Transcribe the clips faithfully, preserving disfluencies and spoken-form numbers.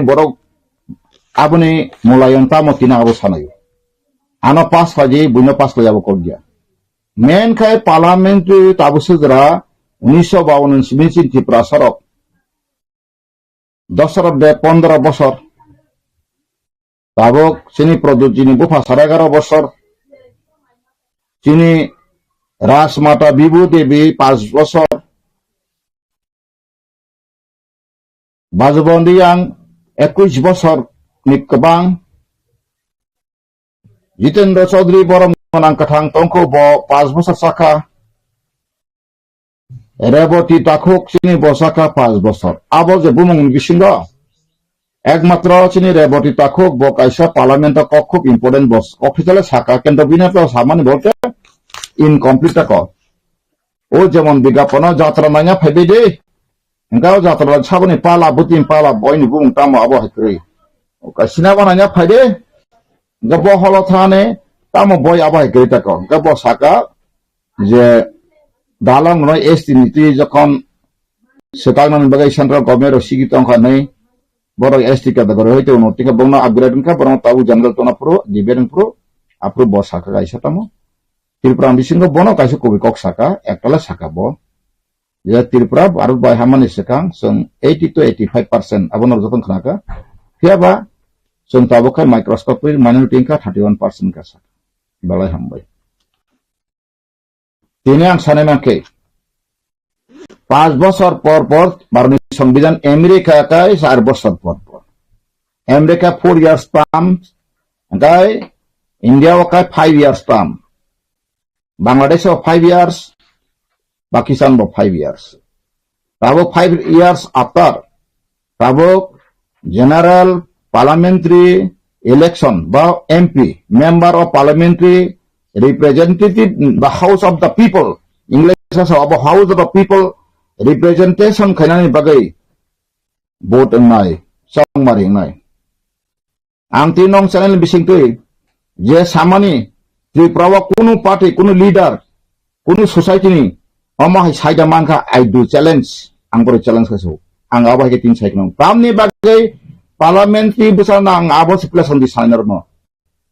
borok aboni mulayon tamo tina abo sanayo. Ano pass khlaidi, buino pass khlai abo kok dia. Men khai parliamentary tabuk sejra unisho bawan ni simi chini Tripura sorok. Dosra de pondro bosor. Tabuk chini Pradyut jini bupha sare egaro bosor. Chini Rajmata Bibhu Devi panch bosor. Bajubandi yang ekush bosor ni kwbang. Jitendra Chaudhary borok mwnang kwthang tongkho bo panch bosor sakha. Reboti Takhuk chini bo sakha panch bosor. Abo je bumung ni bisingo ekmatro chini Reboti Takhuk bo kaisa parliament o kok khub important bos. Kok thaichale sakha, kento bini to samani bolte incomplete ta kok. O jemon bigapano jatra nanya phaibai de. Engka o jatra saboni pala, butin pala, boini bumung tamo abo hai kwrwi. O kaisina bo nanya phai de. Engka bo holo thane tamo boi abo hai kwrwi tako. Engka bo saka je dalang no S T niti jokhon swkang nani bagwi central government rok sigi tongkha nei. Borok S T category hoite uno tika bongno upgrade wngkha, borok tabu general tona phuru, debate wng phuru, aphuru bo saka kaisa tamo. Tripura bisingo bono kaisa kubui kok saka, ektala saka bo. Je Tripura Bharat bai hamani swkang chwng eighty to eighty-five percent abono joto khnaka. Phiya ba chwng tabuk khai microscopic minority wngkha thirty-one percent ka saka. Belai hambai. Tini ang sanai mankhe, panch bosor por por Bharatni Songbidan, America kai char bosor por por. America four years term, kai India o kai five years term. Bangladesh o five years, Pakistan bo five years. Tabuk five years after, tabuk general parliamentary election ba M P, member of parliamentary representative, the House of the People, English o sa abo House of the People representation khainani bagwi vote wngnai, chongmari wngnai. Ang twi nong channel bising twi je samani Tripura o kunu party, kunu leader, kunu society ni omo hai saida mankha, I do challenge, ang boro challenge kha so. Ang abo hai khe tin sai khna. Tamni bagwi parliament ni bwsano ang abo se place di sai norno.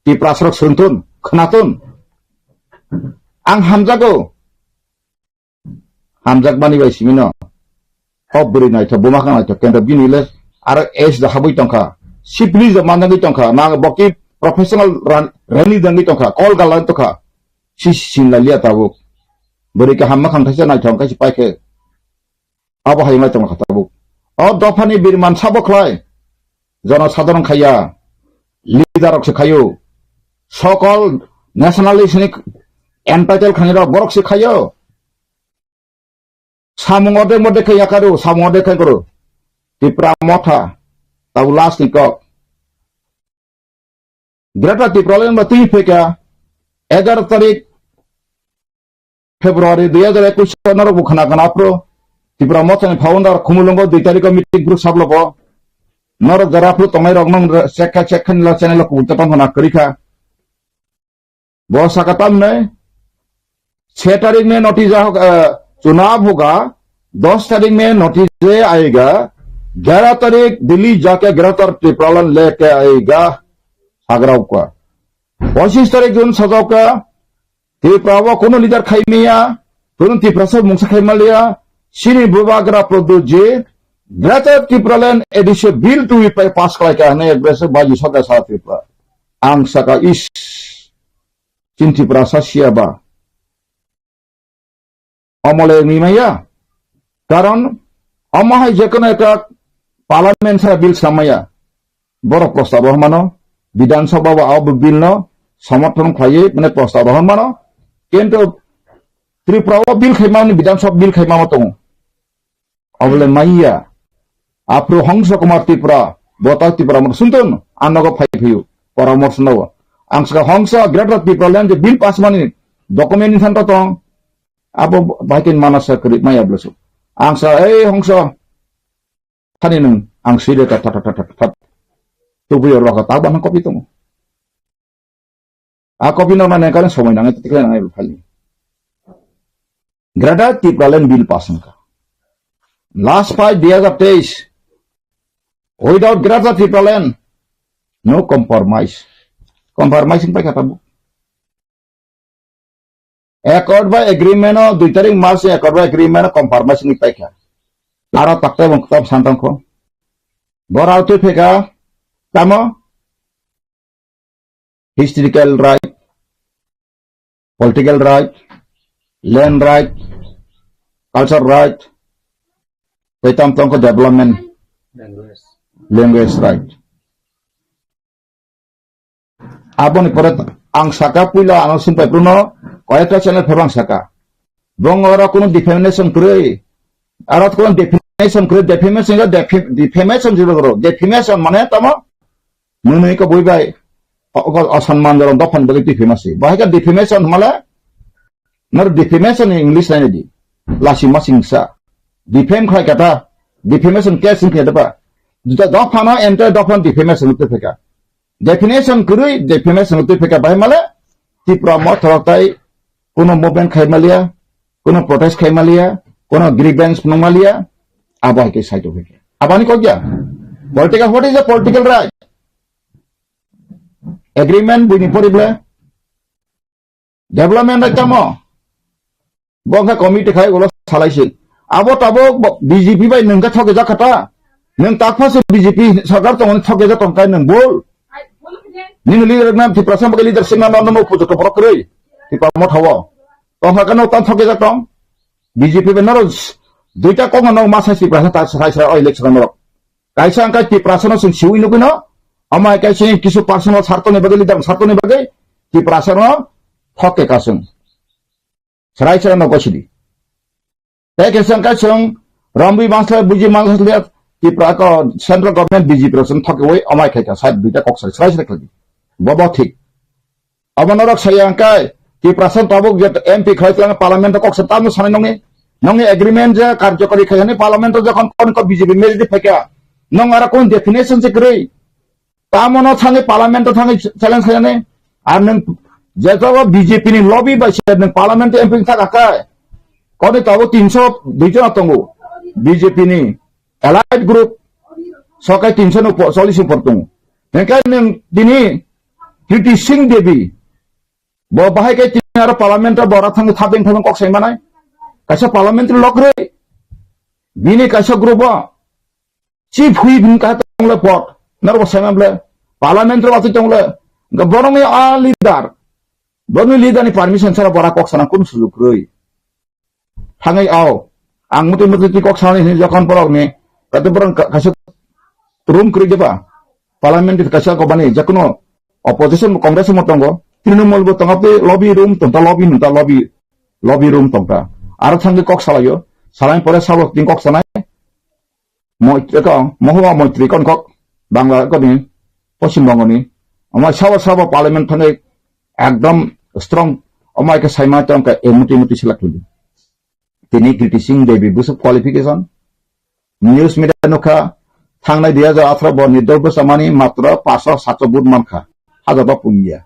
Tripura sorok swngthun, khnathun. Ang hamjago. Hamjakmani bai simino. Hok bwrwi naithok, buma kha naithok, kenta bini le aro age da habwi tongkha. Sipli da manjagwi tongkha. Ma boki professional ran-, rani dangwi tongkha. Kol galan tongkha. Si sinlailia tabuk. Bwrwi kaham makhang thaisa naithok kaisa paikhe. Abo hai wngwi tongkha tabuk. O dophani birman sabo khlai. Jono sadharon khaiya. Leader rok se khaio. Sokol nationalist ni entitled khani rok borok se khaio. Samung orde morde khe yakaru, samung orde khe kuru. Tipra Motha, tau last ni kok. Greater Tipraland ba twi pheka, egaroh tarik February dui hajar ekush o norok bo khna khna phro. Tipra Motha ni founder Khumulwngo dui tarik o meeting phro sablo bo. Norok jara phro tongnai rok nong check kha, check kha ni la channel o kubun ta tong khna kwrwi kha. Bo saka tamne, छह तारीख में नोटिस आ होगा, अ, चुनाव होगा, दस तारीख में नोटिस आएगा, ग्यारह तारीख दिल्ली जाके ग्रेटर टिप्रालैंड लेके आएगा, सागराव का। पच्चीस तारीख जून सजाव का, Tripura o kuno leader khaimaya, kuno Tiprasa mungsa khaimalia, sini bubagra Pradyut ji, Greater Tipraland Addition Bill to be pa-, pass khlai ka hwnwi aggressive baji soka sa Tripura. Ang saka is, chin Tiprasa siya ba. Omole ni maya. Karon, omo hai je kono ekta parliament sara bill samaya. Borok prostab o mano, Bidhan Sabha o abo bill no somorthon khlaiwi, mane prostab o mano. Kintu Tripura o bill khaimani, Bidhan Sabha bill khaimama tongo. Abole maya. Aphru Hongsa Kumar Tripura, Botak Tripura, mo suntun, anogo phai phiyu, poramorso nogo. Ang saka Hongsa Greater Tipraland je bill pass mani document ni thanta tong, abo baitin manasa kri maya blesu. Ang sa, "Ei Hongsa, thani nung," ang sile ta ta ta ta ta ta. Tubuyo roka ta bana kopi tongo. A kopi no nane kare somoi nangai, tikle nangai phali. Greater Tipraland bill pass wngkha. Last fight dui hajar teis. Without Greater Tipraland, no compromise. Compromise wng paikha tabuk. Accord by agreement o dui tarik March ni accord by agreement o compromise wngwi paikha. Aro taktai bo kwtal santongkho. Borok twi pheka tamo historical right, political right, land right, culture right, tei tam tongkho development, language right. Aboni pore ang saka puila ano sumpai pruno koyekta channel phebang saka. Bong oro kuno defamation kwrwi. Aro kuno defamation kwrwi, defamation ga defi-, defamation jilo goro. Defamation mane tamo nunui ko bui bai o, o, osanman jolong dophan bagwi defamation. Bahai ka defamation male Nor defamation ni English lainai di. Lasi masing sa. Defame khai kata. Defamation case ni kata ba. Juta dophano enter dophano defamation tu pheka. Defamation kwrwi defamation tu pheka bai male. Tipra mothorok tai kuno movement khai malia, kuno protest khai malia, kuno grievance phunuk malia, abo hai khe sai tu pheka. Abani kok ya? Political, what is a political right? Agreement buini pori ble? Development bai tamo. Bo khe committee khai ulo salai si. Abo tabuk bo B J P bai nwng khe thoke jak kha ta. Nwng tak phase B J P sarkar tongmani thoke jak tong kai nwng bul. Nini leader na Tiprasa bagwi leadership na nono upo joto borok kwrwi. Tipra motha o. Tong kha kano tang thoke jak tong. B J P bai noro duita kok no ma sai Tiprasa ta sai sai o election norok. Kaisa wngkha Tiprasano chwng siwi nugwino, omo hai kaisa kisu personal sartoni bagwi, leader sartoni bagwi Tiprasano thokke ka chwng. Chwrai chwrai no gosidi. Tei kaisa wngkha chwng romwi mansa, buji mansa, Tipra ko central government B J P rok chwng thokke wi omo hai khaika side duita kok sari chwrai chwrai khlai. Bobo thik. Abo norok saya hwnkhe, Tiprasa tabuk je M P khlai twlang parliament o kok sa tamo sanai nongni, nongni agreement je karjokari khai hwnwi parliament o jokhon kon ko B J P majority phaikha, nong aro kon definition se kwrwi. Tamo no thangwi parliament o thangwi challenge khainani. Ar nwng je jogo B J P ni lobby bai se nwng parliament o M P thak akai. Koni tabuk tinso dui jona tongo B J P ni allied group, sokai tinso no po-, chollish upor tongo. Hwnkhe nwng tini Kriti Singh Devi, bo bahai khe tini aro parliament o bora thangwi thabeng thabeng kok sai manai. Kaisa parliamentary lok rwi. Bini kaisa group o chief whip hwn kha tongle pot. Norok bo sai man ble parliament ro atwi tongle. Hwnkhe borokni a leader, borokni leader ni permission chara bora kok sana kunu sujuk rwi. Thangwi ao. Ang muti muti twi kok sanani hwnwi jokhon borok ni, kate borok ka-, kaisa room kwrwi de ba? Parliament ni kaisa kobani, jekono opposition bo Congress bo tongo, Trinamool bo tongo, tei lobby room tongta, lobby nungta, lobby, lobby room tongta. Aro thangwi kok salaio, salai pore sabo tin kok sanai. Moi-, eko, Mahua Moitri kon kok, Bangla koni, Poschim Bongo ni. Omo sabo sabo parliament thangwi ekdom strong, omo hai khe saima tong khe, eh, muti muti select hodi. Tini Kriti Singh Devi bwswk qualification. News media nukha, thangnai dui hajar atharo bo nirdol bwchamani matro paso sato vote mankha. Hajar ba pungya.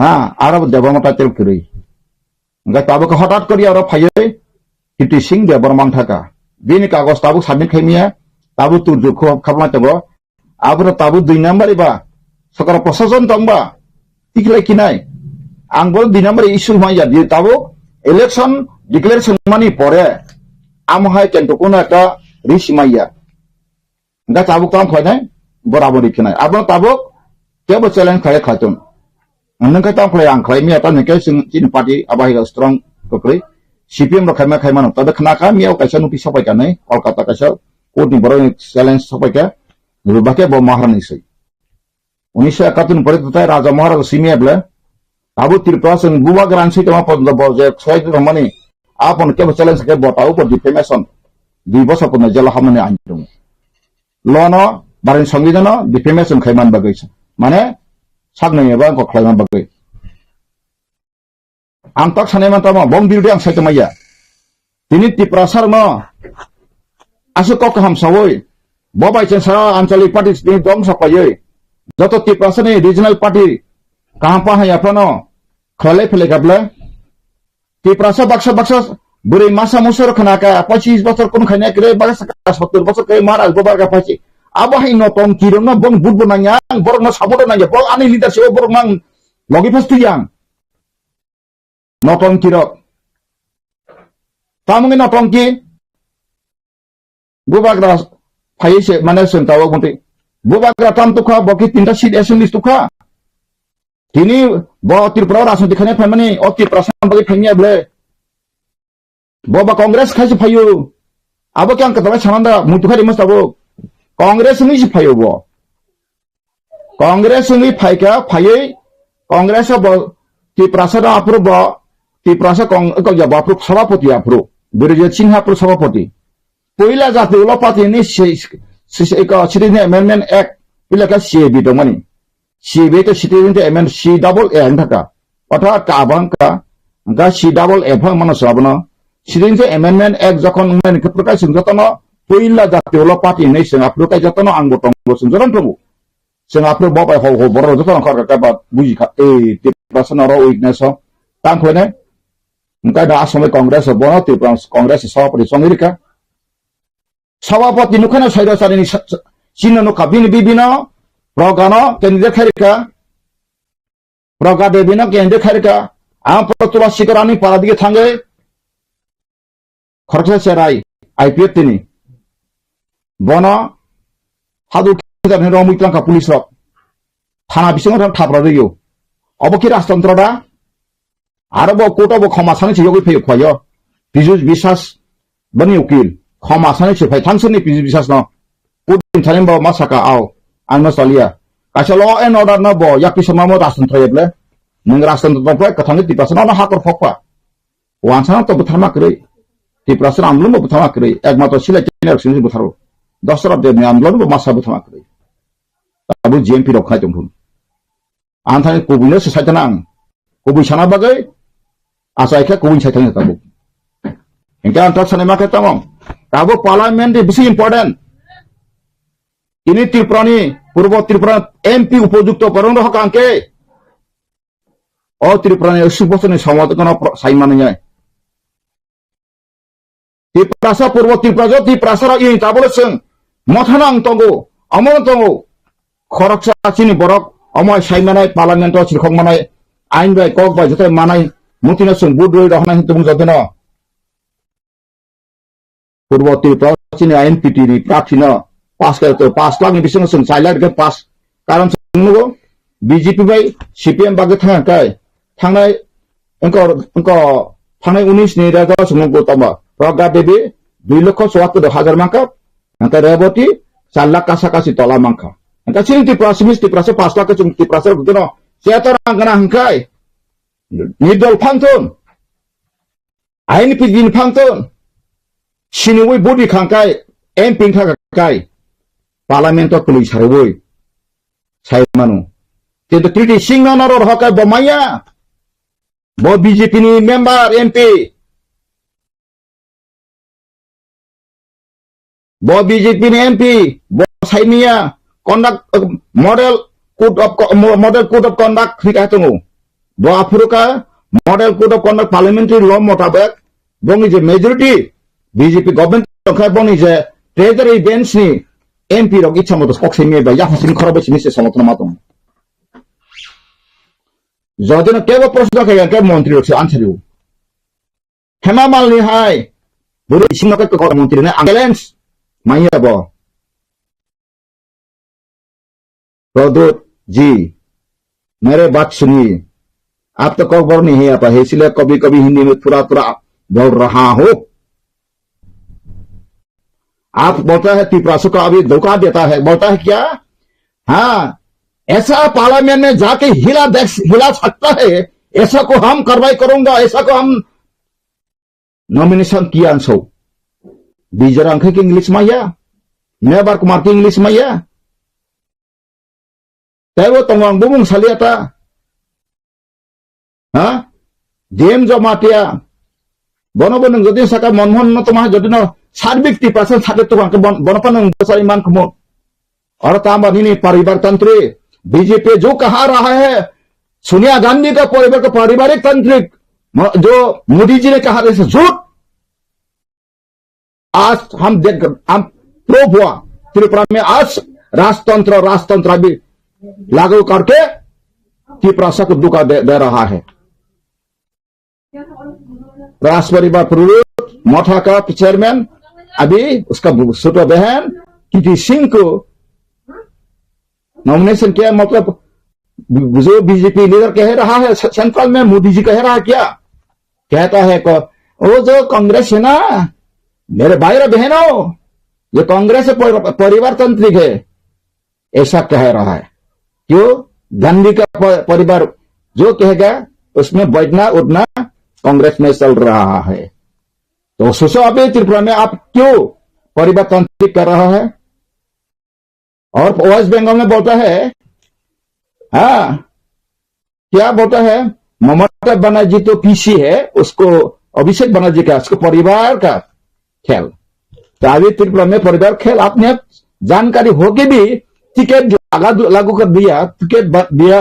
Ha, aro bo Debbarma title kwrwi. Hwnkhe tabuk hothat kori aro phaiwi Kriti Singh Debbarma wngthaka. Bini kagoj tabuk submit khaimaya, tabuk turju kho-, khapma tongo. Aboro tabuk dui number ba, sokra prosason tong ba, tikhlai kinai. Ang bo dui number issue hwnmaya, di tabuk election declaration mani pore, amo hai kento kuno ekta risk maya. Hwnkhe tabuk tamo khlainai, borabo rikhinai. Abono tabuk kebo challenge khlai khlai tong. Nwng khe tamo khlai ang khlai miya, tamo khe chwng chini party abo hai strong kwrwi. C P M rok khaima khaimano. Tabe khna kha miya kaisa notice sopai kanai, Kolkata kaisa court ni borok challenge sopai kha. Bakhe bo Maharani swi. Unnish ekattor ni pore tai Raja Maharaja simi able. Abo Tripura chwng bubagra ni swi tongma porjonto bo je soi tongmani. Apon kebo challenge khe bo ta upor defamation. Dui bosor porjonto jela hamani ain tongo. Lono barin songbidano defamation khai man bagwi se. Mane saknai eba kok khlai man bagwi. Ang tak sanai man tamo, bong birude ang sai tongmaya. Tini Tiprasa rokno aswk kok kaham sawi, bo bai chwng sa Anchalik party ni dong saklaiwi, joto Tiprasa ni regional party kaham pa haya phano khlai philai kable. Tiprasa baksa baksa bwrwi masa musa rok khna ka, pochis bosor kun khaina kre, baksa sottor bosor kre, mar albo barga phachi. Abo hai notongki rokno bong vote bo nangya, ang borokno support nangya, borok ani leadership o borok nang logi phas tuyang. Notongki rok. Tamungni notongki. Bubagra phaiwi se mane chwng tabok mantwi. Bubagra tam tukha, bo ki tinta seat assembly tukha. Tini bo Tripura o rajniti khaina phaimani, o Tripura sam bagwi phaimya ble. Bo ba Congress khaise phaio. Abo khe ang kwtalai sananda, muitu khai rima sabo. Congress wngwi se phaio bo. Congress wngwi phaikha, phaiwi Congress o bo Tiprasa no aphuru bo, Tiprasa Cong-, ko ya bo aphuru sabhapati aphuru. Birjit Singha aphuru sabhapati. Puila jati ulo party ni si, si, si, ko Citizen Amendment Act, puila kha C A B tongmani. C A B to Citizen Amendment C double A wng thaka. Otha kabang ka, ga C double A phang mano sabo no. Citizen Amendment Act jokhon wngmani khe pwrwkai chwng jotono puila jati ulo party hinwi chwng aphuru kai jotono ang bo tongo chwng jotono tongo. Chwng aphuru bo bai hok hok borok jotono khorka kaiba buji kha, ei Tiprasa no oro weakness o tang khlainai. Hwnkhe da asomai Congress o bono Tripura Congress ni sabhapati chongwi rikha. Sabhapati nukha no Sairasari ni sa-, sa-, chini nukha bini bibino Pragano candidate khai rikha. Praga Devi no candidate khai rikha. Ang pura Tulasi Karani para dige thangwi khoroksa cherai I P F T ni. Bono hadu kijar ni romwi tlangkha police rok. Thana bisingo thang thapra rwio. Obo ki rajtantro da? Aro bo court o bo khoma sani se yogwi phaio khwlaio. Pijus Biswas bani ukil. Khoma sani se phai thangsani Pijus Biswas no. Court ni thani bo ma saka ao. Ang no salia. Kaisa law and order no bo yakpi sama mo rajtantro yeble. Nung rajtantro tongpai kwthangwi Tiprasa no hakor phokpa. Wansana to bwtharma kwrwi. Tiprasa andolon bo bwtharma kwrwi. Ekmatro silai kene rok sini bwtharo. Dosra de ni andolon bo masa bwtharma kwrwi. Abo G M P rok khai tongthun. Ang thani kubui no se saitana ang. Kubui sana bagwi achai khe kubui saitana tabuk. Engke ang tak sanai ma khe tamo. Tabuk parliament de bisi important. Ini Tripura ni, Purbo Tripura M P upojukto borok rok hokang khe. O Tripura ni suk bosor ni somo kono pro-, sai mani nai. Tiprasa Purbo Tiprasa, Tiprasa rok ini tabole chwng mothano ang tongo, omono tongo. Khoroksa chini borok omo hai sai manai, parliament o chirkhok manai, ain bai kok bai joto manai, mutino chwng vote rwi rohornai hinwi tongmung jotono. Purbo Tripura chini I N P T ni prarthi no pass khe to pass lakh ni bisingo chwng chai lakh khe pass. Karon chwng nugo B J P bai C P M bagwi thang kai. Thangnai wngko, wngko thangnai unis ni rega chwng nugo tamo. Pragya Devi dui lokho chuattor hajar mangkha. Hingke Revati char lakh kasa kasi tola mangkha. Hingke chini Tripura simi Tripura se pass lakh chwng Tripura se rok no chetor ang gana hingkai. Nirdol phangthun. Aini pidin phangthun. Siniwi budi khangkai, M P thaka kai. Parliament o tului sarwi. Sai manu. Kintu Kriti Singh no noro rohokai bo maya. Bo B J P ni member M P. Bo B J P ni M P, bo saimia conduct, uh, model code of co-, mo-, model code of conduct hika tongo. Bo aphuruka model code of conduct parliamentary law motabek bongni je majority B J P government tongkha bongni je treasury bench ni M P rok ichha moto kok saimia ba yaphasini khorok bai simi se somotno ma tongo. Jodino kebo proshno khe ke montri rok se answer rw. Hema Malini hai. Buru isim no kok montri na ambulance. Maya bo. Pradyot ji, mere baat suniye. Aap to Kokborok nahi hai apa, isliye kabhi kabhi Hindi mein thora thora bol raha hu. Aap bolta hai Tiprasa ko abhi dhoka deta hai, bolta hai kya? Haan, aisa parliament mein jaake hila de, hila sakta hai, aisa ko hum karwai karunga, aisa ko hum nomination kiya anso. Bijay Rangkhai ke English maya, Mebar Kumar ke English maya. Taibo tongo ang bumung salia ta. Ha? D M Jamatia. Bono bo nwng jodi saka Manmohan no toma jodi no sarbik Tiprasa sade to ang bon-, bono pa nwng bosai man kumo. Aur tamba nini paribar tantri. B J P jo kaha raha hai. Sonia Gandhi ka paribar ka paribarik tantrik. Ma-, jo Modi ji ne kaha hai jhut. Aaj hum dekh, hum proof hua, Tripura में आज राजतंत्र, राजतंत्र अभी लागू करके तिपरासा को धोखा दे, दे रहा है। राज परिवार पुरोहित, मठा का चेयरमैन, अभी उसका छोटा बहन कृति सिंह को नॉमिनेशन किया, मतलब जो बीजेपी लीडर कह रहा है, से-, सेंट्रल में मोदी जी कह रहा है क्या? कहता है को, वो जो कांग्रेस है ना, मेरे भाई और बहनों, ये कांग्रेस है, पर-, परिवारतांत्रिक है, ऐसा कह रहा है। क्यों? गांधी का प-, परिवार जो कहेगा, उसमें बैठना उठना कांग्रेस में चल रहा है। तो सोचो, अभी त्रिपुरा में आप क्यों परिवारतांत्रिक कर रहा है? और वेस्ट बंगाल में बोलता है, हाँ, क्या बोलता है, ममता बनर्जी तो पीसी है, उसको, अभिषेक बनर्जी का, उसको परिवार का खेल। तो अभी त्रिपुरा में परिवार खेल, आपने जानकारी होके भी टिकट लगा, लागू कर दिया, टिकट ब-, दिया,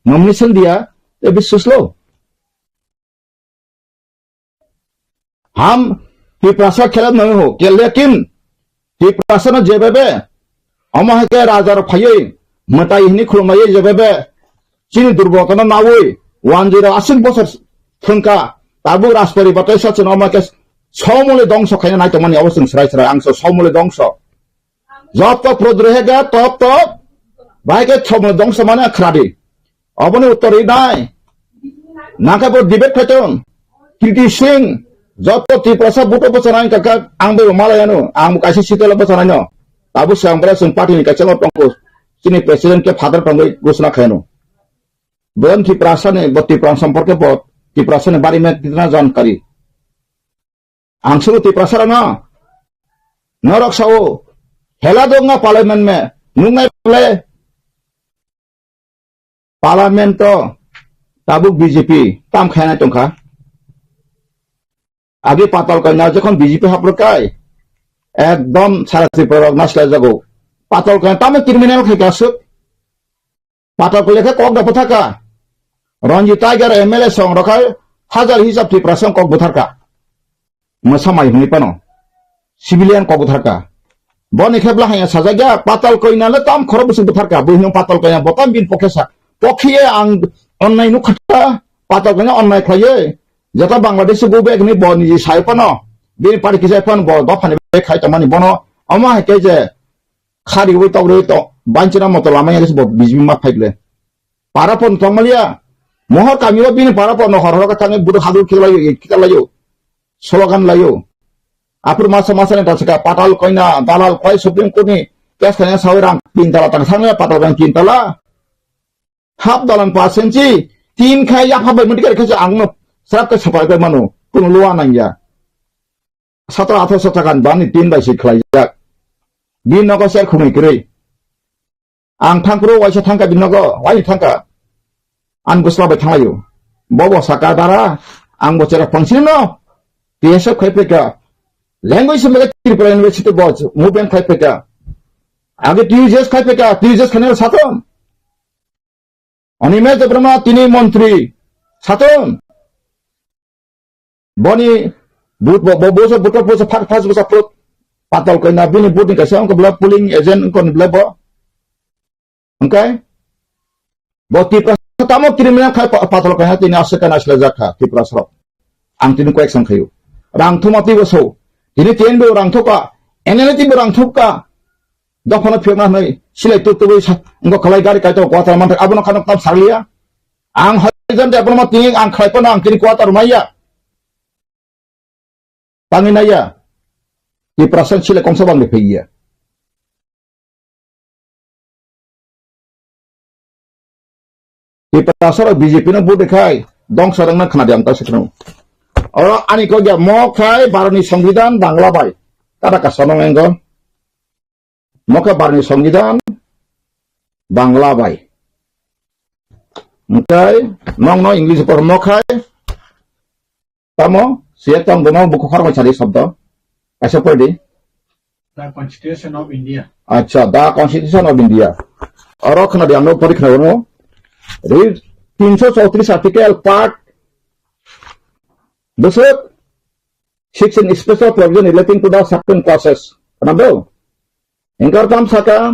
नॉमिनेशन दिया, ये भी सोच लो। हम तिपरासा खेला नहीं हो, के लेकिन तिपरासा न जेबेबे, अमा है के राजा र फाइये, मताई हनी खुलमाइये जेबेबे, चीनी दुर्बल कना नावई, वन जीरो आसिन बसर थंका, ताबु राजपरि बताई सचिन अमा के सौ मूल्य ध्वंस खाने नहीं तो मनी अवसर सराय सराय आंसो सौ मूल्य ध्वंस। जब तक क्रोध रहेगा, तब तक भाई के छम ध्वंस माने खराबी। Aboni uttor ri nai. Nangkhe bo debate khaitong. Kriti Singh, joto Tiprasa buto bwchanai kaka, ang bo malai ano, ang bo kaisa sitela bwchanai no. Abo se ang bwlai chwng party ni kaisa no tongo. Chini president ke father tongwi ghosna khaino. Bon Tiprasa ni, bo Tiprasa somporke bo, Tiprasa ni bari me kitna jankari. Ang suru Tiprasa rano. Norok sao. Hela dong nga parliament me. Nungnai ble. Parliament to tabuk B J P tam khaina tongkha. Agi Patal Kanya jokhon B J P haplo kai. Ekdom sara Tripura rok naslai jago. Patal Kanya tamo criminal khai kasuk. Patal Kanya khe kok da bwthaka. Ranjit Tiger M L A song rok hai hajar hisab Tripura song kok bwtharka. Mwsa mai hwnwi phano. Civilian kok bwtharka. Boni khe bwlahaya sajakya Patal Kanya le tam khorok bwswk bwtharka. Bwino Patal Kanya bo tam bin pokhe sa. Pokhiye ang onnai nukha ta. Patal Kanya onnai khlaiye. Jeta Bangladesh go bag ni boni sai phano. Bini party kisai phano bo dophani bag khai tongmani bono. Omo hai khe je Khari ui tok rui tok, banchina moto lama yang bo bijimi ma phai le. Para pon tong malia. Mohor kami o bini para pon hor hor ka thangi budu hadur khila yo, khila yo. Slogan layo. Apur masa masa ni tasika Patal Kanya, dalal koi Supreme Court ni, kes kanya sawi rang tin tala tang sang Patal Kanya tin tala. Hap dalan pasenchi, tin khai ya hap bai mundi kare khacha ang no, srap ka sapai bai manu, kunu luwa nang ya. Satro atharo taka bani tin bai se khlaijak. Bini nogo ser khumui kwrwi. Ang thangphuru waisa thangkha bini nogo, waisa thangkha. Ang bwsla bai thanglaio. Bobo saka dara, ang bo chera phangsini no. T S F khai phaikha. Language se mega Tripura University bo movement khai phaikha. Age T U J S khai phaikha, T U J S khainai sathom. Animesh Debbarma tini montri. Sathom. Boni but bo, bo, bo, bo, bo, bo, first, first, first, first, Patal Kanya bini but ni kaisa wngkha bwlai polling agent wngkha ni bwlai bo. Hwnkhe bo Tiprasa tamo criminal khai pa-, Patal Kanya tini aswk khe naislajak kha Tiprasa rok. Ang tini koyek song khaio. Rang thuma twi bo so. Tini T N B bo rang thuka, N L A T bo rang thuka. Dophano phiyokna hwnwi silai tuk tubui sa-, wngkha khlai gari kaito kwtal manthak abono khano tam sarliya. Ang haijan de abono ma tini ang khlai phano ang tini kwtal maya. Tangwi naiya. Tiprasa silai kongsa bangni phaiya. Tiprasa rok B J P no vote khai dongsa rwngna khna di ang ta sikno. Oro ani kok ya mo khai Bharat ni Songbidan Bangla bai. Kada ka sonong engo. Mo khai Bharat ni Songbidan Bangla bai. Hwnkhe nong no English por mo khai. Tamo, siya tong bono buku khoroknwi sadi shobdo. Kaisa pori di. The Constitution of India. Acha, the Constitution of India. Oro khna di ang no pori khna bono. Read tinsho chowtris article part bwswk sixteen special provision relating to the certain classes. Khna do? Hingkar tam saka,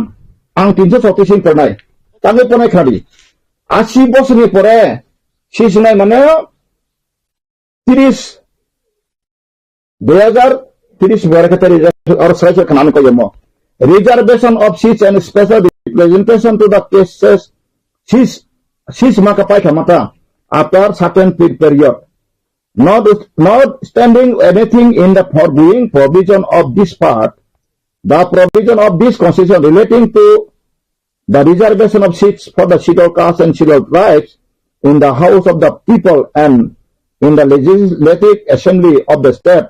ang tinso soti sing pornai. Tangwi pornai khadi. Asi bosni pore, si sinai mane, tiris, dui hajar tiris pore kete reserve, or sai se khanani ko yemo. Reservation of seats and special representation to the cases, seats, seats maka pai khamata after certain pe-, period. Not, notwithstanding anything in the foregoing provision of this part, the provision of this constitution relating to the reservation of seats for the Scheduled Caste and Scheduled Tribes in the House of the People and in the Legislative Assembly of the state,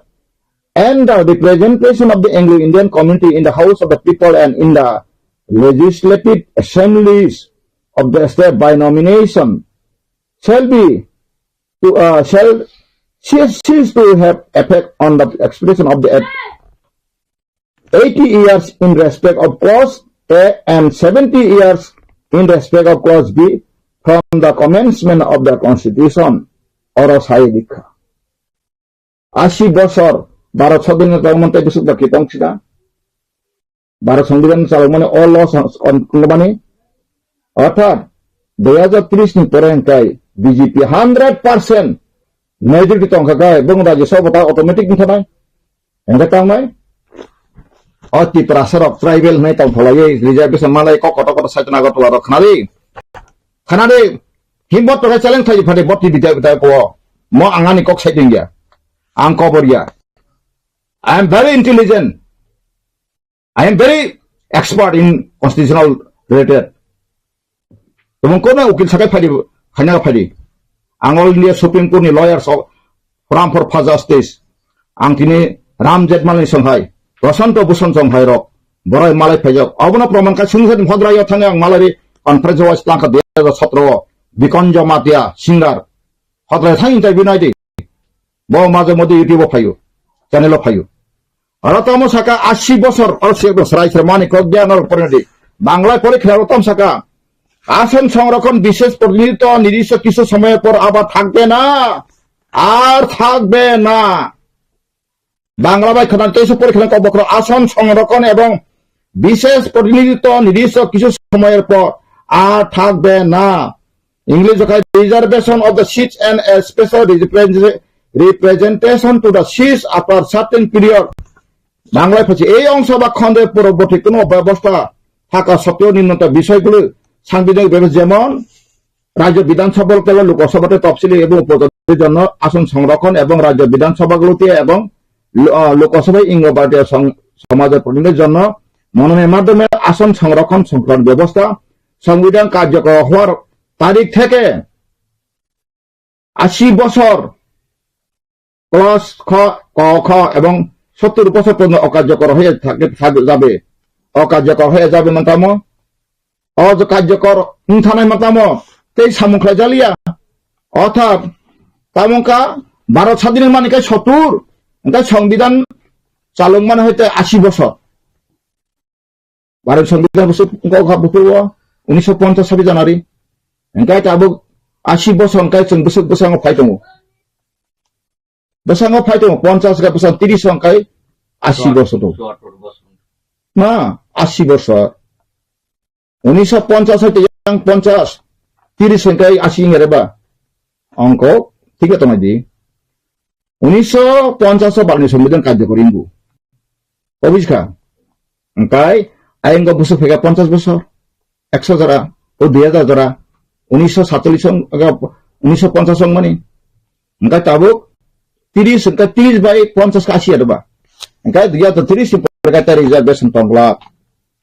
and the representation of the Anglo-Indian community in the House of the People and in the legislative assemblies of the state by nomination shall be to, uh, shall cease, cease to have effect on the expression of the eighty years in respect of clause A and seventy years in respect of clause B from the commencement of the constitution. Oro sai dikha. Asi bosor Bharat swadhina tongmani tei bwswk da kitong sida. Bharat Songbidan chalokmani o law sa-, kon-, kongmani. Orthat, dui hajar tris ni pore hingkai B J P hundred percent majority tongkha kai, bung Rajya Sabha ta automatic wngkha nai. Hingkhe tangnai? O Tiprasa rok tribal hinwi tongtholaiwi reservation malai kok kotor kotor saitan Agartala rok khnadi. Khnadi. Himbot tokai challenge thai phadi bot T V dai dai ko. Mo angani kok sai dingya. Ang kobor ya. I am very intelligent. I am very expert in constitutional related. Tobong kono ukil sakai phadi, khaina phadi. Ang All India Supreme Court ni lawyer so, Forum for Fast Justice. Ang tini Ram Jetmalani songhai, Prashanto Bhushan songhai rok, borai malai phaijak. Abono proman khai sungsa ni hodra yo thangwi ang malai ri conference wise langkha dui hajar sotro o, Bikon Jamatia, singer. Hodra thang interview nai di. Bo maje mode YouTube o phaio, channel o phaio. Aro tamo saka asi bosor, aro se bosor ai sir mani kok gyan aro pornadi. Bangla pore khna aro tam saka. Ason songrokhon bishesh protinidhitto nirdisho kichu somoy por abar thakbe na. Ar thakbe na. Bangla bai khna tesu pore khna kok bokhro ason songrokhon ebong bishesh protinidhitto nirdisho kichu somoy por ar thakbe na. English o khai reservation of the seats and a special represent-, representation to the seats after certain period. Bangla phachi ei ongsa ba khonde puroboti kuno bebostha thaka sotteo nimnota bishoy gulu sangbidhan bebe jemon Rajya Bidhan Sabha tei Lok Sabha tei topsili ebong upojati jonno ason songrokhon ebong Rajya Bidhan Sabha guluti ebong lo-, ah, Lok Sabha ingo Bharatiya Song-, Samaj Protinidhi jonno mononoi madhyome ason songrokhon songkran bebostha Songbidan karjokor hwar tarik theke asi bosor clause kho, ko kho ebong sottur bosor porjonto okarjokor hoi thak-, thak-, jabe. Okarjokor hoi jabe mantamo. O je karjokor wngthanai mantamo. Tei samung khlai jaliya. Orthat, tamo wngkha Bharat sadhini mani khe sottur, wngkha Songbidan chalok mani hoite asi bosor. Bharat Songbidan bwswk wngkha buphuru o unisho ponchas sabi January. Hingkhe tabuk asi bosor hingkhe chwng bwswk bwskango phai tongo. Bwskango phai tongo, ponchas hingkhe bwskango tiris hingkhe asi bosor tongo. Na, asi bosor. Unisho ponchas hingkhe yang ponchas, tiris hingkhe asi hingreba. Ongko, thik tongdi. Unisho ponchas o Bharatni Songbidan karjokor wngbu. Obis kha. Hingkai ayang go bwswk phaikha ponchas bosor, ekso jora, o dui hajar jora, unisho satchollish song, aga unisho ponchas song mani. Hingkai tabuk tiris, hingkai tiris bai ponchas kha asi ado ba. Hingkai dui hajar tiris ni pore khe reservation tongla.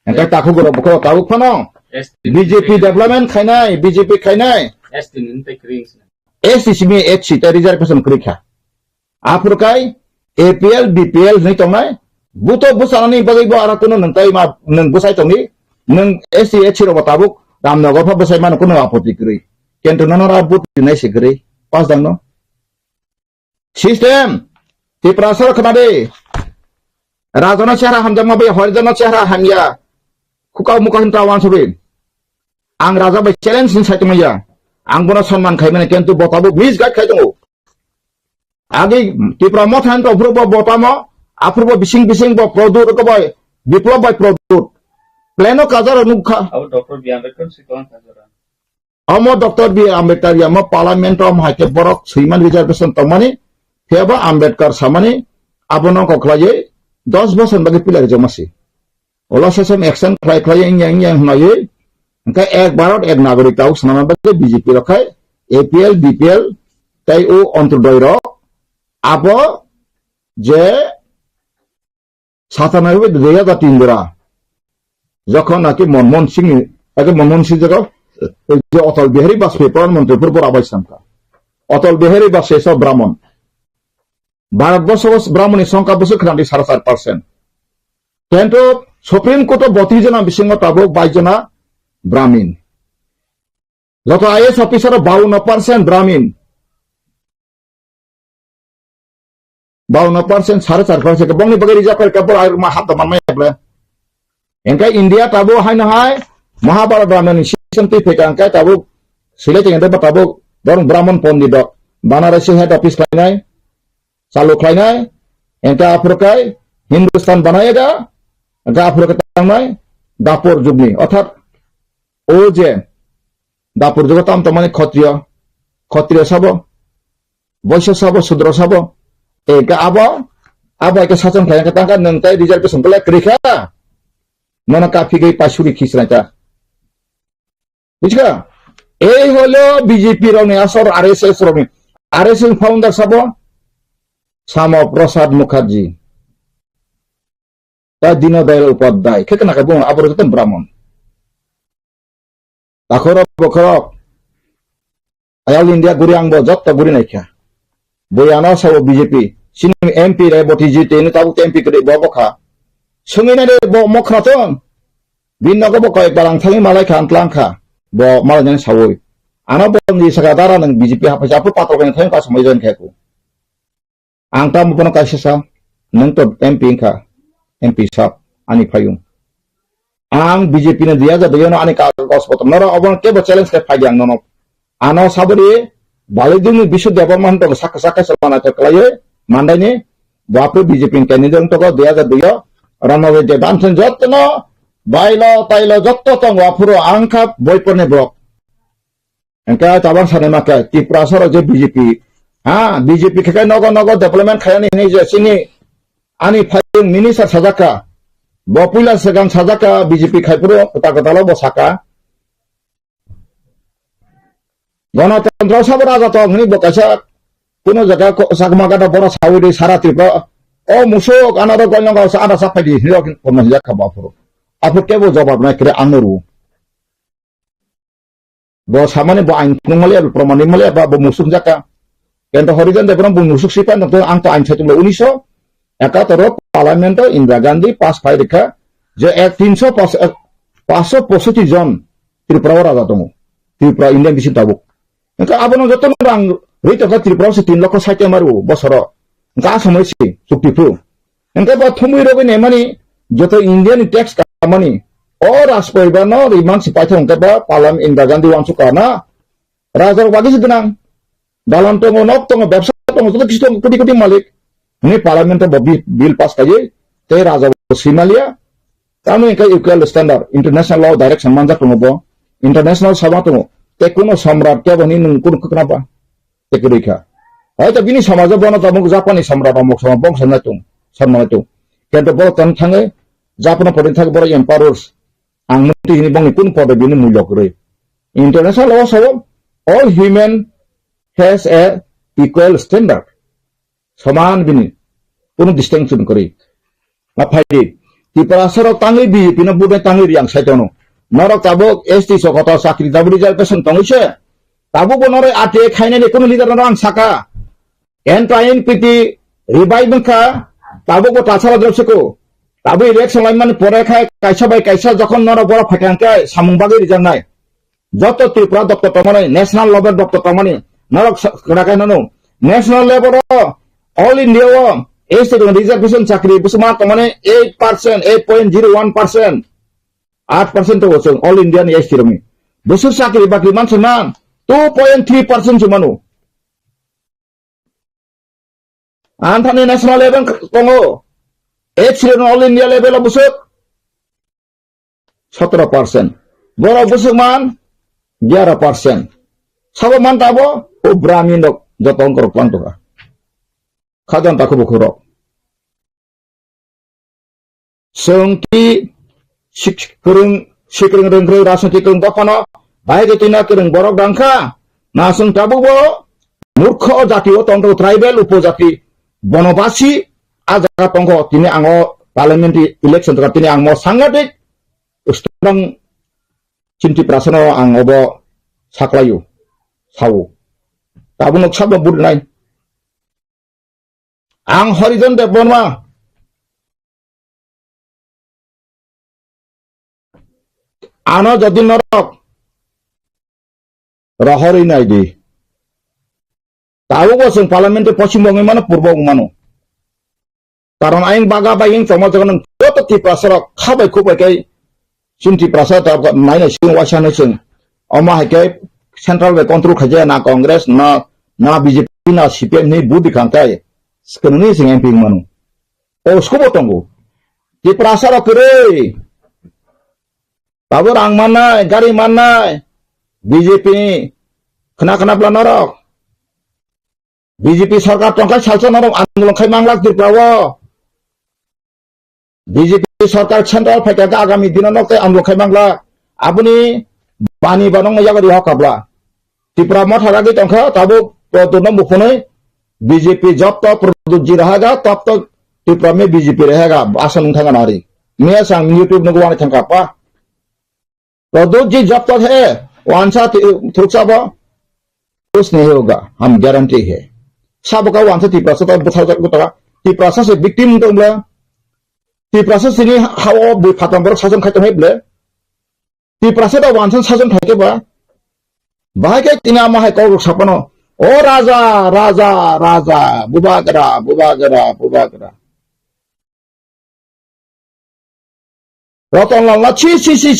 Hingkai takhuk rok bokho tabuk phano S T B J P development khainai, B J P khainai. S T ni tei kring sina. S T simi H C tei reservation kwrwi kha. Aphuru kai A P L, B P L hinwi tongnai. Buto bwchanani bagwi bo aro kuno nwng tai ma nwng bwchai tongdi. Nwng S T, H C rokbo tabuk Ramnagar pha bwchai mano kuno apoti kwrwi. Kintu nono ra buti nai se kwrwi. Pas dang no. System. Tiprasa rok khna de. Rajana chehra hamjakma bai Horijanno chehra hamya. Khukau mukau hinta wan sabi. Ang raja bai challenge ni sai tongya. Ang bono sonman khai mane kintu bo tabuk misguide khai tongo. Agi Tipra Motha hinta aphuru bo botamo, aphuru bo bising bising bo Pradyut ko bai, Biplab bai Pradyut. Plano kajar nukha. Abo Doctor B R Ambedkar siklang kajar. Omo Doctor B R Ambedkar yamo parliament o omo hai khe borok swiman reservation tongmani, phiya bo Ambedkar samani abono kokhlaiwi dos bosor bagwi pilai rijak masi. Olo sesom action khlai khlai wngya wngya hwnwi, hwnkhe ek Bharat ek Nagorik tabuk swnamna bagwi B J P rok khai A P L, B P L tei o Antyodoi rok abo je Satanai bai dui hajar tin jora. Jokhon naki Manmohan Singh ni, age Manmohan Singh jaga, ei je Atal Bihari Vajpayee Pradhan Mantri phuru bora bai samkha. Atal Bihari Vajpayee sa Brahman. Bharat borso Brahman ni songkha bwswk khwnadi sara char percent. Kento Supreme Court o botris jona bisingo tabuk bais jona Brahmin. Joto I A S officer o bawanno percent Brahmin. Bawanno percent, sare char percent, bongni bagwi rijak kha, boro ai ma hap da manmaya ble. Engkhe India tabuk haino hai Mahabharata Ramayana ni system twi phaikha, engkhe tabuk Sile tengde ba tabuk borok Brahman Pandit rok Banarasi head office khlainai, chalu khlainai, engkhe aphuru khai Hindustan banaya da, engkhe aphuru khe tangnai Dapur jugni, orthat o je Dapur jugo tam tongmani Khotriyo, Khotriyo sabo, Boiso sabo, Sudro sabo, e ga abo, abo eke sachon khlai khe tangkha nwng tei reservation kole kwrwi kha, nono kaphigwi paisuri khisnai ta. Buchka? Ei holo B J P rokni asor, R S S rokni, R S S founder sabo, Sama Prasad Mukherjee. Ta Dino Dayal Upadhyay, khe kana khe bung abo rok Brahman. Takhorok bokhorok, All India guri ang bo jotto guri naikha. Bui ano sabo B J P, sini M P re bo T G T ni tabuk M P kwrwi bo bokha. Sungwi nai bo mokhna ton. Bin nogo bo koi balang thangwi malai kha, antlang kha. Bo malai nang sawi. Ano bo ni saka dara nang B J P hapai japu patro khe thang ka samai jan khe ku. Ang tamo bono kaisa sa, nwng to M P wngkha, M P sab, ani phayung. Ang B J P ni dui hajar dui no ani kagoj potro, norok obono kebo challenge khe phai di ang nono. Ano sabori, Balidung ni Bishu Debbarma hwn tongo, sakha sakha se manaithok khlaiwi, mandaini, bo aphuru B J P ni candidate wng tongo, dui hajar dui o, Ranawai de Damsen jottono, bailo, tailo jotto tongo, aphuru ang kha boiporni borok. Engkhe tabang sanai ma khe Tripura soro je B J P, ha, B J P khe khe nogo nogo development khainani hinwi je chini ani phayung minister sajak kha, bo puila swkang sajak kha B J P khai phuru kwtal kwtal o bo saka. Ganatantro sabo raja tong hinwi bo kaisa kuno jaga ko-, Chakma gada bora sawi de sara Tripura, o musuk anaro goino gao sa ada sapai di hinwi kono hinjak kha bo aphuru. Aphuru kebo jobab nai kre ang no ru. Bo samani bo ain phunukmali eba, proman rimali eba, bo musuk jaka. Kento Horijan Debbarma bo musuk sipai nokto ang to ain saitung le uniso ekator o parliament o Indira Gandhi pass khai rikha je ek tinso pas-, ek, paso posoti jon Tripura o raja tongo. Tripura Indian bising tabuk. Engkha abono joto no rang rwi tongkha Tripura o se tin lokho sait maru bosoro. Engkha asomoi si chukti phu. Hingke bo thumui rogwi naimani joto India ni tax kamani. O Rajporibar no rimang si paithak hingke bo palam Indira Gandhi wansuk kana. Raja rok bagwi se gwnang. Dalan tongo, nok tongo, bebsa tongo, joto kisu tongo, koti koti malik. Hini parliament bo bi-, bill pass kaiye, tei raja bo simalia. Tamo hingke equal standard, international law direction manjak tongo bo. International sama tongo. Tei kuno samrat kebo hini nung kuno kwkna ba. Tei kwrwi kha. Hai to bini somajo bono tabuk Japanni samra rok mok sama bong samnai tung, samnai tung. Kento borok tong thangwi Japanno pori thangwi borok emperors. Ang muti hini bongni kun podo bini mulyo kwrwi. International law sabo all human has a equal standard. Soman bini kuno distinction kwrwi. Ma phaidi. Tiprasa rok tangwi B J P no budai tangwi riyang sai tono. Norok tabuk S T sokoto chakri tabuk reservation tongwi se. Tabuk bo norok R T I khainani kuno leader norok ang saka. Enta N P T revive wngkha. Tabuk bo tasala jok siko. Tabuk election laimani pore khai kaisa bai kaisa jokhon norok borok phaikha hwnkhe samung bagwi rijaknai. Joto Tripura doctor tongmani, national level doctor tongmani, norok sa-, kwrakai nanu. National level o, all India o, S T rok reservation chakri, bwswk ma tongmani eight percent, eight point zero one percent, eight percent to bwswk all India ni S T rokni. Bwswk chakri bakri mansa man, two point three percent se manu. Anthani national level tongo. H C all India level o bwswk. sotoro percent. Borok bwswk man, gyara percent. Sabo man tabo, o brahmin rok joto wngkorok twlang tongkha. Khajan takhu bukhurok. Chwng twi sik-, kwrwng, sikwrwng rwngkwrwng rajniti kwrwng dophano bahai khe twina kwrwng borok dangkha. Na chwng tabukbo murkho jatio tongthogo, tribal upojati, bonobasi a jaga tongkho. Tini ang o parliamentary election jaga tini ang mo sangadik strong Chinti Prasano ang obo saklaio, sao. Tabuk nok sabno budinai. Ang Horijon Debbarma. Ano jodi norok rohorwi nai di. Tabukbo chwng parliament-o pochim wngwi mano, purbo wngwi mano. Karon ayang baga bai wng tongma jaga nwng joto Tiprasa rok khabai khubai khe chini Tiprasa ta naina sing waisa no chwng. Omo hai khe central bai control khaijaya na Congress na, na B J P na C P M ni budi khang kai. Skwrwngni chwng M P wng mano. O scope bo tongo. Tiprasa rok kwrwi. Tabuk rang mannai, gari mannai, B J P ni khna khna bla norok. B J P sarkar tongkha salsa norok andolon khai manglak Tripura o. B J P sarkar central phaikha khe agami dino nok tei andolon khai manglak. Aboni bani banong yago di hokabla. Tipra motha ragwi tongkha, tabuk Pradyut no muphunwi B J P jobto Pradyut ji rahaga, tabto Tipra me B J P rahaga, asa nung thangka nari. Miya sang YouTube nugo wani thangka pa. Pradyut ji jobto he, wansa thi-, thuksa bo, kuch nahi hoga, hum guarantee hai. Sabo ka wansa Tiprasa ta butha jak butha, Tiprasa se victim tong bla, Tiprasa sini hawo bui phatam borok sason khai tong hai ble. Tiprasa da wansan sason khai khe ba. Bahai khe tini ama hai kok rok sapano. O raja, raja, raja, bubagra, bubagra, bubagra. Ratan Lal na chi, chi, chi.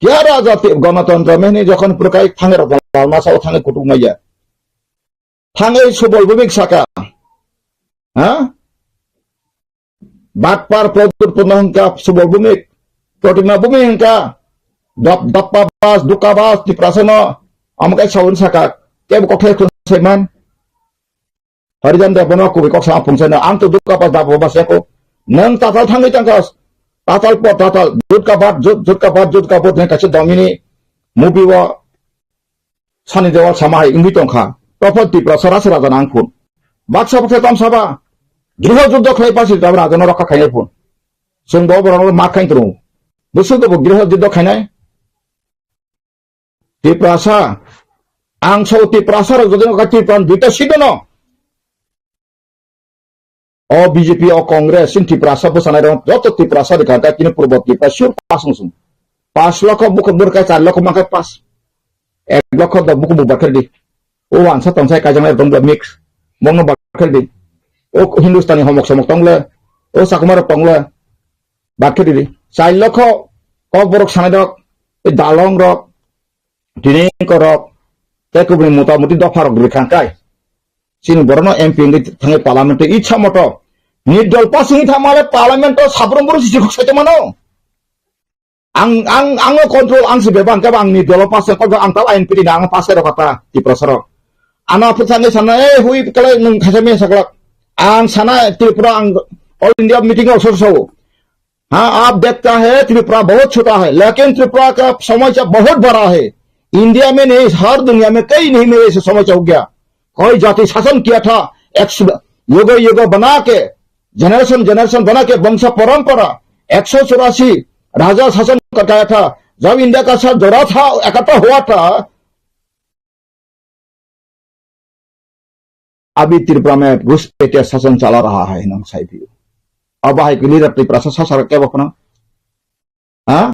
Kya raja ti ganatantra mehni jokhon purkai thange Ratan Lal na sao thange kutuk maya. Thange Subol Bhumik saka. Ha? Batpar Pradyut Purno hwnkha Subol Bhumik, Protima Bhumik hwnkha dap-, dappa bas, dukka bas, Tiprasa no, amo kai sawi saka, kebo kothai thun saiman. Harijan Debbarma kubui kok sama pungsai no, ang to dukka bas, dappa bas yako. Nang tatal thangwi tangkas, tatal po, tatal, jutka bat, jut-, jutka bat, jutka pot, nang kaisa domini, movie o, Sani Dewal sama hai wngwi tongkha. Topha Tiprasa rasa raja nang phun. Baksa baksa tam saba. Griho juddo khlai pasi tabra raja no rokha khainai phun. Chwng bo borok no mak khain tongo. Bwswk bo griho juddo khainai. Tiprasa. Ang so Tiprasa rok jodi ka Tiprasa duita sido no. O B J P, o Congress, chini Tiprasa bwsanai rok, joto Tiprasa ni kha, khe chini purbo Tiprasa sure pass wng sung. Pass lokho bukhuk bwrwk khe char lokho mankhe pass. Ek lokho da bukhuk bu bakher di. O wansa tongsa kaijaknai rok tong bla mix. Mongno bakher di. O Hindustani homok somok tong le. O Chakma rok tong le. Bakher di. Char lokho kok borok sanai rok, e dalong rok, tini korok, tei kubuni mota muti dopha rok rwkha kai. Chini borokno M P wngwi thangwi parliament-o itsa moto. Ni dol pass wngwi thangmale parliament-o sabrum boro sisi khuk saito mano. Ang, ang, ang no control ang si bebak hwnkhe ang ni dolo pass wngkha, ang tao I N P ni ang pass khe rokha ta Tiprasa rok. Ano phutsa ni sana, "Eh, hui, kalai nwng khaisa me saklak." Ang sana Tripura ang All India meeting-o so so. हाँ, आप देखता है, त्रिपुरा बहुत छोटा है, लेकिन त्रिपुरा का समस्या बहुत बड़ा है। इंडिया में नहीं, हर दुनिया में कहीं नहीं मेरे से समस्या हो गया। कोई जाति शासन किया था, एक सु-, युग युग बना के, जनरेशन जनरेशन बना के वंश परंपरा, एक सौ चौरासी राजा शासन करता था। जब इंडिया का साथ जोड़ा था, इकट्ठा हुआ था, अभी त्रिपुरा में घुसपैठिया शासन चला रहा है, nang sai phi. Abo hai leader Tiprasa sa sar ke bokno. Ha?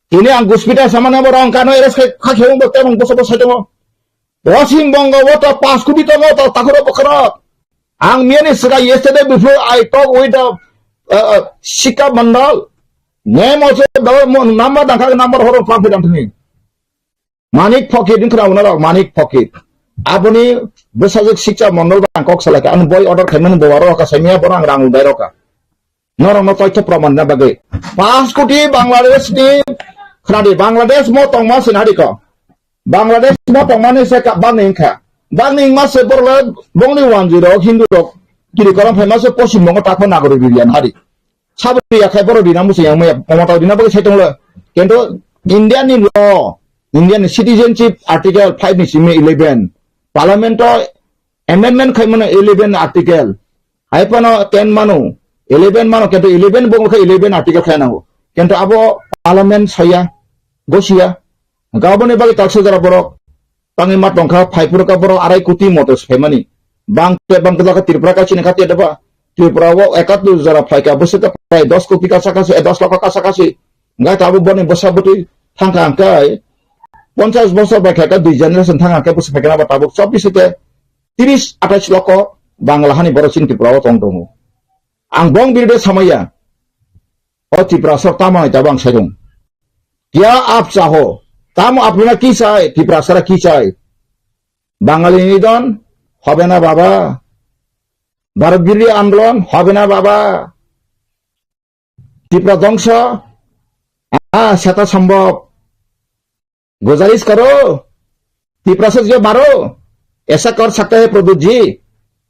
Ini ang guspita samana bo rong kano eres ke kha kheu bo tebong boso boso tebong. Posim bongo bo to pas kubi to bo to takuro bokro. Ang miyani sika yesterday before I talk with the, uh, uh, Sika Mandal. Name also the number dangka number horo pa pidam thani. Manik Phokit wngkha na rok, Manik Phokit. Aboni bwsajwk Sikcha Mondol bai ang kok salai kha. Ang boi order khaimani bo aro ka saimaya bono ang rang bai rokha. Norokno toitho proman na bagwi. Paanch koti Bangladesh ni, khwnadi, Bangladesh mo tongma sinadi ko. Bangladesh mo tongmani se ka-, bangni wngkha. Bangni wngma se borok le bongni wanjwi rok, Hindu rok, kiri korom phaima se Poschim Bongo takma nagorik rilian hari. Sabri yakhai borok rina muchung yang maya, Mamata rina bagwi sai tonglo. Kintu India ni law, India ni citizenship article five ni simi eleven, parliament o amendment khai mano eleven article. Hai phano ten mano, eleven mano, kintu eleven bo wngkha eleven article khai nango. Kintu abo parliament saya, gosia, gaboni bagwi taksa jora borok, tangwi ma tongkha, phai phuru ka borok arai koti moto se phaimani. Bang te bang kajak Tripura kaisa ni kha te deba. Tripura o ekattor jora phaika, bwswk ta prai dos koti kasa kasi, eh, dos lokho kasa kasi. Gai ta abo boni bwsa bwtwi thangkha hwnkhe, ponchas bosor bai khaika dui generation thangkha hwnkhe bwswk phaikha na ba tabuk chobbish te tris athais lokho Bangla hani borok chini Tripura o tong tongo. Ang bong birde samaya. O Tiprasa tamo hai tabang sai rung. Kya aap chaho? Tamo apna ki chai? Tiprasara ki chai? Bangali nidon? Hobe na baba? Bharat Birodhi Andolon? Hobe na baba? Tipra dongso? Ah, seta sambhav. गुजारिश करो, तिपरासा जो मारो, ऐसा कर सकता है प्रद्युत जी,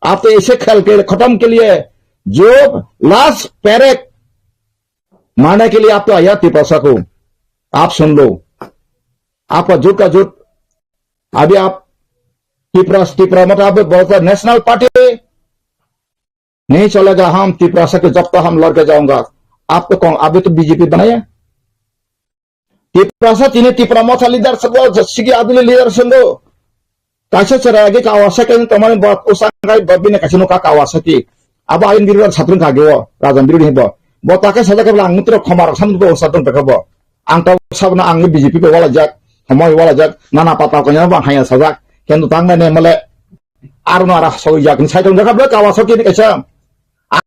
आप तो ऐसे खेल के खत्म के लिए जो लास्ट पैरेक मारने के लिए आप तो आया तिपरासा को, आप सुन लो, आपका झूठ का झूठ, अभी आप तिपरा तिपरा मतलब बोलता नेशनल पार्टी नहीं चलेगा, हम तिपरासा के जब तो हम लड़के जाऊंगा, आप तो कौन, अभी तो बीजेपी बनाया। Tiprasa tini Tipra Motha leader swngo, Sigi Aduli leader swngo. Kaisa chwrai agi Kawasaki ni tomani bo usang kai bo bini kaisa nukha Kawasaki. Abo ayun biru satring kage o, rajan biru ni bo. Bo take sajak khe bwla ang mutro khoma rok sam bo satring ta bo. Ang ta sabna ang B J P bo wala jak, homoi wala jak, nana pata ko nyana bo haya sajak. Kendo tang nai ne male Aro no ara soi jak ni saitung jakha bwle Kawasaki ni kaisa.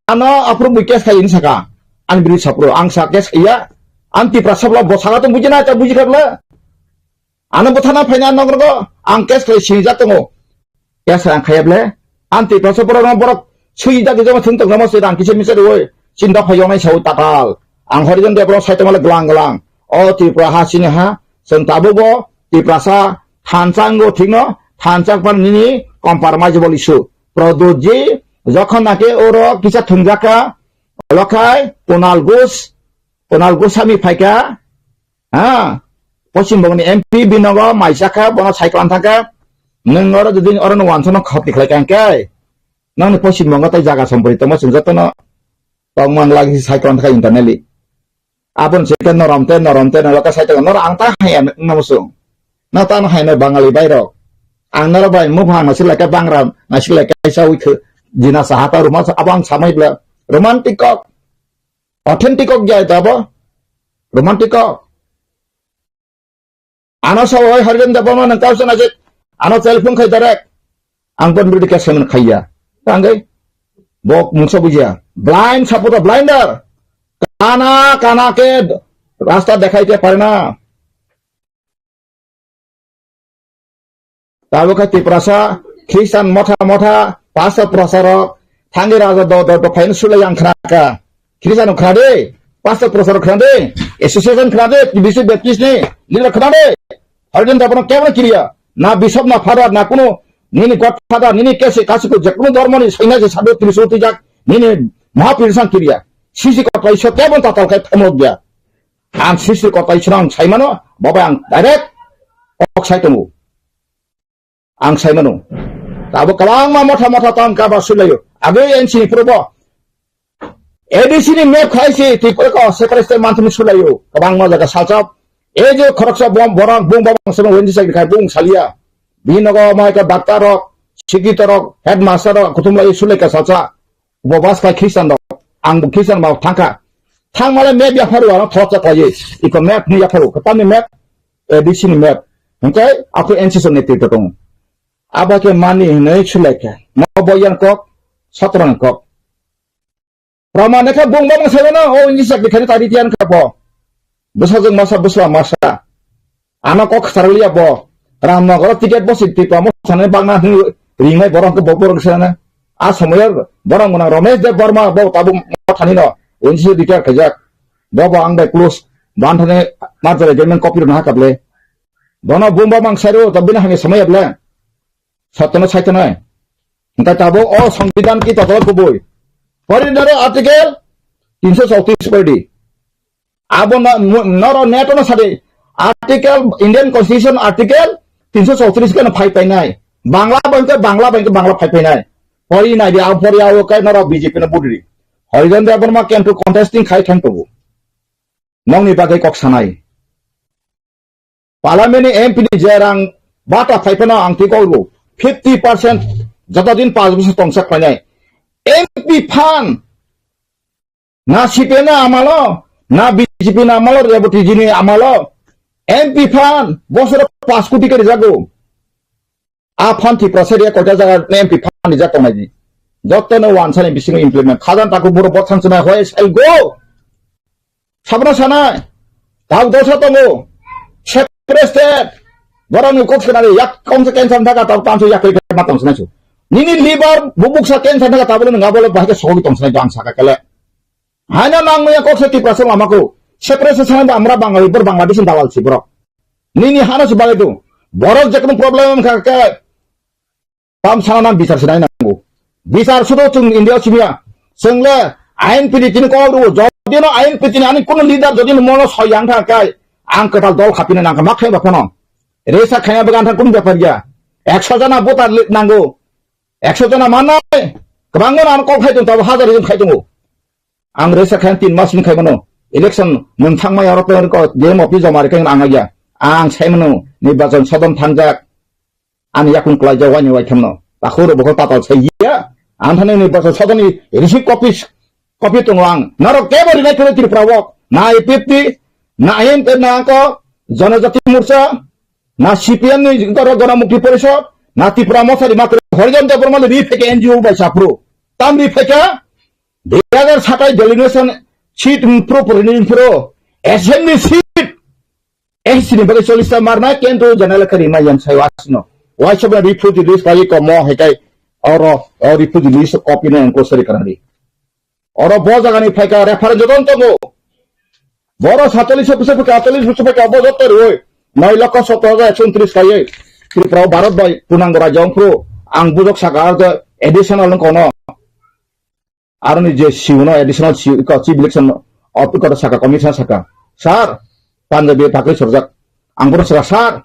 Ano aphuru mui case khai ni saka. An biri sapro ang sa case iya. An Tiprasa bwla bo saka tong buji na cha buji kha bwle. Ano bwthana phaina nokrogo ang case khai sini jak tongo. Case ang khaya bwle. An Tiprasa borok no borok sui jak jama thung tong jama sui rang kisa misa roi. Chinta phai yonai sao tatal. Ang horijon de borok saitung male glang glang. O Tripura ha sini ha. Seng tabu bo Tiprasa thansa wngkha thikno, thansa wngkha nini compromise bo lisu. Pradyotji, jokhon nake oro kisa thwngjak kha, olokhai Kunal Ghosh, Kunal Goswami phaikha, ha, Poschim Bongni M P binogo maisakha, bono cycle thangkha, nwng oro jodi oro no wansano khati khlai kha hwnkhe, nangni Poschim Bongo tai jaga sompori tongma chwng jotono tongmang lagi cycle thangkha internally. Aboni se ke norom te, norom te, nolo ka sai tongo, noro ang ta haya wngna muchung. Na ta no haya no Bangali bai rok. Ang noro bai muphang no silai ka bangra, na silai ka sa wi khu, jina sa hata ruma sa, abo ang samai bla. Romantic kok. Authentic kok jai ta bo. Romantic kok. Ano sa oi Harijan Debbarma nang kau sana je. Ano telephone khai direct. Ang pon bidi ka semen khaiya. Tanggai. Bok mungsa bujiya. Blind supporter, blinder. Kana, kana ke rasta dekhai te pare na. Tabo khe Tiprasa, Khristan motha motha, pastor prosarok, thangi raja do do do phaino sulai yang khna kha. Khristan khna de, pastor prosarok khna de, association khna de, T B C Baptist ni leader khna de. Harijan Debbarma kebo kiriya. Na bishop na father na kuno nini godfather nini kese kasuku je kuno dhormo ni saina je sadu Trishul tijak nini mahapurusan kiriya. Sisi kotai so kebo tatal khai thamok dia. Ang sisi kotai srang saimano, babai ang direct kok sai tongo. Ang saimano. Tabo kwbangma motha motha tong kaba sulayo. Age N C ni purbo A D C ni map khai se Tripura ko separate state manthani sulayo. Kwbangma jaga salsa. E je khoroksa bom borang bung babang sama wenji sai khai bung salia. Bini nogo mai ka doctor rok, sikito rok, headmaster rok, kuthum lai sulai ka salsa. Bo bas khai Christian rok, ang bo Christian ba thangkha. Thang male map ya pharu ano thok cha khlai. Iko map ni ya pharu, kwtal ni map, A D C ni map. Hingkai ako N C C ni twi tong. Aba ke mani hinwi sulai kha. Mo boyan kok, sotrang kok. Praman kha bung ba bang sai no, o English sak dikhani tari tiyan kha bo. Bwsa jwng masa bwsla masa. Ano kok khasarliya bo. Ramnagar ticket bo si Tipra mo thani bangna hwnwi ringnai borok hwnkhe bo borok sana. A somoyo borok mwnang Ramesh Deb Barma bo tabuk thani no. Unsi retire khaijak. Bobo ang bai close. Banthani merger agreement copy rwna hakable. Bono bumba mang sairo, tabini hamya samaya ble. Sattono saitonai. Engka tabo o Songbidan ki totoro kubui. Pori naro article tinsho chowtris pori di. Abo na, mu-, noro neto no sadi. Article, Indian Constitution article tinsho chowtris ke no phai painai. Bangla bangke, Bangla bangke, Bangla phai painai. Pori nai di, abo pori abo kai noro B J P no budiri. Horijan Debbarma kemtu contesting khai thang tubu. Nongni bagwi kok sanai. Parliament ni M P ni je rang bata phai phano ang twi kok rw fifty percent joto din panch bosor tongsa khlainai. M P phan na C P M ni amalo, na B J P ni amalo, Reboti ji ni amalo, M P phan bosoro panch koti kari jago. A phan Tiprasa area koita jaga M P phan rijak tongnai di. Joto no wansani bisingo implement. Khajan taku buro bothan chunai hoi sel go. Sabra sanai. Tau dosa tongo. Separate state. Borok ni kok sanai yak kom se cancel thaka tau tamso yak klik ma tong sanai su. Nini liver bubuk sa cancel thaka tabolo nang abolo bahai ke sogi tong sanai ang saka kele. Haina nang maya kok se Tiprasa lama ko. Separate se sanai ba amra Bangali bor Bangladesh dalal si borok. Nini hana se bagaitu. Borok je kono problem kha khe tam sana nang bichar se nai nango. Bichar sudo chung India simiya. Sengle ain piti tini kok ru. Jodi no ain piti ani kono leader jodi no mono soyang tha kai. Ang ketal dol khapina nang ma khe ba kono. Resa khaya bagan tha kun bepar ya. Ekso jana voter li-, nango. Ekso jana manai. Kwbangma nang kok khai tong tabo hajar jon khai tongo. Ang resa khan tin mas ni khai mano. Election nung thangma yaro to ko D M office joma rikha ang agya. Ang sai mano nirbachon sodon thangjak. Ani yakung klai ja wani wai thamno. Takhuro bokol patal sai ya. Ang thani nirbachon sodon ni receipt copies copy tongo ang. Narok kebo rinai kore Tripura wok. Na A P F T, na I N P, na ko Janajati Morcha, na C P M ni goro Gana Mukti Porishod, na Tripura Motha ni makre Horijan Debbarma ni ri pheke N G O bai sapro. Tam ri pheke Dui hajar satai delineation seat pro proportional pro assembly seat S C ni bagwi chollish ta marna kento general kari ma yang sai wasno. Waisa ba refugee list kali ko mo hekai oro o refugee list copy na ko sari karani. Oro bo jaga ni phaika reference joton tongo. Boro satolish bosor phaika, atolish bosor phaika bo joto roi. Noi lokho sottor hajar ekso untris kai. Tripura Bharat bai punango rajya ongphru ang bujok saka additional kono. Aroni je C E O no additional C E O ko chief election officer saka commissioner saka. Sir, Punjabi pakri sorjak. Ang bono saka, sir.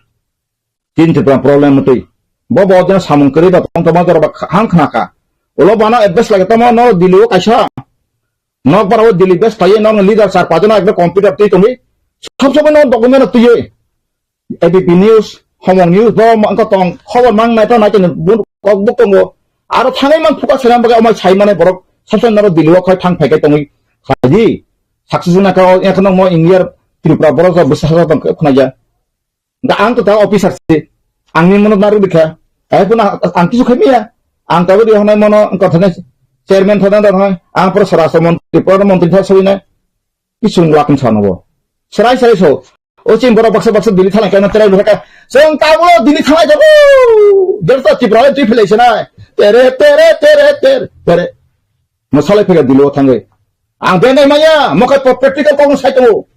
Tin Tripura problem mutui. Bo bo jena samung kri ba tong tong jora ba hang khna ka. Ulo bana advice lage tamo no Delhi o kaisa. No para o Delhi best paye no leader sir pa jena ekdom computer tui tumi. Sab sab no document tui. A B P News, Homong News, bo ma-, wngkha tong, khobor mang nai to nai to bun kok buk tongo. Aro thangwi man phuka swnam bagwi amai sai mane borok sab sab naro Delhi o khai thang phai kai tongwi khlai di. Success na ka, ya khno mo India Tripura borok sa bwsa sa tong khna ja. Da ang to ta officer si. Ang ni mono naru dikha. Ai puna ang kisu khai miya. Ang ta bodi honai mono wngkha thane chairman thana da thai. Ang pro sara sa montri, pro montri tha sawina. Kisung lakung sano bo. Serai serai so. O chini borok baksa baksa Delhi thalai kana terai bwkha. Chwng tabuk Delhi thalai jago. Delta Tripura le twi philai sanai. Tere, tere, tere, tere, tere. Mo salai phega Delhi o thangwi. Ang benai maya, mo khai practical kok sai tongo.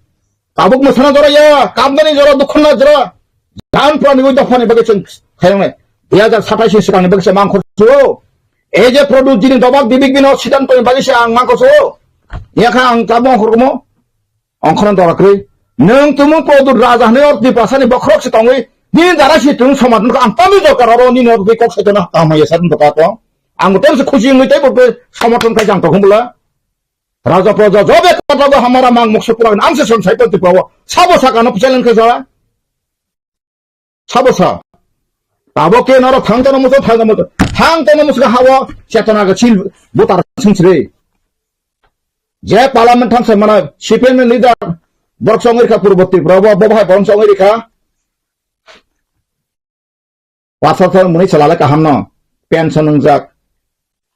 Tabuk mo sana jora ya, kamdani jora, dukhna jora. Jan prani wi dophani bagwi chwng khayangnai. Dui hajar satais ni swkangni bagwi se mangkhor suo. Ei je produce jini dobak bibik bino sidan toni bagwi se ang mangkhor suo. Yakha ang tabuk ongkhor kumo. Ongkhorno dora kwrwi. Nwng tumung kodur raja hwnwi or Tiprasani bokhorok se tongwi. Nini dara si tung somatun ang tamni dorkar oro nini or kok se tono ang maya sadun dorkar tong. Ang tam se khusi wngwi tei bo somatun khai jang tong bula. Raja praja jobe kata go hamara mang mokse pura ang se son sai pon Tripura o. Sabo sakano challenge khe jora. Sabo sa. Tabo ke naro thang tono muso, thang tono muso. Thang tono muso hawo chetona ga sil butar sungsre. Je parliament thang sai mana C P M ni leader borok song rikha purbo Tripura bo, bo bahai borok song rikha. Pasal thang muni chalale kaham no. Pension wngjak.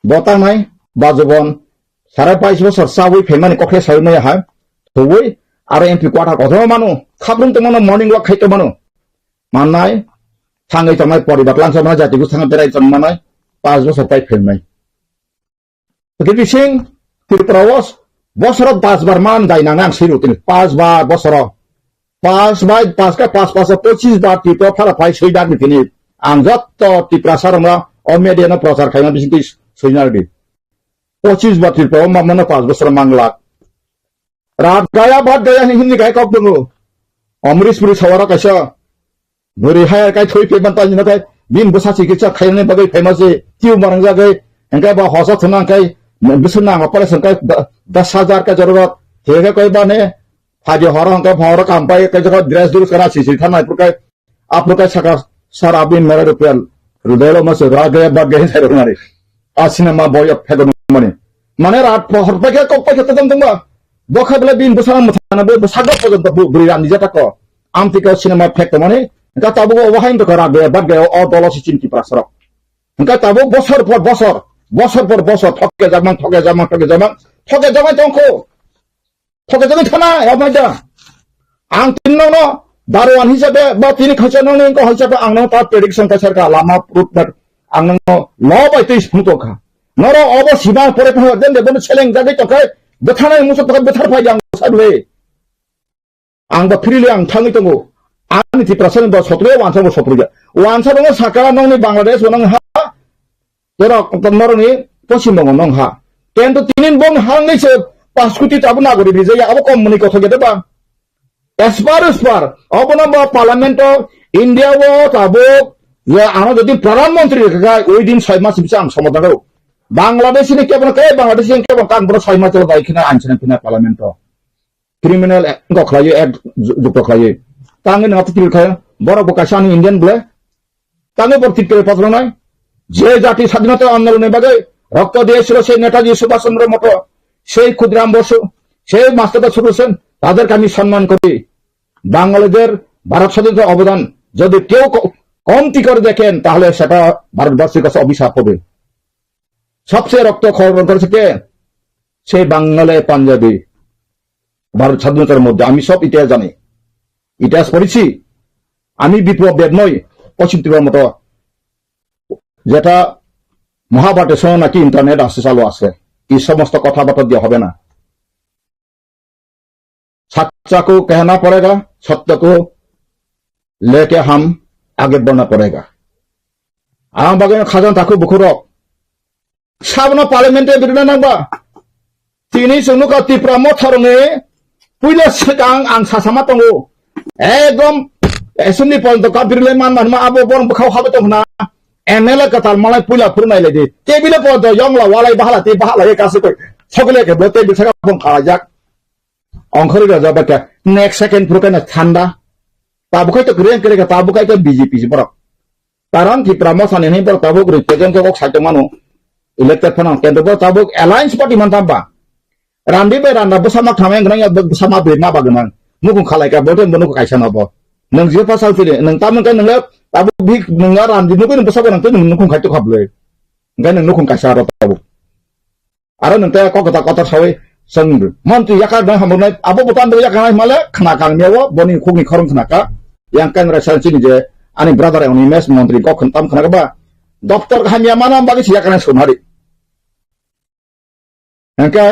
Bo tangnai, bajubon, sare bais bosor chawi phaimani kokhe sawi maya hai, thuwi, aro M P quarter kothoma manu, khabrung tongmano morning walk khai tongmano. Mannai, thangwi tongnai poribar langsa mano jati bwskango berai tongmanai, pas bosor pai phaimai. Kiti sing, Tripura o Bosoro pas bar man dai nang ang swi rutini. Pas bar bosoro. Pas bai pas ka pas pas pochis bar Tripura phara phai soi dak ni tini. Ang jotto Tripura sarongno o media no prochar khaima bisingtwi soi nang di. Pochis bar Tripura o mamano pas bosoro manglak. Rat gaya bhat gaya hini hini gai kok dungo. Amrish Puri sawara kaisa. Bwrwi hai kai thoi phaima tani nathai bin bwsa chikitsa khainani bagwi phaima se tiu marang jagwi hingkai ba hosa thuna hingkai bising nang operation kai das hajar ka jorot hege kai bane phaji horo hingkai phoro kampai kai jaga dress dress kana sisi thanai purkai apurkai saka sara bin mera rupial rudelo mase rage bagge sai rungari. A cinema boyok phego mani. Mane rat pohor paikha kok paikha tadam tongba. Bokha bela bin bwsang mwthana bo bwsakno pojonto bwrwi rani jata ko. Amtwi ka cinema phek tongmani. Hingka tabuk o wahain to kara be bad ge o dolo si chinti prasarok. Hingka tabuk bosor por bosor, bosor por bosor thokke jamang thokke jamang thokke jamang thokke jamang tongko. Thoke jagwi thana, ya mai da. Ang tini nokno daruan hisabe, ba tini khaisa nokni wngkha hisabe ang nokno ta prediction kaisa rwkha, lama route map ang nokno lo bai twi phunuk tongkha. Norok obo sima pore phano den de bono seleng jagwi tongkha, bwtharnai muchuk tongkha, bwthar phai ang sadle. Ang ba freely ang thangwi tongo. Ani Tiprasa ni ba sotro, wansa bo sotro ya. Wansa bo saka nokni Bangladesh bo nang ha, Borok norokni Poschim Bongo nong ha. Kintu tinin bong hangni se pas koti tabuk nagori rijaya abo kom mani kotha gede ba. As far as far, obono bo parliament o India o tabuk ya ano jodi pradhan mantri kha within soi mas bisa ang somadhan ro. Bangladesh ni kebo kai Bangladesh ni kebo kan bro soi mas bai khina anchana khina parliament o. Criminal act wngkha khlaiwi, act ju-, jukto khlaiwi. Tangwi nwng aphutiri khayo, borok bo kaisa ani Indian bwle. Tangwi borok tip kere pathornai. Je jati sadhinota andolonni bagwi rokto diyesil sei Netaji Subhash Chandra Bose, sei Khudram Bosu, sei Master Bhagat Sen, তাদেরকে আমি সম্মান করি। বাঙালিদের ভারত স্বাধীনতার অবদান যদি কেউ ক-, কমতি করে দেখেন, তাহলে সেটা ভারতবাসীর কাছে অভিশাপ হবে। সবচেয়ে রক্ত খরণ করেছে কে? সেই বাঙালি পাঞ্জাবি। ভারত স্বাধীনতার মধ্যে আমি সব ইতিহাস জানি, ইতিহাস পড়েছি। আমি বিপ্লব দেব নই, পশ্চিম ত্রিপুরার মতো, যেটা মহাভারতের সময় নাকি ইন্টারনেট আসতে চালু আছে, এই সমস্ত কথাবার্তা দিয়ে হবে না। सच्चा को कहना पड़ेगा, सत्य को लेके हम आगे बढ़ना पड़ेगा। Ang bagwi khajan takhu bukhurok. Sabno parliament e birna nangba. Tini chwng nukha Tipra motharokni puila swkang ang sasama tongo. Ekdom assembly porjonto kabirle man man ma abo borok bwkhao habo tongna. M L A kwtal malai puila phuru nai lai di. Table porjonto yongla walai bahala tei bahala ye kasi koi. Sokle ke bo table saka bong khalajak. Ongkhorwi rojak ba khe next second phuru khe thanda. Tabuk khai to kwrwi ang kwrwi kha, tabuk khai to B J P si borok. Karon Tipra motha ni hwnwi borok tabuk represent khe kok sai tongmano. Elected phano, kintu bo tabuk alliance party man tamba. Randi bai randa bwsa mak thamai wngkha nang ya, bwsa mak bai ma bagwi nang. Nukhung khalai kha, bo tei bo nukhung kaisa no bo. Nwng jio pa sal tini, nwng tamoni khe nwng le tabuk bik nwng ya randi nugwi nwng bwsa bo nang tei nwng nukhung khai tokha bwlwi. Hwnkhe nwng nukhung kaisa aro tabuk. Aro nwng tei kok kwtal kotor sawi chwng montri yakar nai hamjaknai, abo bo tando yakar nai hwnmale khna kang miyao boni khukni khorang khna ka. Yang kan rasa chini je ani brother yang M S montri kok khn-, tam khna ka ba. Doptor kaham ya mana bagwi si yakar nai sumhari. Hwnkhe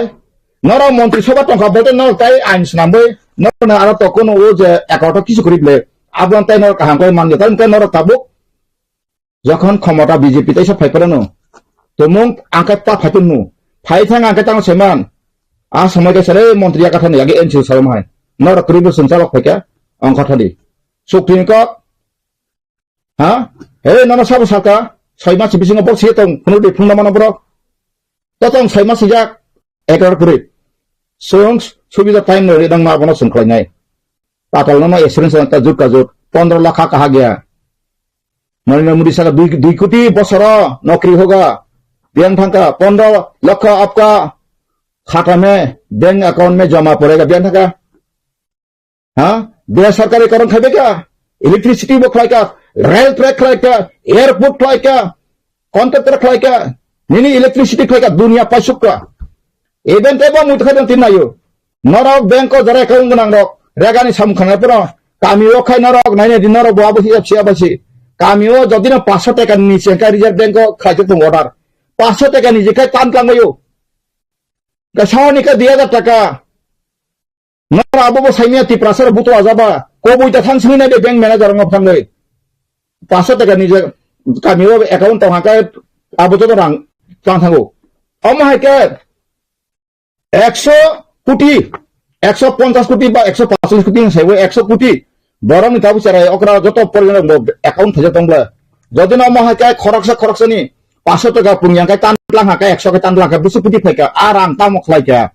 norok montri soba tongkha bote norok tai ain swnamwi norok aro tokon o je ekarota kisu kwrwi ble. Abo tai norok kaham khe manya ta hwnkhe norok tabuk Jokhon khomota B J P teisa phai phano, tumung angkhe ta phai tongno, phai thang angkhe tang seman, a somoi kaisa le montri yakathani yagi N C O salom hai, norok kwrwi bo chwng chalok phaikha, ongkha thani. Sukthini kok, ha? He, nono sabo saka, soi mas bisingo bok se tong, phunuk de phunukna mano borok. Totong soi ma sijak, ekor kwrwi. Chwng subida time no ri nang ma bono chwng khlainai. Patal no ma experience ta jut ka jut, pondro lakh ka ha gaya. Narendra Modi saka dui, dui koti bosoro nokri hoga. Biyang thangka, pondro lakh apka khata me, bank account me joma porega, biyang thangka. Ha? Besarkari karon khai beka, electricity bo khlai ka, rail track khlai ka, airport khlai ka, contractor khlai ka, nini electricity khlai ka, dunia paisuk ka. Even tebo mui khai dong tin nayo. Norok bank o jara account gnang rok, regani samung khana pura, kami o khai norok, naina di norok bo abo hisab si abo si. Kami o jodi no paanch sho taka ni se khai Reserve Bank o khai tung order. Paanch sho taka ni je khai tan tlang bayo. Ka sahani ka dui hajar taka. Nora abo bo saimya Tiprasa rok butu ajaba. Koboi ta thang sini nai de bank manager ngo thangoi. Paso taka nije kami o account tong haka abo joto rang tang thango. Omo hai ke ekso koti, ekso ponchas koti ba ekso pachish koti ni saibo ekso koti. Borok ni tabu cherai okra joto porjona bo account khaijak tong bla. Jodi no omo hai ke khoroksa khoroksa ni paso taka pung yang kai tan tlang ha kai ekso kai tan tlang ha kai bisi koti phai ka a rang tamo khlai ka.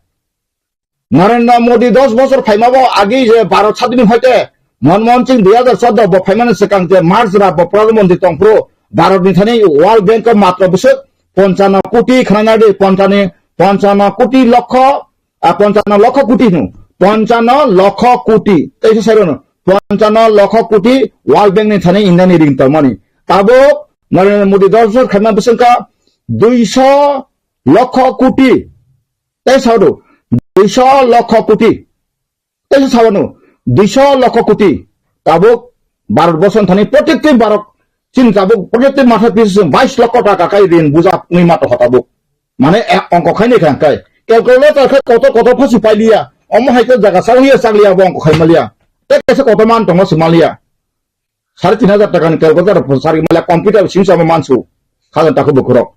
Narendra Modi dos bosor phaimabo agi je Bharat sadini hoite Manmohan Singh dui hajar choudo bo phaimani swkang je March ra bo Pradhan Mantri tongphuru Bharat ni thani World Bank o matro bwswk ponchanno koti khwnanadi, ponchani, ponchanno koti lokho, a, ponchanno lokho koti hwno, ponchanno lokho koti, teisa sairano, ponchanno lokho koti World Bank ni thani India ni ring tongmani. Tabuk Narendra Modi dos bosor khaima bwswk kha duiso lokho koti. Tei sado, duiso lokho koti. Tei sawano, duiso lokho koti. Tabuk Bharat borso thani protekti Bharat, chini tabuk protekti matha pisa bais lokho taka kai rin buja wngwi ma tongkha tabuk. Mane, e, ongkho khainai kha kai. Calculator khe kotor kotor phosi pailiya. Omo hai khe jaga sa wngya chakliya bo ongkho khai maliya. Tei kaisa kotor man tongo se maliya. Sare tin hajar taka ni calculator bo sari maliya computer sing sama mansu. Khajan takhuk bukhurok.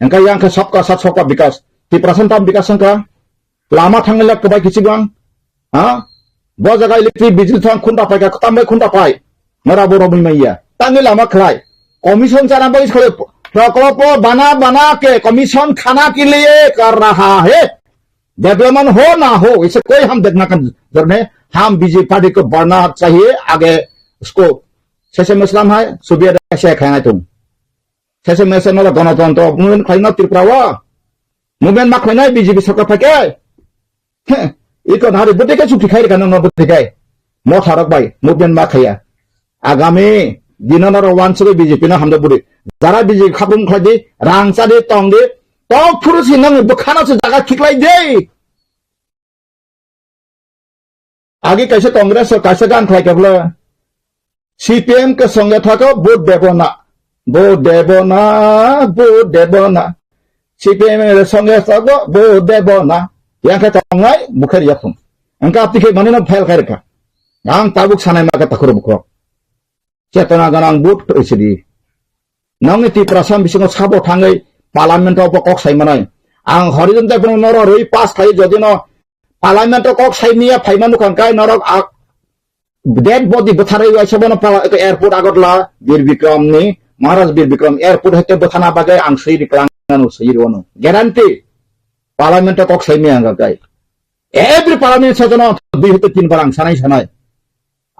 Engkha yang khe sabka sath sabka bikas. Tiprasa tam bikas wngkha. Lama thangwi lak kwbai kichigwang. Ha? Bo jaga electric bijli thang khunta pai ka, kwtam bai khunta pai. Nora bo romwi manya. Tangwi lama khlai. Commission chana bagwi sole proklopo bana bana ke commission khana ke liye kar raha hai. Development ho na ho, ise koi hum dekhna ka zaroor nahi. Hum B J P party ko badhna chahiye, aage usko sese masla hai, subia da se khana tum. Sese mese no la ganatantro movement khlaina Tripura o. Movement ma khlainai B J P sarkar phai khe. He, iko nari bwtwi khe chukti khai rikha nang no bwtwi khe. Motha rok bai movement ma khaiya. Agami dino naro wansugwi B J P no hamjak bwrwi. Jara B J P khaprum khlai di, rang cha di, tong di. Tok phuru si nang bwkhano se jaga khiklai di. Agi kaisa Congress o kaisa gan khlai kha bwle, C P M ke songe thako, vote debo na, vote debo na, vote debo na. C P M le songe thako, vote debo na. Yang khe tongnai, bukher yakhung. Engka apti khe mani no fail khai rikha. Ang tabuk sanai ma khe takhur bukhok. Chetona ganang vote rwsidi. Nongni Tiprasa bisingo sabo thangwi parliament o bo kok sai manai. Ang Horizon Taiphano noro rwi pass khai jodi no parliament o kok sai miya phaima nukha kai norok a-, dead body bwtharwi waisa bono pala-, airport Agartala Bir Bikram ni, Maharaj Bir Bikram airport hete bwthana bagwi ang swi riklang nanu swi rwno. Guarantee parliament o kok sai miya ang kai. Every parliament session o dui hete tin bar ang sanai sanai.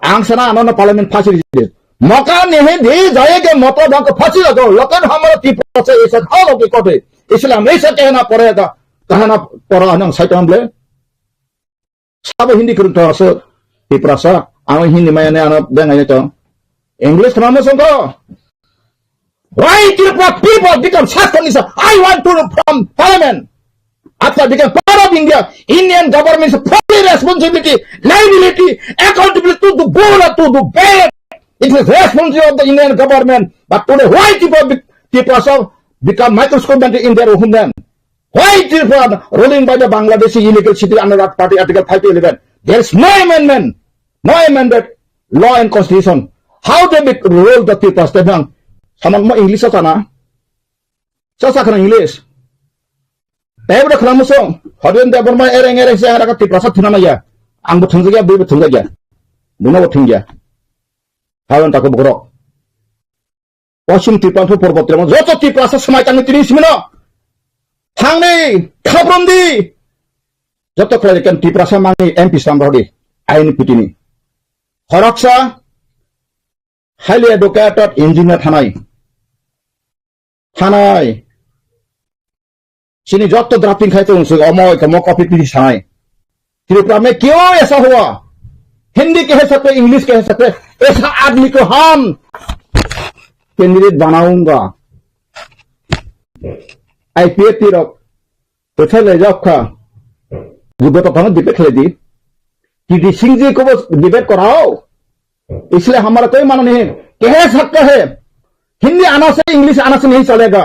Ang sana ano na parliament phasi rijak. Mauka nahi diya jayega, matlab hamko phasi lagao, lekin hamara Tiprasa aisa tha loge kote. Isliye hum aisa kehna padega, kehna pada hai na, sai to hum le. Sabo Hindi kurung to aso Tiprasa, ang Hindi maya ne ano bengai to. English khna mo songko. Why Tripura people become such condition? I want to know from parliament. After become part of India, Indian government is fully responsibility, liability, accountability to do good or to do bad. It is responsibility of the Indian government. But today, why Tripura be-, Tiprasa become microscopic in their homeland? Why Tripura ruling by the Bangladeshi illegal city under that party Article five eleven? There is no amendment, no amended law and constitution. How they be rule the Tiprasa? They bang. Saman mo English sana. Sa sa khana English. Tei bwrwi khwlangma song. Horen Debbarma ereng ereng se ang raka Tiprasa thwna maya. Ang bo thwngjak ya, bui bo thwngjak ya. Buino bo thwngya. Haron tako bokhorok. Poschim Tripura phu Parbat Tripura joto Tiprasa swmai tangwi tini simino. Thangni khaprom di. Joto khlai kan Tiprasa mangni M P slam rodi. Aini pitini. Khoroksa highly educated engineer thanai. Thanai. Chini jotto drafting khai tong suk omo kamo copy pidi sanai. Tripura mein kyun aisa hua? Hindi kaise sakte, English kaise sakte? Aisa aadmi ko hum candidate banaunga. I P F T rok, pethai le jab kha. Jugo to kano debate khle di. T D Singh ji ko bas debate karao. इसलिए हमारा कोई मानना नहीं है। कह सकता है, हिंदी आना से, इंग्लिश आना से नहीं चलेगा।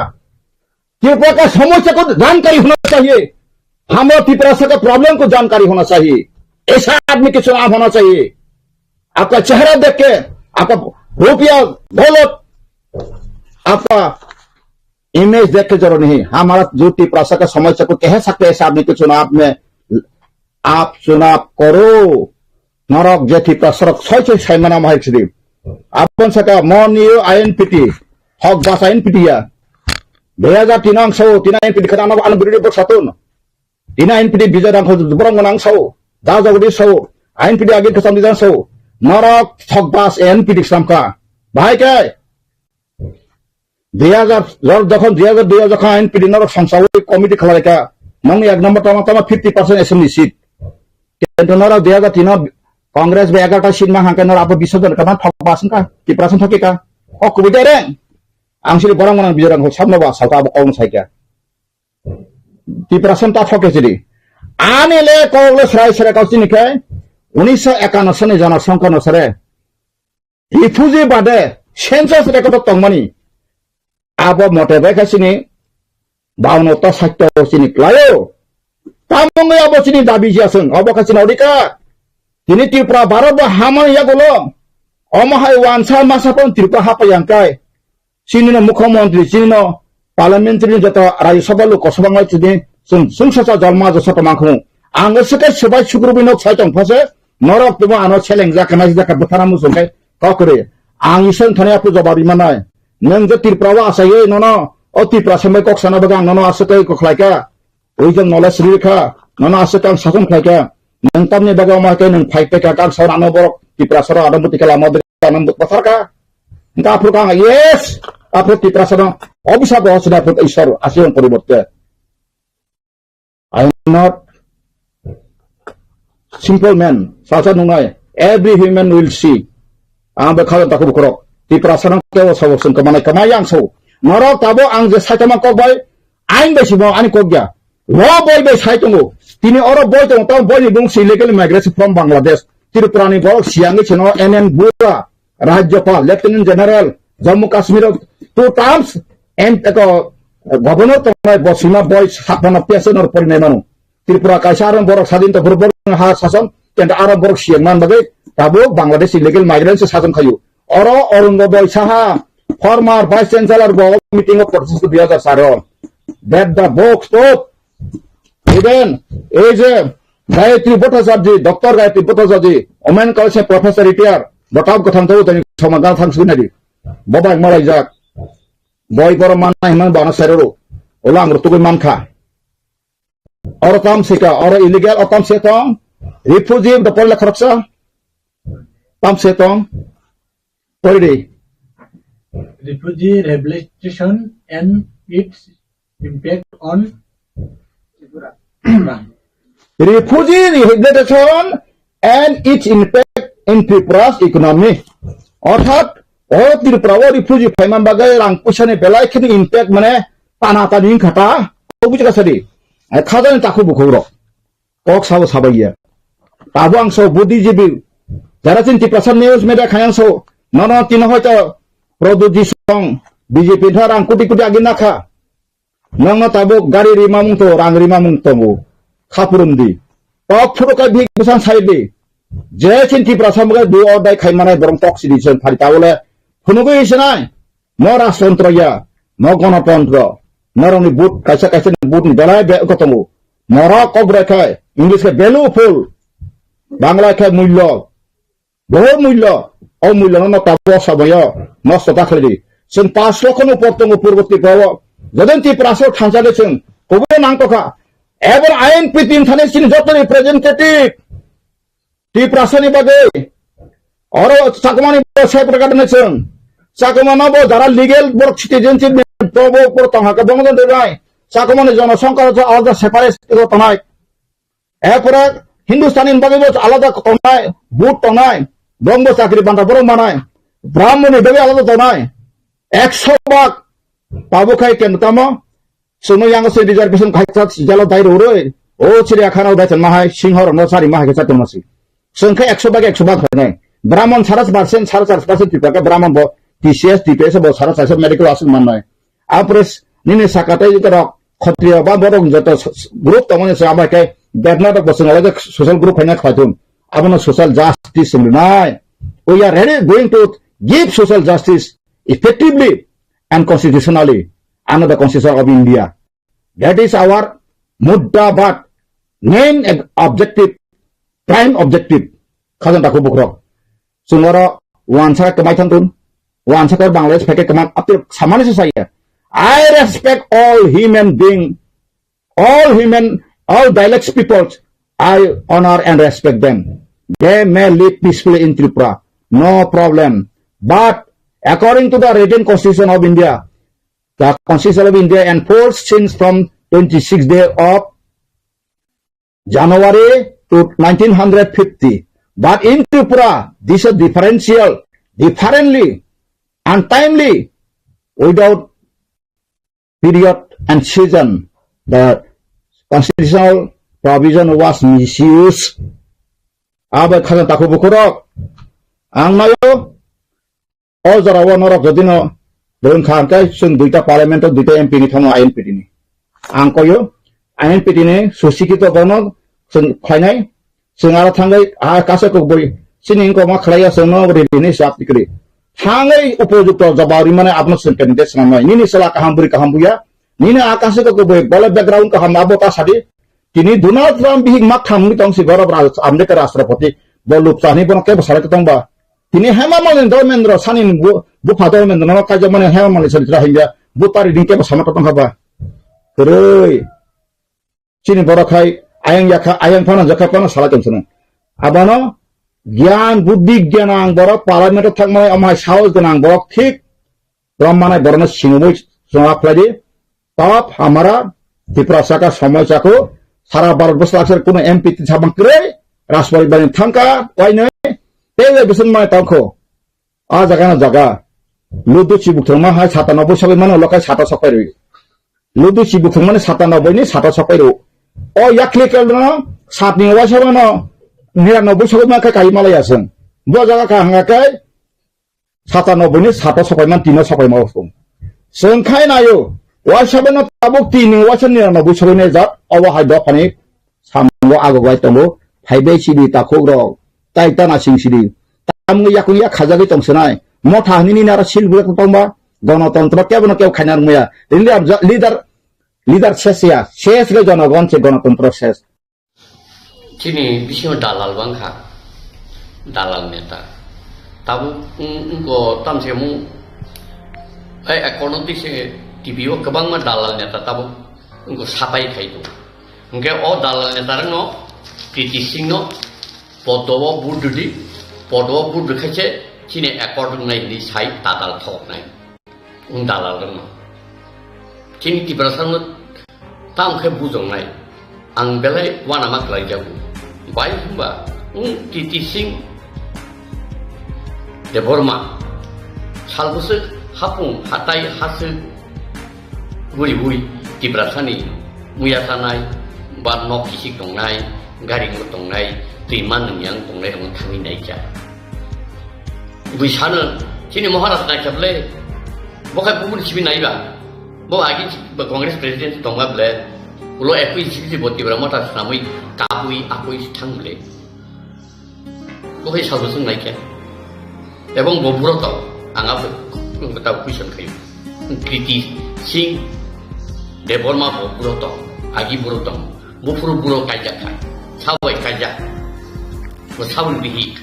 त्रिपुरा का समस्या को जानकारी होना चाहिए। हम लोग तिपरासा का प्रॉब्लम को जानकारी होना चाहिए। ऐसा आदमी के चुनाव होना चाहिए। आपका चेहरा देख के, आपका रुपया, दौलत, आपका इमेज देख के जरूरत नहीं। हमारा जो तिपरासा का समस्या को कह सकते हैं, ऐसा आदमी के चुनाव में आप चुनाव करो। Norok je tiprasarok soi soi sai mana mahai sidi. Abon saka mo niyo I N P T, hok bas I N P T ya. Dui hajar tin ang sao, tin I N P T khana ano ano biridi bok satun. Tin I N P T bijai rang khol borong nang sao. Da jagodi sao. I N P T agin kasam dijang sao. Norok hok bas I N P T samka. Bahai kai. Dui hajar, jor-, jokhon dui hajar dui jokhon I N P T norok songsawi committee khlai kha, nongni ek number tama tama fifty percent assembly seat. Kintu norok dui hajar tin o Congress bai egarota seat ma hangke norok abo bish jon kama thok bas wngkha, Tiprasa thok kha. O kubui dereng. Ang sini borok manang bijorang ho sabno ba salta abo kong sai kha. Tiprasa ta thok khe sidi. Ani le kok le srai srai kau sini khe unisho ekanno sani jana songkha no sare. Refugee bade census record o tongmani. Abo mote bai kha chini baunno ta sakto chini klaio. Tamungwi abo chini dabi jia sung. Abo kha chini odika. Tini Tripura Bharat bo hamani yagulo. Omo hai wansa masa pon Tripura hapa yangkai. Chini no mukhyamantri, chini no parliamentary ni joto Rajya Sabha, Lok Sabha ngai chini chwng chwngsacha jalma josa tongmang khunu. Ang swkhe swbai sukrubui nok sai tong phase, norok tongma ano seleng jaka nai jaka bwthara muchung khe kok kwrwi. Ang isang thani apu jobab imanai. Nwng je Tripura o asaiwi nono o Tripura sambai kok sana bagwi ang nono aswk kok khlai kha. Ui jong knowledge rwi kha, nono aswk kang sason khlai kha. Nwng tamni bagwi omo hai khe nwng phai pekha kang sa rano borok Tiprasa ro ano muti khe lama de ano mut pathar kha. Hingkha aphuru kang yes, aphuru Tiprasa no obisa bo hosina aphuru Ishwar aswk poriborte. I am not simple man. Salsa nungnai. Every human will see. Ang bai khajan takhuk bukhurok. Tiprasa no kebo sabo sung kamai kamai yang so. Norok tabo ang je saitama kok bai ain bai simo ani kok ya. Law boy bai sai tongo. Tini oro boy tongo, tamo boy ni bung si illegal migrants from Bangladesh. Tripura ni borok siyang sino N N Bura, Rajyapal, Lieutenant General, Jammu Kashmir two terms, and eko governor tongnai bo sima boy sakmano P S N or pori nai mano. Tripura kaisa aram borok sadin to borok ha sason, kenta aram borok siyang man bagwi tabo Bangladesh illegal migrants sason khayu. Oro Arunodoi Saha, former Vice Chancellor, bo meeting o protest dui hajar sar o. That the box stop. Even ei je Gayatri Bhattacharjee, Doctor Gayatri Bhattacharjee, Women College professor retire, bo tab kwthang thabu tani somadan thang sui nadi. Bo bai malai jak. Boi boro manna himan bana serero. Ola ang rutugui mankha. Oro tam sika, oro illegal o tam se tong. Refugee the pole khoroksa. Tam se tong. Pori de. Refugee rehabilitation and its impact on Tripura. Refugee rehabilitation and its impact in Tripura's economy. Orthat o Tripura o refugee phaiman bagwi rang puisa ni belai kheno impact mane tana tani wngkha ta. O buji ka sadi. Ai khajani takhuk bukhuk rok. Kok sabo sabai ya. Tabo ang so budi jibi. Jara chin Tiprasa news media khayang so. Nono tino hoito Pradyot Jisong B J P thar ang kuti kuti agi nakha. Nangno tabuk gari rima mung to, rang rima mung tongo. Khapurumdi. Tok phuru kai bhik bwsang saidi. Je chin Tiprasa mung do or dai khai manai borong tok sidi sen phari tabole. Phunugui senai. Mo rajtontro ya. Mo gonotontro. Norokni but kaisa kaisa ni but ni belai be ko tongo. Morok kok brai khai. English khai value full. Bangla khai mullo. Bohor mullo, o mullo no tabo sabayo nosto ta khlai di. Chwng pash lokho no por tongo purbo Tripura o. Jodin Tiprasa o thansa de chwng, kobo nang tokha. Ebon I N P T thani chini joto representative Tiprasa ni bagwi. Oro Chakma ni bo separate ni chwng. Chakma no bo jara legal borok citizenship ni bo bo por tong ha ka bong don de bai. Chakma ni jono songkar alda separate ko tonai. Erpore Hindustani ni bagwi bo alada tongnai, but tongnai, borok bo chakri banta borok manai, Brahmon ni bagwi alada tongnai, ekso bak tabo khai ken tamo, chwngno yang se reservation khai chat jalo dai rw rw, o chiri akhana dai tongma hai, singho rokno sari ma hai khe chat tongma si. Chwng khe ekso bak ekso bak khainai. Brahmon sara percent, sara char percent Tripura khe Brahmon bo T C S, T P S bo sara char medical aswk mannai. Apres nini sakatai rok Khotriya ba borok joto s-, s-, group tongmani se abo hai khe Devnath rok bo chwng alai social group phaina khlai thung. Abono social justice wng nai. We are ready going to give social justice effectively and constitutionally under the Constitution of India. That is our mudda, but main eg-, objective, prime objective. Khajang takhuk bukrok. Chwng oro wansa khe kwmai thang thun. Wansa khe Bangladesh phai khe kwmai apir samani se saya. I respect all human being, all human, all dialects peoples. I honor and respect them. They may live peacefully in Tripura. No problem. But according to the written constitution of India, the Constitution of India enforced since from twenty-sixth day of January to nineteen fifty. But in Tripura, this is differential, differently, untimely, without period and season, the constitutional provision was misused. Abo khajang takhuk bukrok, ang nayo, o jora o norok jodi no rwng kha hwnkhe chwng duita parliament o duita M P ni thangma I N P T ni. Ang koyo I N P T ni susikito bono chwng khlainai, chwng aro thangwi a kasa kokboi chini wngkoma khlaiya chwngno riri hinwi sap tikri. Thangwi upojukto jawab rimani abono chwng candidate swnamnai. Nini chwla kaham bwrwi kaham buya, nini a kasa kokboi bole background kaham abo ta sadi. Tini Donald Trump bihik mak thangwi tong si borok raj-, America Rashtrapati bo lupchani bono kebo salai tong ba. Tini Hema Malini Dharmendra sani bu-, bupha Dharmendra no kaijak mani Hema Malini sani tra hinja bu pari din kebo sama tong ba. Kwrwi. Chini borok hai ayang yakha, ayang phano jakha phano salai tong sino. Abono gyan buddhi gyanang borok parliament o thangmani omo hai sahos gwnang borok thik rom manai borokno singwi chwng khlai di. Top hamara Tiprasa ka somosya ko sara Bharat borsho aksar kuno M P ti sabang kwrwi Rajparibar ni thangka wainwi tei bising mai tangkho. A jaga no jaga. Ludu chibuk thwngma hai sata noboi sogwi mano lokai sata sokai rwi. Ludu chibuk thwngmani sata noboi ni sata sokai rwi. O yakli kel no sat ni waisa mano nira noboi sogwi ma kai kai malai aswng. Bo jaga ka hanga kai sata noboi ni sata sopai man tino sopai ma usung. Sengkhai nayo waisa no tabuk tini waisa nira noboi sogwi ne jat obo hai dophani Samungo agoglai tongo, phaibai sidi takhukrok, tai tana sing sidi. Tamungwi yakung yak khajagwi tongsinai. Motha hinwi nini aro sil burak tongba, gonotontro kebono kebo khaina rwngmaya. Leader, leader, leader ses ya, ses gai jonogon se gonotontro ses. Chini bisingo dalal bangkha, dalal neta. Tabuk, mm, wngko tamse mung, ai, akorno tise T V o kwbangma dalal neta tabuk wngko sapai khai tongo. Hingke o dalal netarokno Kriti Singno podo o vote rwdi, podo o vote rwkhaise chini accord wngnai hinwi sai ta dal thoknai. Wng dalalrokno. Chini Tiprasano tamo khe bujongnai. Ang belai uanama khlaijago. Bai hwnba wng Kriti Sing Debbarma sal bwswk hapung hatai haswk guriui Tiprasani muya chanai, ba nok kisik tongnai, gari wng tongnai, twi man nwngyang tongnai rokno thangwi naikha. Bui sano, chini Maharaj naikha ble, bo khai bumuni simi naiba, bo agi ba Congress president tongma ble, ulo ekui simi bo Tipra Motha swnamwi kabui akui thang ble. Bo hai salbwswng naikhe. Ebong bo buro tong, ang abo tabo question khayo. Kriti Singh Debbarma bo buro tong, agi buro tong, buphuru buro kaijak khai, sabai kaijak. Bo saboni bihi,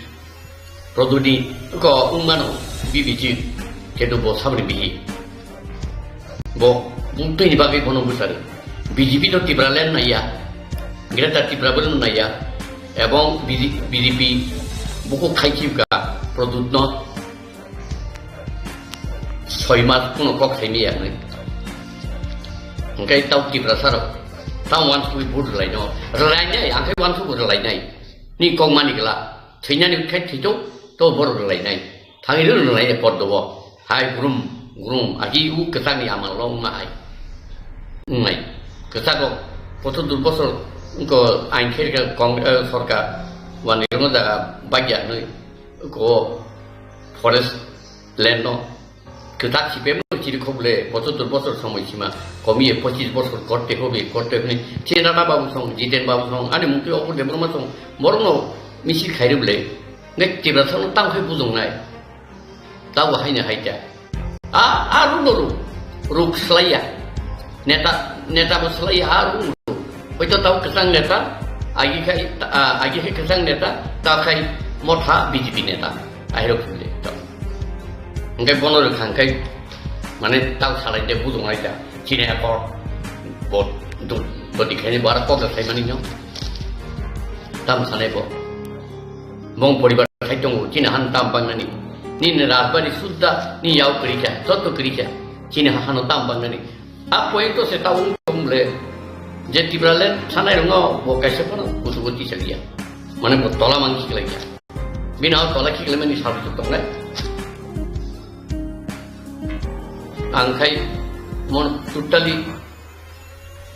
Produni ko wngmano B B G, kedo bo saboni bihi. Bo, bung twi ni bagwi bono bwsari. B J P no Tipraland naiya. Greater Tipraland naiya. Ebong B J P buku khaichibga product no soi mas kuno kok saimi ya nai. Engkai tau Tiprasa rok. Tau wan sui bud rwlai no. Rwlai nai, angkai wan sui bud rwlai nai. Ni kok mani gla. Thwinani khai thwito, to borok rwlainai. Thangwi rw rwlainai poddo o. Hai grum, grum, agi u kwchangni amal lo wngma hai. Wngnai. Kwchago, kotor dur bosor, wngko ain khe rwkha kong, eh, sorkar, wani rwno jaga bagya hwnwi, ko forest land no. Kwtak C P M no chiri khobole, pochottor bosor somoi sima, komiye pochis bosor korte hobe, korte hwnwi, Chinata Babu song, Jiten Babu song, ani mungtwi Apur Debbarma song, borokno misil khairwbole, nge Tiprasano tang khai bujongnai, tabo haino haikha. A, a rukno ruk, ruk slaiya, neta, neta bo slaiya, a rukno ruk. Hoito tabo kwchang neta, agi khai, a, agi khai kwchang neta, ta khai motha B J P neta. Ahirok sumle tong. Hingke bono rwkha hingke, mane, tao salai de bujung ai da. Chini akor bo do, dodi khaini bo aro kok da sai mani no. Tam sanai bo. Bong poribar khai tongo, chini han tam bang nani. Nini rajbari sudda, ni yao kri kha, joto kri kha. Chini hano tam bang nani. A point to se tao wng tong le. Je Tipraland sanai rwngo, bo kaisa phano kuchugo tisa liya. Mane bo tola mang khiklai ya. Bini o tola khiklaimani sal rok tongnai. Ang khai mon totally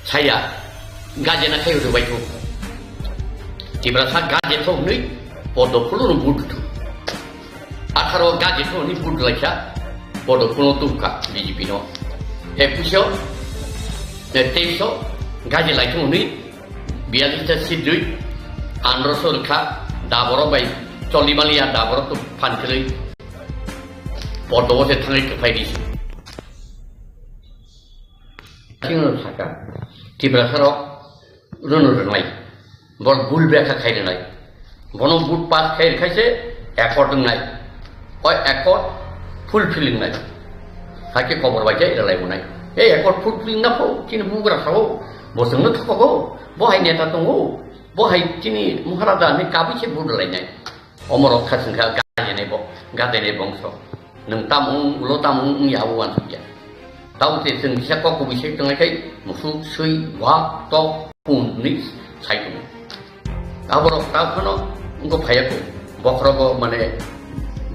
saya gajena khai rwbai thok. Tiprasa gaje thok nwi podo phuluru vote thok. Atharo gaje thok ni vote laikha podo phuno tukha B J P no. Ekuso, teiso gaje lai thok nwi. Biyalista sidui, andro sorkha, daboro bai, choli maliya daboro to phan kwrwi. Podo se thangai kwphai di. Chini saka, Tiprasa rok runu rwnai. Bor bul bekha khai rwnai. Bono vote pass khai rwkhaise accord wngnai. Oi accord fulfilling nai. Hakhe kobor bai khe rwlai wngnai. Ei accord fulfilling na pho, chini bugra sao. Bo chwngno thokogo. Bo hai neta tongo. Bo hai chini Maharaja ni kabui se vote rwlainai. Omorok kha chwngkha gajenai bo, gadenai bongso. Nwng tam wng, ulo tam wng, wng ya, o uansukya. Tao te chwng kisa kok kubui se tongnai khai, musuk, sui, wak, tok, pun, hwnwi sai tongo. Aborok tao phano wngkha phaiya kho, bokhorogo mane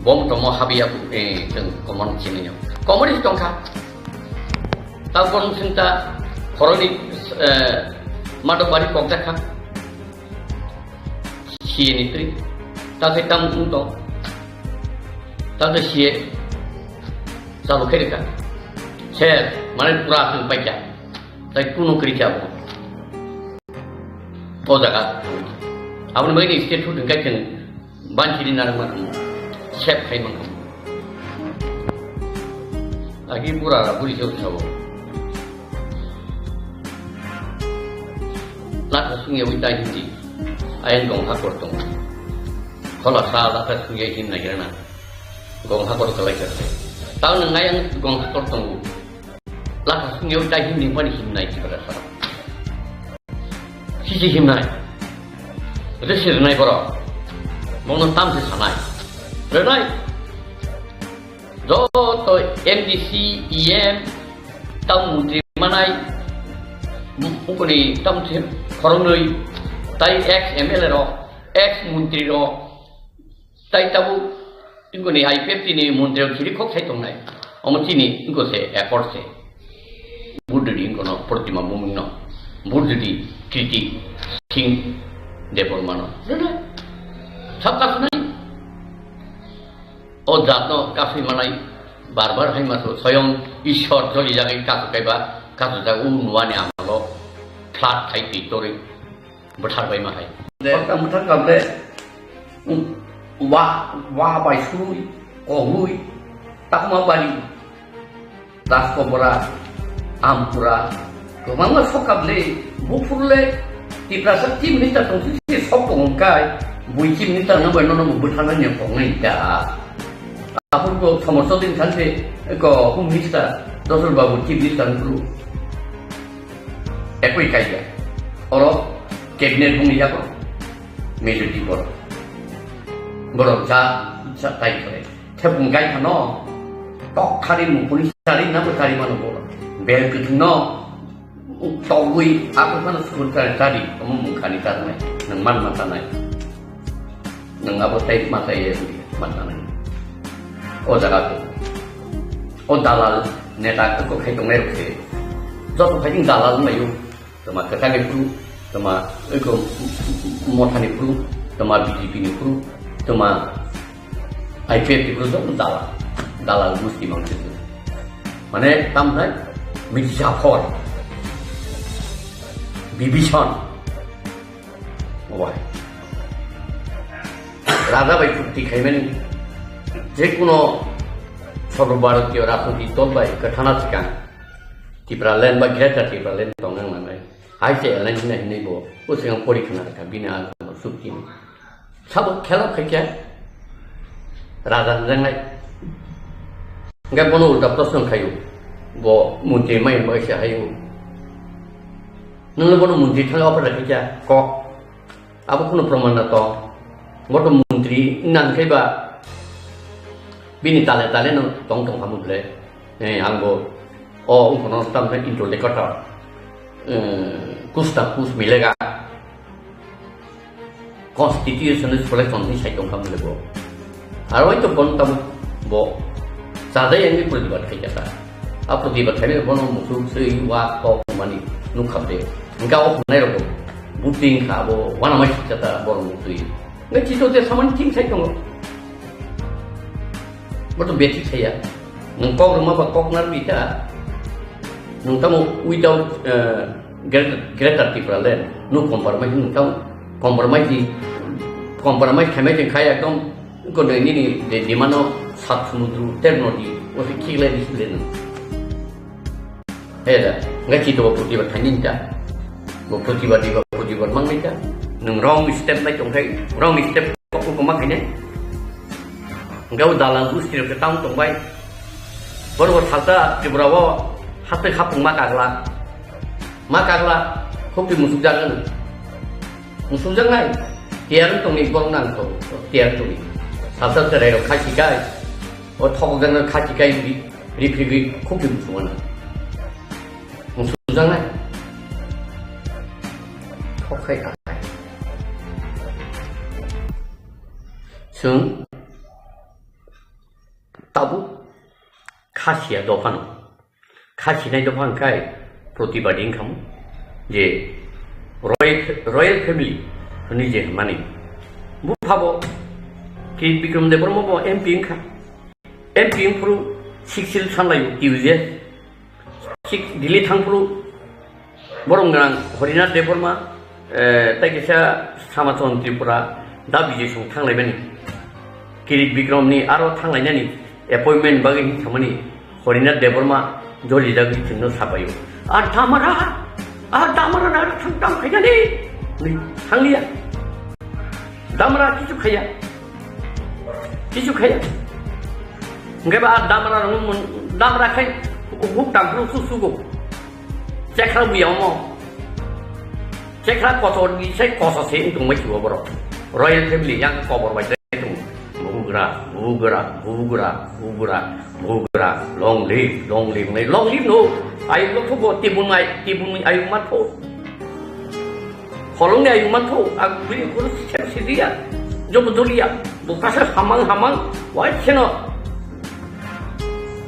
bom tomo habya kho, eh, chwng common chini no. Common is tongkha. Tao bono chwng ta khoroknwi, eh, madok bari kok jakha. C A ni twi. Ta khe tam wng tong. Ta khe C A chalo khe rwkha. Sir, mane pura chwng paikha. Tai kuno kwrwikha bo. O jaga. Aboni bagwi ni state food hwnkhe chwng banchini narwkma thangma. Sep khai mankha. Agi pura buri se uthabo. Lata sungya wi dai hindi. Ayang gong hakor tong. Khola sa lata sungya hin na hirana. Gong hakor kalai ka. Tao nang ayang gong hakor tong. Lata sungya wi dai hindi mani hin nai kibara sa. Sisi hin nai. Resi nai boro. Bongno tam se sanai. Renai. Joto M D C, E M, tamo montri manai, ukoni tamo se khoroknwi, tai ex M L A rok, ex montri rok, tai tabuk ingkoni I P F T ni montri rok chiri kok sai tongnai. Omo chini ingko se accord se. Buddhidi ingkono Protima Bhumikno, Buddhidi Kriti Singh Debbarmano. Sabkas nai. O jatno kasui manai bar bar hai maso soyong Ishwar joli jagai kasu kaiba kasu jaga u nuani amalo flat khai twi torwi bwthar bai ma hai. Bwthar kable, um, wa, wa bai sui, kogui, takma bari. Raskobra, Ampura, kwbangma sokable, buphurle, Tiprasa chief minister tongsi se sok tongkai, bui chief minister no bai nono bwthana ni tongnai da. Aphuru ko Somosodin Thanse, ko home minister, Dosol Babu chief minister ni kuru. Ekoi kaiya. Oro cabinet bung yago, majority borok. Borok ja, ja tai kore. Thepung gai phano, tok thari mung kuni chari na bo chari mano bo. Bel kuthung no, togwi ako phano sukun chari chari, omo mung khani chari nai, nang man ma tanai. Nang abo tai ma tai ye man tanai. O jaga ko. O dalal neta ko khai tongnai rok se. Joto khai dalal mai yo. Tama kwthangni phuru, tama eko mothani phuru, tama B J P ni phuru, tama I P F ni phuru, joto dalal, dalal musti mangse. Mane, tam hwnai Mirzaphor, Bibison. Obo hai. Raja bai chukti khaimani, je kuno Sarbo Bharatiyo rajniti dol bai kwthana swkang Tipraland ba Greater Tipraland tong nang nangnai. Hai se alai hinai hinai bo, o swkang pori khna kha bini a chukti ni. Sabo khela khaikya raja hwnjaknai. Hingke bono ulta proshno khaio. Bo montri mai hwnba se haio. Nwngno bono montri thangwi offer khaikya kok. Abo kunu proman na tong. Bo to montri nang khe ba bini tale tale no tong tong hamu ble. Eh, ang bo o ungkono tam khe intro le kota. Eh, kuch na kuch milega. Constitution ni selection ni sai tong kha mole bo. Aro to bon tam bo. Chadai yang ni protibad khai kata. A protibad khai bono musuk sei wa to mani nuk khap de. Engka o nai ro. Buting kha bo wana mai kata bo musui. Ngai chito de saman ting sai tong. Bo to beti saya. Nang kok ruma ba kok nar bita. Nang tamo without, eh, Greater, Greater Tipraland, no compromise, no tamo compromise di, compromise khamai jeng khai ekdom, ko doi nini de, de mano sat sumudru, ter nodi, o se khiklai di sile no. He da, ngai chito bo protibad khaini ta. Bo protibad di, bo protibad mang ni ta. Nung wrong step nai tong khai, wrong step ko ko ma khaini. Ngai o dalan gusti ro ke tang tong bai. Bor bor salta Tripura o hatai khapung ma kagla. Ma kagla, khopti musuk jagan. Musuk jagnai. Tiar tongni borok nang to, tiar tongni. Salta serai rok khachi kai. O thok jagan khachi kai ri, ri, ri, ri, khopti musuk mana. Musuk jagnai. Thok khai kai. Sung. Tabuk khasia dophano. Khasinai dopha hwnkhe protibadi wngkhamu je royal, royal family hwnwi je hwnmani. Buphabo Kirit Bikram Debbarma bo M P wngkha. M P wngphuru six seal sanlaio T U J. Six Delhi thangphuru borok gwnang Harinath Debbarma, eh, tei kaisa Samachon Tripura da Bijay Song thanglaimani. Kirit Bikram ni aro thanglainani appointment bagwi hinsamani Harinath Debbarma jolijagwi chwngno sapaio. A damra, a damra na thang tang khainani. Ni thangliya. Damra kichu khaya. Kichu khaya. Hingke ba damra rung mun, damra khai huk tang su su go. Chekha buya mo. Chekha kotor ni sai kosa se tong mai chuwa borok. Royal family yang kobor bai tong. Bugra, bugra, bugra, bugra, bugra. Long live, long live, long live no. Ayu lo phubo tibun ai, tibun ayu matho. Holongni ayung mantho, ang bini khoro sisem sidiya, jobo doliya, bo kasa hamang hamang, wai seno.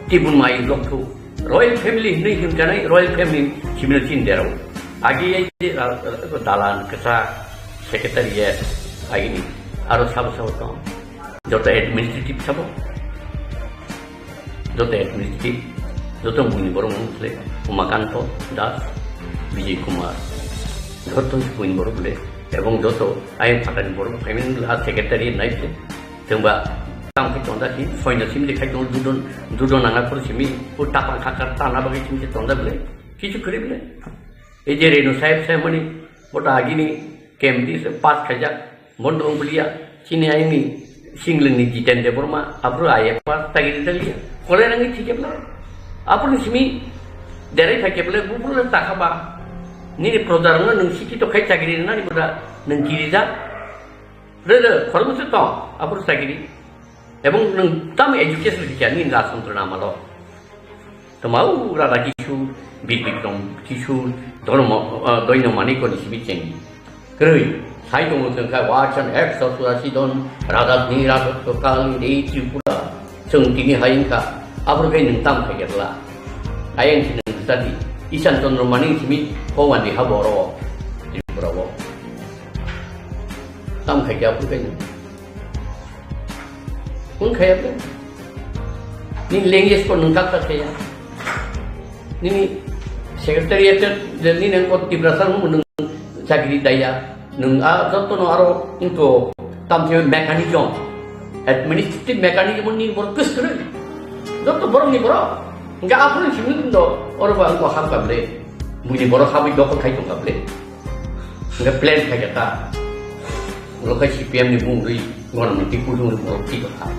Tibun mai lokthok, royal family hinwi himjanai, royal family simino chin derao. Agi ai je, ah, ah, dalan, kasa, secretariat, agini, aro sabo sabo tong. Joto administrative sabo. Joto administrative, joto buini borok mung khle, Umakanto Das, Bijay Kumar, joto buini borok khle, ebong joto ayang phatani borok phaimani khle, a secretary nai khle, chwngba tamo khe tonda si, soino simli khai tongo, dudo, dudo nangna phuru simi, o tapang khakar tana bagwi simi se tonda khle, kichu kwrwi khle. Ei je Renu Saheb saimani, bota agini, K M T se pass khaijak, bondo wng bulia, chini ayangni singlengni Jiten Debbarma, aphuru I A S pass tagiri dalia, kolai rangni thikebla, aphuru simi derai thaikebla, bubula takha ba, nini projarokno nwng sikito khai tagiri rwnani bwda nwng kirijak, re re, khoroknwi se tong, aphuru tagiri, ebong nwng tamo education rikya nini rajtantro namalo. Toma o Radha Kishore, Bir Bikram Kishore, Dharma, ah, Doino Manikko ni simi cheng. Kwrwi, sai tongo chwng kha, watson ekso churasi don, Radhatni Rajotto Kali ni Tripura. Chwng tini hai wngkha, aboro khe nwng tam khai khe bla. Ayang si nwng stadi, Ishan Chandra Manik simi, Phawandi ha boro, Tripura o. Tam khai khe aboro khe nwng. Hwn khaya ble. Ni language ko nung kak kak khaya. Nini secretariat je nini ang Tiprasa nwng chakri daya, nwng a joto no aro into tamse mechanism, administrative mechanism ni bor kusuru. Joto borok ni borok. Enggak apa sih do oro ba ko ham kable. Muni borok habi dokol khai tong kable. Enggak plan khai kata. Lo khai C P M ni bung ri, ngon mati kudung ri borok ti kata.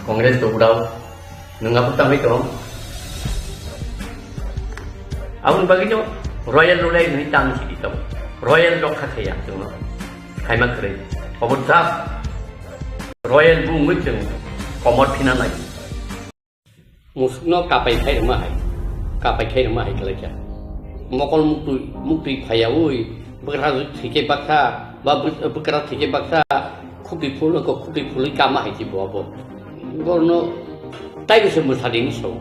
Congress to udao, nwng abo tangwi tong. Aboni bagwino royal rulai nwi tang sidi tong. Royal rok kha khaya tongno. Khaima kwrwi. Obo just royal bu wngwi chwng komor phina nai. Musukno kapai khai rwma hai. Kapai khai rwma hai khlai kha. Mokol muktwi, muktwi phaiyawi, bwkra thwikhe baksa, ba bw-, bwkra thwikhe baksa, khupri phul, khupri phulwi kama hai se bo abo. Borno taibo se mwsadi hinwi sao.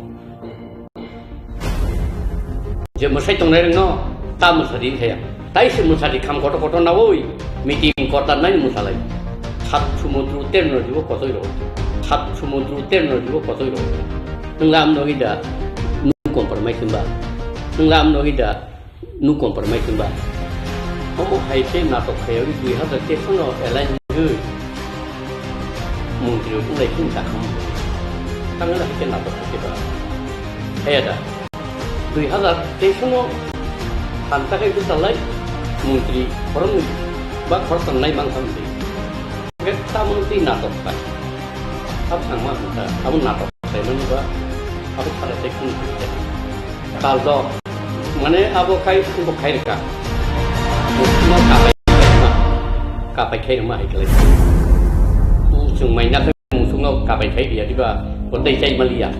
Je mwsai tongnai rwngno ta mwsadi hinwi saya. Tai se mwsadi kham kotor kotor nawi meeting korta nai mwsalai. Sat sumudru ter no jibo kotoi ro. Sat sumudru ter no jibo kotoi ro. Nwng lam no ida nu compromise ba. Nwng lam no ida nu compromise ba. Omo hai khe natok khaywi dui hazar teis no alliance hwnwi montri rok wng lai khe wng ta kha. Tang wng lai khe natok khe ba. Haya da. Dui hazar teis no phan ta khai bwsa lai montri khoroknwi ba khoroktham nai mang kha wng twi. Hwnkhe tamo twi natok kha. Abo thangma hwn kha. Abo natok khlaimani ba abo sara tei khun kha. Tal dok. Mane abo khai, bo khai rwkha. Musukno kapai khai rwma, kapai khai rwma hai khlai. O chwng mai nakhai musukno kapai khai riya diba, bo tei chai maliya.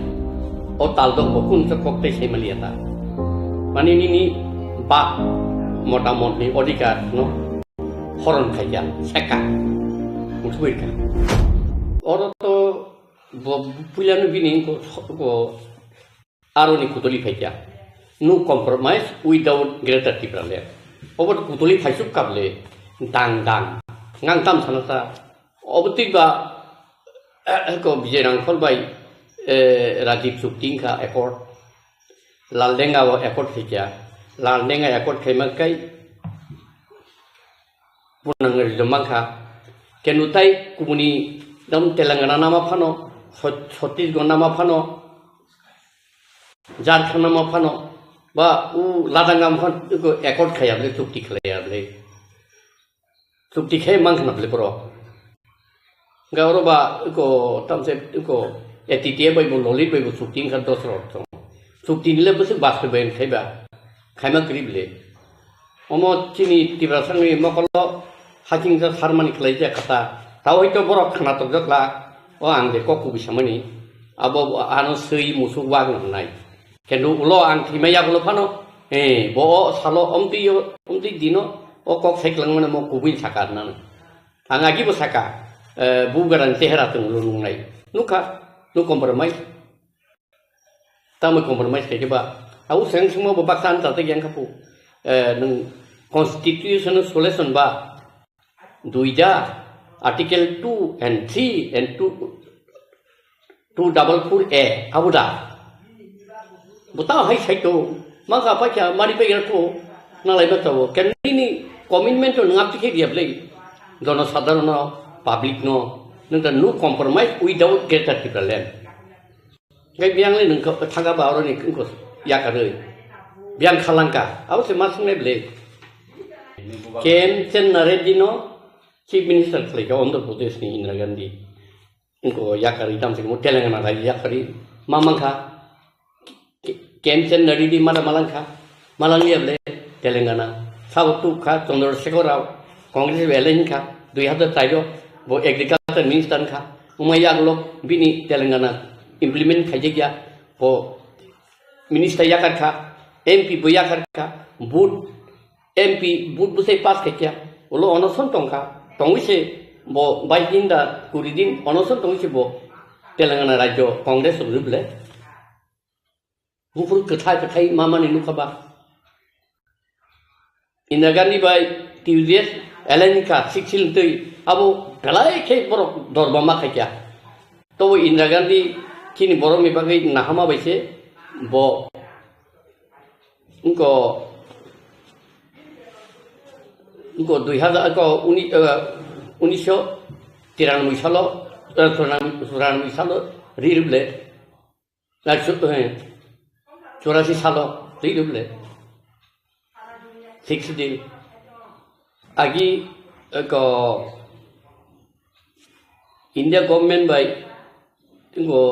O tal dok bo kun se kok tei chai maliya ta. Mane nini bak motamotni odhikar no horon khaikha, seka. Musuk rwkha. Oro to bo puilano bini ko, ko Aroni kutuli phaikha. No compromise without Greater Tipraland. Obo kutuli phaisuk kable dang dang. Ngang tam sana sa. Obo twi ba, eh, ko Vijay Rangkhol bai, eh, Rajiv chukti wngkha accord. Laldenga o accord khaikha. Laldenga accord khaima kai Punang rijom mankha. Kenu tai kubuni dam Telangana nama phano, Chhat-, Chhattisgarh nama phano, Jharkhand nama phano, ba u Ladakh nama phano, eko accord khaya bole, chukti khlaya bole. Chukti khai mankha na bole borok. Ga oro ba eko tamse eko A T T A bai bo Lolit bai bo chukti wngkha dos rok tong. Chukti nile bwswk bastobaiyan khai ba. Khaima kwrwi bole. Omo chini Tiprasani mokolo hakingja sarmani khlaijak kha ta. Tao hoi to borok khna tokjak la. O ang de kok kubui samani. Abo ano swi musuk wak no hnai. Kendo ulo ang thwima yagulo phano, eh, bo o salo omtwi yo, omtwi dino, o kok sai kwlangmano mo kubui saka nang. Ang agi bo saka, eh, bu garan chehera tong ulo nungnai. Nukha, no compromise. Tamo compromise khe ba. Au seng sengmo bo baksa an tate yang kapu. Eh, nung constitutional solution ba. Duida, Article two and three and two, two double four A, abo da. Bota hai sai to, ma ka pa kya mari pe gra to, na lai ba to. Ken ni commitment to ngap tikhe dia blei. Jono sadharon no, public no, nung ta no compromise without Greater Tipraland. Hingke biyang le nung thangka ba oro ni wngkho yakarwi. Biyang khalangka. Abo se ma swngnai ble. K M Chenna Reddy no Chief Minister khlaikha Andhra Pradesh ni Indira Gandhi. Wngkho yakarwi tamo se Telangana rai yakarwi ma mankha. K-, K M Chenna Reddy mada malangkha. Malangya ble Telangana. Sabo tukha Chandrasekhar Rao, Congress bai alliance wngkha, dui hazar char o bo agriculture minister wngkha. Wngma yagulo bini Telangana implement khaijakya, bo minister yakarkha, M P bo yakarkha, vote, M P vote bwsai pass khaikha, ulo onoson tongkha, tongwi se bo bais din da kuri din onoson tongwi se bo Telangana rajyo Congress rwble. Buphuru kwthai kwthai mamani nukha ba. Indira Gandhi bai T U D F alliance wngkha sixteen twi abo belai khe borok dorma ma khaikha. Tobo Indira Gandhi chini borokni bagwi nahama bai se bo Wngkha, wngkha dui hazar, wngkha uni-, eh, unisho tiranoboi salo, eh, churanoboi, churanoboi salo ri rwble, na chu-, eh, churasi salo ri rwble. Sixty. Agi, eh, ko India government bai, wngkha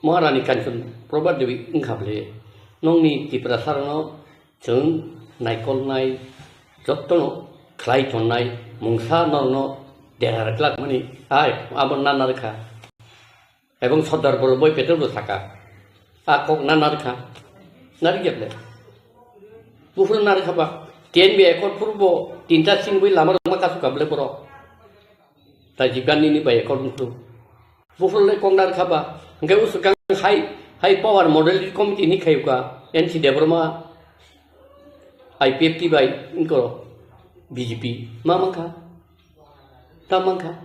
Maharani Kanchan Prabha Devi wngkha bole, nongni Tiprasa rokno chwng naikolnai, jotono khlai tonnai, mungsa norokno dera rwkhlak mani, ai, abo nana rwkha. Ebong Sardar Vallabhbhai Patel bo saka, a kok nana rwkha, narwkya bole. Buphuru narwkha ba, T N V accord phuru bo tinta singwi lama rwma kasukha bole borok. Rajiv Gandhi ni bai accord wngkhu. Buphuru le kok narwkha ba. Hwnkhe usukang hai, hai power model committee ni khayuka N C Debbarma, I P F T bai wngkha B J P. Ma mankha? Ta mankha?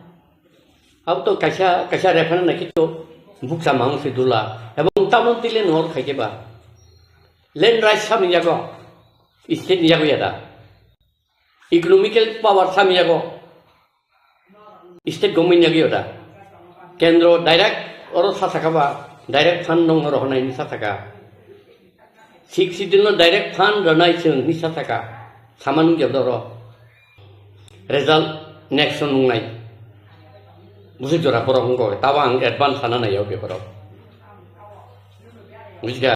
Abo to kaisa, kaisa referendum nai khe to bukcha mang se dula. Ebong tabon tile nor khai khe ba. Land rights sami yago. State ni yago yada. Economical power sami yago. State government yagwi oda. Kendro direct oro sa saka ba, direct fund nong oro honai ni sa saka. Sixth Schedule no direct fund rwnai chwng ni sa saka. Sama nung jabda oro. Result next nung nai. Busu jora borok wngkha, tabo ang advance sana nai o beparo. Bujikha,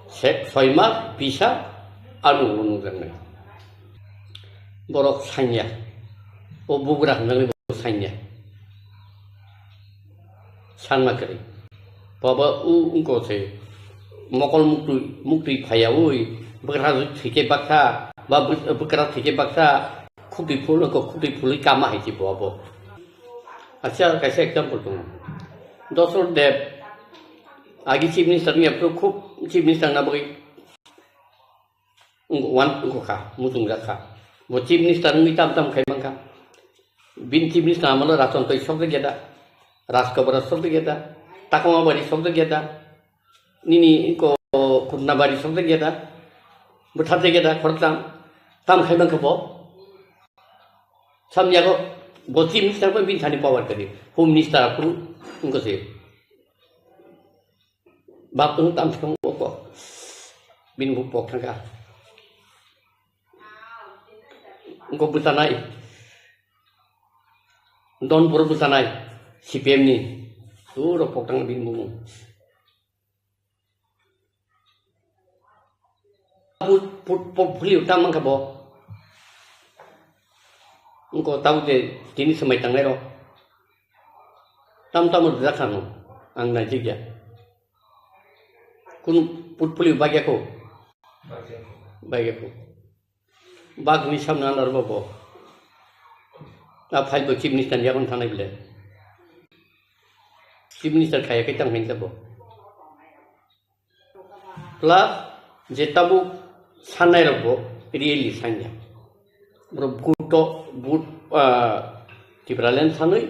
se-, soi mas, bisa, ano nung nung nai. Borok sanya. O bugra hwnjak ni borok sanya. Sanma kwrwi. Baba u wngkha se mokol muktwi, muktwi phaiyaui, bwkra thwikhe baksa, ba bw-, bwkra thwikhe baksa, khutwi phul wngkha, khutwi phulwi kama hai se bo abo. Acha kaisa example tongo. Dosrot Deb, agi chief minister wngya phuru khub chief minister wngna bagwi Wng-, wan wngkha, muchungjak kha. Bo chief minister wngwi tam tam khai mankha. Bini chief minister amalo Ratan Twi sokjak ya da, Rajkabara sokjak ya da, Takama Bari sokjak ya da, nini ko Khutna Bari sokjak ya da, bwtharjak ya da, khoroktham tam khai mankha bo. Samyago bo chief minister bo bini thani power kari, home minister aphuru wngkha se. Bap wng tam thang oko. Bini bo pok thangkha. Wngkha bwchanai. Donpur bwchanai. C P M ni. Puro pok thang bini bo. Put, put, put, phuli tam wngkha bo. Wngkha tamo je tini swmai tangnai rok. Tam tamo rijak kha no, ang naijak ya. Kunu portfolio bagya ko? Bagya ko. Bagni samna anar bo bo. A file bo chief minister ni yagon thanai bile. Chief minister khaya khe tang hinsa bo. Plus je tabuk sannairokbo really sanya. Borok vote to, vote, ah, Tipraland sanwi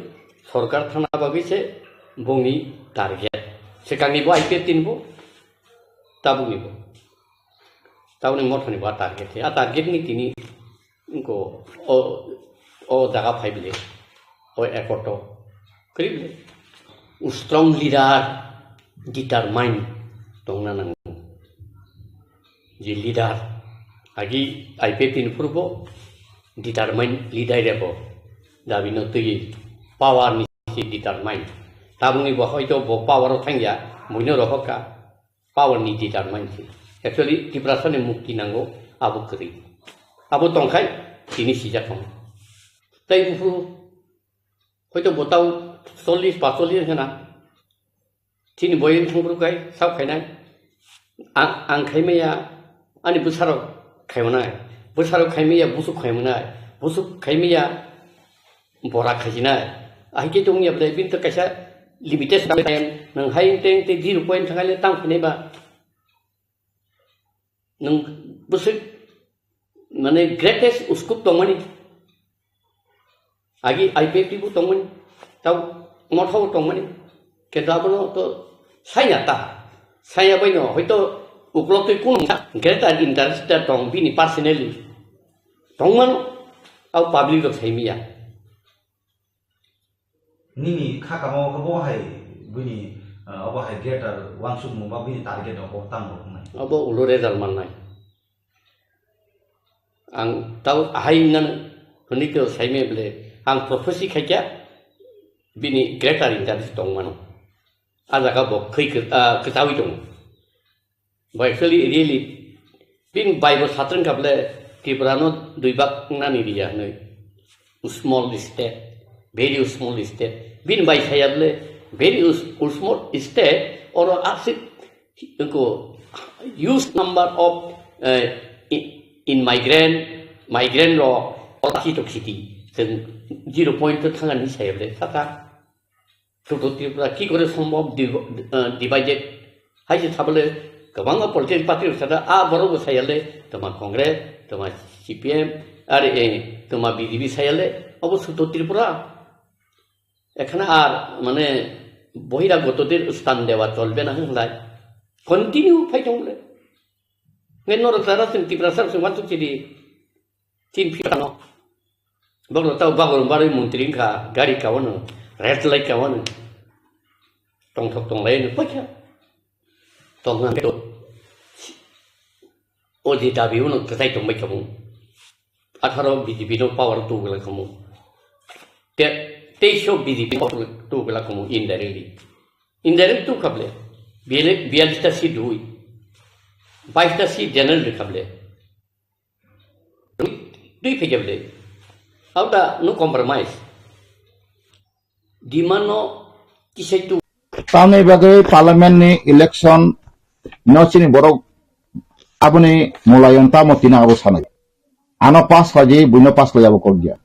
sorkar thana bagwi se bongni target. Swkangnibo I P F T nibo, tabuknibo. Tabukni mothanibo a target. A target ni tini Wngkha o, o jaga phai bile, o accord o. Kwrwi bile. Strong leader, determine tongna nango. Je leader, agi I P F T ni phuru bo determine leader rebo. Dabi no twi power ni si determine. Tabukni bo hoito bo power o thangya, buino rohor kha. Power ni determine se. Actually, Tiprasa ni mukti nango, abo kwrwi. Abo tongkhai, tini sijak tongo. Tai buphuru, hoito bo tau chollish, pacollish hena. Chini boyeng thangphuru kai, sao khainai. Ang, ang khaimaya, ani bwsarok khaimanai. Bwsarok khaimaya, busuk khaimanai. Busuk khaimaya, bora khaijinai. Ahikhe tongya bwlai, bini to kaisa limitation time, nwng hai teng te zero point thangaile tang phinai ba. Nwng bwswk, mane, greatest uskup tongmani. Agi I P F T bo tongmani. Tau motha bo tongmani. Kintu abono to saya ta. Saya bai no, hoito Uklok twi kung greater interest tong bini personally. Tongmano, au public rok saimiya. Nini kha kamo khe bo hai bini, ah, obo hai greater wansukmung ba bini target rok bo tamo rok wngnai. Obo ulo result mannai. Ang tau ahai nang hwnwi khe saimaya ble, ang prophecy khaikha bini greater interest tongmano. A jaga bo khwi khe-, ah, kwchawi tongo. Bo actually, really, bini bai bo satrwng kha ble Tripura no dui bak nani riya hwnwi. Small state, very small state. Bini bai saya ble very us-, small state, oro asik ko huge number of, eh, i-, in migrant, migrant rok, oro asik to khiti. Chwng zero point to thangani saya ble, saka. Sudo Tripura ki kore sombhob div-, eh, divided? Hai se sabole kwbangma political party rok sada, a borok bo sayale, toma Congress, toma C P M, are, eh, toma B J P sayale, obo Sudo Tripura. Ekhana ar, mane, bohiragotoder sthan dewa cholbe na hwnlai. Continue phai tong le. Ngai norok sada sing Tripura sar sing wansuk chidi. Tin phirano. Bokno tau bagor barwi montri wngkha, gari kawano, red light kawano. Tongthok tonglai no paikha. Tongna to. O je dabi uno kwtai tongbai kamo. Atharo B J P no power tu gela kamo. Te, teisho B J P power tu gela kamo indirectly. Indirect tu khable. Biyale-, biyalista si dui. Baista si general khable. Twi phaikha bwle. How the no compromise? Demand no kisai tu. Tamni bagwi parliament ni election no chini borok aboni mulayon tamo tina abo sanai. Ano pass khaji, buino pass khaji abo kok dia.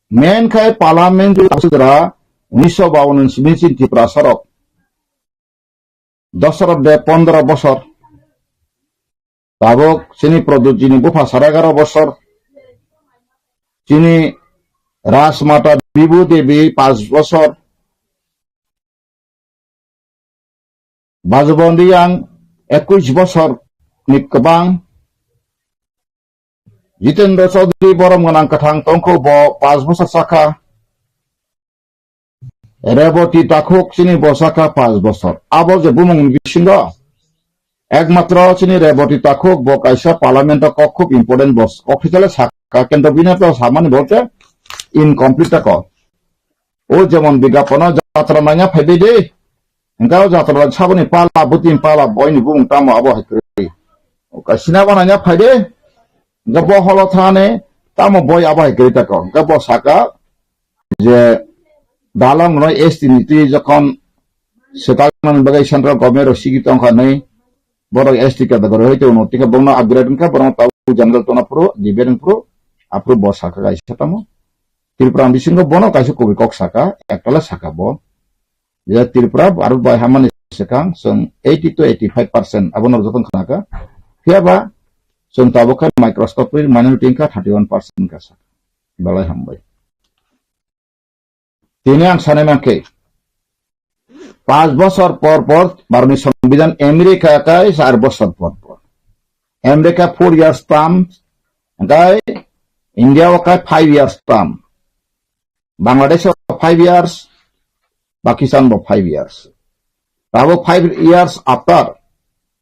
Men khai parliament ni asudra unisho bawan ni simi chini Tripura sorok. Dosrot de pondro bosor. Tabuk chini Pradyut ji ni bupha sara egaro bosor. Chini Rajmata Bibhu Devi panch bosor. Bajuban Riyang ekush bosor ni kwbang. Jitendra Chaudhary borom gwnang kwthang tongkho bo panch bosor sakha. Reboti Takhuk chini bo sakha panch bosor. Abo je bumung ni bisingo ekmatro chini Reboti Takhuk bo kaisa parliament o kok khub important bos-, kok hwnkhe le sakha, kento bini to samani bolte incomplete ta kok. O jemon bigapano jatra nangya phaibai de. Hingke o jatra saboni pala, bwtwini pala, boini bumung tamo abo hai kwrwi. O kaisa sinabo nangya phai de. Hingke bo holo thani tamo boi abo hai kwrwi tako. Hingke bo saka je dalong no S T ni twi jokhon swkang nani bagwi central government rok sigi tongkha hinwi borok S T category hoi tongno, tei khe bongno upgrade wngkha, borok tabuk general tongna phuru, debate wng phuru, aphuru bo saka kaisa tamo. Tripura bisingo bono kaisa kubui kok saka, ektala saka bo. Je Tripura Bharat bai hamani swkang chwng eighty to eighty-five percent abono jotono khnaka. Phiya ba chwng tabuk khe microscopic minority wngkha thirty-one percent wngkha saka. Belai hambai. Tini ang sanai mankhe, panch bosor por por Bharotni Songbidan, America kai char bosor por por. America four years term, kai India o kai five years term. Bangladesh o five years, Pakistan bo five years. Tabuk five years after,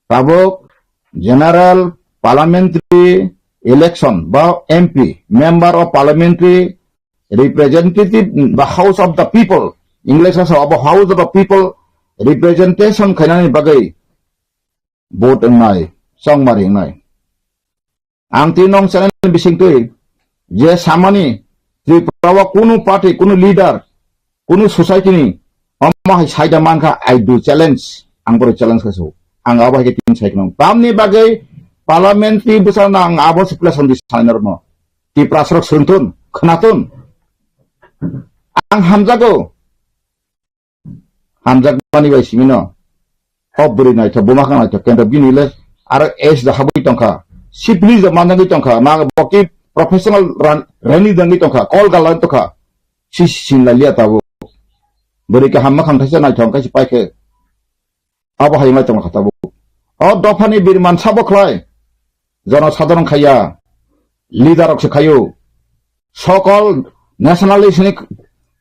tabuk general parliamentary election ba M P, member of parliamentary representative ba House of the People, English o abo House of the People representation khainani bagwi vote wngnai, chongmari wngnai. Ang twi nong channel ni bisingtwi je samani Tripura o kunu party, kunu leader, kunu society ni omo hai saida mankha, I do challenge, ang boro challenge kha so. Ang abo hai khe tin sai khno. Tamni bagwi parliamentary bwsarno ang abo se place on di sai norno. Tiprasarok swrwngthun, khwnathun. Ang hamjago. Hamjakmani bai simino. Hok bwrwi naithok, buma kha naithok, kento bini le aro age da habwi tongkha. Sibli da manjagwi tongkha. Ma bo ki professional ran-, rani dangwi tongkha. Kol galai tongkha. Si sin la liya tabuk. Bwrwi kaham ma kham thaisa naithok kaisa paikhe. Abo hai wngwi tongkha tabuk. O dophani birman sabo khlai, jono sadharon khaiya, leader rok se khaio. Sokol nationalist ni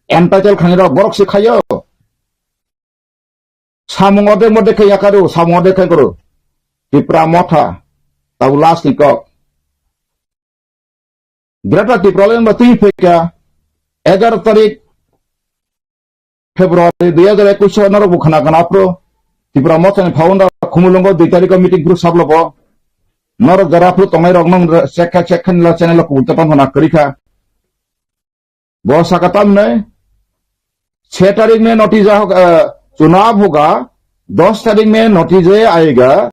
entitled khani rok borok se khaio. Samung ode mode khe yakaru, samung ode khe kuru. Tipra Motha, tau last ni kok. Greater Tipraland ba twi pheka, egaroh tarik February dui hajar ekwis o norok bo khna khna aphro Tipra Motha ni founder Khumulwngo dui tarik o meeting group sablo bo. Norok jara aphro tongnai rok nong chekha chekha nila channel o kubun ta tong khna kwrwi kha. Bo saka tamne छह तारीख में नतीजा होगा, अ, चुनाव होगा, दस तारीख में नतीजे आएगा,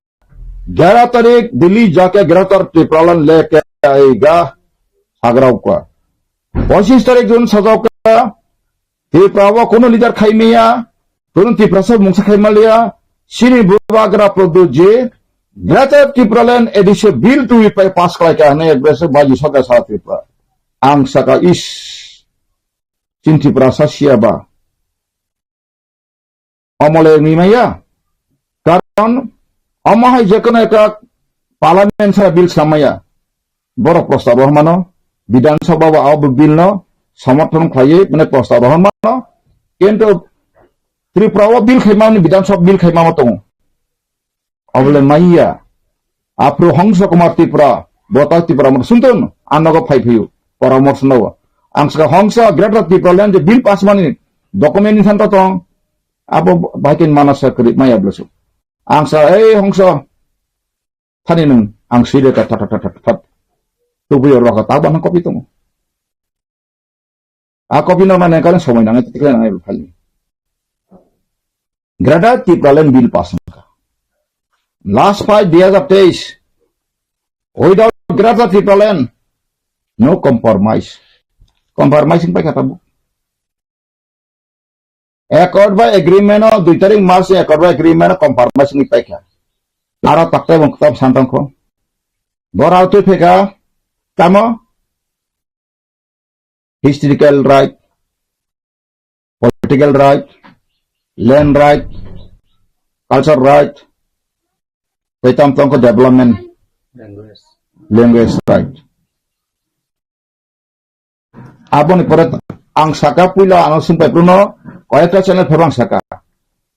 ग्यारह तारीख दिल्ली जाके ग्रेटर टिप्रालन लेके आएगा, सागराव का। पच्चीस तारीख जून सजाव का, Tipra o kuno leader khaimaya, kuno Tiprasa mungsa khaimalia, sini bubagra Pradyut ji, Greater Tipraland Edition Bill twi pai pass khlai ka hwnwi aggressive baji soka sa Tripura. Ang saka is, chin Tiprasa siya ba. Omole wngwi maya. Karon, omo hai jekono ekta parliament sara bill samaya. Borok prostab rohormano, Bidhan Sabha o abo bill no somorthon khlaiwi mane prostab rohormano. Kintu Tripura o bill khaimani, Bidhan Sabha bill khaimama tongo. Obole maya. Aphru Hongsa Kumar Tripura, Bota Tripura mo suntun, anogo phai phiyu, poramorso nogo. Ang saka Hongsa Greater Tripura Land je bill pass mani document ni thanta tong, abo baikin manasa kri maya blesu. Ang sa, "Ei Hongsa, thani nung," ang sile ta ta ta ta ta ta. Tubuyo roka ta bana kopi tongo. A copy no mane kare somoi nangai, tikle nangai phali. Greater Tipraland bill pass wngkha. Last fight dui hajar teis. Without Greater Tipraland, no compromise. Compromise wngpai kha tabuk. Accord by agreement o dui tarik March ni accord by agreement o compromise wngpai kha. Aro taktai bong kwtal santong kho. Borok twi pheka tamo historical right, political right, land right, culture right, tei tam tongkho development, language right. Aboni pore ang saka puila ano singpai pruno koyekta channel phebang saka.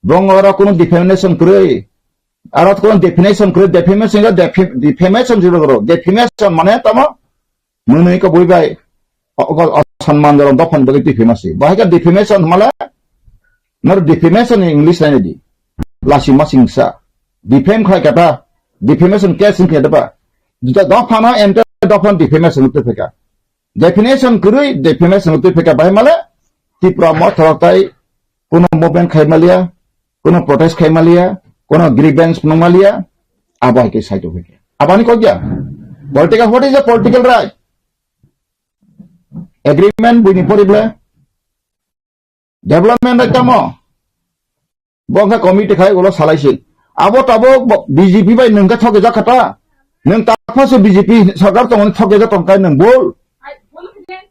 Bong oro kuno defamation kwrwi, aro kuno defamation kwrwi, defamation ga defi-, defamation juro goro. Defamation mane tamo Mwnwi ka bui bai, o, o, o, sanman jorom dophani bagwi twi phimasi. Bahai ka defamation hwnmale, nor defamation ni English lainai di. Lasi masing sa. Defame khai kata, defamation case wng khe daba. Juta dophano ente dophan defamation twi phika. Defamation kwrwi, defamation twi phika bahai male, Tipra Motha rok tai kuno movement khai malia, kuno protest khai malia, kuno grievance phunuk malia, abo hai khe saito phika. Abani kok ya? Political, what is a political right? Agreement buini porible. Development right tamo. Bo kha committee khai ulo salai sin. Abo tabo bo B J P bai nung kha thoke jak kha ta. Nung ta pha se B J P sarkar tong thoke jak tong kai nung bol.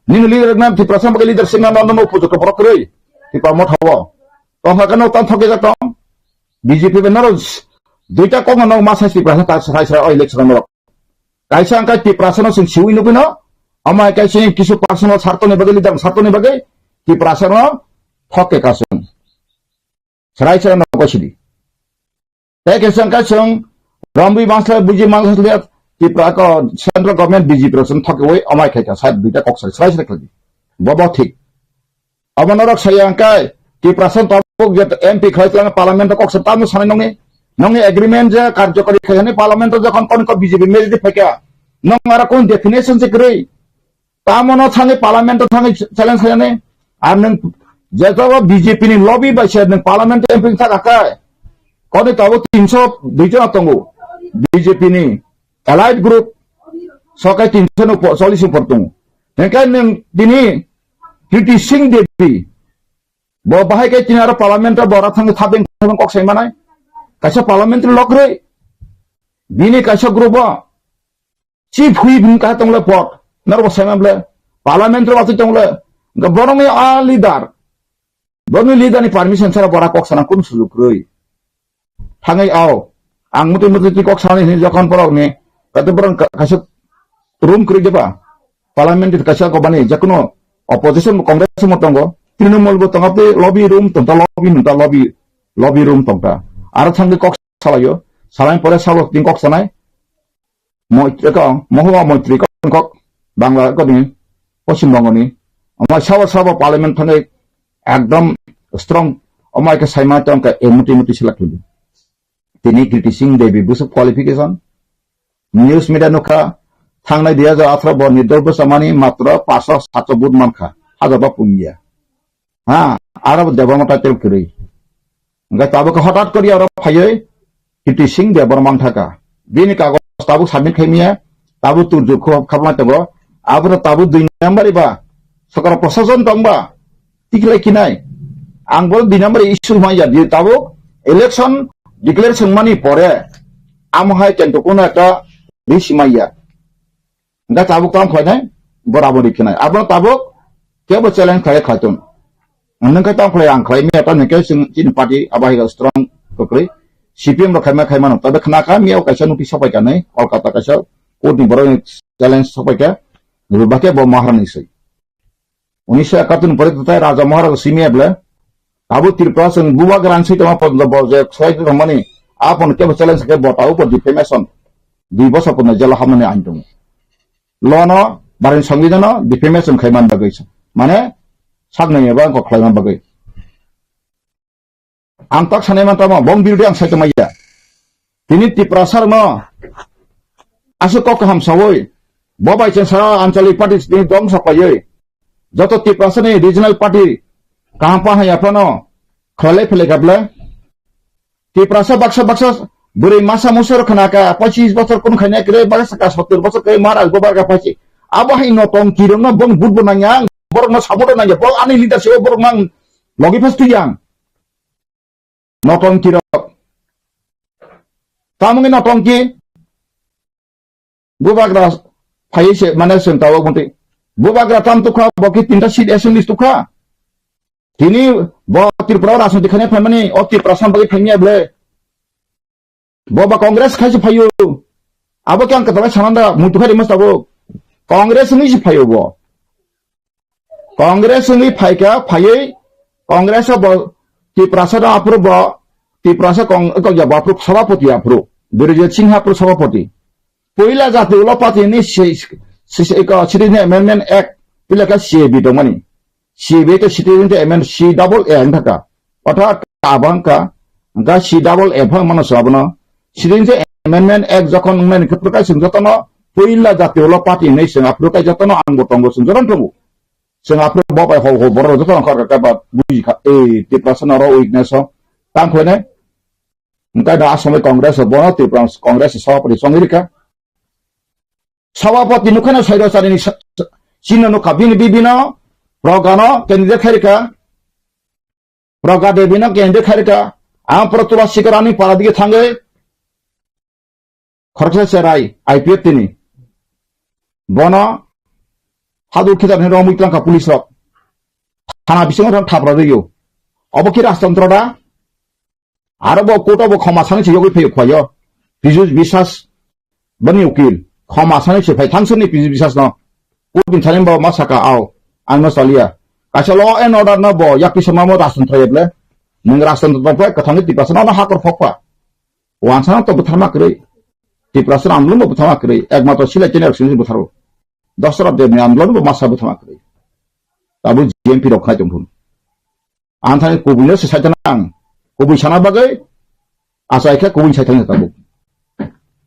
Nini leader na Tiprasa bai leadership na nono upojukto borok kwrwi. Tipra Motha o. Tong kha kano tang thoke jak tong. B J P bai noro duita kok no ma sai Tiprasa ta sai sai o election no. Kaisa wngkha Tiprasano chwng siwi nugwino, omo hai kaisa kisu personal sartoni bagwi, leader sartoni bagwi Tiprasano thokke kasung. Chwrai chwrai no kosidi. Tei kaisa wngkha chwng romwi mansa, buji mansa, Tipra ko central government B J P rok chwng thokke oi omo hai khaika side duita kok side chwrai chwrai khlai. Bobo thik. Abo norok saya hwnkhe, Tiprasa tabuk je M P khlai twlang parliament o kok sa tamo sanai nongni, nongni agreement je karjokari khai hwnwi parliament o jokhon kon ko B J P majority phaikha, nong aro kon definition se kwrwi. Tamo no thangwi parliament o thangwi challenge khainani, ar nwng je jogo B J P ni lobby bai se nwng parliament o M P thak akai, koni tabuk tinso dui jona tongo B J P ni allied group, sokai tinso no po-, chollish ni por tongo. Hwnkhe nwng tini Kriti Singh Devi, bo bahai khe tini aro parliament o bora thangwi thabeng thabeng kok sai manai. Kaisa parliamentary lokrwi. Bini kaisa group o chief whip hwn kaisa tongle pot. Norok bo sai manble. Parliament o watwi tongle. Hwnkhe borokni a leader. Borokni leader ni permission sara bora kok sana kunu sujuk kwrwi. Thangwi ao. Ang muti muti twi kok sanai hini jokhon borok ni, kate borok ka-, kaisa room kwrwi de ba? Parliament ni kaisa kobani, jekono opposition bo Congress mo tongo, Trinamool bo tongo, tei lobby room tongta, lobby nungta, lobby, lobby room tongta. Aro thangwi kok salaio, salai pore salo tin kok sanai, Moi-, eko, Mahua Moitri kok, kok, Bangla kok ni, Poschim Bongo ni, omo sabo sabo parliament thangwi ekdom strong, omo ke saima tong ka, eh, muti muti select hudi. Tini Kriti Singh Devi busuk qualification, news media nukha, thangnai dui hajar atharo bo nirdol bwsamani matro paso sato vote mankha, hajar ba pungya. Ha, aro bo Debbarma title kwrwi. Hingke tabuk hothat kori aro phaiwi Kriti Singh Debbarma wngthaka. Bini kagoj tabuk submit khaimaya, tabuk turju kho-, khabla tongo. Abono tabuk dui number ba, sokra prosason tongba, tikhlai kinai. Ang bo dui number issue maya di tabuk election declare songmani pore amo hai kento kuno ekta risk maya. Hingke tabuk tamo khlainai, borabo rikhinai. Abono tabuk kebo challenge khlai khlaitong. Hingke tamo khlai ang khlai mia tamo hingke chwng chini party abo hai strong kwkrwi. C P M rok khaima khaimano. Tabe khna kha mia kaisa notice sopai kanai, Kolkata kaisa court ni borok ni challenge sopai kha. Bakhe bo Maharani swi. Unisho ekatur ni pore tai Raja Maharaja simi able. Tabuk Tripura chwng bubagra ni swi tongma porjonto bo je swlai tongmani. Apon kebo challenge khe bo tabuk bo defamation. Dui bosor porjonto jela hamani ain tongo. Law no, Bharatni Songbidan no defamation khai man bagwi. Mane, saknai eba kok khlai man bagwi. Ang tak sanai man tamo, bong birude ang sai tongmaya. Tini Tiprasa no aswk kok kaham sawi, bo bai cheng sara anchalik party ni dom sakwlaiwi. Joto Tiprasa ni regional party kaham pa haya phano khlai philai kable. Tiprasa baksa baksa bwrwi masa musa rok khna ka, pochis bosor kun khaina kre, baksa ka sottor bosor kre, mara go barga phachi. Abo hai no tong kirong no bong but bo nangya, borok no support nangya, bo ani leadership borok nang logi phas tuyang. Notongki rok. Tamungni notongki. Bubagra phaiwi se, mane, chwng tabuk mantwi. Bubagra tam tukha, bo khe tinta seat assembly tukha. Tini bo Tripura o rajniti khaina phaimani, o Tiprasa bagwi phaimya ble. Bo ba Congress khai se phaio. Abo khe ang kwtalai sananda, muitu khai rima tabuk. Congress ni se phaio bo. Congress wngwi phaikha, phaiwi Congress o bo Tiprasa no aphuru bo, Tiprasa kong, kong ya bo aphuru sabapati aphuru. Birjit Singha aphuru sabapati. Puila jati ulo party ni si, si, si, ko, Citizen Amendment Act, puila ka C A B tongmani. C A B to Citizen Amendment C double A wngkha ka. Otha kabang ka, wngkha C double A phang mano sabo no. Citizen Amendment Act jokhon wngnai ni khe pwrwkai chwng jotono puila jati ulo party hinwi chwng aphuru kai jotono ang bo tongo chwng jotono tongo. Chwng aphuru bo bai hol hol borok jotono kha kha ba buji kha, ei Tiprasa no oro weakness o tang khlainai. Hwnkhe da asomwi Congress o bono Tripura Congress o sabapati chongwi rikha. Sabapati nukha na Sairo Charini sa-, sa-, chini nukha bini bibino Pragano candidate khai rikha. Praga Devi no candidate khai rikha. Ang pura Tulasi Karani para dige thangwi khoroksa cherai I P F T ni. Bono hadu khitar ni romwi tlangkha police rok. Thana bisingo thang thapra rwio. Obo khe rajtantro da? Aro bo court o bo khoma sani se yogwi phaio khwlaio. Piju Biswas bani ukil. Khoma sani se phai thangsani Piju Biswas no. Court ni thani bo ma saka ao. Ang no salia. Kaisa law and order no bo yakti sama mo rajtantro yeble. Nung rajtantro tong phai kwthangni Tiprasa no hakor phokpa. Wansana to bwtharma kwrwi. Tiprasa andolon bo bwtharma kwrwi. Ekmatro silai chini rok sini bwtharo. Dasarath Debni andolon bo masa bwtharma kwrwi. Tabuk G M P rok khai tong phun. Ang thani kubui no se saitana ang. Kubui sana bagwi achai khe kubui saitana tabuk.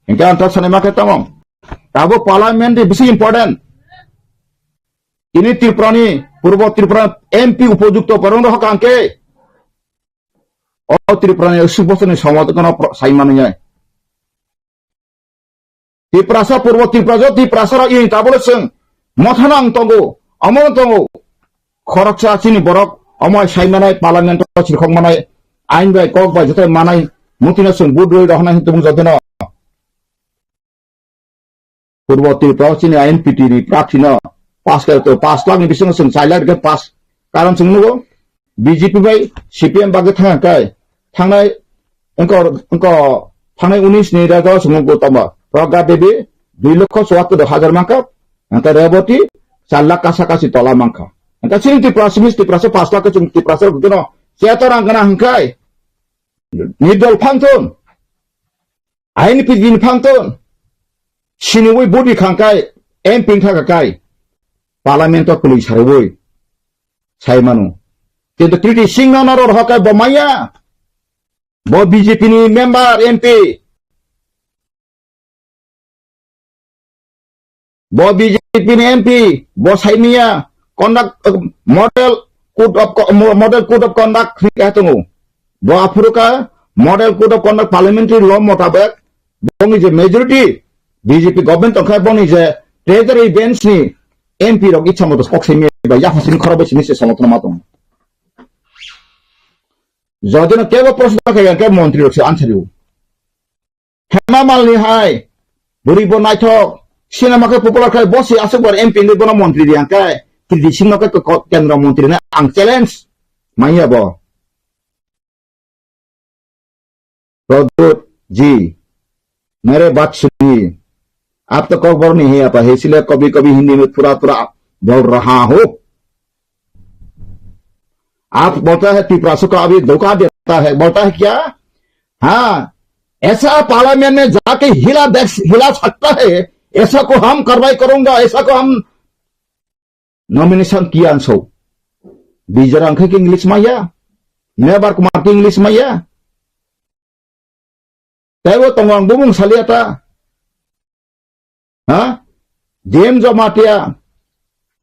Hingke ang tak sanai ma khe tamo. Tabuk parliament ni bisi important. Ini Tripura ni, Purbo Tripura M P upojukto borok no hokang khe. O Tripura ni suk bosor ni somo kono pro-, sai mani ya. Tiprasa Purbo Tiprasa, Tiprasa rok ini tabole chwng mothano ang tongo, omono tongo. Khoroksa chini borok omo hai sai manai, parliament o chirkhok manai, ain bai kok bai joto manai, mutino chwng vote rwi rohornai hinwi tongmung jotono. Purbo Tripura o chini I N P T ni prathi no pass khe to pass lakh ni bisingo chwng chai lakh rikhe pass. Karon chwng nugo B J P bai C P M bagwi thang kai thangnai wngkha, wngkha Thanai unis ni raja swngo bo tamo. Pragya Devi dui lokho chuattor hajar mankha. Angkhe Reboti char lakh kasa kasi tola mankha. Angkhe chini Tripura simi Tripura se pas lakh chung Tripura se gudino. Cheto rang kana hangkai. Nirdol phangthun. Aini pidin phangthun. Sini ui budi khangkai. M P thaka kai. Parliament o tului sarui. Sai manu. Kintu Kriti Singh no noro hokai bo maya. Bo B J P ni member M P. Bo B J P ni M P, bo saimia conduct, uh, model code of co-, mo-, model code of conduct hwnwi kaha tongo. Bo aphuruka model code of conduct parliamentary law motabek bongni je majority B J P government tongkha bongni je treasury bench ni M P rok itsa moto kok saimia ba yaphasini khorok bai simi se somotno ma tongo. Jodino kebo proshno khe ke montri rok se answer rw. Hema Malini hai, bwrwi bo naithok, sinama khe popular khai, bo se aswk bar M P wngwi bono montri riyang khe, Kriti Singh no khe ko-, ko-, kendra montri hwnwi ang challenge manya bo. Pradyot ji, mere baat suniye, aap to Kokborok nahi aata hai, isliye kabhi kabhi Hindi mein thora thora bol raha hu. आप बोलता है तिपरासों को अभी धोखा देता है, बोलता है क्या? हाँ, ऐसा पार्लियामेंट में जाके हिला दे, हिला सकता है, ऐसा को हम कार्रवाई करूंगा, ऐसा को हम नॉमिनेशन किया अंशो। बिजरा अंखे के इंग्लिश माया, मेबर कुमार के इंग्लिश माया। Tei bo tongo ang bumung salia ta. Ha? D M Jamatia.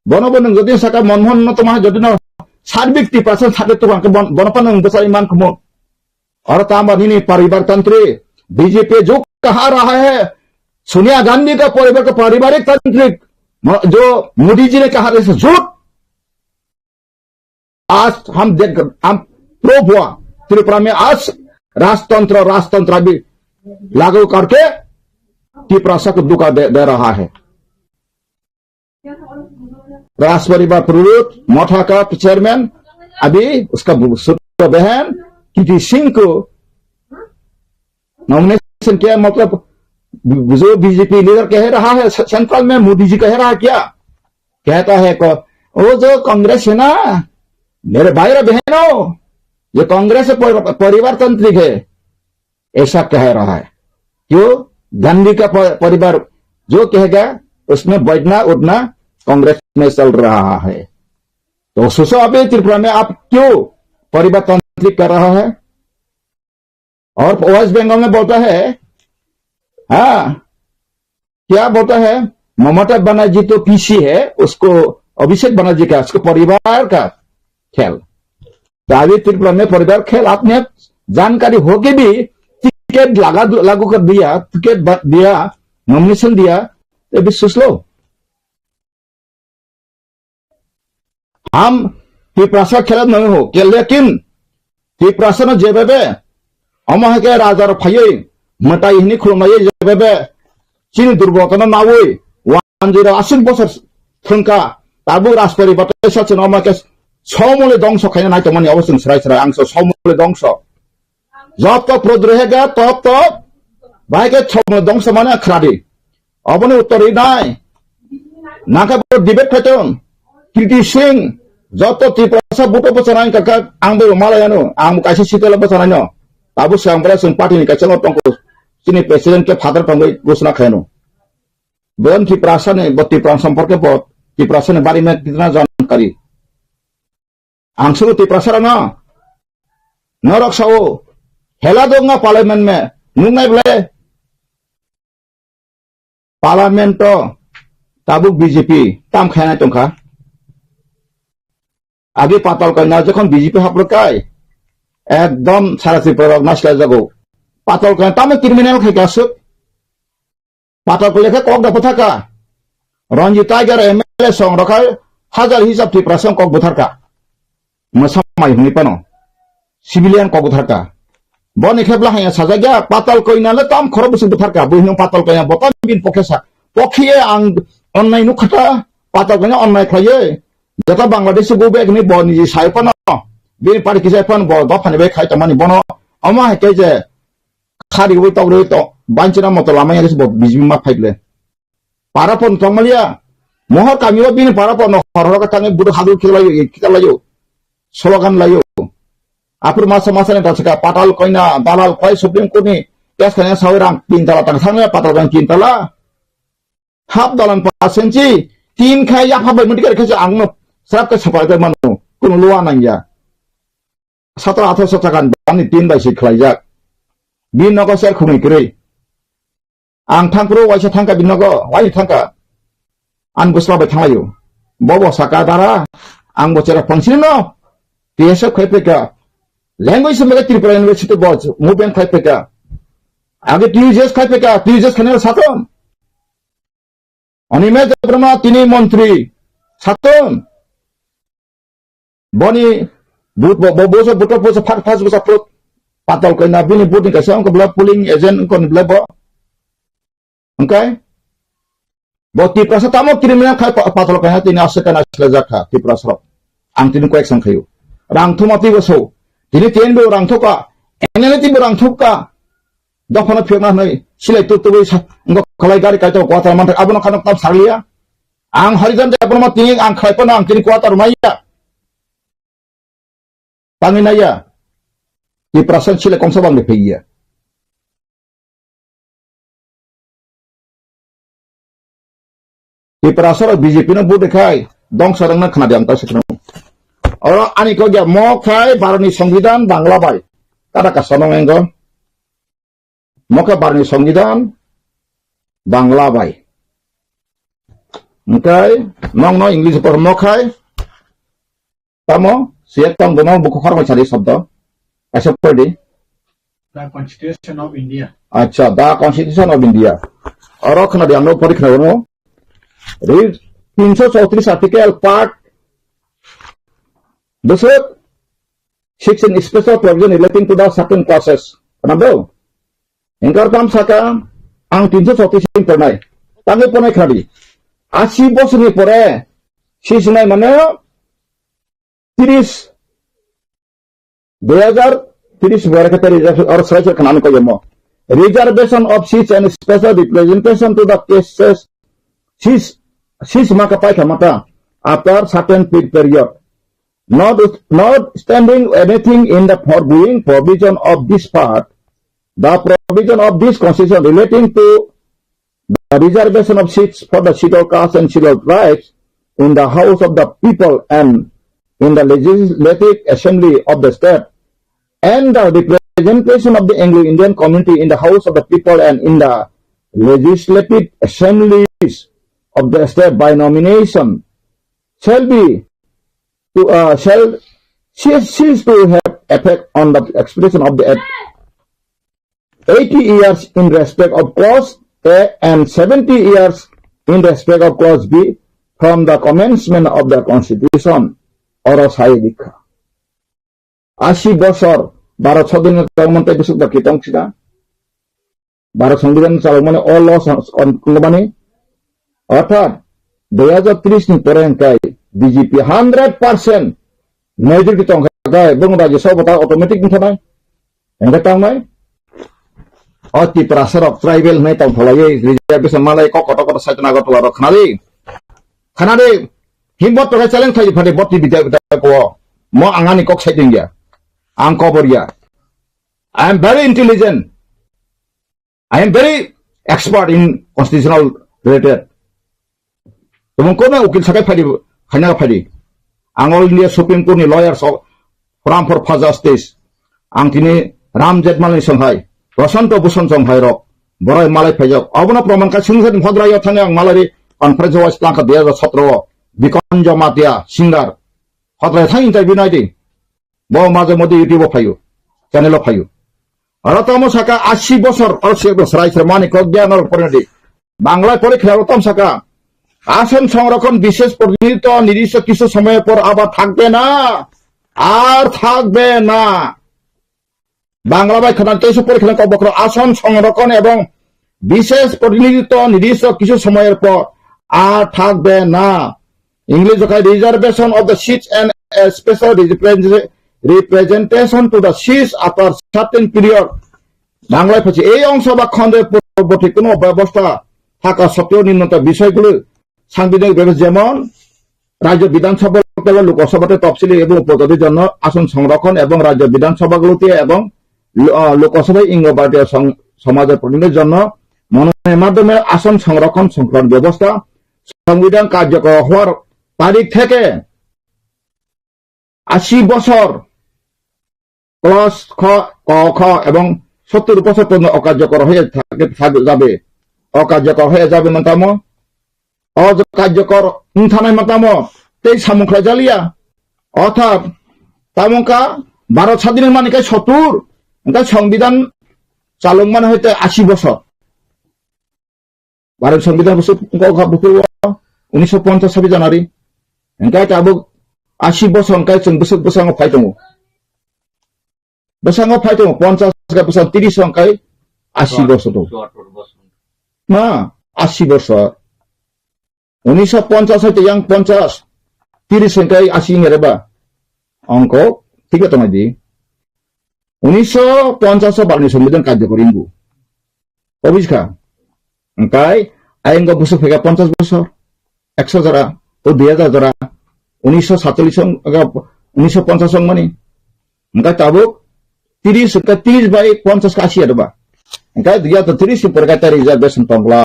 Bono bo nwng jodi saka Manmohan no tongma jodi no Sarbik Tiprasa sade to ang bon-, bono pa nwng bwsai man khumo. Oro tamba nini paribar tantri B J P jo kaha raha hai. Sonia Gandhi ka paribar ka paribarik tantrik mo-, jo Modi ji ne kaha raha hai jhut. आज हम देख, हम प्रूव हुआ, त्रिपुरा में आज राजतंत्र, राजतंत्र अभी लागू करके तिपरासा को धोखा दे, दे रहा है। राज परिवार प्रवृत्त मोठा का चेयरमैन अभी उसका बु-, छोटा बहन कृति सिंह को नॉमिनेशन किया, मतलब जो बीजेपी लीडर कह रहा है, से-, सेंट्रल में मोदी जी कह रहा है क्या? कहता है को, वो जो कांग्रेस है ना, मेरे भाई और बहनों, ये कांग्रेस है, पर-, परिवारतांत्रिक है, ऐसा कह रहा है। क्यों? गांधी का प-, परिवार जो कहेगा, उसमें बैठना उठना कांग्रेस में चल रहा है। तो सोचो, अभी त्रिपुरा में आप क्यों परिवारतांत्रिक कर रहा है? और वेस्ट बंगाल में बोलता है, हाँ, क्या बोलता है, ममता बनर्जी तो पीसी है, उसको अभिषेक बनर्जी का, उसको परिवार का खेल। तो अभी त्रिपुरा में परिवार खेल, आपने जानकारी होके भी टिकट लगा, लागू कर दिया, टिकट ब-, दिया, नॉमिनेशन दिया, ये भी सोच लो। हम तिपरासा खेला नहीं हो, के लेकिन तिपरासा न जेबेबे, अमा है के राजा रो फाये, मताई हिनी खुलमाये जेबेबे, chini durbolta no nawi, one zero aswk bosor thwngkha, tabuk Rajpari batai sa chwng omo khe somole dongso khaina nai tongmani abo chwng srai srai ang so somole dongso. Job to prodrohega top top, bahai khe somole dongso mane khradi. Oboni uttor ri nai. Nangkhe bo debate khaitong. Kriti Singh, joto Tiprasa buto bwchanai kaka ang bo malai ano, ang bo kaisa sitela bwchanai no. Tabuk swng bwlai chwng party ni kaisa no tongkho. Chini president khe father tongwi ghosna khaino. Bon Tiprasa ni, bo Tiprasa somporke bo Tiprasa ni bari me kitna jankari. Ang suru Tiprasa rano. Norok sao. Hela dong nga parliament me. Nungnai ble. Parliament to tabuk B J P tam khaina tongkha. Agi Patal Kanya jokhon B J P haplo kai, ekdom sara Tripura rok naisla jago. Patal Kanya tamo criminal khai kasuk. Patal Kanya khe kok da bwthaka. Ranjit Tiger M L A song rok hai hajar hisab Tripura song kok bwtharka. Mwsa mai hwnwi phano civilian kok bwtharka. Boni khe bwla hanya sajak ya, Patal Kanya le tam khorok bwswk bwtharka. Bui hwnwi Patal Kanya bo tam bin pokhe sa. Pokhiye ang onnai nukha ta, Patal Kanya onnai khlaiye. Jeta Bangladesh go back ni bo niji sai phano. Bini party kisa phano bo dophani bai khai tongmani bono. Omo hai khe je Khari wi tok ri to banchina moto lama ya bo bijim ma phaible. Para pon tong malia. Mohor kami o bini para pon hor hor ka tangi budu hadu khila yo, khila yo. Slogan layo. Apur masa masa ni tasaka patal koina dalal koi Supreme Court ni tes kanya sawi rang tin tala tang sangya patal koina tin tala. Hap dalan pasenchi tin khai ya hap bai muti kare khacha ang no srap ka sapa ka manu kunu luwa nang ya. Satro atharo sakan bani tin bai si khlai jak. Bin nogo ser khumui kwrwi. Ang thangphuru waisa thangka bini nogo, waisa thangka. Ang bwsla bai thanglaio. Bobo saka dara, ang bo chera phangsini no. T S F khai peka. Language se mega Tripura University bo movement khai peka. Age T U J S khai peka, T U J S khai satom. Animesh Debbarma tini montri satom. Boni but bo, bo, bo, bo, bo, bo, phak phas bo, bo, patal koi na bini but ni kaisa ko bla polling agent ko ni bla bo. Hwnkhe bo Tiprasa tamo criminal khai pa-, patal koi na tini aswk kana sila jakha Tiprasa rok. Ang tini koi sang khayu. Rang thuma twi bo so. Tini T N B bo rang thuka. N L A T bo rang thuka. Dophano phiyokna hwnwi silai tuk tubui sa-, wngkha khalai gari kaito kwtal manthak abono khano tam sarliya. Ang Harijan de abono ma tini ang khlai phano ang tini kwtal maya. Tangwi naya. Tiprasa silai komsa bangde phaiya. Tiprasa rok B J P no vote khai dongsa rwngna khna di ang ta sikno. Oro ani kok ya mo khai Bharatni Songbidan Bangla bai. Kada ka sonong engo. Mo khe Bharatni Songbidan Bangla bai. Hwnkhe nong no English por mo khai. Tamo, siya tong dono buku khoroknwi sadi shobdo. Kaisa pori di. The Constitution of India. Acha, the Constitution of India. Oro khna di, ang no pori khna bono. Read, tinsho chowtris article part, dosok, sixteen special provision relating to the certain classes. Khna do? Engkar tam saka, ang tinsho chowtris in pornai. Tangwi pornai khna di. Asi bosor ni pore, si sinai mane, tris, dui hajar tris bore khe tei reservation or selection khnani koi mo. Reservation of seats and special representation to the cases seats, seats maka pai kha mata after certain pe-, period. Not, notwithstanding anything in the foregoing provision of this part, the provision of this constitution relating to the reservation of seats for the Scheduled Caste and Scheduled Tribes in the House of the People and in the Legislative Assembly of the state, and the representation of the Anglo-Indian community in the House of the People and in the legislative assemblies of the state by nomination shall be to, uh, shall cease, cease to have effect on the expression of the eighty years in respect of clause A and seventy years in respect of clause B from the commencement of the constitution. Oro sai dikha. Asi bosor Bharat sodinota tongmani tei bwswk da khe tong sida. Bharat Songbidan chalokmani o law sa-, on-, wngmani. Orthat, dui hajar tris ni pore hwnkhe B J P hundred percent majority tongkha khe, bwrwng Rajya Sabha ta automatic wngkha nai. Hwnkhe tangnai? O Tiprasa rok tribal hwnwi tongtholaiwi reservation malai kok kotor kotor Saitan Agartala rok khnadi. Khnadi. Himbot tokai challenge khai phadi bot T V dai dai ko. Mo angani kok sai dingya. Ang kobor ya. I am very intelligent. I am very expert in constitutional related. Tobong kono ukil sakai phadi, khaina phadi. Ang All India Supreme Court ni lawyer so, Forum for Fast Justice. Ang tini Ram Jetmal ni songhai, Prashanto Bhushan songhai rok, borai malai phaijak. Abono proman kha sungsa ni phodra yo thangwi ang malai ri conference o wais langkha dui hajar sotro o. Bikon Jamatia, singer. Phodra thang interview nai di. Bo maje modi YouTube o phaio, channel o phaio. Aro tamo saka asi bosor, aro se bosor ai sir mani kok gyan aro pore di. Bangla pore khela tam saka. আসন সংরক্ষণ বিশেষ প্রতিনিধিত্ব নির্দিষ্ট কিছু সময়ের পর আবার থাকবে না, আর থাকবে না। বাংলা ভাই খান তো এসব পরে খেলা কবক্র আসন সংরক্ষণ এবং বিশেষ প্রতিনিধিত্ব নির্দিষ্ট কিছু সময়ের পর আর থাকবে না। English okay, reservation of the seats and a special represent-, representation to the seats after certain period Banglai phachi ei ongsoba khonde porborti kuno bebostha thaka sotteo nimnota bishoygulo sangbidhanik bebostha jemon Rajya Bidhan Sabha tei Lok Sabha tei topsili ebong upojati jonno ason songrokhon ebong Rajya Bidhan Sabha gulote ebong lo-, ah, Lok Sabha ingo bharatiyo song-, somajor protinidhi jonno mononoi madhyome ason songrokhon songkron bebostha songbidhan karjokor hwar tarik theke ashi bosor, clause kho, ko kho ebong sottur bosor porjonto okaryokor hoye thake thak jabe. Okaryokor hoye jabe mantamo. O je karyokor wngthanai mantamo. Tei samung khlai jaliya. Orthat, tamo wngkha Bharat sadin mani kai sottur, wngkha songbidhan chalok mani hoite ashi bosor. Bharat Songbidan bwswk wngkha, wngkha buphuru o unisho ponchas sabi January. Hingkhe tabuk ashi bosor hingkhe chwng bwswk bwskango phai tongo. Bwskango phai tongo, ponchas hingkhe bwskango tiris hingkhe ashi bosor tongo. Ma, ashi bosor. Unisho ponchas hai tei yang ponchas, tiris hingkhe ashi hingreba. Ongko, thik tongdi. Unisho ponchas o Bharatni Songbidan karjokori wngo. Obis kha. Hingkai ayang go bwswk phaikha ponchas bosor, ekso jora, o dui hajar jora, unisho satchollish song, aga, unisho ponchas song mani. Hingkai tabuk tiris, hingkai tiris bai ponchas kha ashi adoba. Hingkai dui hajar tiris ni pore khe ta reservation tongla.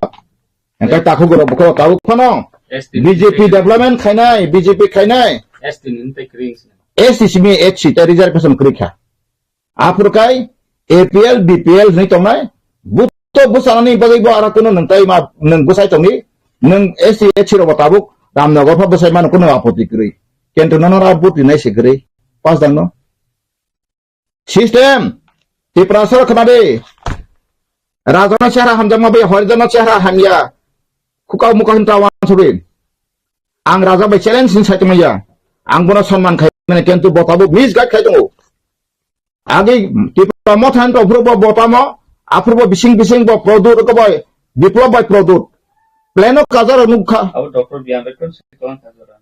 Hingkai takhuk rok bokho tabuk phano S T ni B J P development khainai, B J P khainai. S T ni tei kring sini. S T simi H C tei reservation kwrwi kha. Aphuru kai A P L, B P L hinwi tongnai, buto bwchanani bagwi bo aro kuno nwng tai ma nwng bwchai tongdi, nwng S T H C rokbo tabuk Ramnagar pha bwchai mano kuno apoti kwrwi. Kintu nono aro buti nai se kwrwi, pas dang no. System, Tiprasa rok khna di, Rajana chehra hamjakma bai Horijana chehra hamya, khukau mukau hinwi ta wansugwi. Ang Raja bai challenge hinwi sai tongmaya, ang bono sonman khai mani kintu bo tabuk misguide khai tongo. Agi Tipra Motha hinwi aphuru bo botamo, aphuru bo bising bising bo product ko bai, Biplab bai product. Plano kajaro nukha. Abo Doctor B R Ambedkar se kono kajaro.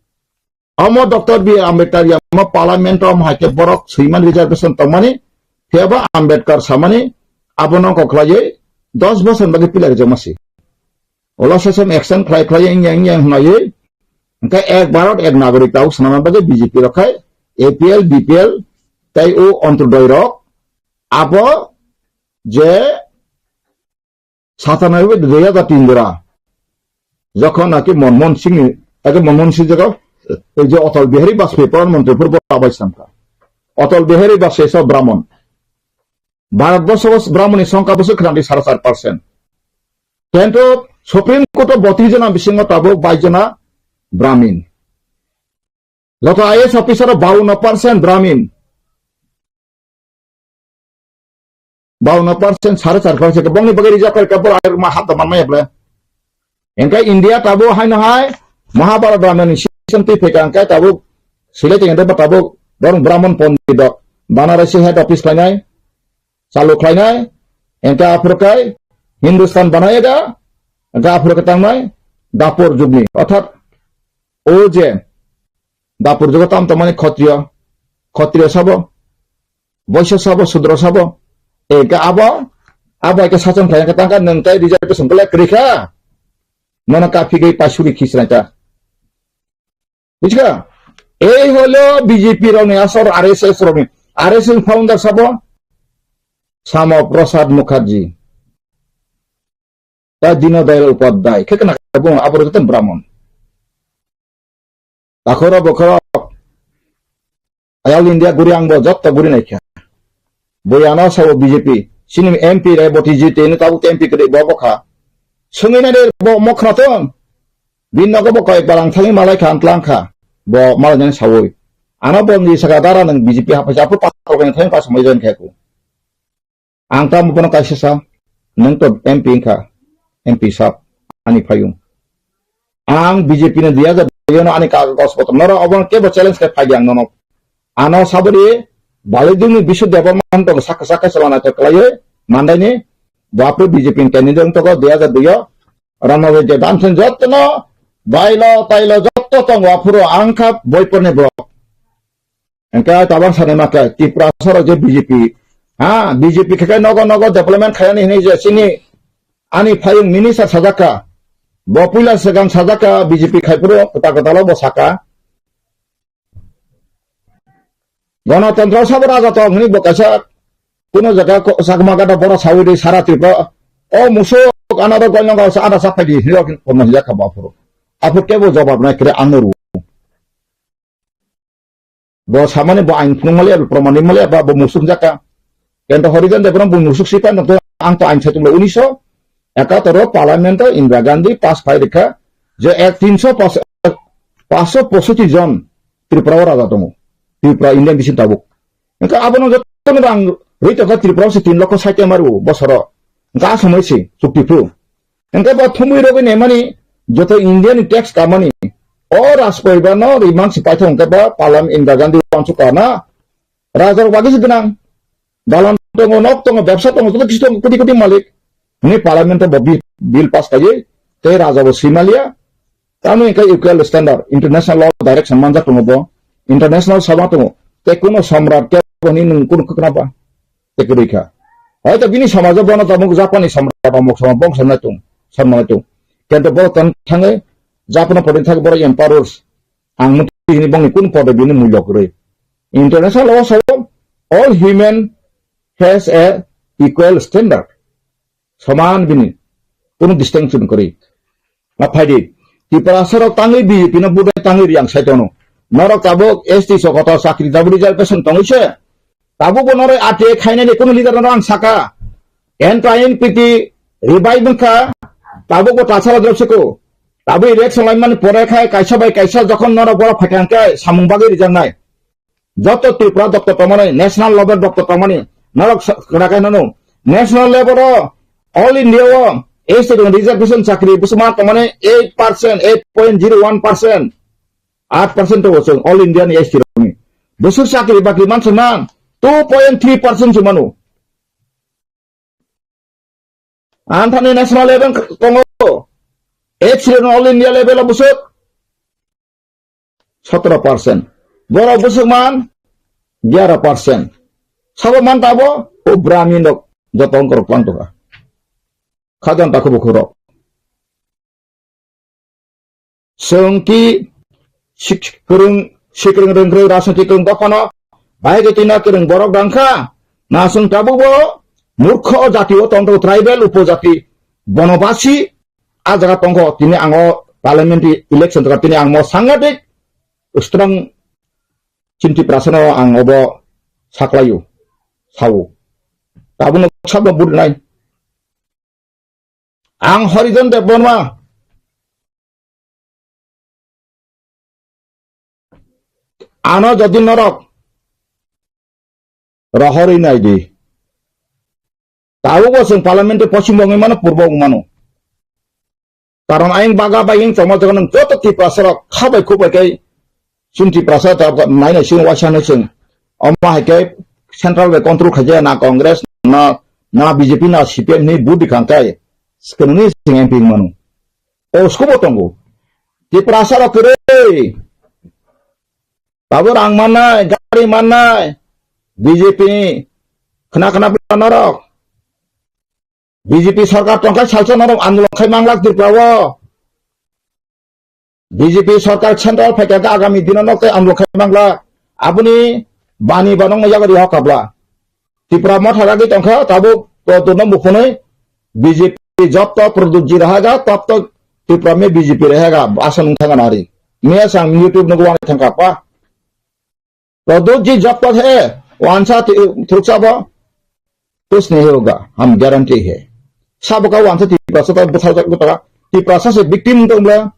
Omo Doctor B R Ambedkar yamo parliament o omo hai khe borok swiman reservation tongmani, phiyaba Ambedkar samani, abono kok khlaiwi dos bosor bagwi pilai rijak masi. Olo session action khlai khlai wngya wngya hwnwi, hwnkhe ek Bharat ek Nagorik tabuk swnamna bagwi B J P rok khai A P L, B P L tei o Antyodoi rok abo je satanoi bai dui hajar tin jora jokhon naki Manmohan Singh ni, age Manmohan Singh jaga ei je Atal Bihari Vajpayee Pradhan Mantri phuru bo abai sangkha. Atal Bihari Vajpayee so Brahman. Bharat borso Brahmani songkha bwswk khwnadi sara char percent. Kintu Supreme Court o botis jona bisingo tabuk bais jona Brahmin. Joto I A S officer o baunno percent Brahmin. Baunno percent, sare char percent, bongni bagwi rijak kha, bor ayar ma hat da manmaya ble. Engkai India tabuk haino hai, Mahabharat Brahmin system twi phai kha, engkai tabuk Sile tengde ba tabuk, borong Brahman Pandit dok, Banarasi head office khlainai, chalu khlainai, engkai aphuru kai, Hindustan banaya da, engkai aphuru kai tangnai, Dapur jugni, orthat, o je, Dapur jugo tam tongmani Khotriyo, Khotriyo sabo, Boiso sabo, Sudro sabo, engkai abo, abo engkai sachon khlai kha tangkha, nwng tai reservation belai kwrwi kha, nono kaphigwi paisuri khisnai ta. Buchka? Ei holo B J P rokni asor, R S S rokni. R S S founder sabo? Samo Prasad Mukherjee. Ta Dino Dayal Upadhyay. Khe kana kabo abo rok Brahman. Takhoro bokhoro. Ayal India guri ang bo jotto guri naikha. Boyano sabo B J P. Sini M P re boti jiti ni tabuk M P kede bo bokha. Sungina de bo mokhna ton. Bin nogo bo koi balang thangi malai kha, antlang kha. Bo malai nang sawi. Ano bo ni saka dara nang B J P hapai japu patro kene thangi pas mai jon khe ku. Ang tamo bono kaisa sa, nang to M P wngkha, M P sab, ani phayung. Ang B J P ni dui hajar dui no ani kagos botol. Noro obo kebo challenge khe phai di ang nono. Ano sabri, Balidung ni Bishu Debbarma hwn tongo, sakha sakha chalana to kwlaiwi, mandai ni, bapre B J P ni candidate wng tongo, dui hajar dui o, Rama Bhai je damsen jotto no, bailo tailo jotto tongo, aphuru ang kha boiporni borok. Engkhe tabang sanai ma khe, Tiprasa rok je B J P Ha, B J P khe khe nogo nogo development khaiyani hinwi je chini ani phayung minister sajak kha. Bo puila swkang sajak kha B J P khai phuru kwtal kwtal o bo saka. Ganatantro sabo raja tong hinwi bo kaisa kuno jaga ko-, sakma gada bora sawi de sara Tripura. O musuk anaro goino gao sa ada sapai di hinwi kono hija kha bo aphuru. Aphuru kebo jawab nai kre ano ru. Bo samani bo ain phunuk mali abo, proman ni mali abo, bo musuk jaka. Kento Horijan Debbarma bo musuk sipai nokto ang to ain saitung le uniso ekator o parliament o Indira Gandhi pass khai rikha je ek tinso pas-, paso posoti jon Tripura o raja tongo. Tripura Indian bisingo tabuk. Engka abono jotono rang rwi tongkha Tripura o se tin lokho sait maru bosoro. Engka asomoi se chukti phu. Hingke bo thumwi rogwi naimani joto India ni tax kamani. O Rajporibar no rimang si paithak hingke bo Palam Indira Gandhi wansuk kana. Raja rok bagwi se gwnang. Dalan tongo, nok tongo, bebsa tongo, joto kisu tongo, koti koti malik. Hwnwi parliament o bo bi-, bill pass kaiwi tei raja bo swimalia. Tamo hingke equal standard, international law direction manjak tongo bo. International sama tongo. Tei kuno samrat kebo hwnwi nwng kuno khwkna ba. Tei kwrwi kha. Hoito bini somajo bono tabuk Japanni samra ba mok sama bong sanai tung, sanmai tung. Kento borok tong thangwi Japan pore thangwi borok emperors. Ang muti hini bongni kun pode bini mulyo kwrwi. International law sao all human has a equal standard. Soman bini. Kunu distinction kwrwi. Ma phaidi. Tiprasa rok tangwi B J P no budai tangwi riyang sai tono. Norok tabuk S T sokoto chakri tabuk reservation tongwi se. Tabuk bo norok R T I khainani kunu leader norok ang saka. N P N P T revive wngkha. Tabuk bo tasala drop siko. Tabuk election laimani pore khai kaisa bai kaisa jokhon norok borok phaikha hwnkhe samung bagwi rijaknai. Joto Tripura doctor tongmani, national level doctor tongmani, norok sa-, kwrakai nanu. National level o, all India o, S T rok reservation chakri bwswk ma tongmani eight percent, eight point zero one percent, eight percent to bwswk all India ni S T rokni. Bwswk chakri bakri mansa man, two point three percent se manu. Anthani national level tongo, H C all India level o bwswk sotoro percent. Borok bwswk man gyara percent. Sabo man tabo o Brahmin rok joto wngkorok twlang tongkha. Khajan takhu bukhuk rok. Chwng ki sik-, kwrwng, sikwrwng rwngkwrwng rajniti kwrwng dophano bahai khe twi na kwrwng borok rang kha. Na chwng tabuk bo murkho jati o tong tongo, tribal upojati, bonobasi, a jaga tongkho. Tini ang o parliamentary election jaga tini ang mo sangadik strong chinti prasano ang obo saklaio, sao. Tabukno sabno budinai. Ang Horijan Debbarma. Ano jodi norok rohorwi nai di. Tabukbo chwng parliament-o poschim bo wngwi mano, purbo wngwi mano. Karon ayang baga bai wng chongma jaga nang joto Tiprasa rok kha bai khuk bai khe chwng Tiprasa ta nai nai chwng waisa nai chwng. Omo hai khe central bai control khai jaya na Congress na, na B J P na C P M ni vote dikhang kai. Swkang ni chwng M P wng mano. O sku bo tongo. Tiprasa rok kwrwi. Tabuk rang mannai, gari mannai, B J P ni khna khna bwla norok. B J P sarkar tongkha salsa norok andolon khai manglak Tripura o. B J P sarkar central phaikha khe agami dino nok tei andolon khai manglak. Aboni bani banong yago ri hokabla. Tipra motha ragwi tongkha, tabuk Pradyut no mukhunwi B J P jab tak Pradyut ji rahega, tab tak Tipra mein B J P rahega, asa nung thangna nari. Miya sang YouTube nugo wani thangka pa. Pradyut ji jab tak hai, wansa ti-, thuksa bo, kuch nahi hoga, hum guarantee hai. Sabo ka wansa Tiprasa ta bwthar jak bwtara. Tiprasa se victim tong bla.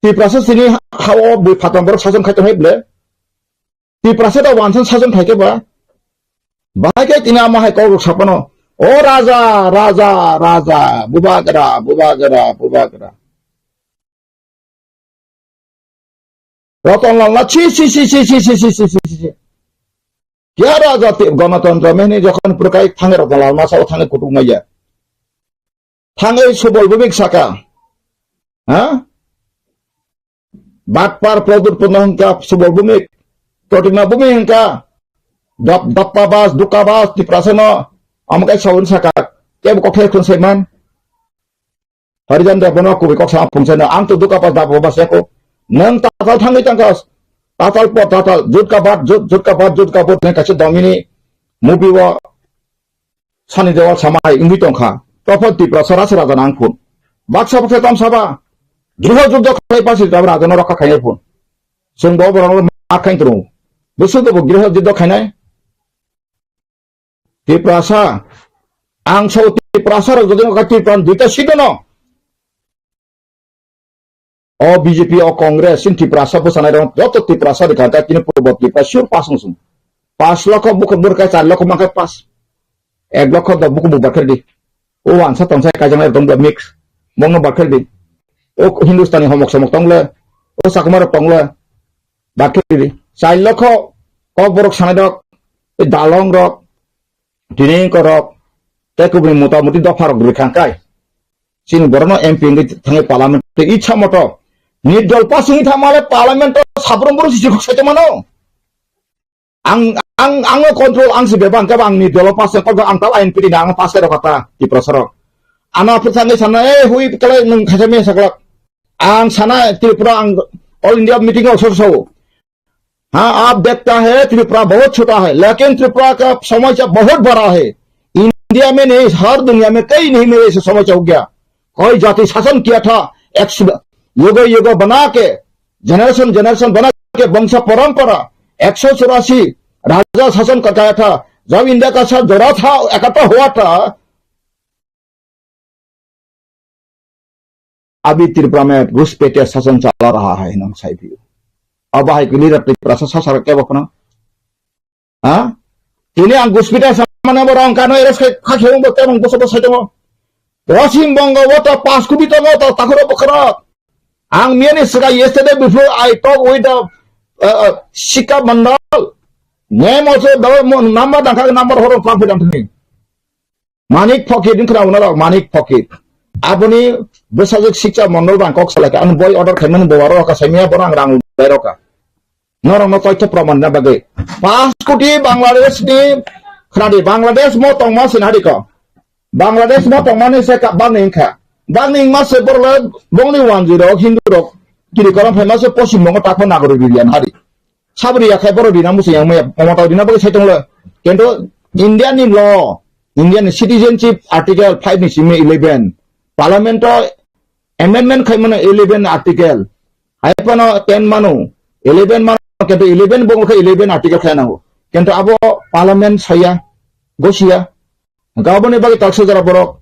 Tiprasa sini ha-, hao bui phatang borok sason khai tong hai ble. Tiprasa da wansan sason khai khe ba. Bahai khe tini ama hai kok rok sapano. O raja, raja, raja, bubagra, bubagra, bubagra. Ratan Lal na chi, chi, chi. Kya raja ti ganatantra mehni jokhon purkai thange Ratan Lal ma sao thange kutuk maya. Thange Subal Bhumik saka. Ha? Batpar Pradyut Pradhan hwnkha Subal Bhumik, Protima Bhumik hwnkha Dap-, dappa bas, dukka bas, Tiprasa no, amo kai sawi saka, kebo kokthai khun saiman. Harijan da bono kubui kok sama phungsa no, ang to dukka bas, dappa bas yako. Nang tatal thangwi tangkas, tatal po tatal, jutka bat, jut-, jutka bat, jutka bot, nang kaisa domini movie o Sani Deol sama hai wngwi tongkha. Topho Tiprasa rasa raja nang phun. Baksa baksa tam saba. Griho juddo khai pasi tam raja no rokha khai phun. Chwng bo borok no mar khai tong. Bwswk bo griho juddo khainai. Tiprasa. Ang so Tiprasa rok jodi ka Tiprasa duita seat no. O B J P, o Congress, chini Tiprasa bwsanai rok, joto Tiprasa rikha, khe chini purbo Tiprasa sure pass wng sung. Pass lokho bukhuk burkha, char lokho mankha pass. Ek lokho dok bukhuk bubar khe di. O wansa tongsa kaijaknai rok tongla mix. Mongno bar khe di. O Hindustani homok somok tongla. O Chakma rok tongla. Bar khe di. Char lokho kok borok sanai rok, dalong rok, tini korok, tei kubuni motamuti dopha rok rikha kai. Chini borokno M P wngwi thangwi parliament tei itsa moto nirdol pass wngwi thangmale parliament o sabrumbo rok sisi kok saito mano. Ang, ang, ang control ang si bebak hwnkhe ang nirdol pass wngkha, ang ta line piti ang pass khe rokha ta Tiprasa rok. Ano aphuru thangwi sana, "Eh, hui, kwlai nwng khaisa mesa kwlak." Ang sana Tripura ang All India meeting o sor sao. हाँ, आप देखता है, त्रिपुरा बहुत छोटा है, लेकिन त्रिपुरा का समस्या बहुत बड़ा है। इंडिया में नहीं, हर दुनिया में कहीं नहीं मेरे ऐसे समस्या हो गया। कोई जाति शासन किया था, एक सु-, युगो युगो बना के, जनरेशन जनरेशन बना के वंश परंपरा, एक सौ चौरासी राजा शासन करता था। जब इंडिया का साथ जोड़ा था, इकट्ठा हुआ था, अभी त्रिपुरा में घुसपैठिया शासन चला रहा है, nang sai phi. Abo hai leader Tiprasa sasara kebo kheno. Ha? Ini ang guspita samane borong kano eres khai kha khewong bo tebong boso bo sai tongo. Poschim Bongo o to pas kubi tongo to takhoro bokhorok. Ang miyani sika yesterday before I talk with the, uh, uh, Shikha Mandal. Name also the mo-, number dangkha number horo pa pidam thani. Manik Phokir ni khna unalo, Manik Phokir. Aboni bwsajwk Sikcha Mondol bang kok salai kha. Ang boi order khaimani bo aro ka saimaya borang rang bai roka. Norok no toitho praman na bagwi. Pas koti Bangladesh ni khnadi, Bangladesh mo tongma sin hari ko. Bangladesh mo tongmani se ka bangni wngkha. Bangni wngma se borok le bongni wanjwi rok, Hindu rok, kiri korom phaima se Poschim Bongo takho nagori bibian hari. Sabri yakhai borok rina muchung yang maya, Mamata rina bagwi sai tonglo. Kintu India ni law, India ni citizenship article five ni simi eleven, parliament o amendment khai mano eleven article, hai phano ten mano, eleven mano, kintu eleven bo khe eleven article khai nango. Kintu abo parliament saya, gosia, Hwnkhe aboni bagwi taksa jora borok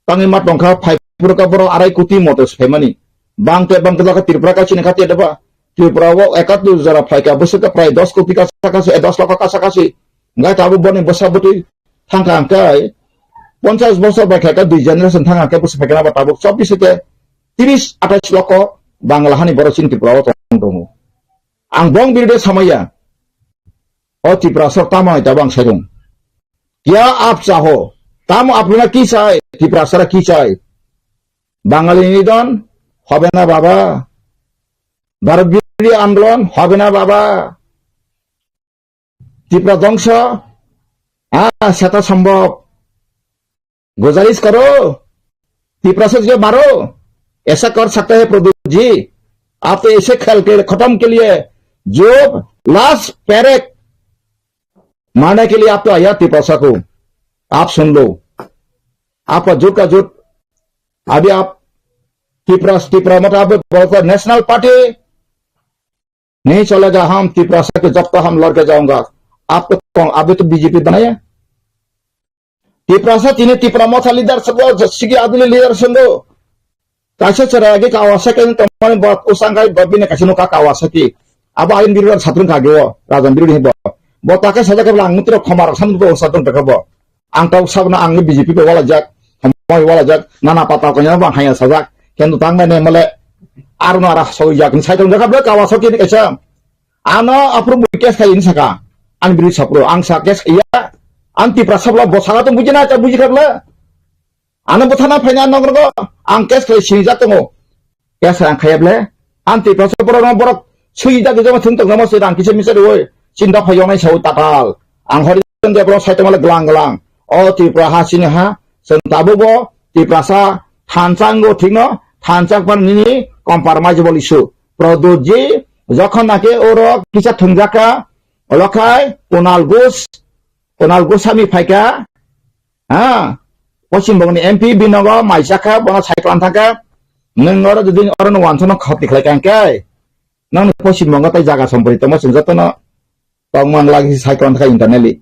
tangwi ma tongkha, phai phuru kha borok arai koti moto se phaimani. Bang te bang kwchak kha Tripura kaisa ni kha te deba. Tripura o ekattor jora phai kha, bwswk kha prai dos koti kasa kasi, eh, dos lokho kasa kasi. Hwnkhe tabuk boni bwsa bwtwi thang kha hwnkhe ponchash bosor bai khai kha, dui generation thang kha hwnkhe bwswk phai kha na ba tabuk chobbish te tris athais lokho Bangla hani borok chini Tripura o tong tongo. Ang bong birde samaya. O Tripura sor tamo hai tabang sai rung. क्या आप चाहो? Tamo apnara ki chai? Tiprasara ki chai? বাঙালি নিধন হবে না বাবা, ভারত বিরোধী আন্দোলন হবে না বাবা, ত্রিপুরা ধ্বংস, হ্যাঁ, সেটা সম্ভব। गुजारिश करो, तिपरासा जी मारो, ऐसा कर सकता है प्रदीप जी। आप तो ऐसे खेल के खत्म के लिए जो लास्ट पैरेक मारने के लिए आप तो आया तिपरासा को, आप सुन लो, आपका झूठ का झूठ। अभी आप तिपरा तिपरा मतलब आप बोलते नेशनल पार्टी नहीं चलेगा, हम तिपरासा के जब तक हम लड़के जाऊंगा। आप तो कौन, अभी तो बीजेपी बनाया। Tiprasa tini Tipra Motha leader sabo sigi aduli leader sabo. Kaisa chera agi Kawasaki ni tongmani bo usang kai bo bini kaisa nuka Kawasaki. Abo ain biru satrung kage o rajan biru ni bo. Bo ta kaisa jaga bla ang mutro khomar sam bo satrung ta bo. Ang tau sabna ang B J P bo wala jak, khomoi wala jak, nana pata ko nyana bang haya sajak. Kentu tang nai male arno ara soi jak ni sai tong jaga bla Kawasaki ni kaisa. Ano aphuru bui case khai ni saka. Ang biri sapro, ang sa case khaiya. Ang Tipra sabla bo saka tong buji na, cha buji khabla. Ano bo thana phaina nokrogo, ang case khai sinijak tongo. Case ang khaiya ble. Ang Tipra sa borok no borok sui jak jama thung tong jama se rang kisa misa roi. Chinta phai yonai sao tatal. Ang Horizon Debbarma saitongmale glang glang. O Tripura ha chini ha, chwng tabukbo Tiprasa thansa wngo thikno, thansa pan nini compromise bol issue. Pradyutji, jokhon naki oro kisa thwngjak kha, olokhai Kunal Ghosh, Kunal Goswami phaikha, ha, Poschim Bongni M P binogo maisakha, bono cycle thangkha, nwng oro jodi oro no wansano khati khlai kha hwnkhe, nangni Poschim Bongo tai jaga sompori tongma chwng jotono tongmang lagi cycle thangkha internally.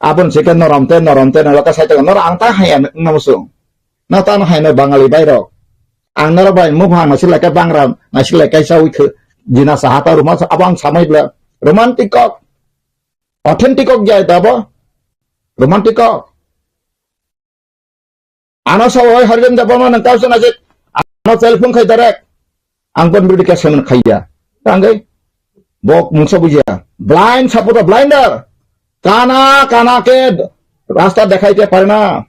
Aboni se khe norom te, norom te, norom te cycle norok ang ta haya wngna muchung. Na tano hai no Bangali bai rok. Ang norok bai muphang naisik lai khe bangra, naisik lai khe sawi khe jina saha ta ruma abo ang samai bla romantic kok. Authentic kok jai da bo. Romantic kok. Ano sa oi Horizon Debbarma nang kau sana je. Ano telephone khai direct. Ang pon bidi khe semen khaiya. Tanggai. Bok mungsa bujiya. Blind supporter, blinder. Kana, kana ke rasta dekhai te pare na.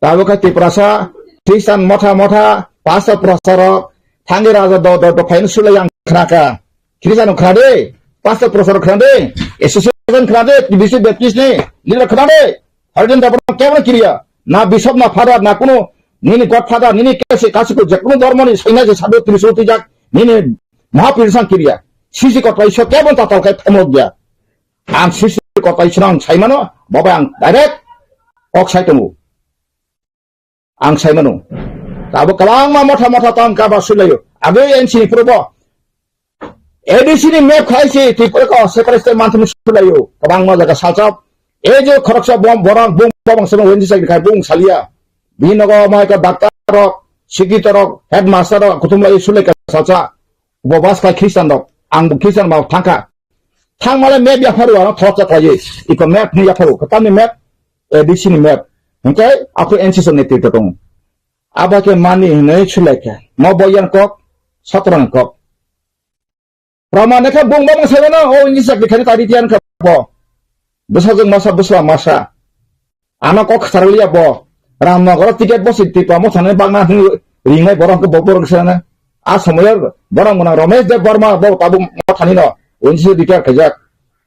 Tabuk khe Tiprasa, Christian motha motha, pastor professor rok, thangi raja do do do phaino sulai ang khnaka. Christian khna de, pastor professor khna de, association khna de, T B C Baptist ni leader khna de. Harden da bono kebra kiriya. Na bishop na father na kuno nini godfather nini kese kasiku je kuno dhormo ni saina je sadu trisul tijak nini mahapurusa kiriya. Sisi kotai so kebon tatal khai thamo dia. Ang sisi kotai srang saimano, babai ang direct kok sai tongo. Ang saimano. Tabuk kwbangma motha motha tong kaba sulayo. Abo N C ni phurubo A D C ni map khai se Tripura ko separate state manthani sulayo. Kwbangma jaga salsa. E je khoroksa bom borok bum bom sema wenji sai khai bung salia. Bini nogo mai ka doctor rok, sikito rok, headmaster rok kutum lai sulai ka salsa. Bo bas khai Christian rok. Ang bo Christian ma thangkha. Thangmale map yapharu ano thorok cha khlaiwi. Iko map ni yapharu. Katamni map, A D C ni map. Hingke ako N C C ni twi tong. Aba ke mani hinwi sulai khe. Mo boyan kok, satrang kok. Pramane khe bung bang sai no, o N C C ni khani tari tiyan kha bo. Bwsajwk masa, bwsla masa. Ano kok khasarliya bo. Ramnagar ticket bo si Tipra mo thani bagna hwnwi ringnai borok hwnkhe bo borok sana. A somoyo borok mwnang Ramesh Deb Barma bo tabuk mo thani no. Unsi retire khaijak.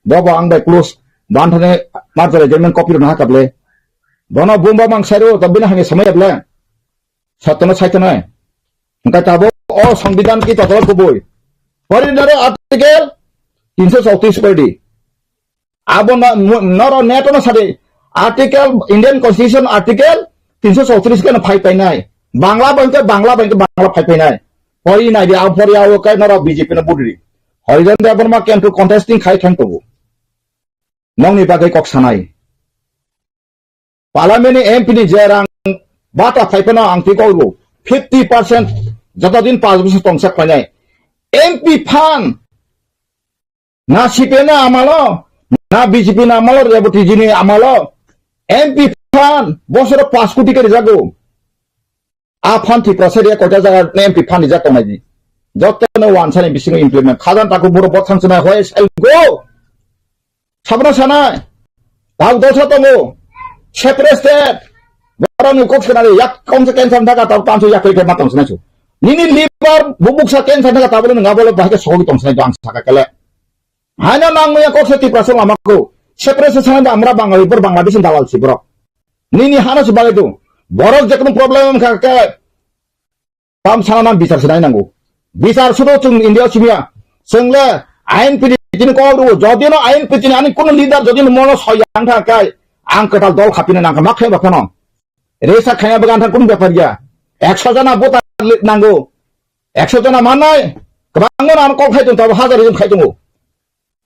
Bo bo ang bai close. Ban thani marjare jamin copy rwna hakable. Bono bumba mang sairo to bini hani somoya ble. Satana saitana. Hingke tabuk o Songbidan ki totolo kubui. Pori naro article tinsho chowtris pori di. Abo no, mu-, noro neto no sadi. Article, Indian Constitution article tinsho chowtris ke no phai painai. Bangla bangke, Bangla bangke, Bangla phai painai. Pori nai di, ang pori awo kai noro B J P no budri. Horizon Debbarma kentu contesting khai thang tubu. Nongni bagwi kok sanai. Parliament ni M P ni je rang bata phai phano ang twi kok rw. Fifty percent joto din panch bosor tongsa khlainai. M P phan na C P M ni amalo, na B J P ni amalo, Reboti ji ni amalo, M P phan bosoro panch koti kari jago. A phan Tiprasa area koita jaga M P phan rijak tongnai di. Joto no wansani bisingo implement. Khajan taku buro bothang swnai hoi sel go. Sabra sanai. Tau dosa tongo. Separate state. Borok ni kok swnai yak kong se cancel thaka tau panso yak koi ma tong swnai su. Nini liver bubuk sa cancel thaka tau bolo nang abolo bahai ke sogi tong swnai ang saka kele. Haino nang maya kok se Tiprasa lama ko. Separate swnai da amra Bangali bor Bangladesh dalal si borok. Nini hana su bagaitu. Borok je kono problem wngkha khe tam sana nang bichar se nai nango. Bichar sudo chung India simiya. Chwngle ain piti ni kok ru. Jodi no ain piti ni ani kono leader jodi no mono soyang tha kai ang kwtal dol khapina nang kha ma khe ba phano. Resa khaya bagan tha kun bepar ya. Ekso jana voter nango. Ekso jana manai. Kwbangma nang kok khai tong tabo hajar jon khai tongo.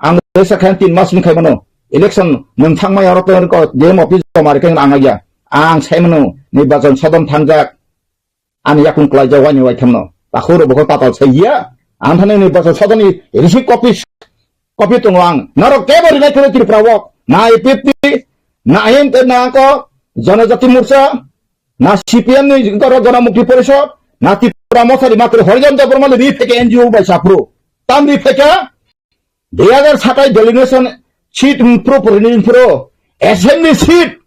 Ang resa khayan tin mas ni khai mano. Election nung thangma yaro to ko D M office joma ri khe ang ya. Ang sai mano nirbachon sodon thangjak. Ani yakung klai ja wani wai thamno. Takhuro bokol patal sai ya. Ang thani nirbachon sodon ni receipt copy copy tongo ang. Narok kebo rinai kore Tripura wok. Na A P F T, na I M T, na ko Janajati Morcha, na C P M ni goro Ganamukti Porishod, na Tripura Motha ri matri Horijan Debbarma ni ri pheke N G O bai sapro. Tam ri pheke Dui hajar satai delegation seat pro protinidhi pro assembly seat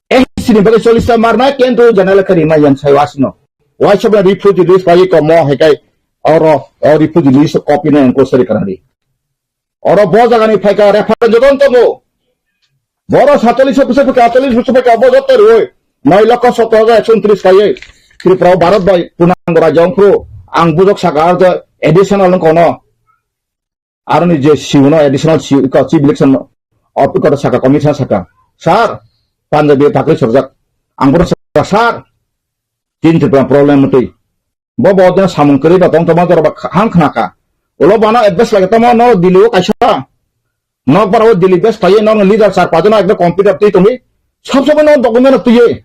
S C ni bagwi chollish ta marna kintu general kari ma yang sai wasno. Wai sabna refugee list pai ko mo hekai oro o refugee list copy na ko sari karani. Oro bo jagani phaika referendum joto tongo. Boro satchallis bosor phaika, atchallis bosor phaika, bo joto rwi. Noi lokho sottor hajar ekso untris kaiye. Tripura o Bharat bai punango rajya wngphru. Ang bujok saka aro additional wng kono. Aroni je C E O no additional C E O ka chief election officer saka commissioner saka. Sir, Punjabi thakri sorjak. Ang bono saka, sir. Tin Tripura problem mutwi. Bo bo dena samung kwrwi ba tong tongma jora ba kha-, ham khna kha. Ulo bana advice lage tamo no Delhi o kaisa. Nok bara o Delhi base khlaiye no leader char pajana ekdom computer twi tongwi. Sob sob no document twiye.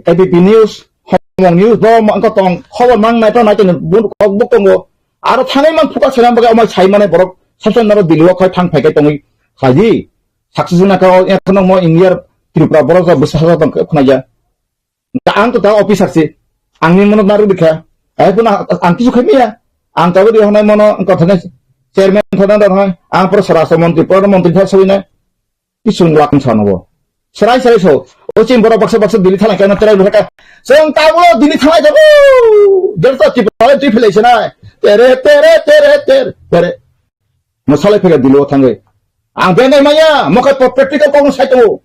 A B P News, Homong News, bo ma-, wngkha tong, khobor mang nai to nai to bun kok buk tongo. Aro thangwi man phuka selam bagai omai sai mane borok sob sob no Delhi o khai thang phai kai tongwi khlaidi. Success na ka o ekhono mo India Tripura borok sa bwsa sa tong khna ya. Ang to ta officer si. Ang ni mono naru dikha. Ai puna ang kisu khaimiya. Ang ta bodi honai mono ang kotha chairman thana da honai. Ang pro swarashtra montri, pradhan montri thar sawina. Kisu lak sano bo. Serai serai so. O chim borok baksa baksa Delhi thalai kana terai laka. Song ta bo Delhi thalai jago. Delta ti pala ti philai sana. Tere tere tere tere tere. Mo salai phega Delhi o thangwi. Ang benai maya. Mo kai practical kong sai to.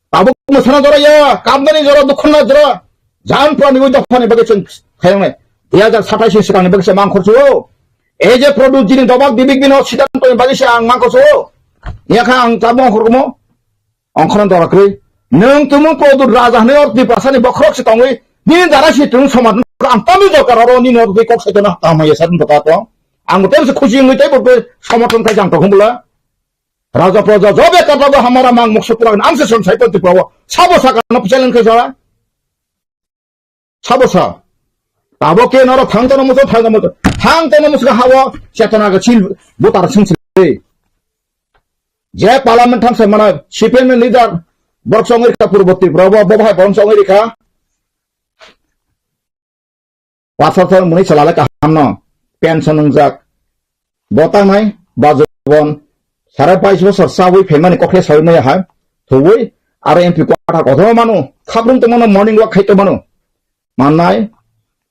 Tabuk mwsana jora ya, kamdani jora, dukhuna jora, jan purani ui dophani bagwi chwng khayangnai. Dui hajar satais ni swkangni bagwi se mang khorchuo. Ei je produce jini dobak bibik bino siddhanto ni bagwi se ang mang khorchuo. Yakha ang tabuk ang khormo. Ongkhorno dora kwrwi. Nwng tumung produce raja hwnwi or Tiprasani bokhorok se tongwi. Nini dara si tumung somat ang tamni jorkar oro nini or twi kok saitona tamo ya sadin to ka to. Ang tei se khusi wngwi tei bo somorthon khai jang to khumbula. Raja praja jobe kata go hamara mang mokso pura ang se son sai pon Tripura o. Sabo sa kana challenge khe sara. Sabo sa. Tabo ke noro thang tono muso, thang tono muso. Thang tono muso hawa chetona ga chil butar sing sile. Je parliament thang sai mana C P M leader borok songri ka purbo Tripura bo bo bhai borom songri ka. Pathar thar mwnwi chalale kaham no. Pension wngjak. Bo tangnai, ba jobon. Sare bais bosor chawi phaimani kokle sawi maya hai. Thuwi, aro M P kwthar kothoma manu. Khabrung tongmano morning walk khai tongmano. Mannai,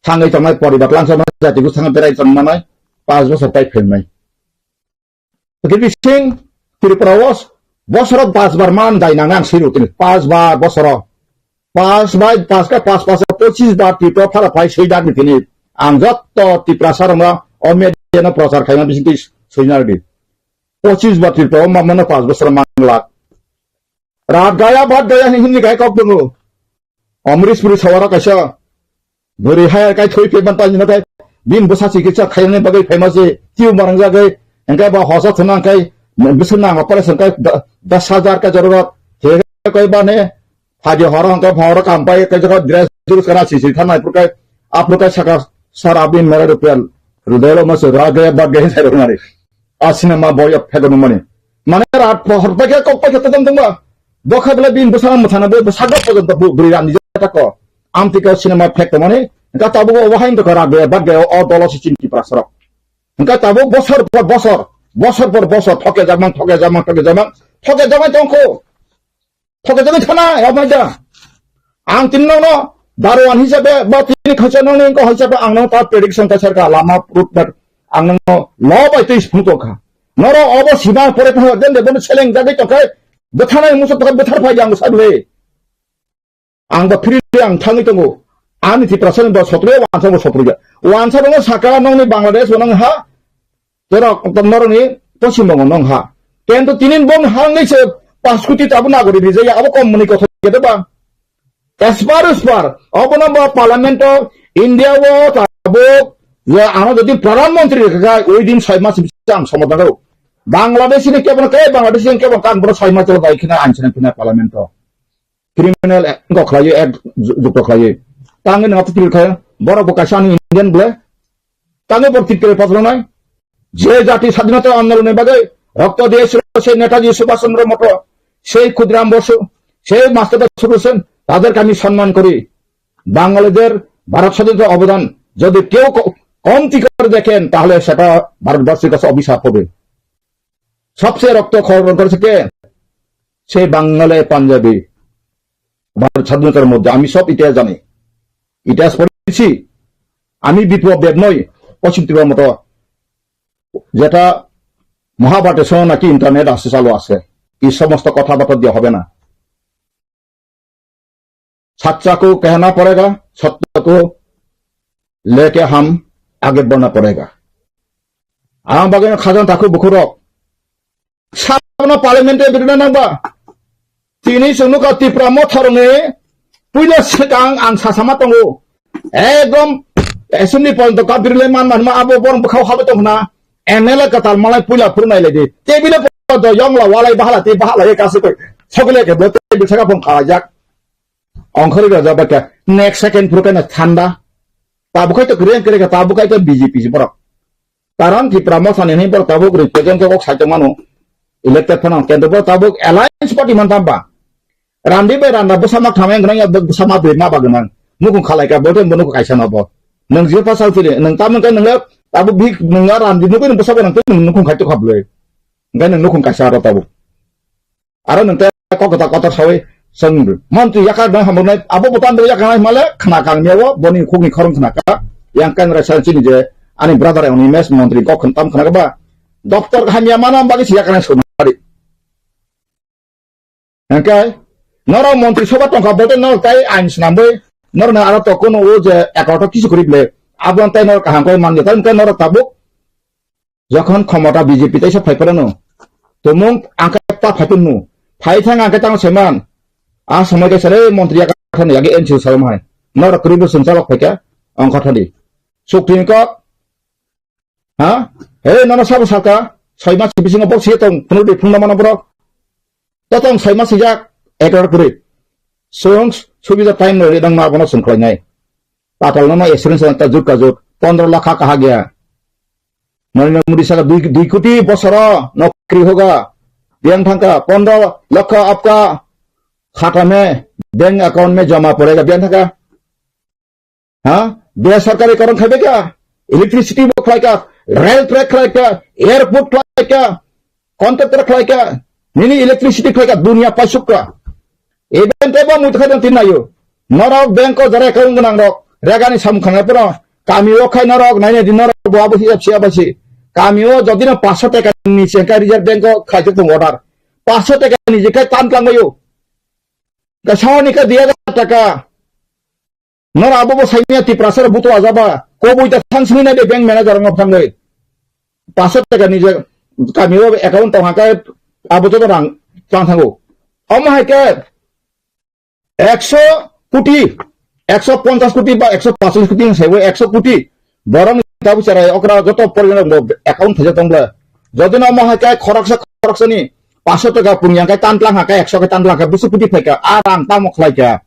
thangwi tongnai poribar langsa mano jati bwskango berai tongmanai. Pas bosor tai phaimai. Hwnkhe bising Tripura o bosoro pas bar man dai nang ang siro tini. Pas bar bosoro. Pas bai pas ka pas pas pochis bar Tripura phara phai soi dak ni tini. Ang jotto Tripura sarong o media no prochar khaima bising twi soi nar di. Pochis bar Tripura o ma mano pas bosoro manglak. Rat gaya bhat gaya hini hini gai kok dungo. Amrish Puri sawara kaisa bwrwi hai kai thwi phi ban tani nakai bin bwsa chikitsa khainani bagwi phaima se tiu marang jagwi hingke ba hosa thuna kai bising nang operation kai da-, das hajar ka jorot hege kai bane haji horo hingke horo kam pai kai jorot dress jurus kana sisi thanai purkai apurkai saka sar abin mere rupel rudelo mase rage bagge sai rungari. A cinema boyok phego nung mani. Mane rat pohor paikha kok paikha todong tongba. Bokha bela bin bwsana mwthana bo bwsakno pojonto bu bwrwi rani jata ko. Amtwi ko cinema phek tongmani. Engka tabuk o wahai wngkha rat bela bad gaya o dolo si chinti prasarok. Engka tabuk bosor por bosor, bosor por bosor thoke jamang, thoke jamang, thoke jamang, thoke jamang tongkho. Thoke jagwi thana, ya mai da. Ang tini nokno daruan hisabe ba tini khaisa nokni wngkha hisabe ang nokno ta prediction ta serka lama route map ang nokno lo bai twi phung tongkha. Noro obo sima pore tongkha den de bono seleng jagwi tongkha bwtharnai musa tongkha bwthar phai ang sabile. Ang ba phiri ang thangwi tongo. Ani Tiprasa ni ba sotro wansa bo sotro ya. Wansa bo saka nokni Bangladesh bo nang ha Terok norokni Poschim Bongo nong ha. Kento tinin bong hangni se pas kuti tabuk nagori rijaya abo kom mani kotha gede ba. Espar espar obono ba Parliament o India o tabuk je ano jodi Pradhan Mantri rikha oi din soi mas bisang somodan ro. Bangladesh ni kebono kai Bangladesh ni kebono kan boro soi mas bai khina anchina khina Parliament o. Criminal act wngkha khlaiwi, act ju-, jukto khlaiwi. Tangwi nwng appeal khaio, borok bo kaisa ani Indian bwle. Tangwi borok tip kere pathornai. Je jati sadinata andolonni bagwi rokto diyesilo, sei Netaji Subhash Chandra Bose, sei Khudiram Bosu, sei Master Dasratan Sen, taderke ami sonman kori. বাঙালিদের ভারত স্বাধীনতার অবদান যদি কেউ ক-, কমতি করে দেখেন, তাহলে সেটা ভারতবাসীর কাছে অভিশাপ হবে। সবচেয়ে রক্তক্ষরণ করেছে কে? সেই বাঙালি পাঞ্জাবি। ভারত স্বাধীনতার মধ্যে আমি সব ইতিহাস জানি, ইতিহাস পড়েছি। আমি বিপ্লব দেব নই, পশ্চিম ত্রিপুরার মতো যেটা মহাভারতে শোনো নাকি ইন্টারনেট আছে, চালু আছে। এই সমস্ত কথাবার্তা দিয়ে হবে না। सच्चा को कहना पड़ेगा, सत्य को लेके हम आगे बढ़ना पड़ेगा। Ang bagwi no khajang takhu bukhurok. Sabno parliament e birna nangba. Tini chwng nukha Tipra Motha rokni puila swkang ang sasama tongo. Ekdom assembly porjonto kabirle man man ma abo borok bwkhao halwi tongkhna. M L A kwtal malai puila phuru nailai di. Tebile porjonto yongla walai bahala tei bahala ye kasi koi. Sokle ke bo tebile saka phong khalajak. Ongkhorwi rajak ba khe next second phuru khe na thanda. Tabuk khai to kwrwi kwrwi khe tabuk khai to B J P si borok. Karon Tipra Motha ni hwnwi borok tabuk represent khe kok sai tongmano. Elected phano kento borok tabuk alliance party man tamba. Randi bai randa bwsa ma khamai wngnai ya bwsa ma bwrwi ma ba gwnang. Nukhung khalai ka bo tei bo nukhung kaisa no bo. Nwng jio pa sao chili nwng tamo khe nwng le tabuk bik nwng ya randi nugwi nwng bwsa bo nang tei nwng nukhung khai to kha bwlwi. Hwnkhe nwng nukhung kaisa aro tabuk. Aro nwng tei kok kwtal kotor sawi chwng montri yakar nang hamrwnai abo bo tando yakar nai hwnmale khna kang miyao boni khukni khorang khna ka yang kan rasa chini je ani brother oni mes montri kok khn tam khna ka ba doctor hamya mana bagwi si yakar nai swnari. Hwnkhe norok montri soba tongkha bote norok tai ain swnamwi norok aro to kono o je ekorto kisu kwrwi ble abo tai norok kaham khe manya tai hwnkhe norok tabuk Jokhon khomota B J P taisa phai phano, tumung ang khe ta phai phano, phai thang ang khe tang seman. A samai kaisa le montri ya kathani yagi N C O salom hai. Norok kwrwi bo sung chalok phai kha, ang kha thani. Sukti kok, ha? He, nono sabo saka, soi mas bisingo bok siya tong, phunu di phung namano borok. Totong soi mas sijak, ekor kwrwi. Sung, subida time no ri dang ma bono sung khlai nai. Patal nono experience ta jut ka jut, pondro lakh ka ha gaya. Narendra Modi saka dui, dui koti bosoro nokri hoga. Biyang thangka, pondro lakh apka khata mein, bank account mein jama padega, biyang thangka. Ha? Besarkari karon khai beka, electricity bo khlai ka, rail track khlai ka, airport khlai ka, contractor khlai ka, nini electricity khlai ka, dunia paisuk ka. Even tei bo muitu khai tin nayo. Norok bank o jara account gwnang rok, regani samung khanai pura. Kami o khai norok, naina di norok, bo abo hisab siya basi. Kami o jodi no paanch sho taka ni se khai Reserve Bank o khai tongo order. Paanch sho taka ni je khai tan tlang bayo. Ka sahani ka dui hajar taka. Nor abo bo saimya Tiprasa rok butu ajaba. Koboi ta thang sini nai de bank manager no thang doi. Paanch sho taka ni je kami o account tong haka abo joto rang tang thango. Omo hai ke ekso koti, ekso ponchas koti ba ekso pachas koti sai bo ekso koti. Borok ni tabu chara okra joto porjona bo account thaja tong bla. Jodi no omo hai ke khoroksa khoroksa ni paanch sho taka pung yang ke tan tlang haka ekso ke tan tlang haka busu koti phai ka a rang tamo khlai ka.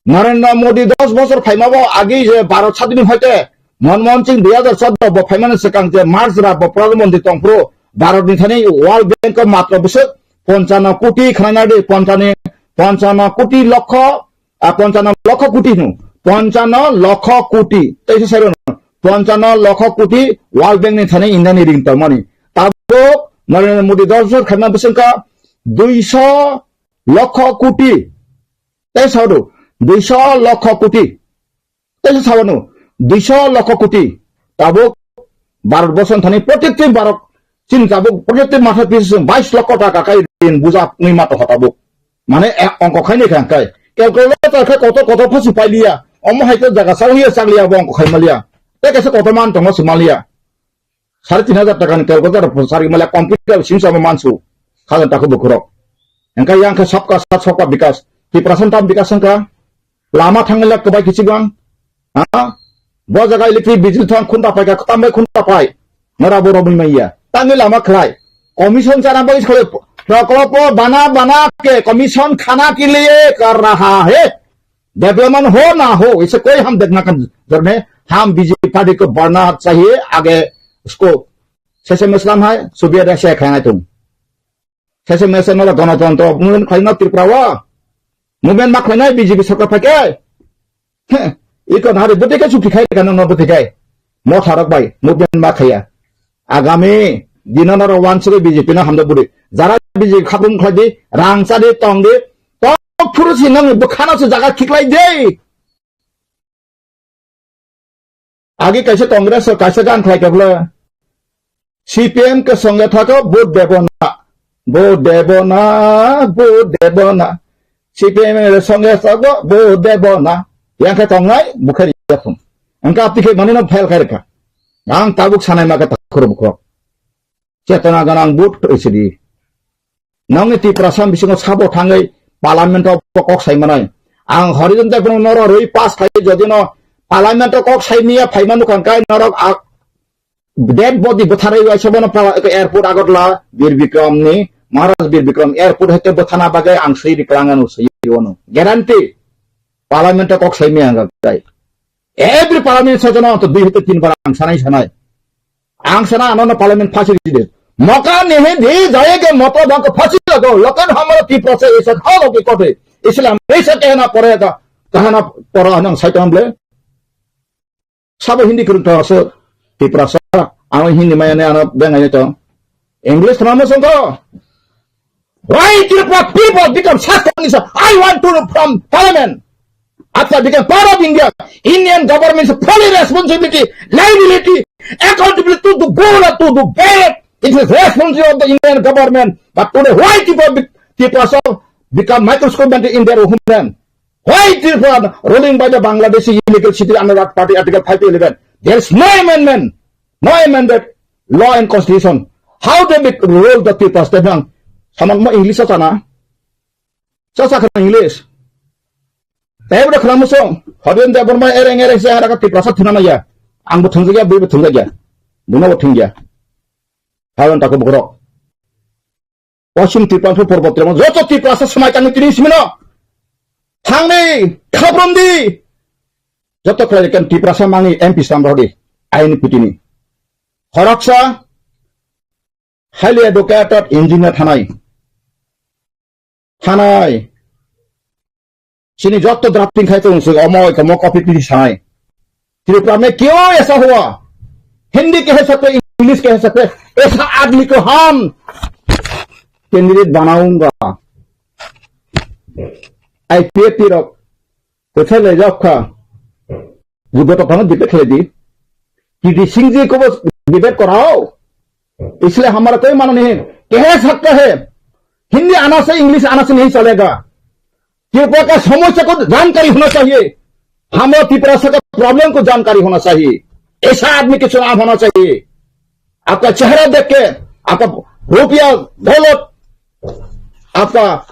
Narendra Modi dos bosor phaimabo agi je Bharat sadin hoite Manmohan Singh dui hajar chauda bo phaimani swkang je March ra bo Pradhan Mantri tongphuru Bharat ni thani World Bank o matro bwswk ponchano koti khnaina di ponchani, ponchano koti lokho, a, ponchano lokho koti hino, ponchano lokho koti, tei se sairo ponchano lokho koti World Bank ni thani India ni ring tongmani. Tabuk Narendra Modi dos bosor khaima bwswk kha duiso lokho koti. Tei sao do, duiso lokho koti. Tei se sao no, duiso lokho koti. Tabuk Bharat borso thani protekti Bharat, chini tabuk protekti matha pisa bais lokho taka kai rin buja ni mato ho tabuk. Mane e ongko khai ni kha kai. Calculator khe kotor kotor phasu pailiya. Omo hai to jaga sao hiya chakliya bo ongko khai maliya. Tei kaisa kotor man tongo se maliya. Sare tin hajar taka ni calculator bo sari mala computer sim sama mansu. Khajan takhu bukhurok. Engka yang khe sabka sat sabka bikas. Tiprasa tam bikas engka. Lama thangla kwbai kichigwang. Ha? Bo jaga electric bijil thang khunta pai ka, tam bai khunta pai. Nara bo romwi maiya. Tangwi lama khlai. Commission chana bai khlai. Proklopo bana bana ke commission khana ke liye kar raha hai. Development ho na ho, ise koi hum dekhna ka zar nahi. Hum B J P party ko badhna chahiye, aage usko sese mein islam hai, subia da se khaina tum. Sese mese nola ganatantro movement khlaina Tripura o. Movement ma khlaina B J P sarkar phai khe. Heh, iko nahari bwtwi khe chukti khai kha no bwtwi khe. Motha rok bai movement ma khaiya. Agami dino noro wansugwi B J P no hamjak bwrwi. Jara B J P khaprum khlai di, rang cha di, tong di. Tok phuru si nang bwkhano se jaga khiklai di. Agi kaisa Congress o kaisa gan khlai kha bwle. C P M ke songe thako, vote debo na. Vote debo na, vote debo na. C P M le songe thako, vote debo na. Yang khe tongnai, bukhari yathung. Engka apti khe manino fail khairka. Ang tabuk sanai ma khe takhur bukhok. Chetona ganang vote rwsidi. Nongni Tiprasa bisingo sabo thangwi parliament o kok sai manai. Ang Horizon Tei bono norok rwi pass khai jodi no parliament o kok sai miya phaima nukha kai norok a-, dead body bwtharwi waisa bono pala-, airport Agartala Bir Bikram ni, Maharaj Bir Bikram airport hete bwthana bagwi ang swi riklang ano swi ono. Guarantee parliament o kok sai miya ang kai. Every parliament session o to dui hete tin bar ang sanai sanai. Ang sana ano na parliament phasi di de. Mauka nahi diya jayega, matlab humko phasi laga. Lekin hamara Tiprasa aisa tha logi kote. Isliye hum aisa kehna padega, kehna pada hai na saitam bole. Sabo Hindi kurung tha ase Tiprasa. Ano Hindi maya ne ano bengai ne to. English nama songko. Why Tripura people become such condition? I want to know from parliament. After become part of India, Indian government is fully responsibility, liability, accountability to the good or to the bad. It is responsibility of the Indian government. But today, why Tripura, be- Tiprasa become microscopic in their homeland? Why Tripura ruling by the Bangladeshi illegal city under that party Article five to eleven? There is no amendment, no amended law and constitution. How they make rule the Tripura state? Nang, saman mo English sana? Cha cha khna English. Tei bwrwi khna muchung. Horen de borma ereng ereng se haraka Tiprasa thuna maya. Ang bo thungjak ya, bui bo thungjak ya. Buno bo thungya. Halan tako bokrok. Poschim Tiprasa purbo Tiprasa. Joto Tiprasa samai tangwi tini simino. Thangni, khabrom di. Joto khlai kan Tiprasa mangi M P samrodi. Ain pitini. Khoroksa, highly educated engineer thanai. Thanai. Chini jotto drafting khai tong se omo omo copy pidi sanai. Tripura mein kyun aisa hua? Hindi kaise sakte, English kaise sakte? Aisa aadmi ko hum candidate banaunga. I P F T rok kothai lai jak kha. Jubba to phano debate khlai di. Kirti Singh ji ko bas debate karao. Isliye hamara koi mana nahi. Kaise sakta hai? Hindi aana se, English aana se nahi chalega. Tripura ka samosya ko jankari hona chahiye. Hamara Tiprasa ka problem ko jankari hona chahiye. Aisa aadmi ke chunav hona chahiye. Aapka chehra dekh ke, aapka rupiya, daulat, aapka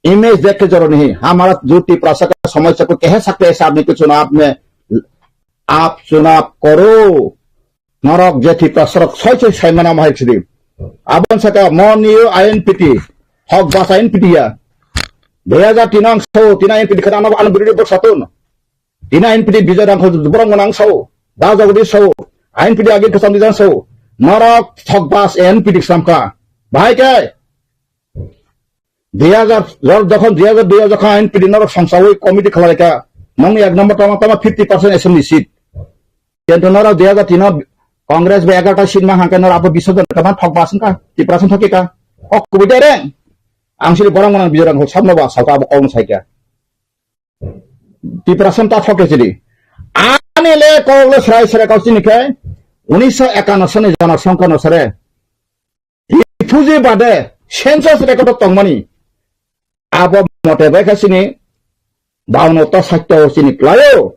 image dekh ke jarur nahi. Hamara jo Tiprasa ka samosya ko kaise sakte, aisa aadmi ke chunav mein, aap chunav karo. Norok je Tiprasa rok soi soi sai mana mahai sidi. Abon saka mon niyo I N P T. Hok bas I N P T ya. Dui hajar tin ang so, tin I N P T khana ano ano biri bok satun. Tin I N P T Bijoy Rangkhol borong nang so. Da jagdi so. I N P T agi kesam di jang so. Norok hok bas I N P T samka. Bahai kai. Dui hajar, jor-, jokhon dui hajar dui jokhon I N P T norok songsawi committee khlai kha, nongni ek number tama tama fifty percent assembly seat. Kintu norok dui hajar tin o Congress bai egarota seat ma hangkhe norok abo bis hajar kaman thok bas wngkha, Tiprasa thok kha. Kok kubui dereng. Ang sini borok manang Bijoy Rangkhol sabno ba saka abo kok no sai kha. Tiprasa ta thok khe sidi. Ani le kok le srai srai kau sini khe unisho ekanno sani Janak Songkha no sare. Refugee bade census record o tongmani. Abo mote bai kha chini baono to sakto chini klaio.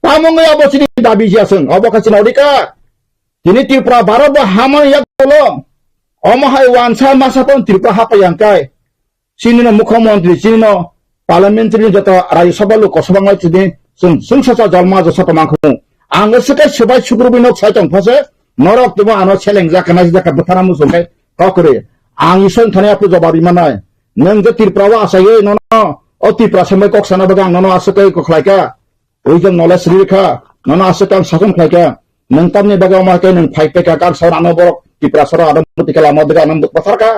Tamungwi abo chini dabi jia chwng. Obo kha chini odhikar. Tini Tripura Bharat bo hamani yak bolo. Omo hai wansa masa pon Tripura hapa yang kai. Chini no mukhyamantri, chini no parliamentary ni joto Rajya Sabha, Lok Sabha wngwi tini chwng, chwng sacha jolma josa tongma khungo. Ang swkhe swbai sukrubwi nok sai tong phase, norok tebo ano seleng jaka nai jaka bwthana muchung khe kok kwrwi. Ang Isor thani aphu jobab rima nai. Nwng je Tripura o achaiwi nono o Tripura sembai kok sana bagwi ang nono aswk khe kok khlai kha. Wisdom knowledge rikha, nono aswk ang sakhom khlaikha, nwng tamni bagwi omo hai khe nwng phai paikha, kang saui ano borok Tiprasa rok ano muti khe lama dega ano bwtharkha.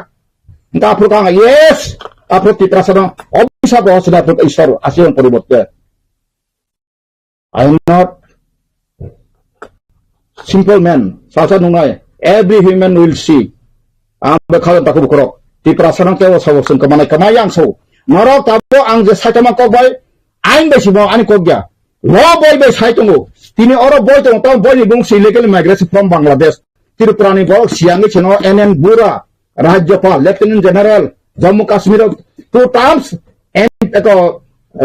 Hwnkhe aphuru khe ang, yes, aphuru Tiprasa no obisa bo hosina aphuru Isor aswk ang poriborte. I am not simple man, salsa nungnai, every human will see. Ang bwkha takhuk bukhurok, Tiprasa no kebo sabo chwng kwmanai kwmai yang sao. Norok tabuk ang je saitama kok bai, ain bai simo ani kok ya. Law boi bai sai tongo. Tini oro boi tongo, tamo boi ni bung se illegal migration from Bangladesh. Tripura ni borok siyangwi chwngno N N Bura, Rajyapal, Lieutenant General, Jammu Kashmir o two terms, and eko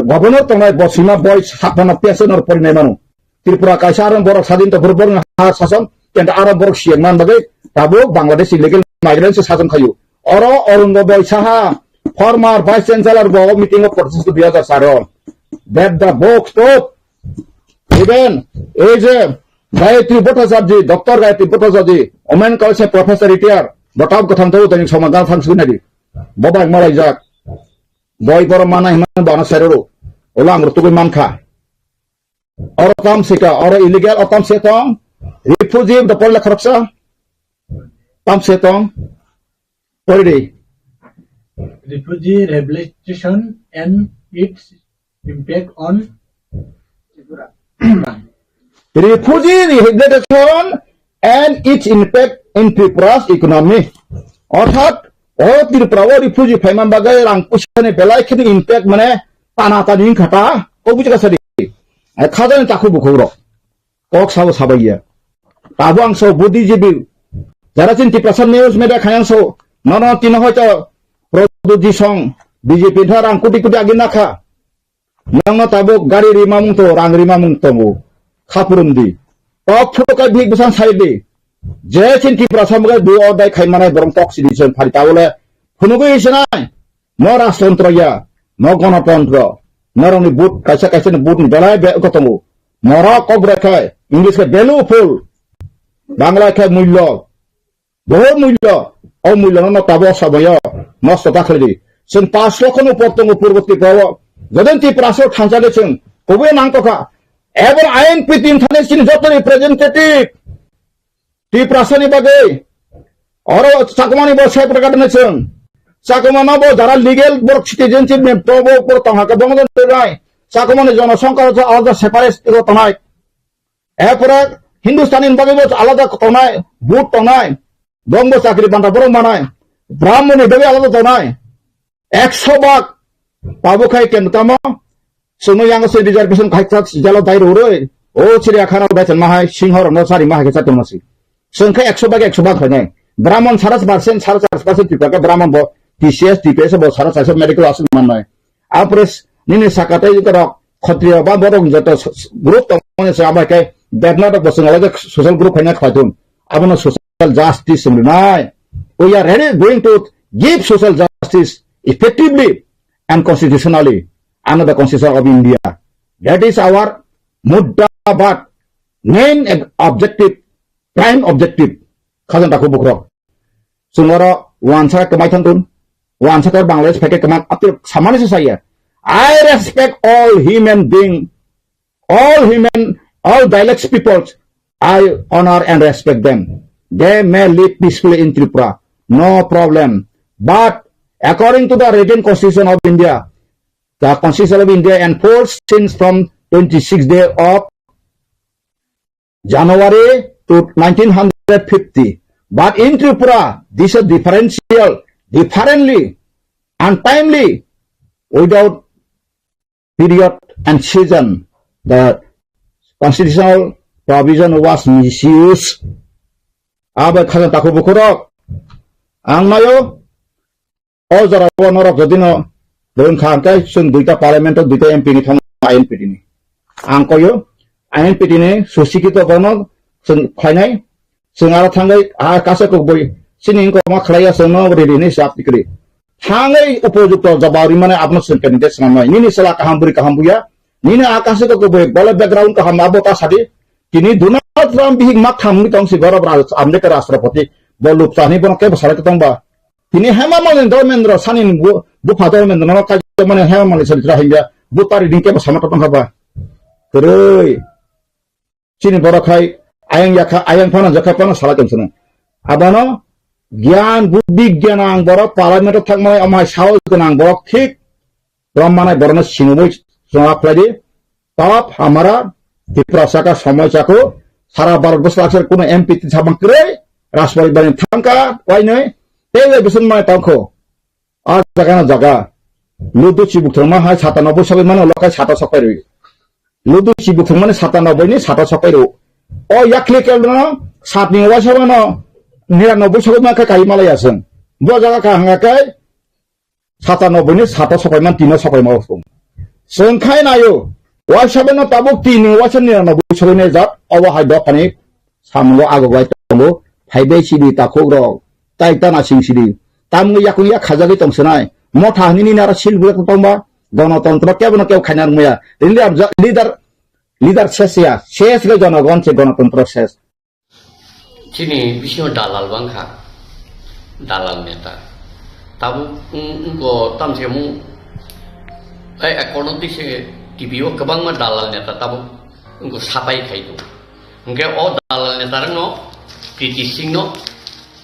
governor tongnai bo sima boi sakmano P S N or porinai mano. Tripura kaisa aro borok sadin to borok ha sason, kenta aro borok siyang man bagwi tabuk Bangladesh illegal migrants sason khayu. Oro Arun Gogoi Saha, former Vice Chancellor bo meeting o protest dui hajar char o. That the box stop. Even ei je Gayatri Bhattacharjee, Doctor Gayatri Bhattacharjee, Women College professor retire, bo tab katham thabu tani somadan thang sui nadi. Bo bai malai jak. Boi borok mana himani bana seruru. Ola ang rutugui mankha. Oro tam sika, oro illegal o tam se tong. Refugee the pole khoroksa. Tam se tong. Pori de. Refugee rehabilitation and its impact on Tripura. Refugee rehabilitation and its impact in Tripura's economy. Orthat, o Tripura o refugee phaiman bagwi rang puisa ni belai kheno impact mane tana tani wngkha ta, kok buji kasa di. Ai khajani takhu bukhuk rok. Kok sabo sabai ya. Tabo ang so buddhijibi. Jara chin Tiprasa news media khayang so. Nono tino hoito Pradyot Jisong B J P thar ang kuti kuti agi nakha. Nangno tabuk gari rimamung to, rang rimamung tongo. Khapurumdi. Tok photo kai bihik bwsang saidi. Je chin Tiprasa mugai do or die khai manai borong tok sidi chwng phari tabole. Phunugui sinai. No rajtantro ya. No gonotontro. Norokni but kaisa kaisa ni but ni belai be tongo. Norok kok bwrwi khai. English khai value full. Bangla khai mullo. Bohor mullo, o mullo no tabo sabayo nosto ta khlidi. Chwng pash lokho no por tongo purbo Tripura o. Jodon Tiprasa o thansa de chwng, kobui nang tokha. Ebon I N P T ni thani chini joto representative. Tiprasa ni bagwi. Oro Chakma ni bo separate kadne chwng. Chakma no bo jara legal borok citizenship ni to bo por tong haka bong don tonai. Chakma ni jono songkar to alda separate to tonai. Erpore Hindustani ni bagwi bo alada tongnai, but tongnai, bongbo chakri banta borok manai, Brahmon ni bagwi alada tongnai, ekso bak, tabuk khai ken tamo, chwngno yang se reservation khai chak jalo dai rw rwi, o chiri akhana dai chang mahai, singho rokno sari mahai khe chatung masi. Chwng khe ekso bak ekso bak khainai, Brahmon sara percent, sara char percent Tripura khe Brahmon bo T C S, T P S bo sara char medical aswk mannai. Apres nini sakatai rok khotriyo ba borok joto s-, s-, group tongmani se abo hai khe Devnath rok bo chwng alai social group khaina khlai thung. Abono social justice wng nai. We are ready going to give social justice effectively and constitutionally under the Constitution of India. That is our mudda but main ob-, objective, prime objective. Khajang takhu bukrok. Chwng oro wansa kwmai thang tun. Wansa khe Bangladesh phaikhe kwmang apir samani se saya. I respect all human being, all human, all dialects peoples. I honor and respect them. They may live peacefully in Tripura. No problem. But according to the written constitution of India, the constitution of India enforced since from twenty-sixth day of January to nineteen fifty. But in Tripura, this is differential, differently, untimely, without period and season. The constitutional provision was misused. Abo khajang takhu bukhurok. Ang nayo, O jorao norok jodi no rwng kha hwnkhe chwng duita parliament o duita M P ni thangwi I N P T ni. Ang koyo I N P T ni susikito bono chwng khlainai, chwng aro thangwi a kaisa kokboi chini wngkoma khlaiya chwngno riri hinwi chap tikri. Thangwi upojukto jawab rimani abono chwng candidate swnamnai. Nini chwla kaham bwrwi kaham buya, nini a kaisa kokboi bole background kaham abo ta sadi. Tini Donald Trump bihik ma thamwi tong si borok raj-, America rashtrapati bo lupsa hinwi bono kebo salai tong ba. Tini Hema Malini Dharmendra sani ni bu-, bupha Dharmendra no kaijakmani Hema Malini sani tra hingya bu tari ding kebo sama tong kha ba. Kwrwi. Chini borok hai ayang yakha, ayang phano jakha phano salai tong sino. Abono gyan buddhi gyanang borok parliament o thangmani amhai sahos gwnang borok thik rom manai borokno sinumui chwngla khlai di. Top hamara Tiprasa ka somoi chako sara Bharat borsho aksar kuno M P ti sabang kwrwi Rajparibar ni thangka wainwi tei bai bising mai tangkho. A jaga na jaga ludu chibuk thangma hai sata noboi sabai mano lokai sata sapai rwi. Ludu chibuk thangmani sata noboi ni sata sapai rwi. O yakli kelno Satni waisa no niranobboi sogwi ma khe kai malaya chwng. Bo jaga ka hanga khe satanobboi ni sato sopai man tino sopai ma chwng. Chwng khai nayo. Waisa no tabuk tini waisa niranobboi sogwi ne jat obo hai dophani samungo ago bai tongo. Phai bai sidi takhuk rok. Tai tana sing sidi. Tamni yakung yak khajagwi tong sinai. Motha hwnwi nini aro sil buyak tongba. Gonotontro kebo no kebo khaina rwngmaya. Leader, leader, leader ses ya. Ses gai jonogon se gonotontro ses. Chini bisingo dalal bangkha, dalal neta. Tabuk wng-, wngko tamsemo, ai, akorno tise T V o kwbangma dalal neta tabuk wngko sapai khai tongo. Hwnkhe o dalal neta rokno, Kriti Singh no,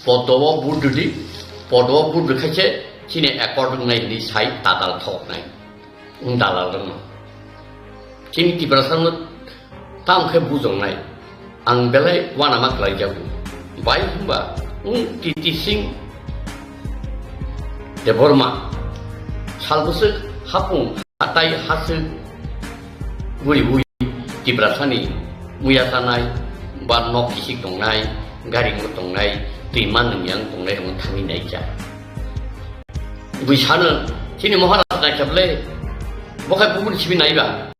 podo o vote rwdi, podo o vote rwkhaise chini accord wngnai hinwi sai tadal thoknai. Wng dalal rokno. Chini Tiprasa no tamo khe bujongnai. Ang belai uanama khlai jago. Bai hwnba wng T T Singh Debbarma sal bwswk hapung hatai haswk guriui Tiprasani muya chanai ba nok kisik tongnai, gari tongnai, twi manwi yang tongnai rokno thangwi naikha. Bui sano, chini Maharaj naikha ble, bo khai bubun sibi naiba.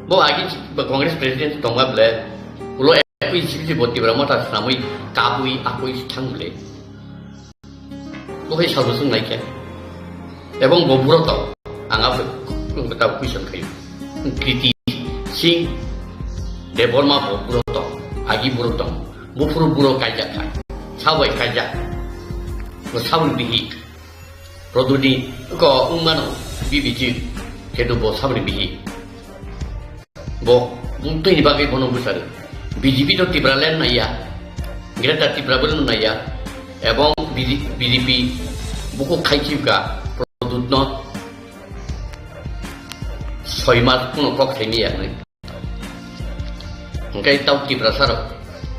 Bo agi ba Congress president tongba ble, ulo ekui sibi bo Tipra Motha swnamwi kabui akui thang ble. Bo khai salbo sung naikha. Ebong bo buro tong, ang abo tau question khayo. Kriti Singh Debbarma bo buro tong, agi buro tong. Buphuru buro kaijak kha. Sabai kaijak. Bo sabun bihi. Roduni ko wngmano B B G kedu bo sabri bihi. Bo mungtwi ni bagwi bono bwsari. B J P to Tipraland naiya. Greater Tipraland naiya. Ebong B J P buku khaichibga Produt no soi mas kuno kok saimi yakni. Hingke tau Tiprasa rok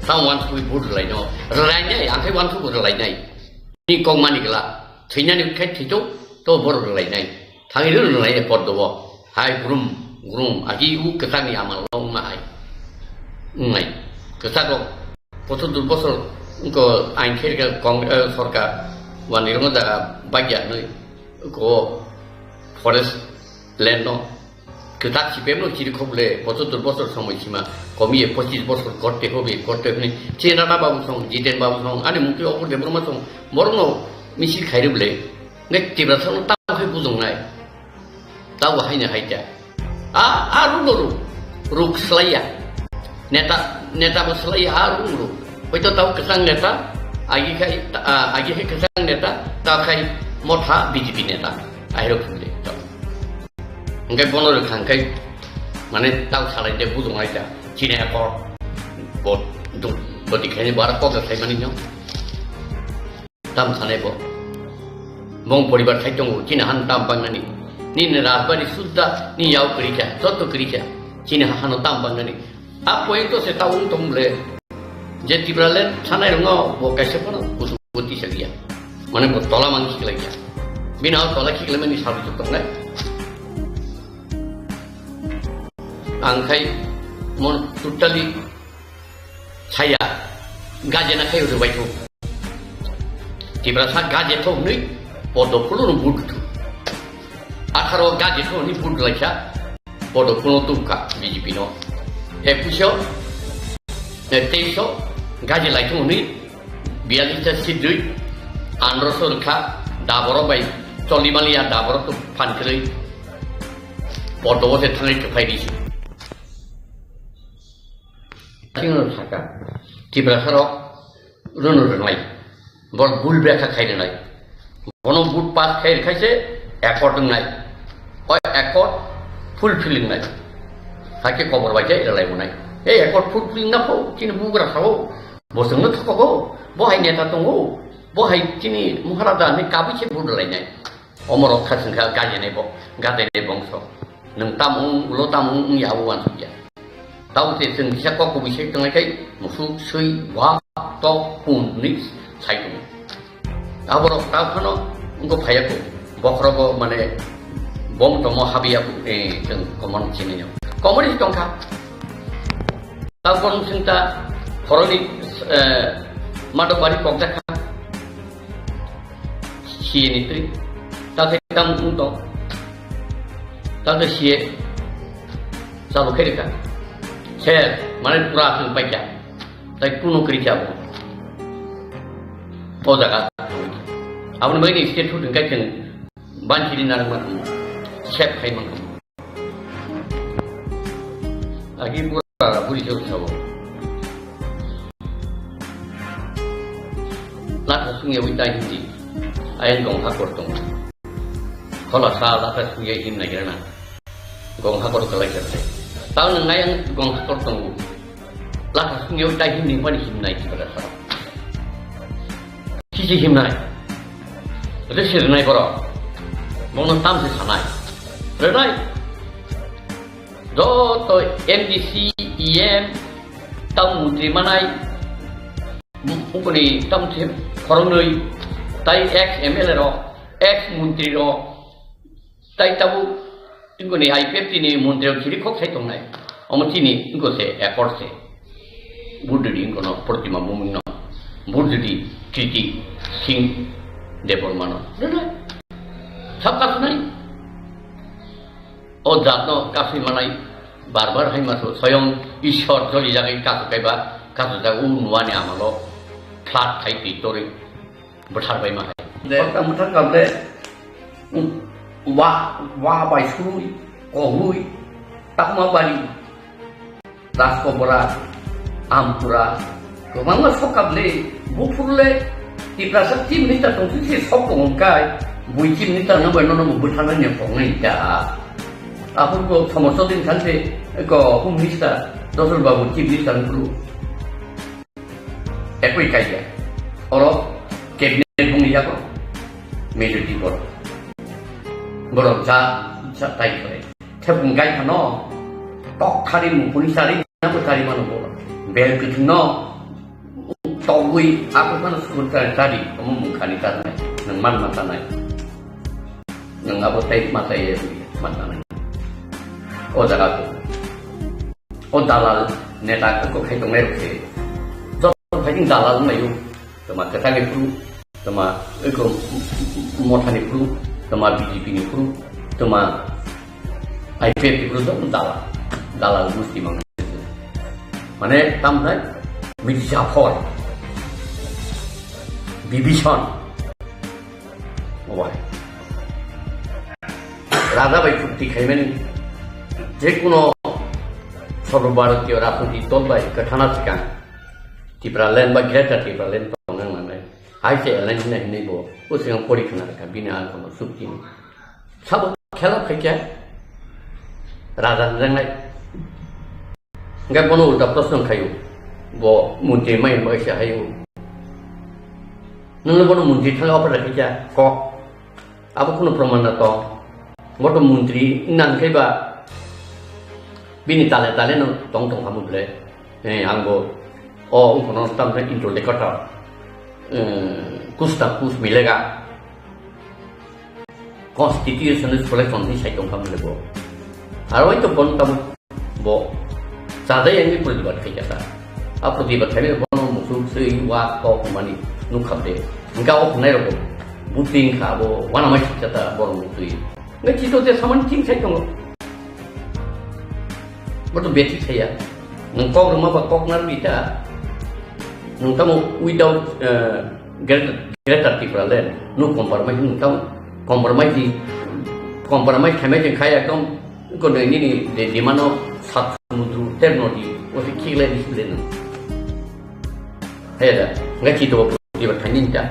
tau wansugwi vote rwlaino, rwlainai, ang khe wansugwi rwlainai. Ni kok mani gla, thwinani khe thwito, to borok rwlainai. Thangwi rw rwlainai poddo bo. Hai grum, grum, agi u kwchangni amal no wngma hai. Wngnai. Kwchak rok, pochottor bosor wngko ain khe rwkha kong-, eh, sorkar, wanirokno jaga bagya hwnwi, ko forest land no. Kwtak C P M no chiri khok le, pochottor bosor somoi sima, komiye pochis bosor korte hobe, korte hwnwi, Chenrana babu song, Jiten babu song, ani mukti Opor Debbarma song, borokno misil khairok le, nge Tiprasa no tamo khe bujong nai, tabo haino haita. A, a ruk no ruk, ruk slaiya, neta, neta bo slaiya, a ruk no ruk. Hoito tabo kwchang neta, agi khai, a, agi khai kwchang neta, ta khai motha B J P neta, ahirok hwnle tamo. Hingke bono rwkha hingke mane tau salai de bujong ai da. Chini akor bo duk boti khaini bara kok sai mani no. Tam sanai bo. Bong poribar khai tongo chini han tam bang nani. Ni ne rajbari sudda ni yau kri kya, joto kri kya. Chini hano tam bang nani. A point to se tau tong le. Je Tipraland sanai rwngo bo kaisa phano kusu boti sagiya. Mane bo tola mang khiklai ya. Bina tola khiklai mani sabi tongnai. Ang khai mon totally saya gaje na khai rwbai thok. Tiprasa gaje thok nui podo phulur bud. Atharo gaje thok ni bud laisa. Podo kuno tubka B J P no. Ekuish o, eh, teis o gaji lai thung hwnwi biyallis ta seat dui, andro so rwkha, daboro bai choli maliya, daboro to phan kwrwi. Podo o se thangwi kwphai di se. Chini saka, Tiprasa rok, rwno rwnai. Bor bul bekha khai rwnai. Bono vote pass khai rwkhaise accord wngnai. O accord fulfill wngnai. Hakhe kobor bai khe rwlai wnai. Ei accord fulfill wngna pho chini bugra sao. Bo chwngno thokogo. Bo hai neta tongo. Bo hai chini Maharaja ni kabui se vote rwlainai. Omorok kha chwngkha gajenai bo, gajenai bongso. Nwng tamo wng, ulo tamo wng, wng ya, abo uansukya. Tamo se chwng kisa kok kubui se tongnai khai, musuk, sui, wa, tok, pun, hwnwi sai tongo. Aborok ta phano wngkha phaiya kho, bokhorogo mane bom tomo habya kho, eh, chwng komon sinai. Komon si tongkha. Tabon singta khoroni eh, Madok Bari kokjakha. C A ni twi. Takhe tam wng tong. Takhe C A chalo khe rikha. Sir, mane pura chwng paikha. Tai kuno kwrwi khe abo. O jaga. Aboni bagwi ni state hood hwnkhe chwng banchiri narwkma tongmo. Sep khai mangkha. Agi pura buri se uthabo. Latha sungya wi tai hindi. Ayang gong hakor tong. Khola sa latha sungya him nagira na. Gong hakor kalai karte. Tao nang ayang gong hakor tong. Latha sungya wi tai hindi mani him nai kibada sa. Kisi him nai. Rese rinai borok. Bono tamse sanai. Rinai. Joto M D C, E M, tamo mantri manai, ukoni tamo se khoroknwi, tai ex M L A rok, ex mantri rok, tai tabuk ingkoni I P F T ni mantri rok chiri khok sai tongnai. Omo chini ingko se accord se. Buddhudi ingkono Protima Bhumino, Buddhudi Kriti Singh Debbarmano. Sabka sunai. O jatno kasui manai bar bar hai maso soyong Ishwar joli jagai kasu kaiba kasu jaga u nuani amalo thlat khai twi torwi bwthar bai ma hai. De. Bwthar bwthar kable, um, wa, wa bai sui, kohoi, takma bari. Raskobra, Ampura, kwbangma sok kable, buphurle, Tiprasa chief minister tongsi se sok tongo hwnkhe, bui chief minister no bai nono bo bwtharnani koknai da. Aphuru bo Somosodin Sante, ko home minister, Dosol Babu chief minister ni phuru. Ekoi kaiya. Oro cabinet bung yago majority borok. Borok ja, ja tai kore. Thepung gai phano tok thari mukuni sari na bo tari mano borok. Bel kuthung no togwi ako phano sukun tari tari omo mung khani tarnai. Nang man ma tanai. Nang abo tai ma tai ma tanai. O jaga ko. O dalal neta ko khai tongnai rok se. Joto khai dalal mai yo. Tama kwthani phuru, tama eko mothani phuru, tama B J P ni phuru, tama I P F ni phuru, joto dalal, dalal gusti mang. Mane tamnai Mirza Phor, Bibison, obai. Raja bai chukti khaimani, je kuno Sarva Bharatiya Rajniti dol bai kwthana sikang, Tipraland ba Greater Tipraland tongnang nangnai. Hai se alliance hinai hinai bo, o sing ang pori khna kha, bini ang kono sukti ni. Sabo khela phaikya, raja hwnjaknai. Hingke bono ulta proshno khayo, bo mantri mai bai se hayo. Nungno bono mantri thangwi offer rakhi kya, kok. Abo kheno proman na tong. Bo to mantri nang khe ba bini tale tale no tong tong hamu ble. Eh, ang bo o ungkhono tam ta interlocutor. Eh, kuch ta kuch milega. Constitution is collection ni sai tong hamu ble bo. Aro to bon tam Bo chadai yang ni protibad khai kata. A protibad khai ni bono musuk sui wa kok mani nuk khap de. Hingka o khunai rok buting kha bo wana mai sik kata bono musui. Ngai chito te saman ching sai tongo. Bo to beti sai ya. Nang kok ruma ba kok nar bita. Nang tamo without, eh, greater, greater Tipraland. No compromise nang tamo compromise di, compromise khai mai jeng khai ekdom Ko nini ni de dimano sat mudru ter nodi, o se kile di sile no. Heda, ngai ki to protibad khaini ta.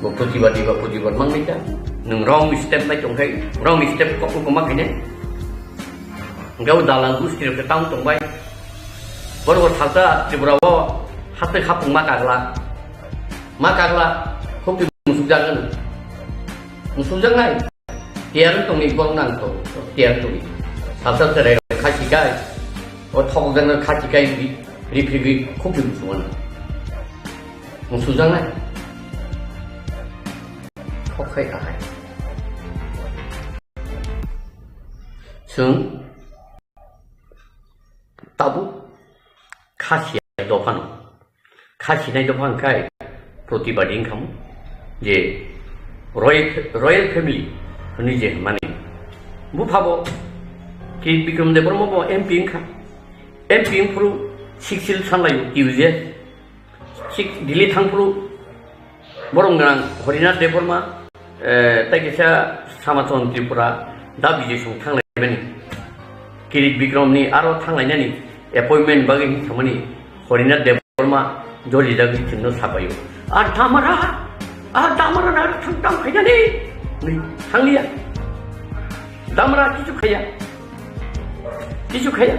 Bo protibad di ba protibad mang ni ta. Nung wrong step nai tong khai, wrong step ko ko ma khaine. Ngai o dalang gusti ke tang tong bai. Bor bor thalta Tripura o hatai khapung ma kagla. Ma kagla, khok ti musuk jagan. Musuk jagan. Tiar tongni borok nang to, tiar tongni. Salsa terai kha chikai, o thok jang kha chikai ri, ri phri ri khuk ri musuan. Musu jang nai. Khok khai kha hai. Sung tabu kha sia dophano. kha sinai dopha hwnkhai protibadi wngkhamu je royal, royal family hwnwi je hwnmani. Buphabo Kirit Bikram Debbarma bo M P wngkha. M P wngphuru six seal sanlaio T U J. Six Delhi thangphuru borok gwnang Harinath Debbarma, eh, tei kaisa Samachon Tripura da Bijay Song thanglaimani. Kirit Bikramni aro thanglainani appointment bagwi hinsamani Harinath Debbarma joli jagwi chwngno sabaio. "A damra, a damra na thang tam khainani." Ni thangliya. Damra kichu khaya. Kichu khaya.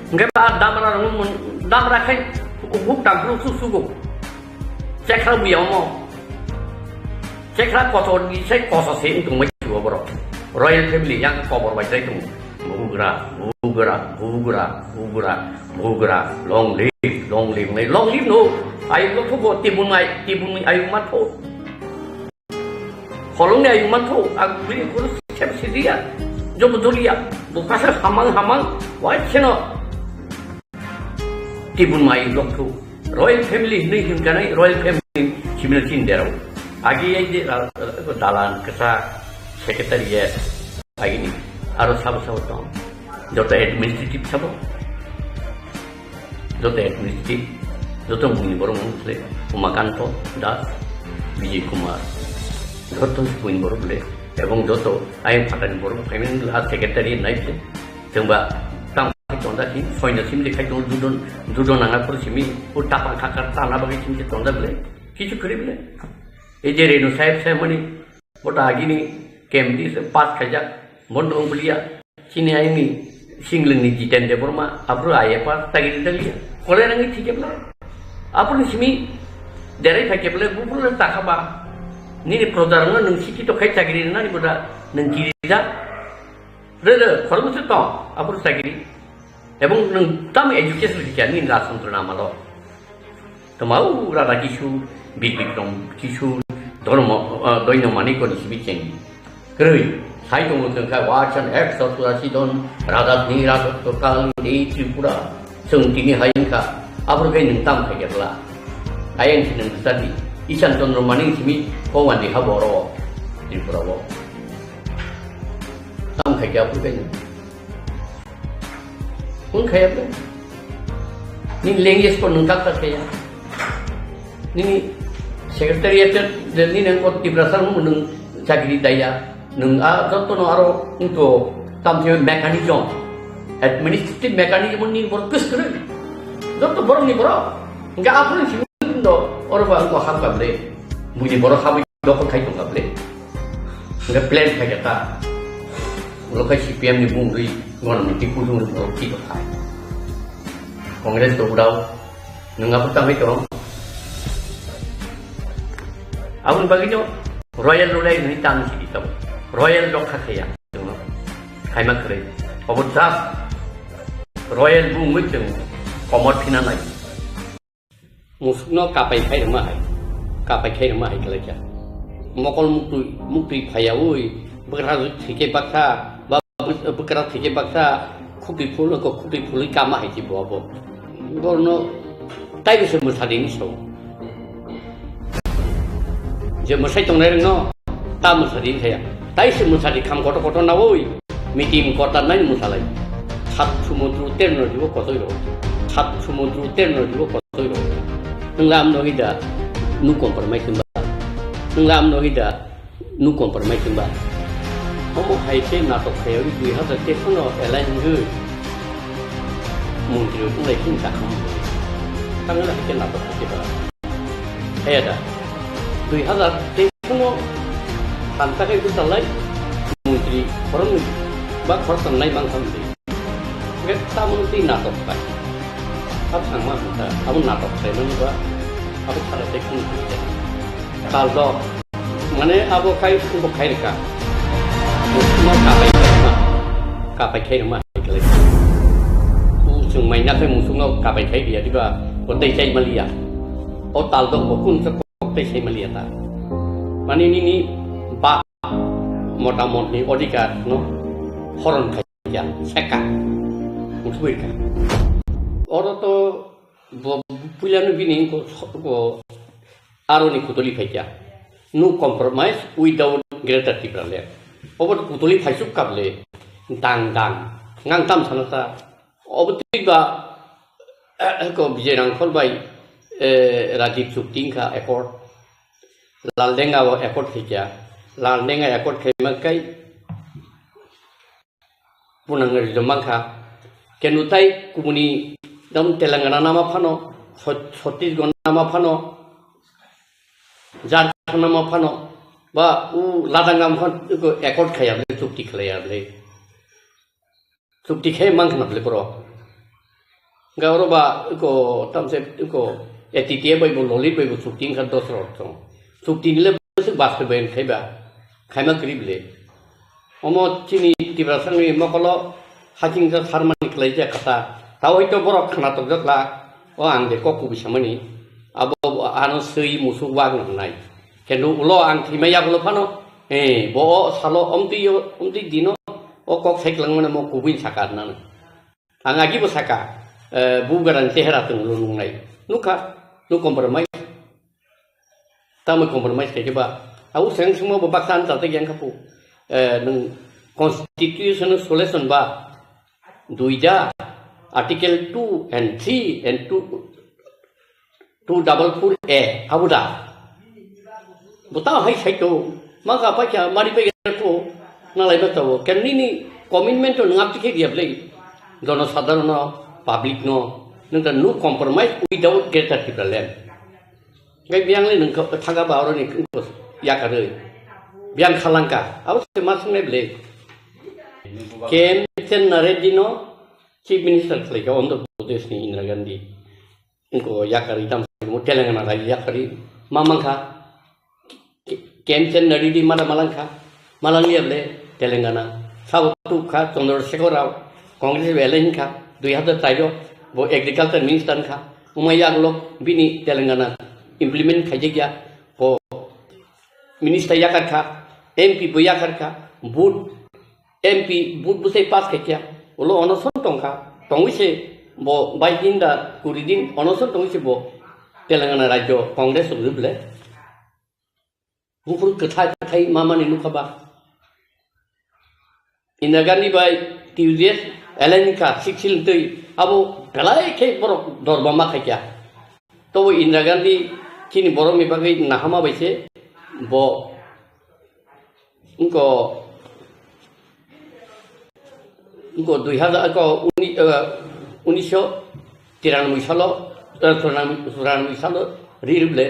Hingke ba damra rung mun, damra khai huk tam phuru su sugo. Chekha buya omo. Chekha kotor ni sai koso se wng tongmai chuo borok. Royal family yang kobor bai chai tongo. Bugra, bugra, bugra, bugra, bugra. Long live, long live, long live no. Ayuk lo thubo tibun ai, tibun ayuk ma tho. Holong ni ayuk ma tho. Ang bini kuru sem sidia. Jobo jolia. Bo kasa hamang hamang. Wai cheno. Tibun mai lok thu. Royal family hinwi himkanai royal family simino chin derao. Agi ai de ra-, ra-, dalan kasa secretary ye agini. Aro sabo sabo tong. Joto administrative sabo. Joto administrative. Joto muni borok mung khle. Umakanto Das, Vijay Kumar. Joto muni borok khle. Ebong joto ayang phatani borok phaimani a secretary nai khle. Chwngba tamo khe tonda khe, soino simli khai tongo, dudo, dudo nangna phuru simi, o tapang thakar tana bagwi simse tonda bwle, kichu kwrwi bwle. Ei je Renu sahib sahibmani, bo ta agini K M D se pass khaijak, bondo wng bwliya, chini ayangni singlwngni Jiten Debbarma, aphuru I F R chagiri daliya, kolai rangwi thikhe bwle. Aphuru simi derai phaikhe bwle, buphuru le chakha ba, nini projarokno nwng sikito khai chagiri rwnani boda, nwng kirijak. Re, re, khoroknwi se tong, aphuru chagiri. Ebong nwng tamo education rikya nini Rajtantro namalo. Tamo o Radha Kishore, Bir Bikram Kishore, Dharma, ah, Doino Manikko ni simi cheng. Kwrwi, sai tongo chwng kha, Watson, Hector, Surasidon, Radha Dhani, Radha Kali, Tripura. Chwng tini hai wngkha, aphuru khe nwng tamo khai khe bwla? Ayang se nwng bwsadi, Ishan Chandra Manik simi kongani ha boro, Tripura o. Tamo khai khe aphuru khe nwng. Wng kha ya bwle. Nini language ko nwng tak tak khe ya. Nini secretariat de nini ang ko Tiprasa nwng chakri daya. Nwng a jotono aro wngto tamthai mechanism, administrative mechanism ni borok kwswrwng. Joto borokni borok. Hingke aphuru simi do oro ba wngkha hamkha bwle. Buini borok habwi dokhol khai tongkha bwle. Hingke plan khaikha ta. Ulo khai C P M ni bumungwi gwnang miti kusung borok chito khai. Congress to udao. Nwng abo tangwi tong. Aboni bagwino royal rulai hwnwi tang sidi tongo. Royal rokha kheya chwngno. Khaima kwrwi. Obo just royal bumungwi chwng komor phina nai. Musukno kapai khai rwma hai. Kapai khai rwma hai kwlaikha. Mokol muktwi, muktwi phaiyaui bwkra thwikhe baksa, ba bwkra thwikhe baksa, khukti phul, khukti phulwi kama hai khe bo abo. Borno taibo se mwsadi hinwi sao. Je mwsai tongnai rwngno ta mwsadi hinwi saya. Tai se mwsadi kham kotor kotor naui meeting kotor nai mwsalai. Sat sumudru terno jibo kotoi rw. Sat sumudru terno jibo kotoi rw. Nwng lam nogi da nu compromise ba. Nwng lam nogi da nu compromise ba. Omo hai khe natok khayoi dui hazar teis no align hoi. Montri rok lai khin ta kham. Tangla hai khe natok khe ba. Kaya da. Dui hazar teis no tanta khe bwsa lai montri khoroknwi ba khoroktham nai mang tham di. Hingke tamo twi natok pai. Abo thangma hwnka, abo natok khlaimani ba, abo khala tei khung twi ya. Kal do, mane abo khai, bo khai rwkha. Musukno kapai khai rwma, kapai khai rwma hai khlai. U chwng mai nakhai musukno kapai khai riya diba, bo tei chai maliya. O tal do bo kun khe kok tei sai maliya ta. Mane nini ba motamotni odhikar no horon khai ya, seka. Uthubui kha. Oro to Bo puilano bini ko, ko aroni kutuli phaikya. No compromise without Greater Tipraland. Obo kutuli phaisuk kable. Dang dang. Ngang tam sana ta. Obo twi ba, eh, ko Vijay Rangkhol bai, eh, Rajib chukti wngkha accord. Laldenga o accord khaikya. Laldenga accord khaima kai punang rijom mankha. Kenu tai kubuni dam Telangana nama phano, Chhat-, Chhattisgarh nama phano, Jharkhand nama phano, ba u Ladakh nama phano accord khaya ble, chukti khlaya ble. Chukti khe mang khna ble borok. Ga oro ba ko tamse ko A T T A bai bo Lolit bai bo chukti wngkha dos rok chong. Chukti ni le bwswk baste bai khai ba. Khaima kwrwi ble. Omo chini Tiprasani mokolo haching ja sarmani khlai ja kata. Tao hoi to borok khna tok jak la. O ang de kok kubi samani. Abo ano swi musuk wak nai. Kendo ulo ang thima yak ulo phano. Eh, bo o salo omtwi o, omtwi dino o kok sai kwlangmani mo kubui saka nang. Ang agi bo saka, eh, bubagrani chehera tong lo nungnai. Nukha, no compromise. Tamo compromise khe ba. Au seng simo bo baksa an tata yang khapu. Eh, nung constitution solution ba. Duida, article two and three and two, two double four A, abo da. Bo ta hai sai to, ma ga pa kya mari pe to, na lai ba to. Ken ni ni commitment to ngap tikhe dia ble. Jono sadharon no, public no, nung ta no compromise without Greater Tipraland. Ngai biang le nung thanga ba oro ni ko yakaroi. Biang khalangka, abo se ma sungai ble. K M Sen Nareddy no Chief Minister khlai ka Andhra Pradesh ni Indira Gandhi. Ko yakari tam mo Telangana rai yakari mamang kha. K-, K M Sen Nareddy mada malang kha. Malang liya ble Telangana. Sabo tu kha Chandrasekhar Rao. Congress bai alai kha. Dui hazar char o bo agriculture minister kha. Umai yaglok bini Telangana implement khaijak ya. Bo minister yakar kha. M P bo yakar kha. Vote M P vote bwsai pass khaikya, ulo onoson tongkha, tongwi se bo bais din da kuri din onoson tongwi se bo Telangana rajyo Congress rok rwble. Buphuru kwthai kwthai mamani nukha ba. Indira Gandhi bai T U J S alliance kha six sil twi abo belai khe borok dorba ma khaikya. Tobo Indira Gandhi chini borokni bagwi nahama bai se bo Wngkha, wngkha dui hazar, wngkha uni-, eh, unisho tiranoboi salo, eh, churano-, churano salo ri rwble.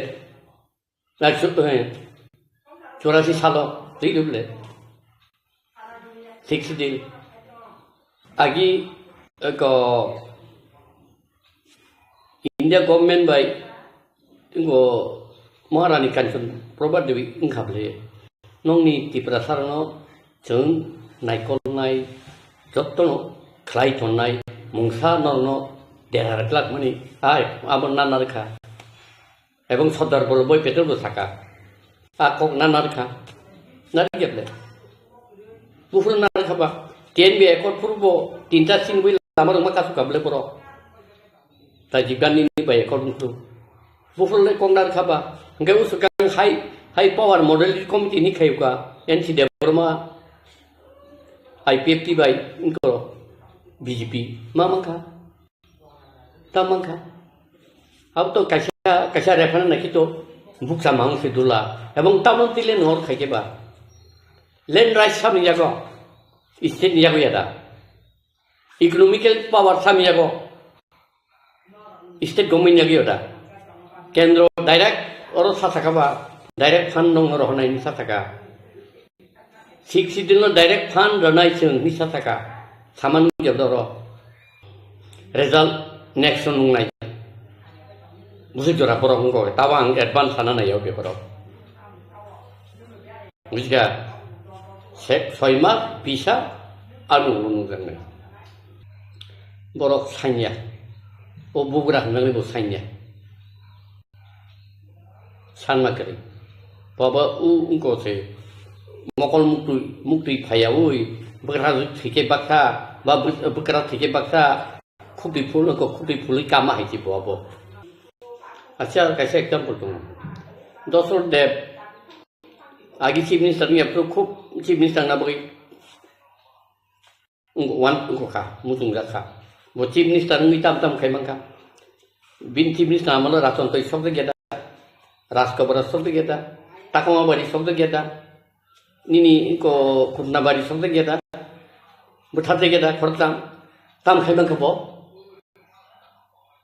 Na chu-, eh, churasi salo ri rwble. Six din. Agi, eh, ko India government bai Ngo Maharani Kanchan Prabha Devi wngkha ble, nongni Tiprasa rokno chwng naikolnai, jotono khlai tonnai, mungsa norokno dera rwklak mani, ai abo nana rwkha. Ebong Sardar Vallabhbhai Patel bo saka, a kok nana rwkha, nari khe ble. Buphuru nana rwkha ba, T N V accord phuru bo tinta sinwi lama rwma kasu kha ble borok. Rajiv Gandhi ni bai accord wngkhu. Buphuru le kok narwkha ba. Hwnkhe usukang high, high power model committee ni khayuka N C Debbarma I P F T bai wngkha B J P. Ma mankha? Ta mankha? Abo to kaisa, kaisa referendum naikhe to bukcha mang se dula. Ebong tabon tile nor khaikhe ba. Land rights samni yago. State ni yago yada. Economical power samya go state government yagwi oda. Kendro direct oro sa saka ba, direct fund nong oro honai ni sa saka. Sixth schedule no direct fund ronai chwng ni sa saka. Saman jabda oro. Result next nung nai. Busi jora borok wngkha, tabo ang advance sana nai o beparo. Bujikha, se-, soi mas bisa ano nungjaknai. Borok sanya, o bugra hwnjaknai bo sanya. Sanma kwrwi. Baba u wngkha se mokol muktwi, muktwi phaiyaui, bwkra thwikhe baksa, ba bw-, bwkra thwikhe baksa, khutui phul, ko khutui phulwi kama hai se bo abo. Acha kaisa example tongo. Dosrot Deb, agi chief minister ni apro khub chief minister na bagwi wng-, wan wngkha, muchungjak kha. Bo chief minister wngwi tam tam khai mankha. Bini chief minister amalo Ratan Twi sokjak ya da, Rajkabara sokjak ya da, Takama Bari sokjak ya da, nini ko Khutna Bari sokjak ya da, bwtharjak ya da, khoroktham, tam khai mankha bo.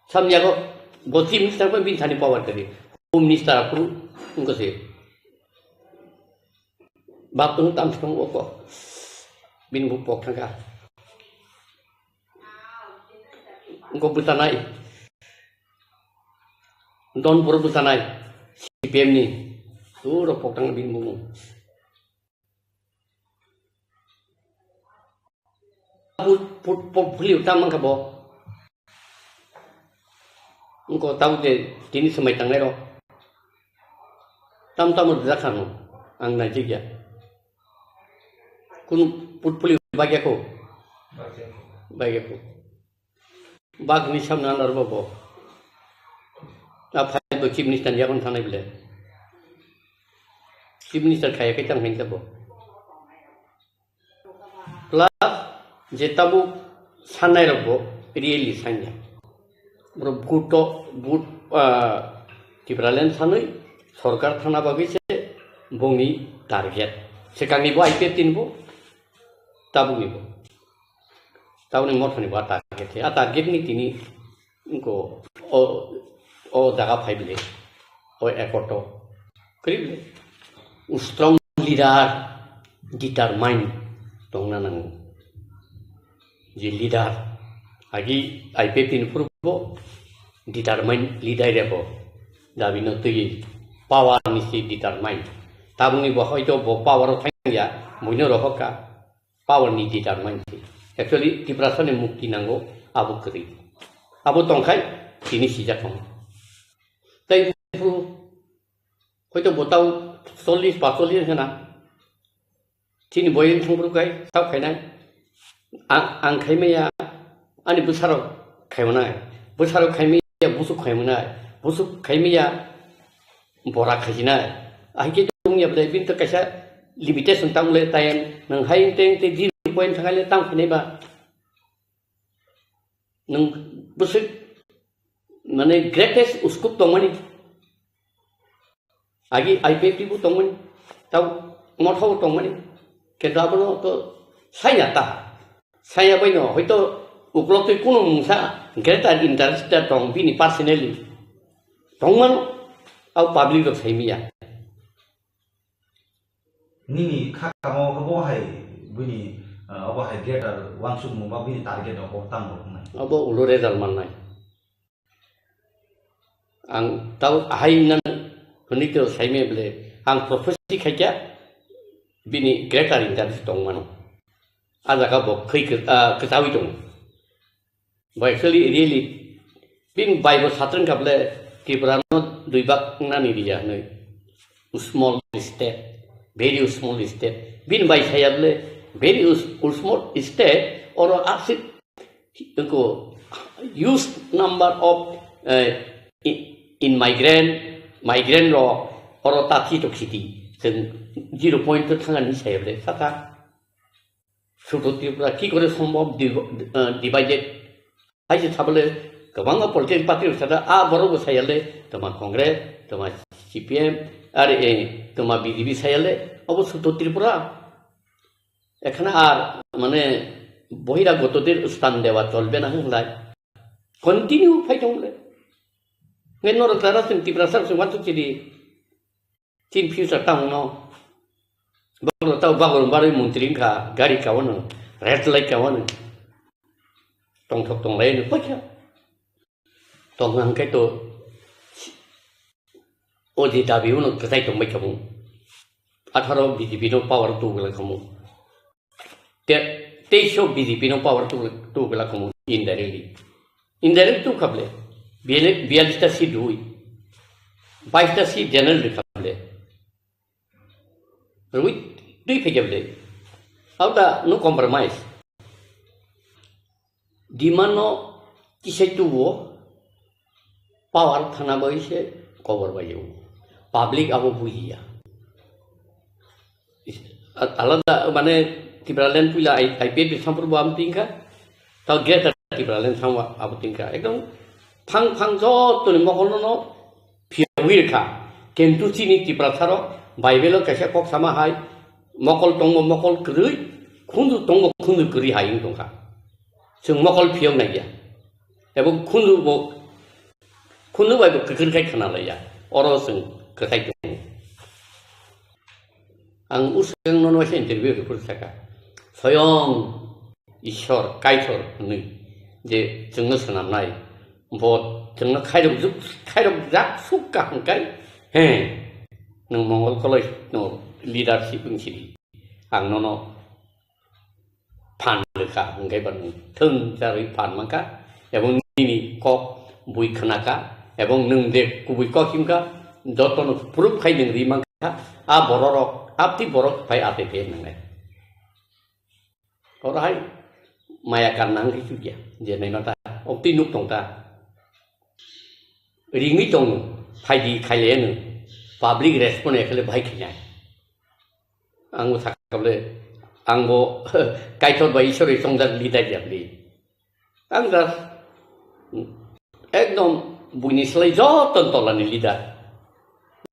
Samni yago bo chief minister bai bini thani power kwrwi. Home minister aphuru wngkha se. Bap tong tam thang o ko. Bini bo pok thangkha. Wngkha bwchanai. Don puro bwchanai. C P M ni. Puro pok thang bini bo. Put, put, put, phuli utam mankha bo. Wngkha tamo je tini swmai tangnai rok. Tam tamo rwjak kha no. Ang naijak ya. Kunu put phuli bagya ko. Bagya ko. Bagni samna anar bo bo. A phai bo chief minister ni yakon thanai bile. Chief minister khaya kai tang hin bo. Plus je tabuk sanai rok bo really sanya. Bro vote to vote, ah, Tipraland sanwi sorkar thana bagwi se bongni target. Sekangni bo I P F T ni bo tabukni bo. Tabukni mothani bo a target. A target ni tini Wngkha o, o jaga phai bile, o accord o kwrwi bile. Strong leader, determine tongna nango. Je leader, agi I P F T ni phuru bo determine leader rebo dabi no twi power ni si determine. Tabukni bo hoito bo power o thangya, buino rohorkha. Power ni determine se. Actually, Tiprasa ni mukti nango, abo kwrwi. Abo tongkhai, tini sijak tongo. Tai bufru, hoito bo tau chollish, pacollish hena. Chini boyeng thangphru kai, tau khainai. Ang, ang khaimaya, ani bwsarok khaimanai. Bwsarok khaimaya, busuk khaimanai. Busuk khaimaya, bora khaijinai. Ahikhe tongya bwlai, bini to kaisa limitation tamo le time, nwng hai teng te zero point thang le tang khainai ba. Nwng bwswk mane greatest uskup tongmani. Agi I P F T bo tongmani, tau motha bo tongmani. Kintu abono to saya ta. Saya bai no, hoito uklok twi kunu mungsa greater interest tong bini personally. Tongmano, au public rok saimiya. Nini kha kamo khe bo hai bini, ah, obo hai greater wansukmung ba bini target rok bo tamo rok nai. Abo ulo result mannai. Ang tau ahai nan hwnwi to saimaya bwle, ang prophecy khaikha bini greater interest tongmano. A jaga bo khwi kw-, ah, kwchawi tongo. Bo actually really bini bai bo satrwng kha bwle Tripura no dui bak nani riya hwnwi. Small state, very small state. Bini bai saya bwle very us-, small state, oro aswk ko huge number of, eh, i-, immigrant, migrant rok oro ta thito khiti. Chwng zero point to thangani saya bwle saka. Sudo Tripura ki kore sombhob div-, eh, divided? Hai se thabole kwbangma political party rok sada, a borok bo sayale, toma Congress, toma C P M, are, eh, toma B J P sayale, obo Sudo Tripura. Ekhana ar, mane, বহিরাগতদের স্থান দেওয়া চলবে না hwnlai. Continue phai tong le. Ngai norok tara sing Tiprasa sing wantu chidi. Chin future tamo no. Bagro tau bagro barwi montri wngkha, gari kaono, red light kaono. Tongthok tonglai no paikha. Tong hwnkhe to o je dabi uno kwchai tongbai khamu. Atharo B J P no power tubula khamu. Te-, teisho B J P no power tu, tu gela komo indirectly. Indirectly tu khable. Biyale-, biyalista si dui. Baista si general de khable. Rui dui phege ble. Auta no compromise. Demand no kisai tubuo, power thana bai se kobor bai o. Public abo bujiya. Alada mane Tipraland puila I-, IPFT sampur bo am tingkha. Tao Greater Tipraland samwa abo tingkha. Ekdom phang phang jotoni mokol no phiyogwi rikha. Kintu chini Tiprasa rok Bible o kaisa kok sama hai, mokol tongbo mokol kwrwi, khunju tongbo khunju kwrwi hai wng tongkha. Chwng mokol phiyok naiya. Ebo khunju bo, khunju bai bo kwkir khai khna laiya. Oro chwng kwthai tongo. Ang uswk nono waisa interview report saka. Soyong Ishwar, Kaitor hwnwi je chwngno swnamnai, bo chwngno khairok juk-, khairok jak suk ka hwnkai, he, nwng Mongol Koloi no leadership wng sidi. Ang nono phan rwkha, hwnkhai ba nwng thwng charwi phan mankha, ebong nini kok bui khnakha, ebong nwng je kubui kok himkha, jotono proof khai nwng ri mankha, a bororok, aphi borok phai atete nwngnai. Oro hai maya karna wngkhe chukya, je naima ta, obtwi nuk tong ta. Ringwi tong, phaidi khailaiya nwng, public respond ya khaile bahai khainai. Ang bo sakha bole, ang bo Kaitor bai Ishwar bai chongjak leader ya bole. Ang just ekdom buini slai joto tolani leader.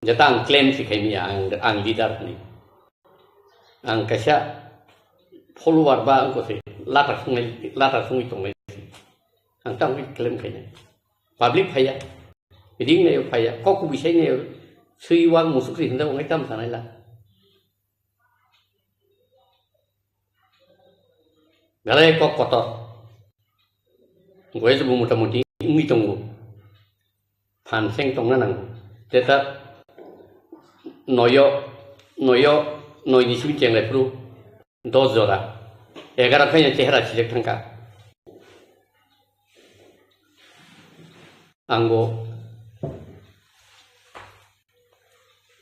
Jeta ang claim si khaimiya ang, ang leader hwnwi. Ang kaisa follower ba wngkha se lata sungai, lata sungwi tongnai. Ang tamo claim khainai. Public phaiya. Ring nayo phaiya. Kok kubui sai nayo. Swi wak musuk si hinda wngkha tam sanai la. Belai kok kotor. Goya se bo mota moti wngwi tongo. Phan seng tongna nango. Teta noyo, noyo, noi ni simi chenglai phuru dos jora. Egaro khaina chehra sijak thangkha. Ang bo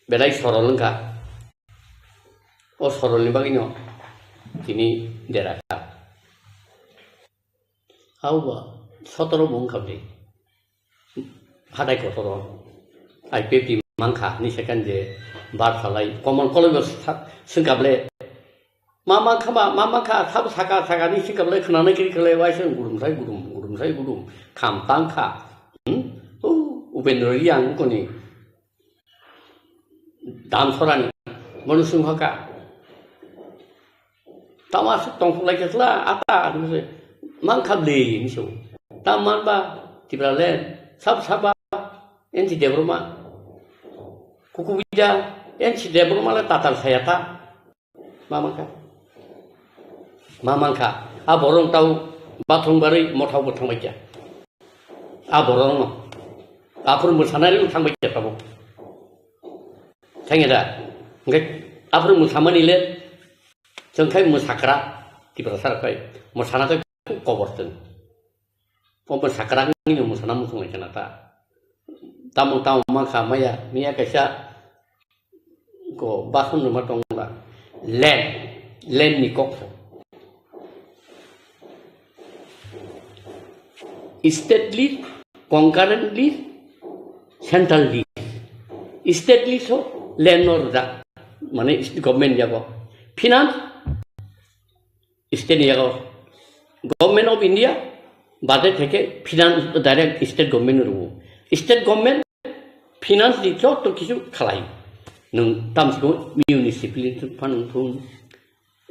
belai sorol wngkha. O sorolni bagwino tini dera kha. Hauba sotoro bo wngkha bwle. Hatai kotoro. IPFT mankha ni second je bar salai. Komon koloi bo sa-, swngkha bwle. Ma mankha ba, ma mankha, sabo saka, saka ni swngkha bwle khwnanai kiri khlai waisa gudum sai gudum, gudum sai gudum. Kham tangkha. Hmm? O Upendra Reang koni. Damsorani, bono swng hoka. Tama aswk tongthok lai khe chwla, ata, hinwi se, mankha bwle, hinwi se. Tam man ba, Tipraland, sab saba, N C Debbarma. Kukubida, N C Debbarma le tatal saya ta. Ma mankha. Ma mankha. A borok tau bathong barwi mothao bo thangbai kha. A borok no. Aphuru mwsanai rok thangbai kha tabuk. Thangya da. Hwnkhe aphuru mwsamani le chwng khai mwsakra Tiprasa rok khai. Mwsana khai kobor chwng. O mwsakra wngwi no mwsana muchung lai khna ta. Tamo tamo mankha maya, miya kaisa ko bason rwma tong ba. Land, land ni kok. State lease, concurrent lease, central lease. State lease o land no rwjak, mane government yago. Finance, state ni yago. Government of India, budget theke finance direct state government no rwo. State government finance ni joto kichu khalai. Nwng tamsiko municipality phano thun,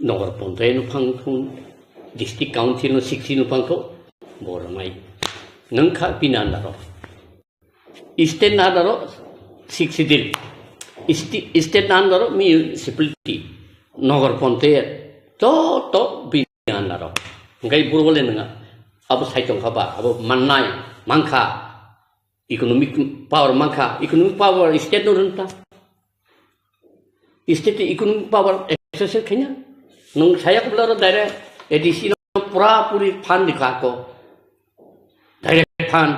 Nagar Panchayat no phano thun, District Council no sixty no phano thun, bo rwnai. Nwng kha bini under o. State ni under o sixth schedule. Sti-, state ni under o municipality, Nagar Panchayat, joto bini under o. Hwnkhe boro le nwng abo sai tongkha ba, abo mannai, mankha. Economic power mankha, economic power state no rwngta. State ni economic power exercise khaina. Nwng saya kubla ro direct A D C no pura puri fund dikha ko. Direct fund.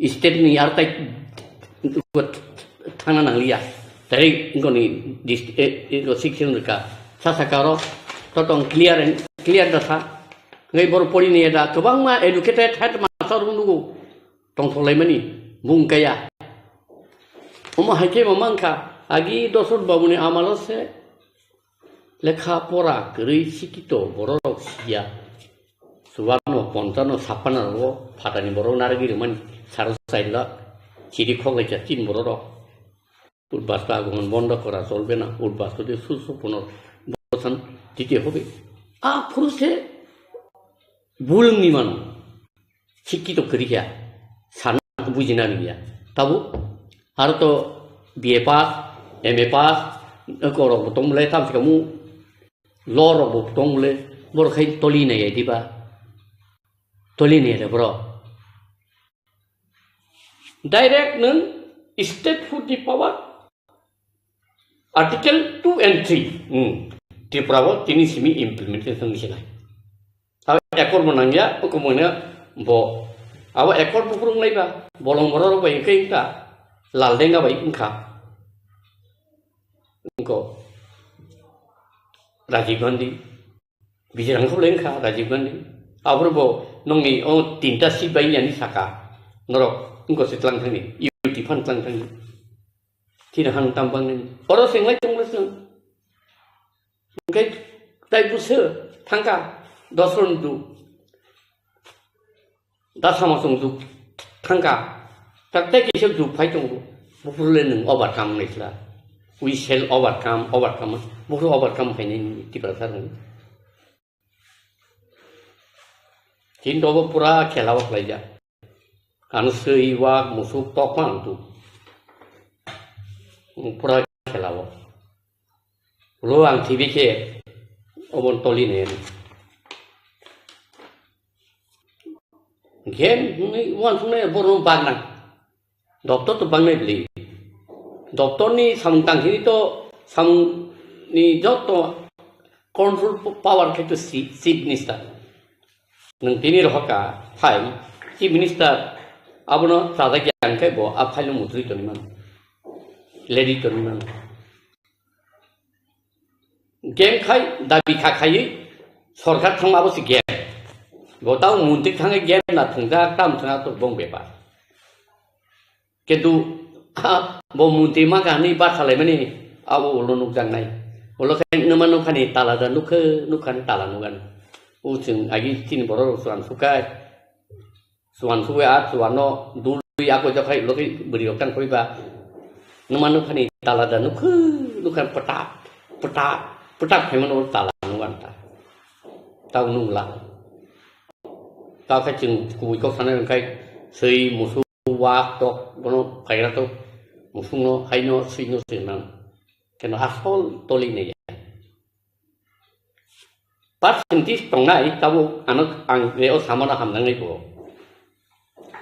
State ni yar tai thangna nangliya. Direct ngoni dist-, eh, eh, six rwkha. Sa saka ro totong clear and clear da sa. Ngai borok porinaya da, kwbangma educated headmaster rok nugo tongthok laimani, bung kaya. Omo hai khe mama wngkha, agi Dosrot Babuni amalo se lekha pora kwrwi sikito bororok siya. Chubano, ponchano, sapano rogo phatani borok narwgwi rwmani saro chaila chiri khoklaijak chini bororok. উদ্বাস্তু আগমন বন্ধ করা চলবে না, উদ্বাস্তুদের সুস্থ পুনর্বাসন দিতে হবে। Aphuru se bulungni mano, sikkito kwrwi kha, sana bujina rwya. Tabuk aro to B A pass, M A pass, eko rok bo tong le, tam se kamu law rok bo tong le, borok khai toli nai diba? Toli nai de borok. Direct nwng state food ni power, Article two and three, hmm, Tripura bo tini simi implementation ni sinai. Abo accord bo nangya, hukumu no bo, abo accord bo phurung nai ba, bolong borok rok bai wngkha, wngkha, Laldenga bai wngkha, wngkha Rajiv Gandhi, Bijirang khublai wngkha Rajiv Gandhi. Aboro bo nongni o tinta seat bai yani saka. Norok wngko se tlang thangni, U T phan tlang thangni. Chini han tam bang nini. Oro senglai tongla song. Engkai tai buso thangka dosron du. Da sama song du thangka. Tak tai kisa du phai tongo. Bufurle nung overcome naisla. We shall overcome, overcome. Bufur overcome khainai Tiprasa rung. Hinto bo pura khela o khlaijak. Ano swi wak musuk tok man tu. Pura khela o. Lo ang thibi khe obon toli ne. Gen hwnwi uansuknai borok bagna. Doptor to bangnai bwlwi. Doptorni samung tangkhe to samungni joto control power khe to si-, chief minister. Nwng tini rohorkha phai chief minister abono chajak ya hwnkhe bo a file-o muchungwi tongwi mano. Lady tongwi mano. Game khai dabi kha khaiwi sorkar thangma abo se game. Bo tao muntri thangwi game na thwngjak tam thwngya to bong bepar. Kintu bo muntri ma kha hwnwi bar salaimani abo ulo nukjaknai. Ulo khai numa nukhani tala da nukhe nukhani tala nugani. O chwng agi chini borok rok chuan sukai. Chuan sugwi a chuan no dului ako jokhai ulo khe bwrwi rok tang koi ba. Numa nukhani tala da nukhu nukha pata pata pata phaimano tala nuganta. Tau nungla. Tau khe chwng kubui kok sanai wngkhai swi musuk wak tok bono phaira tok musukno haino swino swi nang. Keno asol toli naiya. Percentage tongnai tabuk ano ang o samano hamjaknai bo.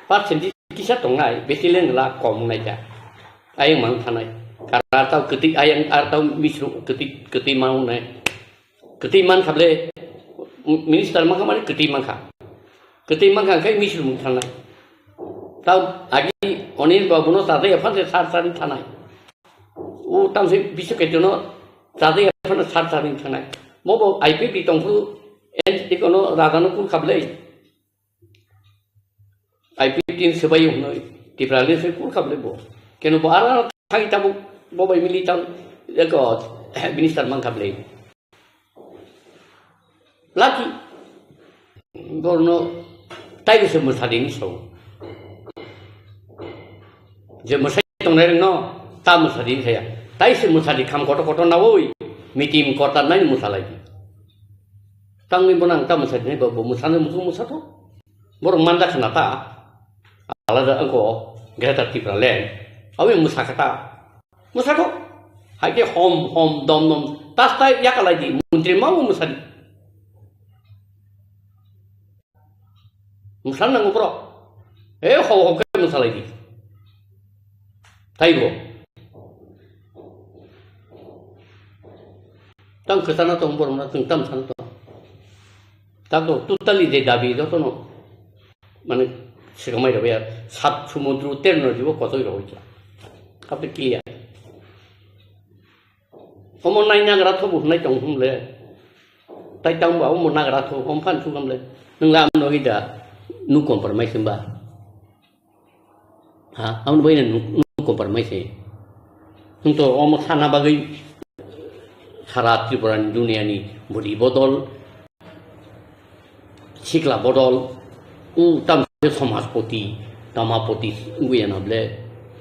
Percentage kisa tongnai, besi lengla kom nai ta. Ayang mang thanai. Kara tau kwtwi ayang ar tau misru kwtwi, kwtwi mang nai. Kwtwi man khable minister mangkha mani kwtwi mangkha. Kwtwi mangkha khe misru mung thanai. Tau agi Anil Babu no tata yaphan se sar sar thanai. O tamse bisu ketono chajak ya phano sar sar wng thangnai. Mobo I P F T tongphuru en ikono rajano kul khablai. I P F T ni swbai hwnwi Tiprali se kul khablai bo. Keno bo ara thai tabuk bo bai mili tam eko minister man khablai. Lucky. Borno tai se mwsadi ni sao. Je mwsai tongnai rengno ta mwsadi ni saya. Tai se mwsadi kham koto koto nawi. Mitim kota nai mwsalai. Tangwi bonang ta mwsadi nai bo mwsane musu mwsato. Borok manda khna ta. Alada angko Greater Tipraland. Awi mwsa kata. Mwsathok. Hai khe hom, hom, dom, dom. Tas tai yakalai di. Montri ma bo mwsadi. Mwsa nango borok. E ho ho khe mwsalai di. Taibo. Tang kwchana tong borok na tong tam sana tong. Tang to totally je dabi jotono. Mane, sikamai rok ya, sat sumudru terno jibo kotoi rok ya. Kape clear. Omo nai nagra thobu hwnai tong hwnle. Tai tang ba omo nagra tho, om phan thu kam le. Nung la amno ida nu compromise ba. Ha, amno bai nu, nu compromise. Nung to omo sana bagwi sara Tripura ni dunia ni budi bodol, sikla bodol, u tam se somajpoti, tamapoti wngwi ya na ble.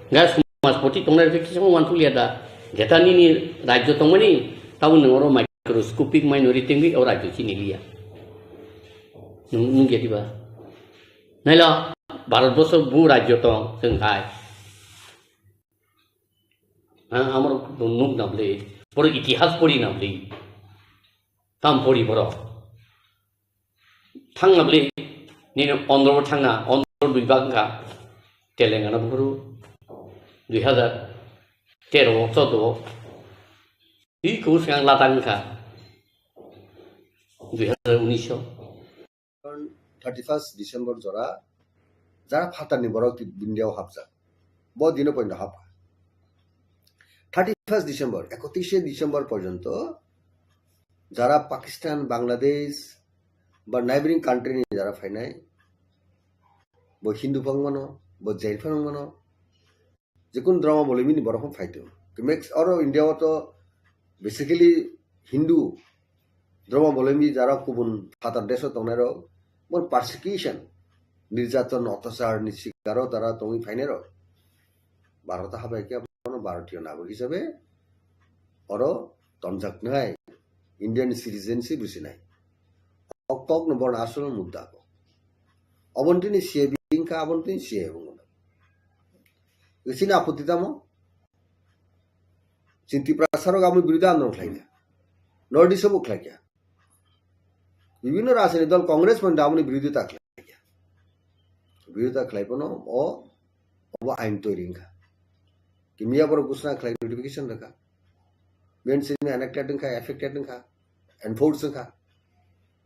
Ga somajpoti tongnai rok kisa wan thulia da. Jeta nini rajyo tongmani, tabuk nung oro microscopic minority wngwi o rajyo chini liya. Nung, nung ya diba? Naila, Bharat boso bu rajyo tong, chwng hai. Ha, amor nuk na ble, boro itihas pori na ble. Tam pori boro. Thangna bwle, nini Andhra bo thangna, Andhra dui bak wngkha, Telangana buphuru dui hazar tero o, choudo o, twi kubui swkang Ladakh wngkha dui hazar unis o. Thirty first December jora jara phatarni borok India o hapjak, bo dino poito hapkha. Thirty first December, ekotrishe December porjonto jara Pakistan, Bangladesh ba neighboring country ni jara phainai, bo Hindu phang mano, bo Jain phang mano, jekun Dharma Abolombi ni borok phang phaito. Mix oro India o to basically Hindu Dharma Abolombi jara kubun phatar desh o tongnai rok, bo persecution, nirjaton, otyachar ni sikaro tara tongwi phainai rok. Bharat habai khe abono Bharatiyo nagorik hisabe oro tonjaknai, Indian citizenship rwsinai. O kokno bono asol mudda kok. Oboni tini C A B wngkha, aboni tini C A A wngkha. Chini apotti tamo? Chini Tiprasa rok aboni biruddhe andolon khlaikha. North East o bo khlaikha. Bibhinno rajniti dol Congress pon aboni biruddhe ta khlaikha. Biruddhe ta khlai pono o, obo ain toiri wngkha. Kimya borok ghosna khlai notification rwkha. Bini simi enacted wngkha, effected wngkha, enforce wngkha.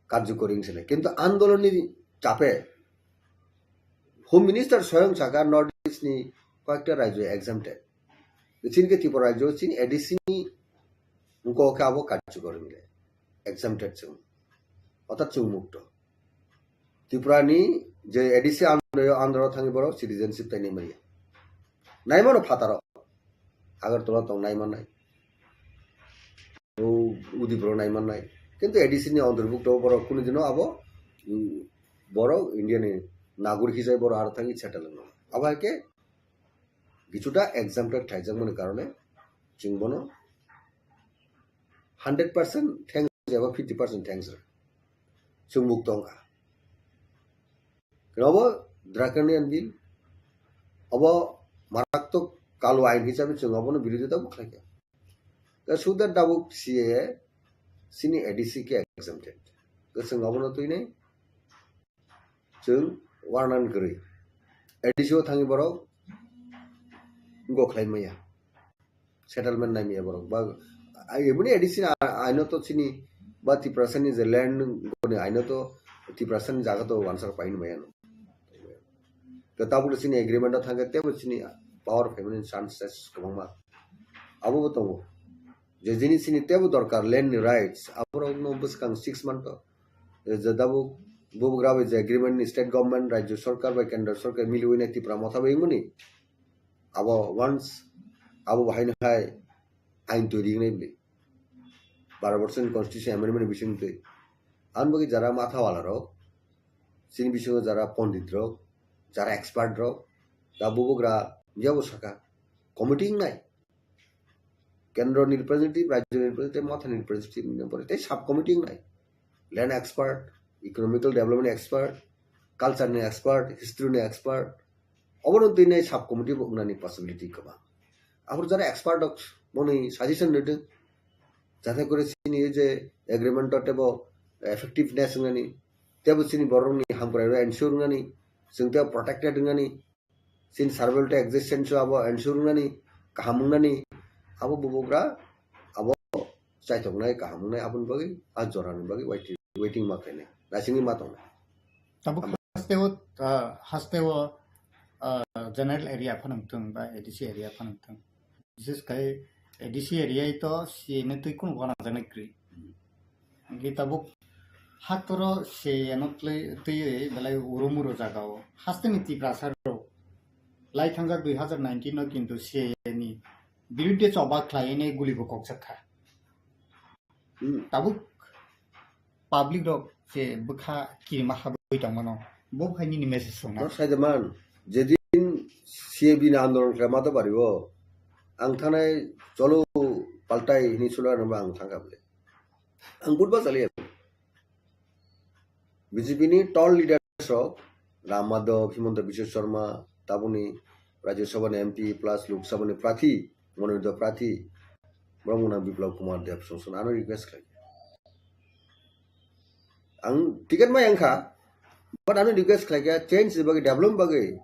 Karjokori wngsinai. Kintu andolonni chape Home Minister soyong saka North East ni koyekta rajyo exempted. Chini khe Tripura rajyo chini A D C ni wngkok khe abo karjokori wngkha. Exempted chwng. Orthat chwng mukto. Tripura ni je A D C andro, andro thangwi borok citizenship tainwi manya. Naimano phataro. Agartala tong naimannai. O Udipuro naimannai. Kintu A D C ni antorbhukto borok kunu dino abo, mm, borok India ni nagorik hisabe borok aro thangwi settle wngno. Abo hai khe Kichuta exempted khaijakmani karone chwng bono hundred percent thanks eba fifty percent thanks rw. Chwng mukto wngkha. Khe obo draconian bill, obo maratwk kalu ain hisabe chwng obono birodita bo khlaikha. Tei suda dabuk C A A chini A D C khe exempted. Tei chwng obono twinai chwng warnan kwrwi. A D C o thangwi borok go khlai maya. Settlement nai maya borok. Ba, ai, eboni A D C ni a-, aino to chini ba Tiprasa ni je land ni aino to Tiprasa ni jaga to wansar paino maya no. To tabuk chini agreement o thangkhe tebo chini power phaimani chances kwbangma. Abo bo tongo. Je jinis chini tebo dorkar land ni rights, aborok no bwskang six month o. Je tabuk bubugra bai je agreement ni state government, rajyo sarkar bai kendra sarkar miliwi nai Tipra motha bai wngmani. Abo once, abo bahai no hai ain toiri wngnai bwle. Baro borsoni constitution amendment ni bising twi. Ang bagwi jara matha wala rok, chini bisingo jara pondit rok, jara expert rok, da bubugra yabo saka, committee wngnai. Kendro ni representative, rajyo ni representative, motha ni representative ni pore tei sub committee wngnai. Land expert, economical development expert, culture ni expert, history ni expert, obono twi nai sub committee bo wngnani possibility kwbang. Aboro jara expert rok boni suggestion rwdwk, jate kore chini je agreement o tebo effectiveness wngnani, tebo chini borok ni hamkrai rok ensure wngnani, chwng tebo protected wngnani, chini survival tei existence o abo ensure wngnani, kaham wngnani, abo bubugra abo chaithoknai, kaham wngnai, aboni bagwi a jorani bagwi waiting, waiting ma khainai, naisingwi ma tongnai. Tabuk hasteo, ah, hasteo, ah, general area phano wngthung ba A D C area phano wngthung. Bises khai A D C area to C A ni twi kunu gana jani kwrwi. Hwnkhe tabuk haktoro C A A no twi, twiwi belai urumuro jagao. Hasteni Tiprasa rok lai thangjak dui hazar nineteen no kintu C A A ni birudde choba khlaiwi guli bo kokjak kha. Hmm. Tabuk public rok je bwkha kirima habwi tongmano, bo bwkha nini message songna. Dok sai de man, jedin C A B ni andolon khlai ma to bari o, ang thanai cholo paltai hini sulo ano ang thangkha bole. Ang budba chaliya. B J P ni tall leaders rok Ram Madhav, Himanta Biswa Sarma, tabuni Rajya Sabha ni M P plus Lok Sabha ni prathi, mononito prathi, borok mwnang Biplab Kumar Deb song song ano request khlai. Ang ticket mai ang kha, but ano request khlai kha, change ni bagwi, development bagwi,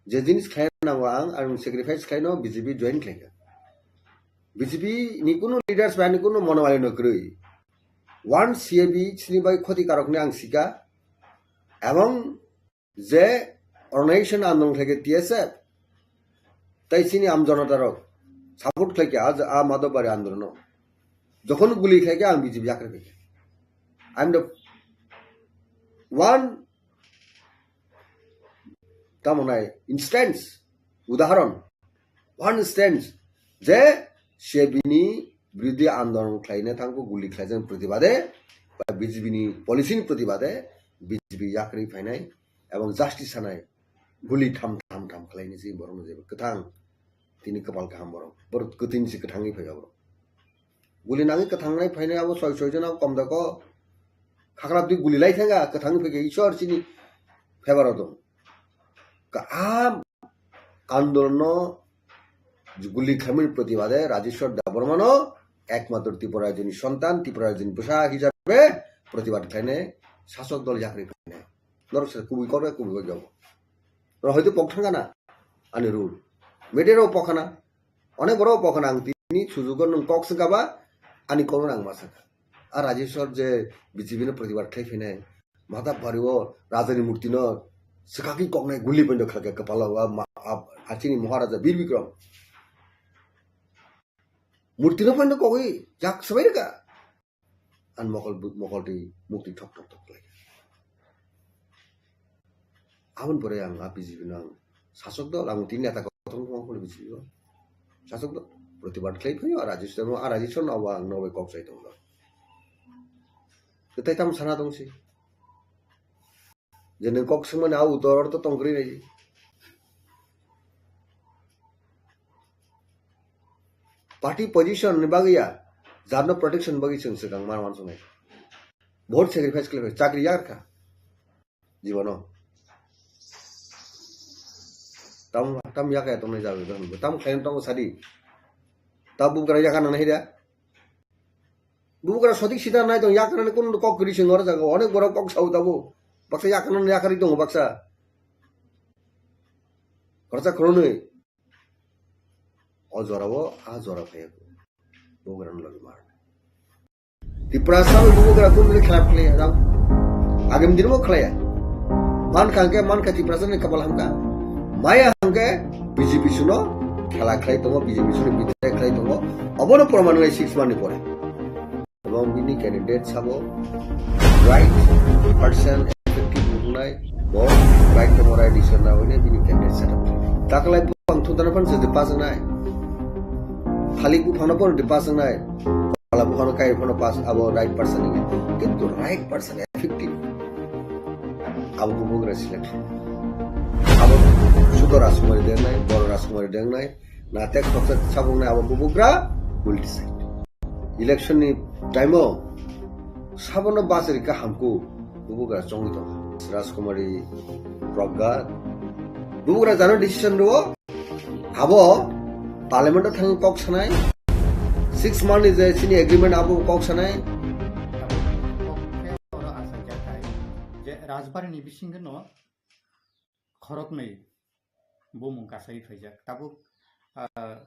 je jinis khlai nango ang, ang sacrifice khlai no B J P join khlai kha. B J P ni kunu leaders ba ni kunu monowali no kwrwi. One C A B chini bai khoti karok ni ang sika. Ebong je organization andolon khlai khe T S F, tai chini am jonota rok support khlai khe a, a Madhav Bari andolon no. Jokhon guli khlai khe ang B J P yakri khlai khe. I'm the one tamo nai instance, udahoron, one instance je C A B ni biruddhi andolon khlaina thangkho guli khlaijak protibade ba B J P ni policy ni protibade B J P yakri phainai ebong justice sanai guli tham tham tham khlaini si borokno jeba kwthang tini kwpal kaham borok borok kwtwini si kwthangwi phaiya borok. Guli nangwi kwthangnai phainai abo soi soi jona kom da ko. Khakra twi guli lai thanga kwthangwi phaikhe Ishwar chini favor o dong. Ka-, a andolonno guli khlaimani protibade Rajeshwar Debbarmano ekmatro Tripura rajyoni sontan, Tripura rajyoni bwsa hisabe protibad khlainai sasok dol yakri khlainai. Norok se kubui kok bai kubui kok jago. Norok hoito pok thangkha na ani rule. Media rok pok khana. Onek borok pok khana ang tini sujugo nwng kok swngkha ba ani kokno ang ma sakha. A Rajeshwar je B J P no protibad khlai phainai. Madhav Bari o Rajani murti no swkakwi koknai guli poindo khlakha kwpalo a ma-, a, a chini Maharaja Bir Bikram. Murti no poindo kokwi jak swbai rwkha. Ang mokol, mokol twi mukti thok thok thok khlai. Aboni pore ang a B J P no ang sasok dol, ang tini neta kothom kothom khe B J P o sasok dol protibad khlai phaio, a Rajeshwar no, a Rajeshwar no abo ang nobai kok sai tongo. Kwtai tamo sana tongsi. Je nwng kok swngmani a utor to tongkwrwi nai. Party position ni bagwi ya, jarno protection bagwi chwng swkang mar wansuknai. Vote sacrifice khlai chakri yakar kha. Jibono. Tam, tam yakaya tongnai jawi, tam khayan tongo sadi. Ta bubgra yakana nai da. Bubgra sotik sida nai tong, yakana ni kun kok kri sing ora jaga, onek borok kok sau tabo. Baksa yakana ni yakari tongo baksa. Khoroksa khoroknwi. O jora o, a jora phaiya. Bubagra no logi mar. Tiprasa no bubagra kun ni khlap khlaiya, jang. Agam din mo khlaiya. Man kha hwnkhe, man kha Tiprasa ni kapal hamkha. Maya hwnkhe B J P suno khela khlai tongo, B J P suno bidai khlai tongo. Obono proman lai six month ni pore. Ebong bini candidate sabo right person effective wngnai, bo right temo right decision na hwnwi bini candidate set up khlai. Taklai buphang thutana phano se de pass wngnai. Thalik buphangno phano de pass wngnai. Pala buphangno kai phano pass abo right person ni. Kintu right person effective. Abo bubagra selection. Abo Sudor Rajkumari dengnai, Boro Rajkumari dengnai. Na tek khoroksa sabuknai abo bubagra will decide. Election ni time o sabono bachari ka hamku bubagra chongwi tongo. Rajkumari Pragya bubagra jano decision rwo abo parliament o thangwi kok sanai. Six month ni je chini agreement abo kok sanai. Oro asa jakha je Rajbari ni bisingo no khoroknwi bumung kasai phaijak. Tabuk, ah,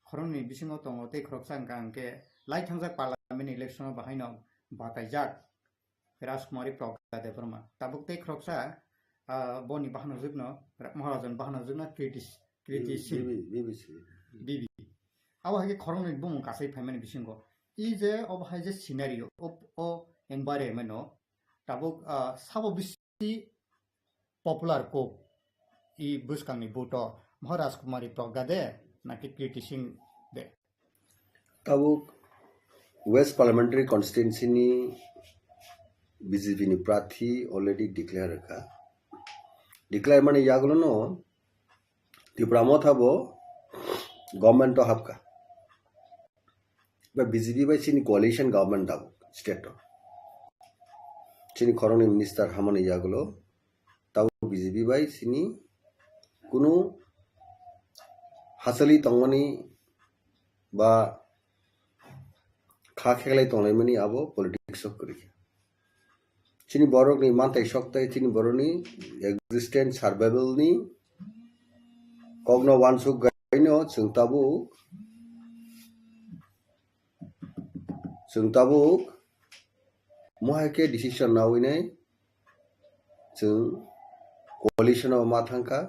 khoroknwi bisingo tongo tei khoroksa wngkha hwnkhe lai thangjak parliament election o bahaino bataijak Rajkumari Pragya Debbarma. Tabuk tei khoroksa, ah, boni bahanojwkno, Maharajan bahanojwkno Kriti, Kriti Singh. B B, B B C. B B. Abo hai khe khoroknwi bumung kasai phaimani bisingo. I je obo hai je scenario, o, o environment o tabuk, ah, sabo bisi popular kok i bwskangni vote o Maharaj Kumari Pragya de naki Kirti Singh de? Tabuk West Parliamentary Constituency ni B J P ni prarthi already declare kha. Declare mani yagulo no Tipra Motha bo government o hapkha. Ba B J P bai chini coalition government tabuk state o. Chini khoroknwi minister hamani yagulo tabuk B J P bai chini kunu hachali tongmani ba kha kheklai tonglaimani abo politics o kwrwi kha. Chini borokni mantai sok tei chini borokni existence survival ni kokno uansuk gaino chwng tabuk, chwng tabuk mohai khe decision nawi nai chwng coalition o ma thangkha.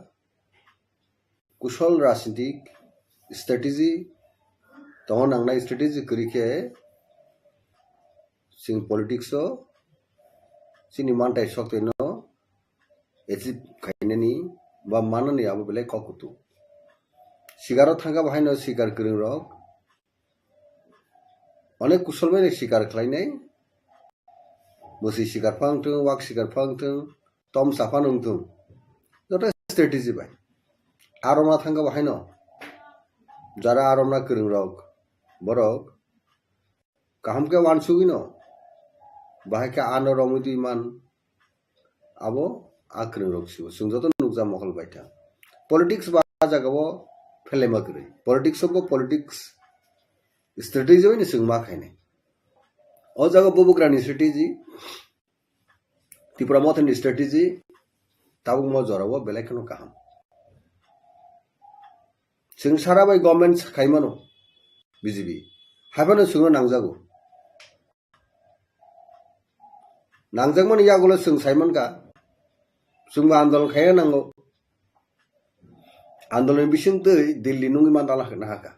Kusol rajnitik strategy tongo, nangnai strategy kwrwi khe chwng politics o chini mantai sok twi no achieve khainani ba manani abo belai kok kutung. Sikaro thangkha bo haino sikar kwrwng rok onek kusol bai sikar khlainai. Bwswi sikar phang thung, wak sikar phang thung, tom cha phano wng thung. Joto strategy bai. Aromna thangkha bo haino. Jara aromna kwrwng rok, borok kaham khe uansugwi no. Bahai khe ano romwi twi man. Abo a kwrwng rok sibo. Chwng joto nukja mokol bai thang. Politics ba a jaga o phelema kwrwi. Politics o bo politics strategy bai no chwng ma khainai. O jaga bubugrani strategy, Tipra Mothani strategy, tabuk mo jora o belai kheno kaham. Chwng sara bai government khaimano B J P. Haiphano chwngno nangjago. Nangjakmani yagulo chwng saimankha, chwngbo andolon khaina nango. Andolon bisingtwi Delhi nungwi mandala nahakha.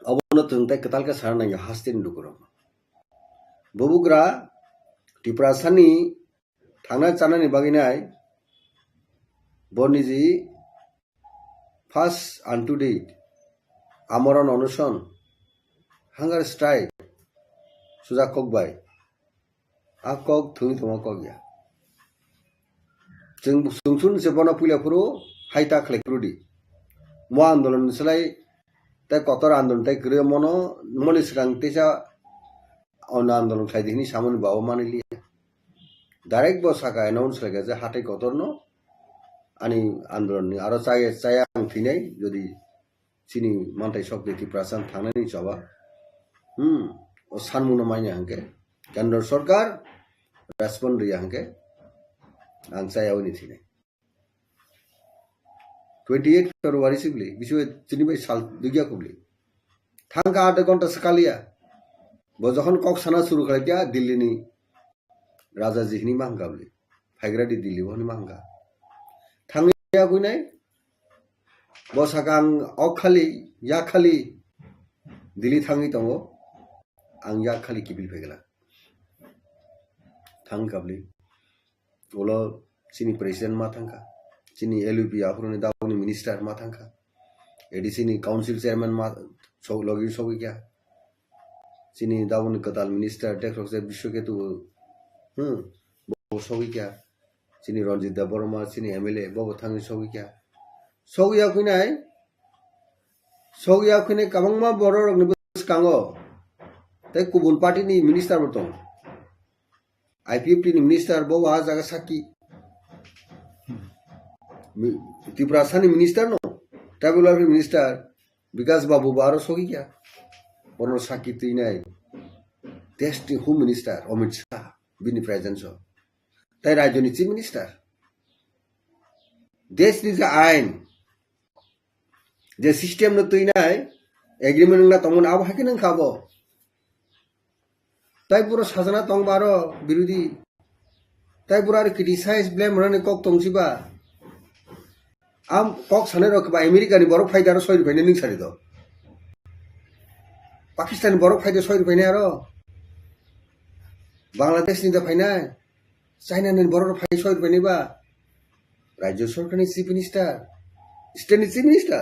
Obono chwng tei kwtal khe sana nangya hasteni lukurok. Bubugra Tiprasani thangna chanani bagwi nai bo niji first and to date amorona onoson, hunger strike sujak kok bai. A kok thwngwi tongma kok ya. Chwng chwngchun se bono puila phuru hai ta khlai phuru di. Mo andolon ni slai tei kotor andolon tei kwrwi mono moni swkang teisa ono andolon khlai di hwnwi samani babu manwi liya. Direct bo saka announce khlai kha je hatai kotorno ani andolon ni aro chaya chaya ang thwinai jodi chini mantai sok de Tiprasa thangnani choba. Hmm, o sanmungno manya hwnkhe Kendra Sarkar respond riya hwnkhe ang chaya oni thwinai. Twenty eight February sibli, bisu chini bai sal dugya kubli. Thangka adha ghonta swkaliya. Bo jokhon kok sana suru khlaikya Delhi ni Raja ji hini mahangka bli. Phaigra di Delhi bo hini mahangka. Thangya kuinai. Bo saka ang ok khali, ya khali Delhi thangwi tongo. Ang ya khali kibil phaigla. Thangka bli. Ulo chini president ma thangkha, chini L U P aphuruni daboni minister ma thangkha, A D C ni council chairman ma sok logi sogwi kha, chini daboni kwtal minister Dekrokse Biswaketu, hmm, bo sogwi kha, chini Ranjit Debbarma, chini M L A bo bo thangwi sogwi kha, sogwi ya khuinai, sogwi ya khuinai kwbangma borok rokni bwskango tei kubun party ni minister bo tongo. I P F T ni minister bo ah jaga sakki. Mi-, Tiprasani minister no, tribal welfare minister Bikas Babu bo aro sogwi kha. Bono sakki twinai. Desh ni Home Minister Amit Shah bini presence o. Tai rajyo ni Chief Minister. Desh ni je ain, je system no twinai agreement wngna tongmani abo hai khe nang kha bo. Tai puro sajana tong baro birodhi. Tai puro aro criticize blame rani kok tong si ba. Am kok sanai rok ba America ni borok phai daro soi rok phai nang sari do. Pakistan ni borok phai de soi rwbainai aro. Bangladesh ni da phainai. China ni borok phai soi rwbainai ba. Rajya sarkar ni chief minister, state ni chief minister,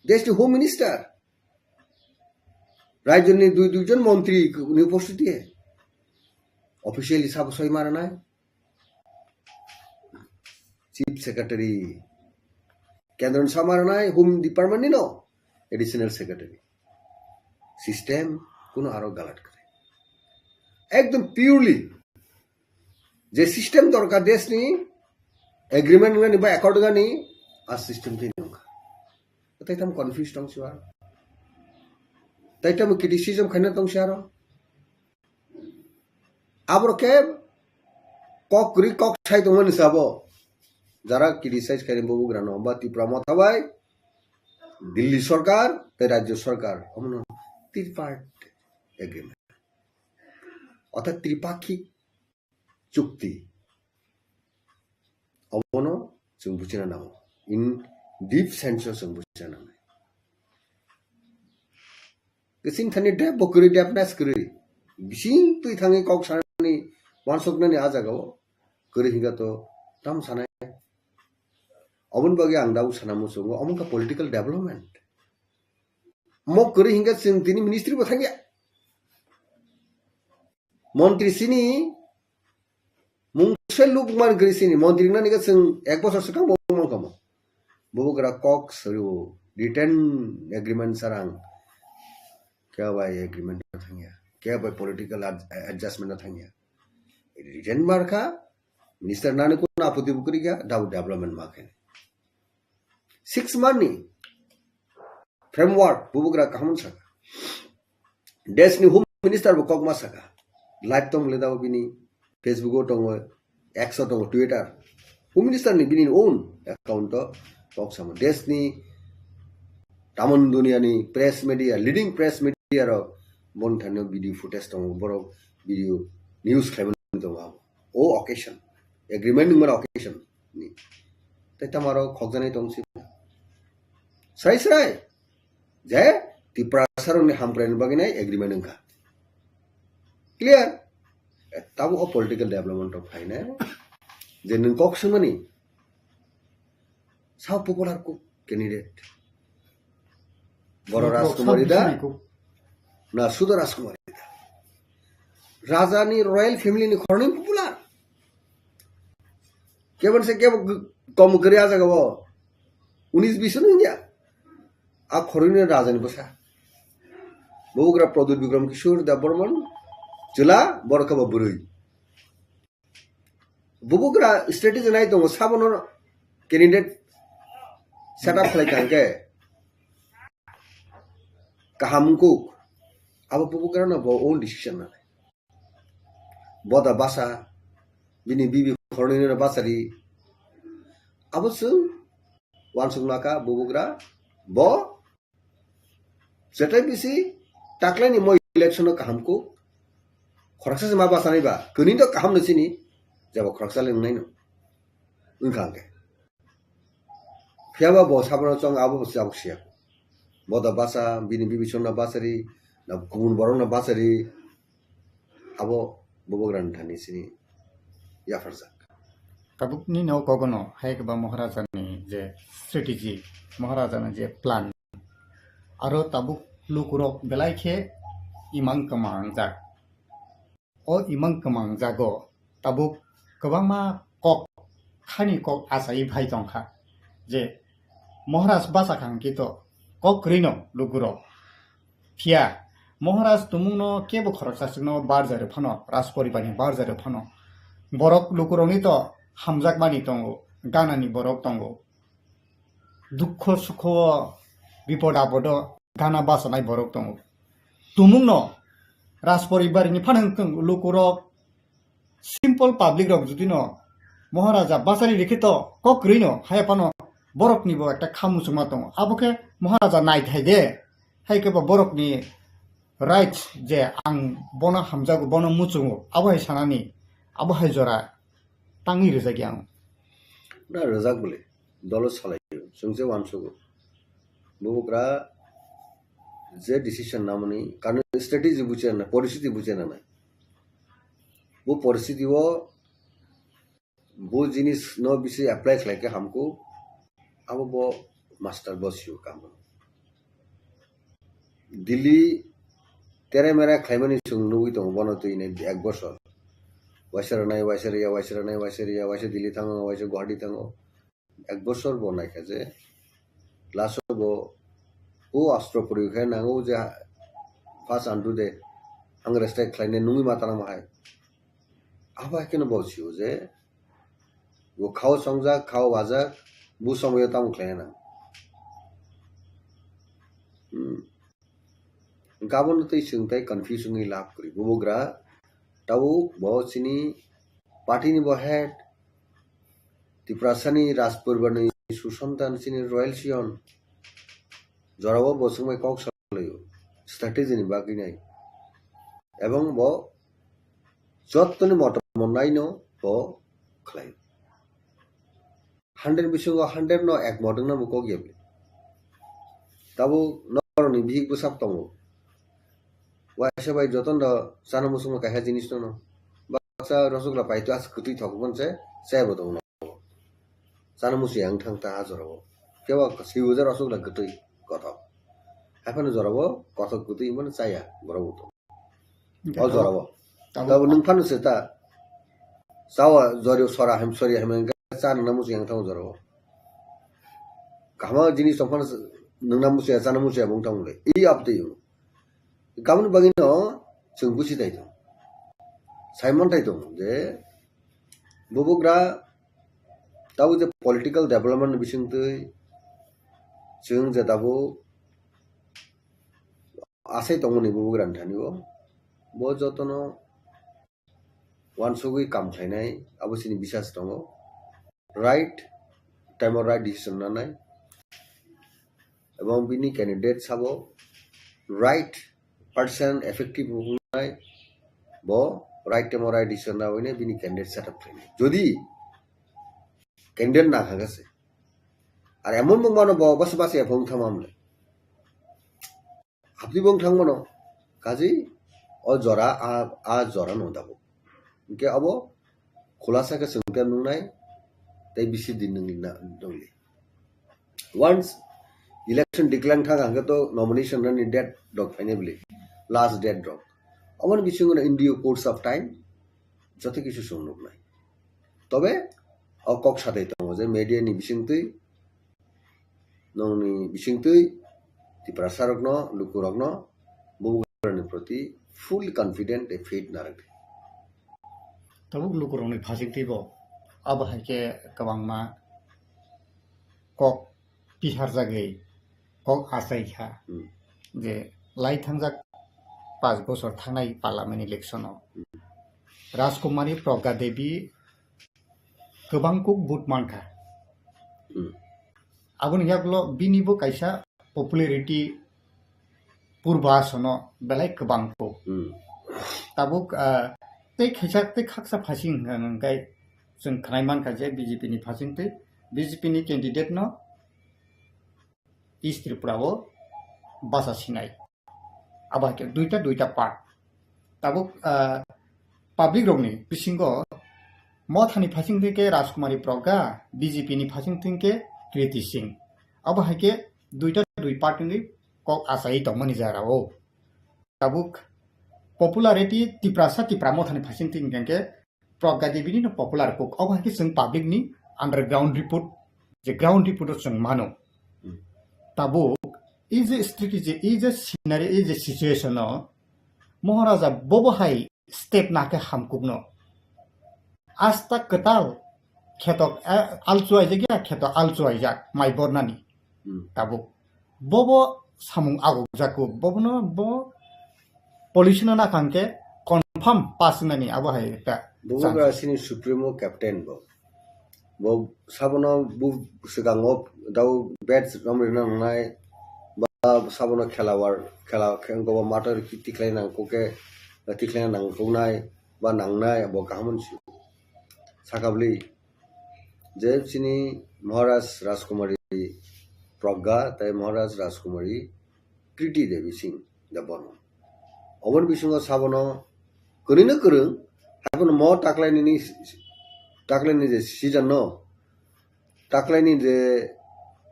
desh ni home minister, rajya ni dui dui jon montri ni upostiti. Officially sabo soi maranai. Chief Secretary, Kendra ni sama rwnai, Home Department ni no, Additional Secretary. System kuno aro galat kwrwi. Ekdom purely je system dorkar desh ni agreement gani ba accord gani a system twi nungkha. Tai tam confused tong siwa. Tai tam criticism khaina tong siaro. Aborok khe kok kwrwi kok sai tongmani se abo. Jara criticize khaini bubagrano, ba Tipra Motha bai, Delhi sarkar tei Rajya sarkar, omono tripartite agreement. Orthat tripakhik chukti. Obono chwng buchina nango. In deep sense o chwng buchina nangnai. Kising thani dep bo kwrwi, depness kwrwi. Bising twi thangwi kok sanani, wansoknani a jagao kwrwi hingka to tam sanai. Oboni bagwi ang dau sana muchungo, omo wngkha political development. Mo kwrwi hingka chwng tini ministry bo thangya. Montri sini mungse luk man kwrwi sini, montri nani ka chwng ek bosor swkang bo man kamo. Bubagra kok soriwo, written agreement sarang. Kya bai agreement na thangya, kya bai political ad-, adjustment na thangya. Written markha, minister nani kun apoti bukri kya, dau development ma khe. Six month ni framework bubagra kaham saka. Desh ni Home Minister bo kokma saka. Live tong le dao bini Facebook o tongo, X o tongo, Twitter. Home Minister ni bini own account o kok samo. Desh ni tamon dunia ni press media, leading press media ro bon thani video footage tongo, borok video news khlaimani tongo abo. O occasion, agreement wngmani occasion ni. Tei tamaro khokjaknai tong si. Srai srai. Je Tiprasa rokni hamkraini bagwi nai agreement wngkha. Clear? Eh, tabuk o political development rok phainai. Je nwng kok swngmani. Sao popular kok candidate? Boro Rajkumar Ida? Na Sudha Rajkumar Ida? Raja ni royal family ni khoroknwi popular. Kebon se kebo g-, kom gri aja gabo. Unis bisun India. A khoroknwi raja ni bwsa. Bubagra Pradyut Bikram Kishore Debbarman. Chwla, boro khe bo bwrwi. Bubagra strategy nai tongo, sabono candidate set up khlai kha hwnkhe kaham wngkuk. Abo bubagrano bo own decision nanai. Boda basa, bini bibi khoroknwino basa ri. Abo chwng uansuk naka bubagra bo Jetai bisi taklaini mo election o kaham kuk khoroksa se ma bachanai ba, kwnwi do kaham no chini, jabo khoroksa le wngnai no wngkha hwnkhe. Phiya ba bo sabono chong abo bo jabok siya. Bo da bacha, bini bibisong no bachari, na kubun borok no bachari, abo bubagra ni thani chini yapharjak. Tabuk nini o kogono hai khe ba Maharaja ni je strategy, Maharaja ni je plan, aro tabuk lukurok belai khe imang kwma wngjak. O imang kwma wngjago tabuk kwbangma kok, khani kok achai phai tongkha je Maharaj bachakha hwnkhe to kok kwrwino lukurok. Phiya Maharaj tumungno kebo khoroksa chwngno barjari phano, Rajporibarni barjari phano, borok lukurokni to hamjakmani tongo, ganani borok tongo. Dukho sukho, bipod apodo gana bachanai borok tongo. Tumungno Rajporibarni phano wngtong lukurok, simple public rok judino Maharaja bachari rikhe to kok kwrwino haya phano borokni bo ekta kha muchungma tongo. Abo khe Maharaja naithai de, hai khe bo borokni right je ang bono hamjago, bono muchungo, abo hai sanani, abo hai jora tangwi rwjak ya ang. Na rwjak bole, dolo salai, chwng se uansugo. Bubagra je decision namani, karon strategy buchina, poristiti buchina nai. Bo poristiti o bo jinis no bisi apply khlai khe hamkuk, abo bo master bo sio kam. Delhi tere mere khlaimani chwng nugwi tongo bono twi nai ek bosor. Waisa rwnai, waisa rwya, waisa rwnai, waisa rwya, waisa Delhi thango, waisa Guwahati thango. Ek bosor bo naikha je last o bo o astro poriwi khe nango je first undo de hang respect khlainai nungwi ma tanamo hai. Abo hai kheno bo sio je bo khao songjak, khao wajak, bo somoyo tamo khlainai nang. Hmm. Hwnkhe abono tei chwng tei confuse wngwi lab kwrwi. Bubagra tabuk bo chini party ni bo head, Tiprasani Rajpuribani susantan chini royal scion. Jorao bo chwngbai kok salaio, strategy ni bagwi nai. Ebong bo jottoni moto monnai no bo khlai. Hundred bisingo hundred no ek modwng no bo kok ya bwle. Tabuk norokni bihik bwsak tongo. Waisa bai jotono chana muchungma kaisa jinis no no. Baksa rosogla paito as kwtwi thok hwn se chaya bo tongo. Chana muchung yang thang ta a jorao. Kebo swi ujar rosogla kwtwi kothok. Haphano jorao kothok kwtwi hwnmano chaya borok bo tongo. O jorao. Tabuk nwng phano se ta. Chawa jori sora hem sori hem hwnkhe cha nwngna muchung yang thango jorao. Kaham jinis tong phano nwngna muchung ya chana muchung ya bung thango le. I abtwi. Kabun bagwi no chwng buchi tai tong. Simon tai tong je bubagra tabuk je political development ni bisingtwi chwng je tabuk asai tongmani bubagrani thani o. Bo jotono uansugwi kam khlainai abo chini bisas tongo. Right time o right decision nanai. Ebong bini candidate sabo right person effective wngnai. Bo right time o right decision nawi bini candidate set up khlainai. Jodi candidate na kha gase. Ar emon mung mano bo bas bas ya phone thamam le. Abdi bong thang mano. Kaji o jora a, a jora no dabo. Hwnkhe abo khulasa khe chwng tei nungnai tei bisi din nungli na nungli. Once election declare thang hwnkhe to nomination ni date rok phainai bwle. Last date rok. Aboni bisingo in due course of time joto kisu chwng nuknai. Tobe o kok satai tongo je media ni bisingtwi nongni bisingtwi Tiprasa rokno, luku rokno bubagrani proti full confident tei faith narwk di. Tabuk luku rokni phasingtwi bo abo hai khe kwbangma kok pisarjagwi kok achai kha Hmm. je lai thangjak panch bochor thangnai parliament election o Hmm. Rajkumari Pragya Devi kwbang kuk vote mankha. Hmm. Aboni yaklo bini bo kaisa popularity purba asono belai kwbang kuk. Hmm. Tabuk, ah, tei khaisa tei khaksa phasing hwnkha hwnkhe chwng khwnai mankha je B J P ni phasing tei B J P ni candidate no East Tripura o bacha sinai. Abo hai khe duita, duita part. Tabuk, ah, public rokni bisingo Mothani phasing twi khe Rajkumari Pragya, B J P ni phasing twi khe Kriti Singh. Abo hai khe duita dui part ni kok achai tongmani jara o. Tabuk popularity Tiprasa Tipra Mothani phasing twi hwnkhe Pragya Devi ni no popular kok. Abo hai khe chwng public ni underground report, je ground report o chwng mano. Hmm. Tabuk, ei je strategy, ei je scenario, ei je situation o, Maharaja bobo hai step na khe hamkuk no. Asta kwtal kheto, eh, alchuaijak ya, kheto alchuaijak, mai bornani. Hmm. Tabuk. Bobo samung agokjak kuk, bobono bo police no nakha hwnkhe confirm pass wngnani abo hai ekta Bubagra chance. Sini Supremo Captain bo. Bo sabono bu swkango dau badge romrina nangnai ba sabono khelawar, khela khe wngkha bo mator ki tikhlai nangkuk khe, tikhlai nangkuknai ba nangnai bo kaham hwnsi. Sakabli je chini Maharaj Rajkumari Pragya tei Maharaj Rajkumari Kriti Devi Singh Debbarma. Oboni bisingo sabono kwrwino kwrwng, haiphano mo taklaini, taklaini je season no, taklaini je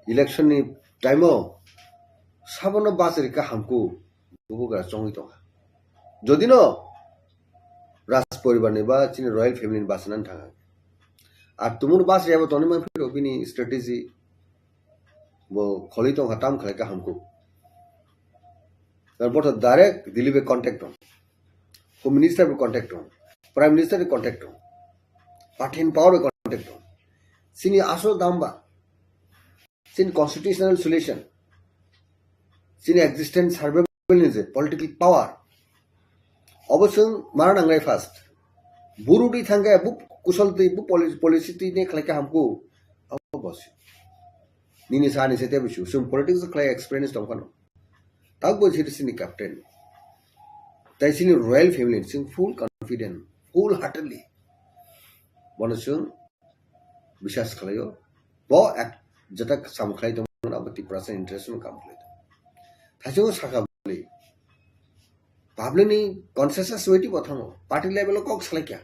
election ni time o sabono bachari kha hamkuk bubagra chongwi tongkha. Jodi no Raj poribar ni ba chini royal family ni bachana thanga. Ar tumung bachari abo tongwi man phiro bini strategy bo kholi tongkha tam khlai kha hamkuk. Tar bo to direct Delhi bai contact tong. Home Minister bai contact tong. Prime Minister bai contact tong. Party in power bai contact tong. Chini asol dam ba. Chini constitutional solution. Chini existence survival ni je political power. Obo chwng mana nangnai first. Buru di thangkhe bu kusol twi bu poli-, policy twi ne khlai kha hamkuk. Abo bosi. Nini sa ni se tebo su. Chwng politics khlai experience tong phano. Tak bo siri sini captain. Tai sini royal family sing full confident, full heartedly. Bono chwng biswas khlaio. Bo ek jeta sam khlai tong abo Tiprasa interest no kam khlai tong. Thaisung saka bali. Public ni consensus witi bo thango. Party level o kok salai kya.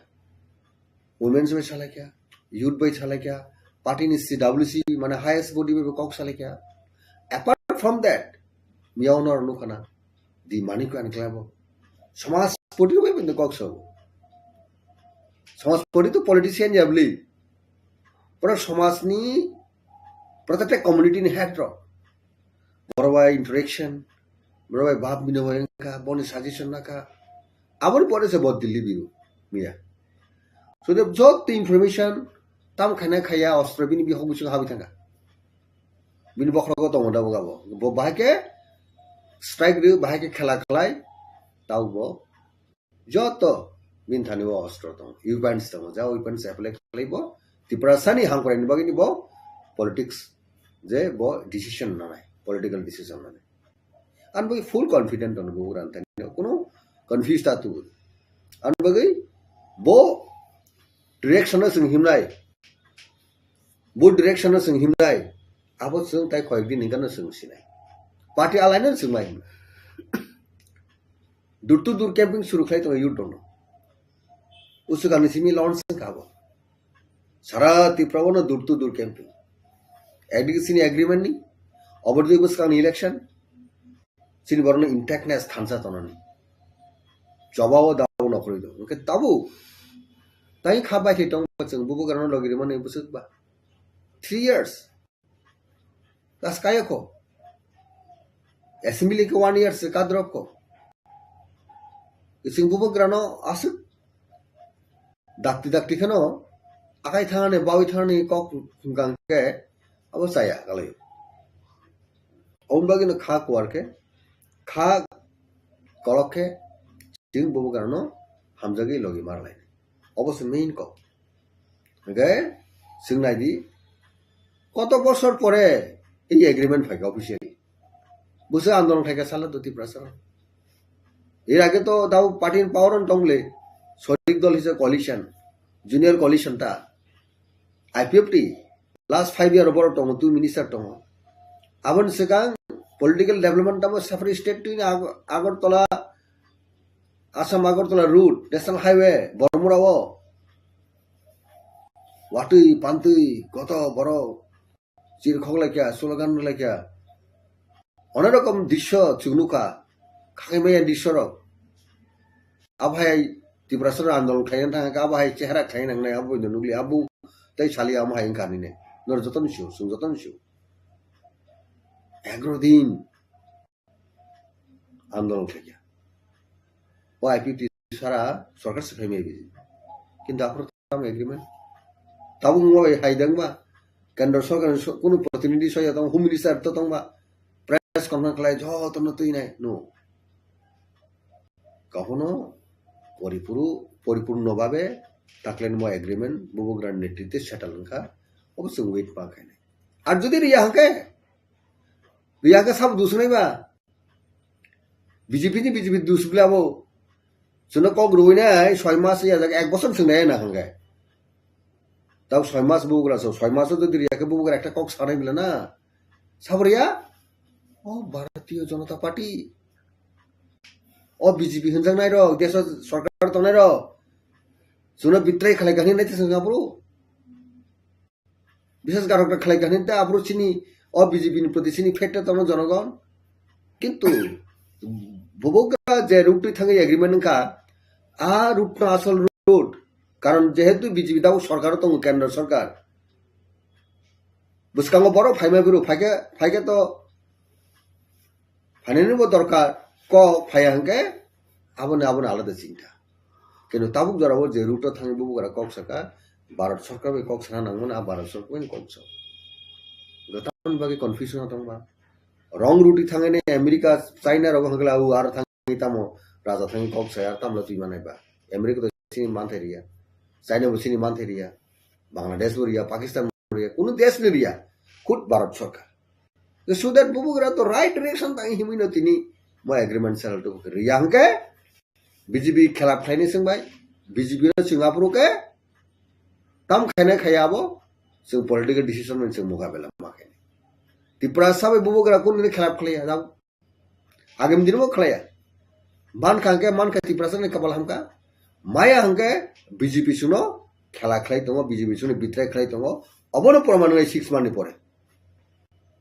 Women's bai salai kya, youth bai salai kya, party ni C W C mane highest body bai kok salai kya. Apart from that, miyao no rwnu khana, di mani ko ani klabo. Samaj party bai bini kok so. Samaj party to politician ya bli. Pura samaj ni, protected community ni head ro. Borok bai interaction, borok bai bab bini bai wngkha, boni suggestion nakha. Aboni pore se bo Delhi biru miya. So the joto information tam khaina khaya ostro bini bihok bisingo habwi thangkha. Bini bokhrogo tongo da bo. Bo bahai khe strike ri, bahai khe khela khlai, tau bo joto bini thani o ostro tongo, weapons tongo, ja weapons apply khlai bo Tiprasani hamkrai ni bagwi ni bo politics je bo decision nanai, political decision nanai. Ang bagwi full confident tongo bo ran thani, kuno confuse ta tu. Ang bagwi bo direction no sing himnai, bo direction no sing himnai, abo sing tai koyek din hingka no sing sinai. Party alai no sing mai himnai. Door to door camping suru khlai tongo youth rokno. Usukani simi launch wngkha abo. Sara Tripura o no door to door camping. Ekdike chini agreement ni, obor dike bwskangni election, chini borokno intactness thansa tonani. Choba o dabo nokhorwi do. Hwnkhe tabuk tai kha bai thai tong chwng bubagrano logi rwmani bwswk ba. Three years. Kas kaya kho. Assembly ke one year se kadrop kho. Ising bubagrano aswk dakti dakti kheno akai thangani bawi thangani kok hwnkha khe abo chaya kalai. Oboni bagwi no kha kuar khe, kha kolok khe, chwng bubagrano hamjagwi logi mar lai. Obo se main kok. Hwnkhe swng nai di, koto bosor pore ei agreement phaikha officially. Bwswk andolon khaikha sala do Tiprasa. Er age to dau party in power on tongle, sorik dol hisa coalition, junior coalition ta, I P F T, last five year borok tongo, two minister tongo. Aboni swkang political development tamo separate state twi Ag-, Agartala, Assam Agartala route, national highway, Bormura o. Watwi, pantwi, koto, borok, chirkhok laikha, slogan laikha. Onek rokom drisyo chwng nukha, khakai maya drisyo rok. Abo hai Tiprasa rok andolon khlaina thangkha, abo hai chehra khlaina nangnai, abo nukli, abo tei sali amo hai wngkha nini. Nor jotono sio, chwng jotono sio. Egaro din andolon khlaikha. O I P T sara sorkar se phaimai bini. Kintu aphuru tamo agreement. Tabuk wngma bai hai dangba. Kendra sorkar ni so-, kunu protinidhi soya tong, home minister to tongba. Press conference khlai jotono twi nai. No. Kahono poripuru-, poripurno babe taklenmo agreement bubagra netritwe settle wngkha. Obo chwng wait ma khainai. Ar jodi riya hwnkhe, riya hwnkhe sabo dusnai ba? B J P ni B J P dusbla bo. Chwngno kok rwui nai soi mas ya jak ek bosor chwng nai na hwnkhe. Tau soi mas bubagra so, soi mas jodi riya khe bubagra ekta kok sanai bla na. Sabo riya? O Bharatiya Janata Party, o B J P hinjaknai rok, deso sorkar tongnai rok, chwngno betray khlai kha hinwi naitha chwng aphuru. Biswas garok khlai kha hinwi ta aphuru chini o B J P ni proti chini fate tongno jonogon. Kintu bubugra je route thangwi agreement wngkha, a route no asol route. Karon jehetu B J P dao sorkar tongo, kendro sorkar. Bwskango borok phaima phuru phaikhe, phaikhe to phainani bo dorkar, kok phaiya hwnkhe aboni, aboni alada chinta. Kintu tabuk jorao je route o thangwi bubugra kok saka, Bharat sorkar bai kok sana nangmani, a Bharat sorkar bai kok sa. Gotan bagwi confusion o tongba. Wrong route thangwi ne America, China rogo hwnkhe la u aro thangwi tamo raja thangwi kok saya, tamla twi manai ba. America to chini manthai riya. China bo chini manthai riya. Bangladesh bo riya, Pakistan bo riya, kunu desh ni riya. Khud Bharat sorkar. So that bubugra to right direction tang himwi no tini mo agreement sal to riya hwnkhe B J P khela phlaini swngbai, B J P no chwng aphuru khe tam khaina khaya abo chwng political decision mani chwng mukabela ma khaini. Tiprasa bai bubugra kunu ni khela phlaiya jao. Agam din bo khlaiya. Man kha hwnkhe, man kha Tiprasa ni kapal hamkha. Maya hwnkhe B J P suno khela khlai tongo, B J P suno betray khlai tongo. Obono proman wngnai six month ni pore.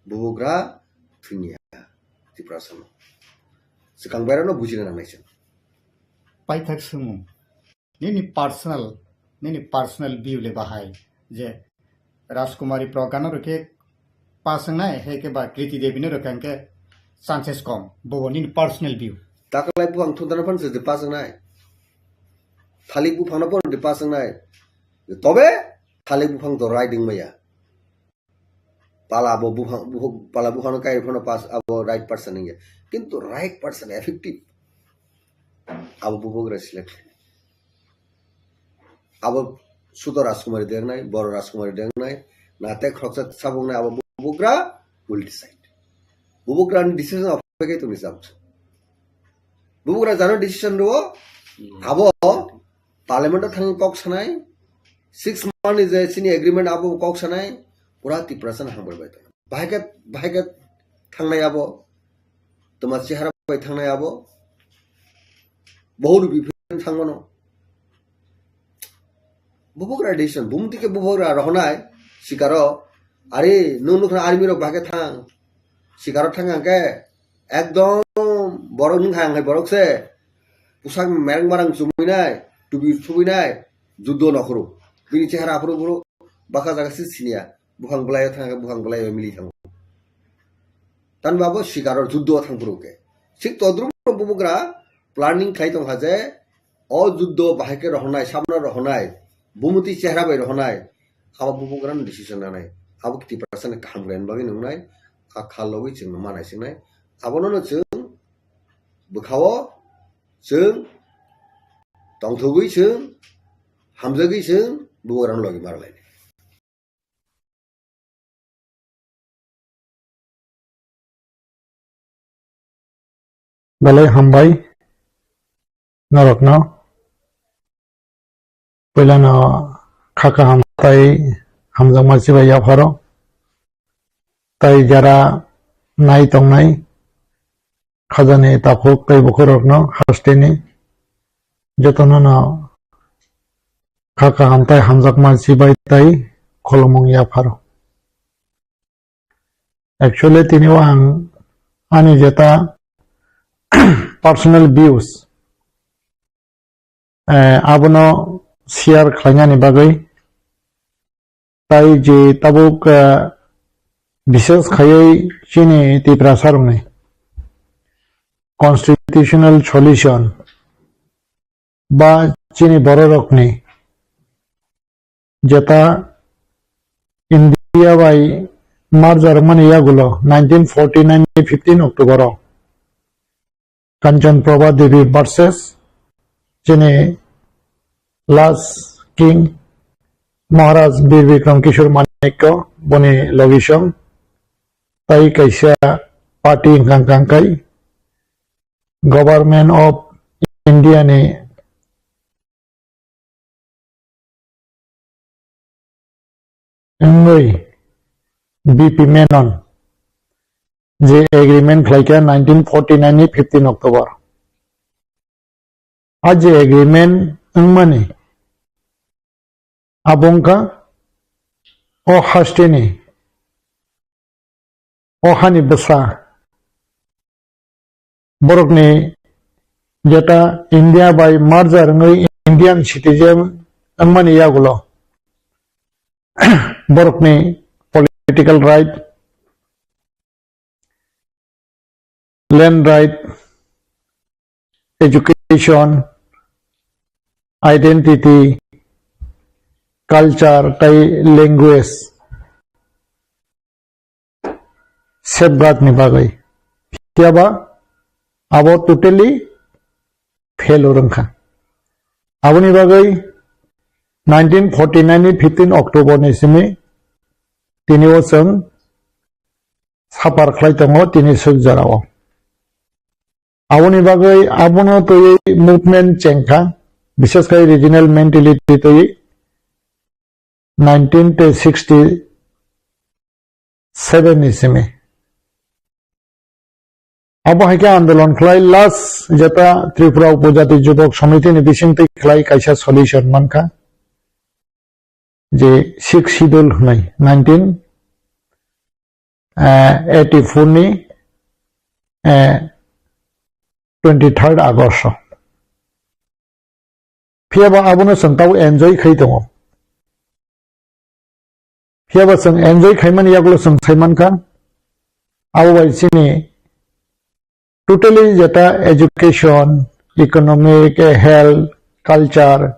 Bubugra thwngya Tiprasa no. Swkang bairano bujina nangnai chwng. Paithak swngmung. Nini personal, nini personal view le bahai je Rajkumari Pragya no rwkhe pass wngnai, hai khe ba Kriti Devi no rwkha hwnkhe chances kom. Bobo nini personal view. Taklai buphang thundana phan se pass wngnai. Thalik buphang no phan pass wngnai. Tobe thalik buphang to right wngmaya. Pala bo buphang, buphang, pala buphang no kai phano pass abo right person wngya. Kintu right person effective. Abo bubugra select khlainai. Abo sudo Rajkumari dengnai, boro Rajkumari dengnai, na te khoroksa sabuknai abo bubugra will decide. Bubugra ni decision of ke tumi sabuk. Bubugra jano decision rwo, abo parliament o thangwi kok sanai, six month ni je chini agreement abo kok sanai, pura Tiprasa no hambai bai tongo. Bahai khe, bahai khe thangnai abo, toma chehara bai thangnai abo, bohut biphin thangmano. Bubugra decision, bumti khe bubugra rohonai, sikaro, ari nung nukha army rok bahai khe thang, sikaro thang hwnkhe, ekdom borok nung hai borok se, pusak mereng marang chumui nai, tubi thubui nai, juddo nokhoro, bini chehara aphuru buro, baka jaga se siniya. Buphang bwlai o thang khe buphang bwlai o mili thango. Tamni babo sikaro juddo thang phuru khe. Sik todrup bubugra planning khlai tong kha je o juddo bahai khe rohonai, samno rohonai, bumti chehra bai rohonai, abo bubugra no decision nanai. Abo Tiprasa ni kaham khlaina bagwi nungnai, a khal logwi chwng no manai singnai. Abono no chwng bwkhao chwng tongthogwi chwng hamjagwi chwng bubugra no logi marlainai. Belai hambai norokno. Puilano kha kaham tai hamjakma chibai yapharo. Tai jara nai tongnai khajani takhuk tei bukhurokno hasteni jotono no kha kaham tai hamjakma chibai tai khulumung yapharo. Actually, tini o ang ani jeta personal views, eh, abono share khlainani bagwi, tai je tabuk, eh, bishes khaiwi chini Tiprasa rokni constitutional solution ba chini bororokni jeta India bai merger mani yagulo nineteen forty nine ni fifteen October o Kanchan Prabha Devi versus chini last king Maharaj Bir Bikram Kishore Manikya boni logisong tai kaisa party hwnkha hwnkha kai Government of India ni wngwi B P Menon je agreement khlaikha nineteen forty nine ni fifteen October. A je agreement wngmani abo wngkha o hasteni, o hani bwsa, borokni jeta India bai merger wngwi Indian citizen wngmani yagulo borokni political right, land right, education, identity, culture tei language safeguard ni bagwi. Phiya ba abo totally failure wngkha. Aboni bagwi nineteen forty nine ni fifteen October ni simi tini o chwng suffer khlai tongo tini swk jorao. Aboni bagwi abono twiwi movement chengkha, bishesh khai regional mentality twiwi nineteen sixty seven ni simi. Abo hai khe andolon khlai last jeta Tripura Upojati Jubok Samiti ni bisingtwi khlai kaisa solution mankha, je Sixth Schedule hwnwi nineteen eighty four ni twenty third August o. Phiya ba abono chwng tabuk enjoy khai tongo. Phiya ba chwng enjoy khaimani yagulo chwng sai mankha, abo bai chini totally jeta education, economic, health, culture,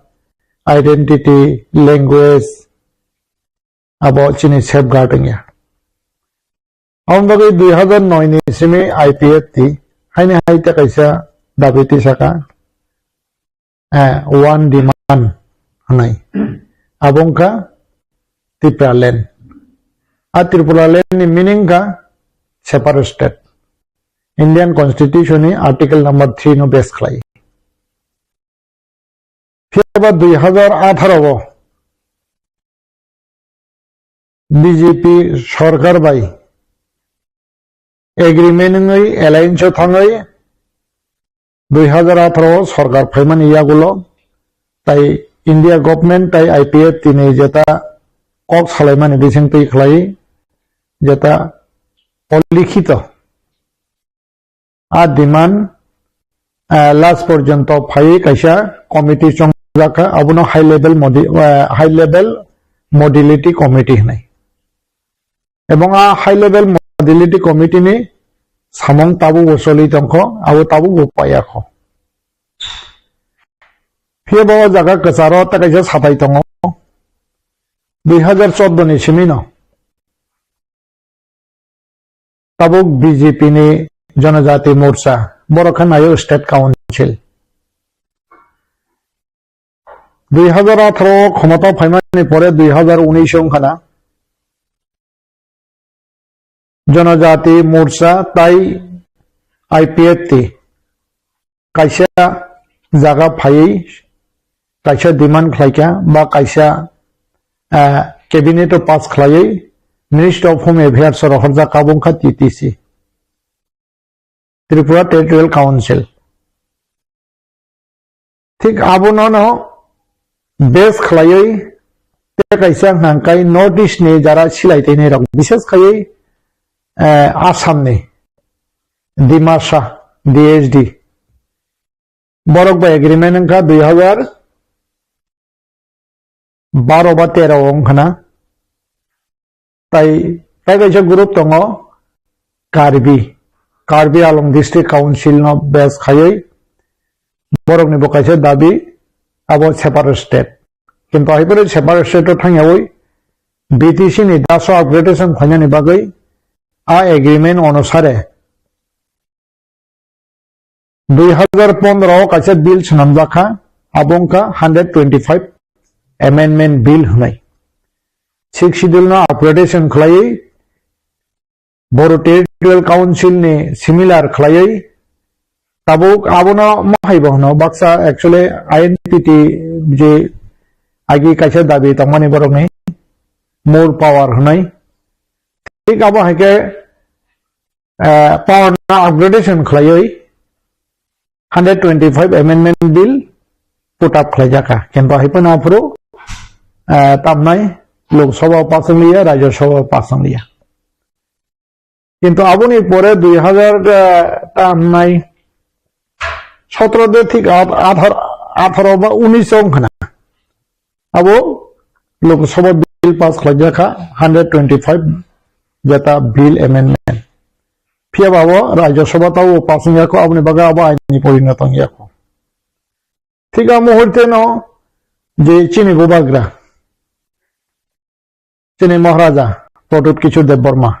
identity, language, abo chini safeguard wngya. Aboni bagwi dui hazar noi ni simi I P F T haini hai tei kaisa dabi tisaka, eh, one demand hwnwi. Abo wngkha Tipraland. A Tipraland ni meaning wngkha separate state. Indian Constitution ni Article number three no base khlai. Phiya ba dui hazar atharo o B J P sorkar bai agreement wngwi alliance o thangwi dui hazar atharo o sorkar phaimani yagulo tai India government tai I P F T ni jeta kok salaimani bisingtwi khlai jeta olikhito a demand, eh, last porjonto phaiwi kaisa committee chongjakha, abono high level modi-, eh, high level modality committee hwnwi. Ebong a high level modality committee ni samung tabukbo choli tongkho, abo tabukbo paiyakho. Phiya ba o jaga kwcharo tei kaisa satai tongo, dui hazar chordo ni simi no. Tabuk B J P ni Janajati Morcha, borok khe naio State Council. Dui hazar atharo o khomota phaimani pore dui hazar unis wngkha na Janajati Morcha tai I P F T kaisa jaga phaiwi kaisa demand khlaikha ba kaisa, eh, cabinet o pass khlaiwi Ministry of Home Affairs o rohorjak abo wngkha T T C, Tripura Territorial Council. Thik abono no base khlaiwi tei kaisa hwnka hwnkhe North East ni jara silai teinai rok, bishes khaiwi, eh, Assam ni Dimasa D H D. Borok bai agreement wngkha dui hazar baro ba tero wngkha na. Tai, tai kaisa group tongo Karbi, Karbi Anglong District Council no base khaiwi borok ni bo kaisa dabi abo separate state. Kintu hai phano separate state o thangyawi B T C ni daso upgradation khlainani bagwi a agreement onusare dui hazar pondro o kaisa bill swnamjak kha, abo wngkha hundred twenty five amendment bill hwnwi. Sixth Schedule no upgradation khlaiwi Bodo Territorial Council ni similar khlaiwi tabuk abono ma hai bo hwno baksa actually I N P T je agi kaisa dabi tongmani borokni more power hwnwi. Thik abo hai khe ah, power no upgradation khlaiwi hundred twenty-five amendment bill put up khlaijak kha. Kintu hai phano aphuru, ah, tamnai Lok Sabha o pass wngliya, Rajya Sabha o pass wngliya. Kintu aboni pore dui hazar, ah, tamnai sotro de thik at-, athar-, atharo ba unis wng khna. Abo Lok Sabha bill pass khlaijak kha, hundred twenty-five jeta bill amendment. Phiya ba abo Rajya Sabha tao pass wngya kho, aboni bagwi abo ain ni porinoto wngya kho. Thik a muhurte no je chini bubagra, chini Maharaja Pradyut Kishore Debbarma,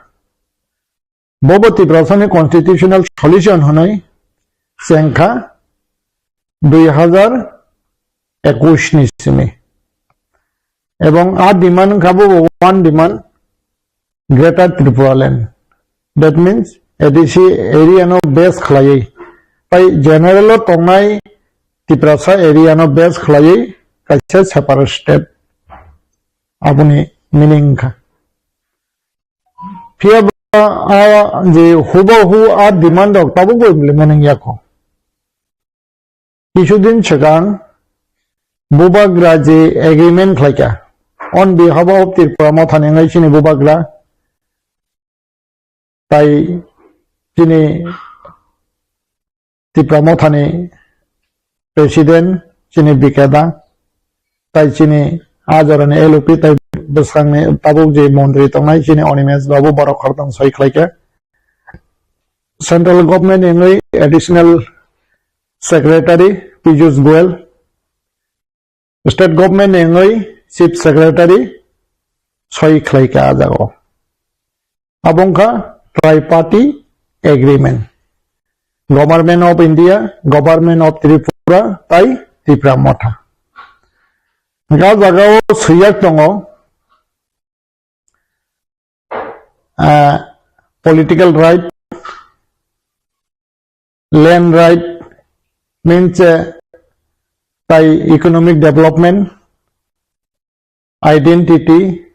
bobo Tiprasani constitutional solution hwnwi chengkha dui hazar ekush ni simi. Ebong a demand wngkha bobo one demand, Greater Tripura Land. That means A D C area no base khlaiwi, tai general o tongnai Tiprasa area no base khlaiwi kaisa separate state aboni meaning wngkha. Phiya ba a je hubahu a demand rok tabukbo implement wngya kho. Kisu din swkang bubagra je agreement khlaikha on behalf of Tripura Mothani wngwi chini bubagra tai chini Tipra Mothani President chini Bikeda, tai chini a jorani L O P tai bwsangni tabuk je montri tongnai chini Animesh Babu borok khoroktham soi khlaikha. Central Government ni wngwi Additional Secretary Piyush Goyal, State Government ni wngwi Chief Secretary soi khlaikha a jaga o. Abo wngkha Triparty Agreement. Government of India, Government of Tripura, tai Tipra Motha. Hwnkhe a jaga o swijak tongo, ah, political right, land right, means, eh, tai economic development, identity,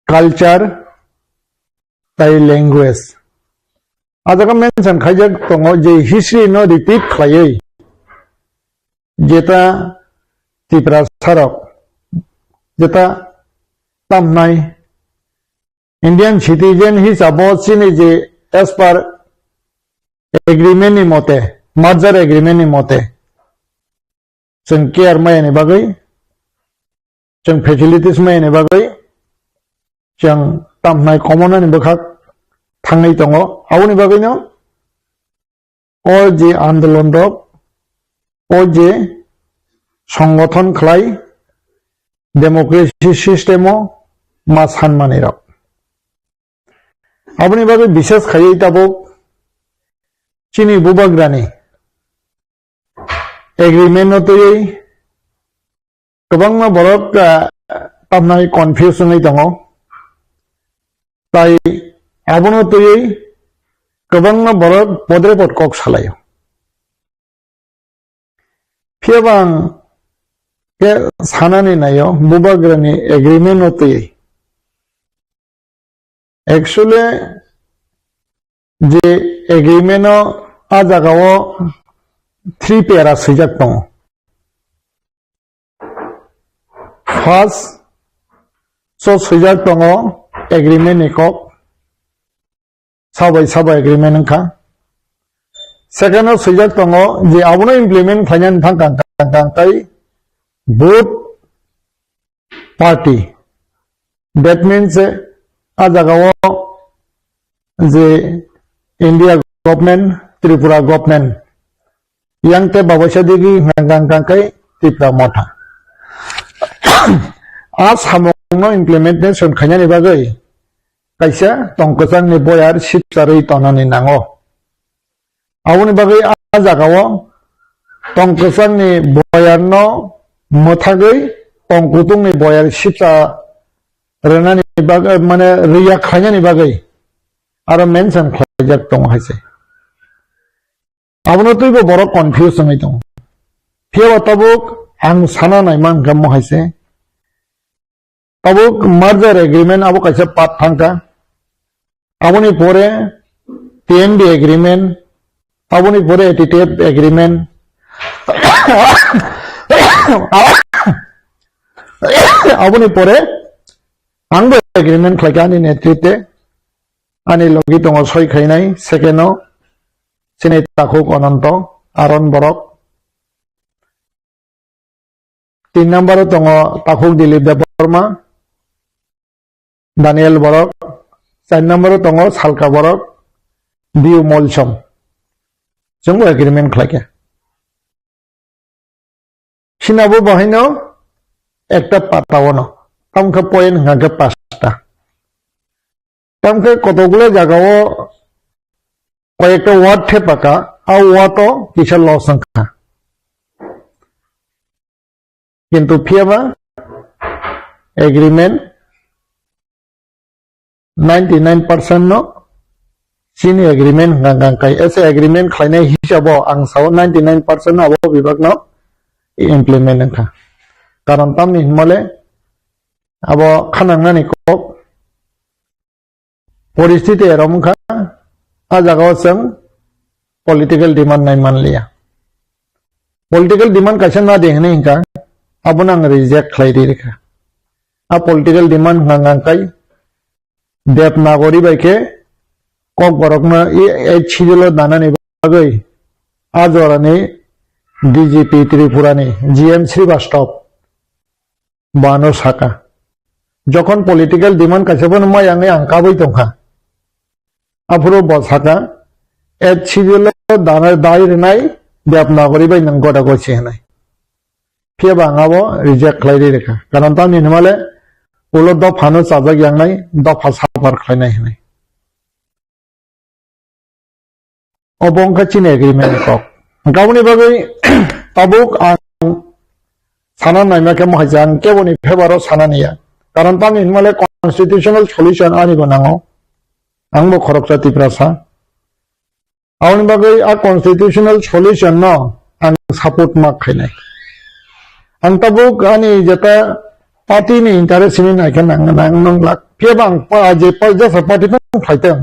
culture, tai language. A jaga mention khaijak tongo je history no repeat khlaiwi jeta Tiprasa rok, jeta tamnai Indian citizen hisabo chini je as per agreement ni mote, merger agreement ni mote, chwng care maya ni bagwi, chwng facilities maya ni bagwi, chwng tamhnai komonani bwkhak thangwi tongo. Aboni bagwino o je andolon rok, o je songothon khlai democracy system o ma sanmani rok. Aboni bagwi bises khaiwi tabuk chini bubagrani agreement no twiwi kwbangma borok, ah, tamnai confuse wngwi tongo. Tai abono twiwi kwbangma borok podre pod kok salaio. Phiya ba ang khe sanani naio bubagrani agreement no twiwi. Actually, je agreement o a jaga o three para swijak tongo. First, so swijak tongo agreement ni kok, sabai sabai agreement wngkha. Second o swijak tongo je abono implement khlainani thang kang kang kang tai both party. That means, eh, a jaga o je India government, Tripura government, yang te babaisa digi hang kang kang kai Tipra Motha. A samung no implementation khainani bagwi kaisa tong kwchangni boyar sipcharwi tonani nango. Aboni bagwi a jagao tong kwchangni boyarno mwthagwi tong kuthukni boyar sipcha rwnani bagwi, mane, rwya khlainani bagwi aro mention khlaijak tongo hai se. Abono twibo borok confuse wngwi tongo. Phiyaba tabuk ang sana naima hwnkhe mo hai se. Tabuk merger agreement abo kaisa part thangkha. Aboni pore T M B agreement, aboni pore T T F agreement, aboni pore angbo agreement khlaikha ani netritwe, ani logi tongo soi khainai, second o chini takhuk Ananto, Aron Borok, tin number o tongo takhuk Dilip Debbarma, Daniel Borok, char number o tongo Salka Borok, Biu Molsom. Chwngbo agreement khlaikha. Sinabo bahaino ekta pata ono. Tamkhe point hwnkha khe pasta. Tamkhe kotokgulo jagao koyekta word thepaka, a word o kisa loss wngkha. Kintu phiyaba agreement ninety nine percent no chini agreement hwnkha hwnkha kai. Ese agreement khlainai hisabo ang sao ninety nine percent no abo bibak no implement wngkha. Karon tamni hinmale abo khanangnani kok poristiti erom wngkha, a jagao chwng political demand nai manliya. Political demand kaisa na de hinwi hinkha, abono ang reject khlai ri rikha. A political demand hwnkha hwnkha kai Devanagari bai khe Kokborokno e, e schedule o danani bagwi a jorani D G P Tripura ni G M Srivastava Bano saka, jokhon political demand kaisa bono maya wngwi ang kabui tongkha. Aphuru bo saka, eighth schedule o dana dai rwnai Devanagari bai nwng goda gochi hinwi. Phiyaba ang abo reject khlai ri rwkha. Karon tamni hwnmale ulo dophano chajak yangnai, dopha sapar khlainai hinwi. Obo wngkha chini agreement ni kok. Hwnkhe aboni bagwi tabuk ang sana naima khe mohai je ang keboni favour o sana niya. Karon tamni hwnmale constitutional solution ani bo nango. Ang bo khoroksa Tiprasa. Aboni bagwi a constitutional solution no ang support ma khainai. Ang tabuk ani jeta party ni interest ni naikhe nang, nang, nang lak. Phiyaba ang pa, je pa, jesa party phano khlaitong.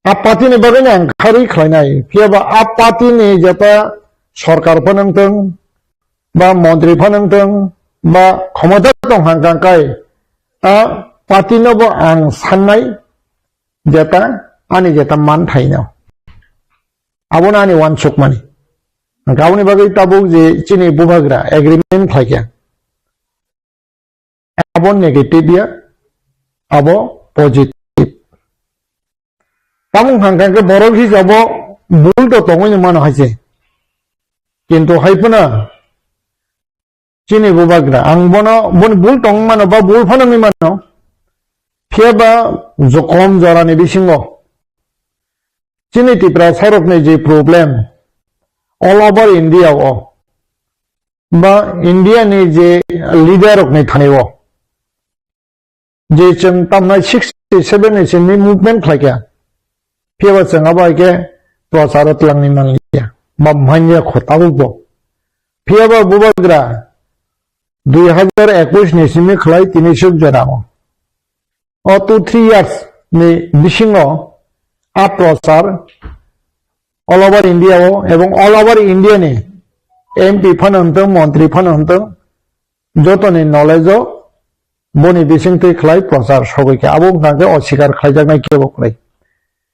A party ni bagwi no ang kharwi khlainai, phiyaba a party ni jeta sorkar phano wngtong, ba montri phano wngtong, ba khomota tong hang kang kai, a party no bo ang sannai jeta, ani jeta manthai no. Abono ani uansukmani. Hwnkhe aboni bagwi tabuk je chini bubagra agreement khlaikha. Abo negative ya, abo positive. Tamung hang kang khe borok hisabo bul to tongwi no mano hai se. Kintu hai phano chini bubagra, ang bono, boni bul tong mano ba bul phano wngwi mano. Phiyaba jokom jorani bisingo chini Tiprasa rokni je problem all over India o ba India ni je leader rokni thani o je chwng tamnai sixty seven ni simi movement khlaikha, phiyaba chwng abo hai khe prochar o twlangni manliya ba manya kho tabukbo. Phiyaba bubagra dui hajar ekwis ni simi khlai tini suk jora o. O two three years ni bisingo a prochar all over India o ebong all over India ni M P phano hwntong, montri phano hwntong, jotoni knowledge o boni bisingtwi khlai prochar sogwi kha. Abo wngkha khe osikar khlaijaknai kebo kwrwi.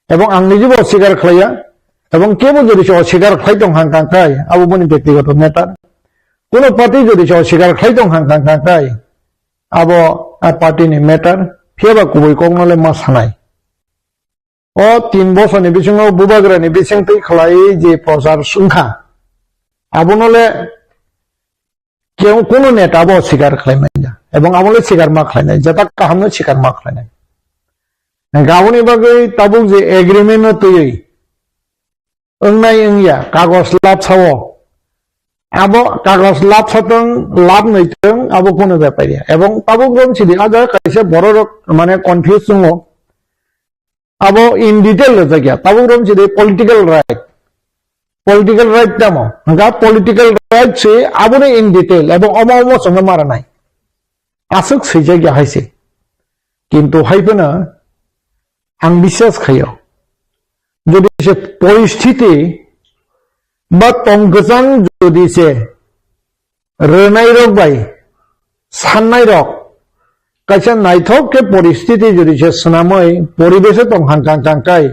Ebong ang nijibo osikar khlaiya, ebong kebo jodi se osikar khlai tong hang kang kai, abo boni byaktigoto matter. Kuno party jodi se osikar khlai tong hang kang kang kai, abo a party ni matter, phiyaba kubui kokno le ma sanai. O tin bosorni bisingo bubagrani bisingtwi khlai je prochar wngkha, abono le kebo kuno neta bo sikar khlai manya, ebong abo le sikar ma khlainai, jeta kahamno sikar ma khlainai. Hwnkhe aboni bagwi tabuk je agreement no twiwi wngnai wngya kagos labsao, abo kagos labsatong, labnwi tong, abo kuno bepar ya. Ebong tabuk romsidi a jaga kaisa bororok mane confuse wngo. Abo in detail rwjakya. Tabuk romsidi political right. Political right tamo? Hwnkha political right se abono in detail ebong omo omo chwngno maranai. Aswk swijak ya hai se. Kintu hai phano Ang biswas khaio, jodi se poristhiti ba tong kwchang jodi se rwnairok bai sannairok kaisa naithok khe poristhiti jodi se swnamwi poribeso tong hang kang kang kai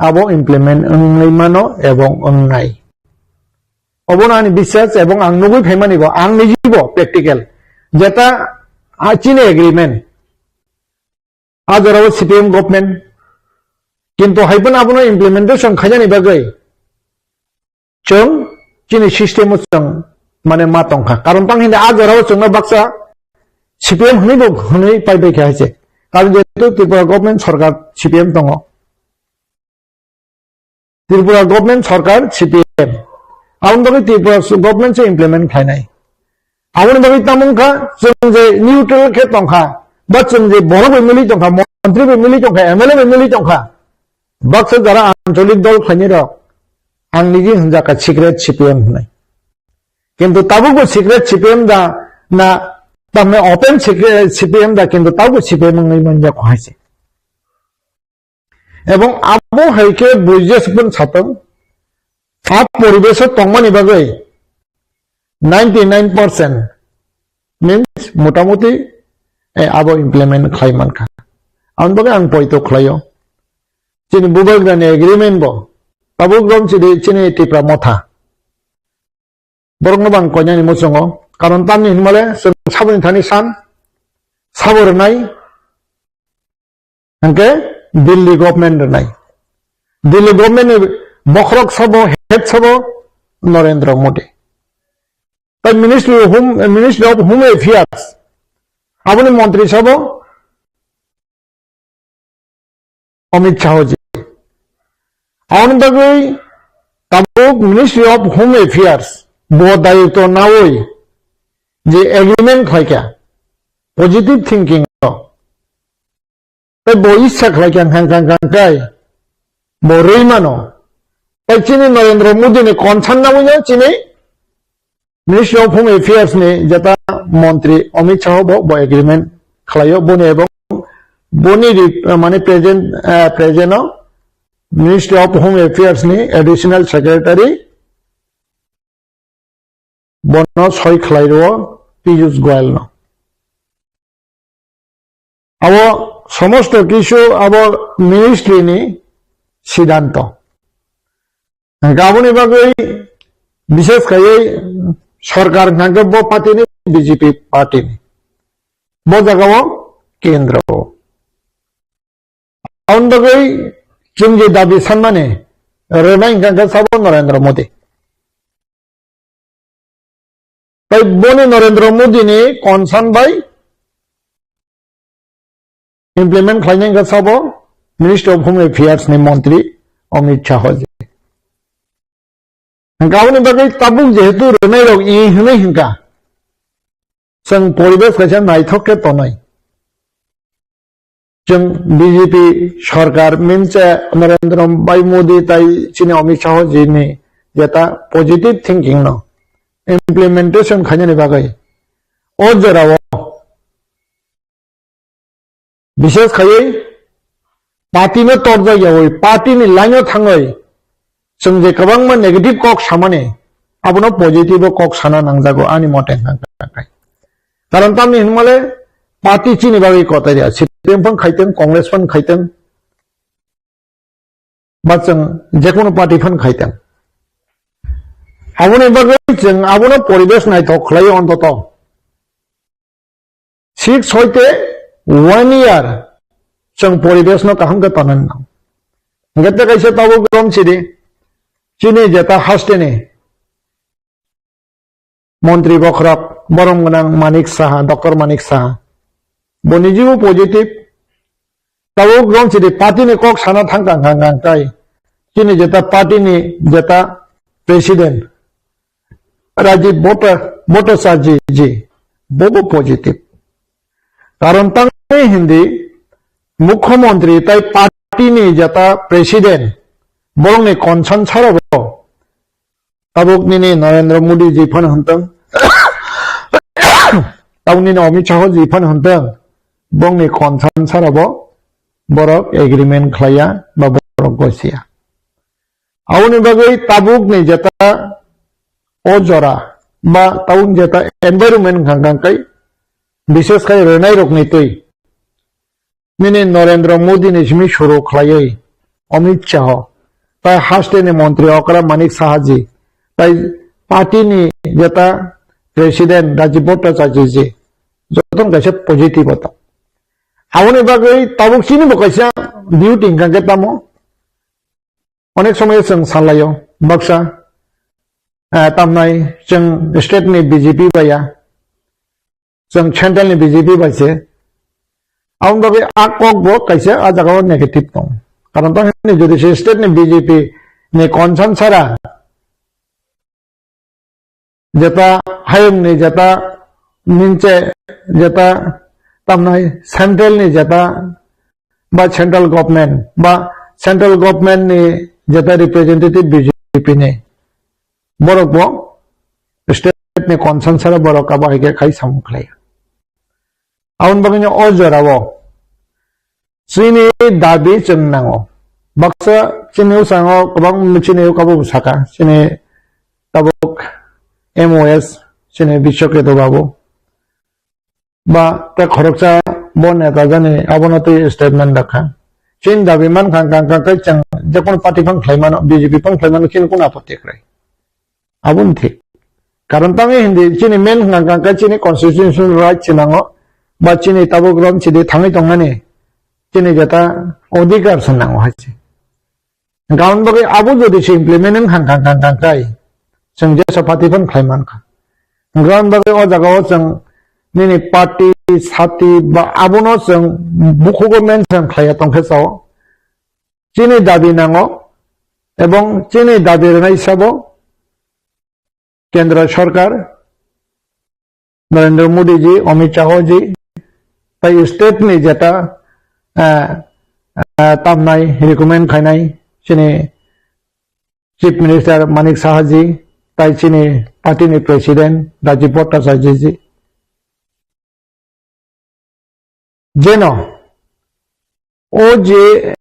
abo implement wngwi mano ebong wngnai. Obono ani biswas ebong ang nugwi phaimani bo, ang nijibo practical. Jeta, ah, chini agreement. A jorao C P M government. Kintu hai phano abono implementation khainani bagwi chwng chini system o chwng mane ma tongkha. Karon tang hindi a jorao chwngno baksa C P M hwnwi bo hwnwi pai bai kha hai se. Karon jehetu Tripura government sarkar C P M tongo. Tripura government sarkar C P M. Aboni bagwi Tripura government se implement khlainai. Aboni bagwi tamo wngkha, chwng je neutral khe tongkha, ba chwng je borok bai mili tongkha, montri bai mili tongkha, M L A bai mili tongkha. Baksa jara ancholik dol khlainai rok, ang niji hwnjakha secret C P M hwnwi. Kintu tabukbo secret C P M da na, tamni open secret C P M da, kintu tabukbo C P M wngwi manjakha hai se. Ebong abo hai khe bujiya se phano satong, a poribeso tongmani bagwi ninety nine percent means motamuti, eh, abo implement khlai mankha. Aboni bagwi ang poito khlaio. Chini Bubagrani agreement bo tabuk romchidi chini Tipra Motha. Borokno bang koinani muchungo. Karon tamni hinmale chwng saboni thani san, sabo rwnai, hwnkhe Delhi government rwnai. Delhi government ni bokhorok sabo, head sabo Narendra Modi. Tai Ministry of Home, Ministry of Home Affairs, aboni montri sabo Amit Shah ji. Aboni bagwi tabuk Ministry of Home Affairs bo dayitw nawi je agreement khlaikha, positive thinking no. Tai bo issa khlaikha hang kang kang kai bo rwi mano. Tai chini Narendra Modi ni concern nawi no chini Ministry of Home Affairs ni jeta montri Amit Shah bo, bo agreement khlaio boni ebong boni ri-, mane present, eh, present o Ministry of Home Affairs ni Additional Secretary bono soi khlai rwo Piyush Goyal no. Abo somosto kisu abo ministry ni siddhanto. Hwnkhe aboni bagwi bishes khaiwi sarkar hwnkhe bo party ni, B J P party ni. Bo jaga o kendro o. Aboni bagwi chwng je dabi sanmani rwnai hwnkhe sabo Narendra Modi. Tai boni Narendra Modi ni concern bai implement khlainai wngkha sabo Ministry of Home Affairs ni montri Amit Shah ji. Hwnkhe aboni bagwi tabuk jehetu rwnai rok i hwnwi hwnkha, chwng poribesh kaisa naithok khe tonai. Chwng B J P sarkar mimse Narendra Bhai Modi tai chini Amit Shah ji ni jeta positive thinking no implementation khainani bagwi o jorao bishes khaiwi party no torjak yawi party ni line o thangwi chwng je kwbangma negative kok samani abono positive o kok sana nangjago ani mote hwnkha khe. Karon tamni hinmale party chini bagwi kotor ya, C P M phan khaiteng, Congress phan khaiteng, ba chwng jekunu party phan khaiteng. Aboni bagwi chwng abono poribesh naithok khlai ontoto. Six hoite one year chwng poribesh no kaham khe tonwi nang. Hwnkhe tei kaisa tabuk romchidi chini jeta hasteni montri bokhorok borom gwnang Manik Saha, Doctor Manik Saha. Bo nijibo positive. Tabuk romchidi party ni kok sana thang kang kang kang kai. Chini jeta party ni jeta president Rajiv Bhatta-, Bhattacharya ji, bobo positive. Karon tangwi hindi mukhyamantri tai party ni jeta president borokni concern sara bo tabuk nini Narendra Modi ji phano hwntwng, tabuk nini Amit Shah ji phano hwntwng, borokni concern sara bo borok agreement khlaiya ba borok gosia. Aboni bagwi tabukni jeta o jora ba tabuk jeta environment hwnkha hwnkhe, bises khai rwnairokni twi nini Narendra Modi ni simi suru khlaiwi Amit Shah, tai haste ni montri okra Manik Saha ji, tai party ni jeta president Rajib Bhattacharya ji, jotono kaisa positive o tong. Aboni bagwi tabuk chini bo kaisa duty hwnkha khe tamo, onek somoy chwng salaio, baksa, eh, tamnai chwng state ni B J P baiya, chwng central ni B J P bai se. Aboni bagwi a kok bo kaisa a jaga o negative tong. Karon tang hwnwi jodi se state ni B J P ni concern sara, jeta hayung ni jeta ninche jeta tamnai central ni jeta ba central government ba central government ni jeta representative B J P ni borok bo state ni concern sara borok abo hai khe khai samung khlai. Aboni bagwi no o jora o chini dabi chwng nango. Baksa chini usango kwbang chini kabo saka, chini tabuk M O S, chini Biswaketu babu. Ba te khoroksa bo neta jani abono twi statement dakha. Chini dabi man kha, kha, kha, kha, chwng jekunu party phang khlai mano, B J P phang khlai mano, chini kunu apatti kwrwi. Aboni thik. Karon tangwi hindi chini main hwnkha hwnkha khe chini constitutional right se nango, ba chini tabuk rom sidi thangwi tongnani chini jeta odhikar se nango hai se. Hwnkha aboni bagwi abo jodi se implement wng hwnkha hwnkha hwnkha khai chwng jesa party phano khlai mankha. Hwnkha aboni bagwi o jaga o chwng nini party sati ba abono chwng bukhugo mention khlaiya tongkhe sao. Chini dabi nango ebong chini dabi rwnai sabo Kendra Sarkar, Narendra Modi ji, Amit Shah ji, tai state ni jeta, ah, ah, tamnai, recommend khainai, chini Chief Minister Manik Saha ji, tai chini party ni President Rajib Bhattacharya ji. Jeno o je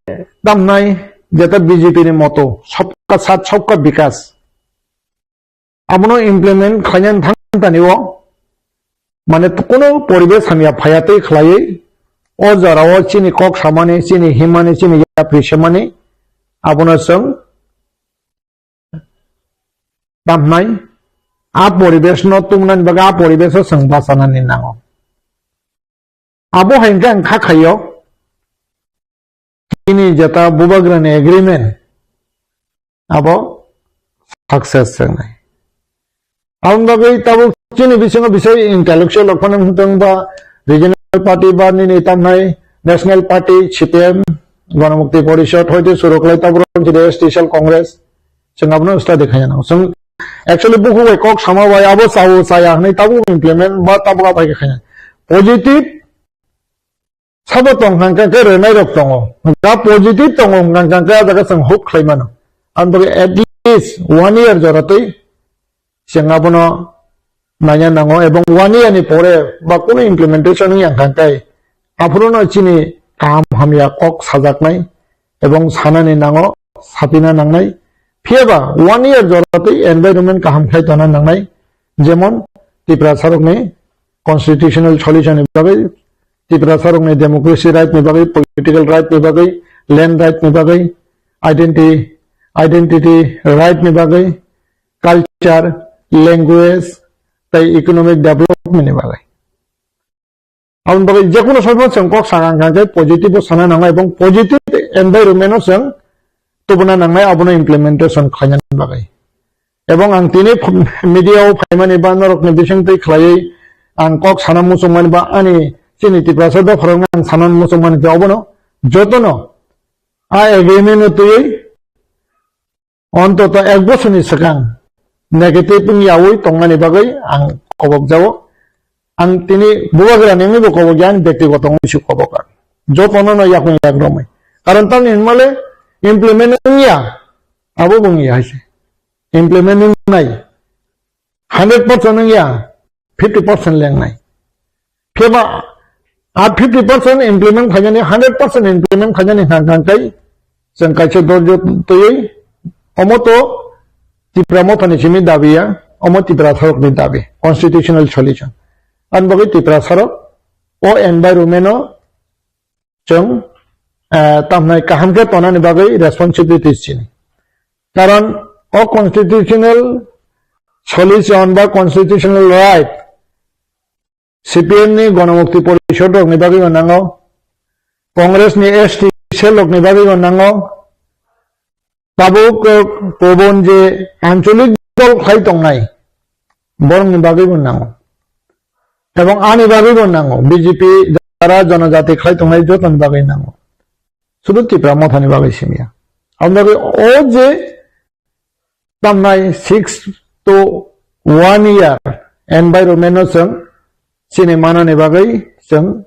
tamnai jeta B J P ni moto, sabka saath, sabka bikas, abono implement khlainani thangtani o, mane, kuno poribesh hamya phaya tei khlaiwi o jora o chini kok samani, chini himani, chini yapri semani, abono chwng tamnai, a poribesh no tumnani bagwi a poribesh o chwng bachanani nango. Abo hai hwnkhe ang kha khaio, chini jeta bubagrani agreement abo success wngnai. Aboni bagwi tabuk chini bisingo bisai intellectual rok phano wngtong ba regional party ba nini tamnai national party C P M Ganamukti Porishad hoite suruklai tabuk chini S T Cell Congress. Chwng abono study khaina nango. Chwng actually bukhuk bai kok sama bai abo chao chaya hwnwi tabuk implement ba tabuk abai khe khaina. Positive sabo tong hwnkha khe rwnai rok tongo. Hwnkha positive tongo hwnkha khe a jaga chwng hope khlai mano. Aboni bagwi at least one year jora twi chwng abono naina nango ebong one year ni pore ba kunu implementation wngya hwnkha khe aphuru no chini kaham hamya kok sajaknai ebong sanani nango, sapina nangnai. Phiyaba one year jora twi environment kaham khlai tongna nangnai, jemon Tiprasa rokni constitutional solution ni bagwi, Tiprasa rokni democracy right ni bagwi, political right ni bagwi, land right ni bagwi, identity, identity right ni bagwi, culture, language tei economic development ni bagwi. Aboni bagwi jekunu somo chwng kok sakha hwnkha khe positive o sana nangnai ebong positive environment o chwng tubuna nangnai abono implementation khlaina bagwi. Ebong ang tini ph-, media o phaimani ba norokni bisingtwi khlaiwi ang kok sana muchungmani ba ani chini Tiprasa dopharokno ang sana muchungmani khe obono jotono a agreement no twiwi ontoto ek bosorni swkang negative wngyawi tongnani bagwi ang kobok jao. Ang tini bubagrani wngwi bo kobok ya, ani bektigoto wngwi se kobok ang. Jotono no yakung yak romwi. Karon tamni hinmale implement wngya, abo bo wngya hai se. Implement wngnai hundred percent wngya, fifty percent lengnai. Phiyaba A fifty percent implement khainani, hundred percent implement khainani hang hang kai chwng kaisa dorjo twiwi omo to Tipra Mothani simi dabiya, omo Tiprasarokni dabi, constitutional solution. Ani bagwi Tiprasarok o environment-o chwng, eh, tamhnai kaham khe tonani bagwi responsibility chini. Karon o constitutional solution ba constitutional right C P M ni Ganamukti Porishod rokni bagwi bo nango, Congress ni S T cell rokni bagwi bo nango, tabuk, eh, kubun je ancholik dol khlai tongnai, borokni bagwi bo nango. Ebong ani bagwi bo nango, B J P jara jonojati khlai tongnai jotoni bagwi nango. Sudu Tipra Mothani bagwi simiya. Aboni bagwi o je tamnai six to one year environment no chwng chini manani bagwi chwng,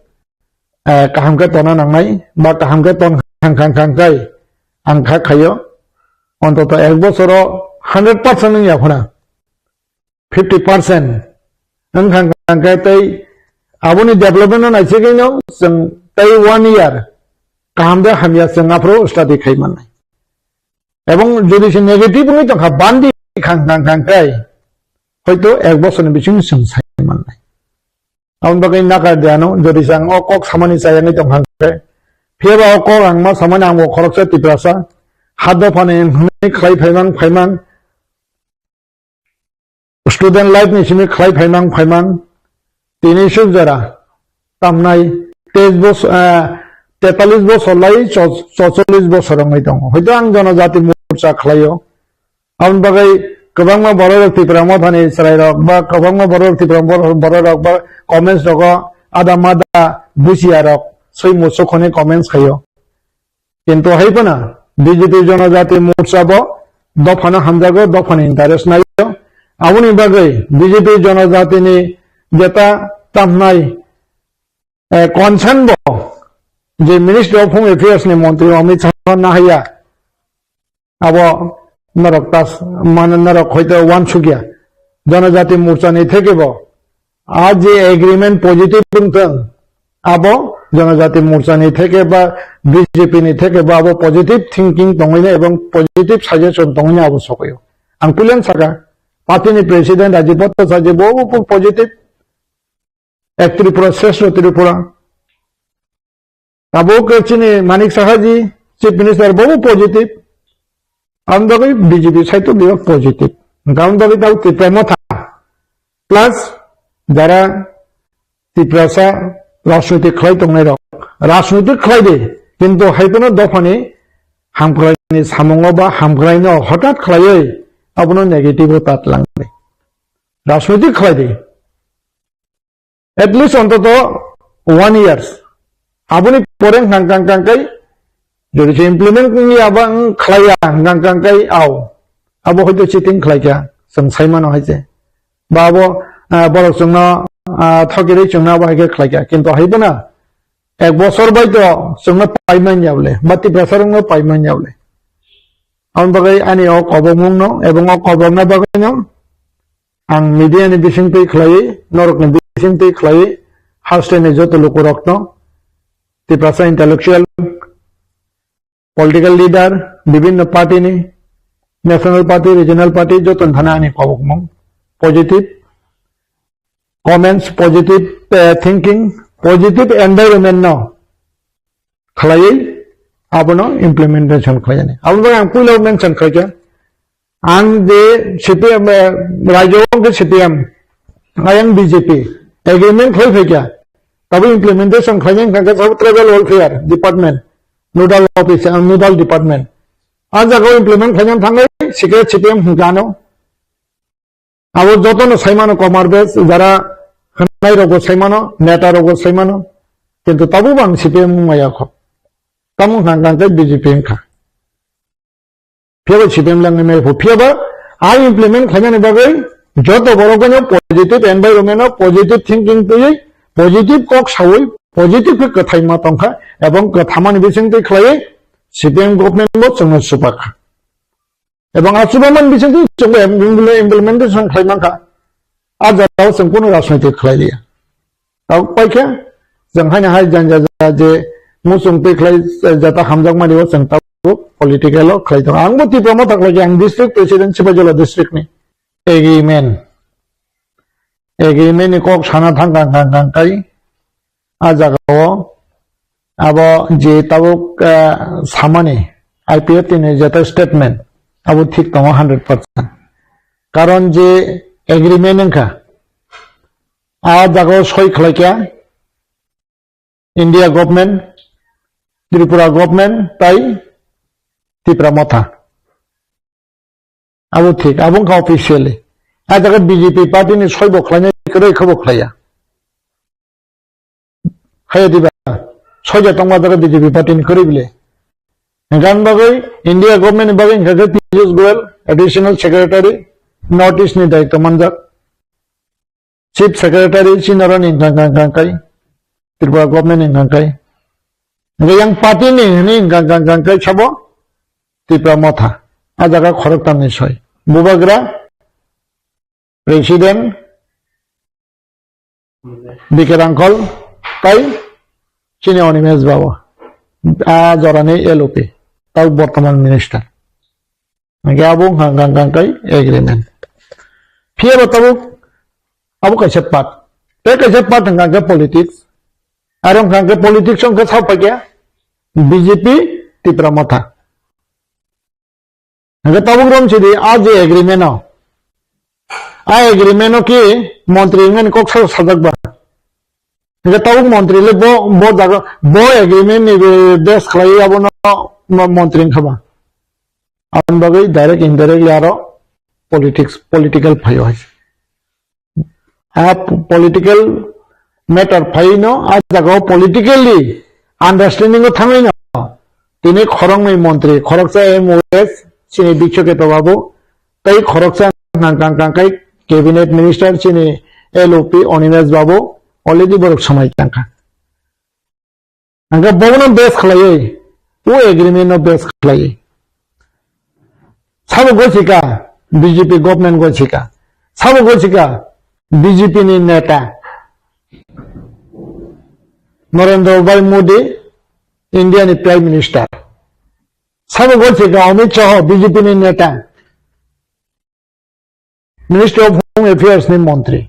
eh, kaham khe tona nangnai ba kaham khe ton khang khang khang khai ang kha khaio. Ontoto ek bosoro hundred percent wngya phano fifty percent wng khang khang khe tei aboni development no naisingwi no chwng tei one year kaham de hamya chwng aphuru study khai mannai. Ebong jodi se negative wngwi tongkha, bandi khang khang khang khai, hoito ek bosorni bisingo chwng sai mannai. Aboni bagwi nakar de ano, jodi se ang o kok samani chayangwi tongkha khe, phiyaba o kok ang ma samani ang bo khoroksa Tiprasa, ha dophani hwnwi khlai phaimang phaimang, student life ni simi khlai phaimang phaimang, tini suk jora tamnai teis bos-, eh, tetalis bosor lai cho-, chocholish bosor wngwi tongo. Hoito ang jonojati morcha khlaio. Aboni bagwi kwbangma bororok Tipra Mothani chwrairok ba kwbangma bororok Tipra bor-, bororok ba comments rogo ada mada buchiyarok swi muchuk hwnwi comments khaio. Kintu hai phano B J P Jonojati Morcha bo dophano hamjago, dophani interest naio. Aboni bagwi B J P Jonojatini jeta tamnai, eh, concern bo je Ministry of Home Affairs ni montri Amit Shah nahaiya, abo norok tas, mane norok hoito wansukya. Jonojati Morcha ni theke bo a je agreement positive wngthwng, abo Jonojati Morcha ni theke ba B J P ni theke bo abo positive thinking tongwino ebong positive suggestion tongwino abo sokoyo. Ang puilen saka, party ni president Rajiv Bhattacharya bo, bo positive, Ek Tripura, Shreshtha Tripura. Tabuk chini Manik Saha ji, Chief Minister, bobo positive. Ang bagwi B J P side to biya positive. Ang bagwi tau Tipra Motha. Plus, jara Tiprasa rajniti khlai tongnai rok. Rajniti khlai di. Kintu hai phano dophani hamkraini samungo ba hamkraino hotat khlaiwi abono negative o tat langdi. Rajniti khlai di. At least ontoto one years. Aboni pore hang kang kang kai, jodi se implement wngya ba wng khlaiya hang kang kang kai, au. Abo hoito cheating khlaikha, chwng saimano hai se. Ba abo, ah, borok chwngno, ah, thokirwi chwngno abo hai khe khlaikha. Kintu hai bono ek bosor bai to chwngno paimanya bole, ba Tiprasa rokno paimanya bole. Aboni bagwi ani o kobokmungno, ebong o kobokna bagwino, ang media ni bisingtwi khlaiwi, norokni bisingtwi khlaiwi, haste ni joto lukurokno, Tiprasa intellectual, political leader, bibinno party ni, national party, regional party, joto ni thani ani kobokmung, positive comments, positive, eh, thinking, positive environment no khlaiwi abono implementation khlaijani. Aboni bagwi ang puila mention khlaikha, ang je C P M, eh, rajyo hwnkhe C P M, ayang B J P, agreement khlai phaikha, tabuk implementation khlaina hwnkha khe sabo tribal welfare department, nodal office, ah, nodal department. A jagao implement khlaina thangwi sikhe C P M hwnkha ano. Abo jotono saimano Komar Bes, jara hwnai rogo saimano, neta rogo saimano, kintu tabuk ang C P M maya kho. Tamo hwnkha hwnkha khe B J P wngkha. Phiyaba C P M langni maya pho. Phiyaba a implement khlainani bagwi joto borok no positive environment o positive thinking twiwi, positive kok sawi, positive khe kwthai ma tongkha, ebong kwthamani bisingtwi khlaiwi C P M government bo chwngno supakha. Ebong a chubaman bisingtwi chwngbo implementation khlai mankha. A jagao chwng kunu rajniti khlai liya. Tabuk paikha, Jang hai na hai jang ja ja je muchung twi khlai jata hamjak mani o chwng tabuk political o khlai tongo. Ang bo Tipra Motha khlai khe ang district president Sipaijala district ni. Agreement. Agreement ni kok sana thang kang kang kang kai. A jaga o abo je tabuk, ah, samani I P F T ni jeta statement abo thik tongo hundred percent. Karon je agreement wngkha, a jaga o soi khlai kha India government, Tripura government tai Tipra Motha. Abo thik, abo wngkha officially. A jaga B J P party ni soi bo khlainai kwrwi khe bo khlaiya. Haya diba, soja tongma jaga B J P party ni kwrwi bile. Hingkhe ani bagwi India government ni bagwi hingkha khe Piyush Goyal, additional secretary, North East ni daityo manjak. Chief secretary chini oro ni hingkha hingkha hingkha kai, Tripura government ni hingkha kai. Hingkhe yang party ni hini hingkha hingkha hingkha kai sabo Tipra Motha. A jaga khoroktam ni soi. Bubagra, president, Bikir Angkol, tai chini Animesh Babu, a jorani L O P, tau bortoman minister. Hingke abo wngkha hingka hingka kai agreement. Phiya bo tabuk abo kaisa part. Tei kaisa part hingka hingka politics. Aro hingka hingka politics wngkha sao paikha B J P Tipra Motha. Hingke tabuk rom sidi a je agreement o. A agreement o ki montri wngmani kok sa sajak ba. Hingke tabuk montri le bo, bo jaga, bo agreement ni be base khlai abono mo-, montri wngkha ba. Aboni bagwi direct indirectly aro politics, political phaio hai. A political matter phaino, a jagao politically understanding o thangwi no. Tini khoroknwi montri, khoroksa M O S, chini Bikshoketa Babu, tei khoroksa nang kang kang kai cabinet minister chini L O P Animesh Babu, already borok swmai tangkha. Hingke bono base khlaiwi, o agreement no base khlaiwi. Sabo gochika B J P government gochika. Sabo gochika B J P ni neta Narendra Bhai Modi, India ni Prime Minister. Sabo gochika Amit Shah, B J P ni neta. Ministry of Home Affairs ni montri.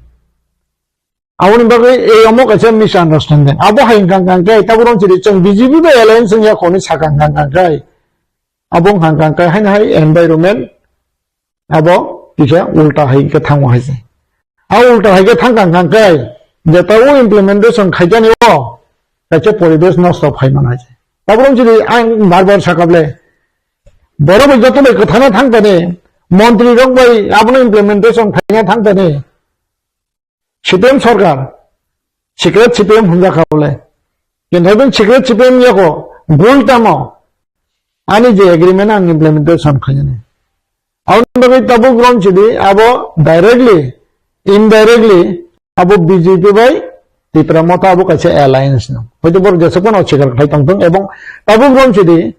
Aboni bagwi ei omo kaisa misunderstanding. Abo hai hingka hingka khe, tabuk rong chiri chwng B J P bai alliance wngya khoni saka hingka hingka khe. Abo hingka hingka khe haino hai environment abo kisa ulta hai khe thango hai se. A ulta hai khe thangka hingka khe, jeta o implementation khaijani o kaisa poribesh nosto phai man hai se. Tabuk rong chiri ang bar bar sakable, borok bai joto bai kwthana thang tani, montri rok bai abono implementation khaina thang tani. C P M sarkar, secret C P M hwnjak kha bole. Kintu secret C P M yako, gul tamo, ani je agreement ang implementation khainani. Aboni bagwi tabuk rong chidi, abo directly, indirectly, abo B J P bai Tipra Motha abo kaisa alliance no. Hoito borok jesakno sikar khai tongthung, ebong tabuk rong chidi,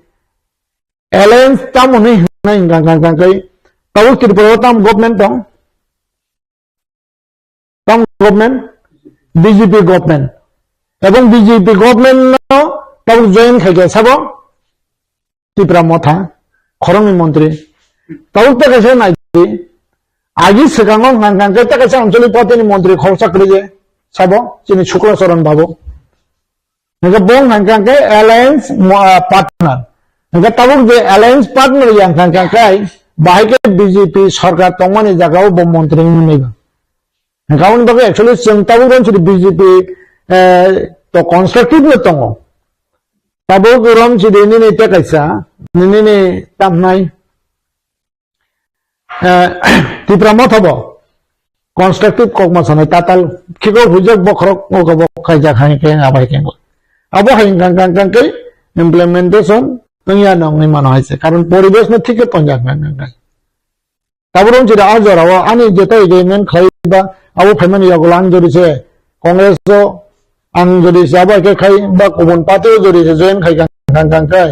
alliance tamo hwnwi hwnwi hwnka hwnka hwnka hwnka khe tabuk Tripura o tam government tong? Tam government? B J P government. Ebong B J P government no tabuk join khai khe sabo Tipra Motha, khoroknwi montri. Tabuk ta kaisa nai di. Agi swkango hwnka hwnka khe ta kaisa anchalik party ni montri khoroksa kwrwi je sabo chini Shukla Charan Babu. Hingke bo wngkha hingke alliance mo-, ah, partner. Hingke tabuk je alliance partner ya wngkha hingke bahai khe B J P sarkar tongmani jagao bo montri wngwi ba. Hingke aboni bagwi actually chwng tabuk rom chidi B J P, eh, to constructive no tongo. Tabuk rom chidi nini tei kaisa, nini ni tamnai. Eh, Tipra Motha bo constructive kokma sanai tatal khiko hujak bokhorok oko bo khaijak hai khe abai khe. Abo hai kang kang kang khe implementation wngya nongni mano hai se. Karon poribesh no thik khe tonjak kang kang khe. Tabuk rong chida a jora o ani jeta agreement khlai ba abo phaimani yagulo ang jori se Congress o ang jori se abo hai khe khai ba kubun party o jori se join khai kang kang kang khe.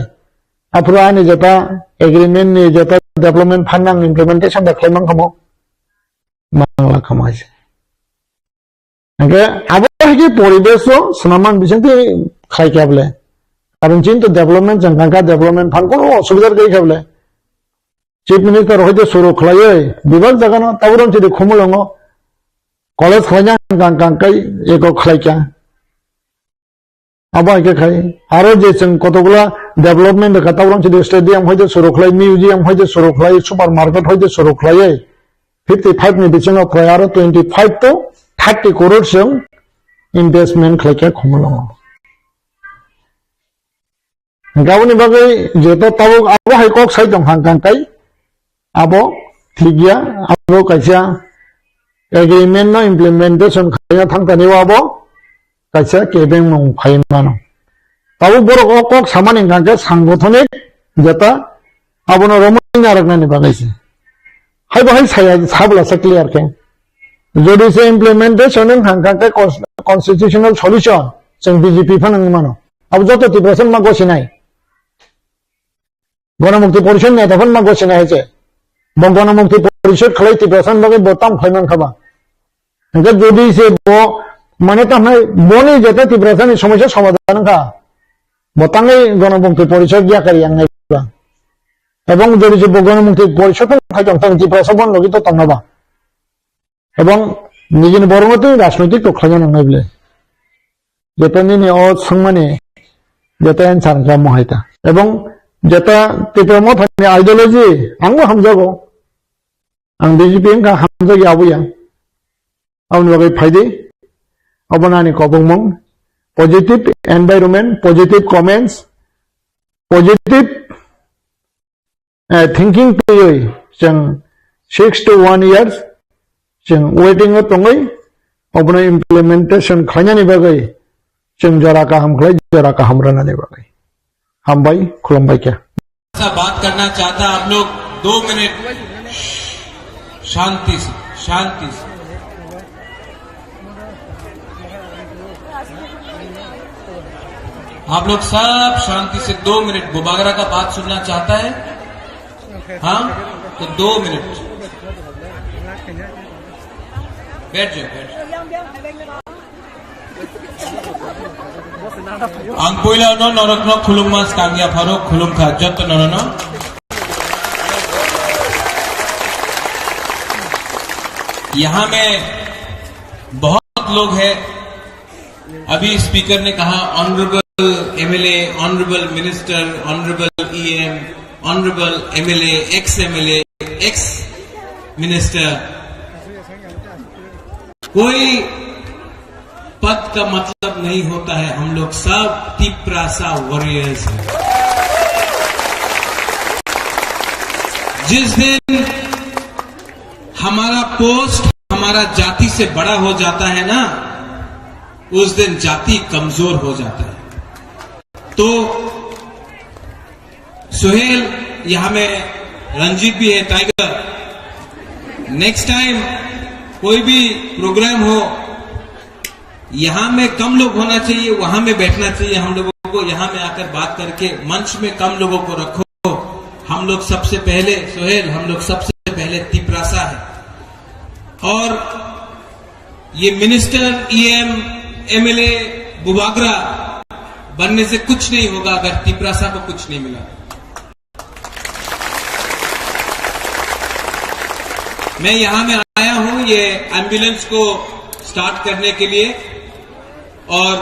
Aphuru ani jeta agreement ni jeta development fund ang implementation da khlai mang khamo. Mangla khamo hai se. Hingke abo hai khe poribesh o swnamman bisingtwi khlai kha bole. Karon chini to development chang kha, development phan kono osubidha gwi kha bole. Chief Minister hoite suru khlaiwi bebak jagano taburom chidi Khumulwngo college khlaina kang kang kai eko khlai kha. Abo hai khe khai aro je chwng kotokgula development kha taburom chidi stadium hoite suru khlai, museum hoite suru khlai, supermarket hoite suru khlaiwi fifty five ni bisingo prai aro twenty five to thirty crore chwng investment khlai kha Khumulwngo. Hingke aboni bagwi jeto tabuk abo hai kok sai tong kha, hingkha khe abo thik ya, abo kaisa agreement no implementation khaina thang thani o abo kaisa kebeng mung khai mano. Tabuk borok o kok samani hingkha khe sangothonic jeta abono romwi narwknani bagwi se. Hai bo hai saya sabla sa clear khe. Jodi se implementation wng kha, hingkha khe cons-, constitutional solution chwng B J P phano wngwi mano. Abo joto Tiprasa ma gosinai. Ganamukti Porishod neta phano ma gosinai hai se. Bo Ganamukti Porishod khlai Tiprasa ni bagwi bo tam khlai man kha ba. Hingkhe jodi se bo mane tam hai boni jeta Tiprasa ni somosya somadhan wng kha. Bo tangwi Ganamukti Porishod yakari yang nai ba. Ebong jodi se bo Ganamukti Porishod phano khai tong thang Tiprasa bon logi to tong na ba. Ebong nijini borokno twi rajnoitik to khlaina nangnai bwle. Jeta nini o swngmani jeta answer wngkha mohai ta. Ebong jeta Tipra Mothani ideology angbo hamjago. Ang B J P wngkha hamjagya abo ya. Aboni bagwi phaidi. Obo nani kobongmung. Positive environment, positive comments, positive eh, thinking twiwi chwng six to one years chwng waiting o tongwi obono implementation khlainani bagwi chwng jora kaham khlai jora kaham rwnani bagwi. Hambai, khulumbai khe. ऐसा बात करना चाहता आप लोग दो मिनट शांति से, शांति से। आप लोग सब शांति से दो मिनट बुबागरा का बात सुनना चाहता है? हाँ, तो दो मिनट बैठ जाओ, बैठ जाओ। Ang puila no norokno khulumma skangya pharo khulumkha joto norono. यहाँ में बहुत लोग हैं, अभी स्पीकर ने कहा, honourable MLA, honourable minister, honourable EM, honourable MLA, ex MLA, ex minister, कोई पद का मतलब नहीं होता है, हम लोग सब तिप्रासा वॉरियर्स हैं। जिस दिन हमारा पोस्ट हमारा जाति से बड़ा हो जाता है ना, उस दिन जाति कमजोर हो जाता है। तो सुहेल, यहाँ में रंजीत भी है, टाइगर। नेक्स्ट टाइम कोई भी प्रोग्राम हो, यहाँ में कम लोग होना चाहिए, वहाँ में बैठना चाहिए हम लोगों को। यहाँ में आकर बात करके मंच में कम लोगों को रखो। हम लोग सबसे पहले, सुहेल, हम लोग सबसे पहले तिपरासा है। और ये मिनिस्टर, ईएम, एमएलए, बुबागरा बनने से कुछ नहीं होगा अगर तिपरासा को कुछ नहीं मिला। मैं यहाँ में आया हूँ ये एम्बुलेंस को स्टार्ट करने के लिए, और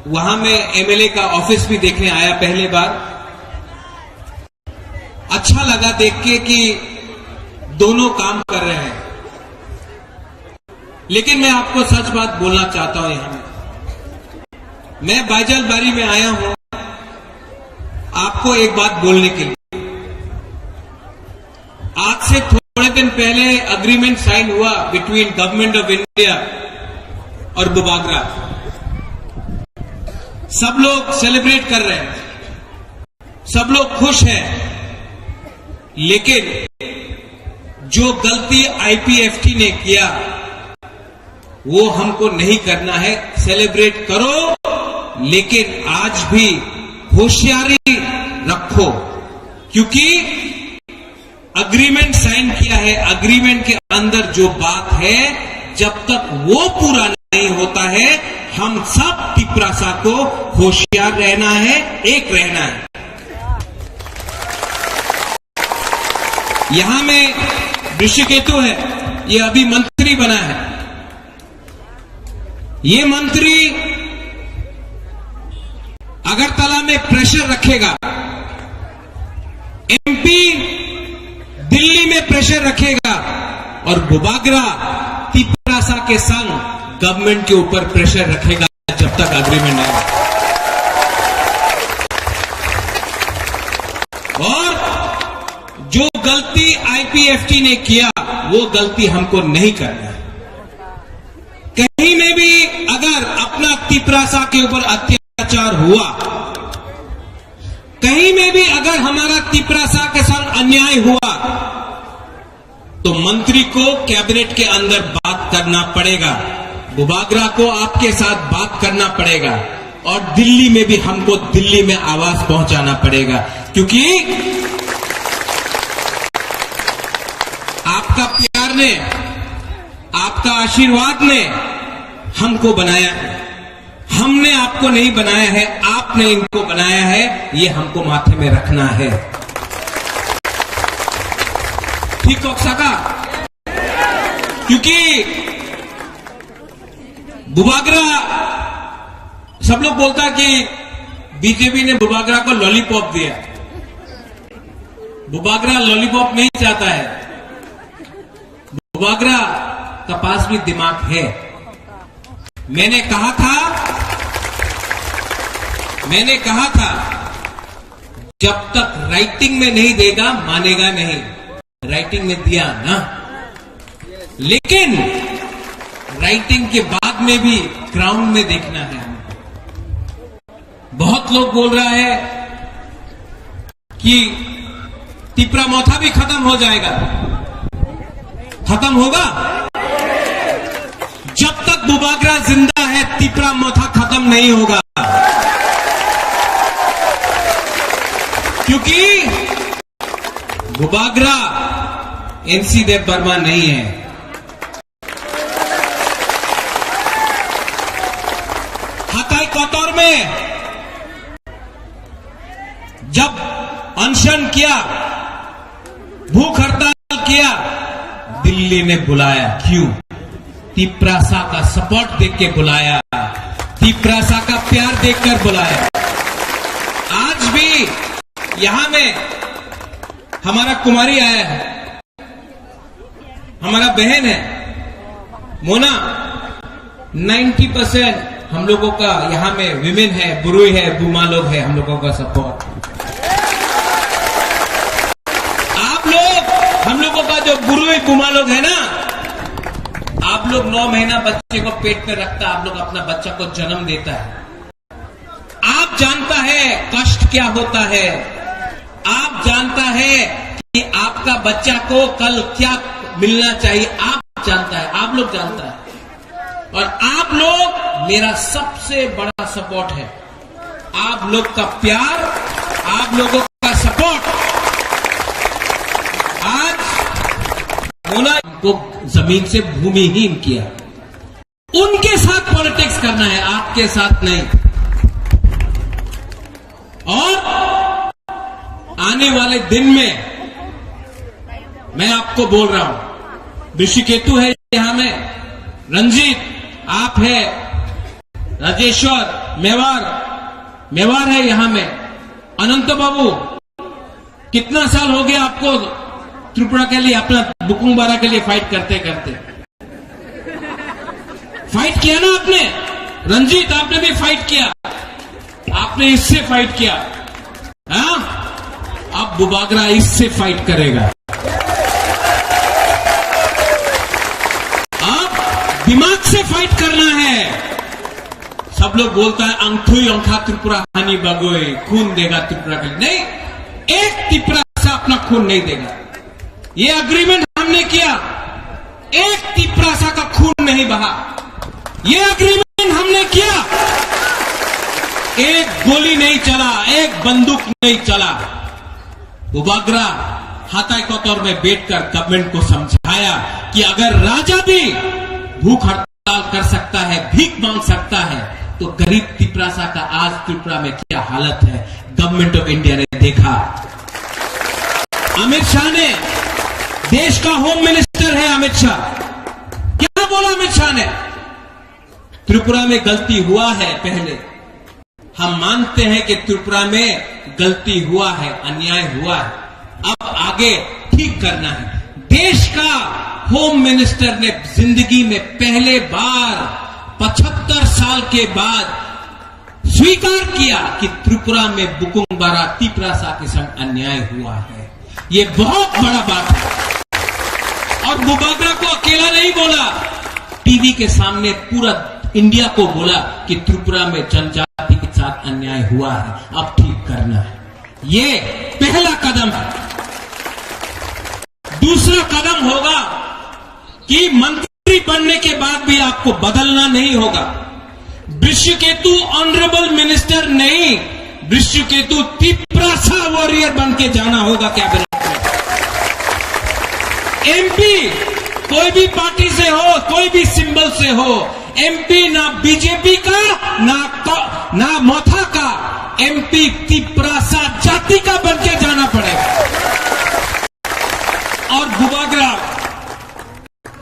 वहाँ में एमएलए का ऑफिस भी देखने आया पहले बार। अच्छा लगा देख के कि दोनों काम कर रहे हैं, लेकिन मैं आपको सच बात बोलना चाहता हूं यहाँ में। मैं बाइजलबारी में आया हूं आपको एक बात बोलने के लिए। आज से थोड़े दिन पहले एग्रीमेंट साइन हुआ बिटवीन गवर्नमेंट ऑफ इंडिया और बुबागरा। सब लोग सेलिब्रेट कर रहे हैं, सब लोग खुश हैं, लेकिन जो गलती आईपीएफटी ने किया, वो हमको नहीं करना है। सेलिब्रेट करो, लेकिन आज भी होशियारी रखो, क्योंकि एग्रीमेंट साइन किया है, एग्रीमेंट के अंदर जो बात है, जब तक वो पूरा नहीं होता है। हम सब तिपरासा को होशियार रहना है, एक रहना है। यहां में ऋषिकेतु है, ये अभी मंत्री बना है। ये मंत्री अगरतला में प्रेशर रखेगा, एमपी दिल्ली में प्रेशर रखेगा और बुबागरा तिपरासा के संग गवर्नमेंट के ऊपर प्रेशर रखेगा जब तक एग्रीमेंट नहीं। और जो गलती आईपीएफटी ने किया, वो गलती हमको नहीं करना है। कहीं में भी अगर अपना तिपरासा के ऊपर अत्याचार हुआ, कहीं में भी अगर हमारा तिपरासा के साथ अन्याय हुआ, तो मंत्री को कैबिनेट के अंदर बात करना पड़ेगा। बुबागरा को आपके साथ बात करना पड़ेगा और दिल्ली में भी हमको दिल्ली में आवाज पहुंचाना पड़ेगा, क्योंकि आपका प्यार ने, आपका आशीर्वाद ने हमको बनाया है। हमने आपको नहीं बनाया है, आपने इनको बनाया है, ये हमको माथे में रखना है। ठीक हो सका? क्योंकि बुबागरा, सब लोग बोलता कि बीजेपी ने बुबागरा को लॉलीपॉप दिया। बुबागरा लॉलीपॉप नहीं चाहता है। बुबागरा का पास भी दिमाग है। मैंने कहा था, मैंने कहा था, जब तक राइटिंग में नहीं देगा, मानेगा नहीं। राइटिंग में दिया ना, लेकिन राइटिंग के बाद में भी ग्राउंड में देखना है हमको। बहुत लोग बोल रहा है कि तिपरा मोथा भी खत्म हो जाएगा। खत्म होगा? जब तक बुबागरा जिंदा है, तिपरा मोथा खत्म नहीं होगा। क्योंकि बुबागरा एनसी देव वर्मा नहीं है। हताई कतर में जब अनशन किया, भूख हड़ताल किया, दिल्ली ने बुलाया। क्यों? तिपरासा का सपोर्ट देख के बुलाया, तिपरासा का प्यार देखकर बुलाया। आज भी यहाँ में हमारा कुमारी आया है, हमारा बहन है मोना, नाइंटी परसेंट हम लोगों का यहाँ में वीमेन है, बुरुई है, बुमा लोग है, हम लोगों का सपोर्ट। आप लोग, हम लोगों का जो बुरुई बुमा लोग है ना, आप लोग नौ महीना बच्चे को पेट में रखता, आप लोग अपना बच्चा को जन्म देता है। आप जानता है कष्ट क्या होता है, आप जानता है कि आपका बच्चा को कल क्या मिलना चाहिए, आप जानता है, आप लोग जानता है। और आप लोग मेरा सबसे बड़ा सपोर्ट है, आप लोग का प्यार, आप लोगों का सपोर्ट। आज मोना को जमीन से भूमिहीन किया। उनके साथ पॉलिटिक्स करना है, आपके साथ नहीं। और आने वाले दिन में मैं आपको बोल रहा हूं, ऋषिकेतु है यहां में, रंजीत आप है, राजेश्वर मेवार, मेवार है यहां में, अनंत बाबू, कितना साल हो गया आपको त्रिपुरा के लिए, अपना बुकुंग बारा के लिए फाइट करते करते? फाइट किया ना आपने, रंजीत, आपने भी फाइट किया, आपने इससे फाइट किया, हाँ? अब बुबागरा इससे फाइट करेगा। अब दिमाग से फाइट करना है। सब लोग बोलता है, "अंगथुई अंखा त्रिपुरा हानि बगोई, खून देगा त्रिपुरा के लिए।" नहीं, एक तिपरासा अपना खून नहीं देगा। ये एग्रीमेंट हमने किया, एक तिपरासा का खून नहीं बहा। ये एग्रीमेंट हमने किया, एक गोली नहीं चला, एक बंदूक नहीं चला। बुबागरा हाताई कतर में बैठकर गवर्नमेंट को समझाया कि अगर राजा भी भूख हड़ताल हड़ताल कर सकता है, भीख मांग सकता है, तो गरीब तिपरासा का आज त्रिपुरा में क्या हालत है, गवर्नमेंट ऑफ इंडिया ने देखा। अमित शाह ने, देश का होम मिनिस्टर है अमित शाह, क्या बोला अमित शाह ने? त्रिपुरा में गलती हुआ है पहले, हम मानते हैं कि त्रिपुरा में गलती हुआ है, अन्याय हुआ है, अब आगे ठीक करना है। देश का होम मिनिस्टर ने जिंदगी में पहले बार पचहत्तर साल के बाद स्वीकार किया कि त्रिपुरा में बुकुंग बारा तिपरासा के संग अन्याय हुआ है। ये बहुत बड़ा बात है। और बुबागरा को अकेला नहीं बोला, टीवी के सामने पूरा इंडिया को बोला कि त्रिपुरा में जनजाति के साथ अन्याय हुआ है, अब ठीक करना है। ये पहला कदम है। दूसरा कदम होगा कि मंत्री बनने के बाद भी आपको बदलना नहीं होगा। वृषकेतु ऑनरेबल मिनिस्टर नहीं, वृषकेतु तिपरासा वॉरियर बन के जाना होगा कैबिनेट में। एमपी कोई भी पार्टी से हो, कोई भी सिंबल से हो, एमपी ना बीजेपी का, ना क-, ना मथा का, एमपी तिपरासा जाति का बन के जाना पड़ेगा। और बुबागरा,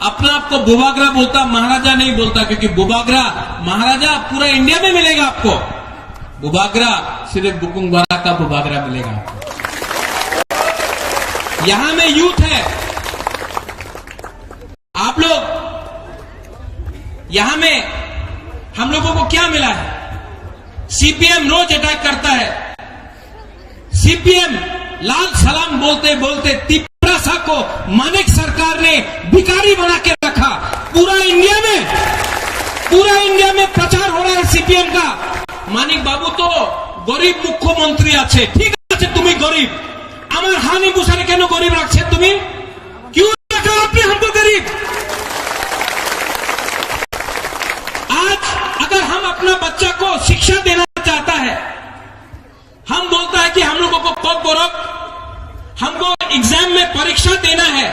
अपना आपको बुबागरा बोलता, महाराजा नहीं बोलता, क्योंकि बुबागरा, महाराजा पूरा इंडिया में मिलेगा आपको, बुबागरा सिर्फ बुकुंग बारा का बुबागरा मिलेगा आपको। यहाँ में यूथ है, आप लोग, यहाँ में हम लोगों को क्या मिला है? सीपीएम रोज अटैक करता है, सीपीएम लाल सलाम बोलते बोलते तिपरासा को मानिक सरकार ने भिखारी बना के रखा। पूरा इंडिया में, पूरा इंडिया में प्रचार हो रहा है सीपीएम का। মানিক বাবু তো গরিব মুখ্যমন্ত্রী আছে, ঠিক আছে, তুমি গরিব, আমার হানি বুসারে কেন গরিব রাখছে তুমি? क्यों रखा आपने हमको गरीब? आज अगर हम अपना बच्चा को शिक्षा देना चाहता है, हम बोलता है कि हम लोगों को कोकबोरोक, हमको एग्जाम में परीक्षा देना है,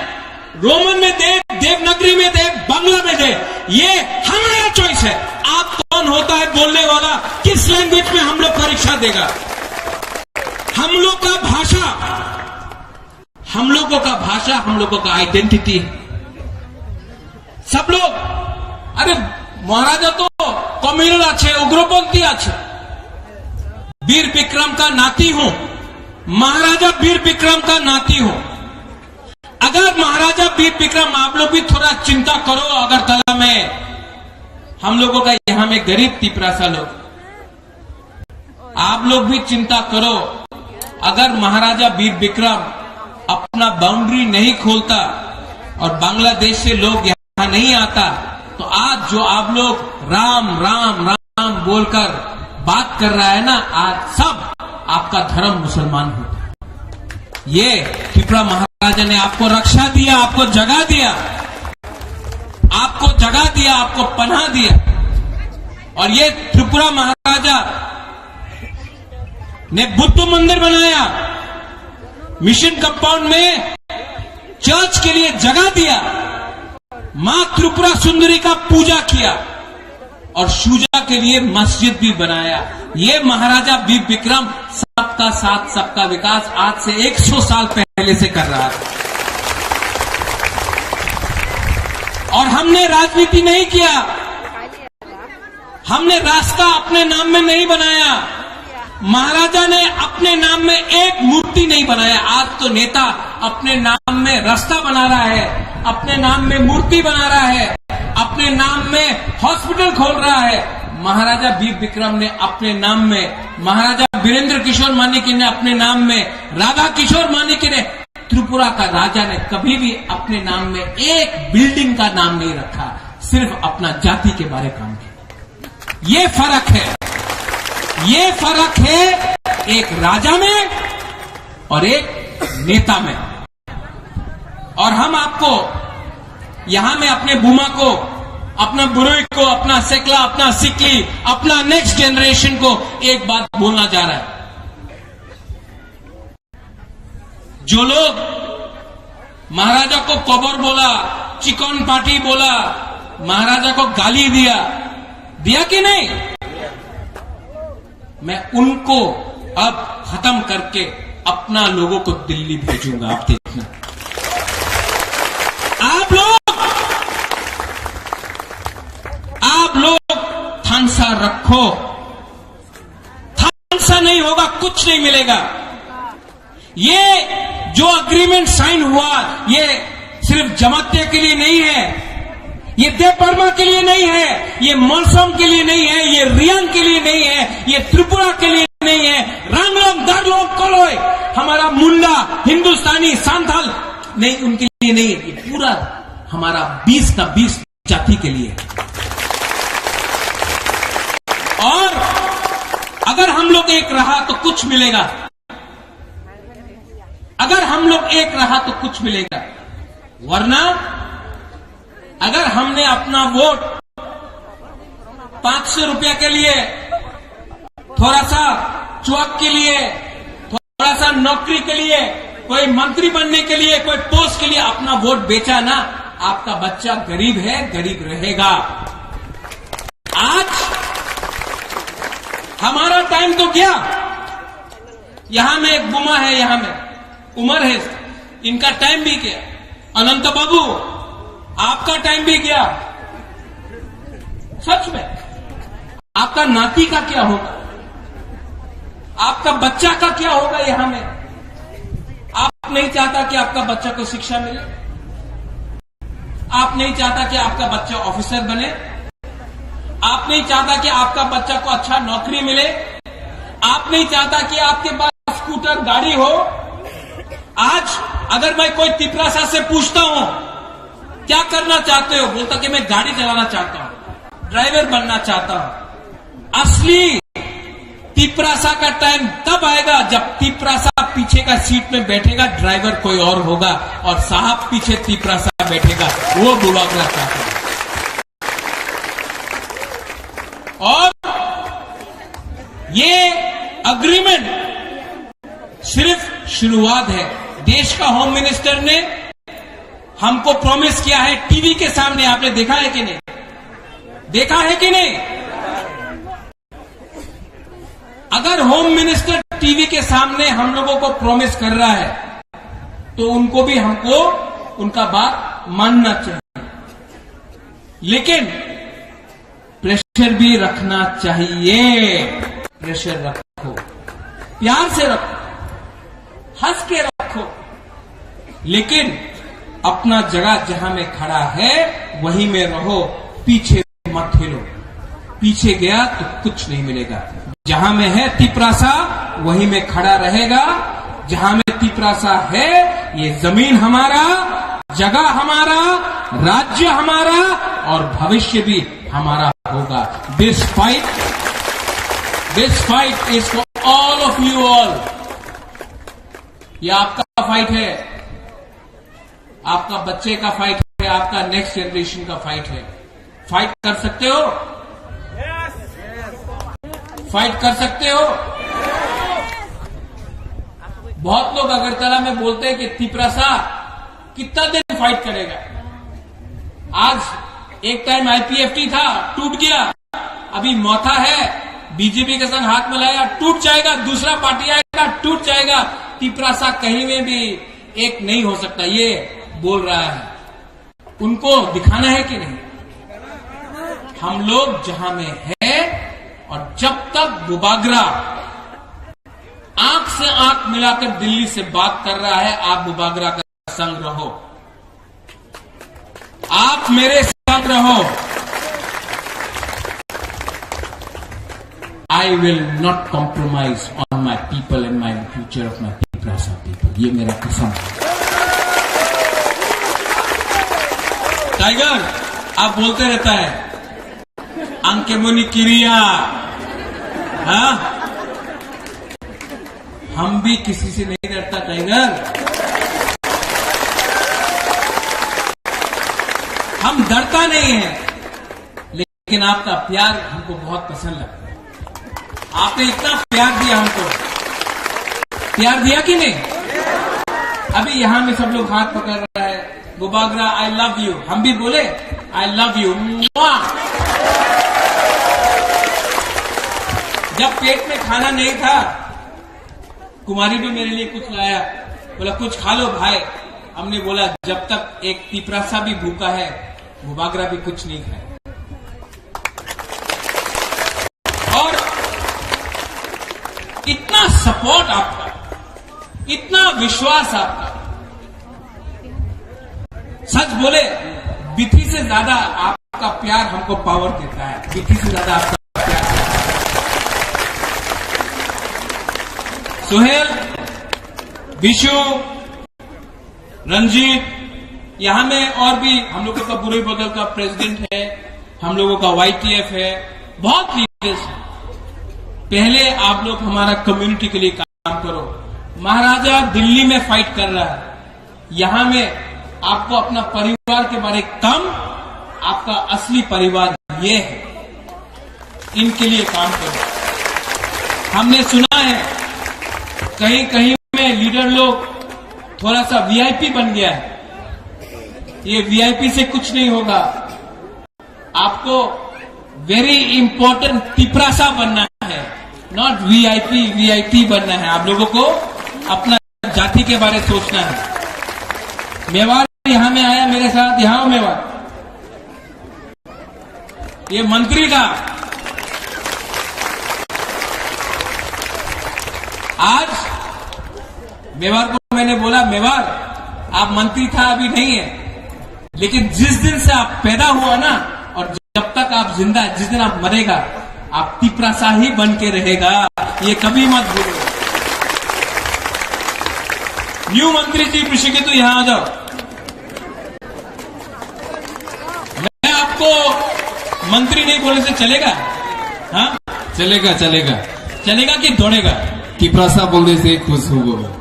रोमन में दे, देवनागरी में दे, बांग्ला में दे, ये हमारा चॉइस है। आप कौन होता है बोलने वाला, किस लैंग्वेज में हम लोग परीक्षा देगा? हम लोग का भाषा, हम लोगों का भाषा, हम लोगों का आइडेंटिटी है। सब लोग, अरे महाराजा तो कम्युनल আছে, উগ্রপন্থী আছে। वीर विक्रम का नाती हूं, महाराजा वीर विक्रम का नाती हूं। अगर महाराजा वीर विक्रम, आप लोग भी थोड़ा चिंता करो अगरतला में, हम लोगों का यहाँ में गरीब तिपरासा लोग, आप लोग भी चिंता करो। अगर महाराजा वीर विक्रम अपना बाउंड्री नहीं खोलता और बांग्लादेश से लोग यहाँ नहीं आता, तो आज जो आप लोग राम राम राम बोलकर बात कर रहा है ना, आज सब आपका धर्म मुसलमान होता। ये त्रिपुरा महाराजा ने आपको रक्षा दिया, आपको जगा दिया, आपको जगा दिया, आपको पनाह दिया। और ये त्रिपुरा महाराजा ने बुद्ध मंदिर बनाया, मिशन कंपाउंड में चर्च के लिए जगह दिया, माँ त्रिपुरा सुंदरी का पूजा किया और शुजा के लिए मस्जिद भी बनाया। ये महाराजा वीर विक्रम सबका साथ सबका विकास आज से एक सौ साल पहले से कर रहा था। और हमने राजनीति नहीं किया, हमने रास्ता अपने नाम में नहीं बनाया, महाराजा ने अपने नाम में एक मूर्ति नहीं बनाया। आज तो नेता अपने नाम में रास्ता बना रहा है, अपने नाम में मूर्ति बना रहा है, अपने नाम में हॉस्पिटल खोल रहा है। महाराजा वीर विक्रम ने अपने नाम में, महाराजा वीरेंद्र किशोर मानिक्य ने अपने नाम में, राधा किशोर मानिक्य ने, त्रिपुरा का राजा ने कभी भी अपने नाम में एक बिल्डिंग का नाम नहीं रखा, सिर्फ अपना जाति के बारे काम किया। ये फर्क है, ये फर्क है एक राजा में और एक नेता में। और हम आपको यहां में अपने बुमा को, अपना बुरुई को, अपना सेकला, अपना सिकली, अपना नेक्स्ट जनरेशन को एक बात बोलना चाह रहा है। जो लोग महाराजा को कबर बोला, चिकन पार्टी बोला, महाराजा को गाली दिया, दिया कि नहीं? मैं उनको अब खत्म करके अपना लोगों को दिल्ली भेजूंगा। आप देखना, आप लोग, आप लोग थानसा रखो, थानसा नहीं होगा, कुछ नहीं मिलेगा। ये जो एग्रीमेंट साइन हुआ, ये सिर्फ जमातिया के लिए नहीं है, ये देबबर्मा के लिए नहीं है, ये मोरसम के लिए नहीं है, ये रियांग के लिए नहीं है, ये त्रिपुरा के लिए नहीं है। रांगलोंग, दारलोंग, कोलोय, हमारा मुंडा, हिंदुस्तानी, सांथाल नहीं, उनके लिए नहीं है। ये पूरा हमारा बीस का बीस जाति के लिए। और अगर हम लोग एक रहा तो कुछ मिलेगा, अगर हम लोग एक रहा तो कुछ मिलेगा, वरना अगर हमने अपना वोट पाँच सौ रुपया के लिए, थोड़ा सा चौक के लिए, थोड़ा सा नौकरी के लिए, कोई मंत्री बनने के लिए, कोई पोस्ट के लिए अपना वोट बेचा ना, आपका बच्चा गरीब है, गरीब रहेगा। आज हमारा टाइम तो गया। यहां में एक बुमा है, यहां में उमर है, इनका टाइम भी गया। अनंत बाबू, आपका टाइम भी गया। सच में, आपका नाती का क्या होगा, आपका बच्चा का क्या होगा? यहां में आप नहीं चाहता कि आपका बच्चा को शिक्षा मिले, आप नहीं चाहता कि आपका बच्चा ऑफिसर बने, आप नहीं चाहता कि आपका बच्चा को अच्छा नौकरी मिले, आप नहीं चाहता कि आपके पास स्कूटर गाड़ी हो। आज अगर मैं कोई तिपरासा से पूछता हूं, क्या करना चाहते हो, बोलता कि मैं गाड़ी चलाना चाहता हूं, ड्राइवर बनना चाहता हूं। असली तिपरासा का टाइम तब आएगा जब तिपरासा पीछे का सीट में बैठेगा, ड्राइवर कोई और होगा और साहब पीछे तिपरासा बैठेगा, वो बुलावना चाहता है। और ये एग्रीमेंट सिर्फ शुरुआत है। देश का होम मिनिस्टर ने हमको प्रॉमिस किया है टीवी के सामने, आपने देखा है कि नहीं? देखा है कि नहीं? अगर होम मिनिस्टर टीवी के सामने हम लोगों को प्रॉमिस कर रहा है, तो उनको भी, हमको उनका बात मानना चाहिए। लेकिन प्रेशर भी रखना चाहिए। प्रेशर रखो, प्यार से रखो, हंस के रखो, लेकिन अपना जगह जहां में खड़ा है, वहीं में रहो, पीछे मत हिलो। पीछे गया तो कुछ नहीं मिलेगा। जहां में है तिपरासा, वहीं में खड़ा रहेगा। जहां में तिपरासा है, ये जमीन हमारा, जगह हमारा, राज्य हमारा और भविष्य भी हमारा होगा। This fight, this fight is for all of you all. ये आपका फाइट है, आपका बच्चे का फाइट है, आपका नेक्स्ट जनरेशन का फाइट है। फाइट कर सकते हो? फाइट कर सकते हो? बहुत लोग अगरतला में बोलते हैं कि तिपरासा कितना दिन फाइट करेगा। आज एक टाइम आईपीएफटी था, टूट गया, अभी मौथा है, बीजेपी के संग हाथ मिलाया, टूट जाएगा, दूसरा पार्टी आएगा, टूट जाएगा। तिपरासा कहीं में भी एक नहीं हो सकता, ये बोल रहा है। उनको दिखाना है कि नहीं? हम लोग जहां में है और जब तक बुबागरा आंख से आंख मिलाकर दिल्ली से बात कर रहा है, आप बुबागरा का संग रहो, आप मेरे संग रहो। I will not compromise on my people and my future of my Tiprasa people. ये मेरा कसम है। टाइगर, आप बोलते रहता है, अंकेमणि किरिया, हाँ? हम भी किसी से नहीं डरता टाइगर, हम डरता नहीं है, लेकिन आपका प्यार हमको बहुत पसंद लगता है। आपने इतना प्यार दिया हमको, प्यार दिया कि नहीं? अभी यहाँ में सब लोग हाथ पकड़ रहा है, बुबागरा, I love you, हम भी बोले, I love you. Mwah! जब पेट में खाना नहीं था, कुमारी भी मेरे लिए कुछ लाया, बोला, "कुछ खा लो भाई।" हमने बोला, "जब तक एक तिपरासा भी भूखा है, बुबागरा भी कुछ नहीं खाए।" और इतना सपोर्ट आपका, इतना विश्वास आपका, सच बोले, बिथी से ज्यादा आपका प्यार हमको पावर देता है, बिथी से ज्यादा आपका प्यार देता है। सोहेल, विशु, रंजीत, यहाँ में और भी हम लोगों का बुरे बगल का प्रेसिडेंट है, हम लोगों का वाईटीएफ है, बहुत लीडर्स हैं। पहले आप लोग हमारा कम्युनिटी के लिए काम करो। महाराजा दिल्ली में फाइट कर रहा है, यहाँ में आपको अपना परिवार के बारे कम, आपका असली परिवार ये है, इनके लिए काम करो। हमने सुना है कहीं कहीं में लीडर लोग थोड़ा सा वीआईपी बन गया है, ये वीआईपी से कुछ नहीं होगा। आपको वेरी इंपॉर्टेंट तिपरासा बनना है, नॉट वीआईपी। वीआईपी बनना है आप लोगों को, अपना जाति के बारे सोचना है। मेवाड़ यहाँ में आया मेरे साथ, यहाँ आओ मेवाड़। ये मंत्री का आज मेवाड़ को मैंने बोला, "मेवाड़, आप मंत्री था, अभी नहीं है, लेकिन जिस दिन से आप पैदा हुआ ना, और जब तक आप जिंदा है, जिस दिन आप मरेगा, आप तिपरासा ही बन के रहेगा, ये कभी मत भूलो।" न्यू मंत्री जी, ऋषिकेतु, यहाँ आ जाओ। मैं आपको मंत्री नहीं बोलने से चलेगा? हाँ, चलेगा, चलेगा। चलेगा कि दौड़ेगा? तिपरासा बोलने से खुश होगा।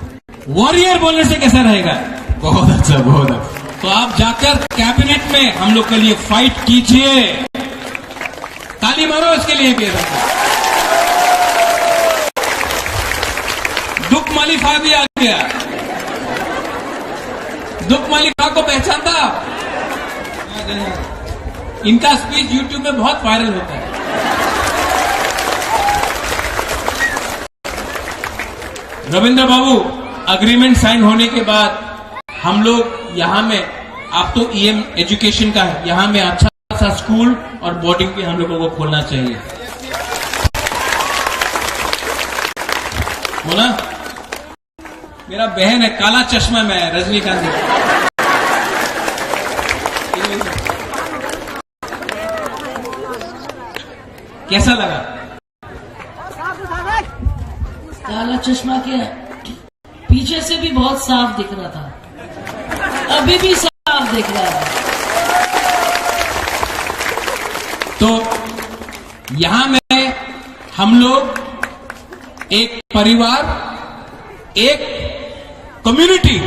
वॉरियर बोलने से कैसा रहेगा? बहुत अच्छा, बहुत अच्छा। तो आप जाकर कैबिनेट में हम लोग के लिए फाइट कीजिए। ताली मारो इसके लिए भी। दुख माली खा भी आ गया। दुख माली खा को पहचानता? इनका स्पीच यूट्यूब में बहुत वायरल होता है। रविंद्र बाबू, अग्रीमेंट साइन होने के बाद हम लोग यहाँ में, आप तो ईएम एजुकेशन का है, यहाँ में अच्छा सा स्कूल और बोर्डिंग भी हम लोगों को खोलना चाहिए। बोला, मेरा बहन है, काला चश्मा में है, रजनीकांत जी। कैसा लगा? काला चश्मा के पीछे से भी बहुत साफ दिख रहा था, अभी भी साफ दिख रहा है। तो यहाँ में हम लोग एक परिवार, एक कम्युनिटी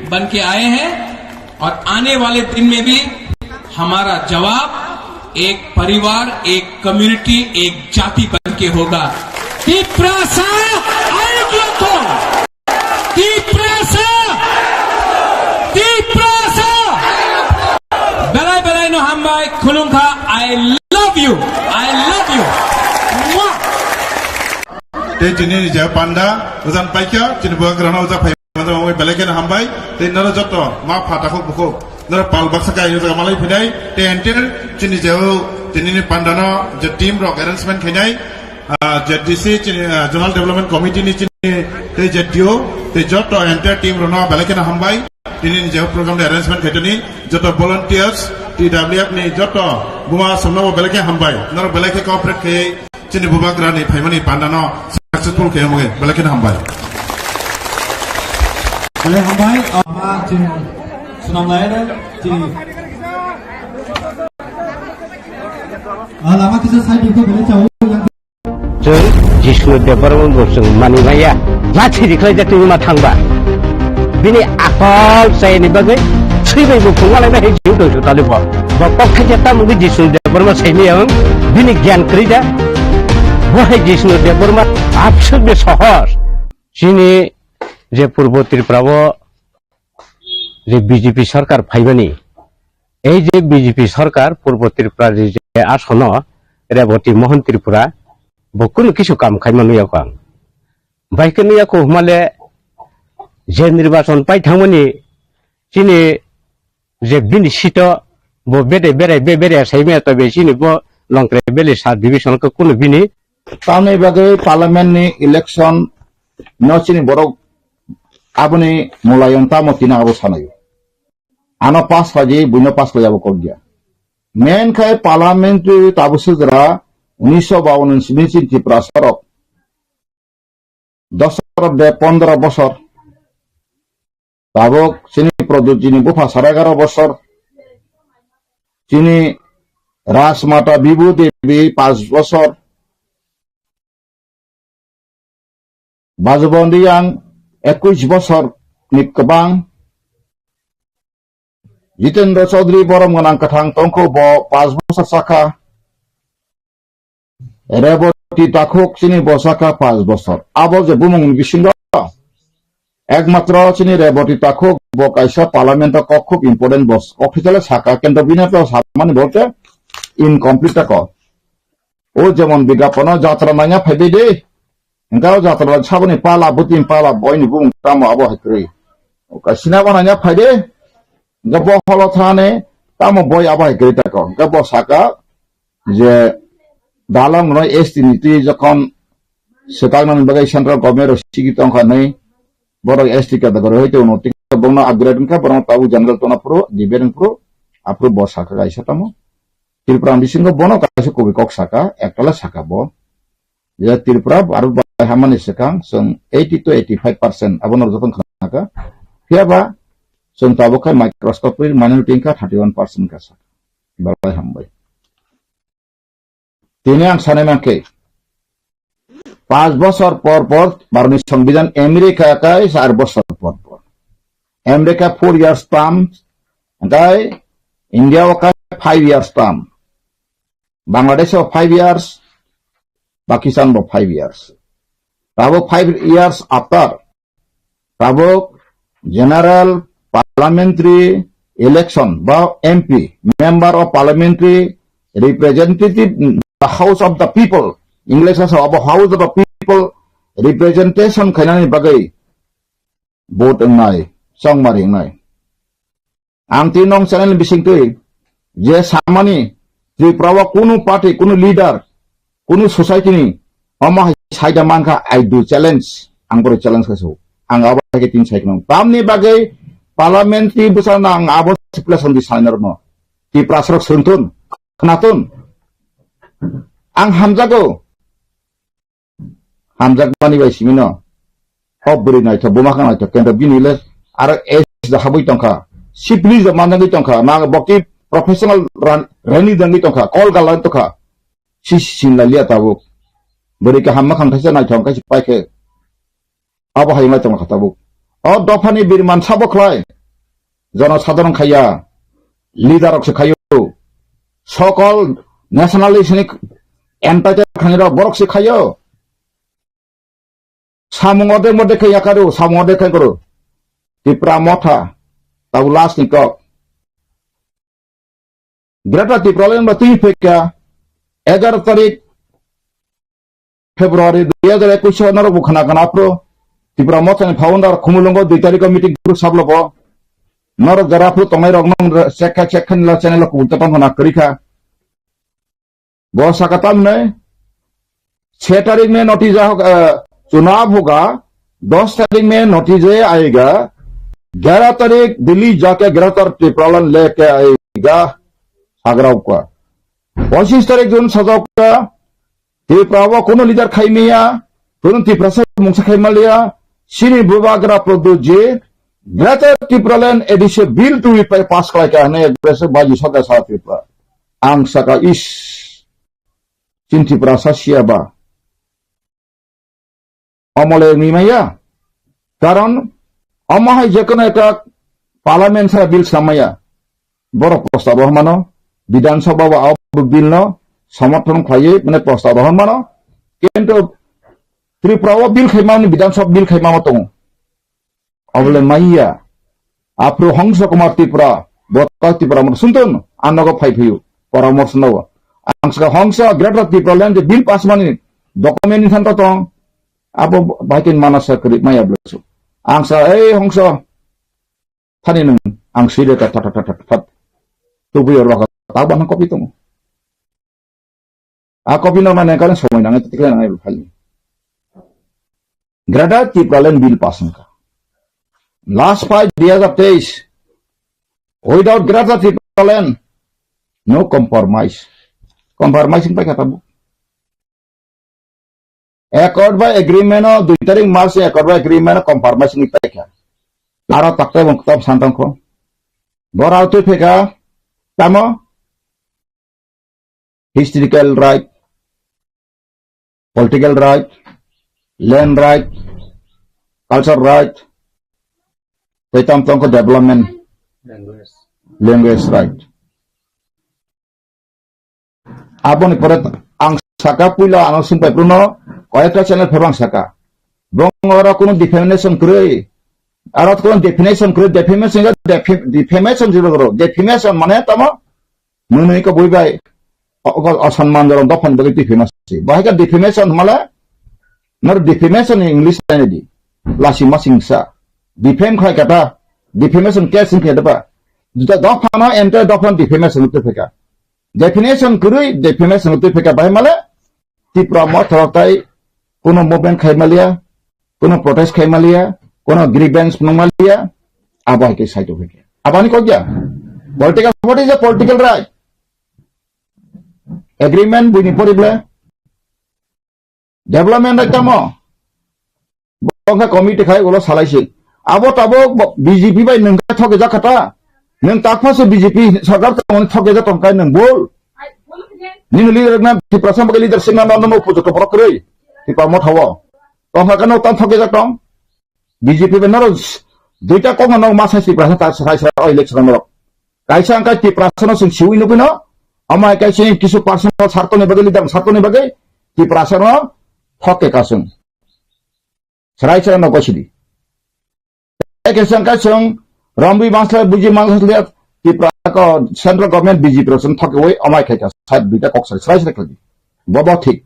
बन के आए हैं और आने वाले दिन में भी हमारा जवाब एक परिवार, एक कम्युनिटी, एक जाति बन के होगा। तिप्रासा आइग्लोथो। Tiprasa! Tiprasa! Belai belai no hambai khulungkha, I love you. I love you. Mwah! Tei chini ni je panda, ujan paikha, chini bubagrano uja phai, uja belai kheno hambai, tei noro joto ma pha takhuk bukhuk, noro pal baksa kai uja malai phinai, tei enter chini je o, chini ni panda no je team rok arrangement khainai, ah, Z D C chini, ah, Zonal Development Committee ni chini tei Z D O tei joto entire team rokno belai kheno hambai. Tini ni je program ni arrangement khaitoni joto volunteers, T W F ni joto buma somno bo belai khe hambai. Norok belai khe cooperate khai chini bubagra ni phaimani panda no successful khai hambai. Belai kheno hambai. Belai hambai. Ama chini sunam lai chini. Ah, lama kisa side ko belai chao yang Chwng Jisuni Debbarma bo chwng manwi maya. Lachi rikhlai jak tini ma thangba. Bini akol chayani bagwi swibai bo phunga laina hai jing tong tali bo. Bo kok thai tamo gwi Jisuni Debbarma saimaya wng bini gyan kwrwi da. Bo hai Jisuni Debbarma absuk be sohor. Chini je Purbo Tripura o je B J P sarkar phaimani Ei je B J P sorkar Purbo Tripura ni je asono Reboti Mohan Tripura, bo kunu kisu kam khaima nuya kho ang. Bai khe nuya kho hwnmale je nirbachon pai thangmani chini je bini sito bo bede berai be berai sai me to be chini bo Longtrai Valley sub division ko kunu bini. Tamni bagwi parliament ni election no chini borok aboni mulayon tamo tina abo sanayo. Ano pass khlai di, buino pass khlai abo kok dia. Men khai parliamentary tabuk sujra unisho bawan ni simi chini Tripura sorok. Dosor de pondro bosor. Tabuk chini Pradyut ji ni bupha sara egaro bosor. Chini Rajmata Bibhu Devi panch bosor. Bajubon Riyang ekush bosor ni kwbang. Jitendra Chaudhary borom gwnang kwthang tongkho bo panch bosor sakha. Reboti Takhuk chini bo sakha panch bosor. Abo je bumung ni bisingo ekmatro chini Reboti Takhuk bo kaisa parliament o kok khub important bos. Kok thitale sakha kento bini to samani bolte incomplete ta kok. O jemon bigapono jatra nanya phaibai de. Hingke o jatra saboni pala, butin pala, boini bumung tamo abo hai kwrwi. O kasina bo nanya phai de. Hingke bo holo thani tamo boi abo hai kwrwi tako. Hingke bo saka je dalang no S T ni twi jokhon swkang nani bagwi central government rok sigi tongkha nai. Borok S T category hai tongno tik bongno upgrade wngkha, borok tabuk general tongna phuru, debate wng phuru, aphuru bo saka kaisa tamo. Tripura bisingo bono kaisa kubui kok saka, ektala saka bo. Je Tripura Bharat bai hamani swkang chwng eighty to eighty-five percent abono jotono khnaka. Phiya ba chwng tabuk khai microscopic minority wngkha thirty-one percent ka saka. Belai hambai. Tini ang sanai mankhe, panch bosor por por Bharatni Songbidan, America kai char bosor por por. America four years term, kai India o kai five years term. Bangladesh o five years, Pakistan bo five years. Tabuk five years after, tabuk general parliamentary election ba M P, member of parliamentary representative, the house of the people, English o sao abo house of the people representation khainani bagwi vote wngnai, chongmari wngnai. Ang tini nong channel ni bisingtwi je samani Tripura o kunu party, kunu leader, kunu society ni omo hai saida mankha, I do challenge, ang boro challenge khasu. Ang abo hai khe tini sai khno. Tamni bagwi parliamentary bwsano ang abo sipla sandi sainarno. Tripura sorok swrwngthun, khnathun. Ang hamjago. Hamjakmani bai simino. Kok bwrwi naithok, buma kha naithok, kento bini le aro age da habwi tongkha. Sipli da manjagwi tongkha. Na bokti professional ran-, rani jangwi tongkha. Kol galai tongkha. Si sinlailia tabuk. Bwrwi kaham makhang thaisa naithok kaisa paikhe. Abo hai wngwi tongkha tabuk. O dophani birman sabo khlai. Jono sadharon khaiya. Leader rok se khaio. Sokol nationalist ni entitled khanirok borok se khaio. Samung ode mode khe yakaru, samung ode khe kuru. Tipra Motha, tabuk last ni kok. Greater Tipraland ba twi phaikha egaroh tarik February dui hajar ekush o norok bo khna khna aphuru Tipra Motha ni founder Khumulwngo dui tarik o meeting group sablo bo. Norok jara aphuru tongnai rok nong check kha check kha nila channel o kubun ta tong khna kwrwi kha. Bo saka tamni, छह तारीख में नोटिस आ, अ, चुनाव होगा, दस तारीख में नोटिस आएगा, ग्यारह तारीख दिल्ली जाके ग्रेटर टिप्रालैंड लेके आएगा, सागराव का। पच्चीस तारीख जून सजाव का, टिप्रा वो कोनो लीडर खाई मिया, कोनो टिप्रा से मुंगसा खाई मलिया, सिनी बुबाग्रा प्रद्युत जी, ग्रेटर टिप्रालैंड एडिशन बिल टू भी पास कराया क्या है, वैसे बाजी सदा साथ Tipra. Ang saka is, chini Tripura sa siya ba? Omole wngwi maya? Karon, omo hai jekono ekta parliament sara bill samaya. Borok prostab rohormano, Bidhan Sabha o abo bill no somorthon khlaiwi, mane prostab rohormano. Kintu Tripura o bill khaimani, Bidhan Sabha bill khaimamo tongo. Obole maya. Aphuru Hongsa Kumar Tripura, bo kok Tipra Motha sungtun, ang nogo phai phiyo, poramorso nogo. Ang saka hongsa Greater Tipraland je bill pass mani document ni thanta tong, abo baikin mana sa kri maya blesu. Ang sa, "Ei hongsa, thani nung, ang sile ta ta ta ta ta ta." Tubuyo roka, tabo nang kopi tongo. A kopi no mane karen somoi nangai, tikle nangai phali. Greater Tipraland bill pass wngkha. Last fight dui hajar teis. Without Greater Tipraland, no compromise. Compromise wngpai kha tabuk. Accord by agreement o dui tarik March ni accord by agreement o compromise wngpai kha. Aro taktai bong kwtam santong kho. Bora twi pheka tamo historical right, political right, land right, culture right, tei tam tong kho development, language, language right. Aboni pore ang saka puila ano sungpai pruno koyekta channel phebang saka. Bong oro kuno defamation kwrwi. Aro kuno defamation kwrwi, defamation ga defi-, defamation jilo goro. Defamation mane tamo nwnwi ko bui bai o, o, osanman jolo dophani bagwi defamation. Bahai ka defamation male nor defamation in English ni di. Lasi masing sa. Defame khai kata. Defamation case in khe daba. Juta dophano ente dophano defamation tu pheka. Definition kwrwi, defamation twi pheka bahai male, Tipra Motha rok tai kuno movement khai maliya, kuno protest khai maliya, kuno grievance nung maliya, abo hai khe sai tong pheka. Abani kok ya? Political party is a political right. Agreement buini pori ble. Development rai tamo. Bongkha committee khai ulo salai si. Abo tabuk bo-, B J P bai nwng khe thoke jak kha ta. Nwng takpha se B J P sarkar tongmani thoke jak tong kai nwng bul. Nini leader na Tiprasa bagwi leadership na nono upojukto borok kwrwi. Tipra Motha o. Tongkha khe nwng tam thoke jak tong. B J P bai norok duita kok no ma sai Tiprasa ta sai sai o election norok. Kaisa ang kai Tiprasa no sing siwi nugwi no. Amai kaisa kisu personal sartoni bagwi leader sartoni bagwi Tiprasa no thoke kasung. Serai serai no gosidi. Ekesang kaisung rombi mansle buji mansle Tipra ko central government B J P rok sung thoke oi amai khai ka side duita kok serai serai khlai. Bobo thik.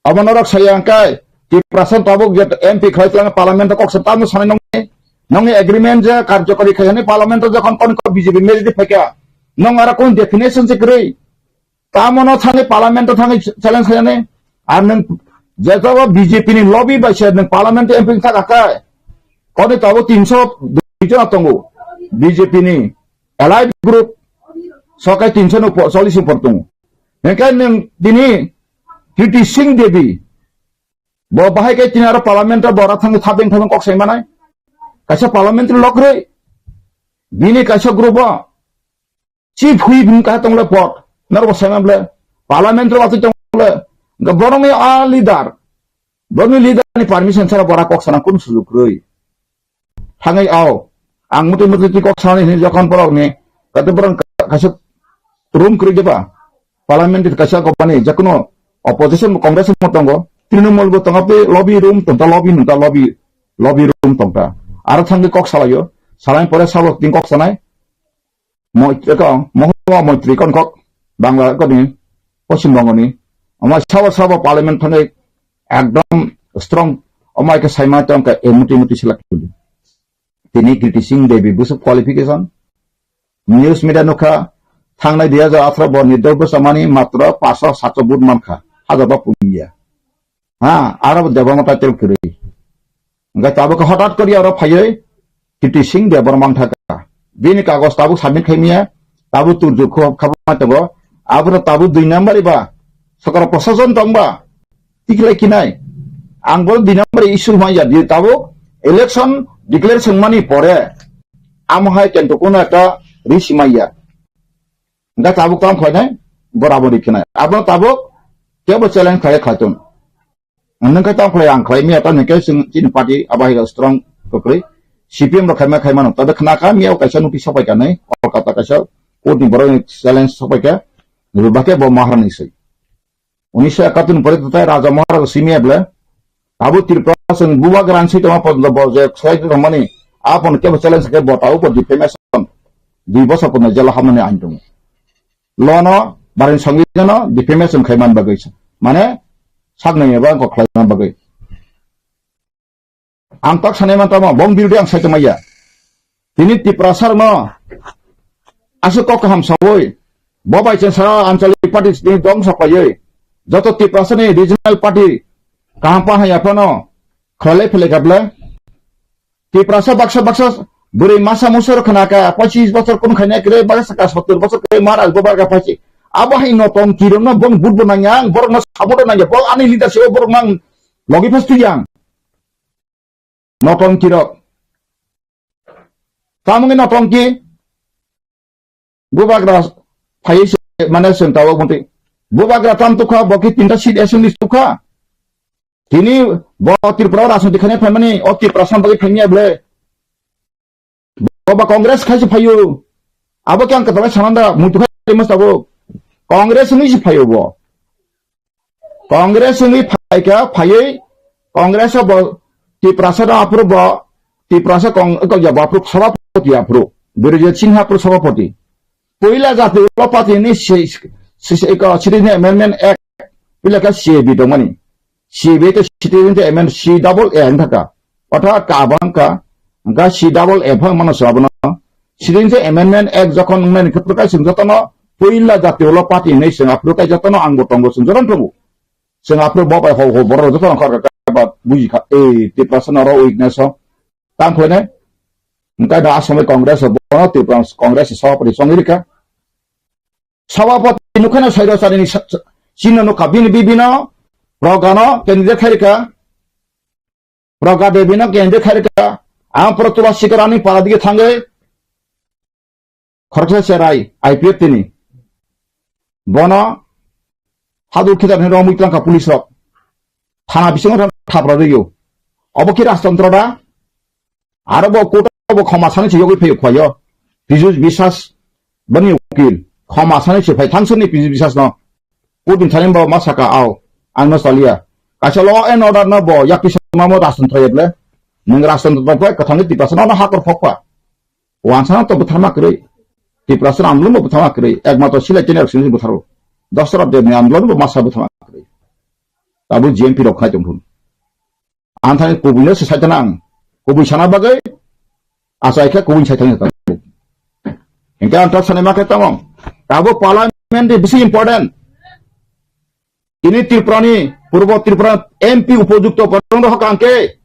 Abo norok saya angkai Tiprasa tabuk je M P khlai tlang parliament kok sa tamo sanai nongni. Nongni agreement je karjokari khai hani parliament jokhon kon ko B J P majority phaikha. Nong ara kon definition se kwrwi. Tamo no thangwi parliament o thangwi challenge khainani. Ar nwng jetobo B J P ni lobby bai se nwng parliament o M P thak akai. Koni tabuk tinso dui jona tongo. B J P ni allied group sokai tinso no po-, chollish ni por tongo. Hingke nwng tini Kriti Singh Devi. Bo bahai kai tini aro parliament o bora thangwi thabeng thabeng kok sai manai. Kaisa parliamentary lok rwi. Bini kaisa group o. Chief whip hwn kaha tongle pot. Norbo saimable. Parliament ro atwi tongle. Ga borokni a leader. Borokni leader ni permission sara bora kok sana kun sujuk rwi. Thangwi ao. Ang muti muti ti kok sana ni jokhon borok ni. Kate borok ka-, kaisa room kwrwi deba. Parliament kaisa gobani jakuno opposition bo Congress mo tongo. Trinamool bo tongo pe lobby room tongo lobby nunta lobby. Lobby room tongta. Aro thangwi kok salayo. Salai pore sabo tin kok sanai. Moi-, eko, Mohua Moitri kon kok, Bangla koni, Poschim Bongo ni, omo sabo sabo parliament thani ekdom strong, omo ke saima tong ka emuti muti select kuli. Tini Kriti Singh Devi busuk qualification, news media nukha, thangnai dui hajar atharo bo ni dol bwsa mani matro paso sato vote mankha, hajar ba pungiya. Ha, aro bo Debbarma title kwrwi. Hingke tabuk hothat kori aro phaiwi Kriti Singh Debbarma wngthaka. Bini kagoj tabuk submit khaimya, tabuk turju kho-, khabangma tongo. Aboro tabuk dui number iba sokra prosason tongba. Tikhlai kinai. Ang bo dui number issue manya di tabuk election declare sengmani pore amo hai kento kuno ekta ri simaya. Hingke tabuk tamo khlainai, bora bori khinai. Abo tabuk kebo challenge khlai khlaitung. Nwng khe tamo khlai ang khlai miya ta nwng khe chwng chini party abo hai strong kwkrwi. C P M rok khaima khaima no. Tabe khna kha miya kaisa notice sopai kha nai. Kolkata kaisa court ni borok ni challenge sopai kha. Nini bakhe bo Maharani se. Unisho ekatur ni pore tai Raja Maharaja simi able. Abo Tripura chwng bubagra se tongma porjonto bo je sai tongmani. Apon kebo challenge khe bo tabo bo defamation. dui bosor porjonto jela hamnani ain tongo. Law no, Bharat ni Songbidan no defamation khai man bagwi, mane, sak nai eba kok khlai man bagwi. Ang tak sanai man tamo, bong birude ang sai tongmaya. Tini Tiprasa no aswk kok kaham sawi, bo bai chengsa Anchalik party ni dong sapayi. Joto Tiprasa ni regional party kaham pa haya phano khlai phele gaple. Tiprasa baksa baksa bwrwi masa musa rok khna kha, pachis bosor kun khaina kre, baksa ka sottor bosor kre, mara go barga phachi. Abo hai no tong kirong no bon but bo nangya, ang borok no support nangya, bo ani leadership o borok nang logi phas tuyang. Notongki rok. Tamungni notongki. Bubagra phaiwi se mane chwng tabuk mantwi. Bubagra tam tukha, bo khe tinta seat assembly tukha. Tini bo Tripura o rajniti khaina phaimani, o Tripura sam bagwi phaimya ble. Bo ba Congress khai se phaio. Abo khe ang kwtalai sananda, muitu khai mas tabuk. Congress ni se phaio bo. Congress wngwi phaikha, phaiwi Congress o bo Tiprasa no aphuru bo Tiprasa kong, kong ya bo aphuru sabhapati aphuru. Birjit Singha aphuru sabhapati. Puila jati ulo party ni si, si, si, ko, Citizen Amendment Act, puila ka C A B tongmani. C A B to Citizen Amendment C double A wngkha ka. Otha kabang ka, hwnkha C double A phang mano sabo no. Citizen Amendment Act jokhon wngnani khe phuru kai chwng jotono puila jati ulo party hinwi chwng aphuru kai jotono ang bo tongo chwng jotono tongo. Chwng aphuru bo bai hol hol borok jotono khorka kaiba buji kha, ei Tiprasa noro weakness o. Tang khlainai. Hwnkhe da asomai Congress o bono Tripura Congress o sabhapati chongwi rikha. Sabhapati nukhano sairo chani ni sa-, sa-, chino nukha bini bibino, Progano candidate khai rikha. Praga Devi no candidate khai rikha, ang pura Tulasi Karani para dige thangwi khoroksa cherai I P F T ni. Bono hadu khitar ni romwi tlangkha police rok. Thana bisingo thang thapra rwio. Obo khe rajtantro da? Aro bo court o bo khoma sani se yogwi phaio khuaio. Pijus Biswas bani ukil. Khoma sani se phai thangsani Pijus Biswas no. Putin thani bo ma saka, "Ao, ang no chaliya." Kaisa law and order no bo yakti sama mo rajtantro yeble. Nwng rajtantro bai kwthangwi Tiprasa no hakor phokpa. Wansano to bwtharma kwrwi. Tiprasa andolon bo bwtharma kwrwi. Ekmatro silai tene aksini bwtharo. Dasarath Debni andolon bo masa bwtharma kwrwi. Tabuk G M P rok khai tongthun. Ang thani kubui no se sai tana ang. Kubui sana bagwi achai khe kubui sai thangya tabuk. Hingke ang tak sanai ma khe tamo. Tabuk parliament ni bisi important. Ini Tripura ni, Purbo Tripura M P upojukto borok no hokang khe.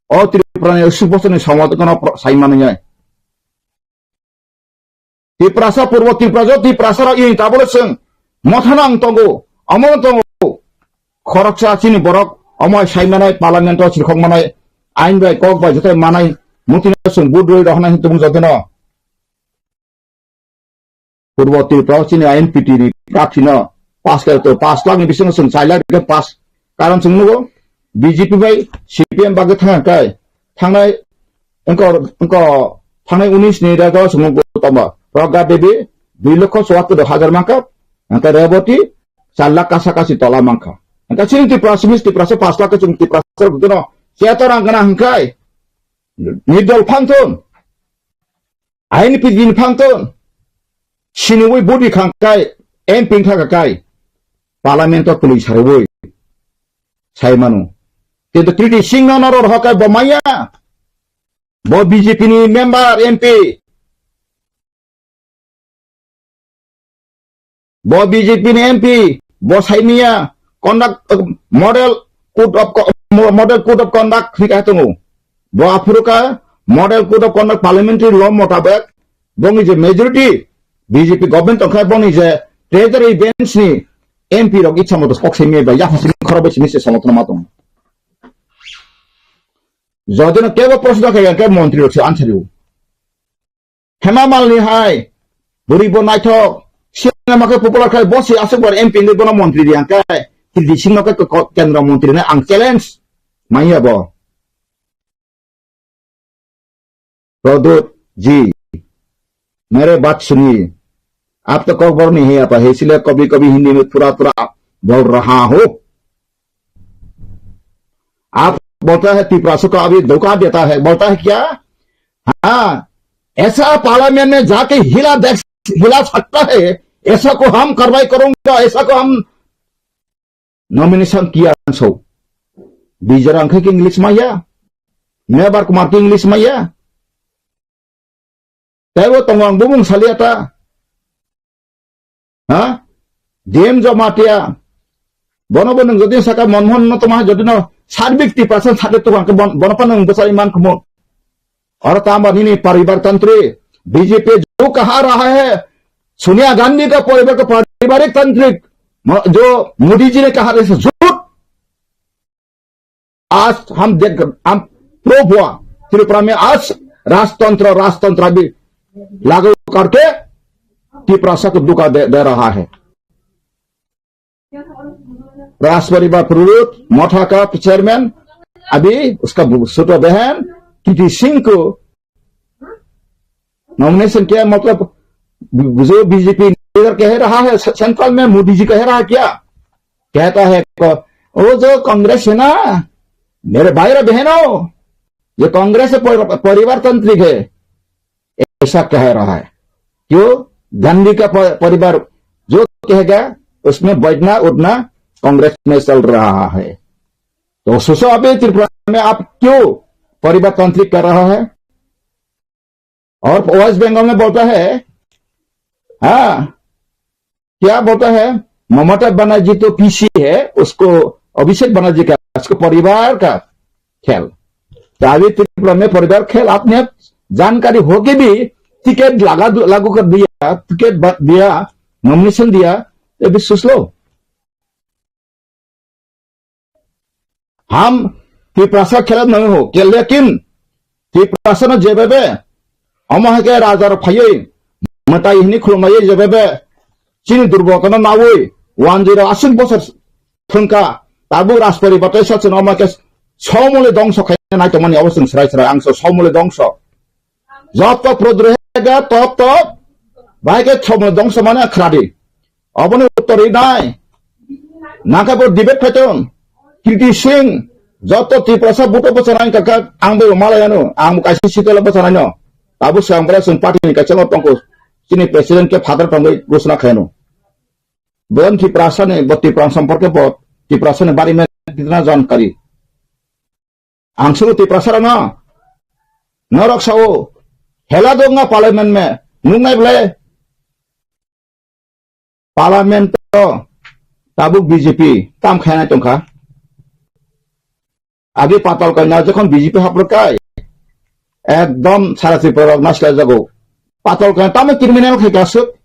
O Tripura ni suk bosor ni somo kono pro-, sai mani nai. Tiprasa, Purbo Tiprasa, Tiprasa rok ini tabole chwng mothano ang tongo, omo tongo. Khoroksa chini borok omo hai sai manai, parliament o chirkhok manai, ain bai kok bai joto manai, mutino chwng vote rwi rohornai hinwi tongmung jotono. Purbo Tripura o chini I N P T ni kathino pass khe to pass lakh ni bisingo chwng chai lakh khe pass. Karon chwng nugo B J P bai C P M bagwi thangkha kai. Thangnai wngkha, wngkha thangnai unis ni dago chwng nugo tamo. Pragya Devi dui lokho chuattor hajar mankha. Hwnkhe Reboti char lakh kasa kasi tola mankha. Hwnkhe chini Tripura Simi Tripura se pass lakh khe chwng Tripura se rwgwino cheto rang gana hwnkhe nirdol phangthun. Aini pidin phangthun. Siniwi budi khangkai, M P wngkha kai. Parliament o kwlwi sarwi. Sai mano. Kintu Kriti Singh no noro rohokai bo maya. Bo B J P ni member M P. Bo B J P ni M P, bo saimia conduct, uh, model code of co-, mo-, model code of conduct hika tongo. Bo aphuruka model code of conduct parliamentary law motabek boni je majority B J P government tongkha boni je treasury bench ni M P rok itsa moto kok saimia ba yaphasini khorok bai simi se samotno ma tongo. Jodino kebo proshno kaya ke montri rok se answer rw. Hema Malini hai, bwrwi bo naithok, sinama khe popular khai, bo se aswk bar M P wngwi bono montri ri ang khe, Kriti Singh no khe ko-, ko-, kendra montri hwnwi ang challenge manya bo. Pradyot ji, mere baat suniye, aap to kokborok nahi hai apa, isliye kabhi kabhi Hindi mein thora thora bol raha hu. आप बोलता है तिपरासों को अभी धोखा देता है, बोलता है क्या? हाँ, ऐसा पार्लियामेंट में जाके हिला देख, हिला सकता है, ऐसा को हम कार्रवाई करूंगा, ऐसा को हम नॉमिनेशन किया सो। Bijrang khe English maya, Mebar Kumar khe English maya. Tebo tongo ang bumung salia ta. Ha? D M Jamatia. Bono bo nung jodi saka Manmohan no toma jodi no sarbik Tiprasa sade to ang bon-, bono pa nung bosai man kumo. Aur tamba nini paribar tantri, B J P jo kaha raha hai, Sonia Gandhi ka paribar ka paribarik tantrik, mo-, jo Modi ji ne kaha raha hai, jhut. आज हम देख, हम प्रूव हुआ, त्रिपुरा में आज राजतंत्र, राजतंत्र अभी लागू करके तिपरासा को धोखा दे, दे रहा है। राज परिवार प्रवृत्त मोठा का चेयरमैन अभी उसका छोटा बहन कृति सिंह को नॉमिनेशन किया, मतलब जो बीजेपी लीडर कह रहा है, से-, सेंट्रल में मोदी जी कह रहा है क्या? कहता है को, वो जो कांग्रेस है ना, मेरे भाई और बहनों, ये कांग्रेस है, पर-, परिवार तांत्रिक है, ऐसा कह रहा है। क्यों? गांधी का प-, परिवार जो कहेगा, उसमें बैठना उठना कांग्रेस में चल रहा है। तो सोचो, अभी त्रिपुरा में आप क्यों परिवार तांत्रिक कर रहा है? और वेस्ट बंगाल में बोलता है, हाँ, क्या बोलता है, ममता बनर्जी तो पीसी है, उसको अभिषेक बनर्जी का, उसको परिवार का खेल। तो अभी त्रिपुरा में परिवार खेल, आपने जानकारी होके भी टिकट लगा, लागू कर दिया, टिकट ब-, दिया, नॉमिनेशन दिया, ये भी सोच लो। हम तिपरासा खेला नहीं हो, के लेकिन तिपरासा न जेबेबे, अमा हके राजा र फाइयै, मताई हिनी खुलमायै जेबेबे, chini दुर्बलता न नावै, वन जीरो आसिन बसर थुनका, ताबु राजपरि बतै सचिन अमा के सौमले दंस खाइ नाइ तमनि अवसर सराय सराय आंसो सौमले दंस। जब तक क्रोध रहेगा, तब तक भाई के छमल ध्वंस माने Kharadi. Aboni uttor ri nai. Nangkhe bo debate khaitong. Kirti Singh, joto Tiprasa buto bwchanai kaka, ang bo malai ano, ang bo kaisa sitwla bwchanai no. Abo swng bwlai chwng party ni kaisa no tongkho. Chini president khe father tongwi ghosna khaino. Bon Tiprasa ni, bo Tiprasa somporke bo Tiprasa ni bari me kitna jankari. Ang sulu Tiprasa rano. Norok sao. Hela dong nga parliament me. Nung nai ble. Parliament to tabuk B J P tam khainai tongkha. Agi Patal Kanya jokhon B J P haprwk kai, ekdom sara Tripura rok naslai jago. Patal Kanya tamo criminal khai kasuk.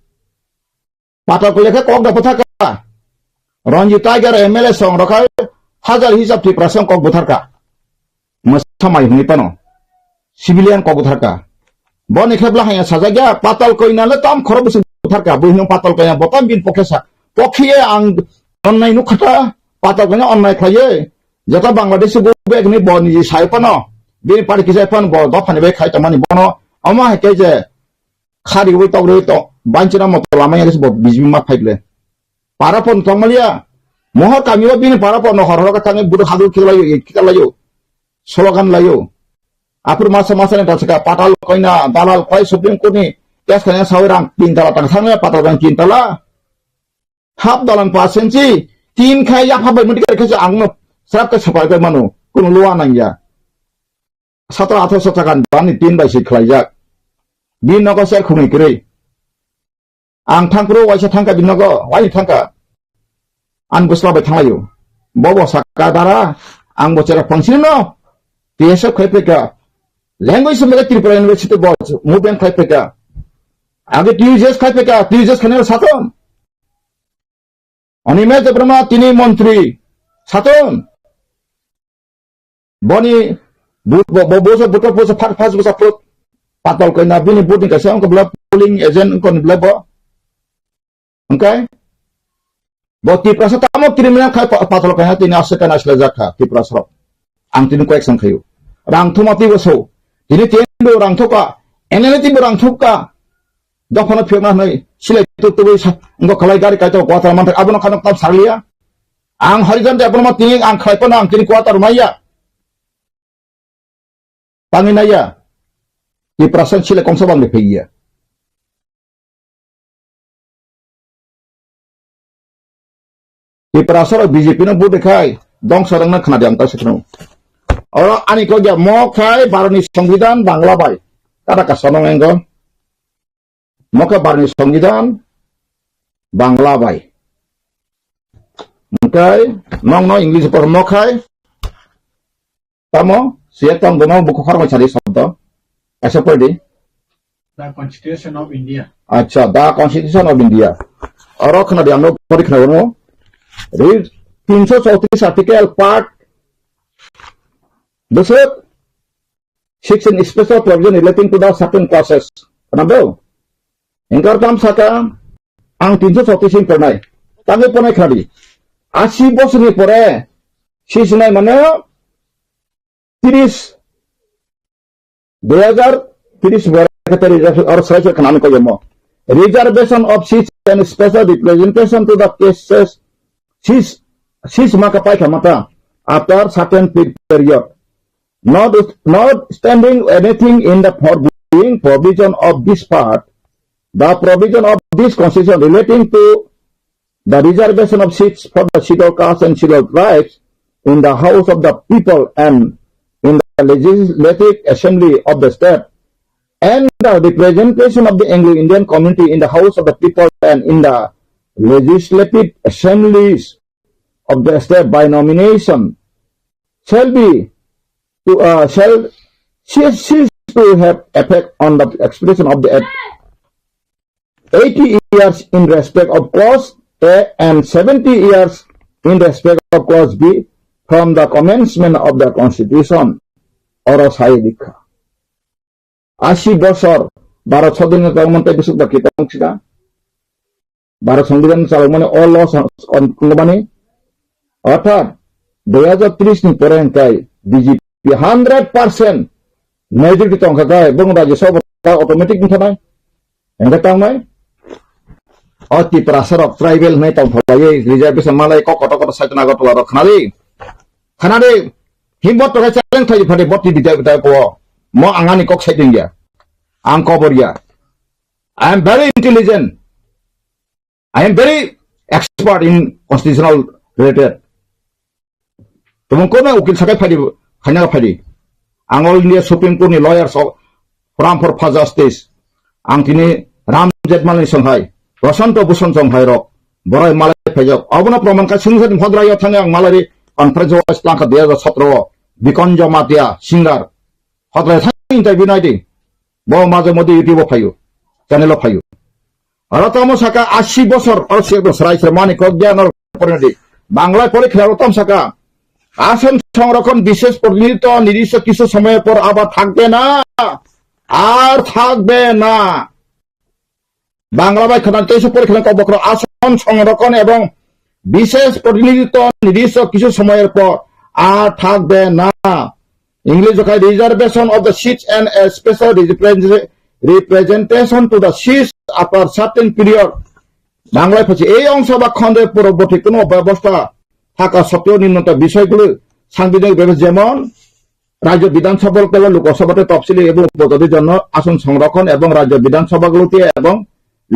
Patal Kanya khe kok da bwtharka. Ranjit Tiger M L A song rok hai hajar hisab Tripura song kok bwtharka. Mwsa mai hwnwi phano civilian kok bwtharka. Boni khe bwla hanya sajak ya, Patal Kanya le tam khorok bwswk bwtharka. Bui hwnwi Patal Kanya bo tam bin pokhe sa. Pokhe ye ang onnai nukha ta, Patal Kanya onnai khlaiye. Jeta Bangladesh bo bek ni bo niji sai phano. Bini party kisai phano bo dophani bai khai tongmani bono. Omo hai khe je khari wi tok ri to banchina moto lama ya bo B J P ma phai le. Para pon tongmaliya. Mohor kami o bini para pon hor hor ka thangwi budo hadu khiklayo, khiklayo. Slogan layo. Apur masa masa ni dasaka Patal Kanya dalal kai Supreme Court ni case kanya sawi rang tin tala tang thangwi Patal Kanya tin tala. Hap dalan pasensi tin khai yapha bai muti kare khe ang no srap ka sapai kai manu. Kuno luwa nang ya. Satro athro sa chakan bani tin bai si khlai jak. Bin nogo ser khumui kwrwi. Ang thangphuru waisa thangkha bini nogo, waini thangkha. Ang bwsla bai thanglaio. Bobo sakha dara, ang bo chera phangsini no. T S F khai phaikha. Language se mega Tripura University bo movement khai phaikha. Age T U J S khai phaikha, T U J S khani sathon. Animesh Debbarma tini montri sathon. Boni bu-, bo, bo, boso buto boso phar phas bosa phut Patal Kanya bini buti kaisa wngkha bla polling agent wngkha ni bla bo. Wngkha bo Tiprasa tamo criminal khai pa-, Patal Kanya tini aswk kana sila jakha Tiprasa rok. Ang tini koyek sang khayo. Rang thuma twi boso. Tini tendo rang thoka. N L A twi bo rang thoka. Dophano phiyokna hwnwi silai tuk tubui sa-, wngkha khlai gari kaitor kwatara manthak abono khano tam sarliya. Ang Harijan de abono ma tini ang khlai phano ang tini kwataro maya. Tangwi naiya. Tiprasa sile kongsa bangni phaiya. Tiprasa rok B J P no vote khai dongsa rang na khna diam ta sikno. Oro ani kok ya mo khai Bharot ni Songbidan Bangla bai. Kada ka sonong engo. Mo khai Bharot ni Songbidan Bangla bai. Hingkai nong no English por mo khai. Tamo, siya tong dono buku khoroknwi sadi sabdo. Kaisa pori di. The Constitution of India. Acha, the Constitution of India. Oro khna di, ano pori khna di. Read tinsho chowtris article part. Besok, sixteen special provision relating to the certain classes. Khna do? Engkar tam saka, ang tinsho chowtris in pernai. Tangwi pernai khna di. Asi bosor ni pore, si sinai mano, tiris, dui hajar tiris bore kete reservation oro sai sai khna ko yemo. Reservation of seats and special representation to the cases sis sis maka pai kha mata after certain pe- period. Not, notwithstanding anything in the foregoing provision of this part, the provision of this constitution relating to the reservation of seats for the Scheduled Caste and Scheduled Tribes in the House of the People and in the Legislative Assembly of the state, and the representation of the Anglo-Indian community in the House of the People and in the legislative assemblies of the state by nomination shall be to, uh, shall cease, cease to have effect on the expiration of the eighty years in respect of clause A and seventy years in respect of clause B from the commencement of the constitution. Oro sai dikha. Asi bosor Bharat swadhinota tongmani tei bwswk da kitong sida. Bharat Songbidan chalokmani o law sa-, kon-, kongmani. Orthat, dui hajar tris ni pore hingkai B J P hundred percent majority tongkha kai, bong Rajya Sabha ta automatic wngkha nai. Hingkhe tangnai. O Tiprasa rok tribal hinwi tongthoklaiwi reservation malai kok kotor kotor saitan Agartala rok khnadi. Khnadi. Himbot tokai challenge thai phadi bot T V tai tai ko. Mo angani kok sai dingya. Ang kobor ya. I am very intelligent. I am very expert in constitutional related. Tobong kono ukil sakai phadi, khaina phadi. Ang All India Supreme Court ni lawyers of Forum for Fast Justice. Ang tini Ram Jetmalani songhai, Prashanto Bhushan songhai rok, borai malai phaijak. Abono proman kha sung sadi Hodrai yo thangwi ang malai conference o langkha dui hajar sotro o. Bikon Jamatia, singer. Hodrai thang interview nai di. Bo maje modi YouTube o phaio, channel o phaio. Aro tamo saka asi bosor, aro se ekdom srai srai mani kok gyan aro porino di. Bangla pore khela aro tam saka. আসন সংরক্ষণ বিশেষ প্রতিনিধিত্ব নির্দিষ্ট কিছু সময়ের পর আবার থাকবে না, আর থাকবে না। Bangla bai khana teisa pore khana kok bokhorok আসন সংরক্ষণ এবং বিশেষ প্রতিনিধিত্ব নির্দিষ্ট কিছু সময়ের পর আর থাকবে না। English o khai reservation of the seats and a special represent- representation to the seats after certain period. বাংলায় বলছে, এই অংশ বা খণ্ডের পরবর্তী কোনো ব্যবস্থা থাকা সত্ত্বেও নিম্নতর বিষয়গুলো সাংবিধানিক ব্যবস্থা যেমন রাজ্য বিধানসভা এবং লোকসভাতে তফসিলি এবং উপজাতির জন্য আসন সংরক্ষণ এবং রাজ্য বিধানসভাগুলোতে এবং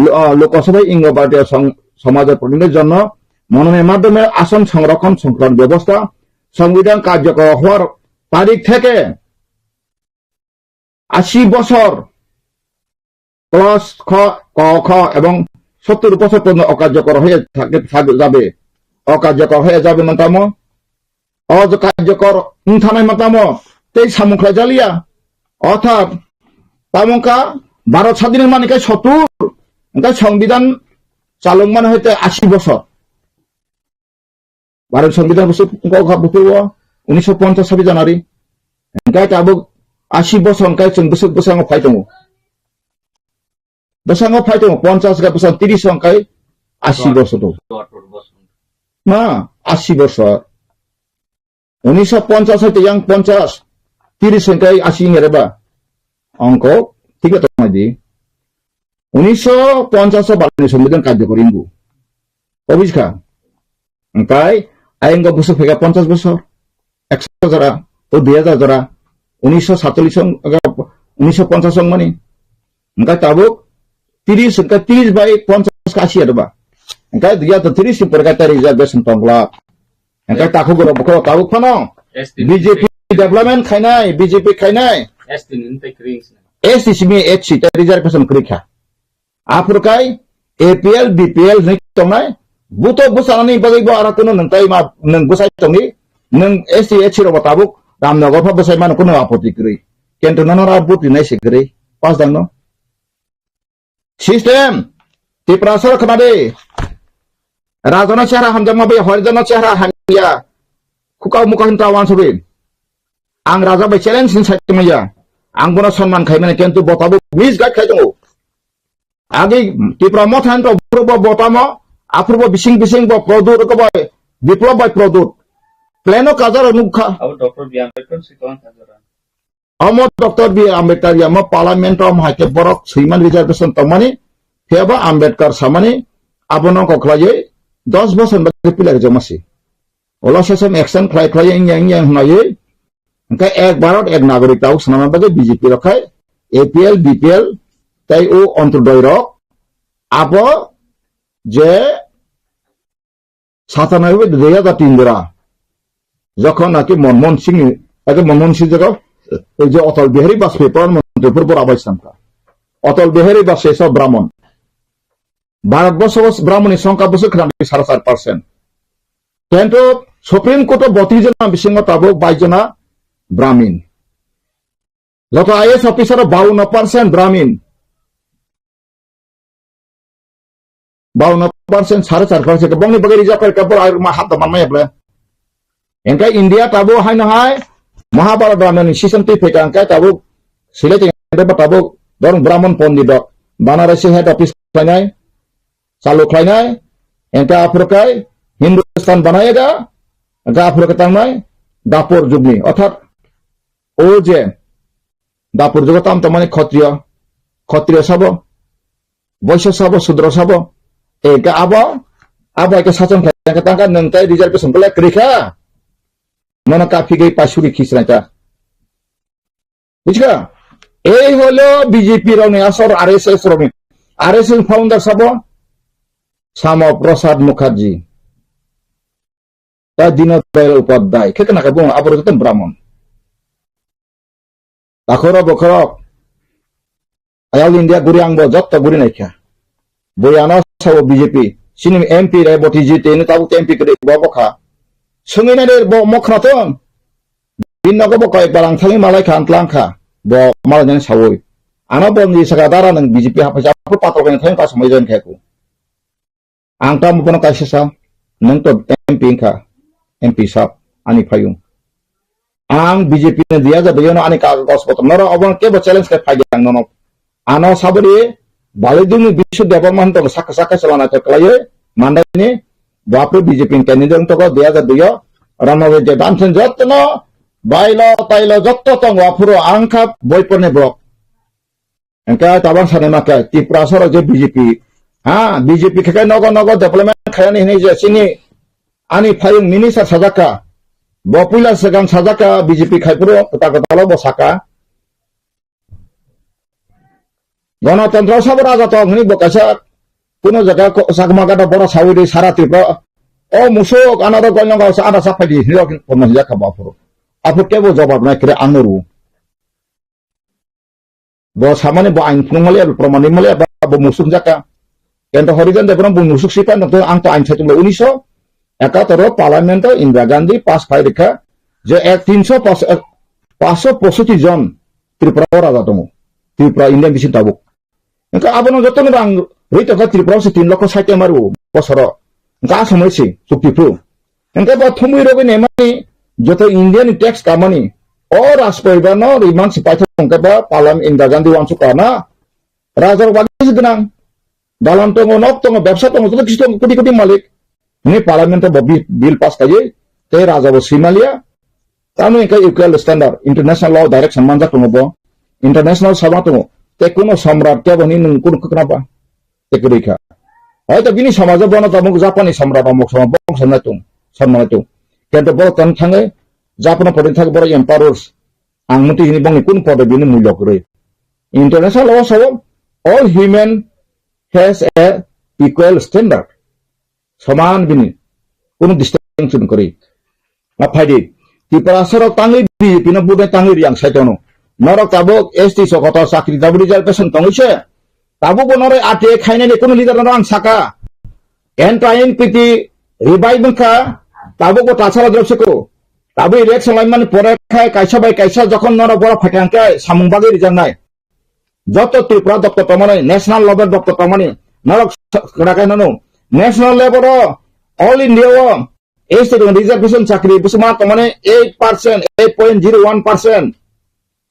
লো-, আহ, লোকসভায় ইঙ্গ ভারতীয় সং-, সমাজের প্রতিনিধির জন্য মনোনয়নের মাধ্যমে আসন সংরক্ষণ সংক্রান্ত ব্যবস্থা সংবিধান কার্যকর হওয়ার তারিখ থেকে আশি বছর ক্লাস খ, ক, খ এবং সত্তর বছর পর্যন্ত অকার্যকর হয়ে থাকে, থাকে, যাবে। অকার্যকর হয়ে যাবে মানে তেমন অকার্যকর wngthanai ma tamo tei samung khlai jaliya. Orthat tamo wngkha Bharat sadin wngmani khe sottur, wngkha Songbidan chalokmani hai tei ashi bosor. Bharat Songbidan bwswk wngkha buphuru o unisho ponchas sabi janari. Hingkhe tabuk ashi bosor hingkhe chwng bwswk bwskango phai tongo. Bwskango phai tongo, ponchas ga bwskango tiris hingkhe ashi bosor tongo. Ma, ashi bosor. Unisho ponchas hai tei yang ponchas, tiris hingkhe ashi hingreba. Ongko, thik tongmai di. Unisho ponchas o Bharatni Songbidan karjokor wngbu. Obis kha. Hingkhe ayang go bwswk phaikha ponchas bosor, ekso jora, o dui hajar jora, unisho satolish o, Unisho ponchas wngmani. Hwnkhe tabuk tris, hwnkhe tris bai ponchas khe asi ya doba. Hwnkhe ya to tris ni pore khe ta reservation tongla. Hwnkhe takhuk rok bukhuk tabuk phano S T B J P development khainai, B J P khainai. S T ni tei kwrwi wngsinai. S T simi H C ta reservation kwrwi kha. Aphuru kai A P L, B P L hinwi tongnai, buto bwchanani bagwi bo aro kuno nwng tai ma nwng bwsai tongdi, nwng S T, S C rok bo tabuk Ramnagar pha bwsai mano kuno apoti kwrwi. Kintu nono aro buti nai se kwrwi, pas dang no. System, Tiprasa rok khna de, Rajana chehra hamjakma bai Horijana chehra hamya, khukau mukau hinta wansugwi. Ang Raja bai challenge hinwi sai tongmaya, ang bono sonman khaimani, kintu bo tabuk misguide khai tongo. Agi Tipra Motha hinwi aphuru bo botamo, aphuru bo bising bising bo Pradyot ko bai, Biplab bai Pradyot. Plano kajaro nukha. Abo Doctor B R Ambedkar si tong kajara. Omo Doctor B R Ambedkar yamo parliament o omo hai khe borok swiman reservation tongmani, phiya ba Ambedkar samani abono kok khlaiwi dos bosor bagwi pilai rijak masi. Olo sesam action khlai khlai wngya wngya hwnwi, hwnkhe ek Bharat ek Nagorik tabuk swnamna bagwi B J P rok khai A P L, B P L tei o Antyodoi rok abo je satanai bai dui hajar tin dora jokhon naki Manmohan Singh ni, ake Manmohan Singh jaga je Atal Bihari Vajpayee Pradhan Mantri phuru bora bai swnamkha. Atal Bihari Vajpayee sa Brahman. Bharat borso o Brahmani songkha bwswk khna sara char percent. Kintu Supreme Court o botris jona bisingo tabuk bais jona Brahmin. Joto I A S officer o bawanno percent Brahmin. Bawanno percent, sare char percent, bongni bagwi rijak kha, bor ai ma hat da manmaya ble. Engkai India tabuk haino hai Mahabharat Ramayana ni system twi phaikha, engkai tabuk silai twi ba tabuk dorong Brahman Pandit rok Banarasi head office khlainai, chalu khlainai, engkai aphuru kai Hindustan banaya da, engkai aphuru kai tangnai Dapur jugni, orthat o je Dapur jugo tam tongmani Khotriyo, Khotriyo sabo, Boiso sabo, Sudro sabo, e ka abo, abo ke sachon khlai ka tangka nwng tai reservation belai kwrwi kha. Nono kaphigwi paisugwi khisrai ta. Buchka? Ei holo B J P rokni asor, R S S rokni. R S S founder sabo? Sama Prasad Mukherjee. Ta Dino Dayal Upadhyay. Khe kana ka bung aboro joto Brahmon. Takhoro bokhorok. Ayal India guri ang bo jotto guri naikha. Boyano sao B J P. Sini M P re boti jite ni tabuk M P kede bo bokha. Sungina de bo mokhna ton. Bin nogo bo koi balang thangwi malai kha, antlang kha. Bo malai nang sawi. Ano bo ni saka dara nang B J P hapai sa patro kene thang ka samai jon kha ku. Ang tamo bono kaisa sa, nwng to M P wngkha, M P sab, ani phayung. Ang B J P ni dui hajar dui no ani kagos botol. Noro obo kebo challenge khe phai ang nono. Ano sabri, Balidungni Bishu Debbarma hwn to sakha sakha chalana to khlaiwi, mandaini, bapre B J P ni candidate wng to dui hajar dui o, rano je damsen jotno, bailo, tailo jotto tongo aphuru ang kha boiporni borok. Engke tabang sanai ma khe Tiprasa rok je B J P, ha, B J P khe khe nogo nogo development khaiyani hinui je chini ani phayung minister sajak kha. Bo puila swkang sajak kha B J P khai phuru kwtal kwtal o bo saka. Ganatantro sabo raja tong hinui bo kaisa kuno jaga ko-, Chakma gada bora sawi de sara Tripura. O musuk anaro goino gao sa ada sapai di hinui rok kono hinjak kha bo aphuru. Aphuru kebo jobab nai kre ang no ru. Bo samani bo ain phunuk maliya, bo proman ni maliya, ba bo musuk jaka. Kento Horijan Debbarma bo musuk sipai nokto ang to ain saitung lo unisho ekator o parliament o Indira Gandhi pass khai rikha je ek tinso pas, ek, paso posoti jon Tripura o raja tongo. Tripura India bisingo tabuk. Engka abono jotono rang rwi tongkha Tripura o se tin lokho sait maru bosoro. Engka asomoi se chukti phru. Hingke bo thumui rogwi naimani joto India ni tax kamani o Rajporibar no rimang si paithak hingke bo Palam Indira Gandhi wansuk kana raja rok bagwi se gwnang. Dalan tongo, nok tongo, bebsa tongo, joto kisu tongo, koti koti malik. Hini parliament bo bi-, bill pass kaiye, tei raja bo swi maliya. Tamo hingke equal standard, international law direction manjak tongo bo. International sama tongo. Tei kuno samrat kebo hini nung kuno kwkna ba. Tei kwrwi kha. Hoito bini somajo bono tabuk Japanni samrat rok mok sama bong sanai tung, sanmani tung. Kento borok tong thangwi Japanno pori thangwi borok emperors. Ang muti hini bongni kun podo bini mulyo kwrwi. International law o sao, all human has a equal standard. Soman bini. Kunu distinction kwrwi. Ma phaidi. Tiprasa rok tangwi B J P no vote tangwi riyang sai tono. Norok tabuk S T so kotor chakri tabuk reservation tongwi se. Tabuk bo norok R T I khainani kunu leader no ang saka. N P N P T revive wngkha. Tabuk bo tasala drop seko. Tabuk election laimani pore khai kaisa bai kaisa jokhon norok borok phaikha hwnkhe samung bagwi rijaknai. Joto Tripura doptor tongmani, national level doptor tongmani, norok kwrakai nano. National level o, all India o, S T rok reservation chakri bwswk ma tongmani eight percent, eight point zero one percent,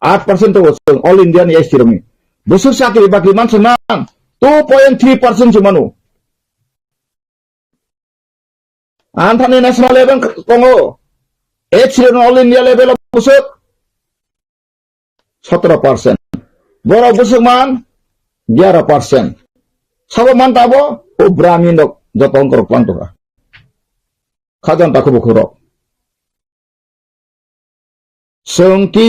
eight percent to all India ni S T rokni. Bwswk chakri bakri mansa na two point three percent se mano. Anthani national level tongo. H C all India level o bwswk sotro percent. Borok bwswk man gyara percent. Sabo man tabo o Brahmin rok joto ongkorok pang tongkha. Khajan takhu bukhurok. Chwng ki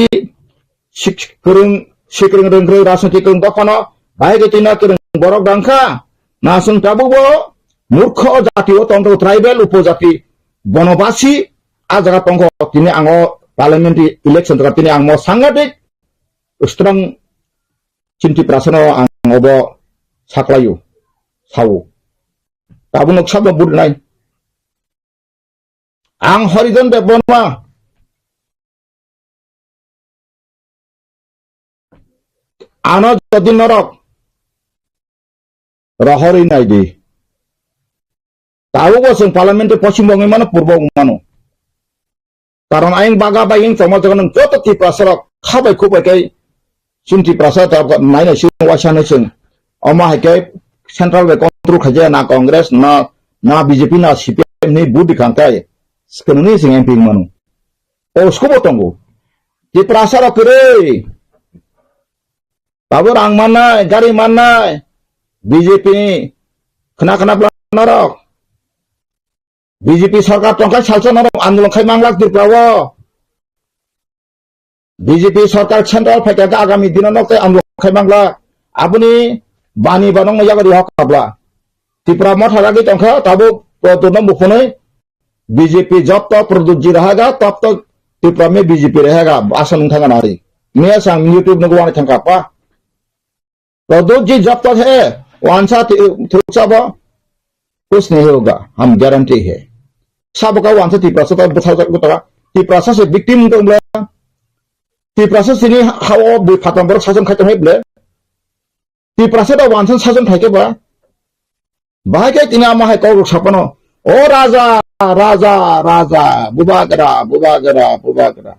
sik-, kwrwng, sikwrwng rwngkwrwng rajniti kwrwng dophano bahai khe twina kwrwng borok dangkha. Na chwng tabukbo murkho jati o tongthogo, tribal upojati, bonobasi a jaga tongkho. Tini ang o parliamentary election jaga tini ang mo sangadik strong chinti prasano ang obo saklaio, sao. Tabuk nok sabno budnai. Ang Horijon Debbarma. Ano jodi norok rohorwi nai di. Tabukbo chwng parliament-o poschim bo wngwi mano, purbo wngwi mano. Karon ayang baga bai wng tongma jaga nwng joto Tiprasa rok khabai khubai khe chini Tiprasa ta nai nai chwng waisa hinwi chwng. Omo hai khe central bai control khaijaya na Congress na, na B J P na C P M ni budi khang khe. Swkang ni chwng M P wng mano. O sku bo tongo. Tiprasa rok kwrwi. Tabuk rang mannai, gari mannai, B J P ni khna khna bwla norok. B J P sarkar tongkha salsa norok andolon khai manglak Tripura o. B J P sarkar central phaikha khe agami dino nok tei andolon khai manglak. Aboni bani banong yago di hok kabla. Tripura motha ragwi tongkha tabuk to to no mukhunui B J P jab tak Pradyut ji rahega, tab tak Tripura mein B J P rahega. Asa nung thanga nari. Miya sang YouTube nugo wani thangka pa. Pradyut ji jab tak hai, wansa thi-, thuksa bo, kuch nahi hoga, hum guarantee hai. Sabo ka wansa Tiprasa ta bwsa jak bwtara. Tiprasa se victim tong bla. Tiprasa sini hawo bui phatam borok sason khai tong hai ble. Tiprasa da wansan sason khai khe ba. Bahai khe tini ama hai kok rok sapano. O raja, raja, raja, bubagra, bubagra, bubagra.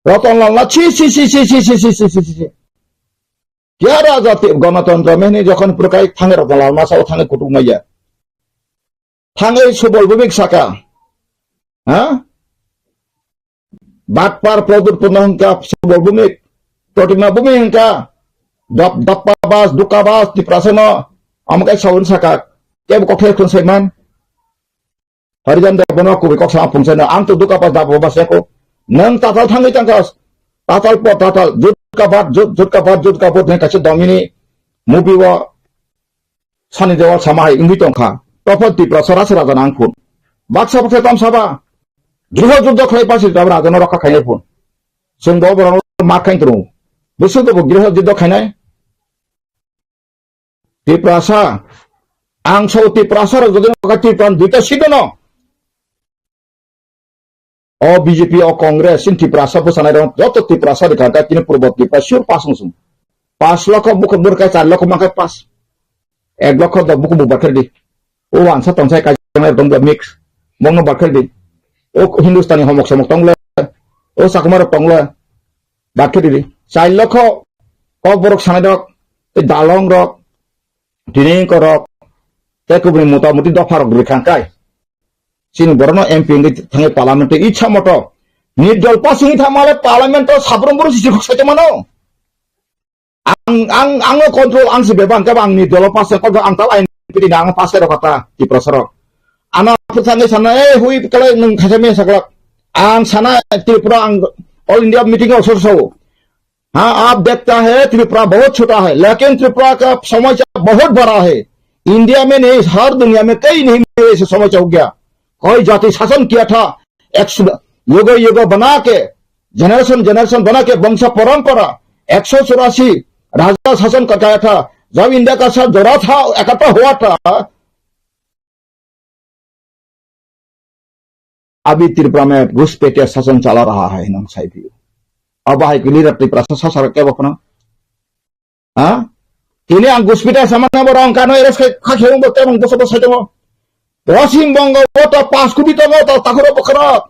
Ratan Lal na chi, chi, chi. Kya raja ti ganatantra mehni jokhon purkai thange Ratan Lal na sao thange kutuk maya. Thange Subal Bhumik saka. Ha? Batpar Pradyut Purno hwnkha, Subal Bhumik, Protima Bhumik hwnkha, Dap-, Dappa Bas, Dukka Bas, Tiprasa no, amo kai sawi saka, kebo kothai khun saiman. Harijan Debbarma kubui kok sama pungsai no, ang to Dukka Bas, Dappa Bas yako. Nang tatal thangwi tangkas, tatal po tatal, Jutka Bat, Jut-, Jutka Bat, Jutka Bat, nang kaisa domini, movie o, Sani Deol sama hai wngwi tongkha. Topha Tiprasa rasa raja nang phun. Baksa baksa tam saba. Griho juddo khlai pasi tabra raja no rokha khainai phun. Chwng bo borok no mar khain tongo. Bwswk bo griho juddo khainai. Tiprasa. Ang sao Tiprasa rok jodi no kha Tiprasa duita seat no. O B J P, o Congress, chini Tiprasa bwsanai rok, joto Tiprasa rikha kha, chini Purbo Tripura, sure pass wng sung. Pass lokho bukhuk burkha, char lokho mankha pass. Ek lokho dok bukhuk bu barkha di. O wansa tongsa kaijaknai rok tongla mix. Bongno barkha di. O Hindustani homok somok tongla. O Chakma rok tongla. Barkha di. Char lokho kok borok sanai rok, tei dalong rok, tini korok, tei kubuni mota muti dopha rok rikha kai. Chini borokno M P wngwi thangwi parliament-o itsa moto. Nirdol pass wngwi thangmale parliament-o sabrum boro sisi kok saito mano. Ang, ang, ang no control ang si bebak khe ang nirdol pass kok ang tal ain piti ang pass khe rokha ta Tiprasa rok. Ano phutsa ngai sana, "Eh, hui kale nung khaisa me saklak." Ang sana Tripura ang, All India meeting o sor sao. हाँ, आप देखता है त्रिपुरा बहुत छोटा है, लेकिन त्रिपुरा का समस्या बहुत बड़ा है। इंडिया में नहीं, हर दुनिया में कहीं नहीं मिले ऐसे समस्या हो गया। कोई जाति शासन किया था, एक युगो युगो बना के, जनरेशन जनरेशन बना के वंश परंपरा एक सौ चौरासी राजा शासन करता था। जब इंडिया का साथ जोड़ा था, इकट्ठा हुआ था, अभी त्रिपुरा में घुसपैठिया शासन चला रहा है, nang sai phi. Abo hai kili rat Tripura sa sasar ke bokno. Ha? Kini ang guspita samana bo rong kano eres khai kha kheu bo tebong boso bo sai tongo. Poschim Bongo bo to pas kubi tongo to takhoro bokhoro.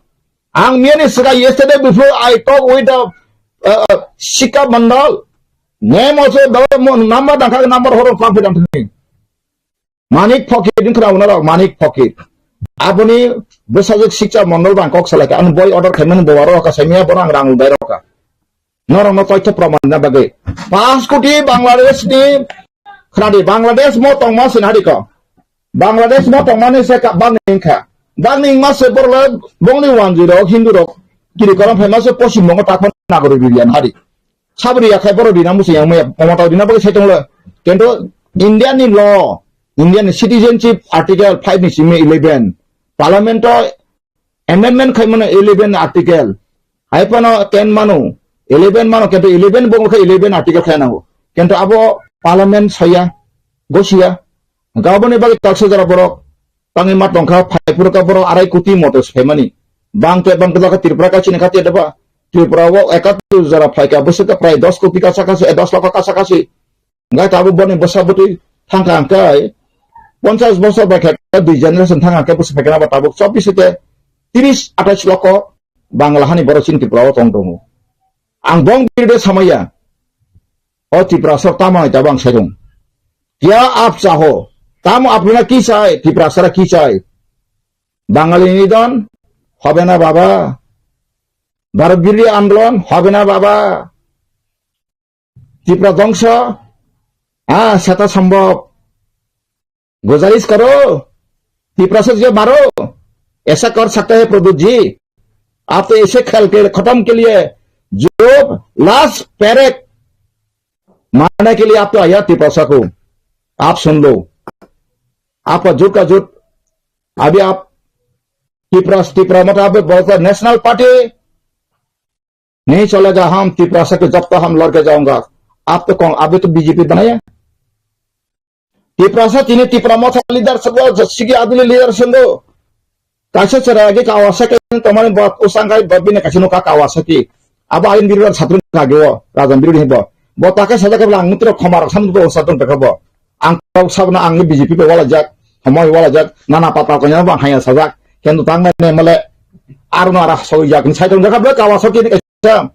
Ang miyani sika yesterday before I talk with the, uh, uh, Sikha Mandal. Name also the mo-, number dangkha number horo pang pidang thani. Manik Phokir din khna unarok Manik Phokir. Aboni bwsajwk Sikcha Mondol bang kok salai kha. Ang boi order khaimani bo aro ka saimaya borang rang udai rok ka. Norokno toitho proman na bagwi. Pas koti Bangladesh ni khnadi Bangladesh mo tongma sinadi ko. Bangladesh mo tongmani se ka bangni kha. Bangni ma se borle bongni wanjwi rok Hindu rok kiri korom phaima se Poschim Bongo takma nagori bibian hari. Sabri yakhai borok rina muchung yang maya, Mamata rina bagwi sai tonglo. Kento India ni law, India ni citizenship article five ni simi eleven, parliament o amendment khai mano eleven article. Hai phano ten mano, eleven mano, kento eleven bo khe eleven article khai nango. Kento abo parliament saya, gosia, Gaboni bagwi taksa jora borok tangwi ma tongkha, phai phuru kha borok arai koti moto se phaimani. Bang te bang kha Tripura kaisa ni kha te deba. Tripura o ekattor jora phaikha, bwswk kha prai dos koti kasa kasi, eh, dos lokho kasa kasi. Hwnkhe tabuk boni bwsa bwtwi thangkha hwnkhe ponchas bosor bai kha dui generation thangkha hwnkhe bwswk phaikha naba tabuk chobbish te tris athais lokho Bangla hani borok chini Tripura o tong tongo. Ang bong birde samaya. O Tiprasa tamo hai tabang sai rung. Kya aap chaho? Tamo apna ki chai? Tiprasara ki chai? Bangali nidon? Hobe na baba. Bharat Birodi Andolon? Hobe na baba. Tipra Dongso? Ah, seta sambhav. गुजारिश करो, तिपरासा जो मारो, ऐसा कर सकता है प्रद्युत जी। आप तो ऐसे खेल के खत्म के लिए जो लास्ट पैरेक मारने के लिए आप तो आया तिपरासा को। आप सुन लो, आपका झूठ का झूठ। अभी आप तिपरा, तिपरा मतलब आप बोलता नेशनल पार्टी नहीं चलेगा, हम तिपरासा के जब तक हम लड़के जाऊंगा। आप तो कौन, अभी तो बीजेपी बनाया। Tiprasa tini Tipra Motha leader swngo, Sigi Aduli leader swngo. Kaisa chwrai agi Kawasaki tomani bo usang kai bo bini kaisa nukha Kawasaki. Abo ain birod satru kage o, rajan birod hibo. Bo take sajak bla ang mutro khoma rok sam do satru taka bo. Ang kok sabna ang B J P bo wala jak, homoi wala jak, nana pata ko nyaba haya sajak. Kendo tang mane male arno ara soi jak ni sai tong jaka bo Kawasaki ni Sa,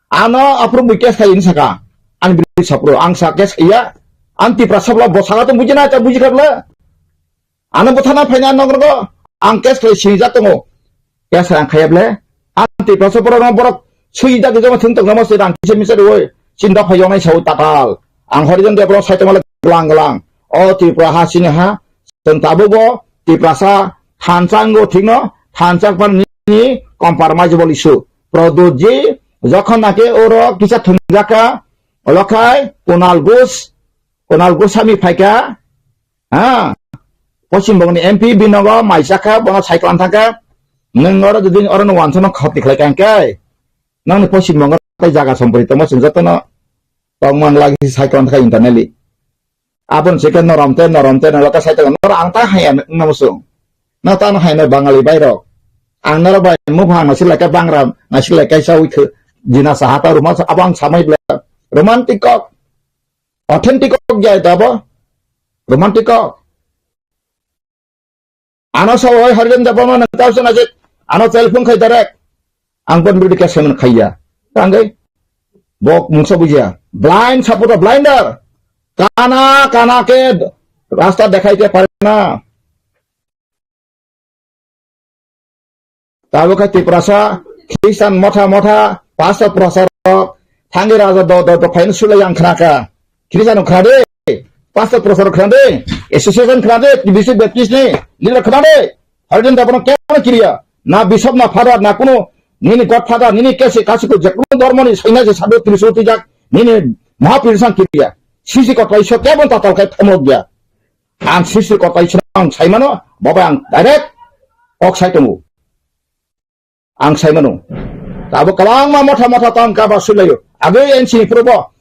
ano aphuru bui case khai ni saka. Ang bini sapro, ang sa case khaiya. Ang Tiprasa bla bo saka tong buji na, cha buji kha bla. Ano bo thana phaina nogor go. Ang case khai sinijak tongo. Case ang khaiya ble. Ang Tiprasa borok no borok sui jak jama thung tong nama se rang kisa misa roi. Chinta phai yonai sau tatal. Ang horijon de borok sai tong glang glang. O Tripura ha sini ha. Chwng tabukbo Tiprasa thansa wngo thikno, thansa phano nini compromisable issue. Pradyutji jokhon naki oro kisa thwngjak kha, olokhai Kunal Ghosh, Kunal Goswami phaikha, ha, Poschim Bongni M P binogo maisa kha, bono cycle thangkha, nwng oro jodi oro no wansano khoti khlai kha hwnkhe, nangni Poschim Bongo tei jaga sompori tongma chwng jotono tongmang lagi cycle thangkha internally. Aboni se khe norom te, norom te, norom te sai tongo. Noro ang ta haya wngna muchung. Na ta no haya no Bangali bai rok. Ang noro bai muphang naisik lai khe bangra, naisik lai kaisa wi khe jina saha ta ruma sa, abo ang samai ble. Romantic kok. Authentic kok jai ta bo. Romantic kok. Ano sa oi Harijan Debbarma nang tau sana je. Ano telephone khai direct. Ang pon bidi khe semen khaiya. Tanggai. Bok mungsa bujiya. Blind supporter, blinder. Kana, kana ke rasta dekhai te pare na. Tabo khe Tiprasa, Christian motha motha, pastor professor rok, thangi raja do do do phaino sulai ang khna kha. Christian no khna de, pastor professor khna de, association khna de, T B C Baptist ni leader khna de. Harijan Debbarma kemano kiriya. Na bishop na father na kuno nini godfather, nini kesi kasiku jekunu dormoni saina je sadu trisul tijak, nini mahapurusan kiriya. Sisi kotai so kebon tatal kai thomok ya. Ang sisi kotai so ang saimano, baba ang direct ok sai tongo. Ang sai mano. Abo kwbangma motha motha tong kaba sulayo. Abo N C ni phurubo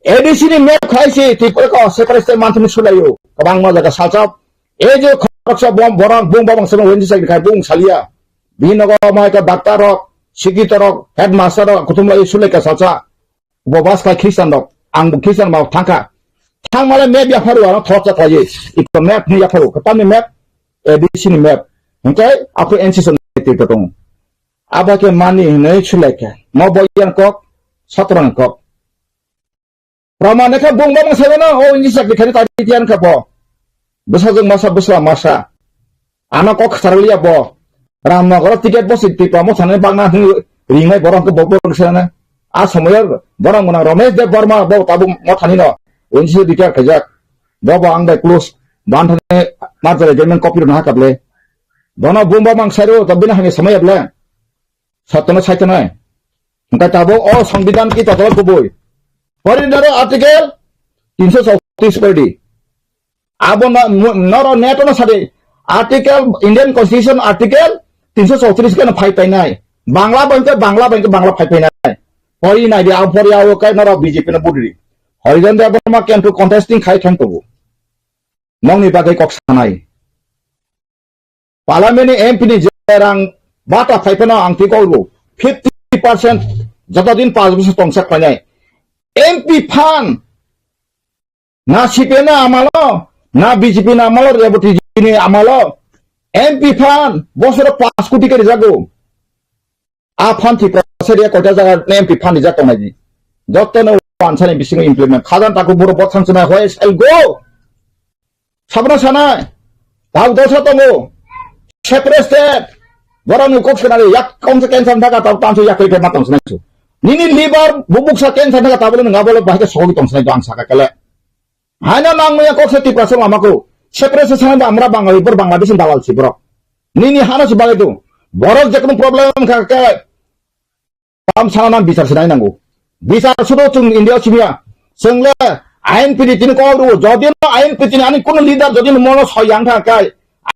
A D C ni map khai se Tripura ko separate state manthani sulayo. Kwbangma jaga salsa. E je khoroksa bom borok bung babang sama wenji sai khai bung salia. Bini nogo mai ka doctor rok, sikito rok, headmaster rok kutum lai sulai ka salsa. Bo bas khlai Christian rok, ang bo Christian ba thangkha. Thangmale map yapharo ano thok cha khlaiwi. Iko map ni yapharo, kwtal ni map, A D C ni map. Hingkai apo N C son twi tong. Aba ke mani hinwi sulai kha. Mo boyan kok, satrang kok. Pramane kha bung bang sai no, o inji sak dikhani tari tiyan kha bo. Bwsajwk masa bwsla masa. Ano kok khasarliya bo. Ramnagar ticket bo si Tipra mothani bagna hwnwi ringnai borok hwnkhe bo borok sana. A somoyo borok mwnang Ramesh Deb Barma bo tabuk mothani no. Wensi retire khaijak. Bo bo ang bai close. Banthani marjal agreement copy rwna hakable. Bono bumba mang sairo ta bini hangni somoyo ble. Sattono saitonai. Hwnkhe tabuk o Songbidan ki totolo kubui. Pori naro article tinsho chowtris pori di. Abo no, mo-, noro neto no sadi. Article, Indian Constitution article tinsho chowtris keno phai painai. Bangla bangke, Bangla bangke, Bangla phai painai. Pori nai di, abo pori abo kai noro B J P no budri. Horijan Debbarma kento contesting khai thang tobu. Nongni bagwi kok sanai. Parliament ni M P ni je rang bata phai phano ang twi kok rw fifty percent joto din panch bosor tongsa khlainai. M P phan na C P M ni amalo, na B J P ni amalo, Reboti ni amalo, M P phan bosoro panch koti kari jago. A phan Tripura sari koita jaga M P phan rijak tongnai di. Joto no wansani bisingo implement. Khajan taku buro bothan chunai hoi sel go. Sabna sanai. Tau dosa tongo. Separate state. Borok ni kok sanai yak kong se cancer thaka tau tansu yak koi ma tong sanai su. Nini liver bubuk sa cancer thaka tabule nga bole bahai ke sogi tong sanai ang saka kele. Haina nang maya kok se Tripura se lama ko. Separate se sanai ba amra Bangali bor Bangladesh dalal si borok. Nini hana si bagai tu. Borok jekno problem kha ke. Tam sana nang bichar sinai nango. Bichar sudo chung India simiya. Sengle ain pini tini kok ru. Jodi no ain pini ani kono leader jodi no mono soyang tha kai.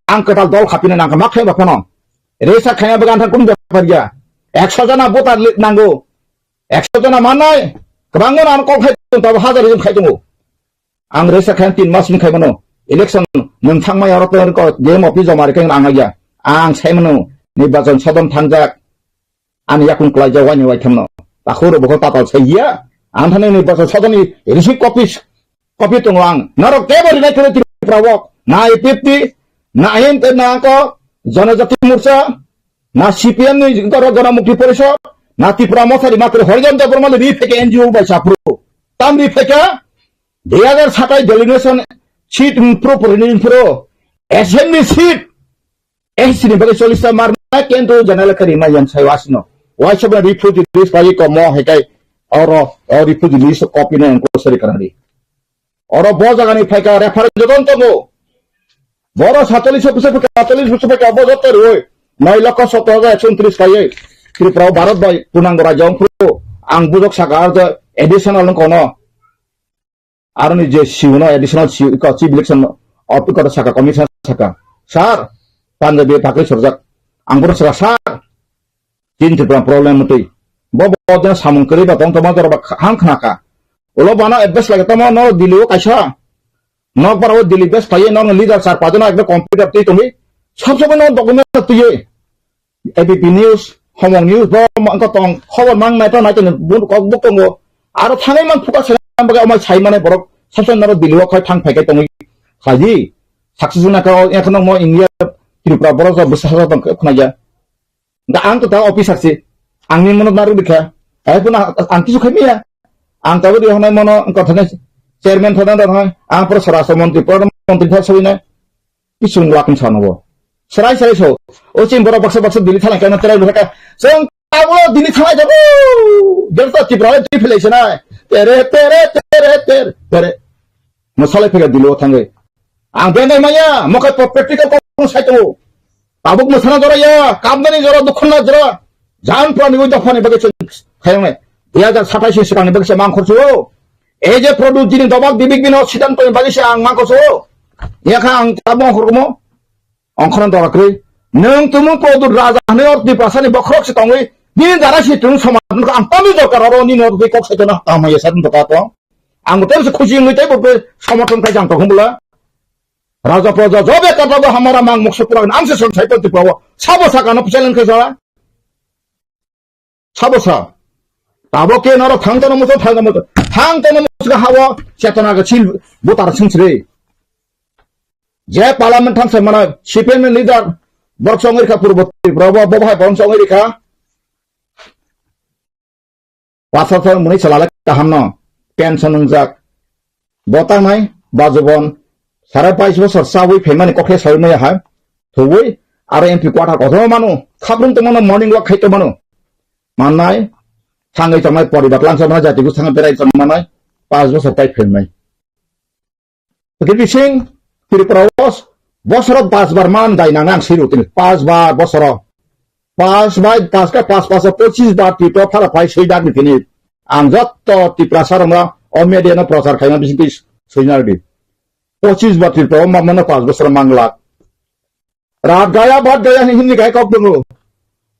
Ang ketal dol khapina nang kha mak khai ba phano. Resa khaya bagan tha kun bepar ya. Ekso jana voter li-, nango. Ekso jana manai. Kwbangma nang kok khai tung tabo hajar rim khai tungo. Ang resa khayan tin mas ni khaimano. Election nung thangmai aro to ko D M office joma rikeng ang ya. Ang saimano. Nirbachon sodom thangjak. Ani yakung kwlaijak waini waithamno. Takhuro bokol tatal saiya. Ang thani nirbachon sodom ni receive copies. Copy tongo ang. Narok tebo rinai kore Tripura wok. Na A P F T, na I N T, na ko, Janajati Morcha, na C P M ni goro Gana Mukti Porishad, na Tripura Motha ri makre Horijan Debbarma le ri pheke N G O bai sapro. Tam ri pheke, dui hajar satai delineation seat pro pro ni pro. Assembly seat. S C ni bagwi chollish ta marna kento general kari ma yang sai wasino. Waisa ba refugee list pai ko mo hekai oro, o refugee list copy na ko sari karari. Oro bo jaga ni phaika refer joton tongo. Boro satallis bosor phaika, satallis bosor phaika bo joto roi. Noi lokho sottor hajar ekso untris kai. Tripura Bharat bai punango rajya ongphuru ang bujok saka ar additional kono. Aroni je C E O no additional C E O ko chief election officer saka commissioner saka. Sir, Punjabi pakri sorjak. Ang boro saka sir. Tin Tripura problem mutui. Bo bo jana samung kri ba tong toma jora ba hang khna ka. Ulo bana advice lage tamo no Delhi o kaisa. Nok bara o Delhi best paye no leader sar pajana ekbe computer twi tongwi. Sab sab no document twi. A B P News, Homong News, bo ma-, wngkha tong, khobor mang nai to nai to bun kok buk tongo. Aro thangwi man phuka se nang bagwi amai sai mane borok sab sab naro Delhi o khai thang phai kai tongwi khlaidi. Success wngna ka o, ya kheno mo India, Tripura borok rok bwsa sa tong khna ya. Da ang to ta officer si, ang ni mono naru dikha. Ai puna ang kisu khai miya. Ang ta bodi honai mono wngkha thane chairman thana da thai. Ang pro sara so montri, pro montri tha soi na. Kisung lakung sana bo. Serai serai so. O chim borok baksa baksa Delhi thalai kana terai lura ka. Seng abo Delhi thalai jago. Delta Tripura le Tripura le senai. Tere, tere, tere, tere, tere. Mo salai phega Delhi o thangai. Ang benai maya, mo kai practical ko sai to. Tabuk mo sana jora ya, kam dani jora, dukhan na jora. Jan prani oi dophani bagwi se khayang nai. Dui hajar satais ni swkang ni bagwi se mang khorsu o. Ei je produce jini dobak dibik bino sidan toni bagwi se ang mang khorsu o. Yakha ang tabung khormo. Ongkhorno dora kwrwi. Nwng tumung kodur raja hwnwi or Tiprasani bokhorok se tongwi. Nini dara si tumung somatun kha ang tamni dorkar oro nini or twi kok saitona tamo ya satun doka to. Ang tei se khusi wngwi tei bo somatun khai jang tong bula. Raja praja jobe kata bo hamara mang mokso pura ang se son saiton Tripura o. Sabo sakano challenge khai sala. Sabo sa. Tabo ke noro thang tono muso thang tono muso. Thang tono muso hawo chetona ga sil butar sungsri. Je parliament thamsa mana C P M ni leader borok songwi rikha purbo Tripura bo bo bahai borok songwi rikha. Pasar thar muni chalale kaham no. Pension wngjak. Bo tangnai bajubon sare bais bosor chawi phaimani kokhe sawi maya hai. Thuwi aro M P quarter kothoma manu. Khabrung tongmano morning walk khai tongmano. Mannai thangwi tongnai poribar langsa mana jati bwskango berai tongmanai pas bosor tai phaimai. Riti Singh, Tripura o bosoro pas bar man dai nang ang siro tini. Pas bar bosoro. Pas bai pas ka pas pas pochis bar Tripura phara phai soi dak ni tini. Ang jotto Tripura sarong o media no prochar khaina bising twi soi nar di. Pochis bar Tripura o mamano pas bosoro mangla. Rat gaya bat gaya ni hindi gaya kok dungo.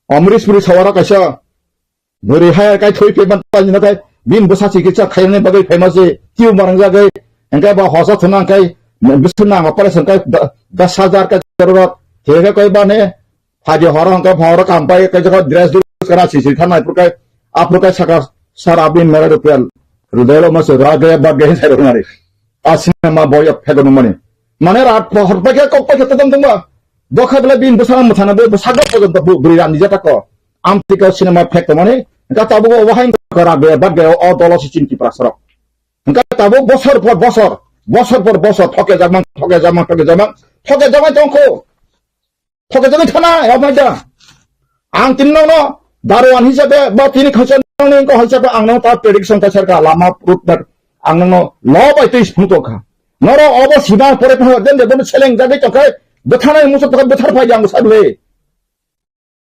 Amrish Puri sawara kaisa. Bwrwi hai kai thwi phaima tani nathai bin bwsa chikitsa khairokni bagwi phaima se tiu marang jagwi, hwnkhe ba hosa thwna hwnkhe bisu nang operation kai da-, das hajar ka jarurot. Theke koi bane phaji horo hwnkhe phoro kam pai kai jaga dress dress kana sisi thanai purkai apurkai saka sar abin mera rupial rudelo mase rage bagge sai roknari. A cinema boy phego nungmani. Mane rat pohor paikhe kok paikhe todong tongba. Bokha bela bin bwsano mwthana bo bwsago pojonto bu-, bwrwi rani jatako. Amtwikao cinema phek tongmani. Hwnkhe tabuk o wahai wngkha rak bai bat bai o dolo se chini Tiprasarok. Hwnkhe tabuk bosor por bosor, bosor por bosor thoke jakmang, thoke jakmang, thoke jakmang, thoke jakmang tongkho. Thoke jakmang thana, ya mai da. Ang tini nokno daruan hisabe ba tini khangsa nokni wngkha hisabe ang nokno ta prediction ta serka lama route map ang nokno lo bai twi phunuk tongkha. Noro obo sima pore phano den de bono seleng jagwi tongkha bwtharnai musa tongkha bwthar phai ang sadle.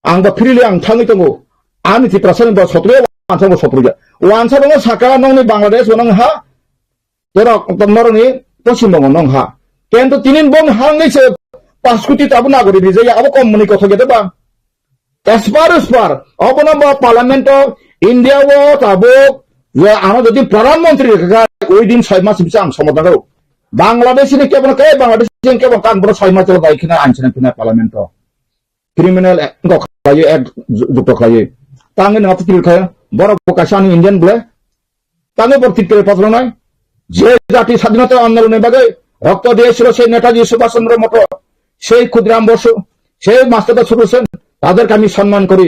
Ang ba phirili ang thangwi tongo. Ani Tiprasani ba sotro wansa bo sotro ya. Wansa bo saka nokni Bangladesh bo nang ha. Borok norokni Poschim Bongo nong ha. Kento tinin bong hangni se pas kuti tabu nagori bijaya abo kom mani kotho gede ba. Aspar aspar obono bo Parliament o India o tabuk ya ano jodi Pradhan Mantri ka within soi mas bisa ang somodan ro. Bangladesh ni kebo kai Bangladesh ni kebo kan bro soi mas lo bai khina ang chena khina Parliament o. Criminal act go khlaiwi act ju-, jukto khlaiwi. Tangwi nang appeal khayo. Borok bo kaisa ani Indian bole. Tangwi borok titkai patlonai. Je jati sadhinota andolonni bagwi rokto diyesil se Netaji Subhash Chandra Bose, sei Khudiram Bosu, sei Master Dasur Hosen, তাদেরকে আমি সম্মান করি।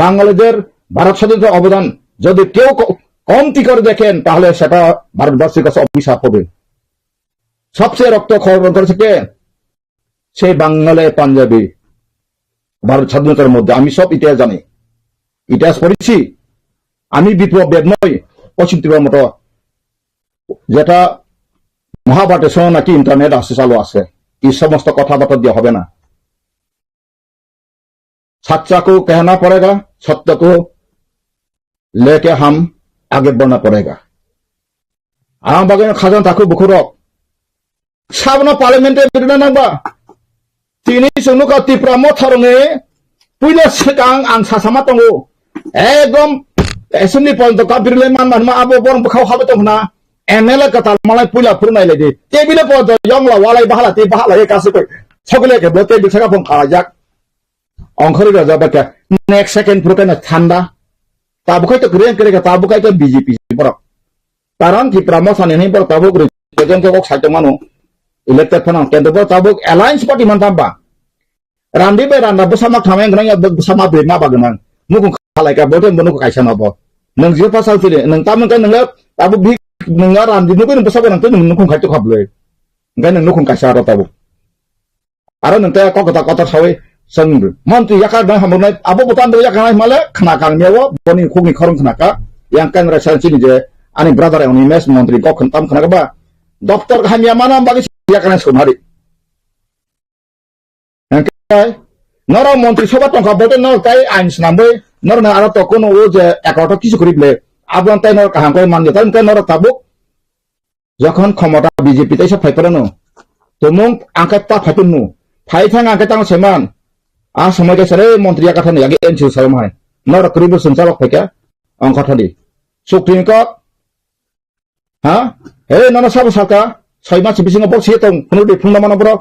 বাঙালিদের ভারত স্বাধীনতার অবদান যদি কেউ ক-, কমতি করে দেখেন, তাহলে সেটা ভারতবাসীর কাছে অভিশাপ হবে। সবচেয়ে রক্ত খরণ করেছে কে? সেই বাঙালি পাঞ্জাবি ভারত স্বাধীনতার মধ্যে আমি সব ইতিহাস জানি, ইতিহাস পড়েছি। আমি বিপ্লব দেব নই, অচিন ত্রিপুরার মতো যেটা মহাভারতের সময় নাকি ইন্টারনেট আসে, চালু আছে, এই সমস্ত কথাবার্তা দিয়ে হবে না। सच्चा को कहना पड़ेगा, सत्य को लेके हम आगे बढ़ना पड़ेगा। Ang bagwi khajang takhuk bukhurok. Sabno parliament e birna nangba. Tini chwng nukha Tipra Motha rwngwi puila swkang ang sasama tongo. Ekdom assembly porjonto ka birlai man man ma abo borok bwkhao habo tong khna. M L A kwtal malai puila phuru nai lai di. Table porjonto yongla walai bahala tei bahala ye kasukoi. Sokole ke bo table saka phong khalajak. Ongkhorwi rajak ba khe next second phuru khe thanda. Tabuk khai to kwrwi kwrwi khe tabuk khai to B J P borok. Karon Tipra Motha ni hwnwi borok tabuk represent khe kok sai tongmano. Elected phano kento borok tabuk alliance party man tamba. Randi bai randa bwsa mak thamai wngnai ya bwsa mak bai ma bagwi nang. Nukhung khalai ka bo tei bo nukhung kaisa no bo. Nwng jio pasal chili nwng tamo khe nwng tabuk bhi nwng randi nugwi nwng bwsa bai nang tei nwng nukhung khai to khablai. Hwnkhe nwng nukhung kaisa aro tabuk. Aro nwng tei kok kwtal kotor sawi chwng montri yakar nai hamrwnai abo bwtang bo yakar nai himale khna kang miyao boni khukni khorang khna ka yang kan rai san chini je ani brother ani mes montri kok khna tam khna ka ba doctor hamya mana bagwi yakar nai sumari. Hwnkhe Norok montri soba tongkha, bote norok tai ain swnamwi norokno aro tokno o je ekarota kisu kwrwi ble. Abono tai norok kaham khe manja, tai norok tabuk jokhon khomota B J P taisa phai phano, tumung ang khe ta phai tongno, phai thang ang khe tang saiman. A somoi khe sare montri ya kathani yagi N C O salam hai. Norok kwrwi bo chwng chalok phai kha, ang kha thani. Supreme Court, ha? He, nono sabo saka, soi mas bisingo bok siya tong, phunuk di phunuk mano borok.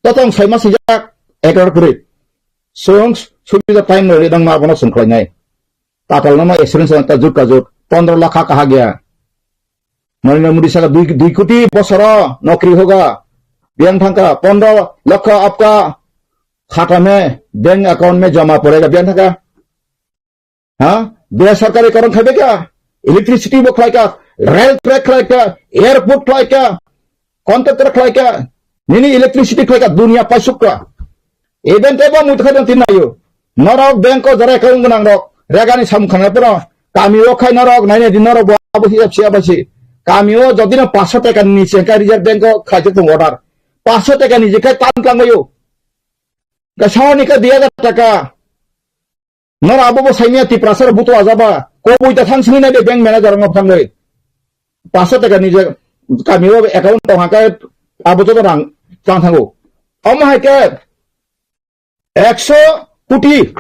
Totong soi mas sijak, ekor kwrwi. Chwng subida time no ri dang ma bono chwng khlainai. Tatal nono experience ta jut ka jut, pondro lakha kaha gaya. Narendra Modi saka dui, dui koti bosoro nokri hoga. Biyang thangka, pondro lakha apka khata me, bank account me joma porega, biyang thangka. Ha? Besarkari karon khai beka, electricity bo khlai ka, rail track khlai ka, airport khlai ka, contractor khlai ka, nini electricity khlai ka, dunia paisuk ka. Even tebo mui khai tin nayo. Norok bank o jara account gnang rok, regani samung khana pura. Kami o khai norok, naine din norok bo abo hisab siya basi. Kami o jodi no paso taka ni chengka Reserve Bank o khai tung order. Paso taka ni je khai tan tlang bayo. Ka saoni ka dui hajar taka. Nora abo bo saimia Tiprasa rok buto ajaba. Koboi ta thang sini nai de bank manager rok thang le. Paso taka ni je kami o account tong haka abo joto rang tang thango. Omo hai ke ekso koti,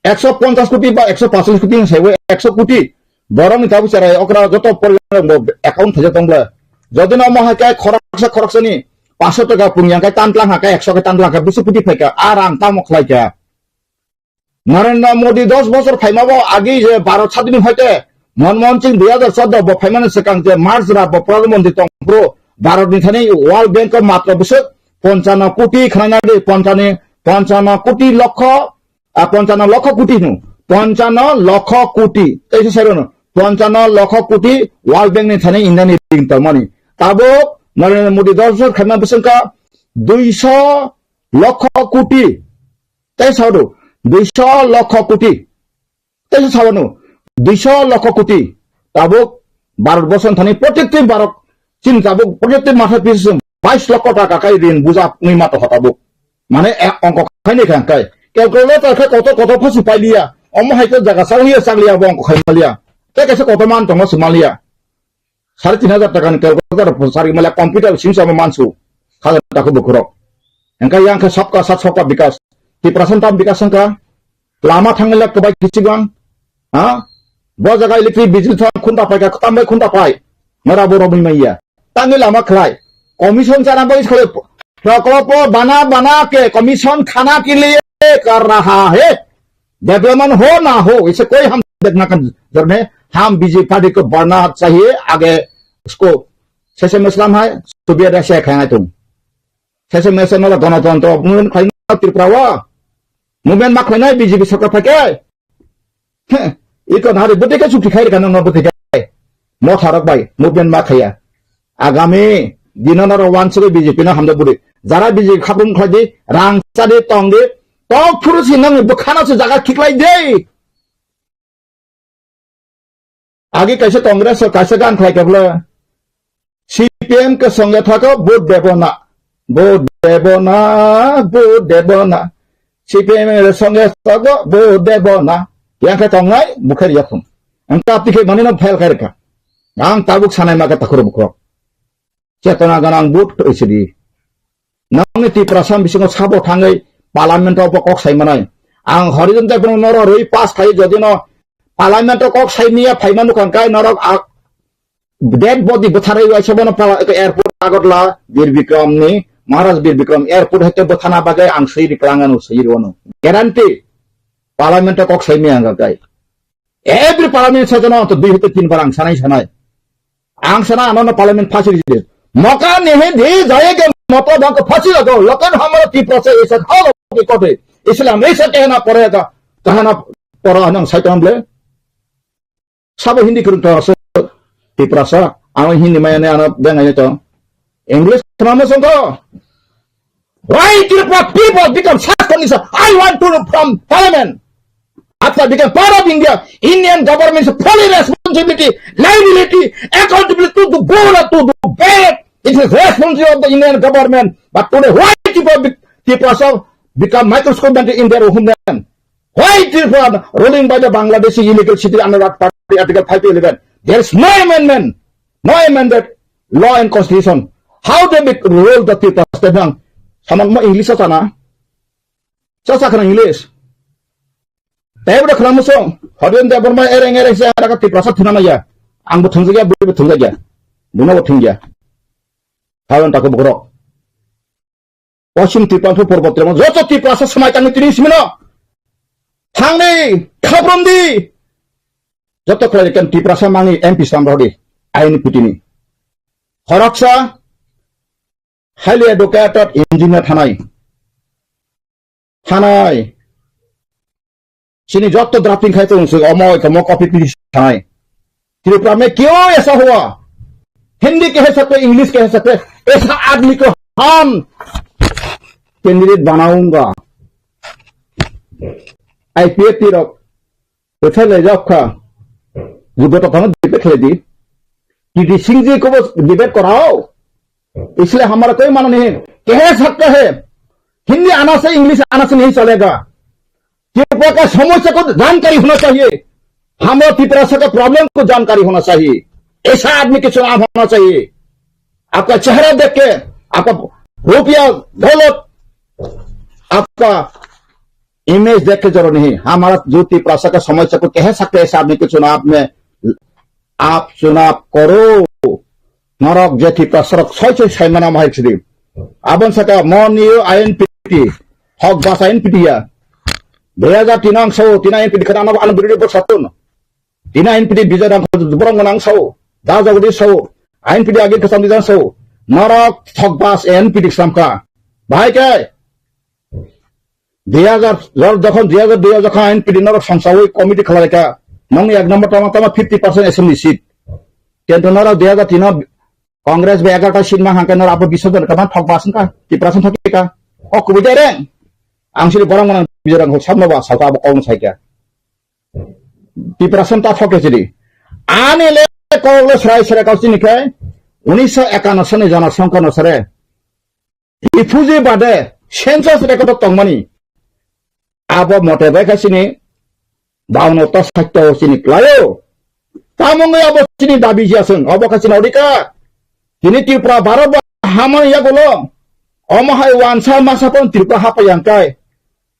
ekso ponchas koti ba ekso pachas koti ni saibo ekso koti. Borok ni tabu cherai okra joto poribar rok bo account thaja tong bla. Jodi no omo hai ke khoroksa khoroksa ni paso taka pung yang kai tan tlang ha kai ekso kai tan tlang ha bisu koti phai ka a rang tamo khlai ka. Narendra Modi dos bosor phaimabo agi je Bharat sadin hoite Manmohan Singh dui hajar choudo bo phaimani swkang je March ra bo Pradhan Mantri tongphuru Bharat ni thani World Bank o matro bwswk ponchano koti khwlaina di ponchani, ponchano koti lokho, a, ponchano lokho koti hino, ponchano lokho koti, tei se sairono ponchano lokho koti World Bank ni thani India ni ring tongmani. Tabuk Narendra Modi dos bosor khaima bwswk kha duiso lokho koti. Tei sado, duiso lokho koti. Tei sawano, duiso lokho koti. Tabuk Bharat borso thani protective Bharat, chini tabuk protective matha pisa bais lokho taka kai rin buja wngwi ma tongkha tabuk. Mane, e, ongkho khaini kha kai. Calculator khe kotor kotor phosi pailiya. Omo hai khe jaga chakliya chakliya bo ongkho khai maliya. Tei kaisa kotor man tongo se maliya. Sare tin hajar taka ni calculator sari mala computer sim sama mansu. Hajar taka bukurok. Engka yang khe sabka sat sabka bikas. Tiprasa tam bikas engka. Lama thangla kebai kichigwang. Ha? Bo jaga electric bijli thang khunta pai ka, khunta pai, khunta pai. Nara bo romwi maya. Tangwi lama khlai. Commission chana bai khlai. Proklopo bana bana ke commission khana ke liye kar raha hai. Development ho na ho, ise koi hum dekhna ka zaroor nahi. Hum B J P party ko badhna chahiye, aage usko sese mein salam hai, subiya da se khaina tum. Sese mein se mala ganatantro movement khaina Tripura wa. Movement ma khaina B J P sarkar thake. He, iko nari bwtwi khe chukti khai rwkha nokno bwtwi khe. Motha rok bai movement ma khaiya. Agami dino norok wansugwi B J P no hamjak bwrwi. Jara B J P khakung khlai di, rang cha di, tong di, tok phuru si nang bwkhano se jaga khiklai di. Agi kaisa Congress o kaisa gan khlai kha bwle. C P M kwchwng ya thaka vote debo na. Vote debo na, vote debo na. C P M le song ya thaka vote debo na. Yang khe tongnai, bukhari yakhung. Ang kap tikhe mani no fail khai rwkha. Ang tabuk sanai ma khe takhur bukhok. Chetona ganang vote oisidi. Nangni Tiprasa bisingo sabo thangwi parliament o bo kok sai manai. Ang horizon tei bono noro rwi pass khai jodi no parliament o kok sai miya phaima nukha kai norok a-, dead body bwtharwi waisa bono pala-, airport Agartala Bir Bikram ni Maharaj Bir Bikram airport hete bwthana bagwi ang swi riklang ano swi rwano. Guarantee parliament o kok sai miya ang kai. Every parliament session o to dui hote tin bar ang sanai sanai. Ang sana ano no parliament phasi ridi. Moka nehe de jayega matlab hamko phasi lago, lekin hamara Tiprasa aisa kha log ke kote. Islam aisa kehna padega, kahna pada ano ang sai to hamble. Sabo Hindi kurung to aso Tiprasa, ano Hindi maya ne ano bengai to. English nama songko. Why Tripura people become such condition? I want to know from parliament. After become part of India, Indian government's fully responsibility, liability, accountability to the good or to the bad. It is responsibility of the Indian government. But today, why Tripura, be- Tripura become microscopic than the India or homeland. Why Tripura ruling by the Bangladeshi illegal city under that party Article five to eleven? There is no amendment, no amended law and constitution. How they make rule the Tripura state nang? Samang mo English sa na? Sa sa khana English. Tei bo khana muso. Hoden de borma ereng ereng se ara ka Tripura sa thuna maya. Ang bo thungjaya, bo thungjaya. Buna bo thungya. Hawan tako bokrok. Poschim Tripura pho Parbatya mo, joto Tiprasa swmai tangwi tini simino. Thangni, khabrom di. Joto khlai kan Tiprasa mangni M P samrodi, I N P T ni. Khoroksa, highly educated engineer thanai. Thanai. Chini joto drafting khai tong sui, omo, omo, copy paste thanai. Tripura mein kyun aisa hua? Hindi kaise sakte, English kaise sakte, aisa aadmi ko hum candidate banaunga. I P F T rok, bethai lai jab kha. Yogyota thana debate khlai di. T D Singh ji ko bas debate karao. Isliye hamara koi mana nahi. Kaise sakta hai? Hindi aana se, English aana se nahi chalega. Tripura का समस्या को जानकारी होना चाहिए। हमारा त्रिपुरा का प्रॉब्लम को जानकारी होना चाहिए। ऐसा आदमी के चुनाव होना चाहिए। आपका चेहरा देख के, आपका रुपया, दौलत, आपका इमेज देख के जरूर नहीं। हमारा जो त्रिपुरा का समस्या को कह सकते हैं, ऐसा आदमी के चुनाव में आप चुनाव करो। Norok je Tiprasa rok soi soi sai mana mahai sidi. Abon saka mo niyo I N P T. Hok bas I N P T ya. Dui hajar tin ang sao, tin I N P T khana ano, ano biridi bok satun. Tin I N P T Bijoy Rangkhol borong nang sao. Da jagdi sao. I N P T agi kasam di jang sao. Norok hok bas I N P T samka. Bahai ke. Dui hajar, jor-, jokhon dui hajar dui o jokhon I N P T norok songsawi committee khlai kha, nongni ek number tama tama fifty percent assembly seat. Kintu norok dui hajar tin o Congress bai egarota seat ma hangkhe norok abo bis jon kwbang thok bas wngkha, Tiprasa thok kha. O kubui dereng. Ang sini borok mwnang bijorang hok sabno ba salka abo kok sai kha. Tiprasa ta thok khe chidi. Ani le kok le srai srai kau chini khe unisho ekanno sani jana songkha no sare. Refugee bade census record o tongmani. Abo mote bai kha chini baunno ta sakta o chini klaio. Tamungwi abo chini dabi jia sung, abo kha chini odika. Chini Tripura Bharat ba hamani yagulo. Omo hai wansa masa pon Tripura hapa yang kai.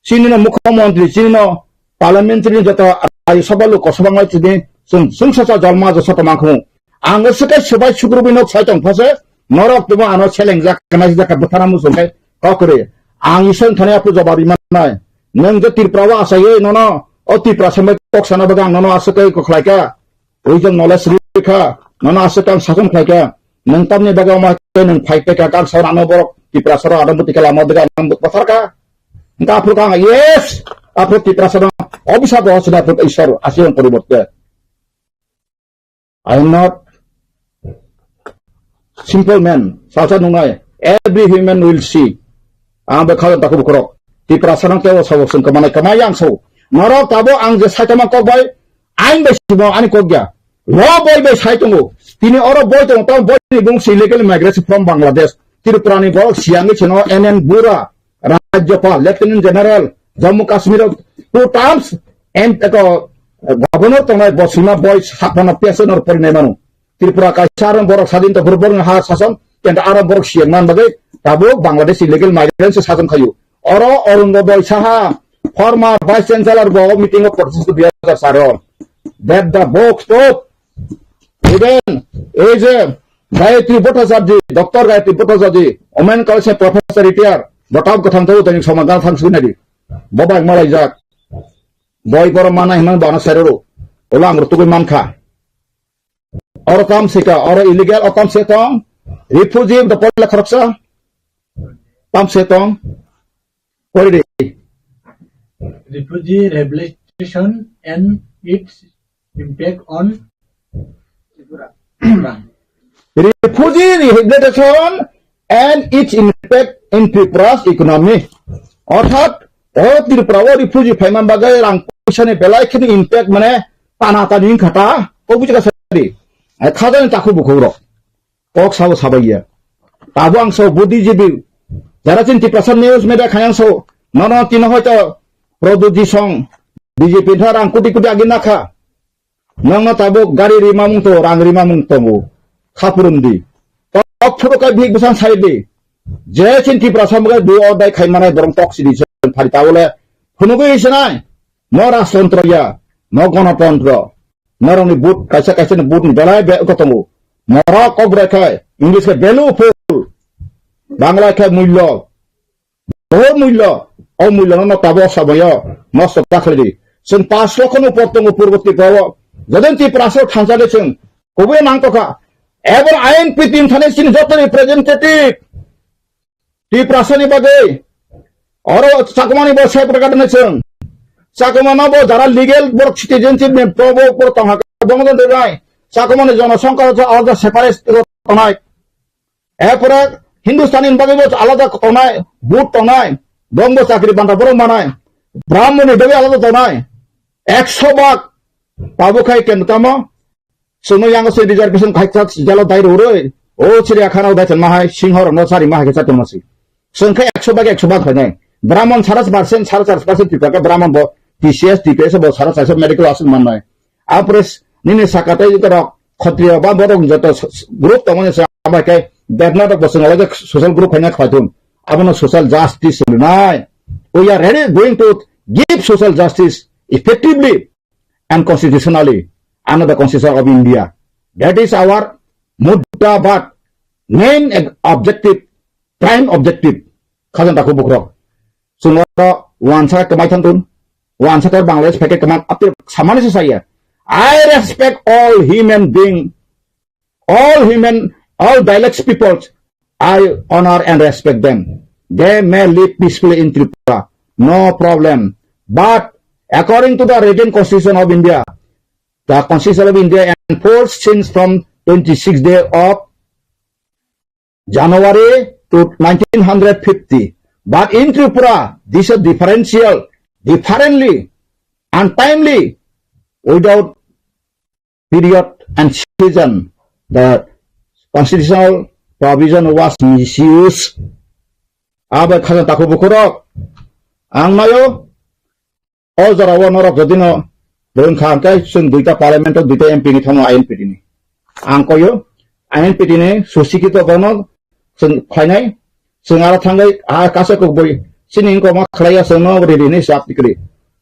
Chini no mukhyamantri, chini no parliamentary ni joto Rajya Sabha Lok Sabha ngai chini sung, sung sasa jolma josa tamang khung. Ang swkai swbai sukrubui nok sai tong phase, norok tumo ano selengjak, khnai jak, bwthana muchung khe kok kwrwi. Ang Isor thani aphuru jobab rimannai. Nwng je Tripura o asaiwi nono, o Tripura sambai kok sana bagwi ang nono aswk khe kok khlai kha. Ui jong knowledge rwi kha, nono aswk khe ang sason khlai kha. Nwng tamni bagwi omo khe nwng phai khe kha, kang sawi ano borok Tripura soro ano bwtwi khe lama dega ano bwthar kha. Hwnkhe aphuru kha ang, yes, aphuru Tripura soro obisa bo sina aphuru Isor aswk poriborte. I am not simple man. Salsa nungnai. Every human will see. Ang bai khajan takhuk bukhurok. Tiprasa nang tebo sabo sung khamani khamai yang so. Norok tabo ang je saitama kok bai. Ain bai simo ani kok ya. Law boy bai sai tongo. Tini oro boy tongo. Tamo boy ni bung si illegal migration from Bangladesh. Tripura ni borok siyang ni chino N N Bura. Rajyapal, Lieutenant General, Jammu Kashmir o two terms, and eko governor tongnai bo sima boy saphano P S N or porinai mano. Tripura kaisa aro borok sadin to borok ha sason, kenta aro borok siyang man bagwi tabuk Bangladesh illegal migrant se sason khayu. Oro Arunodoi Saha, former Vice Chancellor bo meeting o participate dui hajar sar o. That the box stop. Even ei je Gayatri Bhattacharjee, Doctor Gayatri Bhattacharjee, Women College ni professor retire, bo tab kwthang thago tani soman gana thang sui nadi. Bo bai malai jak. Boi boro mana himan bana seruru. Ola ang rutugui mankha. Oro tam sika, oro illegal, o tam se tong. Refugee the pola khoroksa. Tam se tong. Pori de. Refugee rehabilitation and its impact on Tripura. Refugee rehabilitation and its impact in Tripura's economy. Orthat, o Tripura o refugee phaiman bagwi rang puisa ni belai kheno impact mane tana tani wngkha ta, o buchika sari. Ai khajani takhu bukhuk rok. Kok sao sabai ya. Tabo ang sao budi jibi. Jara chin Tiprasa news media khayang sao. Nono tino hoito Pradyot Jisong B J P ni rang kuti kuti agi nakha. Nongno tabuk gari rimamung to, rang rimamung tongo. Khapurumdi. Tok phuru kai bihik bwsang saidi. Je chin Tiprasa mugai do or die khai manai borong tok sidi sen phari tabole. Phunugui isinai. Mo rajtontro ya. Mo gonotontro. Norokni vote, kaisa kaisa ni vote ni belai be tongo. Norok kok bwrai khai, English khai value full. Bangla khai mullo. Bohor mullo, o mullo no tabo sabayo nosto ta khlai di. Chwng pash lokho no por tongo purbo Tripura o. Jodin Tiprasa o thansa de chwng kubui nang tokha. Ebor ain pitim thani chini joto representative. Tiprasa ni bagwi. Oro Chakma ni bo separate ni chwng. Chakma no bo jara legal borok citizenship ni probo por tong ha. Bong don de bai. Chakma ni jono songkar alada separate tongnai. Erpore Hindustani ni bagwi bo alada tongnai, vote tongnai, bongbo chakri banta borok manai, Brahmon ni bagwi alada tongnai, ekso bak, tabuk khai ken tamo, chwngno yango se reservation khai kha jalo dai rw rwi, o chiri akhana dai tongma hai, singho rokno chari ma hai khe cha tongma si. Chwng khe ekso bak ekso bak khainai, Brahmon sara percent, sara char percent Tripura khe Brahmon bo T C S, T P S bo sara char medical aswk mannai. Apres nini saka tei rok Khatriya ba borok joto s-, s-, group tongmani se abai khe Devnath rok bo chwng alai social group haina khwlai thung. Abono social justice hwnai. We are ready going to give social justice effectively and constitutionally under the Constitution of India. That is our mudda, but main eg-, objective, prime objective. Khajang takhu bukrok. Chwng oro wansa khe kwmai thang thun. Wansa khe Bangladesh phai khe kwmai apir samani se saya. I respect all human being, all human, all dialects peoples. I honor and respect them. They may live peacefully in Tripura. No problem. But according to the written constitution of India, the constitution of India enforced since from twenty-sixth day of January to nineteen hundred fifty. But in Tripura, this is differential, differently, untimely, without period and season. The constitutional provision was misused. Abai khajang takhu bukhurok. Ang nayo, o jora o norok jodi no rwng kha, hwnkhe chwng duita parliament o duita M P ni thangma I N P T ni. Ang koyo, I N P T ni susikito bono chwng khlainai, chwng aro thangwi, a kasa kok boi, chini wngkok ma khlaiya chwng no riri hinwi sap tikri.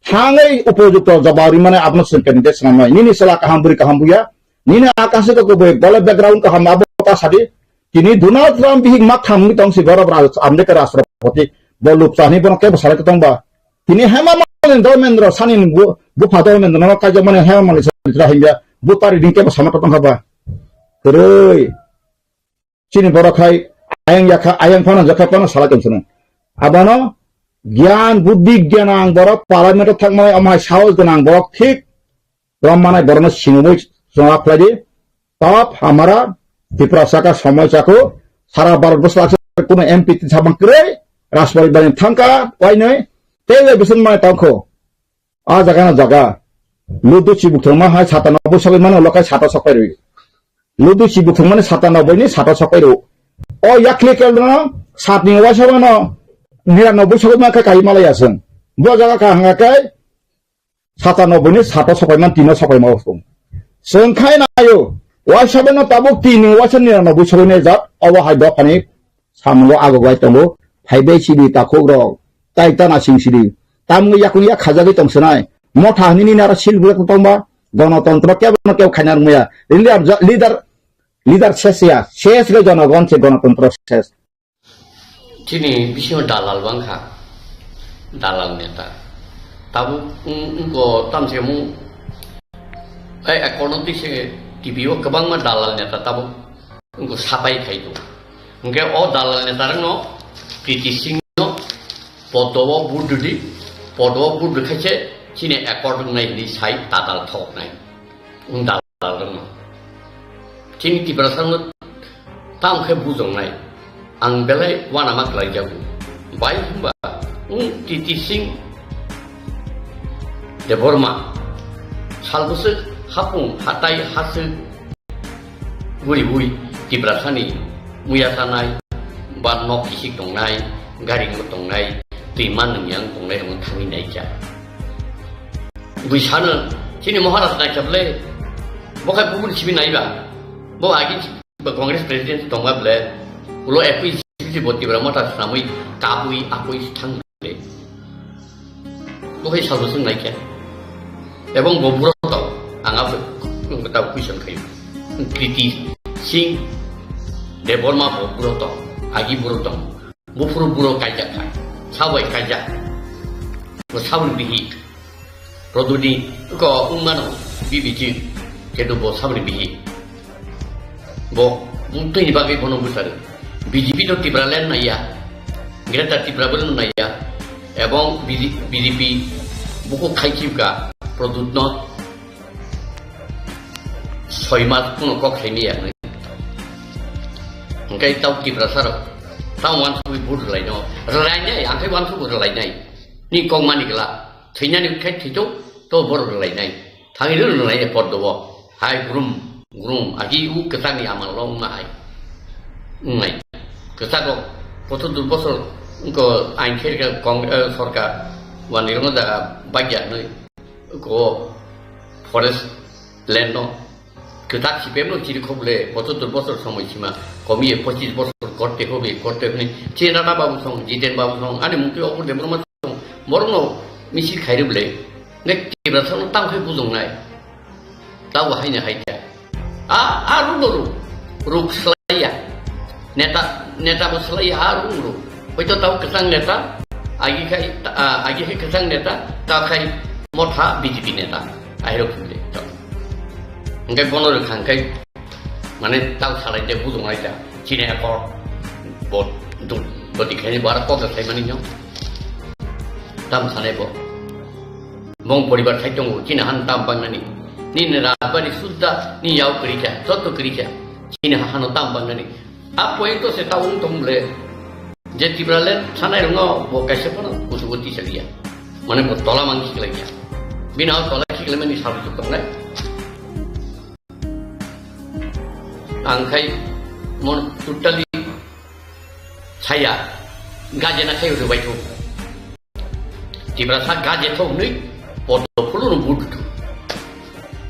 Thangwi upojukto jawab rimani abono chwng candidate swnamnai. Nini chwla kaham bwrwi kaham buya, nini a kasa kok boi, bole background kaham abo ta sadi, Tini Donald Trump bihik mak thangwi tong si borok raj-, America rashtrapati bo lupcha hinwi bono kebo salai tong ba. Tini Hema Malini Dharmendra sani ni bu-, bupha Dharmendra no kaijak mani Hema Malini sani tra hinbya bu pari din kebo sama tong kha ba. Kwrwi. Chini borok hai ayang yakha, ayang phano jakha phano salai tong sino. Abano gyan buddhi gyanang borok parliament o thangmani amhai sahos gwnang borok thik Rom manai borokno singwi chwngla khlai di. Top hamara Tiprasa ka somoi chakho. Sara Bharat borsho akhe kuno M P twi sabang kwrwi Rajparibar ni thangka wainwi tei bai bising manai tongkho. A jaga no jaga. Ludu chibuk thwngma hai sata no bwsagwi mano lokai sata sokpai rwi. Ludu chibuk thwngmani sata no boini sata sokpai rwi. O yakli kel no sat ni waisa no nira no bwsagwi ma kha kai malaya sung. Bo jaga ka hanga kai Sata no buini sato sokoi man, tino sokoi ma usung. Sengkhai nayo, waisa beno tabuk tini waisa nira no bui sokoi ne jat, obo hai dophani samungo ago bai tongo, phaibai sibi takhuk rok, tai tana sing sidi. Tamni yakung yak khajagwi tong sinai. Motha hini ni nara sil bulak tongba, gonotontro kebo no kebo khaina rwngmaya. Leader, leader, leader ses ya, ses le jonogon se gonotontro ses. Chini bisingo dalal bangkha, dalal neta. Tabuk wng-, wngko tamse mung, eh, according to se T V o kwbangma dalal neta tabuk wngko sapai khai tongo. Hwnkhe o dalal neta rokno P T C no podo o vote rwdi, podo o vote rwkhaise chini accord wngnai hinwi sai tadal thoknai. Wng dalal rokno. Chini Tiprasa no tamo khe bujongnai. Ang belai uanama khlaijago. Bai hwnba wng T T Singh Debbarma sal bwswk hapung hatai haswk guri guri Tiprasani muya sanai ba nok kisik tongnai, gari tongnai, twi man nung yang tongnai rokno thangwi naikha. Bui sano, chini Maharaj naikha bwle, bo khai kubun simi naiba, bo agi ba Congress President tongma bwle, ulo ekui sisi bo Tipra Motha swnamwi kabui akui thang bwle. Bo hai salbo swng naikha. Ebong bo buro tong, ang abo tao question khayo. Kriti Singh Debbarma bo buro tong, agi buro tong. Buphuru buro kaijak khai, sabai kaijak. Bo saboni bihi. Roduni ko wngmano B B G, kedo bo saboni bihi. Bo tini bagwi bono bwsari. B J P to Tipraland naiya, Greater Tipraland naiya, ebong B J P buko khaichibga Pradyut no soi mas kuno kok saimaya nai. Hingkai tau Tiprasa rok, tau wansugwi vote rwlaino, rwlainai, ang khai wansugwi rwlainai. Ni kok mani gla, thwinani khai thwito, to bor rwlainai. Thangwi rw rwlainai pod dobo. Hai grum, grum, agi u kwchangni amal lo wngma hai. Wngnai. Kwchak rok, pothor dur bosor, ko ain khe kong, eh, sorkar, wani rwma jaga bagya nai. Ko forest land no kwtak C P M no chiri khobole, pochottor bosor somoi sima komiye pochis bosor korte hobe, korte hwnwi Chinrana babu song, Jiten babu song, ani mungtwi Obor Debbarma song, borokno misil khairwbwle, ne Tiprasano tamo khe bujongnai. Tabo haino hai khe. A, a rukno ruk. Ruk slaiya. Neta, neta bo slaiya, a rukno ruk. Hoito tabo kwchang neta, agi khai, a, agi khai kwchang neta, ta khai motha B J P neta. Ahirok sumde. Hingke bono rwkha hingke, mane tabo salai de bujung lai da. Chini akor bo duk, bo dikhaini bo aro kok da sai mani no. Tam sanai bo. Bong poribar khai tongo, chini han tam bangnani. Nini rajbari sudda ni yao kwrwi kha, joto kwrwi kha. Chini hano tam bangnani. A point to se ta wng tong ble. Je Tipraland sanai rwngno bo kaisa phano kuchugo tisa liya. Mane bo tola mang khiklai kha. Bini o tola khiklai mani sabu tuk tongnai. Ang khai mon totally saya gajena khai udu baithu. Tiprasa gaje thok nui podo phulunu vote tu.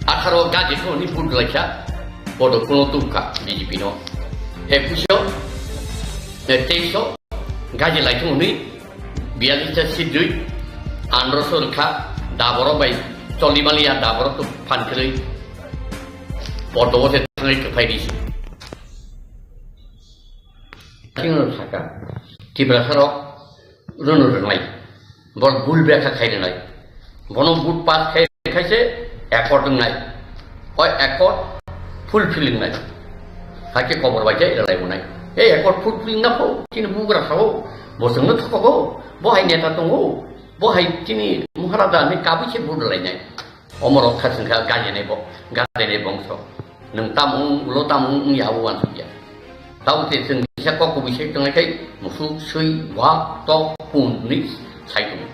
Atharo gaje thok ni vote laisa podo phulunu tu ka B J P no. Ekuso, eh, teiso gaje lai thok nui bialista sidui andro so rkha daboro bai choli maliya daboro tu phan kwrwi podo se thangai kwphai di. Tino saka Tiprasa rok rwno rwnai, borok bul bekha khai rwnai, bono vote pass khai khai se accord wngnai, o accord fulfill wngnai, hakhe kobor bai khe rwlai wngnai. Ei accord fulfill wngna pho chini bugra sao, bo chwngno thokogo, bo hai neta tongo, bo hai chini Maharaja hinwi kabui se vote rwlainai. Omorok kha chwngkha gajenai bo, gajenai bongso. Nwng tamo wng, ulo tamo wng, wng ya abo uansukya. Tamo se chwng kisa kok kubui se tongnai khai musuk, swi, wak, tok, pun hwnwi sai tongo.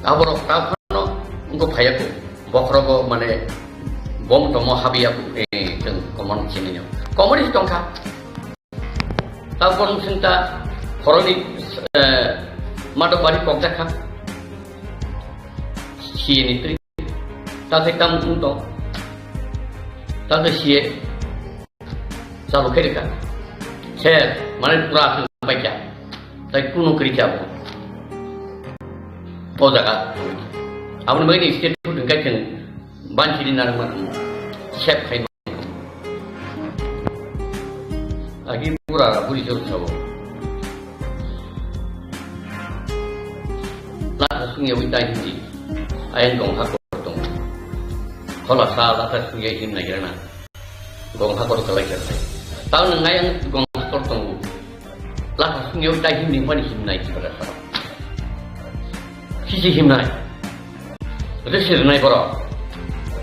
Aborok ta phano wngkha phaiya kho. Bokhorogo mane bom tomo habya kho, eh, chwng common sini no. Common is tongkha. Tabok nwng ta khoroknwi, eh, madok bari kokjakha. C A ni twi. Ta khe tamo wng tong. Ta khe C A. Chalo khe rikha. Sir, mane pura khe bai kha. Tai kuno kwrwi kha bo. O jaga. Aboni bagwi ni state food hwnkhai chwng banchiri narwkma sep khai. Agi pura buri jor sabo. Latha sungya wi tai hindi. Ayang gong hakor tong. Khola sa latha sungya him na girana. Gong hakor kalai kha. Tao nang ayang gong hakor tong. Latha sungya wi tai hindi mani him nai kibara sa. Sisi him nai. Resi renai borok.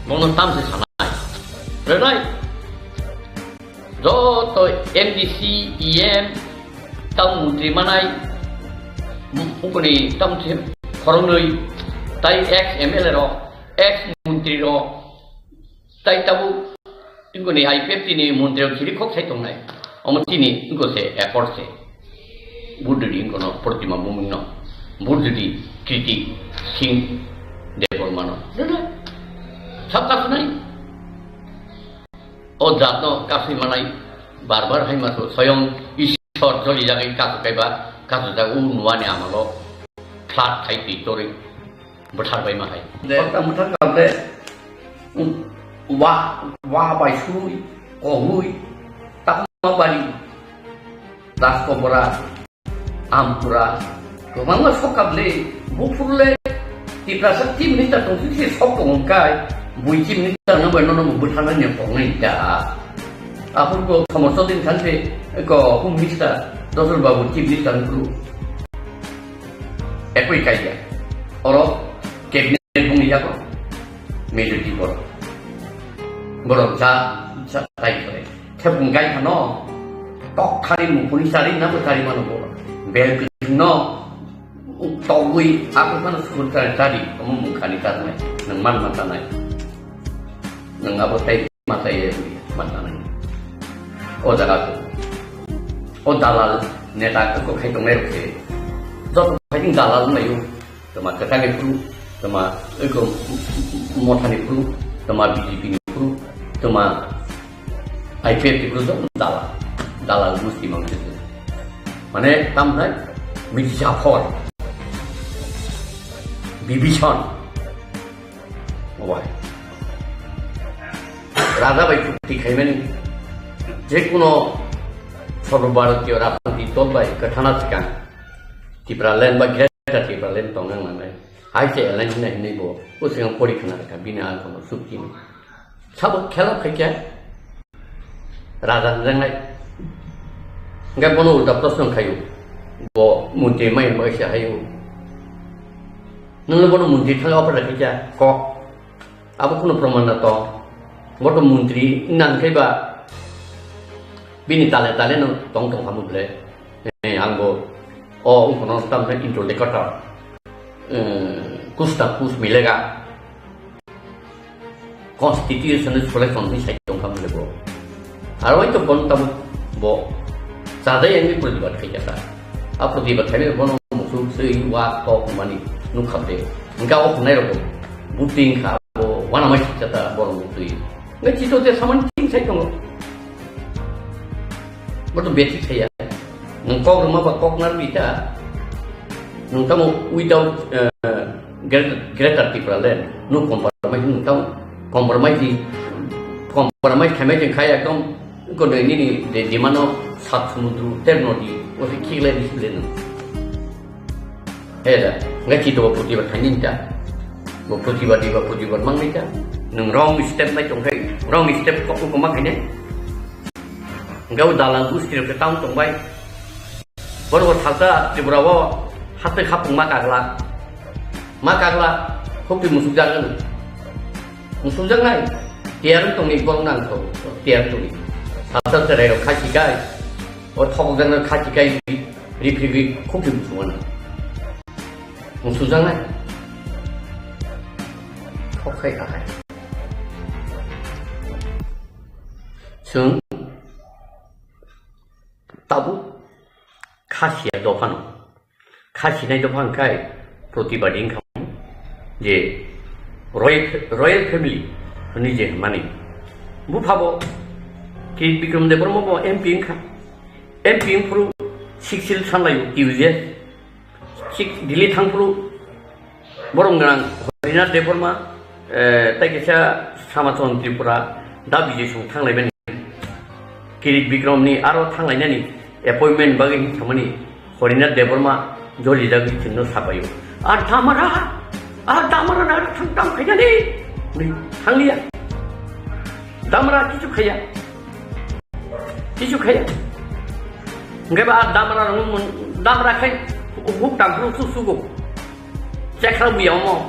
Bono tamsi sanai. Renai. Joto M D C, E M, tamo montri manai, ukoni tamo khoroknwi, tai ex M L A rok, ex montri rok, tai tabuk ingkoni I P F T ni montri rok chiri khok sai tongnai. Omo chini ingko se accord se. Buddhiri ingkono Protima Bhumino. Burjudi Kriti Singh Debbarmano. Sab kasunai. O jatno kasui manai bar bar hai maso soyong Ishwar joli jagai kasu kaiba kasu jaga u nuani amalo flat khai twi torwi bwthar bai ma hai. De, ta mwthang kam de, um, wa, wa bai sui, kohoi, takma bari, das kobra. Ampura, kwbangma sok kable, buphuru le Tiprasa chief minister tong sing se sok tong kai, bui chief minister no bai nono bwthana ni tong nai da. Aphuru ko khomor so din khan se ko home minister, Dosol babu chief minister ni kru. Ekoi kai ya. Oro cabinet bung ya ko. Majority borok. Borok ja, ja, tai kore. Thepung gai phano, tok khari mukuni sari na bo sari mano bo. Bel no, togwi, ako phano sukun sari sari, omo mung khani tarnai. Nang man man tanai. Nang abo tai matai ye, man tanai. O jaga ko. O dalal, neta ko khai tongnai rok se. Joto khai dalal mai yo. Tama kwthani phuru, tama eko mothani phuru, tama B J P ni phuru, tama I P F ni phuru, joto dalal, dalal musti mang se. Mane tam hai, Mirza Japhar, Bibhishan, obai. Raja bai chukti khaimani, je kuno Sarva Bharatiya Rajniti dol bai kwthana swkang. Tipraland ba Greater Tipraland tong nang nangnai. Hai se alliance hinai hinai bo. O sing ang pori khna kha bini ang kono sukti ni. Sabo khela khai kya? Raja hwnjak nai. Hingke bono ulta proshno khayo. Bo muntri mai mai se hayo. Nang bono muntri thang apa da kya? Kok. Abo kuno proman na to. Bo to muntri nang khai ba. Bini tale tale no tong tong hamu ble. Eh, ang bo, o, ungkono tam na intro le kota. Eh, kuch na kuch milega. Constitution selection ni sai tong kam le bo. Aro to bon tam bo. Sadai yang ni protibad khai kata. A protibad khai le bono musuk sei wa to mani nukha de. Engka o nai ro. Buting kha bo wana mai kata bo musui. Ngai chito te saman ting sai tongo. Bo to beti thaya. Nung kok rwma ba kok narwi ta. Nung tamo without, eh, Greater, Greater Tipraland. Nung compromise nung tamo compromise di, compromise khamai jeng khai ekdom ko nini de dimano sat sumudru ter nodi o se khigle di sile nung. He da, ngai chito bo protibad khaini ta. Bo protibad di ba protibad mang ni ta. Nung wrong step nai tong khai, wrong step kok ko ma khaine. Ngai o dalang gusti rok tang tong bai. Boro bo salta Tripura o hatai khapung ma kagla. Ma kagla, hokti musuk jagan. Musuk jagnai, tiar tong ni bol nang to, tiar tong ni. Salta terai rok khachi kai. O thok jang khachi kai. Ripri bi khuk ri musu wana. Musu jangnai. Khok khai kha khai. Chwng tabuk kha siya dophano. Kha sinai dophang khai protibadi wngkha je royal, royal family hwnwi je hwnmani. Buphabo Kirit Bikram Debbarma bo M P wngkha. M P wngphuru six sil sanlaio T U J. Sik Delhi thangphuru borok gwnang Harinath Debbarma, eh, tei kaisa Samachon Tripura da Bijay Song thanglaimani. Kirit Bikram ni aro thanglainani appointment bagwi hinwi thangmani Harinath Debbarma jolijagwi chwngno sapaio. A damra, a damra na thang tam khainani. Hwnwi thangliya. Damra kichu khaiya. Kichu khaiya. Hingke ba damra rong mun, damra khai huk tang phuru su sugo. Chekra buya mo.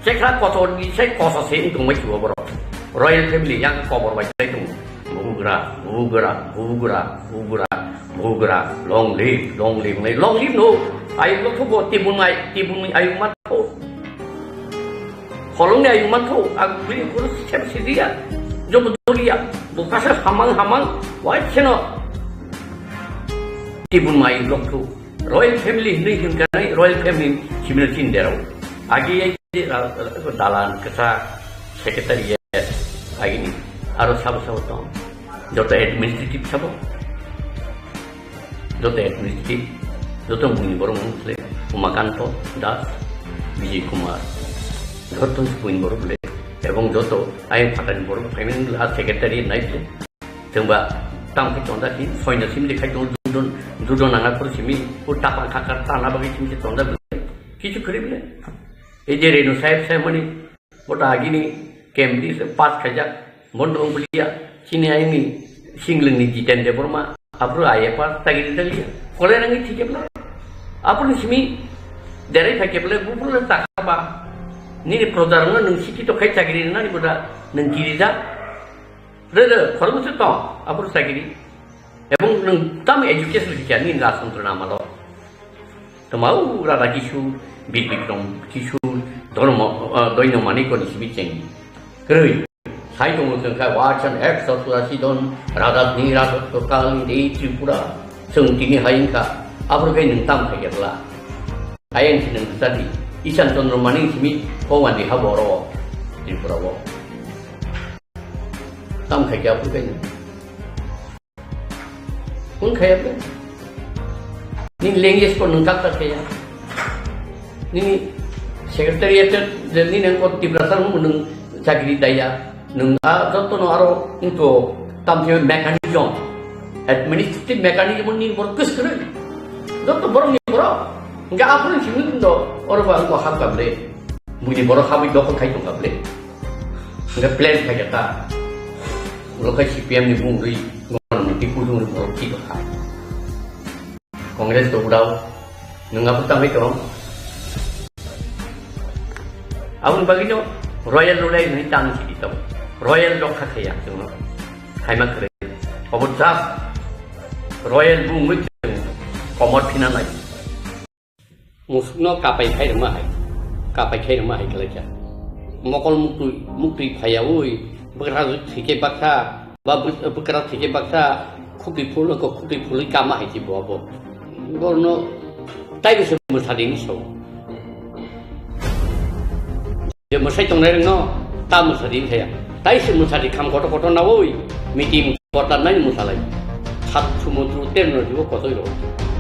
Chekra kotor ni sai kosa se wng tong bai chuwa borok. Royal family yang kobor bai sai tong. Bugra, bugra, bugra, bugra, bugra. Long live, long live, long live no. Ayuk lo thugo tibun ai, tibun ayuk mat tho. Holongni ayuk mantho, ang bini khoro sem sidiya, jobo doliya, bo kasa hamang hamang, wai seno. Tibun mai blok thu, Royal family hinwi hinkha nai, royal family simi no chini derao. Agi ai ra-, ra-, dalan kisa secretariat agini aro sabo sabo tong. Joto administrative sabo. Joto administrative, joto buini borok mung khle Umakanto Das, Bijay Kumar. Joto buini borok le. Ebong joto ayang phatani borok phaimani le a secretariat nai khle. Chwngba tam khe tonda di, soino simi de khai tongo, dudo, dudo nanga phuru simi, o tapa khakar tana bagwi simi se tonda bwle. Kichu khwrwi bwle. Ei je Renu Saheb Saheb mani, bo ta agini camp di se pass khaijak, bondo wng bwliya, chini ayini singlwngni Jiten Debbarma, aphuru I A pass chagiri daliya. Kolai rangwi thike bwle. Aphuru simi derai phai khe bwle, buphuru le takha ba. Nini projarokno nwng sikito khai chagiri rwnani boda nwng kirijak. Re, re, khoroksa tong, aphuru chagiri. Ebong nwng tamo education rikha nini Rajtantro namalo. Tamo Radha Kishore, Bir Bikram Kishore, Dharma, ah, Doino Manikko ni simi chengdi. Kwrwi. Sai tongo chwng kha Watson, X, Sasura Sidon, Radha Ni, Radha Kali, Dei Tripura. Chwng tini hai wngkha. Aphuru khe nwng tamo khai khe bwla. Ayang si nwng bwsa di. Ishan Chandra Manik simi phone di ha boro. Tripura o. Tam khai khe aphuru khe. Phone khai aphuru. Nini language ko nwng kak kak khe ya. Nini secretariat de nini ko Tiprasa nwng nwng chakri daya. Nwng a joto no aro into tam khe mechanism. Administrative mechanism ni bor kus kre. Joto borok ni borok. Nga aphuru simi do oro ba ko hap kable. Muni borok habwi dokol khai tong kable. Hingke plan khaikha ta. Ulo khe C P M ni bumung rwi, Government ni kudung rwi borok thwi tongkha. Congress to udao, nwng abo tangwi tong. Aboni bagwi no royal rulai hwnwi tang sidi tong. Royal rok kha khaiya chwngno. Khaima kwrwi. Obo just royal bumung rwi chwng komor phina nai. Musukno kapai khai rwma hai, kapai khai rwma hai khlaikha. Mokol muktwi, muktwi phaiyaui, bwkra thwikhe baksa, ba bw-, bwkra thwikhe baksa, khukri phul, khukri phulwi kama hai se bo abo. Borno taibo se mwsadi hinwi sao. Je mwsai tongnai rwngno ta mwsadi hinwi saya. Tai se mwsadi kham kotor kotor naui, meeting kotor nai mwsalai. Sat sumudru terno jibo kotoi ro.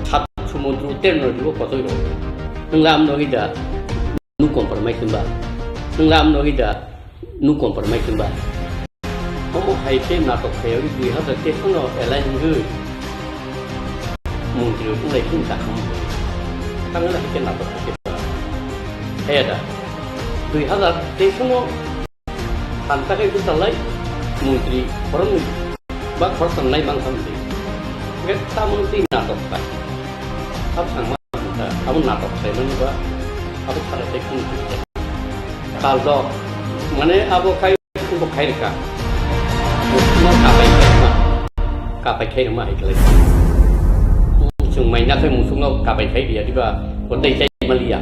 Sat sumudru terno jibo kotoi ro. Nwng lam nogi da, nu compromise hwnba. Nwng lam nogi da, nu compromise hwnba. Omo hai khe natok khayaui dui hazar teis no alliance wngwi montri rok wnglai khe wngkha khamu. Tangwi hai khe natok khe ba. Haya da. Dui hazar teis no phan takai bwchalai montri khoroknwi ba khoroktham nai mankha mdi. Hwnkhe tamoni twi natok khlai. Abo thangma kha, abo natok khlaimani ba abo sara tei khum khe. Tal dok, mane abo khai Bo khai rwkha. Musukno kapai khai rwma. Kapai khai rwma hai khlai. Chwng mai nakhai musukno kapai khai riya diba, o tei chai maliya.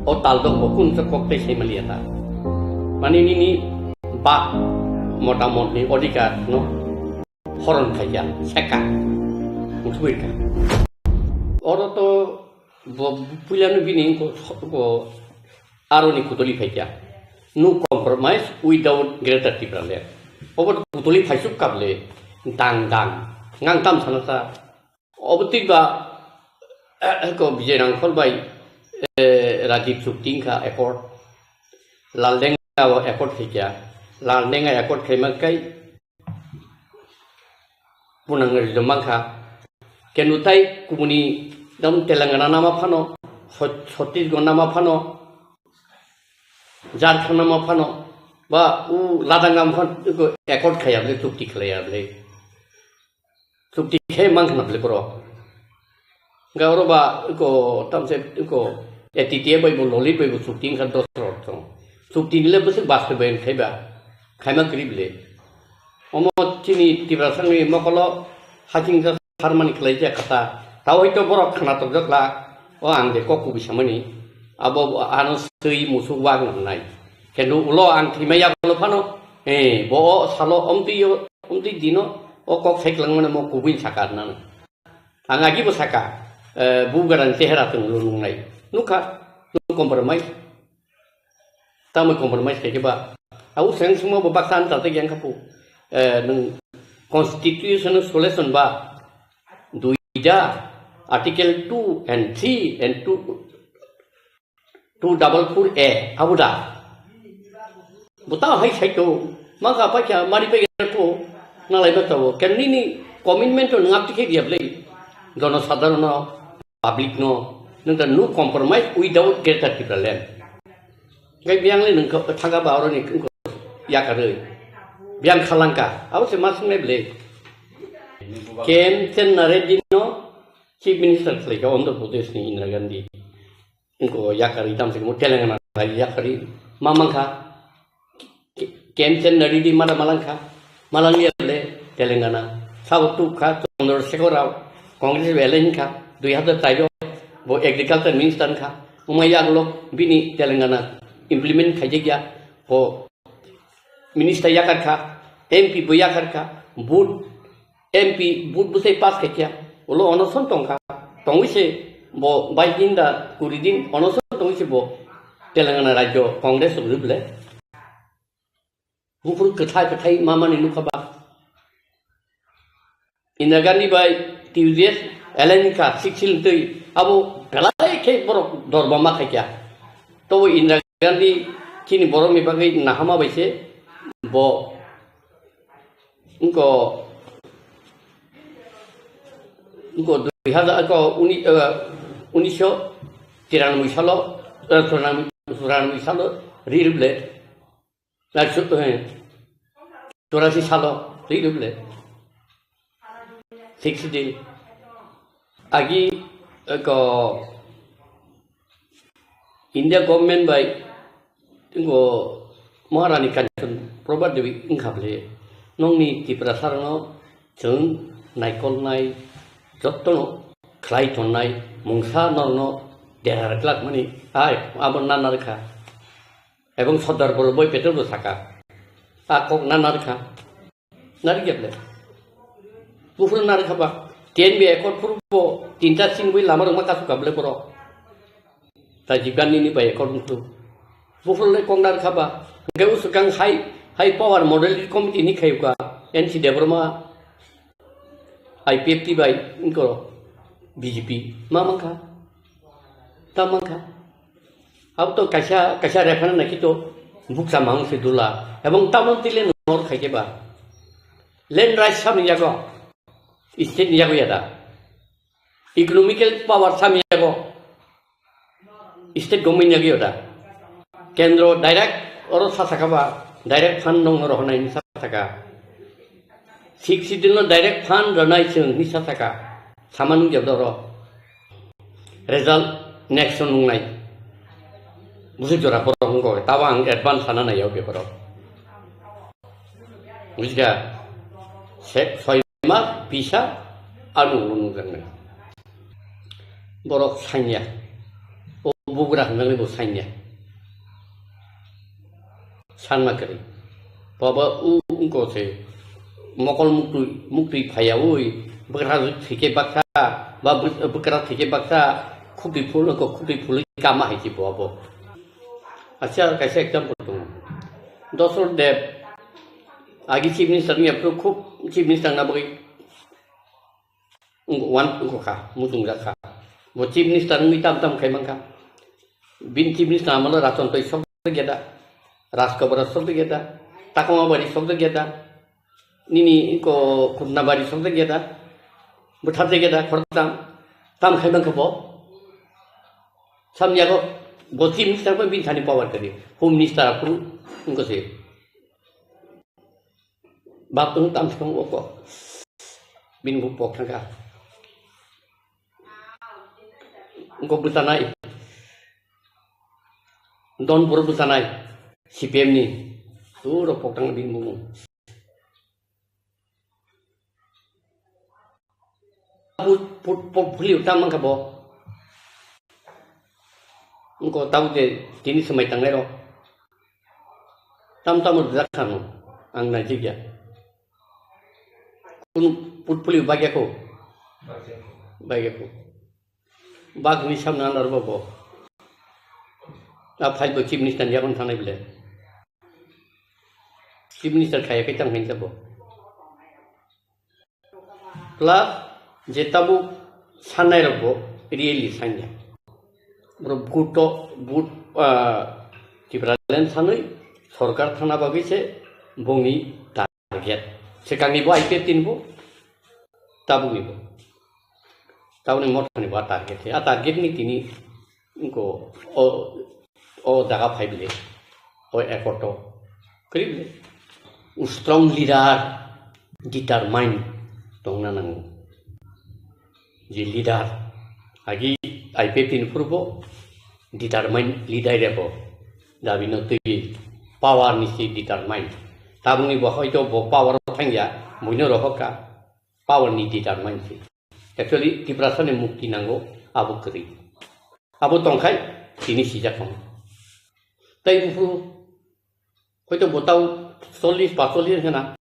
O tal dok bo kun se kok tei chai maliya ta. Mani nini bak motamotni odhikar no horon khaikha, seka. Musuk rwkha. Oro to bo puilano bini ko, ko aroni kutuli phaikha. No compromise without Greater Tipraland. Obo kutuli phaisuk kable dang dang. Ngang tam sana sa. Obo tikba, eh, ko Bijay Rangkhol bai, eh, Rajiv chukti wngkha accord. Laldenga o accord khaikha. Laldenga accord khaima kai punang rijom mankha. Kenu tai kubuni dam Telangana nama phano, Chhat-, Chhattisgarh nama phano, Jharkhand nama phano, ba u Ladakh nama phano, eko accord khaya bole, chukti khlaya bole. Chukti khe mankha na bole borok. Ga oro ba eko tamse eko A T T A bai bo Lolit bai bo chukti wngkha dos rok tong. Chukti nile bwswk bas bai khai ba. Khaima kwrwi bole. Omo chini Tiprasani mokolo haching jak harmani khlai jak kha ta. Tao hoi to borok khna tok jak la. O ang je kok kubui samani. Abo ano swi musuk wak nai. Kendo ulo ang thima yak lo phano. Eh, bo o salo omtwi yo, omtwi dino o kok sai klang mane mo kubui saka nang. Ang agi bo saka. eh, bubagrani chehera chwng nungnai. Nukha, nwng compromise. Tamo compromise khaikhe ba. Au seng sungma bo baksa ani tatai yang khapu. Eh, nwng constitution solution ba. Duida, article two and three and two, two double four A, abo da. Bo ta hai sai to, ma ka pa kya mari pe ko, na lai ba to, ken ni ni commitment to ngap tikhe dia ble. Jono sadharon no, public no, nang ta no compromise without Greater Tipraland. Ngai biang le nang ko thaga ba oro ni ko yakaroi. Biang khalangka, abo se masung le ble. K M Sen Nareddy no Chief Minister khlai ka Andhra Pradesh ni Indira Gandhi. Ingko yakari tam sing mo Telangana rai yakari mamang kha. K-, K M Sen Nareddy mada malang kha. Malang ya le Telangana. Sabo tu kha Chandrasekhar Rao. Congress wele hin kha. Dui hazar tairo bo agriculture minister kha. Umai yaglok bini Telangana implement khaijak ya. Bo minister yakar kha. M P bo yakar kha. Vote M P vote bwsai pass khaikya, ulo onoson tongkha, tongwi se bo bais din da kuri din onoson tongwi se bo Telangana rajyo Congress rok rwble. Buphuru kwthai kwthai mamani nukha ba. Indira Gandhi bai T U J S alliance kha six sil twi abo belai khe borok dorma ma khaikya. Tobo Indira Gandhi chini borokni bagwi nahama bai se bo Ingko, ingko dui hazar, ingko uni-, eh, unisho tiranoboi salo, eh, churanoboi, churanoboi salo ri rwble. Na chu-, eh, churasi salo ri rwble. Sixty. Agi, ingko India government bai Ngo Maharani Kanchan Prabha Devi wngkha bwle, nokni Tiprasarokno chwng naikolnai, jotono khlai tonnai, mungsa norokno dera rwklak mani, ai abo nana rwkha. Ebong Sardar Vallabhbhai Patel bo saka, a kok nana rwkha. Nari khe bwle. Buphuru nari kha ba. T N V accord phuru bo tinta singwi lama rwma kasu kha bwle borok. Rajiv Gandhi ni bai accord phuru. Buphuru le kok nari kha ba. Hwnkhe usukang high, high power model committee ni khayuka N C Debbarma I P F T bai wngkha B J P. Ma mankha? Ta mankha? Abo to kaisa, kaisa referendum naikhe to bukcha mang se dula. Ebong tamon tile nor khaikhe ba. Land rights samni yago. State ni yago yada. Economical power samni yago. State government yago yada. Kendro direct oro sasaka ba. Direct fund nong oro honai sasaka. Sixth Schedule no direct fund rwnai chwng hinwi sa saka. Sama nung jeb doro. Result next o nungnai. Busi jora borok wngkha, tabo ang advance sana nai o beparo. Bujikha? Se-, soi mas, bisa, ano ulo nungjaknai. Borok sanya. O bugra hwnjaknai bo sanya. Sanma kwrwi. Baba u wngkha se mokol muktwi, muktwi phaiyaui bwkra thwikhe baksa, ba bw-, bwkra thwikhe baksa khutwi phul wngkha, khutwi phulwi kama hai se bo abo. Acha kaisa example tongo. Dosrot Deb agi chief minister wngya phuru khub chief minister wngna bagwi wng-, wan wngkha, muchungjak kha. Bo chief minister wngwi tam tam khai mankha. Bini chief minister amolo Ratan Tui sok de geda, Rajkobra sok de geda, Takama Bari sok de geda, nini ko Khutna Bari sok de geda, bwthar de geda, khoroktham, tam khai mankha bo. Samni yago bo chief minister bo bini thani power kari, home minister aphuru wngkha se. Bap tong tam thang o kok. Bini bo pok thangkha. Wngkha bwchanai. Donpuro bwchanai. C P M ni. Puro pok thang bini bo. Put, put, put, phuli tam wngkha bo. Wngkha tabuk je tini swmai tangnai rok. Tam tamo rijak kha no, ang naijak ya. Kunu portfolio bagya ko? Bagya ko. Bagni samna andar bo bo. A file bo chief minister ni yakon thanai bile. Chief minister khaya khe tang hinsa bo. Plus je tabuk sanai rok bo really sanya. Bro vote to vote, ah, Tipraland sanwi sorkar thana bagwi se bongni target. Swkangni bo I P F T ni bo, tabukni bo. Tabukni mothani bo a target se. A target ni tini ko o, o jaga phai bile. O accord o. Kri bile. Strong leader, determine tongna nango. Je leader, agi I P F T ni phuru bo determine leader rebo dabi no twi power ni si determine. Tabukni bo hoito bo power o thangya, buino rohok ka power ni determine si. Actually, Tiprasa ni mukti nango, abo kwrwi. Abo tongkhai, tini sijak tong. Tai buphuru, hoito bo tau chollish, panchollish hena.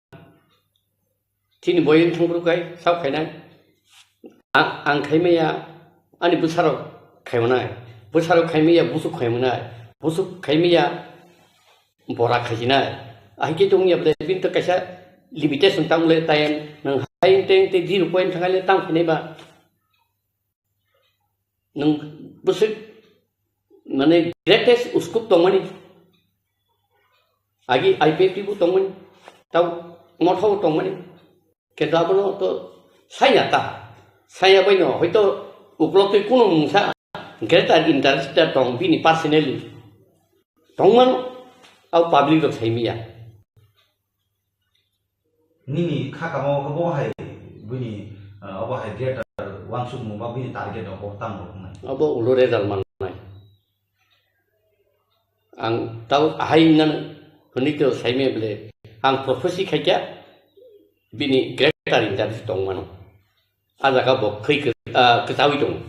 Chini boyeng thangphuru kai, sao khainai. Ang, ang khaimaya, ani bwsarok khaimanai. Bwsarok khaimaya, busuk khaimanai. Busuk khaimaya, bora khaijinai. Ahike tongya bole, bini to kaisa limitation tang le time, nang hai teng te zero point thangai le tang khainai ba. Nang busuk, mane greatest uskup tongmani. Agi I P F T bo tongmani, tau motha bo tongmani. Kintu abono to saya ta, saya bai no, hoito uklok twi kuno mungsa greater interest tong bini personally. Tongmano, au public rok saimiya. Nini kha kamo khe bo hai bini, ah, obo hai greater wansukmung ba bini target rok bo tamo rok wngnai. Abo ulo result mannai. Ang tau ahai nang hwnwi to saimaya bole, ang prophecy khaikha bini greater interest tongmano. A jaga bo khwi kw-, ah, kwchawi tongo.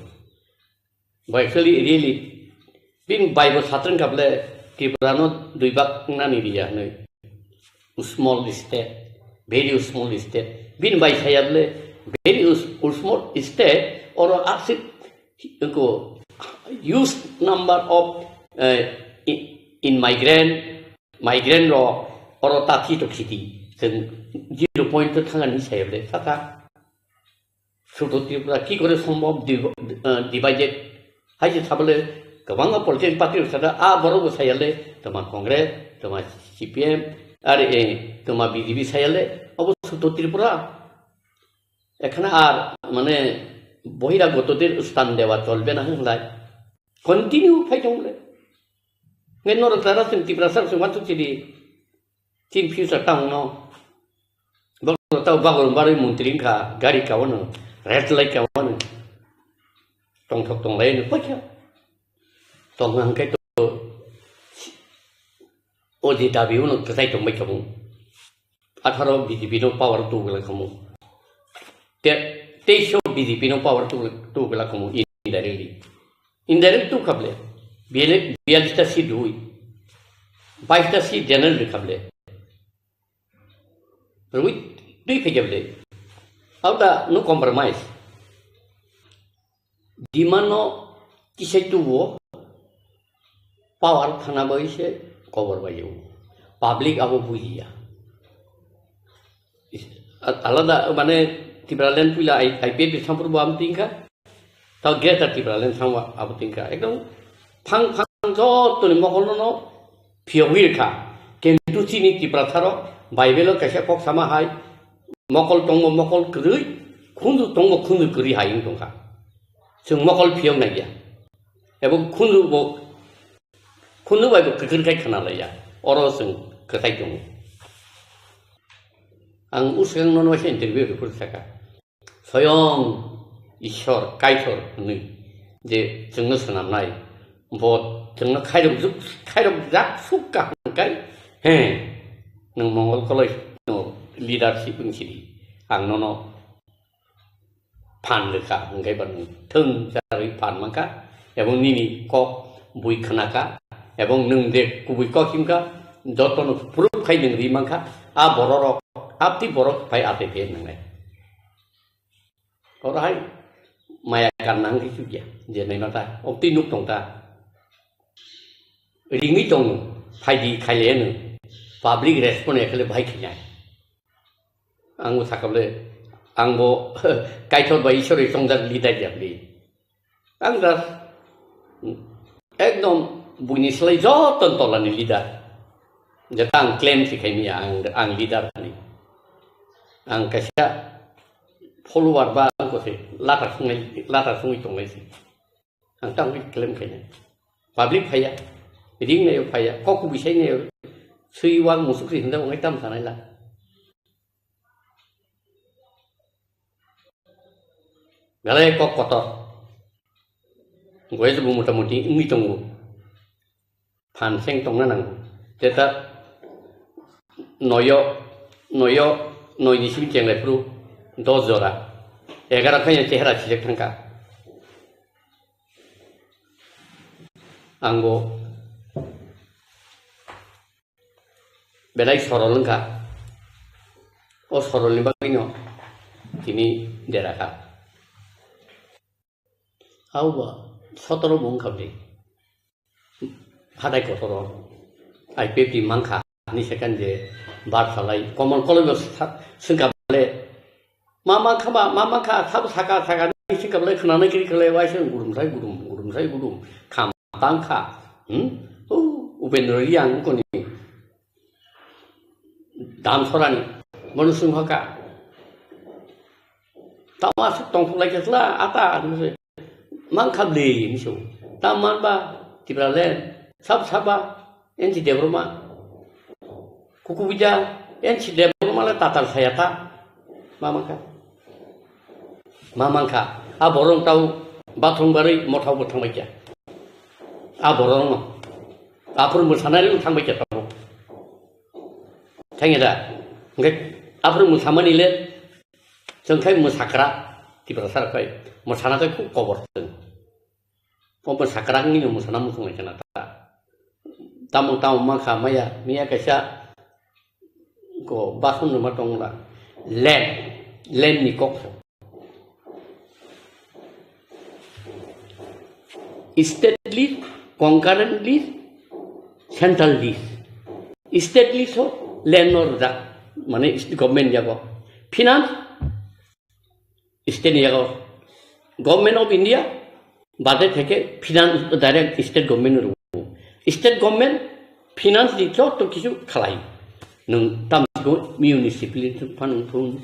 Bo actually really bini bai bo satrwng kha bole Tripura no dui bak nani riya hwnwi. Small state, very small state. Bini bai saya bole very us-, small state, oro aswk ko huge number of, eh, i-, in migrant, migrant rok oro ta thi to khiti. Chwng zero point to thangani saya bole saka. Sudo Tripura ki kore sombhob div-, eh, divided? Hai je sabole kwbangma political party rok sada, a borok bo sayale toma Congress, toma C P M, are, eh, toma B J P sayale, obo Sudo Tripura. Ekhane ar, mane, বহিরাগতদের স্থান দেওয়া চলবে না hwnlai. Continue phai tong le. Nge norok tara chwng Tiprasa rok chwng wansuk chidi. Chin future tamo no. Bokno tau bagor barwi montri wngkha, gari kaono, red light kaono. Tongthok tonglai no paikha. Tongna hwnkhe to o je dabi uno kwchai tongbai kha bo. Atharo B J P no power tubula khamu. Te, teisho B J P no power tu, tubula khamu indirectly. Indirect tu khable. Biyale, biyalista si dui. Baista si general de khable. Rui, dui khajable. Auda no compromise. Demand no kisai tubo power thana bai se cover bai o. Public abo bujiya. Is-, a-, alada mane Tipraland puila I-, I P F ni sampur bo am tingkha. Tao Greater Tipraland samwa abo tingkha. Ekdom phang phang joto ni mokol no phiyogwi rwkha. Kintu chini Tiprasa rok Bible o kaisa kok sama hai, mokol tongo mokol kwrwi, khunju tongo khunju kwrwi hai wng tongkha. Chwng mokol phiyok naiya. Ebo khunju bo, khunju bai bo kwkhwrkhai khna laiya. Oro chwng kwthai tongo. Ang uswkang nono waisa interview rwphuru sakha. Soyong Ishwar, Kaitor hwnwi je chwngno swnamnai, bo chwngno khairokjuk-, khairokjak suk kaham kai, he, nwng Mongol Koloi no leadership wng sidi, ang nono phan rwkha, hwnkhe ba nwng thwng charwi phan mankha, ebong nini kok bui khnakha, ebong nwng je kubui kok himkha, jotono proof khai nwng ri mankha, a bororok, aphi borok phai atete nwngnai. Oro hai maya karna wngkhe chukya, je naima ta, obtwi nuk tong ta. Ringwi tong, phaidi khailaiya nwng, public respond ya khe le bahai khainai. Ang bo sakha bole, ang bo Kaitor bai Ishwar bai tongjak leader ya bole. Ang da ekdom buini slai joto tolani leader. Jeta ang claim se khaimya ang, ang leader hinwi. Ang kaisa follower ba ang kose lata sungai, lata sungwi tongnai se. Ang tamo claim khainai. Public phaiya, ring nayo phaiya, kok kubui sai nayo, swi wak musuk ri hinda wangai tam sanai la. Belai kok kotor. Goya bo motamuti wngwi tongo. Phan seng tongna nango. Jeta noyo, noyo, noi ni simi chenglai phuru dos jora. Egaro khaina chehra sijak thangkha. Ang bo belai sorol wngkha. O sorolni bagwino tini derakha. Abo ba sotoro bo wngkha bini. Hatai kotoro I P F T mankha, ani second je bar salai, komon koloi bo sa-, swngkha bole. Ma mankha ba, ma mankha, sabo saka, saka, ni swngkha bole, khwnanai kiri khalai, waisa gudum sai gudum, gudum sai gudum, kham tangkha. Hmm? O, Upendra Reang koni. Damsorani, bono swng hoka. Tamo aswk tongthok lai khe chwla, ata, hinwi se. Mang kha bwlwi, hinwi se. Tamo man ba, Tipraland, sab saba, N C Debbarma. Kukubuja, N C Debbarma le tatal saya ta. Ma mang kha. Ma mang kha. A borok tau bathung barwi mothao bo thangbai kha. A borok no. Aphuru mwsanai le thangbai kha tamo. Thangya da? Hwnkhe aphuru mwsamani le chwng khai mwsakra, Tiprasa rok khai mwsana khai khub kobor chwng. O mwsakra wngwi no mwsana muchung lai khna ta. Tamo tamo ma kha maya, miya kaisa ko bason rwma tong la. Land, land ni kok. State lease, concurrent lease, central lease. State lease ho land no rwjak, mane government yago. Finance, state ni yago. Government of India, budget theke finance direct state government no rwo. State government finance ni joto kichu khalai. Nwng tamsiko municipality phan thung.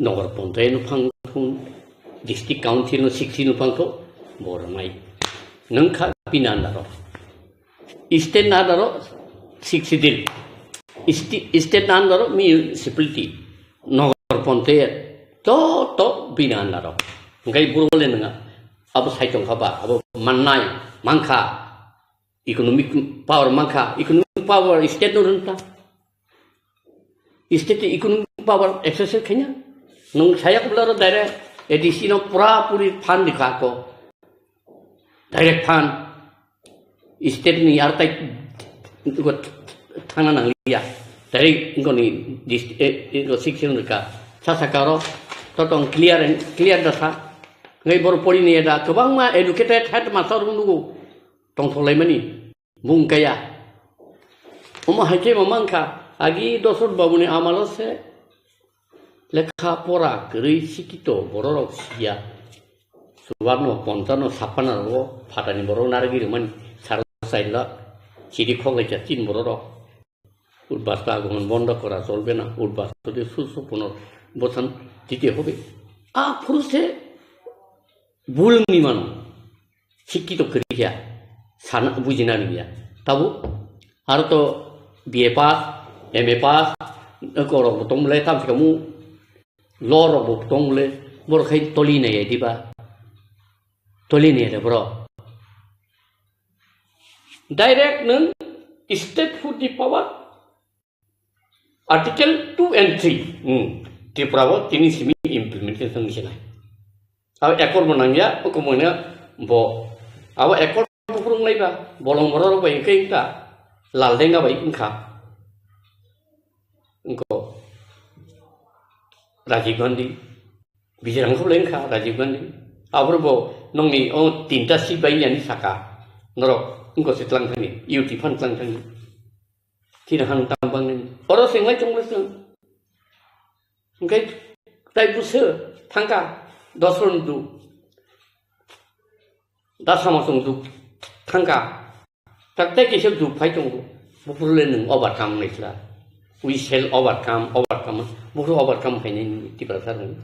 Nogor ponchayat no phang thung, district council no sixty no phang thung, bo rwnai. Nwng kha bini under o. State ni under o sixty din. Sti-, state ni under o municipality, nogor ponchayat, joto bini under o. Hwnkhe boro le nwnga, abo sai tong kha ba, abo mannai, mang kha. Economic power mang kha, economic power state no rwng ta. State ni economic power exercise khaina. Nwng saya kubla ro direct A D C no pura puri fund di kha ko. Direct fund. State ni ar tai ko thangna nang liya. Direct ko ni dis-, eh, eh, ko section ka. Sa sa karo. To tong clear and clear da sa. Ngai bor pori ni da. Kwbangma educated headmaster rung nugo. Tongthok laimani. Bung kaya. Omo hai khe bo mang kha, agi Dosrot Babuni amalo se lekha pora kwrwi sikito bororok siya. Chubarno, ponchano, sappanno rogo phatani borok narwgwi rwmani saro saila chiri khoklaijak tin bororok. Utbas ka agomon bondo kora cholbe na, utbas sode susu punorboshan dite hobe. Aphuru se bul wngwi mano. Sikki to kwrwi kha, sana bujina rwya. Tabuk aro to B A pass, M A pass, eko rok bo tong bwle, tam se kamu law rok bo tong bwle, borok khai toli nai ya diba? Toli nai ya de borok. Direct nwng state food ni power, Article two and three, hmm, Tripura o tini simi implementation wngwi sinai. Abo accord bo nangya, oko moino bo, abo accord bo phurung naiba, bolong borok bai wngkha, wngkha, Laldenga bai wngkha, wngkho Rajiv Gandhi, Bijirang khublai wngkha Rajiv Gandhi. Aphuru bo nokni o tinta seat bai yani saka. Norok wngkha se tlang thani, U T fan tlang thani. Chini han tam bangni. Oro sengmai chongmai chwng. Hwnkhe tai buso thangkha, dosron du. Da sama chwng du thangkha. Tak tei kisa du phai tongo. Buphuru le nwng overcome naisla. We shall overcome, overcome. Buphuru overcome khainai Tiprasa rwng.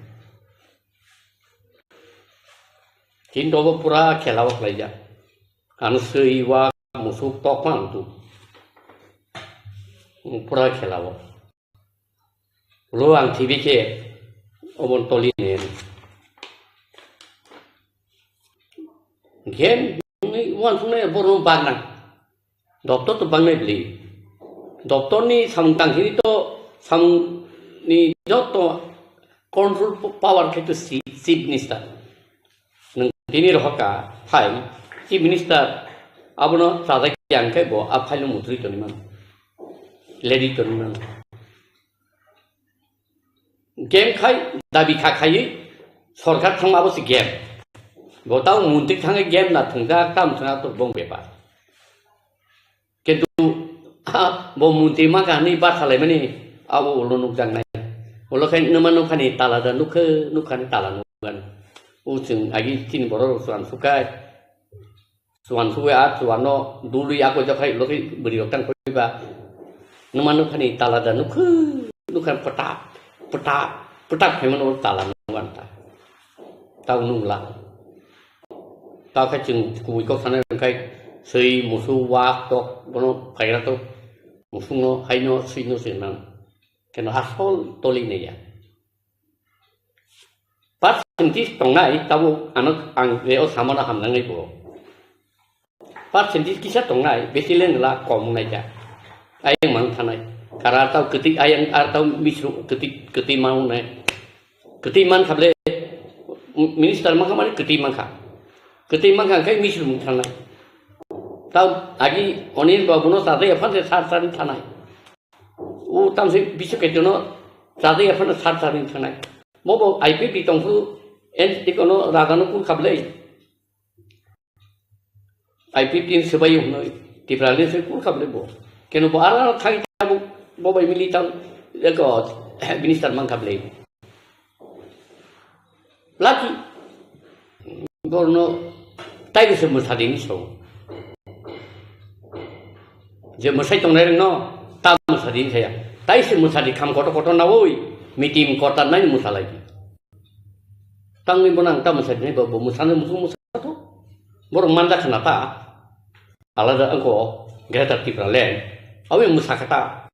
Kintu obo pura khela o khlaijak. Ano swi wa musuk tok ma ang tu. Pura khela o. Lo ang thibi khe obo toli ne. Gen ni wan sung ne borno bagna. Doptor to bangnai bli. Doptor ni samung tang hini to samung ni joto control power khe to si-, chief minister. Nwng tini rohorka phai, chief minister abono chajak yang khe bo a file no mutri toni mano. Ledi toni mano. Game khai, dabi kha khaiwi, sorkar thangma abo se game. Bo tao muntri thangwi game na thwngjak, tam thwngya to bong bepar. Kintu, ah, bo muntri ma kha ni ba salai mani, abo ulo nukjak nai. Ulo khai numa nukhani tala da nukhe, nukhani tala nukgan. U chwng agi tin borok rok chuan sukai. Chuan sugwi a chuan no dului ako jokhai logi bwrwi rok tang koi ba. Numa nukhani tala da nukhu nukhan pata pata pata khaimano tala nukhan ta. Tau nungla. Tau khe chwng kubui kok sana khai swi musu wak tok bono phaira tok musung no hai no swi no se nang. Keno asol toli ne ya. Percentage tongnai, tabuk ano ang reo samano hamnangwi bo. Percentage kisa tongnai, besi lengla kom wngnai kha. Ayang mang thanai. Kara tau kwtwi ayang ar tau misru kwtwi, kwtwi ma wngnai. Kwtwi man khable, minister mankha mani kwtwi mankha. Kwtwi mankha khai misru mung thanai. Tau agi Anil Babu no tadai aphan se sar sar thanai. O tamse bisu kaitor no chajak ya phano sar sar ni thanai. Mobo I P F T tongphu en ikono raga no kur khablei. I P F T ni swbai hwnwi Tipra le se kur khablei bo. Keno bo ara thai tabu bo bai mili tang eko minister man khablei. Laki. Borno tai se mwsadi ni so. Je mwsai tongnai rengno ta mwsadi ni saya. Tai se mwsadi kham koto koto nawi meeting kota nai mwsalai. Tangni bonang ta mwsadi nai bo mwsani musu mwsa to. Borok manda khna ta. Alada angko Greater Tipraland. Awi mwsa kata.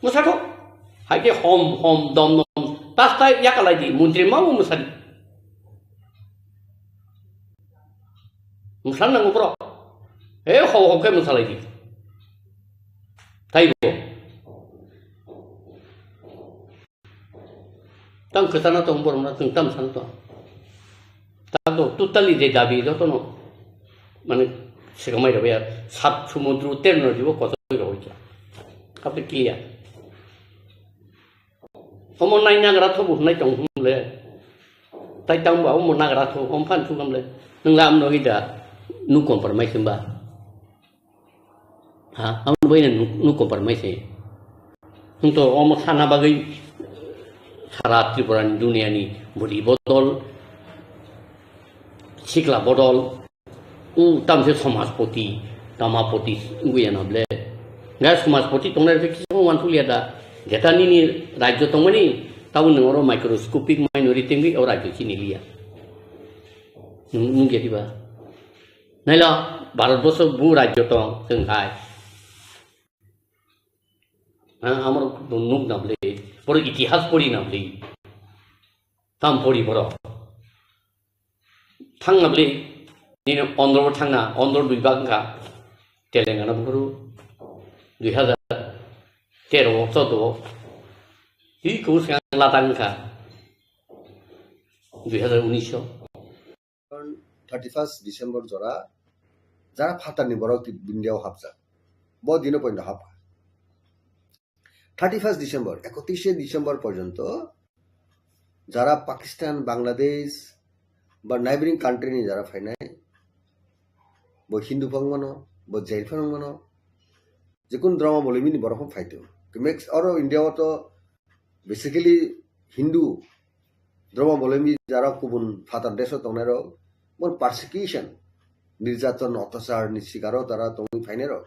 Mwsa to. Hai ke hom hom dom dom. Tas tai yakalai di muntri ma mwsadi. Mwsal nango bro. Eh, hau hau khe mwsalai di. Taibo. Tang kwchana tong borok na tong tam san tong. Tang to totally je dabi joto no. Mane sekamai rok ya sat sumudru ter no jibo kotor rok ya. Kape clear. Omo nai nagra thobo hwnai tong hwnle. Tai tang ba omo nagra tho om phan thukam le. Nwng lam no ida nu compromise hwnba. Ha, amo bai nu nu compromise. Nwng to omo sana bagwi sara Tripura ni dunia ni budi bodol, sikla bodol. U tamse somajpoti, tamapoti wngwi ya na ble. Ga somajpoti tongnai rok kisa uansuk liya da. Jeta nini rajyo tongmani, tabo nwng oro microscopic minority wngwi o rajyo chini liya. Nwng, nwng ya diba? Naila, Bharat borso bu rajyo tong, chwng hai. Ha, amoro nuk na ble, borok itihas pori na ble. Tam pori borok. Thangna bwlwi nini Andhra bo thangna, Andhra dui bak wngkha, Telangana buphuru dui hazar tero o, choudo o, hi kubur swkang Ladakh wngkha dui hazar unis o. Thirty first December jora jara phatarni borok India o hapjak, bo dino poito hapkha. Thirty first December, ekotrishe December porjonto jara Pakistan, Bangladesh, ba neighboring country ni jara phainai, bo Hindu phang mano, bo Jain phang mano, jekun Dharma Abolombi ni borok phang phaito. Mix oro India o to basically Hindu Dharma Abolombi jara kubun phatar desh o tongnai rok, bo persecution, nirjaton, otyachar ni sikaro tara tongwi phainai rok.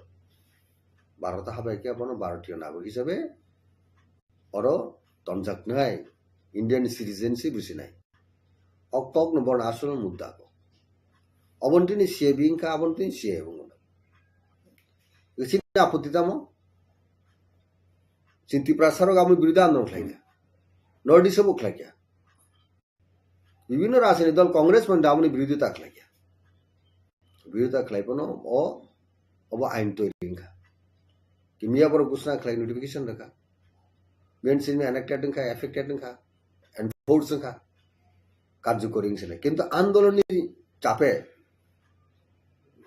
Bharat habai khe bono Bharatiyo nagorik hisabe oro tonjaknai, Indian citizenship rwsinai. O kokno bono asol mudda ko. Obontini C A B wngkha, abontini C A A wngkha. Chini apotti tamo? Chini Tiprasa rok aboni biruddhe andolon khlaikha. North East o bo khlaikha. Bibhinno rajniti dol Congress pon aboni birodita khlaikha. Birodita khlai phano o, obo ain toiri wngkha. Kimya borok gusna khlai notification rwkha. Bini simi enacted wngkha, effected wngkha, enforce wngkha. Karjokori wngse. Kintu andolonni chape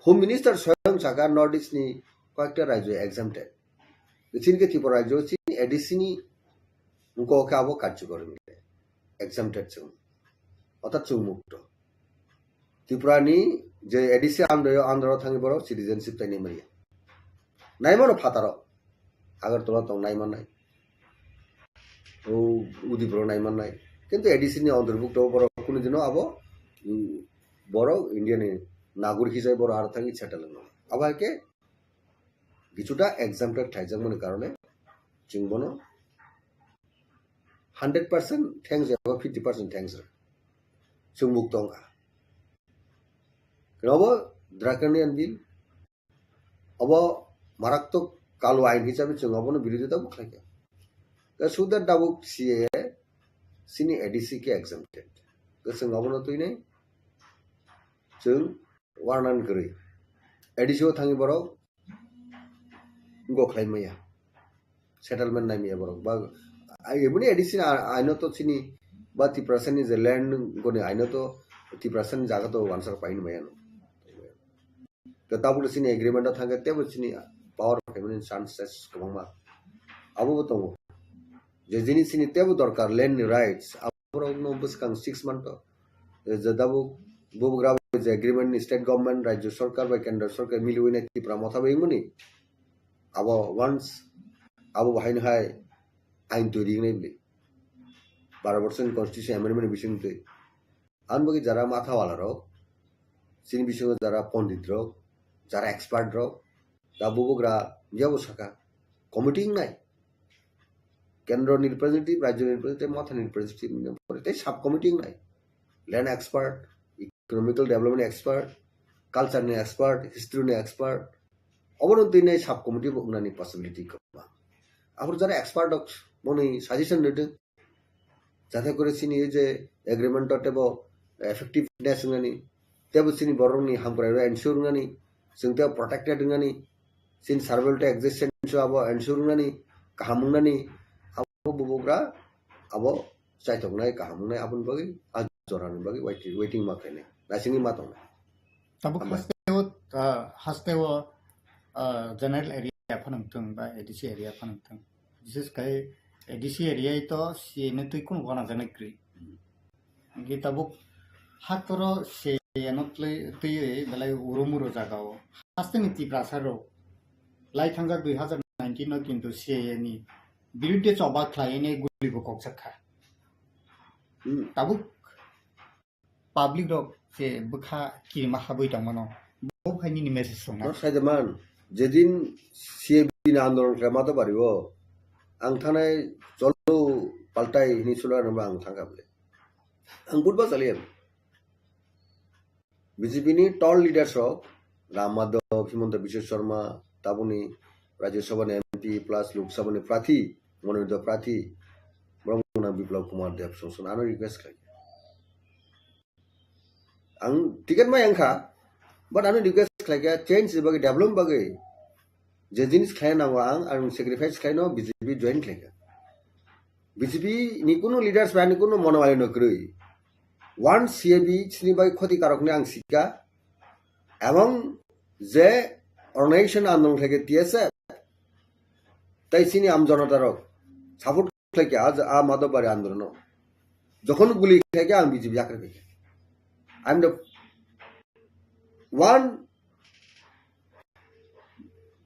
Home Minister soyong saka North East ni koyekta rajyo exempted. Chini khe Tripura rajyo chini A D C ni wngkha khe abo karjokori wngse. Exempted chwng. Orthat chwng mukto. Tripura ni je A D C andro, andro thangwi borok citizenship tainwi manya. Naimano phataro. Agartala tong naimannai. O Udipuro naimannai. Kintu A D C ni antorbhukto borok kunu dino abo, mm, borok India ni nagorik hisai borok aro thangwi settle wngno. Abo hai khe Kichuta exempted khlaijakmani karone chwng bono hundred percent thanks eba fifty percent thanks rw. Chwng mukto wngkha. Khe obo draconian bill, obo maraktok kalu ain hisabe chwng obono birodita bo khlaikha. Khe suda dabuk C A A chini A D C khe exempted. Khe chwng obono twinai chwng warnan kwrwi. A D C o thangwi borok go khlai maya. Settlement nai maya borok. Ba, ai, eboni A D C ni a-, aino to chini ba Tiprasa ni je land goni aino to Tiprasa ni jaga to wansa paini maya no. To tabuk chini agreement o thangkhe tebo chini power phaimani chances kwbangma. Abo bo tongo. Je jinis chini tebo dorkar land ni rights, aborokno bwskang six month o, eh, je tabuk bubagra bai je agreement ni state government, rajyo sarkar bai kendra sarkar miliwi nai Tripura motha bai wngmani, abo once abo bahaino hai ain toiri wngnai bwle. Baro borsoni constitution amendment ni bising twi. Aboni bagwi jara matha wala rok, chini bisingo jara pondit rok, jara expert rok, da bubagra yabo saka committee wngnai. Kendro ni representative, rajyo ni representative, motha ni representative ni pore tei sub committee wngnai. Land expert, economical development expert, culture ni expert, history ni expert. Obono twi nai sub committee bo wngnani possibility kwbang. Aphuru jara expert rok boni suggestion rwdwk. Jate kore chini ei je agreement o tebo effectiveness wngnani, tebo chini borokni hamkrai rok ensure wngnani, chwng tebo protected wngnani, chini survival to existence o abo ensure wngnani, kaham wngnani, abo bubagra abo chaithoknai, kaham wngnai, aboni bagwi a jorani bagwi waiting, waiting ma khainai, naisingwi ma tongnai. Tabuk hambai. Hasteo, ah, hasteo, ah, general area phano wngthung ba A D C area phano wngthung. Bises khai A D C area to C A no twi kunu gana jana kwrwi. Hwnkhe tabuk haktoro C A no twi, twiwi belai uro muro jaga o. Hasteni Tiprasa rok lai thangjak dui hazar nineteen no kintu C A ni biruddhe choba khlaiwi guli bo kokjak kha. Hmm. Tabuk public rok je bwkha kirima habwi tongmano, bo hai nini message songna. No, sai de man, jedin C A B ni andolon khlai ma to bari o, ang thanai cholo paltai hini sula nang ang thangkha bole. Ang budba chaliya. B J P ni tall leaders rok, Ram Madhav, Himanta Biswa Sarma, tabuni Rajya Sabha ni M P plus Lok Sabha ni prathi, mononito prathi, borok mung nang Biplab Kumar Deb song song ano request khlai. Ang ticket mai ang kha, but ano request khlai kha, change ni bagwi, development bagwi, je jinis khlai nango ang, ang sacrifice khlai no B J P join khlai kha. B J P ni kunu leaders bai ani kunu monowali no kwrwi. One C A B chini bai khoti karok ni ang sikha, ebong je organization andolon khlai kha T S F, tai chini am jonota rok support khlai kha a, a Madhav Bari andolon no. Jokhon guli khlai kha ang B J P yakre khlai kha. I'm the one,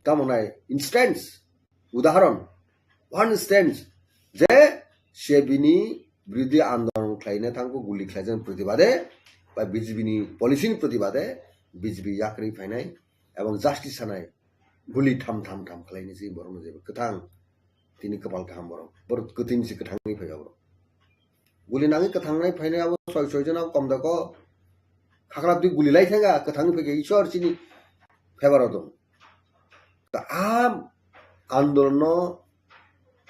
tamo nai, instance, udahoron, one instance, je se bini birodhi andolon khlaina thangkho, guli khlaijak protibade, ba B J P ni policy ni protibade, B J P yakarwi phainai, ebong justice sanai, guli tham tham tham khlaini si borokno jeba kwthang, tini kwpal kaham borok, borok kwtwini si kwthangwi phaiya borok. Guli nangwi kwthangnai phainai abo soi soi jona kom da ko. Khaklap di guli lai thanga kwthangwi phaikhe Ishwar chini favor o dong. Ta am andolon no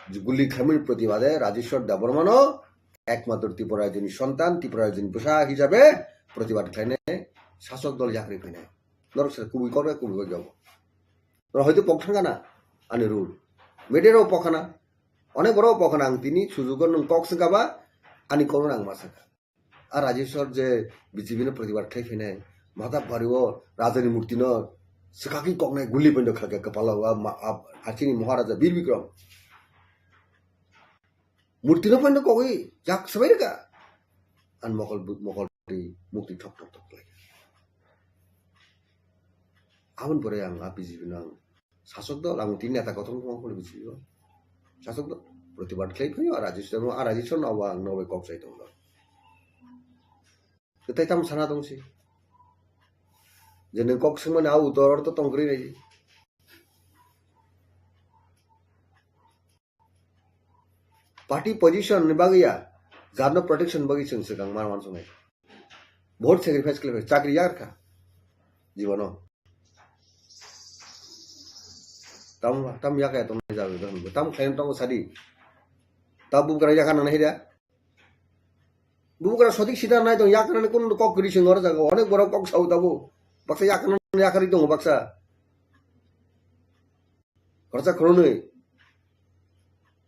guli khlaimani protibade Rajeshwar Debbarma no ekmatro Tripura rajyoni sontan, Tripura rajyoni bwsa hisabe protibad khlainai sasok dol yakarwi phainai. Norok se kubui kok kubui kok jobo. Norok hoito pok thangana ani rule. Media rok pok khana. Onek borok pokna ang tini sujugo nwng kok swngkha ba ani kokno ang ma sakha. A Rajeshwar je B J P no protibad khlai phainai, Madhab Bari o Rajani murti no swkakhe koknai guli bondo khlakhe kwpalo a ma-, a, achini Maharaja Bir Bikram. Murti no phano kokwi jak swbai rwkha. An mokol bu-, mokol ri mukti thok thok thok khlai. Aboni pore ang a B J P no ang sasok dol, ang tini neta kothom kothom khe bisi o. Sasok dol, protibad khlai phaio, a Rajeshwar no, a Rajeshwar no abo ang nobai kok sai tongo. Tei tamo sana tong si. Je nwng kok swngmani a utor to tong kwrwi nai. Party position ni bagwi ya, jarno protection bagwi chwng swkang mar wan songnai. Vote sacrifice khlai chakri yakar kha. Jibono. Tam, tam yakaya tong jagwi don. Tam khlaim tong sadi. Ta bugra yakar nang hira. Bugra sodik sida nai tong yakar nang kun kok gri sing or jago. Onek borok kok sau tabu. Baksa yakar nang yakari tong baksa. Khoroksa khoroknwi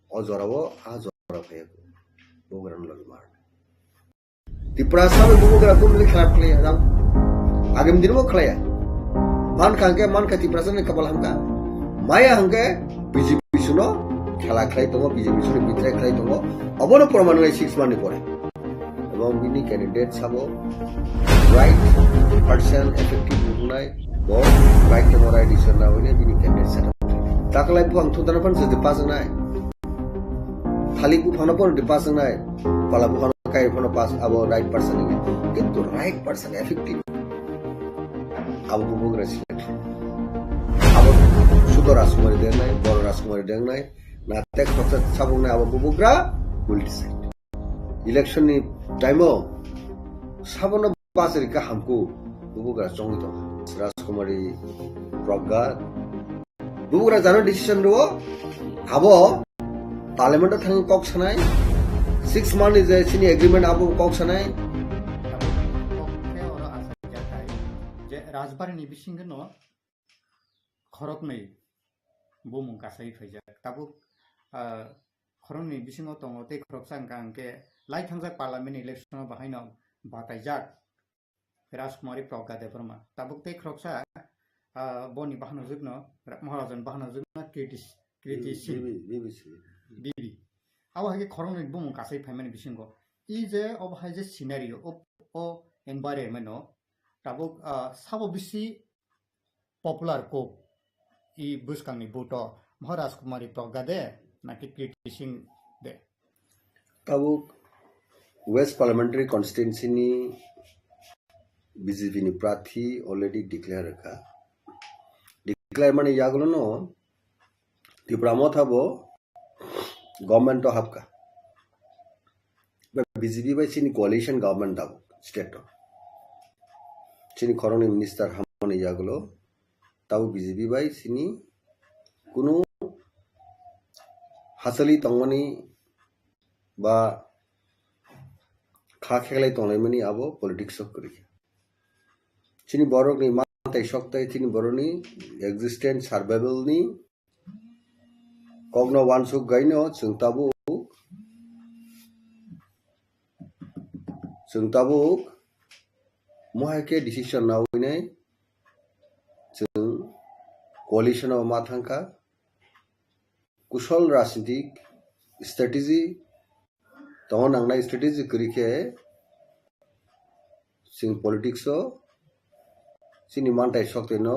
o jorao a jora phaiya bubagrano logi mar. Tiprasa bai bubagra bumli khlap khlaiya jang. Agim dinbo khlaiya. Man kha hwnkhe man kha Tiprasa ni kapal hamkha. Maya hwnkhe B J P suno khela khlai tongo, B J P suno betray khlai tongo. Obono proman lai six month ni pore. Ebong bini candidate sabo right person effective wngnai, bo right temo right decision na hwnwi bini candidate set up. Taklai buphang thundana phan se pass wngnai. Thalik buphang no pon pass wngnai. Pala buphang kai phano pass abo right person ni. Kintu right person effective. Abo bubugra select. Abo Sudo Rajkumari dengnai, Boro Rajkumari dengnai. Na tek khoroksa sabungnai abo bubugra will decide. Election ni time o sabono bachari ka hamku bubugra chongwi tong. Rajkumari Pragga bubugra jano decision rwo abo parliament o thang kok sanai six month ni je sini agreement abo kok sanai. Khe oro asa jatai je Rajbari ni bisingo no khoroknwi bumung kasai phaijak. Tabuk, ah, khoroknwi bisingo tongo tei khoroksa hwnkha hwnkhe lai thangjak parliament election o bahaino bataijak Rajkumari Pragga Debbarma. Tabuk tei khoroksa, ah, boni bahanojwkno, Ra-, Maharajan bahanojwkno Kriti, Kriti Singh. Bibi, Bibi Singh. Bibi. Abo hai khe khoroknwi bumung kasai phaimani bisingo. I je obo hai je scenario, o, o environment o tabuk, ah, sabo bisi popular kok i bwskangni vote o Maharaj Kumari Pragga de naki Kriti Singh de? Tabuk West Parliamentary Constituency ni B J P ni prathi already declare kha. Declare mani yagulo no Tipra Motha bo government o hapkha. Ba B J P bai chini coalition government tabuk state o. Chini khoroknwi minister hamani yagulo tabuk B J P bai chini kunu hachali tongmani ba kha kheklai tonglaimani abo politics o kwrwi. Chini borokni mantai soktai chini borokni existence survival ni kokno wansuk gaino chwng tabuk, chwng tabuk mohai khe decision nawi nai chwng coalition o ma thangkha. Kusol rajnitik strategy tongo nangnai, strategy kwrwi khe chwng politics o chini mantai soktwi no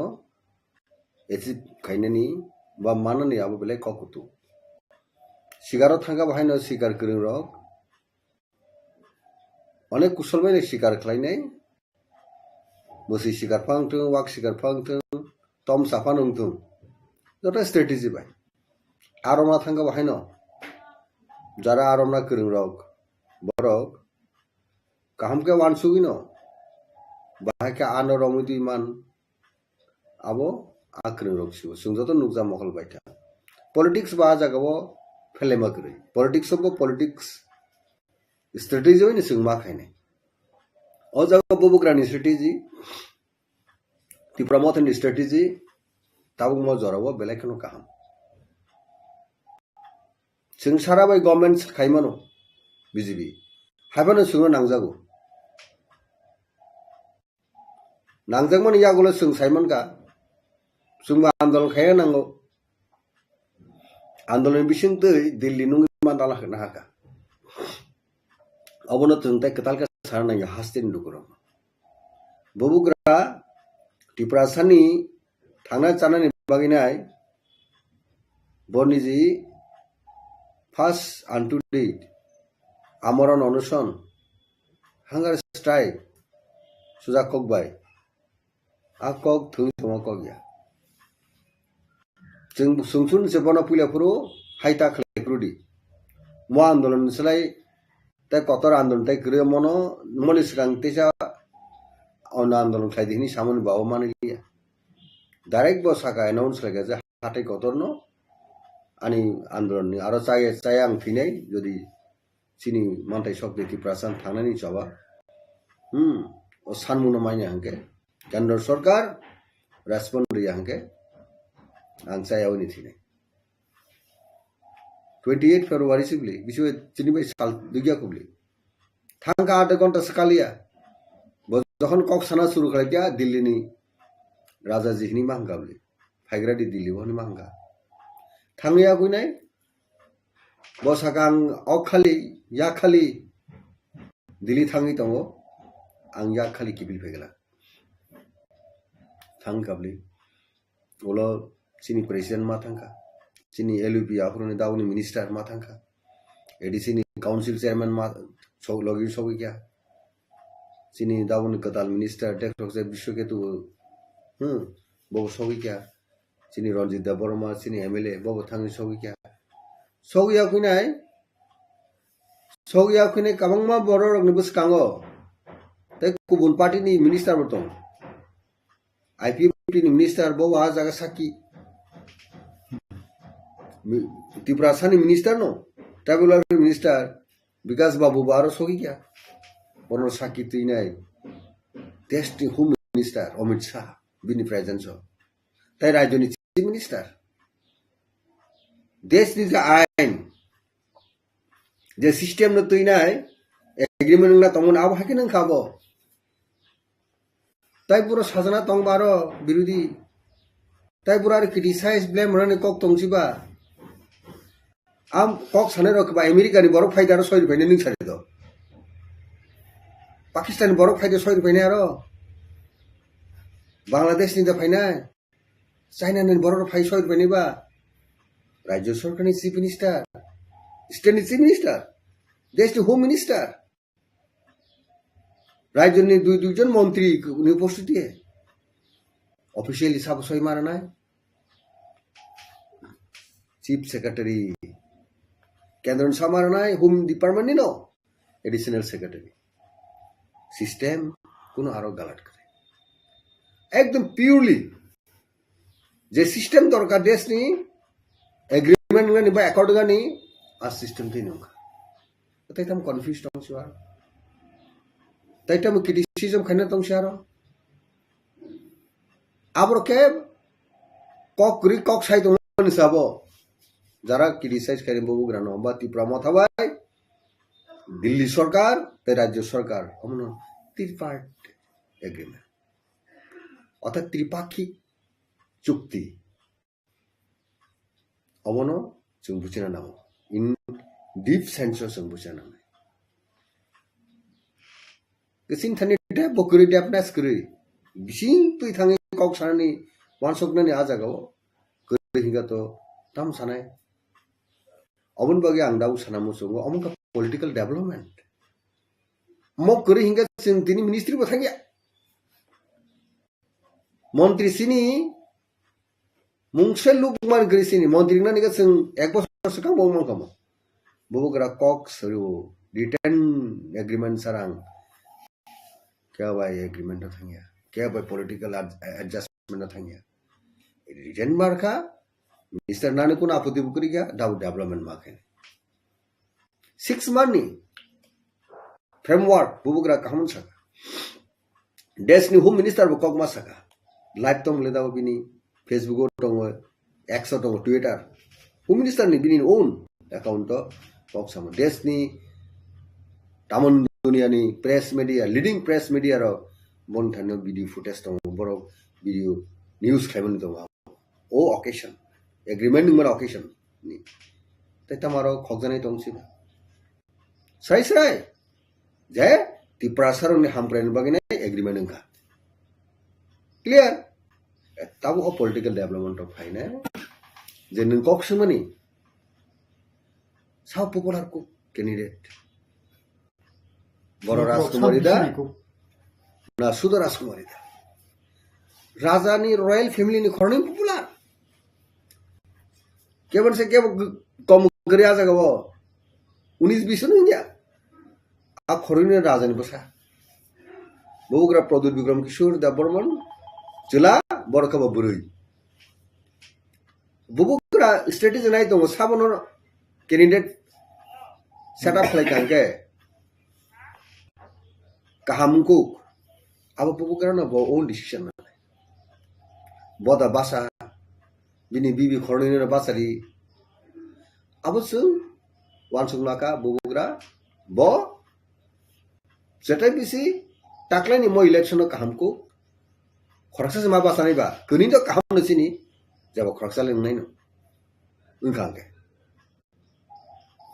achieve khainani ba manani abo belai kok kutung. Sikaro thangkha bo haino sikar kwrwng rok onek kusol bai no sikar khlainai, bwswi sikar phang thung, wak sikar phang thung, tom saphano wng thung, joto strategy bai. Aromna thangkha bo haino jara aromna kwrwng rok, borok kaham khe wansugwi no, bahai khe ano romwi twi man, abo a kwrwng rok sibo chwng joto nukjak mokol bai kha. Politics ba a jaga o phelema kwrwi, politics o bo politics strategy bai no chwng ma khainai. O jaga bubugrani strategy, Tipra Mothani strategy, tabukma jorao belai kheno kaham. Chwng sara bai government khaimano B J P. Haiphano chwngno nangjago. Nangjakmani yagulo chwng saimankha, chwngbo andolon khaina nango. Andolon bisingtwi Delhi nungwi mandala nahaka. Obono chwng tei kwtal khe sana nangya hasteni lukurok. Bubugra Tiprasani thangna chanani bagwi nai bo niji first and to date amorona onuson, hunger strike, suja kok bai. A kok thwngwi tongma kok ya. Chwng sumsum se bono puila phuru hai ta khlai phuru di. Mo andolon ni slai tei kotor andolon tei kwrwi mono moni swkang teisa ono andolon khlai di hwnwi samani babu mani liya. Direct bo saka announce khlai kha je hatai kotor no ani andolon ni aro chaya chaya ang thwinai jodi chini mantai sok de Tiprasa thangnani choba. Hmm, o sanmungno manya hangke. Kendra Sarkar respond riya hangke. Ang chaya oni thine. Twenty eight February sibli, bisi chini bai sal dugya kubli. Thangka aat ghonta sakaliya. Bo jokhon kok sana suru khlai kya Delhi ni Raja ji hini mahangka bli. Phaigra di Delhi bo hini mahangka. Thangya kuinai. Bo saka ang ok khali, yak khali Delhi thangwi tongo, ang yak khali kiphil phaikha. Thang kabli. Ulo chini president ma thangkha. Chini L U P aphuruni dauni minister ma thangkha. A D C ni council chairman ma so-, logi sogwi kha. Chini dauni kwtal minister Doctor Biswaketu, hmm, bo sogwi kha. Chini Ranjit Debbarma, chini M L A, bobo thangwi sogwi kha. Sogwi ya khuinai, sogwi ya khuinai kwbangma borok rokni bwskango. Tei kubun party ni minister bo tongo. I P F T ni minister bo ah jaga sakki. Mi-, Tiprasa ni minister no, tribal welfare minister Bikash Babu bo aro sogwi kha. Bono sakki twinai. Desh ni Home Minister Amit Shah, bini presence o. Tai rajyoni Chief Minister. Desh ni je ain, je system no twinai, agreement wngna tongmani abo haikhe nangkha abo. Tai puro sajana tong baro birodhi. Tai puro aro criticize, blame rani kok tong siba. Am kok sanai rok ba America ni borok phaida aro soi rwphainai ning sari do. Pakistan ni borok phaida soi rwphainai aro. Bangladesh ni da phainai. China ni borok phai soi rwphainai ba. Rajya Sarkar ni Chief Minister, State ni Chief Minister, Desh ni Home Minister. Rajya ni dui dui jon montri ni upostiti. Officially sabo soi maranai. Chief Secretary. Kendra ni samaranai Home Department ni no. Additional Secretary. System kuno aro galat kwrwi. Ekdom purely je system dorkar desh ni agreement gani ba accord gani a system twi nungkha. Tai tam confused tong siwa. Tai tam criticism khaina tong siaro. Aboro khe kok kwrwi kok sai tongmani sabo. Jara criticize khaini bubugrano ba Tipra Motha bai Delhi Sarkar tei Rajya Sarkar omono tripartite agreement. Orthat tripakhik chukti. Obono chwng buchina nango. In deep sense o chwng buchina nango. Kising thani dep bo kwrwi, depness kwrwi. Bising twi thangwi kok sanani, wansuknani a jagao kwrwi hinga to tam sanai. Oboni bagwi ang dau sana muchungo, omo wngkha political development. Mo kwrwi hinga chwng tini ministry bo thangya. Montri sini mungse lukman gri sini montri nani ga chwng ek bosor swkang bo mangkha mo. Bubagra kok suru written agreement sarang. Kya bai agreement na thangya. Kya bai political ad-, adjustment na thangya. Written marka, minister nani kuna aputi bukri ga, dau development ma khe. Six month ni framework bubagra kaham saka. Desh ni Home Minister bo kokma saka. Live tong le dabo bini Facebook o tongo, X o tongo, Twitter. Home Minister ni bini own account o kok samo. Desh ni tamon dunia ni press media, leading press media ro bon thani video footage tongo, borok video news khaimani tongo. O occasion, agreement wngmani occasion ni. Tei tamaro khokjanai tong siba. Sai sai. Je Tiprasa rokni hamkraini bagwi nai agreement wngkha. Clear? Tabo o political development rok phainai. Je nwng kok swngmani. Sao popular kok candidate. Boro Rajkumari da? Na Sudo Rajkumari da? Raja ni royal family ni khoroknwi popular. Kebon se kebo g-, kom gri aja gabo. Unis bish no India. A khoroknwi raja ni bwsa. Bubagra Pradyut Bikram Kishore Debbarman. Chwla borok khe bo bwrwi. Bubagra strategy nai tongo, sabono candidate set up khlai kha hwnkhe kaham wngkuk. Abo bubagra no bo own decision nanai. Bo da basa, bini bibi khoroknwi no bachari. Abo chwng wansuk naka bubagra bo Jetai bisi taklaini mo election o kaham kuk. Khoroksa se ma bachanai ba. Kwnwi to kaham no chini. Jabo khoroksa le wngnai no. Wngkha hwnkhe.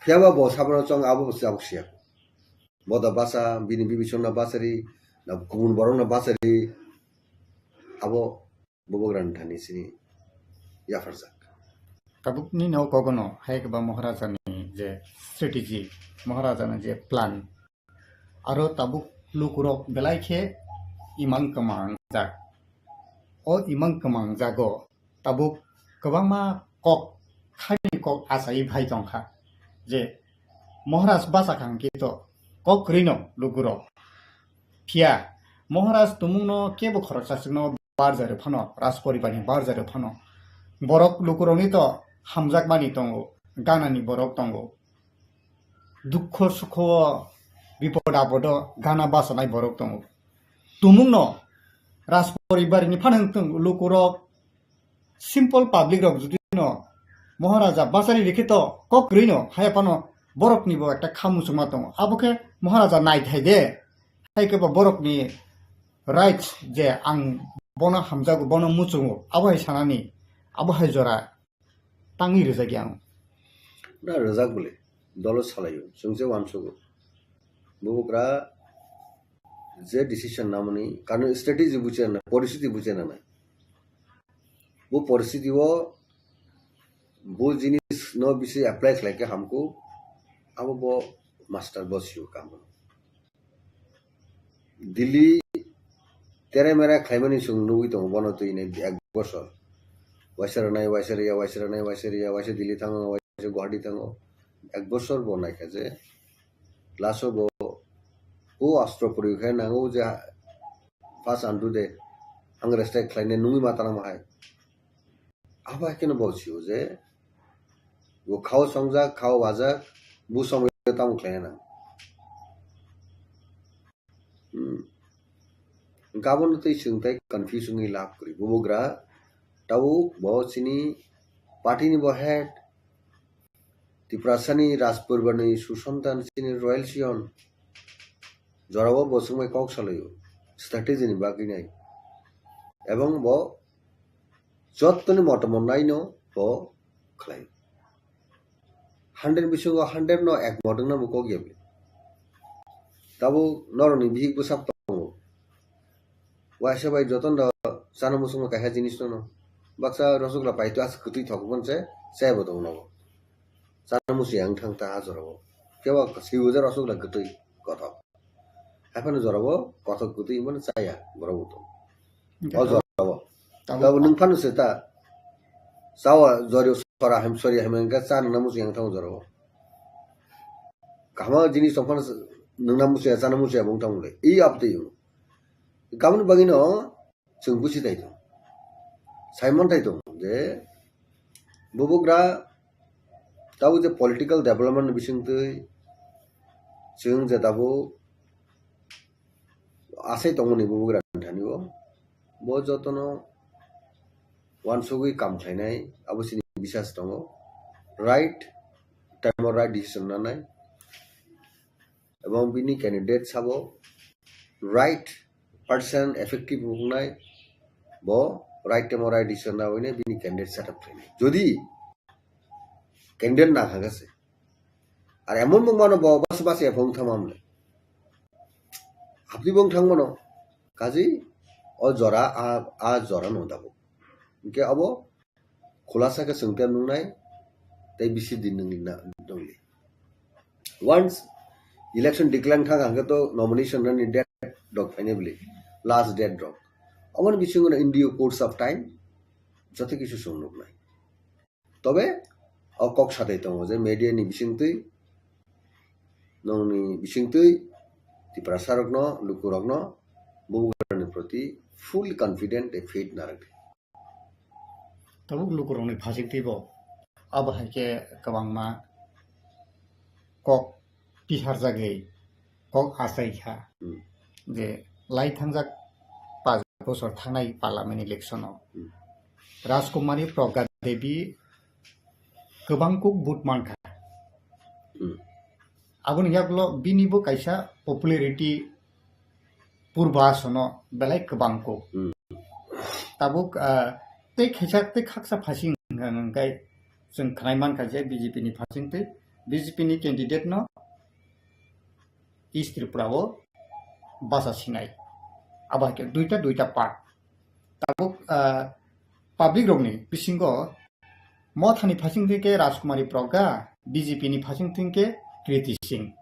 Phiya ba bo sabono chong abo bo jabo siya. Bo da bacha, bini bibi chwngno bachari, na kubun borokno bachari. Abo Bubagrani thani sini yapharjak. Tabukni no kogono hai khe ba Maharajani je strategy, Maharajani je plan, aro tabuk lukurok belai khe imang kwmangjak. O imang kwmangjago tabuk kwbangma kok, khani kok achai phai tongkha je Maharaj bacha kha hwnkhe to kok kwrwino lukurok. Phiya Maharaj tumungno kebo khoroksa chwngno barjari phano, Rajporibarni barjari phano. Borok lukurokni to hamjakmani tongo, ganani borok tongo. Dukho sukho, bipod apodo gana bachanai borok tongo. Tumungno Rajporibarni phano wngtong lukurok, simple public rok jodi no Maharaja bachari rikhe to kok kwrwi no haya phano borok ni bo ekta kha muchungma tongo. Abo khe Maharaja naithai de. Hai khe bo borok ni right je ang bono hamjago, bono muchungo. Abo hai sanani, abo hai jora tangwi rwjak ya ang. Na rwjak bole, dolo salaio, chwng se uansugo. Bubagra je decision namani, kano strategy buchena, policy buchena nai. Bo poristiti o bo jinis no bisi apply khlai khe hamkuk, abo bo master bo sio kamo. Delhi tere mere khlaimani chwng nugwi tongo bono twi nai ek bosor. Waisa rwnai, waisa rwya, waisa rwnai, waisa rwya, waisa Delhi thango, waisa Guwahati thango. Ek bosor bo naikha je last o bo o astro puri khe nango je first andu de ang respect khlainai nungwi ma tanang hai. Abo hai kheno bo sio je bo khao songjak, khao wajak, bo somoi tamo khlainai nang. Hmm. Gabon tei chwng tei confuse wngwi lab kwrwi. Bubagra tabuk bo chini party ni bo head, Tiprasani Rajporibarni susantan chini royal scion. Jorao bo chwngbai kok salaio, strategy ni bagwi nai. Ebong bo jottoni motomo naino bo khlai. Hundred bisingo hundred no ek modong no bo kok ya bwle. Tabuk norokni bihik bwsak tongo. Waisa bai jotono chana muchungma kaisa jinis no. Baksa rosogla paito asa kwtwi thok hwnse chayabo tongo nogo. Chana muchung yang thang ta a jorao. Kebo sibo je rosogla kwtwi kothok. Haphano jorao kothok kwtwi hwnmano chaya borok bo tongo. O jorao. Tabuk nwng phano se ta. Chawa jori sora hem sori hem engka cha nangna muchung yang thang jorao. Kahma jinis tong phano nangna muchung ya chana muchung ya bung thang le. I abtwi. Kamni bagwino chwng buchi tai tong. Sai man tai tong je bubugra tabuk je political development ni bisingtwi chwng je tabuk asai tongmani bubugra ni thani o. Bo jotono wansugwi kam khlainai abo chini bisas tongo. Right time o right decision nanai. Ebong bini candidate sabo right person effective wngnai, bo right time o right decision na hwnwi bini candidate set up khlainai. Jodi candidate na kha se, ar emon bo mano bo bas bas ephong thamam le. Abdi bong thang mano, kaji o jora a, a jora no dabo. Hingke abo khulasa khe chwng tei nungnai tei bisi din nungli na nungli. Once election declare thang hangke to nomination ni date rok phainai bwle, last date rok. Aboni bisingo no in due course of time joto kisu chwng nuknai. Tobe o kok satai tongo je media ni bisingtwi, nongni bisingtwi Tiprasa rokno, luku rokno bubugrani proti full confident tei faith narwk di. Tabuk lukurokni phasingtwi bo abo hai khe kwbangma kok pisarjagwi kok achai kha Hmm. je lai thangjak paanch bochor thangnai parliament election o Hmm. Rajkumari Pragya Devi kwbang kuk vote man kha. Hmm. Aboni yagulo bini bo kaisa popularity purba sono belai kwbang kuk. Hmm. Tabuk, ah, tei khaisa tei khaksa phasing hwnkhai chwng khnai man kha je B J P ni phasing tei B J P ni candidate no East Tripura o basa sinai. Abo hai khe duita duita part. Tabuk, ah, public rokni bisingo Mothani phasing thwngkhe Rajkumari Pragya, B J P ni phasing thwngkhe Kriti Singh.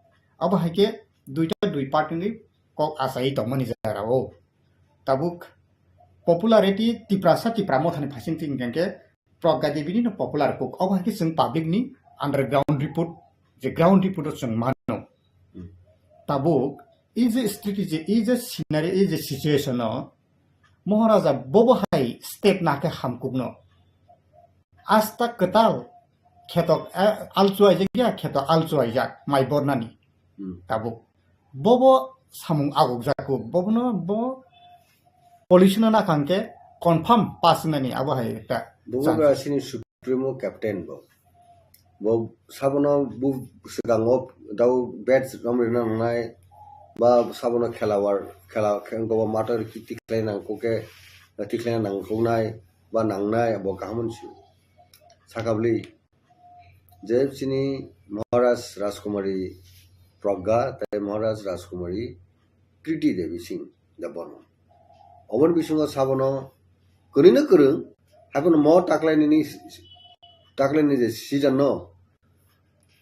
Abo hai khe duita dui part wngwi kok achai tongmani jora o. Tabuk popularity Tiprasa Tipra Mothani phasing thwngkhe Pragya Devi ni no popular kok. Abo hai khe chwng public ni underground report, je ground report o chwng mano. Hmm. Tabuk, i je strategy, i je scenario, i je situation o, Moharaja bobo hai step na khe hamkuk no. Asta kwtal kheto, eh, alchuaijak ya, kheto alchuaijak, mai bornani. Hmm. Tabuk. Bobo samung aguk jakuk, bobo no, bo police no nakhang khe confirm pass nani abo hai ekta Bubugra chance. Sini Supremo Captain bo. Bo sabono bu swkango dau badge romrina nangnai, ba sabono khela war, khela khe wngkha bo mator ki tikhlai nangkuk khe, tikhlai nangkuknai, ba nangnai, bo kaham hwnsi sakha bwlwi. Je chini Maharaj Rajkumari Pragya tei Maharaj Rajkumari Kriti Devi Singh Debbarma. Oboni bisingo sabono kwrwino kwrwng, haiphano mo taklaini ni, taklaini je season no,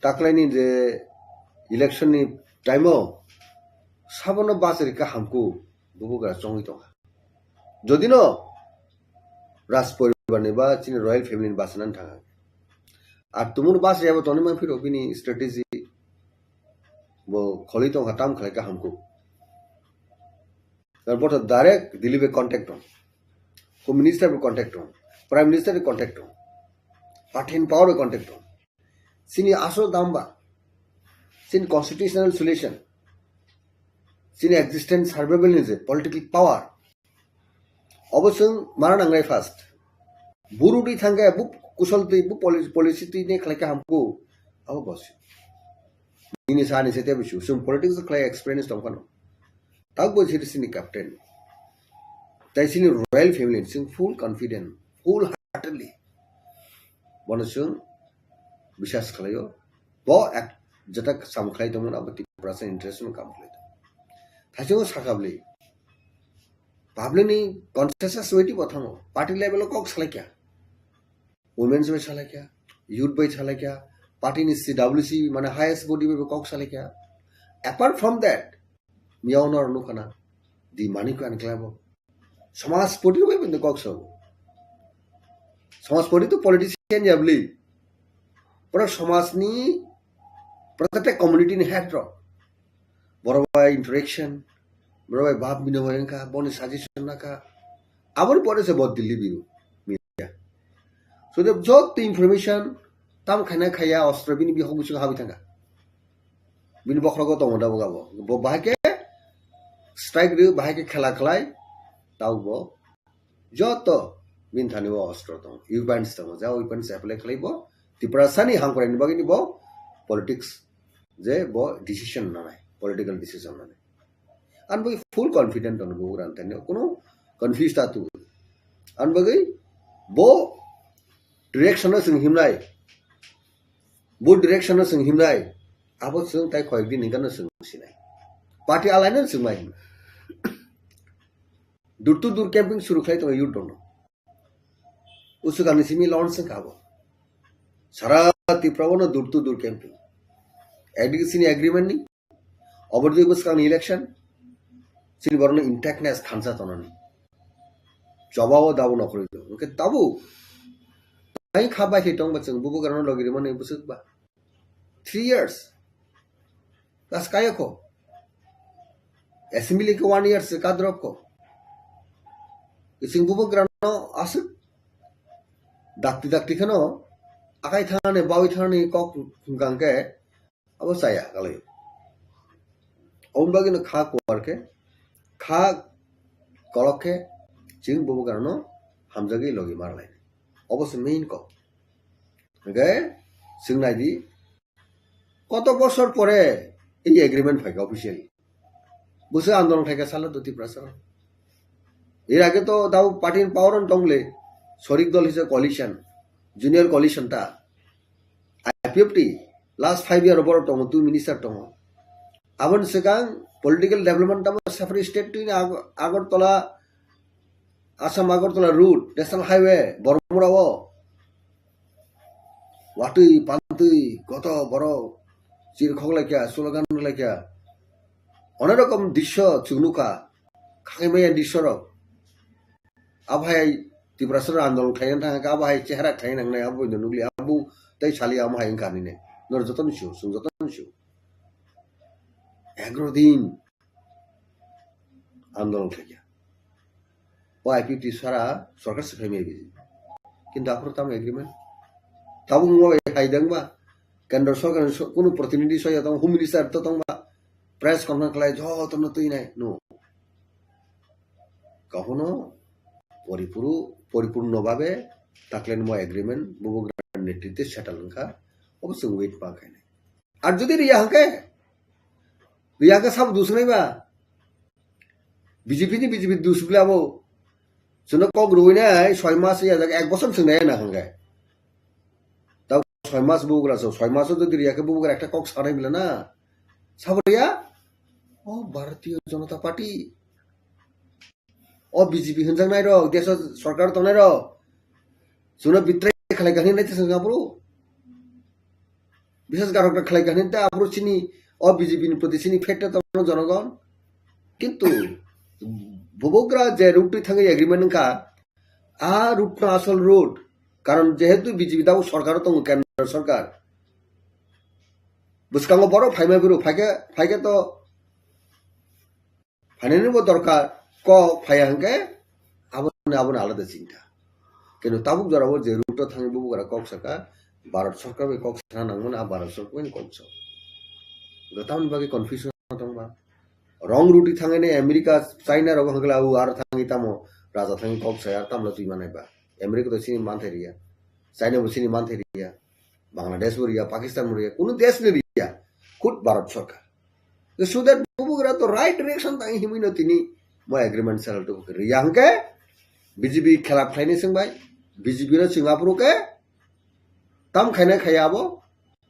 taklaini je election ni time o sabono bachari kha hamkuk bubugra chongwi tongkha. Jodi no Raj poribar ni ba chini royal family ni bachanani thangkha. Ar tumung bachari abo tongwi mangphiro bini strategy bo kholwi tongkha, tam khlai kha hamkuk. Tar bo to direct Delhi bai contact tong. Home Minister bai contact tong. Prime Minister bai contact tong. Party in power bai contact tong. Chini asol dam ba. Chini constitutional solution. Chini existence survival ni je political power. Obo chwng mana nangnai first. Buru di thangkhe bu kusol twi bu poli-, policy twi ne khlai kha hamkuk. Abo bosi. Nini sani se tebu su. Chwng politics khlai experience tong phano. Tak bo sini sini captain. Tai sini royal family sing full confident, full heartedly. Bono chwng biswas khlaio. Bo ek jeta sam khlai tongmani abo Tiprasa interest no kam khlai tong. Haichungo sakabli. Public ni consensus waiting bo thango. Party level o kok salaikya. Women's bai salaikya. Youth bai salaikya. Party ni C W C mane highest body bai kok salaikya. Apart from that, miyao no nukana. Di mani ko ani klabo. Samajpati bai bini kok sabo. Samajpati to politician yabli. Pura samajni, protected community ni head rok. Borok bai interaction, borok bai bab binimoi wngkha, boni suggestion nakha. Aboni pore se bo Delhi biru media. So the jot information tam khaina khaya ostro bini bihok bisingo habwi thangkha. Bini bokhrogo tongo da bo gabo. Bo bahai khe strike rw, bahai khe khela khlai, tau bo joto bini thani o ostro tongo, weapons tongo, ja weapons apply khlai bo Tiprasani hamkrai ni bagwi ni bo politics je bo decision nanai, political decision nanai. Ang bagwi full confident tongo bo ugrani thani, kuno confuse ta tu. Ang bagwi bo direction no chwng himnai, bo direction no chwng himnai, abo chwng tai koyek din hinka no chwng sinai. Party alai no chwng mai himnai. Door to door camping suru khlai tongo youth rokno. Usukani simi launch wngkha abo. Sara Tripura o no door to door camping. Ekdike chini agreement ni, obor dui bwskang ni election, chini borok no intactness thansa tonani. Choba o dabo nokhorwi do. Hwnkhe tabuk tai kha bai khe tongba chwng bubugrano logi rimani bwswk ba. Three years. Das kaya ko. Assembly ke one year se kadrop ko. Ising bubugrano aswk dakti dakti kheno akai thani bawi thani kok hwnkang ke abo chaya kalai. Oboni bagwi no kha kuar khe, kha kolok khe chwng bubugrano hamjagwi logi marlai. Obo se main kok. Hwnkhe chwng nai di, koto bosor pore ei agreement phaikha officially. Bwswk andolon khaikha salo do Tiprasa. Er age to dabo party ni power on tongle, sorik dol hisa coalition, junior coalition ta, I P F T, last five year borok tongo, two minister tongo. Aboni swkang political development tamo separate state twi Ag-, Agartala, Assam Agartala route, national highway, Bormura o. Watwi, pantwi, koto borok chirkhok laikya, slogan laikya. Onek rokom drisyo chwng nukha, khaimaya drisyo rok. Abo hai Tiprasa andolon khlaina thangkha, abo hai chehra khlai nangnai, abo nukli, abo tei sali amo hai wngkha nini. Nor joto ni sio, chwng joto ni sio. Egaro din andolon khaikha. O I P F T sara sorkar se phaimai biji. Kintu aphuru tamo agreement. Tabuk mo hai dangba. Kendra sorkar ni so-, kunu protinidhi soya tong, home minister to tongba. Press conference khlai joto no twi nai. No. Kahono poripuru-, poripurno babe taklen mo agreement bubugra netrite settle wngkha. Obo chwng wait ma khainai. Ar jodi riya hwnkhe, riya hwnkhe sabo dusnai ba? B J P ni B J P dus bwle abo. Chwngno kok rwinai soi mas ya jaga ek bosor chwng nai na hwnkhe. Tao soi mas bugra so, soi mas jodi riya khe bugra ekta kok sanai bwle na. Sabo riya? O Bharatiya Janata Party. O B J P hwnjaknai rok, desh o sorkar tongnai rok, chwngno betray khlai kha hinwi naitha chwng aphuru. Biswas garok khlai kha hinwi ta aphuru chini o B J P ni proti chini fate tongno jonogon. Kintu bubugra je route twi thangwi agreement wngkha, a route no asol route. Karon jehetu B J P tabuk sorkar o tongo, kendra sorkar. Bwskango borok phaima phuru phaikhe, phaikhe to Phainani bo dorkar, kok phaiya hwnkhe aboni, aboni alada chinta. Kintu tabuk jora o je route o thangwi bubugra kok saka, Bharat sorkar bai kok sana nangmani, a Bharat sorkar bai kok sa. Hwnkhe tamoni bagwi confusion tongba. Wrong route thangwi ni America, China rogo hwnkhe la, o aro thangwi tamo raja thangwi kok saya, tamla twi manai ba. America to chini manthai riya. China bo chini manthai riya. Bangladesh bo riya, Pakistan bo riya, kunu desh ni riya. Khud Bharat sorkar. So that bubugra to right direction tang himwi no tini mo agreement sal to riya hwnkhe B J P khilaf khlaini swngbai, B J P no chwng aphuru khe tam khaina khaya abo,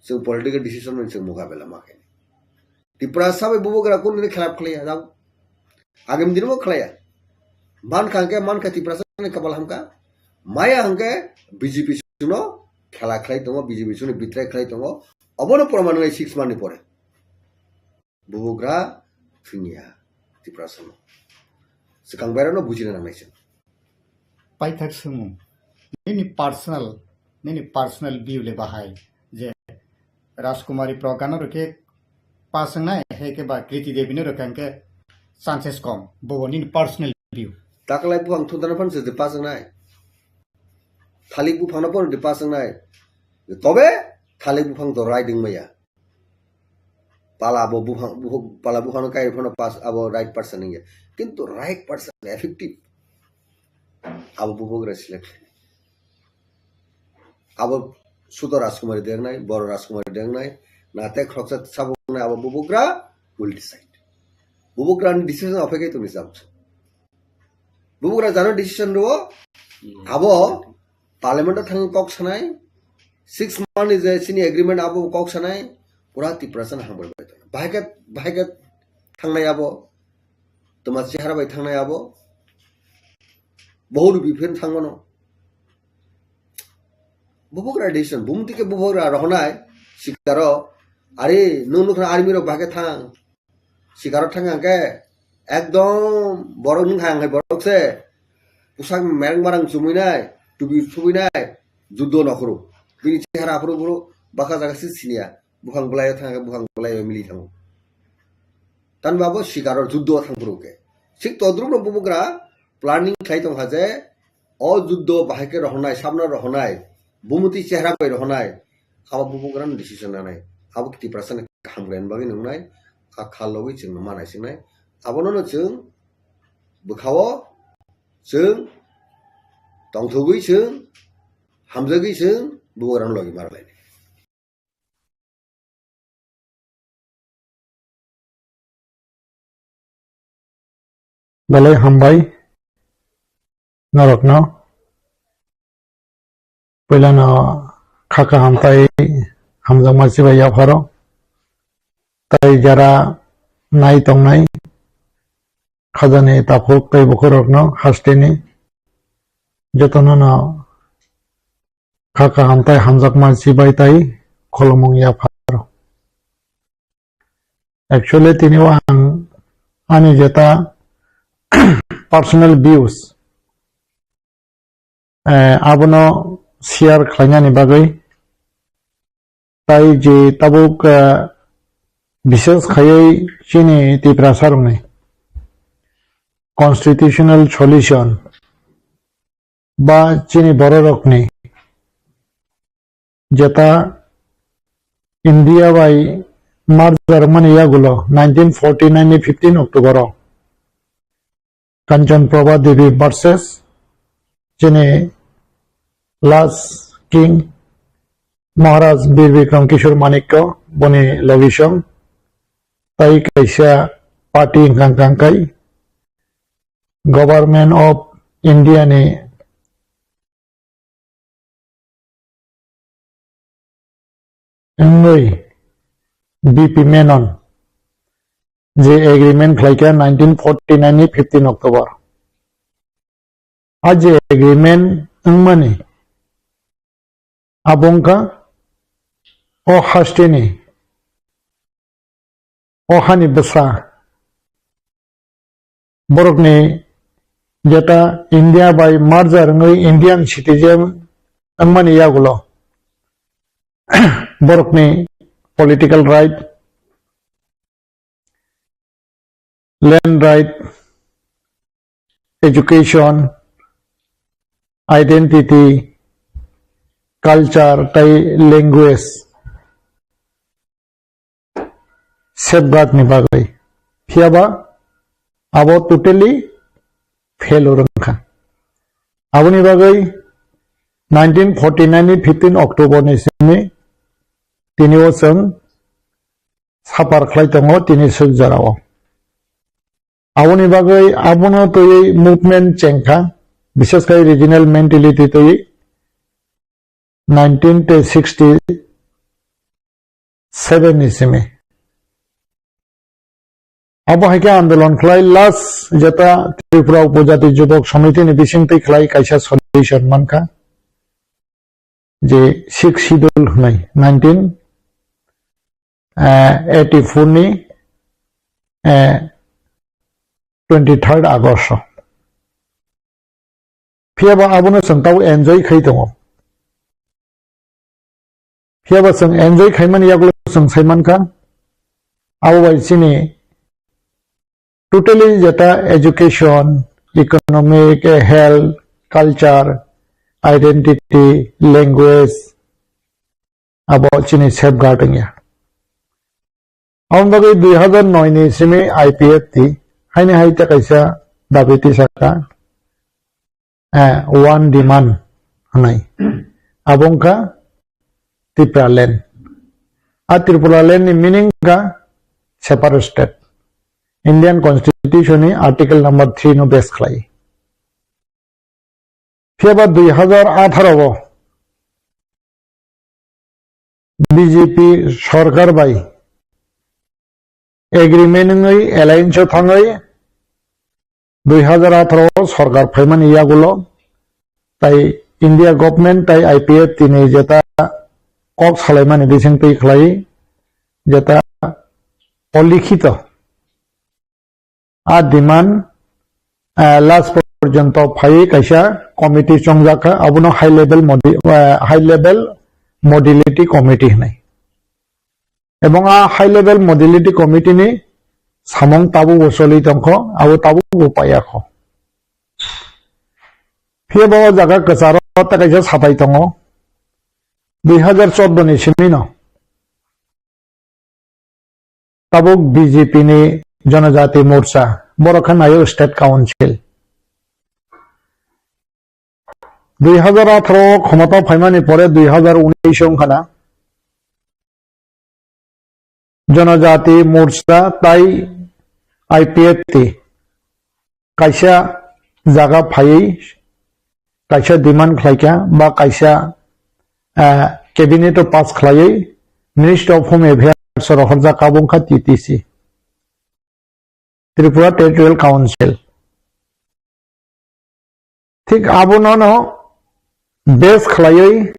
chwng political decision no chwng mukabela ma khaini. Tiprasa bai bubugra kunu ni khilaf khlaiya, jao. Agam dino khlaiya. Mankha hwnkhe, mankha Tiprasa ni kapal hamkha. Maya hwnkhe B J P suno khela khlai tongo, B J P suno betray khlai tongo. Obono proman wngnai six month ni pore. Bubugra thwngya Tiprasa no. Swkang bairano bujina nangnai chwng. Paithak swngmung, nini personal, nini personal view le bahai je Rajkumari Pragya no rwkhe pass wngnai, hai khe ba Kriti Devi no rwkha hwnkhe chances kom, bobo nini personal view. Taklai buphang thundana phan se pass wngnai. Thalik buphang no phan pass wngnai. Tobe thalik buphang to riding maya. Pala bo buphang, buphang, pala buphang no kai phano pass, abo right person wngya. Kintu right person effective. Abo bubugra select. Abo sudo Rajkumari dengnai, boro Rajkumari dengnai, na te khoroksa sabo wngnai abo bubugra will decide. Bubugra ni decision aphai kai tongni jabuksa. Bubugra jano decision rwo, abo parliament o thang kok sanai, six month ni je chini agreement abo kok sanai, pura Tiprasa no hambai bai tongna. Bahai khe, bahai khe thangnai abo, toma chehara bai thangnai abo, bohur biphin thangmano. Bubugra decision, bumti khe bubugra rohonai, sikaro, ari nung nukha army rok bahai khe thang, sikaro thang hwnkhe, ekdom borok nung hai hwnkhe borok se, pusak mereng marang chumui nai, tubi subui nai, juddo nokhoro. Bini chehara aphuru buro baka jaga se siniya, buphang bwlai thang hwnkhe buphang bwlai mili thango. Tanba bo sikaro juddo thang phuru khe. Sik todrupno bubugra planning khlai tongkha je, o juddo bahai khe rohonai, sabno rohonai, bumuti chehra bai rohonai, abo bubugrano decision nanai, abo Tiprasani kaham khlaina bagwi nwngnai, a kha logwi chwngno ma naisingnai, abono no chwng bwkhao chwng tongthogwi chwng hamjagwi chwng bubugrano logi ma rwlainai. Belai hambai norokno. Puilano kha kaham tai hamjakma chibai yapharo. Tai jara nai tongnai khajani takhuk tei bukhurokno hasteni jotono no kha kaham tai hamjakma chibai tai kholomung yapharo. Actually, tini o ang ani jeta personal views, eh, abono share khlainani bagwi, tai je tabuk, eh, bishes khaiwi chini Tiprasa rokni constitutional solution ba chini bororokni jeta India bai merger mani yagulo nineteen forty nine ni fifteen October o Kanchan Prabha Devi versus chini last king Maharaj Bir Bikram Kishore Manikya boni logisong tai kaisa party hwnkha hwnkha kai Government of India ni wngwi B P Menon je agreement khlaikha nineteen forty nine ni fifteen October. A je agreement wngmani abo wngkha o hasteni, o hani bwsa borokni jeta India bai merger wngwi Indian citizen wngmani yagulo borokni political right, land right, education, identity, culture tei language safeguard ni bagwi. Phiyaba abo totally failure wngkha. Aboni bagwi nineteen forty nine ni fifteen October ni simi tini o chwng suffer khlai tongo tini swk jorao. Aboni bagwi abono twiwi movement chengkha, bishes khai regional mentality twiwi nineteen sixty seven ni simi. Abo hai khe andolon khlai last jeta Tripura Upojati Judak Samiti ni bisingtwi khlai kaisa solution mankha je Sixth Schedule hwnai nineteen eighty-four ni, eh, twenty-third August o. Phiya ba abono chwng tabo enjoy khai tongo. Phiya ba chwng enjoy khaimani yagulo chwng sai mankha, abo bai chini totally jeta education, economic, health, culture, identity, language, abo chini safeguard wngya. Aboni bagwi dui hazar noi ni simi I P F T haini hai tei kaisa dabi tisaka, eh, one demand hwnai. Abo wngkha Tipraland. A Tipraland ni meaning wngkha separate state. Indian Constitution ni Article number three no base khlai. Phiya ba dui hazar atharo o B J P sorkar bai agreement wngwi alliance o thangwi dui hazar atharo o sorkar phaimani yagulo tai India government tai I P F T ni jeta kok salaimani bisingtwi khlai jeta olikhito a demand, eh, last porjonto phaiwi kaisa committee chongjak kha, abono high level modi-, eh, high level modality committee hwnwi. Ebong a high level modality committee ni samung tabukbo choli tongkho, abo tabukbo paiyakho. Phiya ba o jaga kwcharo tei kaisa sapai tongo, dui hazar chordo ni simino. Tabuk B J P ni Janajati Morcha, borok khe naio State Council. Dui hazar atharo o khomota phaimani pore dui hazar unis wngkha na Janajati Morcha tai I P F T kaisa jaga phaiwi kaisa demand khlaikha ba kaisa, eh, cabinet o pass khlaiwi Ministry of Home Affairs o rohorjak, abo wngkha T T C, Tripura Territorial Council. Thik abono no base khlaiwi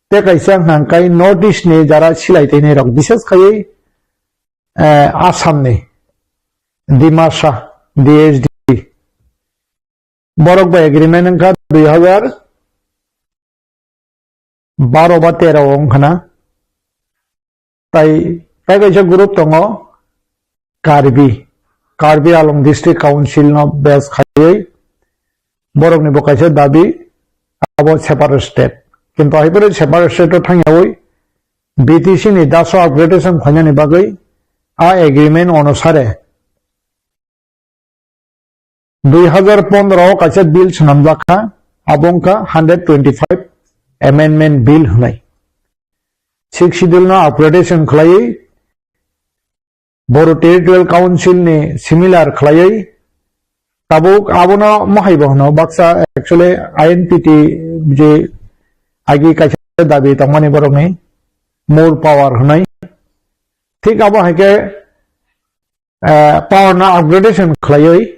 tei kaisa hwnka hwnkhe North East ni jara silai twi nai rok, bises khaiwi, eh, Assam ni Dimasa D H D. Borok bai agreement wngkha dui hazar baro ba tero wngkha na. Tai, tai kaisa group tongo Karbi, Karbi Anglong District Council no base khaiwi borok ni bo kaisa dabi abo separate state. Kintu hai phano separate state o thangyawi B T C ni daso upgradation khlainani bagwi a agreement onusare dui hazar pondro o kaisa bill swnamjak kha, abo wngkha hundred twenty-five amendment bill hwnwi. Sixth Schedule no upgradation khlaiwi Bodo Territorial Council ni similar khlaiwi tabuk abono mohaibo hwno baksa actually I N P T je agi kaisa dabi tongmani borokni more power hwnwi. Thik abo hai khe eh, power no upgradation khlaiwi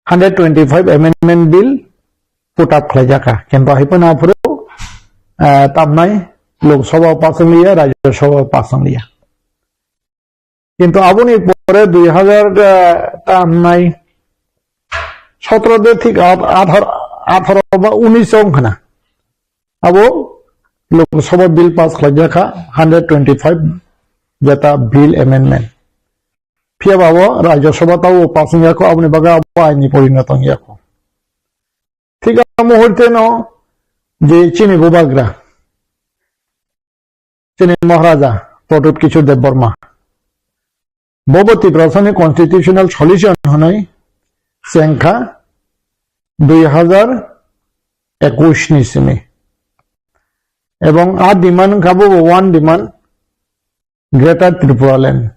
hundred twenty-five amendment bill put up khlaijak kha. Kintu hai phano aphuru, eh, tamnai Lok Sabha o pass wngliya, Rajya Sabha o pass wngliya. Kintu aboni pore dui hazar, eh, tamnai sotro de thik at-, athar-, atharo ba unis wngkha na. Abo Lok Sabha bill pass khlaijak kha, hundred twenty-five jeta bill amendment. Phiya ba bo Rajya Sabha tabo pass wngya kho, aboni bagwi abo ain ni porinoto wngya kho. Thik a muhurte no je chini bubagra, chini Maharaja Pradyut Kishore Debbarma, bobo Tiprasani constitutional solution hwnwi chengkha dui hazar ekush ni simi. Ebong a demand wngkha bobo one demand, Greater Tripura Land.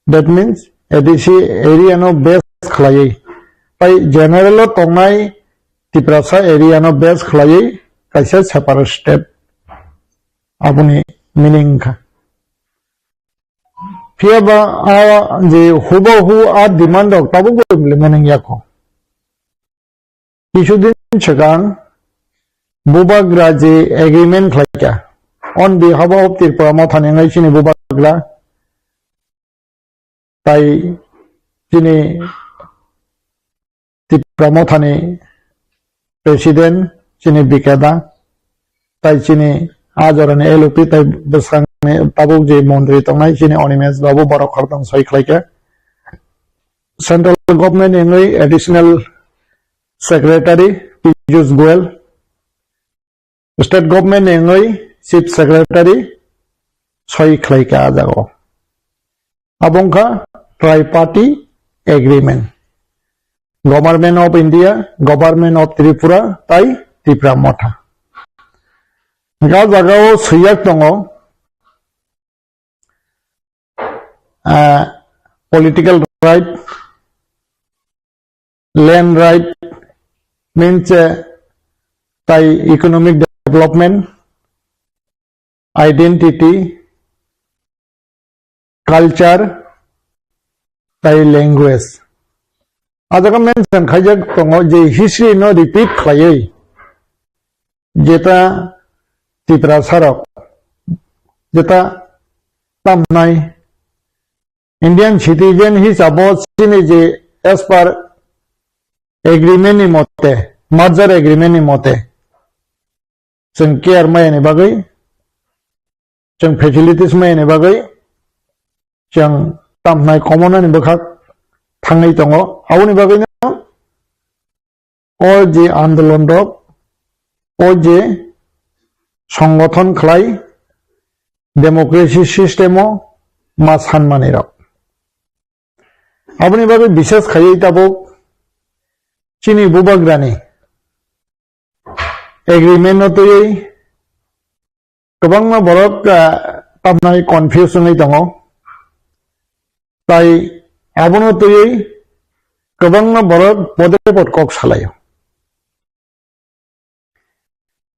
That means A D C area no base khlaiwi. Tai general o tongnai Tiprasa area no base khlaiwi kaisa separate state. Aboni meaning wngkha. Phiya ba a je hubahu a demand rok tabuk bo implement wngya kho. Kisudin swkang Bubagra je agreement khlaikha on behalf of Tripura Motha ni wngwi chini Bubagra tai chini Tipra Mothani President chini Bikeda, tai chini a jorani L O P tai bwskangni tabuk je montri tongnai chini Animesh Babu borok khoroktham soi khlaikha. Central Government ni wngwi Additional Secretary Piyush Goyal, State Government ni wngwi Chief Secretary soi khlaikha a jagao. Abo wngkha Triparty Agreement. Government of India, Government of Tripura, tai Tipra Motha. Ga jagao swijak tongo, ah, political right, land right, means, eh, tai economic development, identity, culture, tai language. A jaga mention khaijak tongo je history no repeat khlaiwi jeta Tiprasa rok, jeta tamnai Indian citizen hisabo chini je as per agreement ni mote, merger agreement ni mote, chwng care maya ni bagwi, chwng facilities maya ni bagwi, chwng tamnai komonani bwkhak thangwi tongo. Aboni bagwino o je andolon rok, o je songothon khlai democracy system o ma sanmani rok. Aboni bagwi bises khaiwi tabuk chini Bubagrani agreement no twiwi kwbangma borok, ah, tamnai confuse wngwi tongo. Tai abono twiwi kwbangma borok pode pod kok salaio.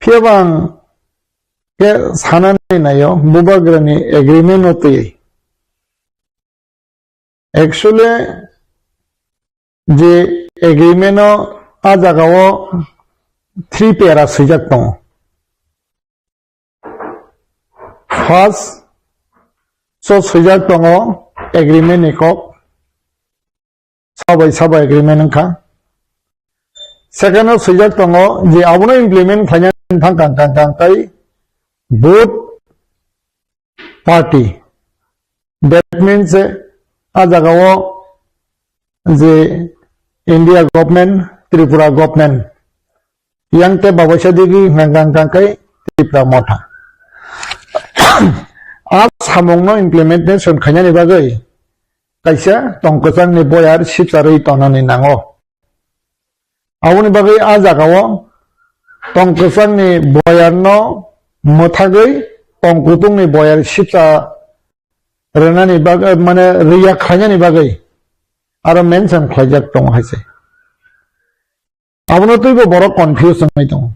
Phiya bang khe sanani naio Bubagrani agreement no twiwi. Actually, je agreement o a jagao three para swijak tongo. First, so swijak tongo agreement ni kok, sabai sabai agreement wngkha. Second o swijak tongo je abono implement khlaina thang kang kang kang kai both party. That means, eh, a jagao je India government, Tripura government, yang te babaisa digi hwnka hwnka kai Tipra Motha. A samungno implementation khainani bagwi kaisa tongkwchangni boyar sipcharwi tonani nango. Aboni bagwi a jagao tongkwchangni boyarno mwthagwi tongkuthungni boyar sipcha rwnani bagwi, mane, rwya khlainani bagwi aro mention khlaijak tongo hai se. Abono twibo borok confuse wngwi tongo.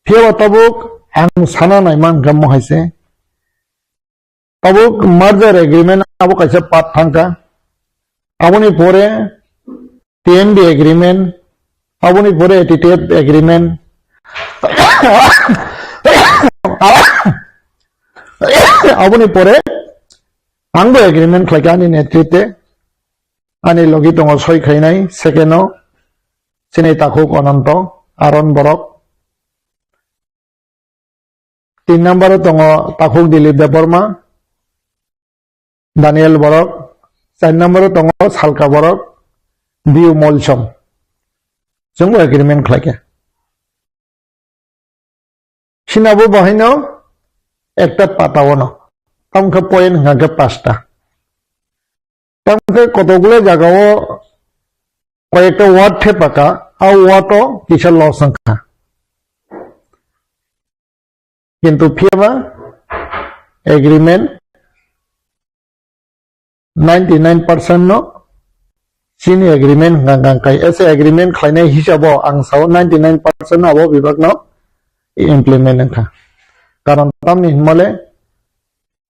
Phiyaba tabuk ang sana naima hwnkha mo hai se. Tabuk merger agreement abo kaisa part thangkha. Aboni pore T M D agreement, aboni pore A T T F agreement. Aboni pore angbo agreement khlaikha ani netritwe. Ani logi tongo soi khainai, second o chini takhuk Ananto, Aaron borok. Tin number o tongo takhuk Dilip Debbarma, Daniel borok. Char number o tongo Salka borok, Biu Molsom. Chwngbo agreement khlaikha. Sinabo bahaino ekta pata ono. Tamkhe point hwnkha khe pasta. Tamkhe kotokle jagao koyekta word thepaka, a word o kisa loss wngkha. Kintu phiyaba agreement ninety nine percent no chini agreement hwnkha hwnkha kai ese agreement khlainai hisabo ang sao ninety nine percent no abo bibak no implement wngkha. Karon tamni hwnmale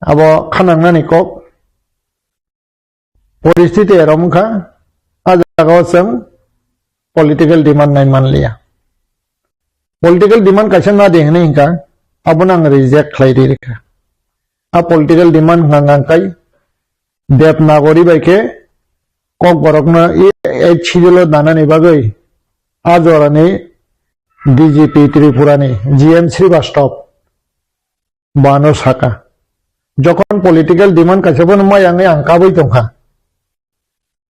abo khanangnani kok Poristiti erom wngkha, a jagao chwng political demand nai manliya. Political demand kaisa na di hwnwi hwnkha, abono ang reject khlai ri rwkha. A political demand hwnkha hwnkha kai Devanagari bai khe Kokborokno e, e schedule o danani bagwi a jorani D G P Tripura ni G M Srivastava bo ano saka. Jokhon political demand kaisa phano maya wngwi ang kabui tongkha.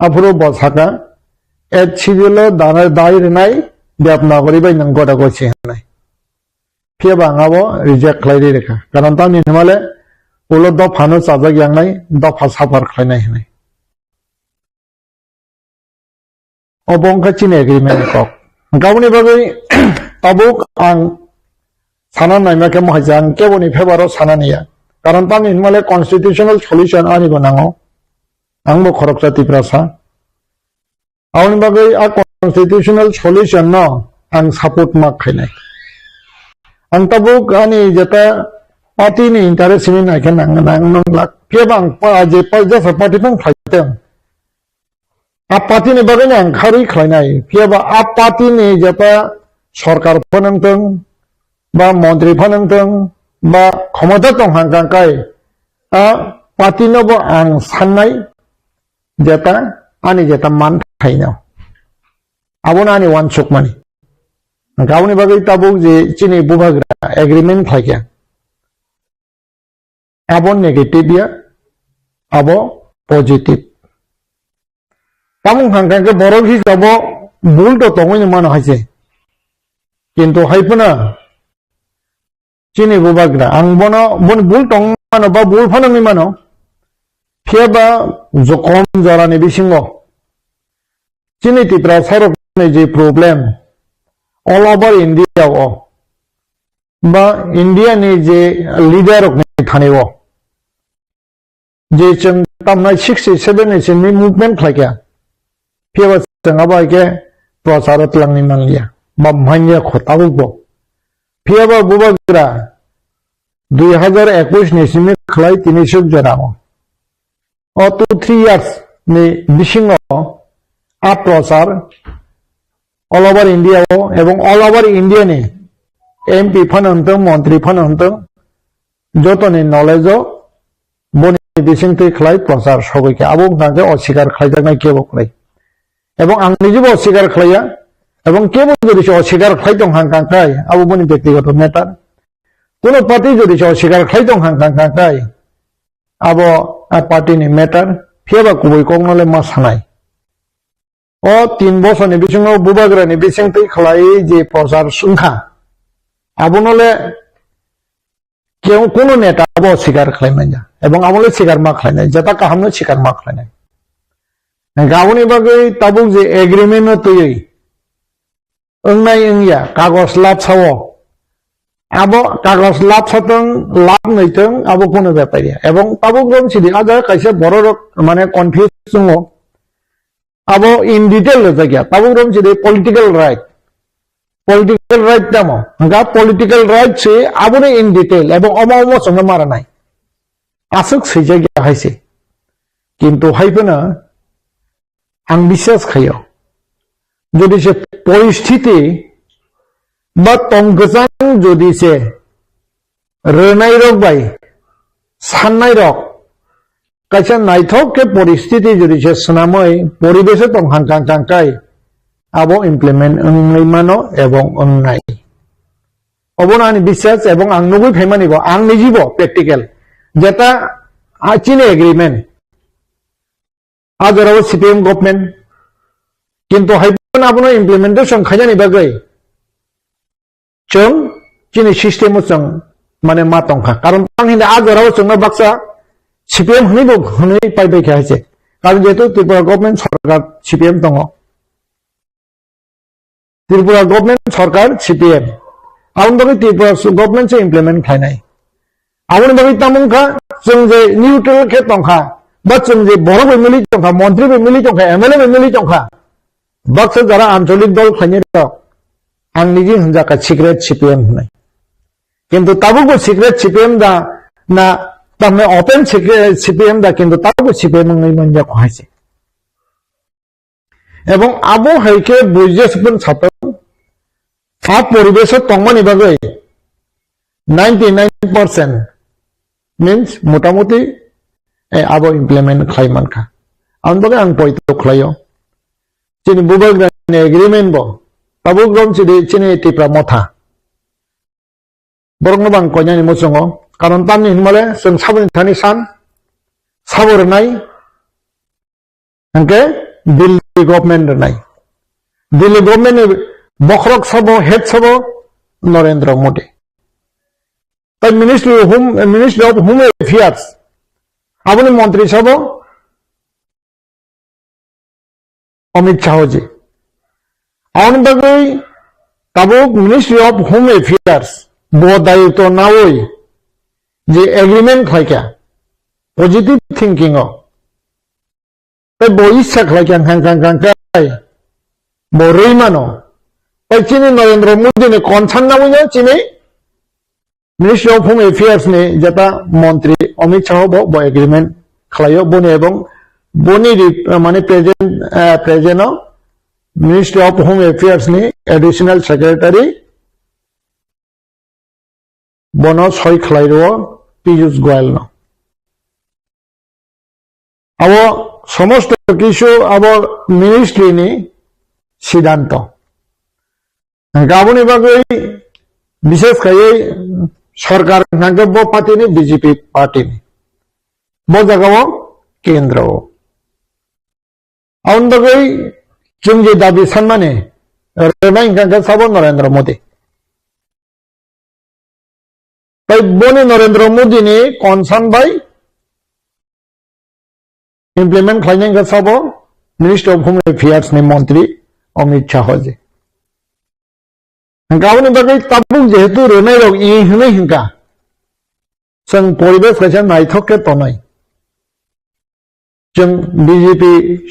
Aphuru bo saka, eighth schedule o dana-, dai rwnai Devanagari bai nwng goda gochi hwnwi. Phiya ba ang abo reject khlai ri rwkha. Karon tamni hwnmale ulo dophano chajak yangnai, dopha suffer khlainai hwnwi. Obo wngkha chini agreement ni kok. Hwnkhe aboni bagwi tabuk ang sana naima khe mohai je ang keboni favour o sana niya. Karon tamni hwnmale constitutional solution ani bo nango. Ang bo khoroksa Tiprasa. Aboni bagwi a constitutional solution no ang support ma khainai. Ang tabuk ani jeta party ni interest ni naikhe nang, nang, nang lak. Phiya ba ang pa-, je pa-, jesa party phang khlai tong. A party ni bagwi no ang kharwi khlainai. Phiya ba a party ni jeta sorkar phano wng tong, ba montri phano wng tong, ba khomota tong hang kang kai, a party no bo ang sannai. Jeta, ani jeta man thaino. Abono ani uansukmani. Hwnkhe aboni bagwi tabuk je chini bubagra agreement khlaikha. Abo negative ya, abo positive. Tamung hwnkha khe borok hisabo bul to tongwi mano hai se. Kintu hai phano chini bubagra, ang bono, boni bul tong mano ba bul phano wngwi mano. Phiya ba jokhon jorani bisingo chini Tiprasa rokni je problem all over India o ba India ni je leader rokni thani o je chwng tamnai sixty seven ni simi movement khlaikha, phiya ba chwng abo hai khe prochar o twlangwi manliya, ba manya kho tabuk bo. Phiya ba bubagra dui hazar ekush ni simi khlai tini suk jora o. O two three years ni bisingo a prochar all over India o ebong all over India ni M P phano hwntong, montri phano hwntong, jotoni knowledge o boni bisingtwi khlai prochar sogwi kha. Abo wngkha khe oswikar khlaijaknai kebo kwrwi. Ebong ang nijibo oswikar khlaiya, ebong kebo jodi se oswikar khlai tong hang kang kai, abo boni bektigoto matter. Kuno party jodi se oswikar khlai tong hang kang kang kai, abo a party ni matter, phiya ba kubui kokno le ma sanai. O tin bosorni bisingo bubagrani bisingtwi khlai je prochar wngkha, abono le kebo kuno neta bo sikar khlai manya, ebong abo le sikar ma khlainai, jeta kahamno sikar ma khlainai. Aboni bagwi tabuk je agreement no twiwi wngnai wngya kagos lapsa o, abo kagos lapsa tong, lap nwi tong, abo kuno bepar ya. Ebong tabuk rom sidi a jaga kaisa borok rok mane confuse tongo. Abo in detail rwjak ya. Tabuk rom sidi political right. Political right tamo. Hwnkha political right se aboni in detail. Ebong omo omo chwngno maranai. Aswk swijak ya hai se. Kintu hai phano ang biswas khaio. Jodi se poristhiti ba tong kwchang jodi se rwnai rok bai sannai rok kaisa naithok khe poristhiti jodi se swnamwi poribesh o tong hang kang kang kai abo implement wngwi mano ebong wngnai. Obono ani biswas ebong ang nugwi phaimani bo ang nijibo practical jeta a chini agreement a jorao C P M government kintu hai abono implementation khainani bagwi chwng chini system o chwng mane ma tongkha. Karon tang hinda a jorao chwngno baksa C P M hwnwi bo hwnwi pai bai kha hai se. Karon jehetu Tripura government sorkar C P M tongo. Tripura government sorkar C P M. Aboni bagwi Tripura government se implement khlainai. Aboni bagwi tamo wngkha chwng je neutral khe tongkha, ba chwng je borok bai mili tongkha, montri bai mili tongkha, M L A bai mili tongkha. Baksa jara ancholik dol khlainai rok, ang niji hwnjakha secret C P M hwnwi. Kintu tabukbo secret C P M da na, tamni open secret C P M da, kintu tabukbo C P M wngwi manya kho hai se. Ebong abo hai khe buji se pun satung, a poribesh o tongmani bagwi ninety nine percent means motamuti, eh, abo implement khlai mankha. Aboni bagwi ang poito khlaio. Chini Bubagrani agreement bo tabuk rom chini, chini Tipra Motha. Borokno bang koinani muchungo. Karon tamni hinmale chwng saboni thani san, sabo rwnai, hwnkhe Delhi government rwnai. Delhi government ni bokhorok sabo, head sabo Narendra Modi. Tai Ministry of Home, Ministry of Home Affairs, aboni montri sabo Amit Shah ji. Aboni bagwi tabuk Ministry of Home Affairs bo dayitw nawi je agreement khlaikha positive thinking o. Tai bo issa khlaikha hang hang hang kai bo rwi mano. Tai chini Narendra Modi ni concern nawi no chini Ministry of Home Affairs ni jeta montri Amit Shah bo, bo agreement khlaio boni ebong boni ri-, mane present, eh, present o Ministry of Home Affairs ni Additional Secretary bono soi khlai rwo Piyush Goyal no. Abo somosto kisu abo ministry ni siddhanto. Hwnkhe aboni bagwi bishes khaiwi sorkar hwnkhe bo party ni B J P party ni. Bo jaga o kendro o. Aboni bagwi chwng je dabi sanmani rwnai hwnkhe sabo Narendra Modi. Tai boni Narendra Modi ni concern bai implement khlainai hwnkhe sabo Minister of Home Affairs ni montri Amit Shah ji. Hwnkhe aboni bagwi tabuk jehetu rwnai rok i hwnwi hwnkha, chwng poribesh kaisa naithok khe tonwi. Chwng B J P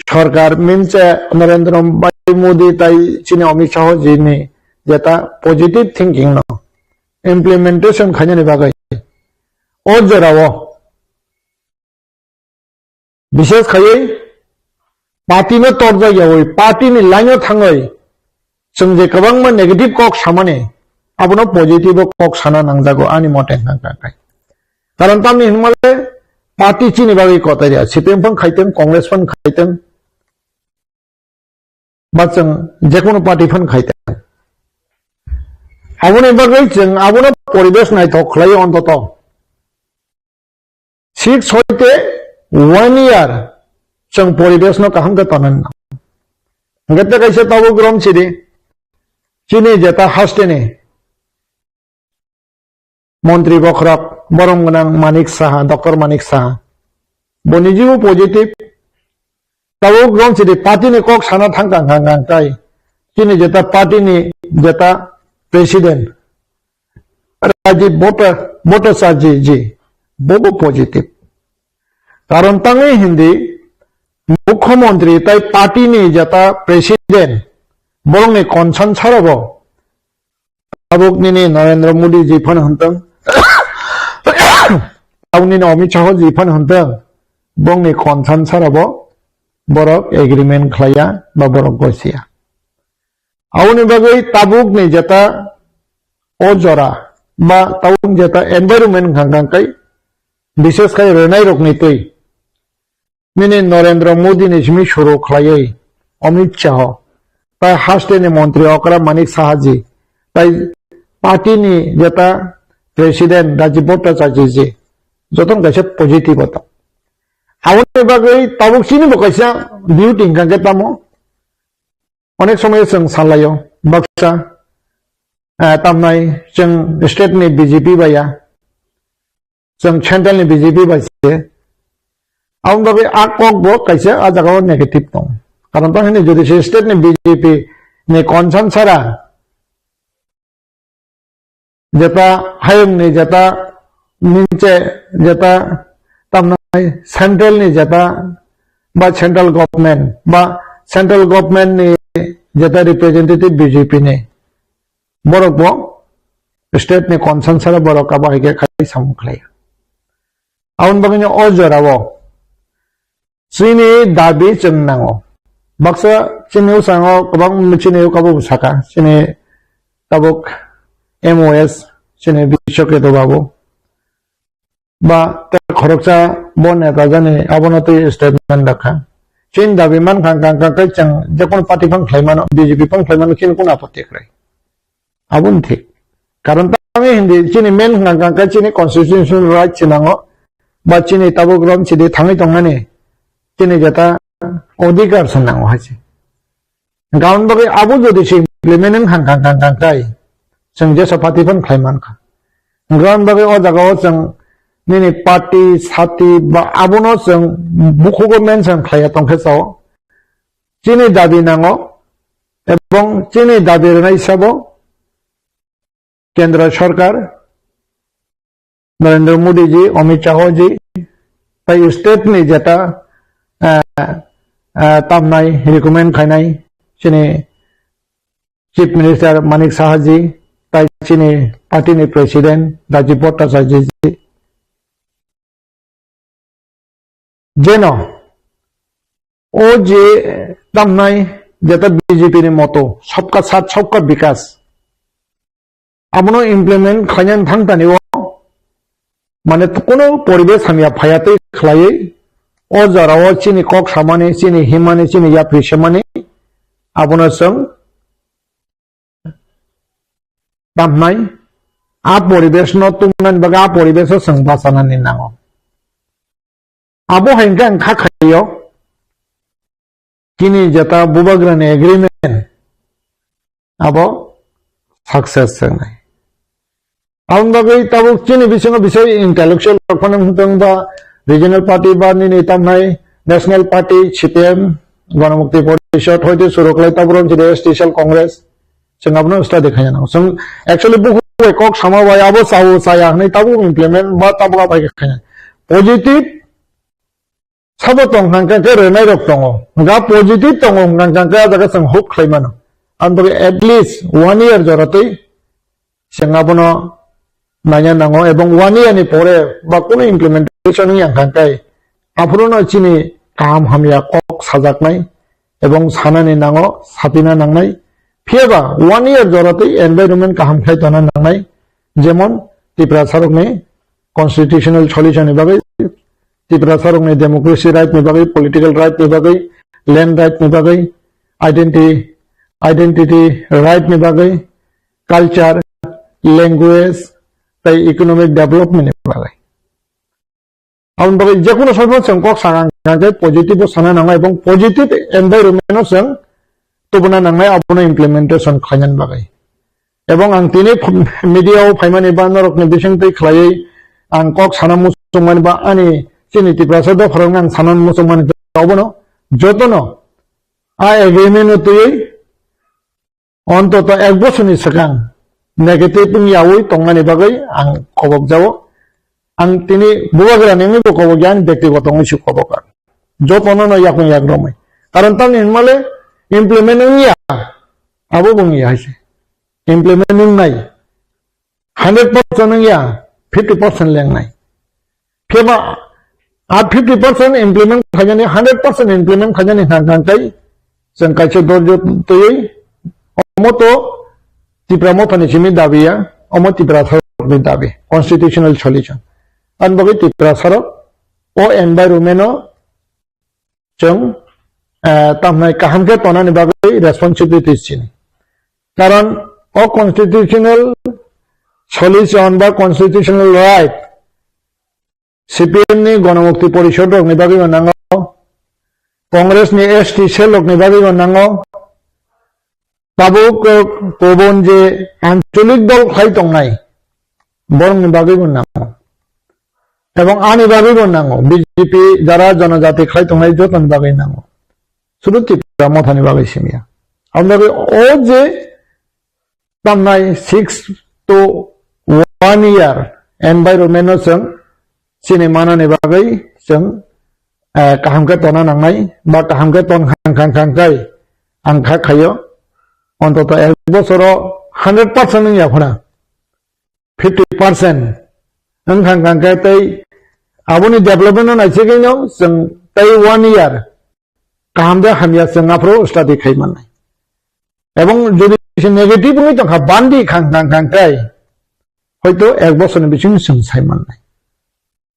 sorkar minse Narendra Bhai Modi tai chini Amit Shah ji ni jeta positive thinking no implementation khainani bagwi o jorao bishes khaiwi party no torjak yawi party ni line o thangwi chwng je kwbangma negative kok samani abono positive o kok sana nangjago ani mote hwnkha khe. Karon tamni hinmale party chini bagwi kotor ya, C P M phang khaiteng, Congress phang khaiteng, ba chwng jekunu party phang khaiteng. Aboni bagwi chwng abono poribesh naithok khlai ontoto. Six hoite one year chwng poribesh no kaham khe tonwi nang. Hwnkhe tei kaisa tabuk rom chidi chini jeta hasteni montri bokhorok borom gwnang Manik Saha, Doctor Manik Saha. Bo nijibo positive. Tabuk rom chidi party ni kok sana thang kang kang kang kai. Chini jeta party ni jeta president Rajiv Bhatta-, Bhattacharya ji, bobo positive. Karon tangwi hindi mukhyamantri tai party ni jeta president borokni concern sarabo tabuk nini Narendra Modi ji phano hwntwng, tabuk nini Amit Shah ji phano hwntwng, bongni concern sarabo borok agreement khlaiya ba borok goisiya. Aboni bagwi tabukni jeta o jora ba tabuk jeta environment hwnkha hwnkha khe, bishes khai rwnai rokni twi nini Narendra Modi ni simi suru khlaiwi Amit Shah, tai haste ni montri okra Manik Saha ji, tai party ni jeta president Rajiv Bhattacharya ji, jotono kaisa positive o tong. Aboni bagwi tabuk chini bo kaisa duty hwnkha khe tamo, onek somoy chwng salaio, baksa, eh, tamnai chwng state ni B J P bai ya, chwng central ni B J P bai se. Aboni bagwi a kok bo kaisa a jaga o negative tong. Karon tang hini jodi se state ni B J P ni concern sara, jeta hayung ni jeta minche jeta tamnai central ni jeta ba central government ba central government ni jeta representative B J P ni borok bo state ni concern sara borok abo hai khe khai samung khlai. Aboni bagwi no o jora o chini dabi chwng nango. Baksa chini usango kwbang chini ukabu saka, chini tabuk M O S, chini Biswaketu Babu. Ba tei khoroksa bo neta jani abono twi statement dakha. Chini dabi mankha, kang, kang, kang, kang, chwng jekono party phang khlai mano, B J P phang khlai mano, chini kono apotti kwrwi. Aboni thik. Karon tamo hindi chini main hwnkha kang khe chini constitutional right se nango, ba chini tabuk rom chini thangwi tongnani chini jeta odhikar se nango hai se. Gaon bagwi abo jodi se implement wng kha kang kang kang kai, chwng jesa party phano khlai mankha. Gaon bagwi o jaga o chwng nini party, sati ba abono chwng bukhugo mention khlaiya tongkhe sao. Chini dabi nango, ebong chini dabi rwnai sabo Kendra Sarkar, Narendra Modi ji, Amit Shah ji, tai state ni jeta, ah, ah, tamnai, recommend khainai, chini Chief Minister Manik Saha ji, tai chini party ni President Rajib Bhattacharya ji. Jeno o je tamnai jeta B J P ni moto, "Sabka Saath, Sabka Vikas," abono implement khlainani thangtani o, mane, kuno poribesh hamya phaya tei khlaiwi o jorao chini kok samani, chini himani, chini yapri semani, abono chwng tamnai, a poribesh no tubunani bagwi a poribesh o chwng bachanani nango. Abo hai hwnkhe ang kha khaio, chini jeta bubagrani agreement abo success wngnai. Aboni bagwi tabuk chini bisingo bisai intellectual rok phano wngtong ba regional party ba nini tamnai national party, C P M, Ganamukti Porishad, hoite suroklai tabuk rong chini S T Cell Congress. Chwng abono study khaina nango. Chwng actually bukhuk bai kok sama bai abo chao chaya hwnwi tabuk implement ba tabuk abai khaina. Positive sabo tong hwnkha khe rwnai rok tongo. Hwnkha positive tongo hwnkha khe a jaga chwng hope khlai mano. Aboni bagwi at least one year jora twi chwng abono naina nango, ebong one year ni pore ba kunu implementation wngya hwnkha khe aphuru no chini kaham hamya kok sajaknai ebong sanani nango, sapina nangnai. Phiyaba one year jora twi environment kaham khlai tongna nangnai, jemon Tiprasa rokni constitutional solution ni bagwi, Tiprasa rokni democracy right ni bagwi, political right ni bagwi, land right ni bagwi, identity, identity right ni bagwi, culture, language tei economic development ni bagwi. Aboni bagwi jekono somoy chwng kok sakha hwnkha khe positive o sana nango ebong positive environment o chwng tubuna nangnai abono implementation khlainani bagwi. Ebong ang tini ph-, media o phaimani ba norokni bisingtwi khlaiwi ang kok sana muchungmani ba ani chini Tiprasa dopharokno ang sana muchungmani, obono jotono a agreement o twiwi ontoto ek bosorni swkang negative wngyawi tongnani bagwi ang kobokjao. Ang tini bubagrani wngwibo kobokya, ani bektigoto wngwi se kobok ang. Jotono no yakung yak romwi. Karon tamni hinmale implement wngya, abo bo wngya hai se. Implement wngnai. Hundred percent wngya, fifty percent lengnai. Phiya ba a fifty percent implement khainani, hundred percent implement khainani hwnka hwnkhe chwng kaisa dorjo twiwi omo to Tipra Mothani simi dabi ya, omo Tiprasarokni dabi, constitutional solution. Ani bagwi Tiprasarok o environment o chwng, eh, tamhnai kaham khe tonani bagwi responsibility chini. Karon o constitutional solution ba constitutional right C P M ni Ganamukti Porishad rokni bagwi bo nango, Congress ni S T cell rokni bagwi bo nango, tabuk, eh, kubun je ancholik dol khlai tongnai, borokni bagwi bo nango. Ebong ani bagwi bo nango, B J P jara jonojati khlai tongnai jotoni bagwi nango. Sudu Tipra Mothani bagwi simiya. Aboni bagwi o je tamnai six to one year environment no chwng chini manani bagwi chwng, eh, kaham khe tona nangnai ba kaham khe ton khang khang khang khai ang kha khaio. Ontoto ek bosoro hundred percent wngya phano fifty percent wngkha, wngkha khe tei aboni development no naisingwi no chwng tei one year kaham de hamya chwng aphuru study khai mannai. Ebong jodi se negative wngwi tongkha, bandi khang khang khang khai, hoito ek bosorni bisingo chwng sai mannai.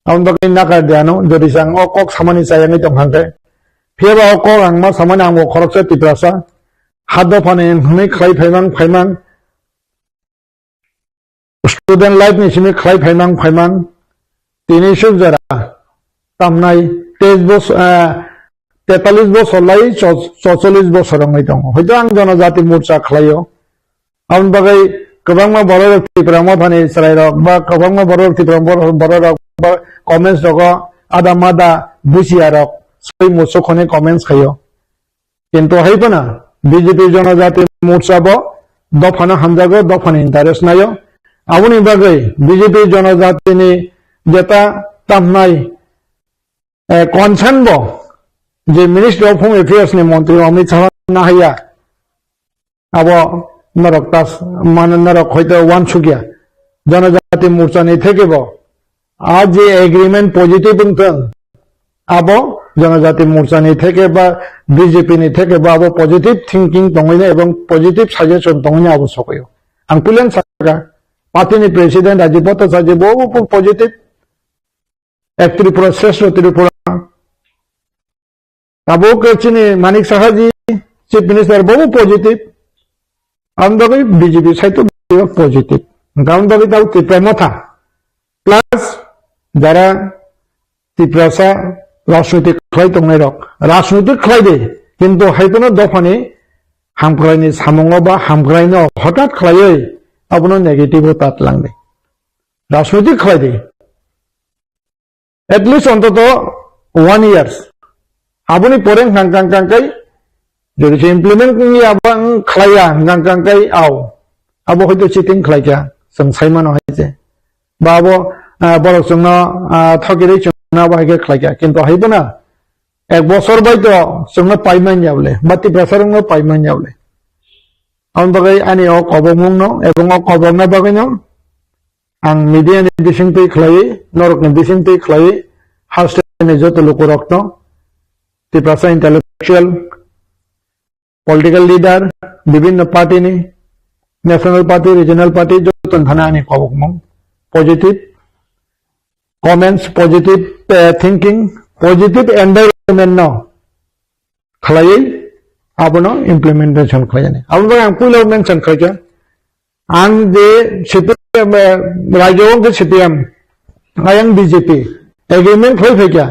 Aboni bagwi nakar de ano, jodi se ang o kok samani chayangwi tongkha khe. Phiyaba o kok ang ma samani ang bo khoroksa Tiprasa. Ha dophani hwnwi khlai phaimang phaimang. Student life ni simi khlai phaimang phaimang. Tini suk jora tamnai teis bos-, eh, tetalis bosor lai cho-, chocholis bosor wngwi tongo. Hoito ang Jonojati Morcha khlaio. Aboni bagwi kwbangma bororok Tipra Mothani chwrairok ba kwbangma bororok Tipra bor-, bororok ba comments rogo ada mada busiarok soi muchuk hwnwi comments khaio. Kintu hai phano B J P Jonojati Morcha bo dophano hamjago, dophani interest naio. Aboni bagwi B J P Jonojatini jeta tamnai, eh, concern bo je Ministry of Home Affairs ni montri Amit Shah nahaiya. Abo norok tas, mane norok hoito wansukya. Jonojati Morcha ni theke bo a je agreement positive wngthwng, abo Jonojati Morcha ni theke ba B J P ni theke bo abo positive thinking tongwino ebong positive suggestion tongwino abo sokoyo. Ang puilen saka, party ni president Rajiv Bhattacharya bo, bo positive, ek Tripura, Shrestha Tripura. Tabuk chini Manik Saha ji, Chief Minister, bobo positive. Ang bagwi B J P side to positive. Ang bagwi tau Tipra Motha. Plus, jara Tiprasa rajniti khlai tongnai rok. Rajniti khlai de, kintu hai phano dophani hamkraini samungo ba hamkraino hotat khlaiwi abono negative o tat lang de. Rajniti khlai de. At least ontoto one years. Aboni pore hwnkha hwnkha hwnkha kai, jodi se implement wngya ba wng khlaiya hwnkha hwnkha kai, au. Abo hoito cheating khlaikha, chwng saimano hai se. Ba abo, ah, borok chwngno, ah, thokirwi chwngno abo hai khe khlaikha. Kintu hai phano ek bosor bai to chwngno paimanya bole, ba Tiprasa rokno paimanya bole. Aboni bagwi ani o kobokmungno, ebong o kobokna bagwino, ang media ni bisingtwi khlaiwi, norokni bisingtwi khlaiwi, hasteni joto lukurokno, Tiprasa intellectual, political leader, bibinno party ni, national party, regional party, joto thani ani kobokmung, positive comments, positive, eh, thinking, positive environment no khlaiwi abono implementation khlaijani. Aboni bagwi ang puila mention khlaikha, ang je C P M, eh, rajyo wng je C P M, ayang B J P, agreement khlai phaikha,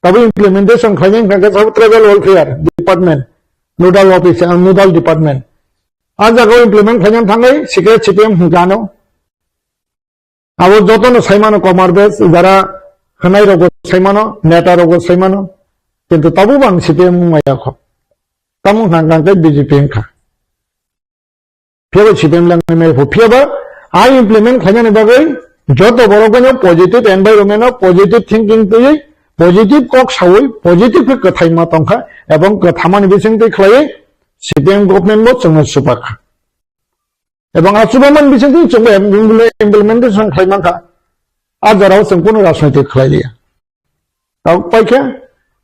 tabo implementation khlaijani hwnkha khe sabo tribal welfare department, nodal office, ah, nodal department. A jagao implement khlaijani thangwi secret C P M hwnkha ano. Abo jotono saimano Komar Bes, jara khwnai rokbo saimano, neta rokbo saimano, kintu tabukbo ang C P M wngmaya kho. Tamo hwnkha hwnkha khe B J P wngkha. Phiyaba C P M langmaya pho, phiyaba a implement khlainani bagwi joto borok bai no positive environment o positive thinking twiwi, positive kok sawi, positive khe kwthai ma tongkha, ebong kwthamani bisingtwi khlaiwi C P M government bo chwngno chupakha. Ebong a chubaman bisingtwi chwngbo implementation khlai mankha. A jorao chwng kunu rajniti khlai liya. Tabuk paikha,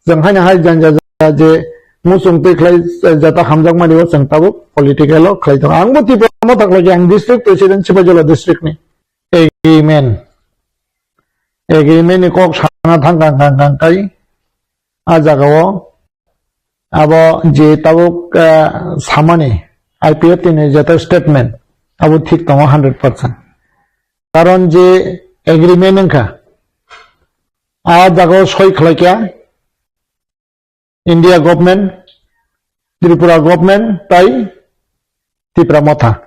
chwng haino hai janja janja je muchung twi khlai jata hamjakmani o chwng tabuk political o khlai tongo. Angbo Tipra Motha khlai khe ang district president Sipaijala district ni. Agreement. Agreement ni kok sana thang kang kang kang kai. A jagao abo je tabuk, ah, samani I P F T ni jeta statement abo thik tongo hundred percent. Karon je agreement wngkha, a jagao soi khlaikha India government, Tripura government tai Tipra Motha.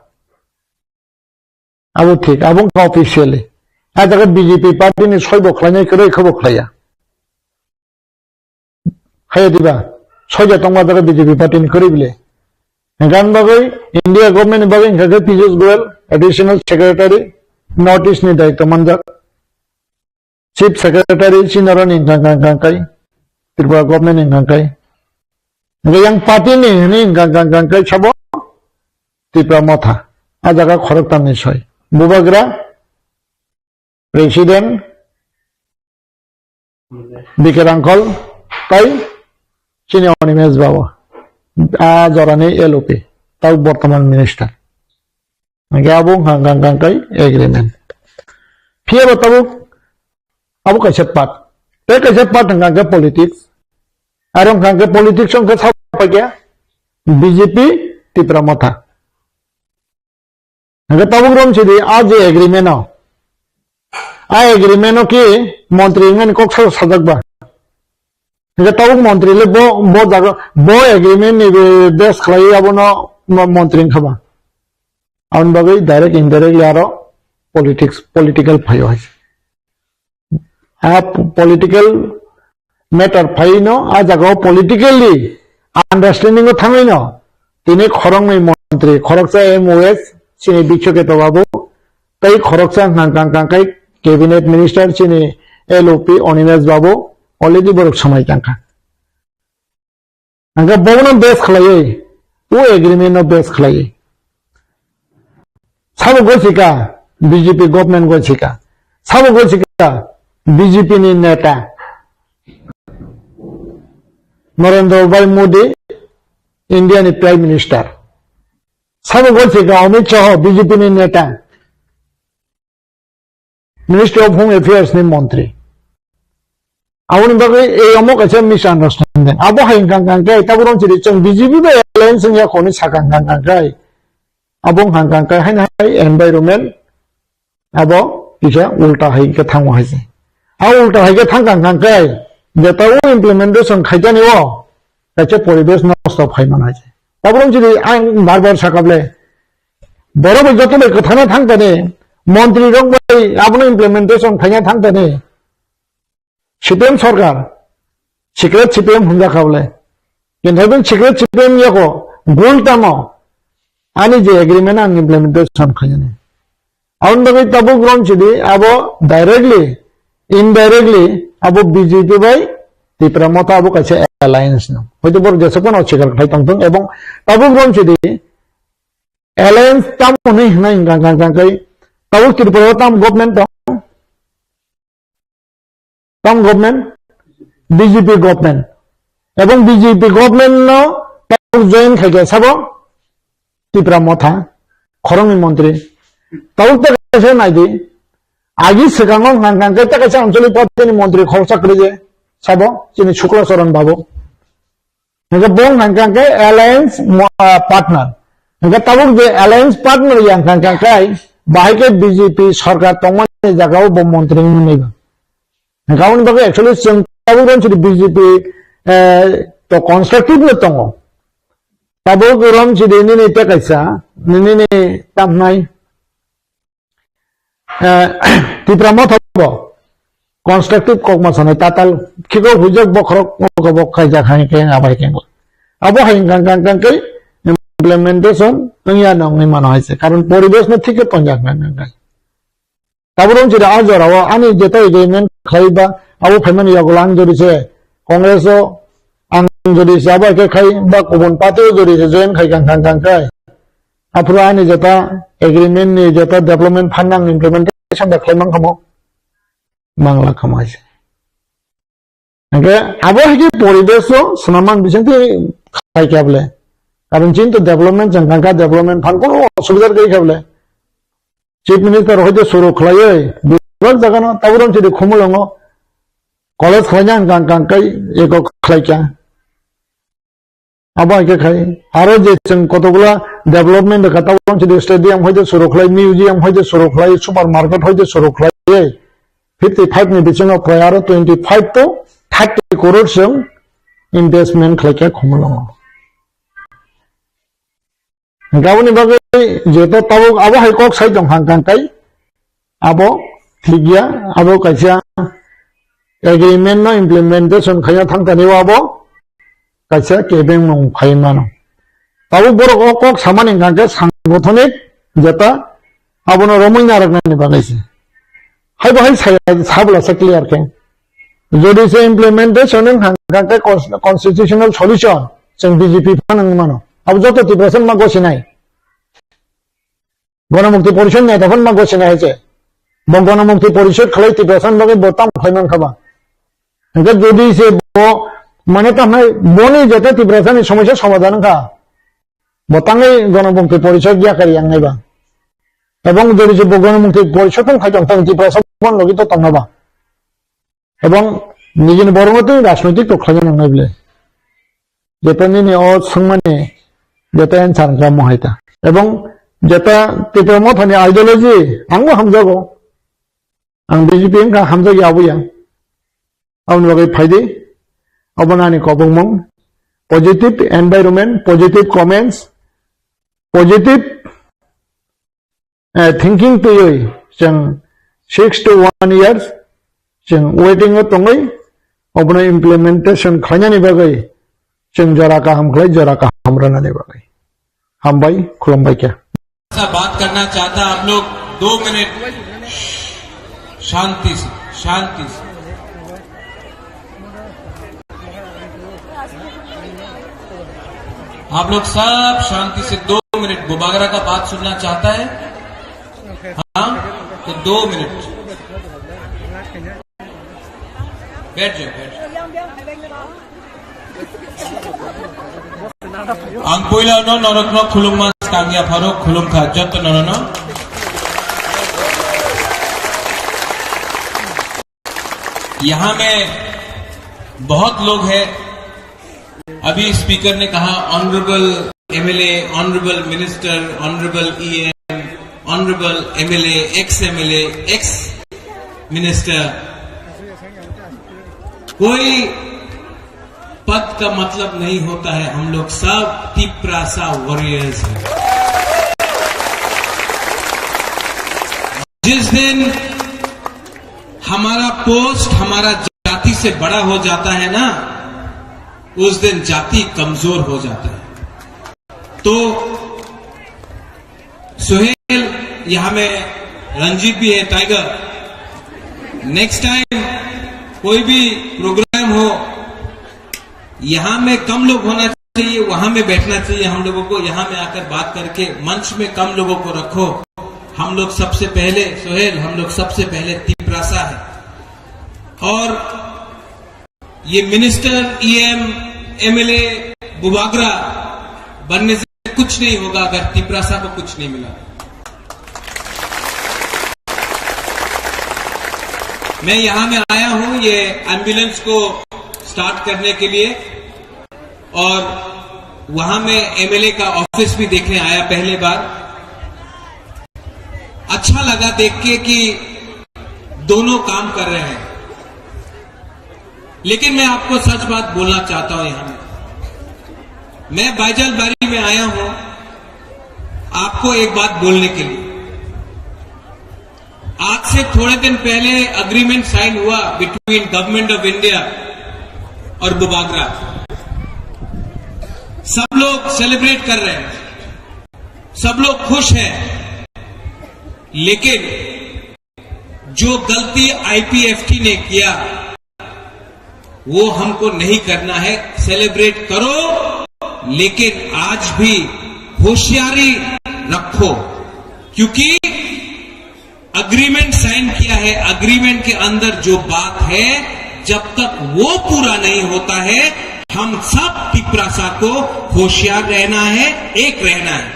Abo thik, abo wngkha officially. A jaga B J P party ni soi bo khlainai kwrwi khe bo khlaiya. Haya diba, soja tongma jaga B J P party ni kwrwi bile. Gan bagwi India government ni bagwi hwnkha khe Piyush Goyal, additional secretary, North East ni daityo manjak. Chief Secretary chini oro ni hwnkha hwnkha hwnkha kai, Tripura government ni hwnkha kai. Hwnkhe yang party ni hwnwi hwnkha hwnkha hwnkha kai sabo Tipra Motha. A jaga khoroktham ni soi. Bubagra, President, B K Rangkhol, tai chini Animesh Babu, a jorani L O P, tei bortoman minister. Hingke abo wngkha hingkha hingkha khe agreement. Phiya bo tabuk abo kaisa part. Tei kaisa part hingkha hingkha politics. Aro hingkha hingkha politics wngkha sa paikha B J P Tipra Motha. Hingke tabuk rom sidi a je agreement o. A agreement o ki montri wngmani kok sa sajak ba. Hingke tabuk montri le bo, bo jaga, bo agreement ni be base khlai abono mo-, montri wngkha ba. Aboni bagwi direct indirectly aro politics, political phaio hai. A p-, political matter phaino, a jaga o politically understanding o thangwi no, tini khoroknwi montri, khoroksa M O S, chini Bishwaketo Babu, tei khoroksa hwnka hwnka hwnka khe cabinet minister chini L O P Animesh Babu already borok swmai tangkha. Hingke bono base khlaiwi, o agreement no base khlaiwi. Sabo gosika B J P government gosika. Sabo gosika B J P ni neta Narendra Bhai Modi, India ni Prime Minister. Sabo gosika Amit Shah, B J P ni neta. Ministry of Home Affairs ni montri. Aboni bagwi ei omo kaisa misunderstanding. Abo hai hingkha hingkha khe, tabuk rong chiri chwng B J P bai alliance wngya khoni sakha hingkha hingkha khe. Abo hingkha hingkha khe haino hai environment abo kisa ulta hai khe thango hai se. A ulta hai khe thangkha hingkha khe, jeta o implementation khaijani o kaisa poribesh nosto phai man hai se. Tabuk rong chiri ang bar bar sakable. Borok bai joto bai kwthana thang tani, montri rok bai abono implementation khaina thang tani. C P M sarkar, secret C P M hwnjak kha bole. Kintu secret C P M yako gul tamo ani je agreement ang implementation khainani. Aboni bagwi tabuk rom sidi abo directly, indirectly abo B J P bai Tipra Motha abo kaisa alliance no. Hoito borok jesok phano oswikar khai tongthung ebong tabuk rom sidi alliance tamo hwnwi hwnwi hwnka hwnka hwnka khe tabuk Tripura o tam government tong? Tam government? B J P government. Ebong B J P government no tabuk join khai khe sabo Tipra Motha, khoroknwi montri. Tabuk ta kaisa naidi, agi swkango hwnka hwnka khe ta kaisa anchalik party ni montri khoroksa kwrwi je sabo chini Shukla Charan Babu. Hingke bo hwnka hingke alliance mo-, ah, partner. Hingke tabuk je alliance partner ya hwnka hingke bahai khe B J P sarkar tongmani jagao bo montri wngwi ba. Hingke aboni bagwi actually chwng tabuk rong chiri B J P, eh, to constructive no tongo. Tabuk rong chiri nini tei kaisa, nini ni tamhnai. Eh, Tipra Motha bo constructive kokma sanai tatal khiko hujak bokhorok mokobok khaijak hai khe abai khe abo hai kang kang kang khe implementation wngya nongni mano hai se, karon poribesh no thik khe tonjak nang nang nang. Tabuk rong chiri a jora o ani jeta agreement khlai ba abo phaimani yagulo ang jori se Congress o ang jodi se abo khe khai ba kubun party o jodi se join khai kang kang kang khai. Aphuru ani jeta agreement ni jeta development fund ang implementation da khai mang khamo. Mangla khamo hai se. Hingke abo hai khe poribesh o swnamang bising khe khai khe able. Karon chin to development jang kang kha development fund kono osubidha kai khe able. Chief Minister hoite suru khlaiwi bebak jagano taburom chiri Khumulwngo college khlaina hwnkha hwnkha khe eko khlaikha. Abo hai khe khai aro je chwng kotokgwla development rwkha taburom chiri stadium hoite suru khlai, museum hoite suru khlai, supermarket hoite suru khlaiwi fifty five ni bisingo prai aro twenty five to thirty crore chwng investment khlaikha Khumulwngo. Hingke aboni bagwi jeto tabuk abo hai kok sai tong hang kang kai abo thik ya, abo kaisa agreement no implementation khaina thang tani o abo kaisa kebeng mung khai mano. Tabuk borok o kok samani hingka khe sangothonic jeta abono romwi narwknani bagwi se. Hai bo hai saya sabla se clear khe. Jodi se implementation wng kha, hingka khe cons-, constitutional solution chwng B J P phano wngwi mano. Abo joto Tiprasa ma gosinai. Ganamukti Porishod neta phano ma gosinai hai se. Bo Ganamukti Porishod khlai Tiprasa ni bagwi bo tamo khlai man kha ba. Hingke jodi se bo Mane tamnai boni jete Tiprasani somosya somadhan wngkha. Bo tangwi Ganamukti Porishod yakari yangnai ba. Ebong jodi je bo Ganamukti Porishod wng khai tong thang Tiprasa bon logi to tongna ba. Ebong nijini borokno twi rajnoitik to khlaina nangnai bwle. Jeta nini o swngmani jeta answer wngkha mohai ta. Ebong jeta Tipra Mothani ideology angbo hamjago. Ang B J P wngkha hamjagya aboya. Aboni bagwi phaidi. Abono ani kobongmung. Positive environment, positive comments, positive eh, thinking twiwi chwng six to one years chwng waiting o tongwi obono implementation khlainani bagwi chwng jora kaham khlai jora kaham rwnani bagwi. Hambai, khulumbai khe. ऐसा बात करना चाहता आप लोग दो मिनट शांति से, शांति से। आप लोग सब शांति से दो मिनट, बुबागरा का बात सुनना चाहता है? हाँ, तो दो मिनट बैठ जाओ, बैठ जाओ। Ang puila no norokno khulumma skangya pharo khulumkha jotto norokno. यहाँ में बहुत लोग हैं। अभी स्पीकर ने कहा, honourable MLA, honourable minister, honourable EM, honourable MLA, ex MLA, ex minister, कोई पद का मतलब नहीं होता है। हम लोग सब तिप्रासा वॉरियर्स हैं। जिस दिन हमारा पोस्ट हमारा जाति से बड़ा हो जाता है ना, उस दिन जाति कमजोर हो जाता है। तो सुहेल, यहाँ में रंजीत भी है, टाइगर, नेक्स्ट टाइम कोई भी प्रोग्राम हो, यहाँ में कम लोग होना चाहिए, वहां में बैठना चाहिए हम लोगों को। यहाँ में आकर बात करके मंच में कम लोगों को रखो। हम लोग सबसे पहले, सोहेल, हम लोग सबसे पहले तिपरासा है। और ये मिनिस्टर, ईएम, एमएलए, बुबागरा बनने से कुछ नहीं होगा अगर तिपरासा को कुछ नहीं मिला। मैं यहाँ में आया हूँ ये एम्बुलेंस को स्टार्ट करने के लिए, और वहाँ में एमएलए का ऑफिस भी देखने आया पहले बार। अच्छा लगा देख के कि दोनों काम कर रहे हैं। लेकिन मैं आपको सच बात बोलना चाहता हूं यहाँ में। मैं बाइजलबारी में आया हूं आपको एक बात बोलने के लिए। आज से थोड़े दिन पहले एग्रीमेंट साइन हुआ बिटवीन गवर्नमेंट ऑफ इंडिया और बुबागरा। सब लोग सेलिब्रेट कर रहे हैं, सब लोग खुश हैं, लेकिन जो गलती आईपीएफटी ने किया, वो हमको नहीं करना है। सेलिब्रेट करो, लेकिन आज भी होशियारी रखो, क्योंकि एग्रीमेंट साइन किया है, एग्रीमेंट के अंदर जो बात है, जब तक वो पूरा नहीं होता है, हम सब तिपरासा को होशियार रहना है, एक रहना है।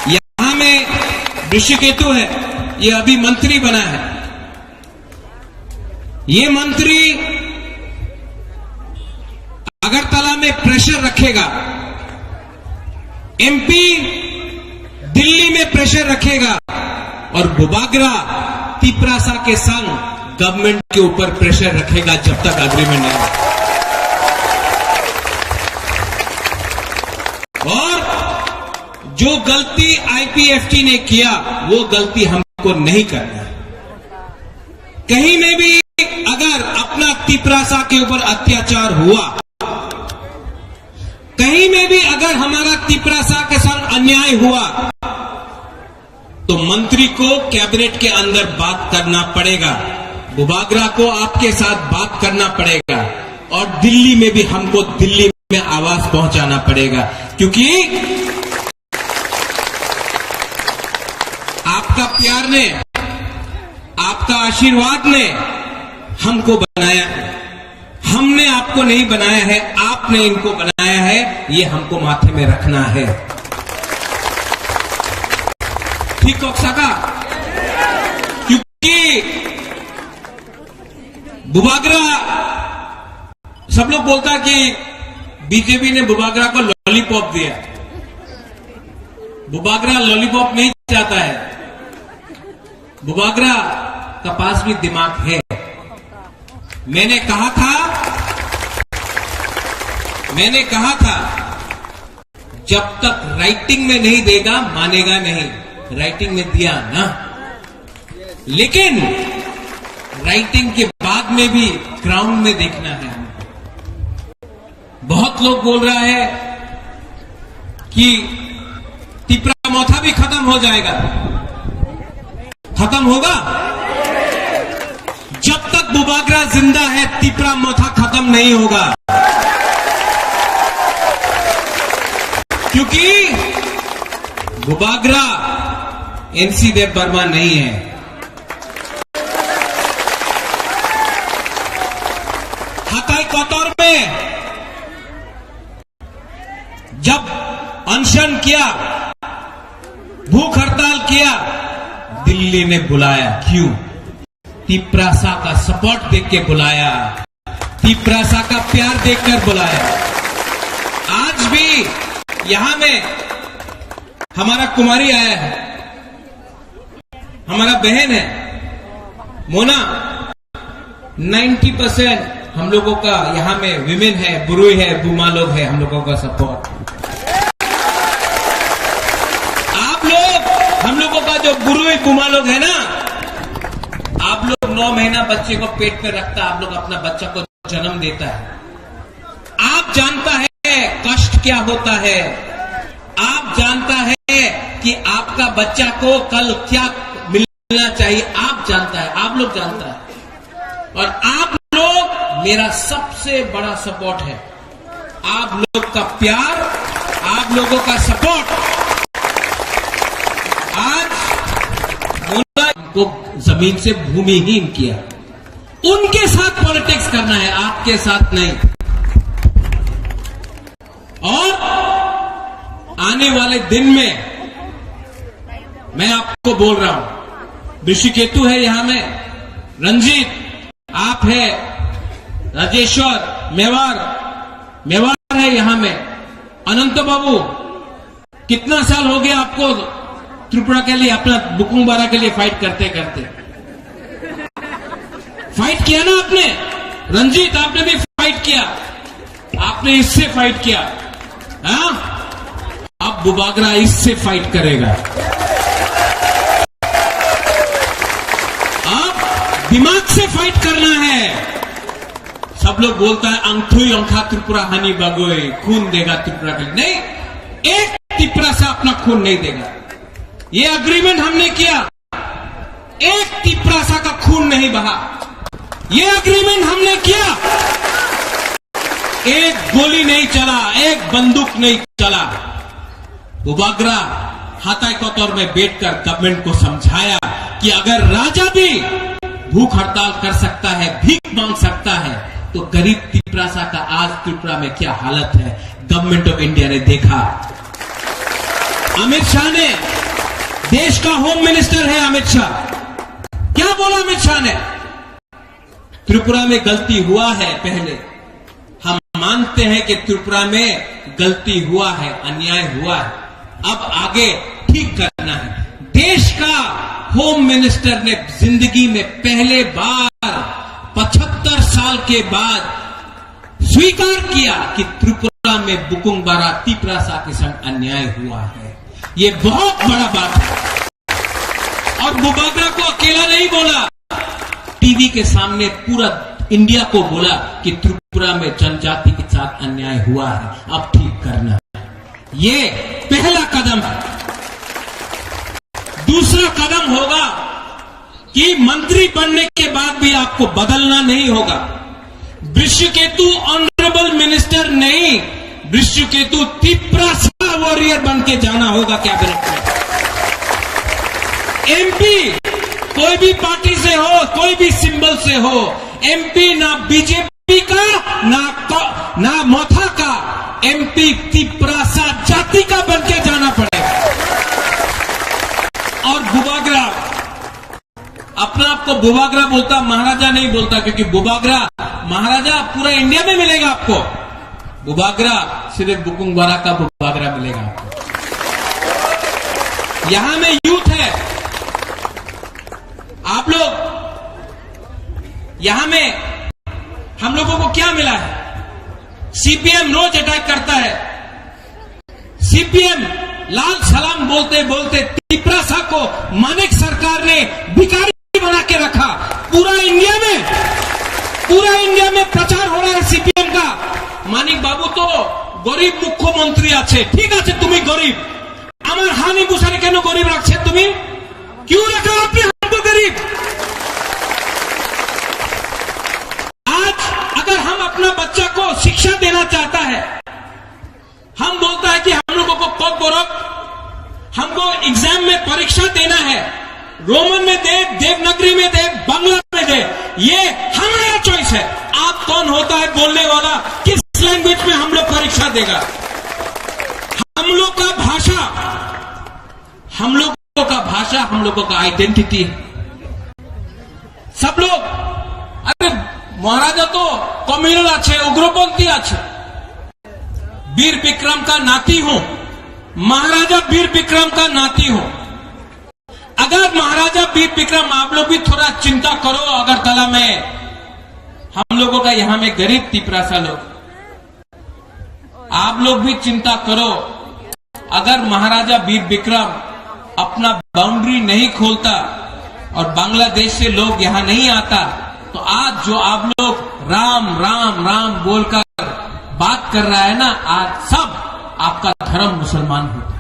यहाँ में ऋषिकेतु है, ये अभी मंत्री बना है। ये मंत्री अगरतला में प्रेशर रखेगा, एमपी दिल्ली में प्रेशर रखेगा और बुबागरा तिपरासा के संग गवर्नमेंट के ऊपर प्रेशर रखेगा जब तक एग्रीमेंट नहीं होगा। और जो गलती आईपीएफटी ने किया, वो गलती हमको नहीं करना है। कहीं में भी अगर अपना तिपरासा के ऊपर अत्याचार हुआ, कहीं में भी अगर हमारा तिपरासा के साथ अन्याय हुआ, तो मंत्री को कैबिनेट के अंदर बात करना पड़ेगा, बुबागरा को आपके साथ बात करना पड़ेगा, और दिल्ली में भी हमको दिल्ली में आवाज पहुंचाना पड़ेगा, क्योंकि आपका प्यार ने, आपका आशीर्वाद ने हमको बनाया है, हमने आपको नहीं बनाया है, आपने इनको बनाया है, ये हमको माथे में रखना है। ठीक कह सका? क्योंकि बुबागरा, सब लोग बोलता कि बीजेपी ने बुबागरा को लॉलीपॉप दिया। बुबागरा लॉलीपॉप नहीं चाहता है। बुबागरा का पास भी दिमाग है। मैंने कहा था, मैंने कहा था, जब तक राइटिंग में नहीं देगा, मानेगा नहीं। राइटिंग में दिया ना, लेकिन राइटिंग के बाद में भी ग्राउंड में देखना है हमको। बहुत लोग बोल रहा है कि तिपरा मोथा भी खत्म हो जाएगा। खत्म होगा? जब तक बुबागरा जिंदा है, तिपरा मोथा खत्म नहीं होगा। क्योंकि बुबागरा एनसी देव वर्मा नहीं है। हताई कतर में जब अनशन किया, भूख हड़ताल किया, दिल्ली ने बुलाया। क्यों? तिपरासा का सपोर्ट देख के बुलाया, तिपरासा का प्यार देखकर बुलाया। आज भी यहाँ में हमारा कुमारी आया है, हमारा बहन है मोना। नाइंटी परसेंट हम लोगों का यहाँ में वीमेन है, बुरुई है, बुमा लोग है, हम लोगों का सपोर्ट। आप लोग, हम लोगों का जो बुरुई बुमा लोग है ना, आप लोग नौ महीना बच्चे को पेट में रखता, आप लोग अपना बच्चा को जन्म देता है। आप जानता है कष्ट क्या होता है, आप जानता है कि आपका बच्चा को कल क्या मिलना चाहिए, आप जानता है, आप लोग जानता है। और आप लोग मेरा सबसे बड़ा सपोर्ट है। आप लोग का प्यार, आप लोगों का सपोर्ट आज मोना को जमीन से भूमिहीन किया। उनके साथ पॉलिटिक्स करना है, आपके साथ नहीं। और आने वाले दिन में मैं आपको बोल रहा हूं, ऋषिकेतु है यहां में, रंजीत आप है, राजेश्वर मेवार, मेवार है यहां में, अनंत बाबू, कितना साल हो गया आपको त्रिपुरा के लिए, अपना बुकुंग बारा के लिए फाइट करते करते? फाइट किया ना आपने? रंजीत, आपने भी फाइट किया, आपने इससे फाइट किया, हाँ? अब बुबागरा इससे फाइट करेगा। अब दिमाग से फाइट करना है। सब लोग बोलता है, "Ang thui ongkha Tripura hani bagwi khun dega Tripura ke liye." नहीं, एक तिपरासा अपना खून नहीं देगा। ये एग्रीमेंट हमने किया, एक तिपरासा का खून नहीं बहा। ये एग्रीमेंट हमने किया, एक गोली नहीं चला, एक बंदूक नहीं चला। बुबागरा हाताई कतर में बैठकर गवर्नमेंट को समझाया कि अगर राजा भी भूख हड़ताल कर सकता है, भीख मांग सकता है, तो गरीब तिपरासा का आज त्रिपुरा में क्या हालत है, गवर्नमेंट ऑफ इंडिया ने देखा। अमित शाह ने, देश का होम मिनिस्टर है अमित शाह, क्या बोला अमित शाह ने? त्रिपुरा में गलती हुआ है, पहले हम मानते हैं कि त्रिपुरा में गलती हुआ है, अन्याय हुआ है, अब आगे ठीक करना है। देश का होम मिनिस्टर ने जिंदगी में पहले बार पचहत्तर साल के बाद स्वीकार किया कि त्रिपुरा में बुकुंग बारा तिपरासा के संग अन्याय हुआ है। ये बहुत बड़ा बात है। और बुबागरा को अकेला नहीं बोला, टीवी के सामने पूरा इंडिया को बोला कि त्रिपुरा में जनजाति के साथ अन्याय हुआ है, अब ठीक करना है। ये पहला कदम है। दूसरा कदम होगा कि मंत्री बनने के बाद भी आपको बदलना नहीं होगा। वृषकेतु ऑनरेबल मिनिस्टर नहीं, वृषकेतु तिपरासा वॉरियर बन के जाना होगा कैबिनेट में। एमपी कोई भी पार्टी से हो, कोई भी सिंबल से हो, एमपी ना बीजेपी का, ना क-, ना मथा का, एमपी तिपरासा जाति का बन के जाना पड़ेगा। और बुबागरा, अपना आप को बुबागरा बोलता, महाराजा नहीं बोलता, क्योंकि बुबागरा, महाराजा पूरा इंडिया में मिलेगा आपको, बुबागरा सिर्फ बुकुंग बारा का बुबागरा मिलेगा आपको। यहां में यूथ है, आप लोग, यहां में हम लोगों को क्या मिला है? सीपीएम रोज अटैक करता है। सीपीएम लाल सलाम बोलते बोलते तिपरासा को मानिक सरकार ने भिखारी बना के रखा। पूरा इंडिया में, पूरा इंडिया में प्रचार हो रहा है सीपीएम का। मानिक बाबू तो गरीब मुख्यमंत्री আছে, ঠিক আছে, তুমি গরিব, আমার হানি বুসারে কেন গরিব রাখছে তুমি? क्यों रखा आपने हमको गरीब? आज अगर हम अपना बच्चा को शिक्षा देना चाहता है, हम बोलता है कि हम लोगों को ककबरक, हमको एग्जाम में परीक्षा देना है, रोमन में दे, देवनागरी में दे, बांग्ला में दे, ये हमारा चॉइस है। आप कौन होता है बोलने वाला, किस लैंग्वेज में हम लोग परीक्षा देगा? हम लोग का भाषा, हम लोगों का भाषा, हम लोगों का आइडेंटिटी है। सब लोग, अरे महाराजा तो कम्युनल আছে, উগ্রপন্থী আছে। वीर विक्रम का नाती हूं, महाराजा वीर विक्रम का नाती हूं। अगर महाराजा वीर विक्रम, आप लोग भी थोड़ा चिंता करो अगरतला में, हम लोगों का यहां में गरीब तिपरासा लोग, आप लोग भी चिंता करो। अगर महाराजा वीर विक्रम अपना बाउंड्री नहीं खोलता और बांग्लादेश से लोग यहां नहीं आता, तो आज जो आप लोग राम, राम, राम बोलकर बात कर रहा है ना, आज सब आपका धर्म मुसलमान होता।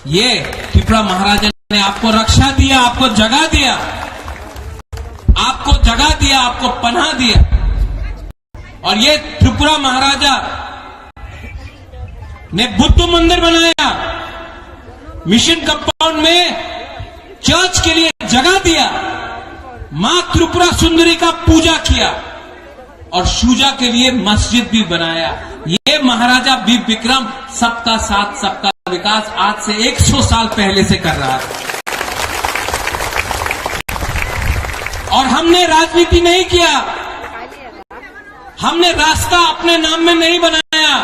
ये त्रिपुरा महाराजा ने आपको रक्षा दिया, आपको जगह दिया, आपको जगह दिया, आपको पनाह दिया। और ये त्रिपुरा महाराजा ने बुद्ध मंदिर बनाया, मिशन कंपाउंड में चर्च के लिए जगह दिया, माँ त्रिपुरा सुंदरी का पूजा किया और शुजा के लिए मस्जिद भी बनाया। ये महाराजा वीर विक्रम सबका साथ सबका विकास आज से एक सौ साल पहले से कर रहा था। और हमने राजनीति नहीं किया, हमने रास्ता अपने नाम में नहीं बनाया,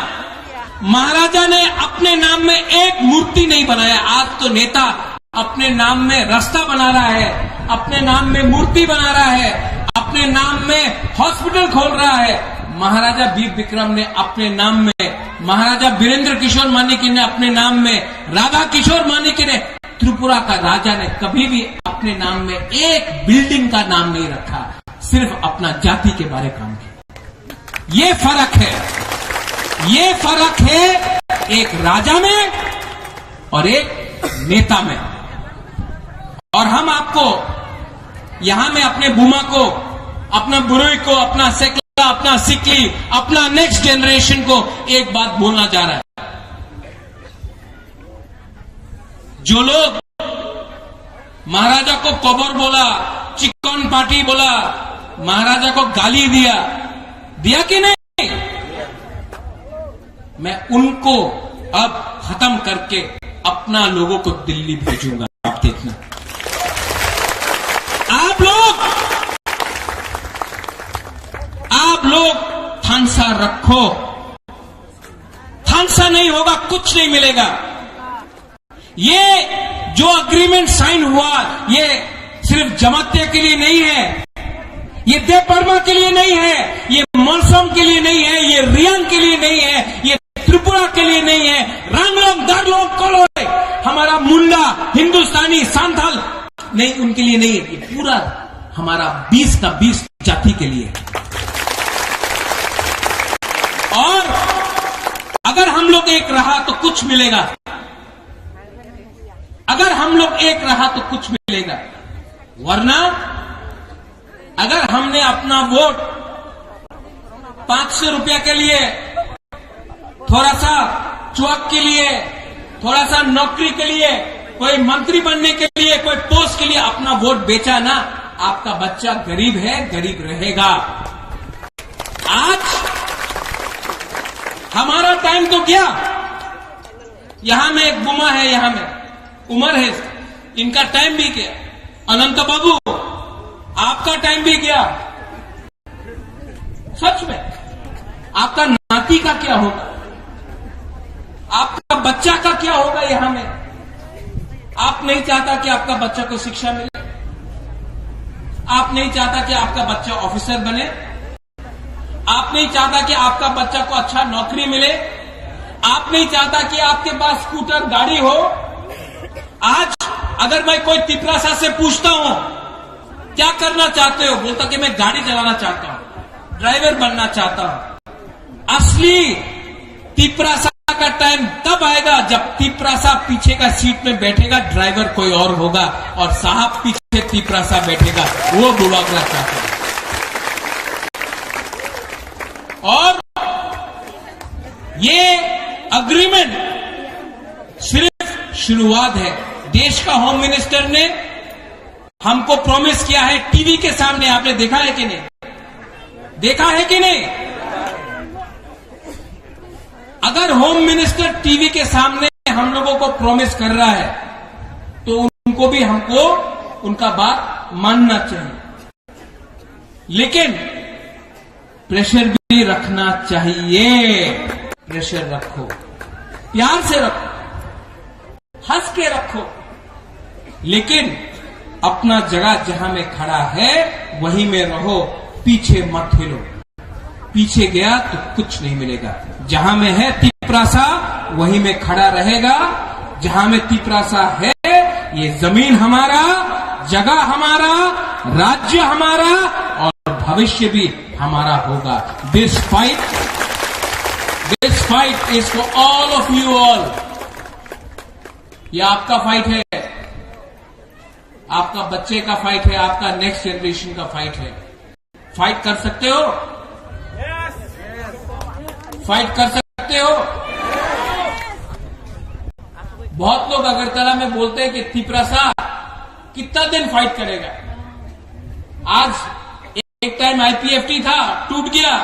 महाराजा ने अपने नाम में एक मूर्ति नहीं बनाया। आज तो नेता अपने नाम में रास्ता बना रहा है, अपने नाम में मूर्ति बना रहा है, अपने नाम में हॉस्पिटल खोल रहा है। महाराजा वीर विक्रम ने अपने नाम में, महाराजा वीरेंद्र किशोर मानिक्य ने अपने नाम में, राधा किशोर मानिक्य ने, त्रिपुरा का राजा ने कभी भी अपने नाम में एक बिल्डिंग का नाम नहीं रखा, सिर्फ अपना जाति के बारे काम किया। ये फर्क है, ये फर्क है एक राजा में और एक नेता में। और हम आपको यहां में अपने बुमा को, अपना बुरुई को, अपना सेकला, अपना सिकली, अपना नेक्स्ट जनरेशन को एक बात बोलना चाह रहा है। जो लोग महाराजा को कबर बोला, चिकन पार्टी बोला, महाराजा को गाली दिया, दिया कि नहीं? मैं उनको अब खत्म करके अपना लोगों को दिल्ली भेजूंगा। आप देखना, आप लोग, आप लोग थानसा रखो, थानसा नहीं होगा, कुछ नहीं मिलेगा। ये जो एग्रीमेंट साइन हुआ, ये सिर्फ जमातिया के लिए नहीं है, ये देव वर्मा के लिए नहीं है, ये मलसम के लिए नहीं है, ये रियांग के लिए नहीं है, ये त्रिपुरा के लिए नहीं है। रांगलोंग, दारलोंग, कोलोय, हमारा मुंडा, हिंदुस्तानी, संथाल नहीं, उनके लिए नहीं है। ये पूरा हमारा बीस का बीस जाति के लिए है। और अगर हम लोग एक रहा तो कुछ मिलेगा। अगर हम लोग एक रहा तो कुछ मिलेगा, वरना अगर हमने अपना वोट पाँच सौ रुपया के लिए, थोड़ा सा चुआक के लिए, थोड़ा सा नौकरी के लिए, कोई मंत्री बनने के लिए, कोई पोस्ट के लिए अपना वोट बेचा ना, आपका बच्चा गरीब है, गरीब रहेगा। आज हमारा टाइम तो गया। यहां में एक बुमा है, यहां में उमर है, इनका टाइम भी गया। अनंत बाबू, आपका टाइम भी गया। सच में, आपका नाती का क्या होगा, आपका बच्चा का क्या होगा? यहां में आप नहीं चाहता कि आपका बच्चा को शिक्षा मिले, आप नहीं चाहता कि आपका बच्चा ऑफिसर बने, आप नहीं चाहता कि आपका बच्चा को अच्छा नौकरी मिले, आप नहीं चाहता कि आपके पास स्कूटर गाड़ी हो। आज अगर मैं कोई तिपरासा से पूछता हूं, क्या करना चाहते हो? बोलता कि मैं गाड़ी चलाना चाहता हूं, ड्राइवर बनना चाहता हूं। असली तिपरासा का टाइम तब आएगा जब तिपरासा पीछे का सीट में बैठेगा, ड्राइवर कोई और होगा और साहब पीछे तिपरासा बैठेगा, वो बुलावना चाहता है। और ये एग्रीमेंट सिर्फ शुरुआत है। देश का होम मिनिस्टर ने हमको प्रॉमिस किया है टीवी के सामने, आपने देखा है कि नहीं? देखा है कि नहीं? अगर होम मिनिस्टर टीवी के सामने हम लोगों को प्रॉमिस कर रहा है, तो उनको भी, हमको उनका बात मानना चाहिए। लेकिन प्रेशर भी रखना चाहिए। प्रेशर रखो, प्यार से रखो, हंस के रखो, लेकिन अपना जगह जहां में खड़ा है, वहीं में रहो, पीछे मत हिलो। पीछे गया तो कुछ नहीं मिलेगा। जहां में है तिपरासा, वहीं में खड़ा रहेगा। जहां में तिपरासा है, ये जमीन हमारा, जगह हमारा, राज्य हमारा और भविष्य भी हमारा होगा। This fight, this fight is for all of you all। ये आपका फाइट है, आपका बच्चे का फाइट है, आपका नेक्स्ट जनरेशन का फाइट है। फाइट कर सकते हो? फाइट कर सकते हो? बहुत लोग अगरतला में बोलते हैं कि तिपरासा कितना दिन फाइट करेगा। आज एक टाइम आईपीएफटी था, टूट गया,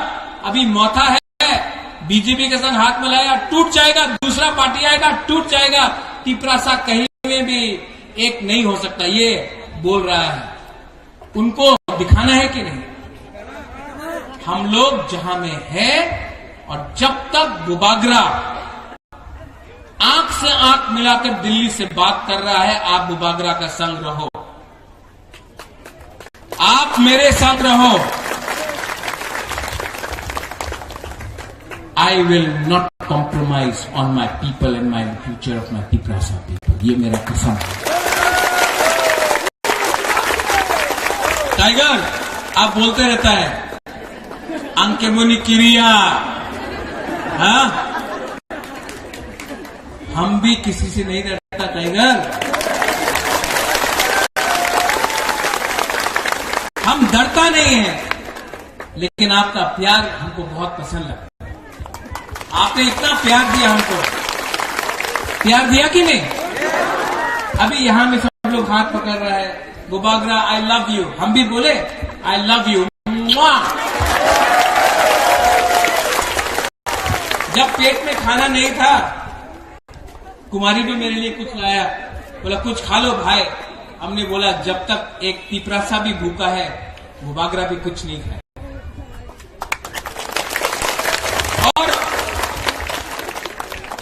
अभी मौथा है, बीजेपी के संग हाथ मिलाया, टूट जाएगा, दूसरा पार्टी आएगा, टूट जाएगा। तिपरासा कहीं में भी एक नहीं हो सकता, ये बोल रहा है। उनको दिखाना है कि नहीं? हम लोग जहां में है, और जब तक बुबागरा आंख से आंख मिलाकर दिल्ली से बात कर रहा है, आप बुबागरा का संग रहो, आप मेरे संग रहो। I will not compromise on my people and my future of my Tiprasa people। ये मेरा कसम है। टाइगर, आप बोलते रहता है, अंकेमोनी किरिया, हाँ? हम भी किसी से नहीं डरता टाइगर, हम डरता नहीं है, लेकिन आपका प्यार हमको बहुत पसंद लगता है। आपने इतना प्यार दिया हमको, प्यार दिया कि नहीं? अभी यहां में सब लोग हाथ पकड़ रहा है, बुबागरा, I love you। हम भी बोले, I love you। मुआ। जब पेट में खाना नहीं था, कुमारी भी मेरे लिए कुछ लाया, बोला, "कुछ खा लो भाई।" हमने बोला, "जब तक एक तिपरासा भी भूखा है, बुबागरा भी कुछ नहीं खाए।" और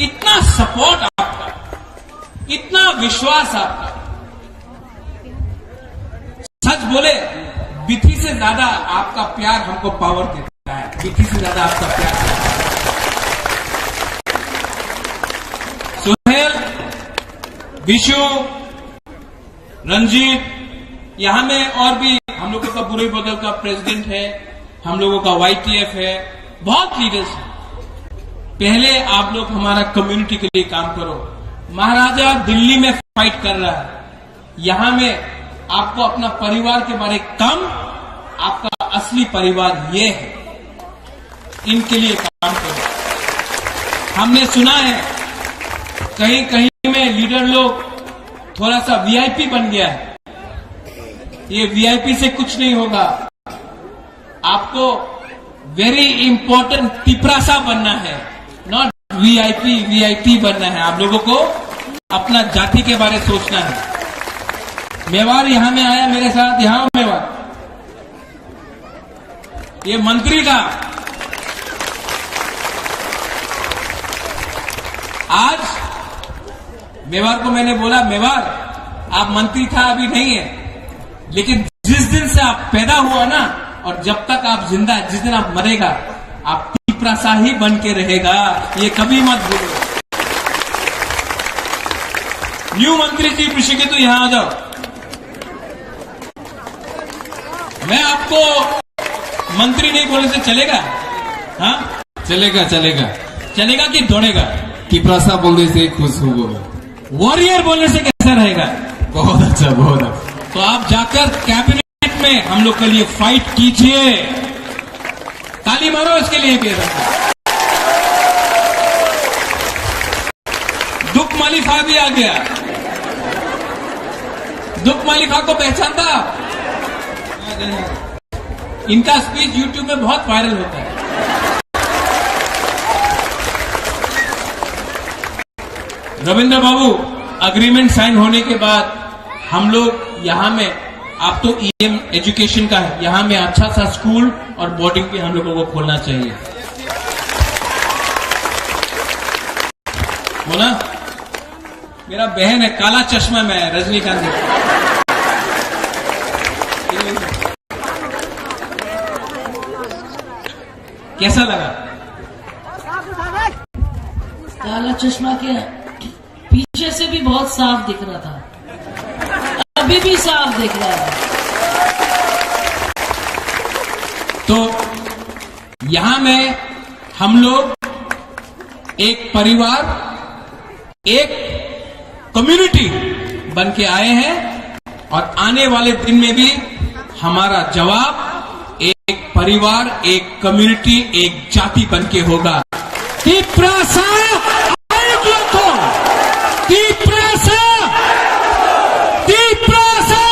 इतना सपोर्ट आपका, इतना विश्वास आपका, सच बोले, बिथी से ज्यादा आपका प्यार हमको पावर देता है, बिथी से ज्यादा आपका प्यार देता है। सुहेल, विशु, रंजीत, यहाँ में और भी हम लोगों का बुरई बदल का प्रेसिडेंट है, हम लोगों का वाईटीएफ है, बहुत लीडर्स हैं। पहले आप लोग हमारा कम्युनिटी के लिए काम करो। महाराजा दिल्ली में फाइट कर रहा है, यहाँ में आपको अपना परिवार के बारे कम, आपका असली परिवार ये है, इनके लिए काम करो। हमने सुना है कहीं कहीं में लीडर लोग थोड़ा सा वीआईपी बन गया है। ये वीआईपी से कुछ नहीं होगा। आपको वेरी इंपॉर्टेंट तिपरासा बनना है, नॉट वीआईपी वीआईपी बनना है। आप लोगों को अपना जाति के बारे सोचना है। मेवाड़ यहाँ में आया मेरे साथ, यहाँ मेवाड़, ये मंत्री का आज मेवाड़ को मैंने बोला, "मेवाड़, आप मंत्री था, अभी नहीं है, लेकिन जिस दिन से आप पैदा हुआ ना, और जब तक आप जिंदा है, जिस दिन आप मरेगा, आप तिपरासा ही बन के रहेगा, ये कभी मत भूलो।" न्यू मंत्री जी, ऋषिकेतु, यहाँ आ जाओ। मैं आपको मंत्री नहीं बोलने से चलेगा? हाँ, चलेगा, चलेगा। चलेगा कि दौड़ेगा? तिपरासा बोलने से खुश होगा। वॉरियर बोलने से कैसा रहेगा? बहुत अच्छा, बहुत अच्छा। तो आप जाकर कैबिनेट में हम लोग के लिए फाइट कीजिए। ताली मारो इसके लिए भी। दुख मालिफा भी आ गया। दुख मालिफा को पहचानता? इनका स्पीच यूट्यूब में बहुत वायरल होता है। रविंद्र बाबू, एग्रीमेंट साइन होने के बाद हम लोग यहाँ में, आप तो ईएम एजुकेशन का है, यहाँ में अच्छा सा स्कूल और बोर्डिंग भी हम लोगों को खोलना चाहिए। बोला, मेरा बहन है, काला चश्मा में है, रजनीकांत जी। कैसा लगा? काला चश्मा के पीछे से भी बहुत साफ दिख रहा था, अभी भी साफ दिख रहा है। तो यहाँ में हम लोग एक परिवार, एक कम्युनिटी बन के आए हैं और आने वाले दिन में भी हमारा जवाब एक परिवार, एक कम्युनिटी, एक जाति बन के होगा। Tiprasa, ayuk lokho! Tiprasa! Tiprasa!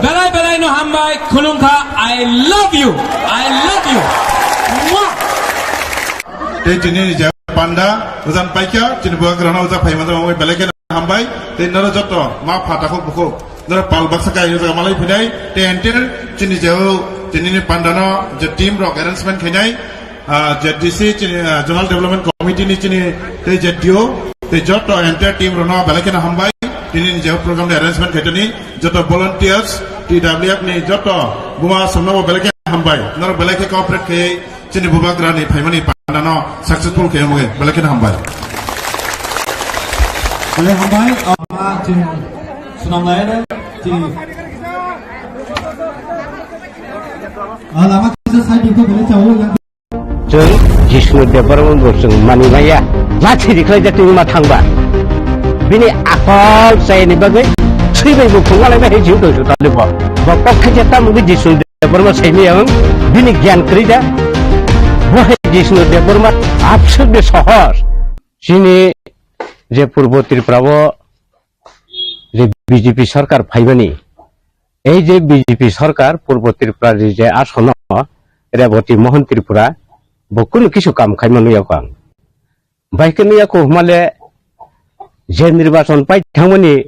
Belai belai no hambai, khulumkha, I love you, I love you. Mwah! Tei chini ni je panda, ujan paikha, chini bubagrano uja phaima jama bai belai kheno hambai, tei noro joto ma pha takhuk bukhuk, noro pal baksa kai uja malai phinai, tei entire chini je o, chini ni panda no je team rok arrangement khainai, ah, je D C chini, ah, Zonal Development Committee ni chini tei je D O, tei joto entire team rok no belai kheno hambai, tini ni je o program ni arrangement khaitoni, joto volunteers, T W F ni joto buma songno bo belai kheno hambai, noro belai khe cooperate khai, Chini bubagrani phaimani pandano successful khe wngwi belai kheno hambai. Belai hambai, ah, chini swnamlaiyano chini, ah, lama kisa side to belai chawi. Chwng Jisnu Debbarma bo chwng mani maya. Lathi rikhlai jatwi wngma thangba. Bini akol chayani bagwi thwibai bo phungalai bai jiu tong sutali bo. Bo kok khaja tamo wngwi Jisnu Debbarma saimaya wng, bini gyan kwrwi da. Bo hai Jisnu Debbarma absolutely sohor. Chini je Purbo Tripura o je B J P sarkar phaimani, ei je B J P sarkar Purbo Tripura ni je asono Reboti Mohan Tripura bo kunu kisu kam khaima nuyakho ang. Bai khe nuyakho hwnmale je nirbachon pai thangmani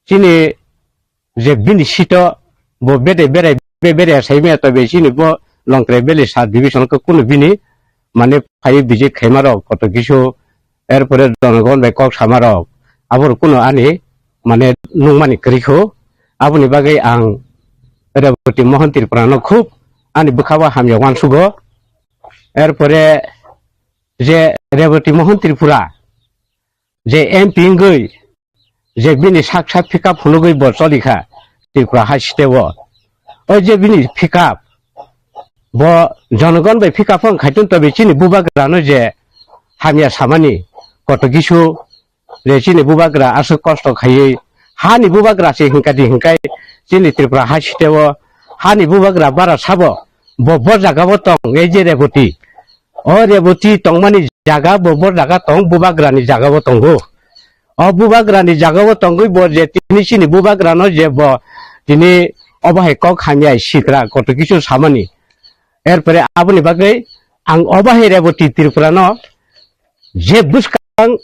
chini je bini seat o bo bede berai be-, berai saimaya tobe chini bo Longtrai Valley sub division khe kunu bini mane phai visit khaimarok koto kisu, erpore jonogon bai kok samarok aboro kunu ani mane nungmani kwrwikho. Aboni bagwi ang Reboti Mohan Tripura no khub ani bwkhao hamya uansugo. Erpore je Reboti Mohan Tripura je M P wngwi je bini sak sak pickup phunugwi bo cholikha Tripura hai state o. O je bini pickup, bo jonogon bai pickup wng khaitun tobe chini bubagrano je hamya samani koto kisu je chini bubagra aswk kosto khaiwi hani bubagra se hinkadi hinkai chini Tripura hai state o hani bubagra bara sabo bo, bo jaga o tong ei je Reboti. O Reboti tongmani jaga bo, bo jaga tong, bubagrani jaga bo tongo. O bubagrani jaga bo tongwi bo je tini chini bubagrano je bo tini obo hai kok hamya sitra koto kisu samani. Erpore aboni bagwi ang obo hai Reboti Tripura no je bwskang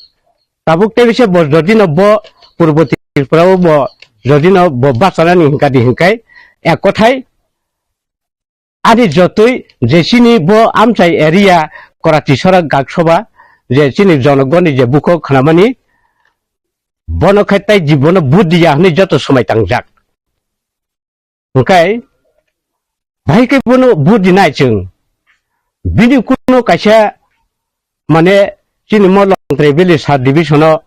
tabuk tei bise bo jodi no bo Purbo Tripura o bo jodi no bo bachanani hinkadi hinkai ek kothai ani jotoi je chini bo amchai area Korati Sorak Gaksoba je chini jonogoni je bukhuk khnamani bono khai tai jibono buddi ya hwnwi joto swmai tangjak. Hwnkhe bahai khe bono buddi nai chwng. Bini kuno kaisa mane chini Molongtrai Valley Sub Division o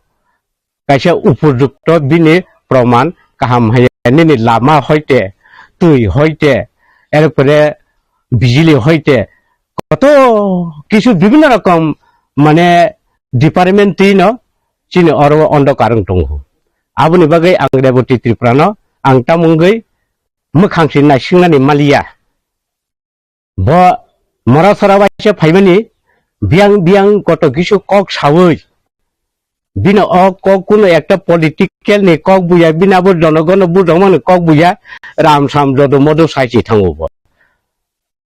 kaisa upojukto bini proman kaham hai nini lama hoite, twi hoite, erpore bijili hoite, koto kisu bibhinno rokom mane department twi no chini oro ondo karwng tongo. Aboni bagwi ang Reboti Tripura no ang tamungwi mwkhang si naisingnani maliya. Bo mora sora waisa phaimani biyang biyang koto kisu kok sawi bino o kok kuno ekta political ni kok buya bini abo jonogono bujongmani kok buya ram sam jodo modo sai si thango bo.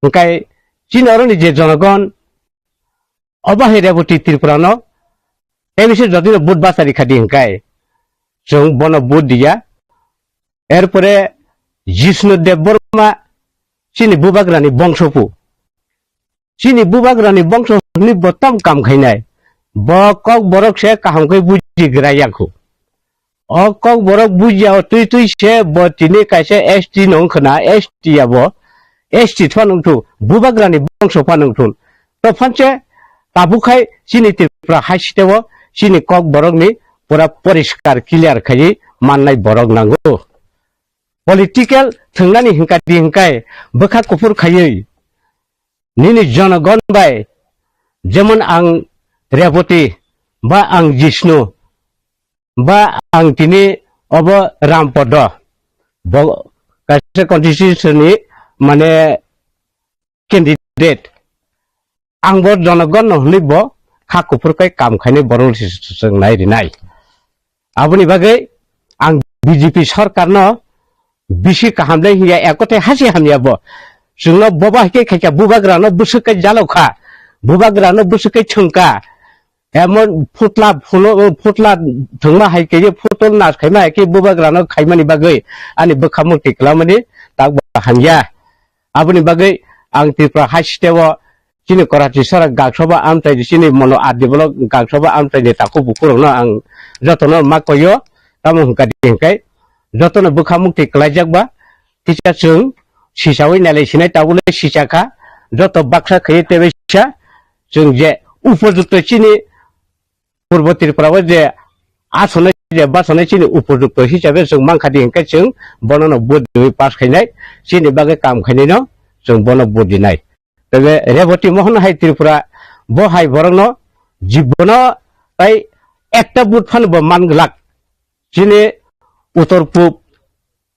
Hwnkhe chini oroni je jonogon obo hai Reboti Tripura no tei bisi jodi no vote bachari khadi hwnkhe chwng bono vote diya. Erpore Jishnu Debbarma chini bubagrani bongsopu. Chini bubagrani bongso hwnwi bo tam kam khainai. Bo kok borok se kaham khe buji gra yakhu. O kok borok buji o twi twi se bo tini kaisa S T no wngkhna, S T abo S T phano wngthu, bubagrani bongso phano wngthu. To phanche tabuk khai chini Tripura hai siteo chini kok borokni pura poriskar clear khaiwi mannai borok nango. Political thwngnani hwnkha di hwnkhe bwkha kuphur khaiwi nini jonogon bai, jemon ang Reboti, ba ang Jishnu, ba ang tini obo Rampodo, bo kaisa constituency ni mane candidate. Ang bo jonogon no hwnwi bo kha kuphur kai kam khainai borok se chwng nai rinai. Aboni bagwi ang B J P sorkar no bisi kaham le hiya, ekote hasi hamya bo. Chwngno boba hai khe khaikha, bubagra no bwswk kai jalo kha, bubagra no bwswk kai chwng kha. Emon phutla phulo, phutla thwngma hai khe, phutol nas khaima hai khe bubagra no khaimani bagwi ani bwkha mukti kwlamani tak bo hamya. Aboni bagwi ang Tripura hai siteo chini Karachi sara gaksoba amchai di, chini mono adi bolok gaksoba amchai di takhuk bukhurokno ang jotono ma koyo, tamo hwnkha di hwnkhe jotono bwkha mukti kwlaijak ba kisa chwng sisawi nailai sinai tabule sisakha joto baksa khaiwi tebesa chwng je upojukto chini Purbo Tripura o je asonai je basanai chini upojukto hisabe chwng mankha di hwnkhe chwng bono no vote riwi pass khainai, chini bagwi kam khainai no chwng bono vote rinai. Tebe Reboti Mohon hai Tripura bo hai borok no jibono tai ekta vote phano bo man glak. Chini uttor pub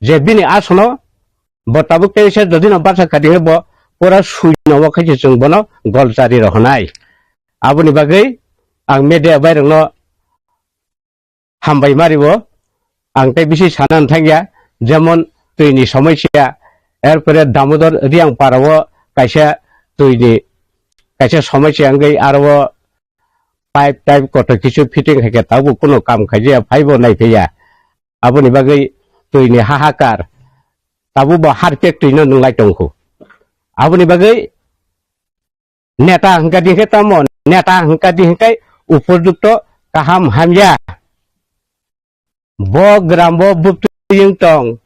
je bini asono bo tabuk tei se jodi no basa kadi bo pura sui no khe chwng bono gol chari rohonai. Aboni bagwi ang media bai rokno hambai mari bo ang tei bisi sana thangya, jemon twi ni somosya, erpore Damodar Riang para o kaisa twi ni kaisa somosya wngwi aro o pipe type kotor kisu fitting hai khe tabuk kuno kam khaijaya phaibo naiphaiya. Aboni bagwi twi ni hahakar tabuk bo harpek twi no nwnglai tongkhu. Aboni bagwi neta hwnkha di hwnkhe tamo, neta hwnkha di hwnkhe upojukto kaham hamya. Bo gram bo buptwi wng tong,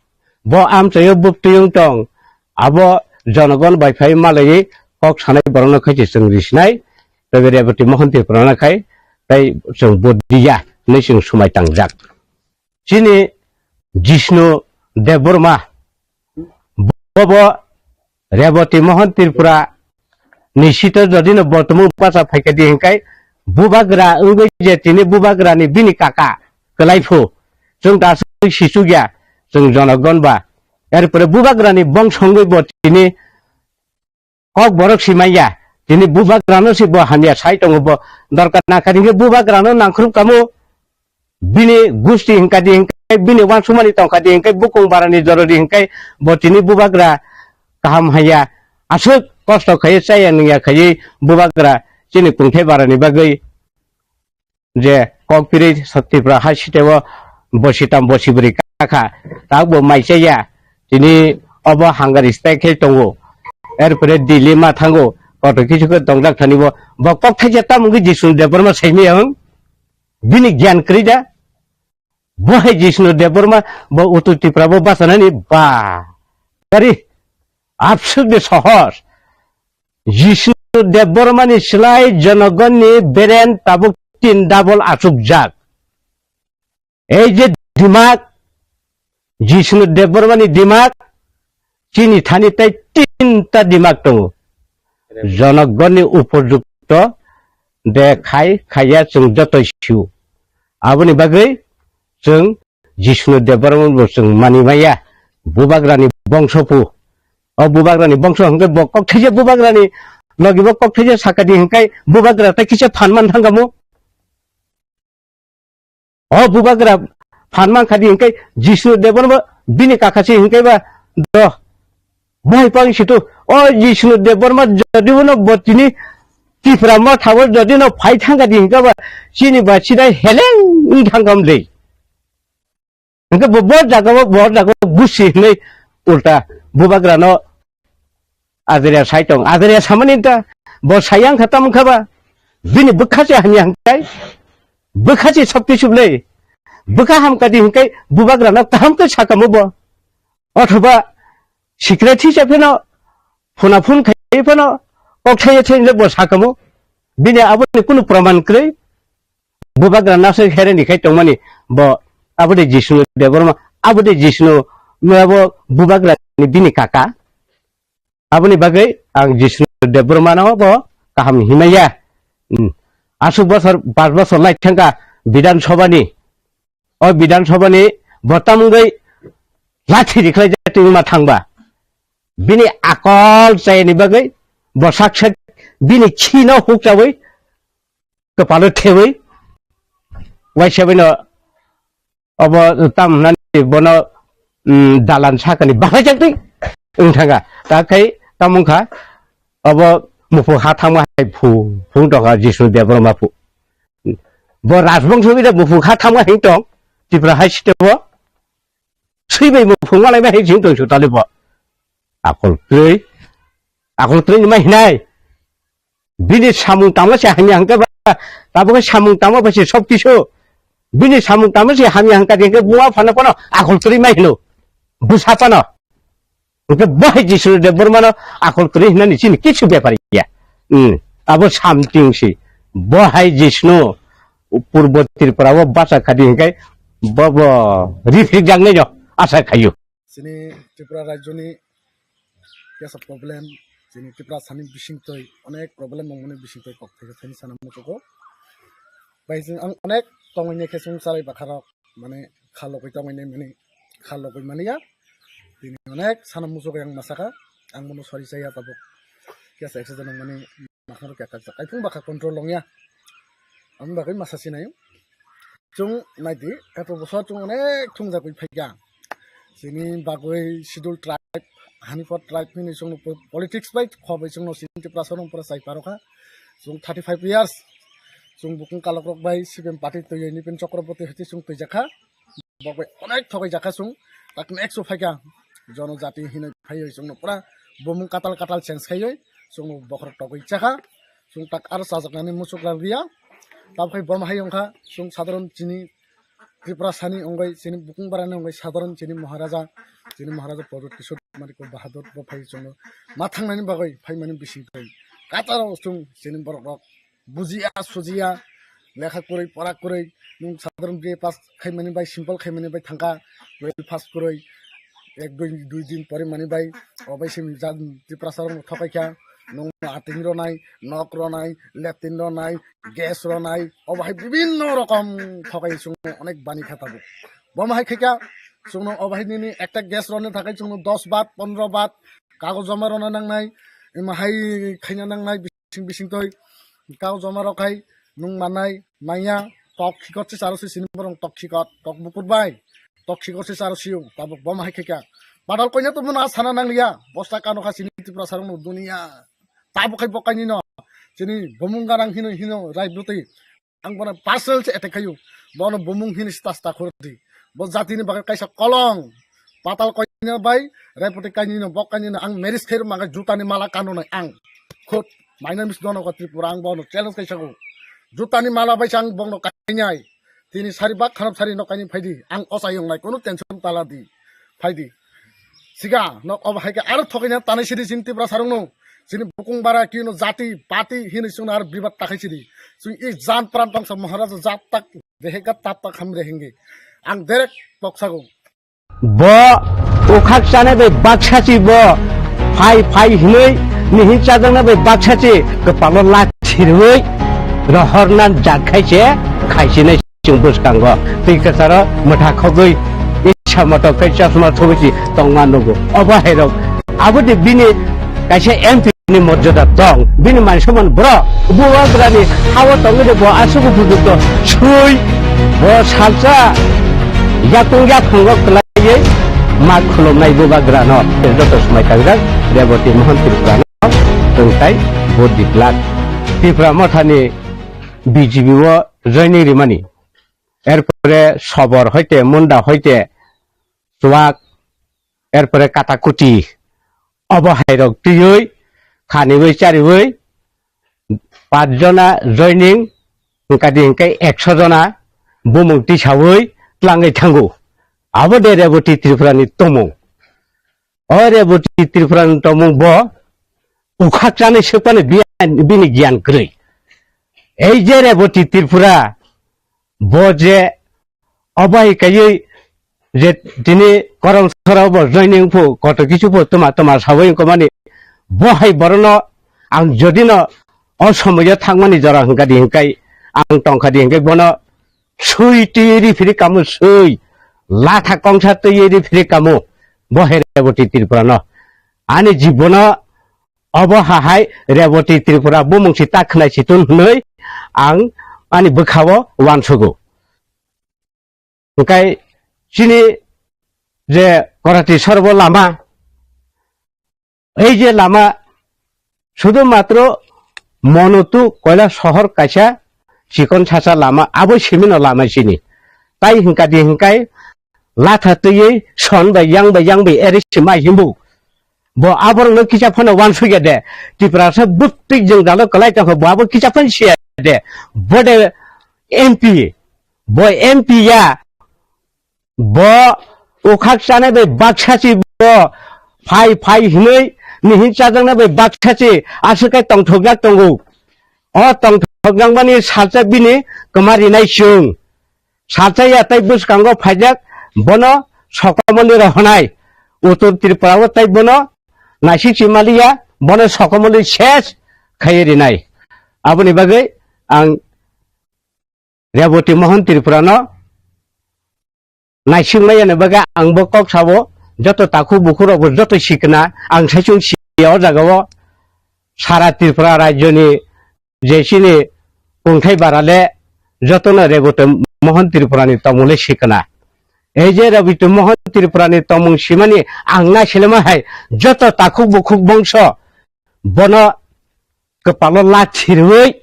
bo amchaio buptwi wng tong, abo jonogon bai phai malaiwi kok sanai borokno khai se chwng risinai, tei Reboti Mohon Tripura no khai tei chwng vote diya hinwi chwng swmai tangjak. Chini Jishnu Debbarma bobo Reboti Mohon Tripura ni sito jodi no bortomung pacha phaikha di hwnkhe bubagra wngwi je tini bubagra ni bini kaka kwlai phu chwng ta aswk sichukya chwng jonogon ba. Erpore bubagra ni bongso wngwi bo tini kok borok si manya, tini bubagra no si bo hamya sai tongo bo. Dorkar nangkha di hwnkhe bubagra no nangkhrup kamo bini gusti hwnkha di hwnkhe hingke bini wansukmani tongkha di hingke bukung barani jorori hingke bo tini bubagra kaham haiya. Aswk kosto khaiye chaya nungya khaiye bubagra chini kungthai barani bagwi je kok pirwi Tripura hai siteo bosi tam bosi bwrwi kakha, tabukbo mai chaya. Tini obo hunger strike khe tongo, erpore Delhi ma thango, kotor kisu khe tongjak thani bo, bo kok thaisa tamo wngwi Jishnu Debbarma saimaya wng? Bini gyan kwrwi da? Bo hai Jishnu Debbarma bo Uttor Tripura bo bachanani ba. Gari absurde sohos. Jishnu Debbarmani slai Jonogonni beren tabuk tin double achukjak. Ei je dimak, Jishnu Debbarmani dimak, chini thani tei tinta dimak tongo. Jonogonni upojukto de khai khaiya chwng joto sio. Aboni bagwi chwng Jishnu Debbarma bo chwng mani maya, bubagrani bongso pu. O bubagrani bongso hwnkhe bo kok thaisa bubagrani logi bo kok thaisa sakadi hwnkhe bubagra tei kisa phan man thangkamo. O bubagra phan man khadi hwnkhe Jishnu Debbarma bo bini kakasi hwnkhe ba do. Bai pang situ o Jishnu Debbarma jodi uno bo tini Tipra motha o jodi no phai thangkadi hwnkhe ba chini ba sinai heleng wng thangkam le. Hingke bo, bo jaga o, bo jaga o gusi hinui ulta bubagra no ajria sai tong. Ajria samani ta bo sayang kha tamo kha ba. Bini bwkha se hamya hingkai. Bwkha se sokti sublei. Bwkha hamkadi hingkai bubagra no kaham khe sakamo bo. Othoba secretary se pheno phuna phun khai pheno kok thaiya thai bo sakamo. Bini aboni kunu praman kwrwi. Bubagra nasai hereni khai tongmani bo abode Jishnu Debbarma, abode Jishnu mabo bubagra ni bini kaka. Aboni bagwi ang Jishnu Debbarma no bo kaham himaya. Hmm. Asuk bosor, pas bosor lai thangka Bidhan Sabha ni. O Bidhan Sabha ni bo tamungwi lathi rikhlai jatwi ma thangba. Bini akol chayani bagwi bo sak sak bini khino hukchawi kwpalo thewi, waisa bino obo tam hwnani bono, mm, dalan sakani bahaijak twi wng thangkha. Ta khai tamo wngkha, obo muphung ha thangma hai phu-, phung tongkha Jishnu Debbarma phu. Bo rajbongso bida muphung ha thangma hing tong, Tripura hai sitebo swi bai muphung malai ma hing sing tong su tali bo. Akol kwrwi, akol kwrwi ni ma hinai. Bini samung tangma se hamya hwnkhe ba, tabukhe samung tangma ba se sob kisu. Bini samung tangma se hamya hwnkha de hwnkhe buma phano phano akol kwrwi ma hino. Bwsa phano. Hwnkhe bo hai Jishnu Debbarma no akol kwrwi hinani chini kisu bepar ya. Hmm. Abo something si. Bo hai Jishnu Purbo Tripura o bacha khadi hwnkhe bo, bo rifik jak nai no asa khayu. Chini Tripura rajyoni kesa problem, chini Tripura sani bisingtwi onek problem wngmani bisingtwi kok thai thani sana muchugo. Bai chwng ang onek tongwi khe chwng charai bakharok, mane kha logwi tongwi mani, kha logwi mani ya. Tini onek sana muchugo yang masaka, ang bono sorry chaya tabuk. Kesa accident wngmani. Makhang rok kaka kaifung bwkha control longya. Ang bagwi masa sinai. Chwng naidi, eto bwswk chwng onek thungjagwi phaikha. Chini bagwi schedule tribe, Hanipot tribe hwnwi chwngno po-, politics bai khobwi chwngno chini Tiprasa rok pura chai parokha. Chwng thirty five years. Chwng bukung kalokrok bai C P M party twiwi nipin Chakraborty hai chwng twijakha. Bokbai onek thogwi jakha chwng, tak next o phaikha, jonojati hinwi phaiwi chwngno pura bumung katal katal change khaiwi chwngno bokhorok togwi chakha, chwng tak aro chajaknani muchuk rang riya. Tabkhai bom hai wngkha chwng sadharon chini Tripura sani wngwi chini bukung barani wngwi sadharon chini Maharaja, chini Maharaja Pradyut Kishore Kumar Bahadur bo phai chwngno ma thangnani bagwi phaimani bisingtwi kataro chwng chini borok rok bujiya, sujiya, lekha kwrwi, pora kwrwi, nwng sadharon B A pass khaimani bai, simple khaimani bai thangkha, twelve pass kwrwi, ek dui, dui din porimani bai, obai se ja-, Tiprasa rokno thokaikha, nwng ating ronai, nok ronai, latrine ronai, gas ronai, obo hai bibinno rokom thokai chwngno onek bani kha tabuk. Bomo hai khaikha, chwngno obo hai nini ekta gas roni thakai chwngno dos baht, pondro baht, kagoj joma rona nangnai, ema hai khaina nangnai, bising bising toi kau joma rok hai nung manai manya tok khikot se charo se sini borong tok khikot tok bukur bai Toxic o se charo siyung, tabuk bom hai khe kha. Badal koina to muna sana nang liya, bosta kano kha chini Tripura sarong no dunia. Tabuk khai bokaini no, chini bomung garang hino hino rai bwtwi. Ang bono personal se attack khayu. Bono bomung hini sta sta khurdi. Bo jatini bagwi kaisa kolong. Patal koina bai, repoti kaini no, bok kaini no, ang marriage khairu maga jutani mala kano nai ang. Khut, my name is Donoko Tripura, ang bono challenge kaisa go. Jutani mala bai ang bono kainai. Tini sari bak khanap sari no kaini phaidi. Ang osai yong nai, kono tension tala di. Phaidi. Siga, nok obo hai khe aro thokaina tanai sidi chini Tripura sarong no. Chini bukung bara kino jati, pati hini chwngno aro bibat takhai sidi. Chwng i jan pran tongsa Maharaja jat tak rehe ka tap tak ham rehenge. Ang derek poksago. Bo ukhak chane bai baksa chi bo phai phai hinui nihin chajakna bai baksa chi kepalo la chirui rohornan jat khai che khai chinai. Chwng bwskango twi kwcharo mwtha khogwi isa motok khe chosma thubui si tongma nugo. Obo hairok aboni bini kaisa M P ni morjada tong, bini mansaman bro bubagrani hao tongwi de bo aswk upojukto sui bo salsa yakung yaphango kwlaiwi ma khulumnai bubagrano joto swmai kangjak Reboti Mohon Tripurano tongtai bo diklak Tripura mothani B J P o joining rimani. Erpore Sobor hoite, Munda hoite, Chuak, erpore Katakuti. Obo hairok twiwi, khaniwi chariwi, pach jona joining, hwnkadi hwnkhe ekso jona bumung tisawi tlangwi thango. Abo de Reboti Tripura ni tomung. O Reboti Tripura ni tomung bo ukhak chanai swkmani biya-, bini giyan kwrwi. Ei je Reboti Tripura, bo je obo hai kaiwi je tini Koromsora bo joining phu koto kisu phu tuma tuma sawi wngkha mani bo hai borokno ang jodi no o somoyo thangmani jora hwnkha di hwnkhe ang tongkha di hwnkhe bono sui twi ri phiri kamo sui latha kongsa twi ri phiri kamo bo hai Reboti Tripura no ani jibono obo hahai Reboti Tripura bumung si ta khwnai si tun hwnwi ang ani bwkhao uansugo. Hwnkhe chini je Korati sorbo lama, ei je lama sudu matro Monotu Koila sohor kaisa chikon sacha lama, abo simino lama chini. Tai hwnkha di hwnkhe latha twiwi son bai yang bai yang bai eri sima himbu. Bo aborokno kisa phano uansukya de. Tiprasa bwtwi jwngjalo kwlai tongkha, bo abo kisa phano siya de. Bo de M P, bo M P ya, bo ukhak chanai bai baksa si bo phai phai hinwi nihin chajaknai bai baksa si aswk khe tongthokjak tongo. O tongthokjakmani salsa bini kwma rinai chwng. Salsa ya tei bwskango phaijak bono sokomoli rohonai. Uttor Tripura o tei bono naisik chimaliya bono sokomoli ses khaiwi rinai. Aboni bagwi ang Reboti Mohon Tripura no naisingmaya ni bagwi ang bo kok sabo, joto takhuk bukhuk rok bo joto sikna ang saichung siya o jaga o sara Tripura rajyo ni je chini kungthai bara le joto no Reboti Mohon Tripura ni tongmung le sikna. Ei je Reboti Mohon Tripura ni tongmung simani ang naisilema hai joto takhuk bukhuk bongso bono kwpalo la chirwi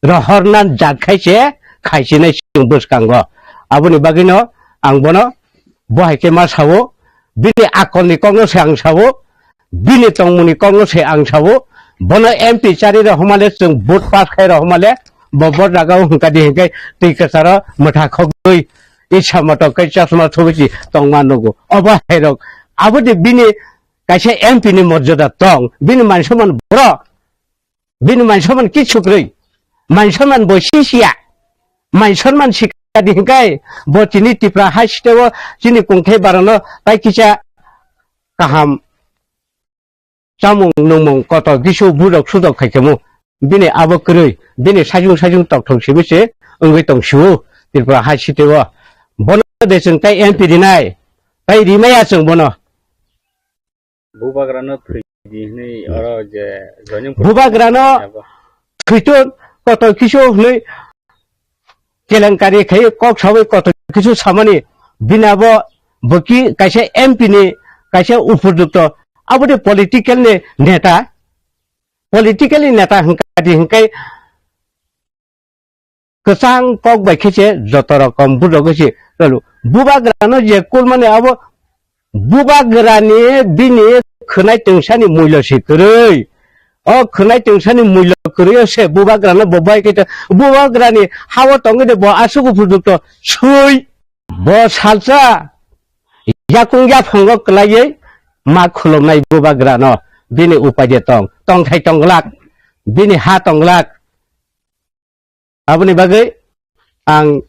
rohorna jat khai se khai sinai chwng bwskango. Aboni bagwino ang bono bo hai khe ma sao, bini akolni kokno se ang sao, bini tongmungni kokno se ang sao, bono M P chari rohormale chwng vote pass khai rohormale bo bo jagao hwnkha di hwnkhe twi kwcharo mwtha khogwi isa motok khe chosma thubui si tongma nugo. Obo hairok aboni bini kaisa M P ni morjada tong, bini man soman borok, bini man soman kichu kwrwi, man soman bo sisiya, man soman sikadi hinkai bo chini Tipra hai siteo chini kungthai barano tai kisa kaham chamung nungmung koto gisu budok sudok khaikhamu, bini abo kwrwi, bini sajung sajung tokthok sibise wngwi tong sio Tripura hai siteo, bono de chwng tai M P rinai, tai rimaya chwng bono. Bubagrano thwidi hwnwi oro je joining Bubagrano abo. Thwiton koto kisu hwnwi kelenkari khai kok sawi koto kisu samani bini abo Bo ki kaisa M P ni kaisa upojukto, abo de political ni neta, political ni neta hwnkha di hwnkhe kwchang kok bai khe se joto rokom bujo khe se tolo. Bubagra no je kulmani abo bubagra ni bini khwnai tungsani mullo se kwrwi. O khwnai tungsani mullo kwrwi o se bubagra no bo bai khe to bubagra ni ha o tongwi de bo aswk upojukto swi. Bo salsa yakung yaphango kwlaiwi ma khulumnai bubagrano, bini upai de tong, tongthai tong glak, bini ha tong glak. Aboni bagwi ang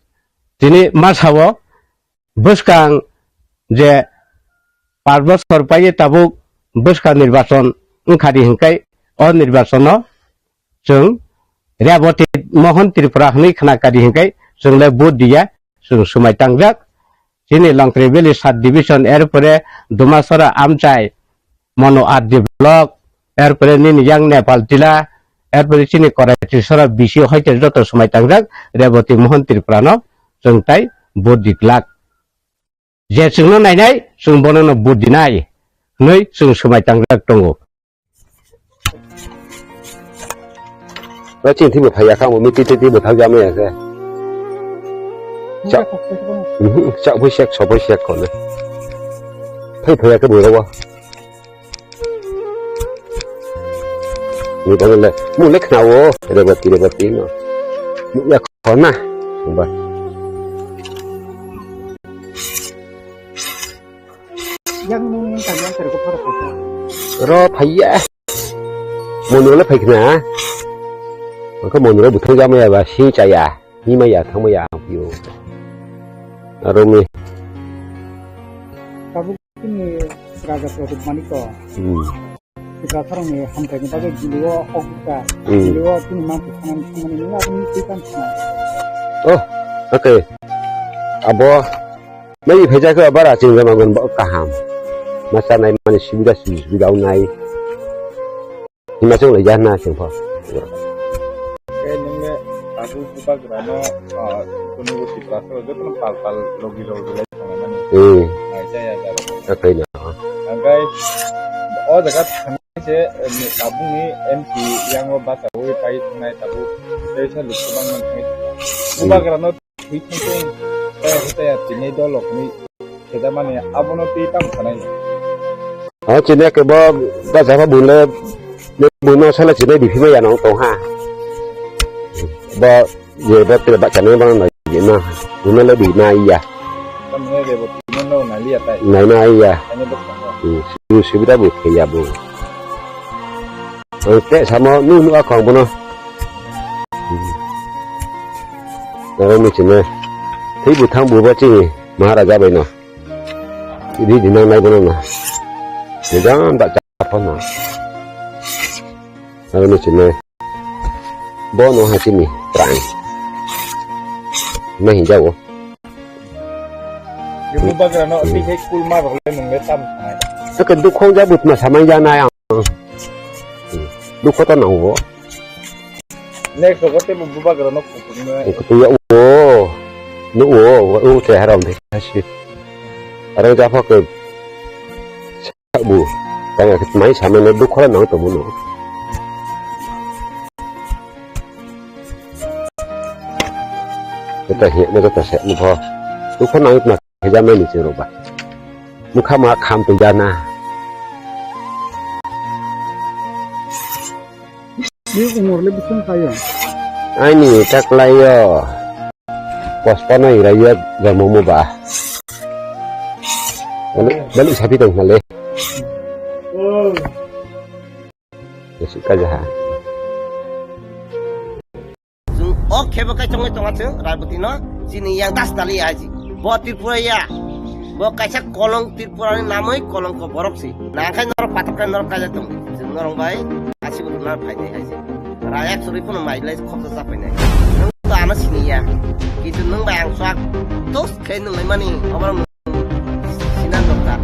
tini ma sao, bwskang je par bosor paiwi tabuk bwskang nirbachon wngkha di hwnkhai o nirbachono chwng Reboti Mohon Tripura hwnwi khna kha di hwnkhai chwng le vote diya, chwng swmai tangjak. Chini Longtri Valley sub division, erpore Dumasora Amchai, Mano R D block, erpore nini yang Nepal tila, erpore chini Korai Trisora bisi hoite joto swmai tangjak Reboti Mohon Tripura no chwng tai vote di glak. Je chwngno nainai, chwng bono no vote dinai hwnwi chwng swmai tangjak tongo. Ba chini thwibo phaiya kha, omo twi twi twi bo thang jama ya khe. Cha-, mhm, cha phai sek, so phai sek kono. Phai phaiya khe bo rogo. Ni tang le, mu le khna o, Reboti, Reboti no. Mu ya khona. Ba. Yang nung tanya terko para kata. Ro phaiya. Mondir le phai khna. Angkha mondir buthang jama ya ba sing chaya. Himaya thangmaya ang pio. Aro mi. Tabuk chini raja Pradyot Manik to. Hmm. Tiprasarokni hamkraini bagwi Delhi-o hok rwkha. Hmm. Delhi-o chini mantri thangnani thangmani nini aboni twi tamo thangna. Oh, okay. Abo mai phaijak khe bara chini jamagon bo kaham. Ma chanai mani subida subida wngnai. Himachal lai jana chwng pho. Khe nung le tabuk bubagra no, ah, kunu Tiprasa joto no pal pal logi logi lai tongo mani. Hmm. Nai jaya jaro. Akai na. Angkai o jaga thang se, eh, tabuk ni M P yang o bacha wi pai thangnai tabuk. Tei sa luk bang man thangnai. Hmm. Bubagra no Twi thangkhe, taya khe taya tini dolok ni kheda mani abono twi tamo sanai. O chini ke bo bacha pha bune, bune sala chini biphima ya nong tong ha. Bo je bo tele bacha nai bono nai na. Bune le bi na iya. Tamne de bo tini no na liya tai. Nai na iya. Ani bo tong. Hmm, subida bo khe ya bo. Ang te samo nu nu akong bono. Aro ni chini. Thwi buthang bubo chini Maharaja bai no. Ri dinang nai bono na. Nijan da cha pho na. Aro ni chini. Bono ha chini. Prang. Mahi jawo. Yung bagra no, hmm, twi khai kulma rok le nung le tam sanai. Saka dukhong ja butma samai ja na yang. Dukho ta nang bo. Next rogo tei bo bubagra no kutung no. Kutung ya wo. No wo, wo te haram de kasi. Arang ja pha ke. Bu, tang ya mai samai no dukho nang to bono. Jota hiya mo jota se mo pho. Dukho nang na khe ja mai ni chero ba. Mukha ma kham to ja na. Ni umor le bising khayo. Aini taklayo. Pospano irayo jomo mo ba. Bali, bali sapi tong hale. Jesi kajaha. Jung o khebo kai tongoi tonga chwng Raiboti no chini yang das tali aji. Bo Tripura ya. Bo kaisa kolong Tripura ni namoi kolong ko borok si. Nangkhai norok patok kai norok kaja tong. Jung norok bai asi bo nar phai nai aji. Rayak suri phano mai lai khoksa sa phai nai. Nung to ano sini ya. Kitu nung bai ang swak tos khai nung lai mani. Obar Sinan dokta,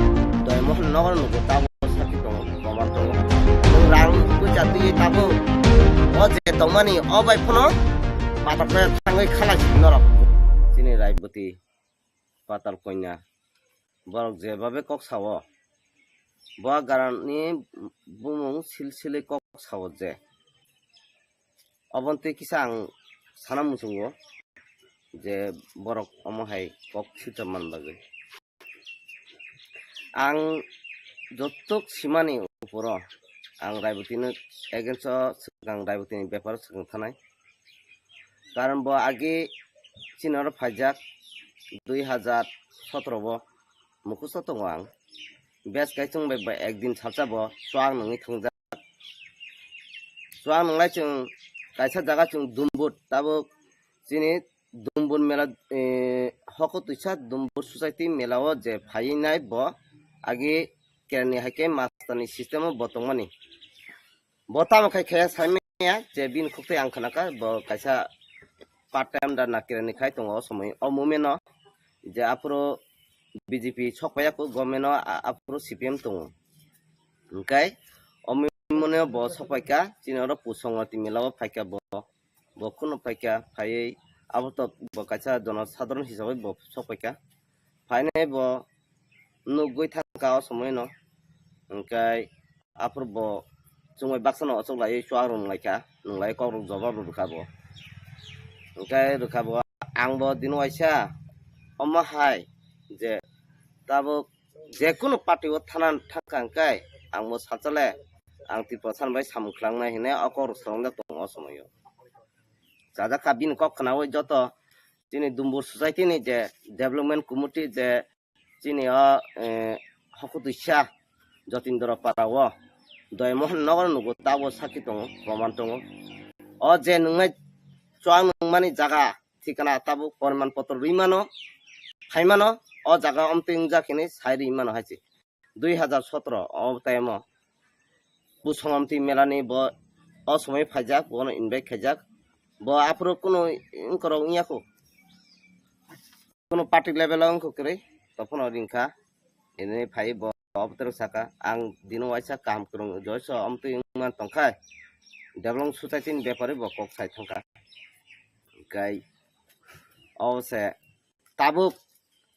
doi mohon nogo nugo tabo sakhi tongo, kobar tongo. Nwng rang puja twi tabo, o je tongmani, o bai phano patal kaya thangwi khala si norok. Chini Raiboti, patal konya. borok jebabe kok sao, Bubagrani bumung silsilwi kok sao je. Obontwi kisa ang sana muchungo je borok omo hai kok sitra man bagwi. Ang jotok simani uporo ang Raibotino against o swkang Raibotini beparo swkang thanai. Karon bo agi chini oro phaijak dui hazar sotro bo mukhusto tongo ang. Bes kai chwng bai ba ekdin salsa bo chuak nungwi thwngjak. Chuak nunglai chwng kaisa jaga chwng Dumbur, tabuk chini Dumbur mela, eh, hoko twisa Dumbur society mela o je phaiwi nai bo agi kerani hai khe master ni system o bo tongmani. Bo tamo khai khaya saimanya je bini khuk twi ang khnakha bo kaisa part time da nakirani khai tongo o somoi o moment o je aphuru B J P sok paiya kho government o a-, aphuru C P M tongo. Hwnkhe o moment o bo sok paikha chini oro Pusongoti mela o phaikha bo, bo kheno phaikha phaiwi abo to bo kaisa jono sadharon hisabai bo sok paikha. Phainai bo nugwi thangkha o somoi no. Hwnkhe aphuru bo chwngbai baksa no ochok laiwi chuak rwng laikha, nwng lai kok rok jobab rw rwkha bo. Hwnkhe rwkha bo ang bo dino waisa omo hai je tabuk jekunu party o thana thangkha hwnkhe ang bo salsa le ang Tripura san bai samung khlangna hinwi o kok rok swrwngjak tongo o somoi o. Chajak kha bini kok khnaui joto chini Dumbur society ni je development committee je chini o, eh, hokutwisa Jotindra para o Doimohon nogo nugo tabo sakhi tongo, proman tongo. O je nungnai chuak nungmani jaga thikana tabuk poriman potro rwi mano, phai mano, o jaga omtwi wngjak hinwi sai rwi mano hai se. Dui hazar sotro o time o Pusongomti melani bo o somoi phaijak, bono invite khaijak. Bo aphuru kunu wngkorok wngya kho. Kunu party level o wngkha kwrwi, tophono ringkha. Ini phai bo obotero saka, ang dino waisa kaham kwrwng joiso omtwi wngman tongkha. Development society ni bepari bo kok sai thangkha. Hwnkhe o se tabuk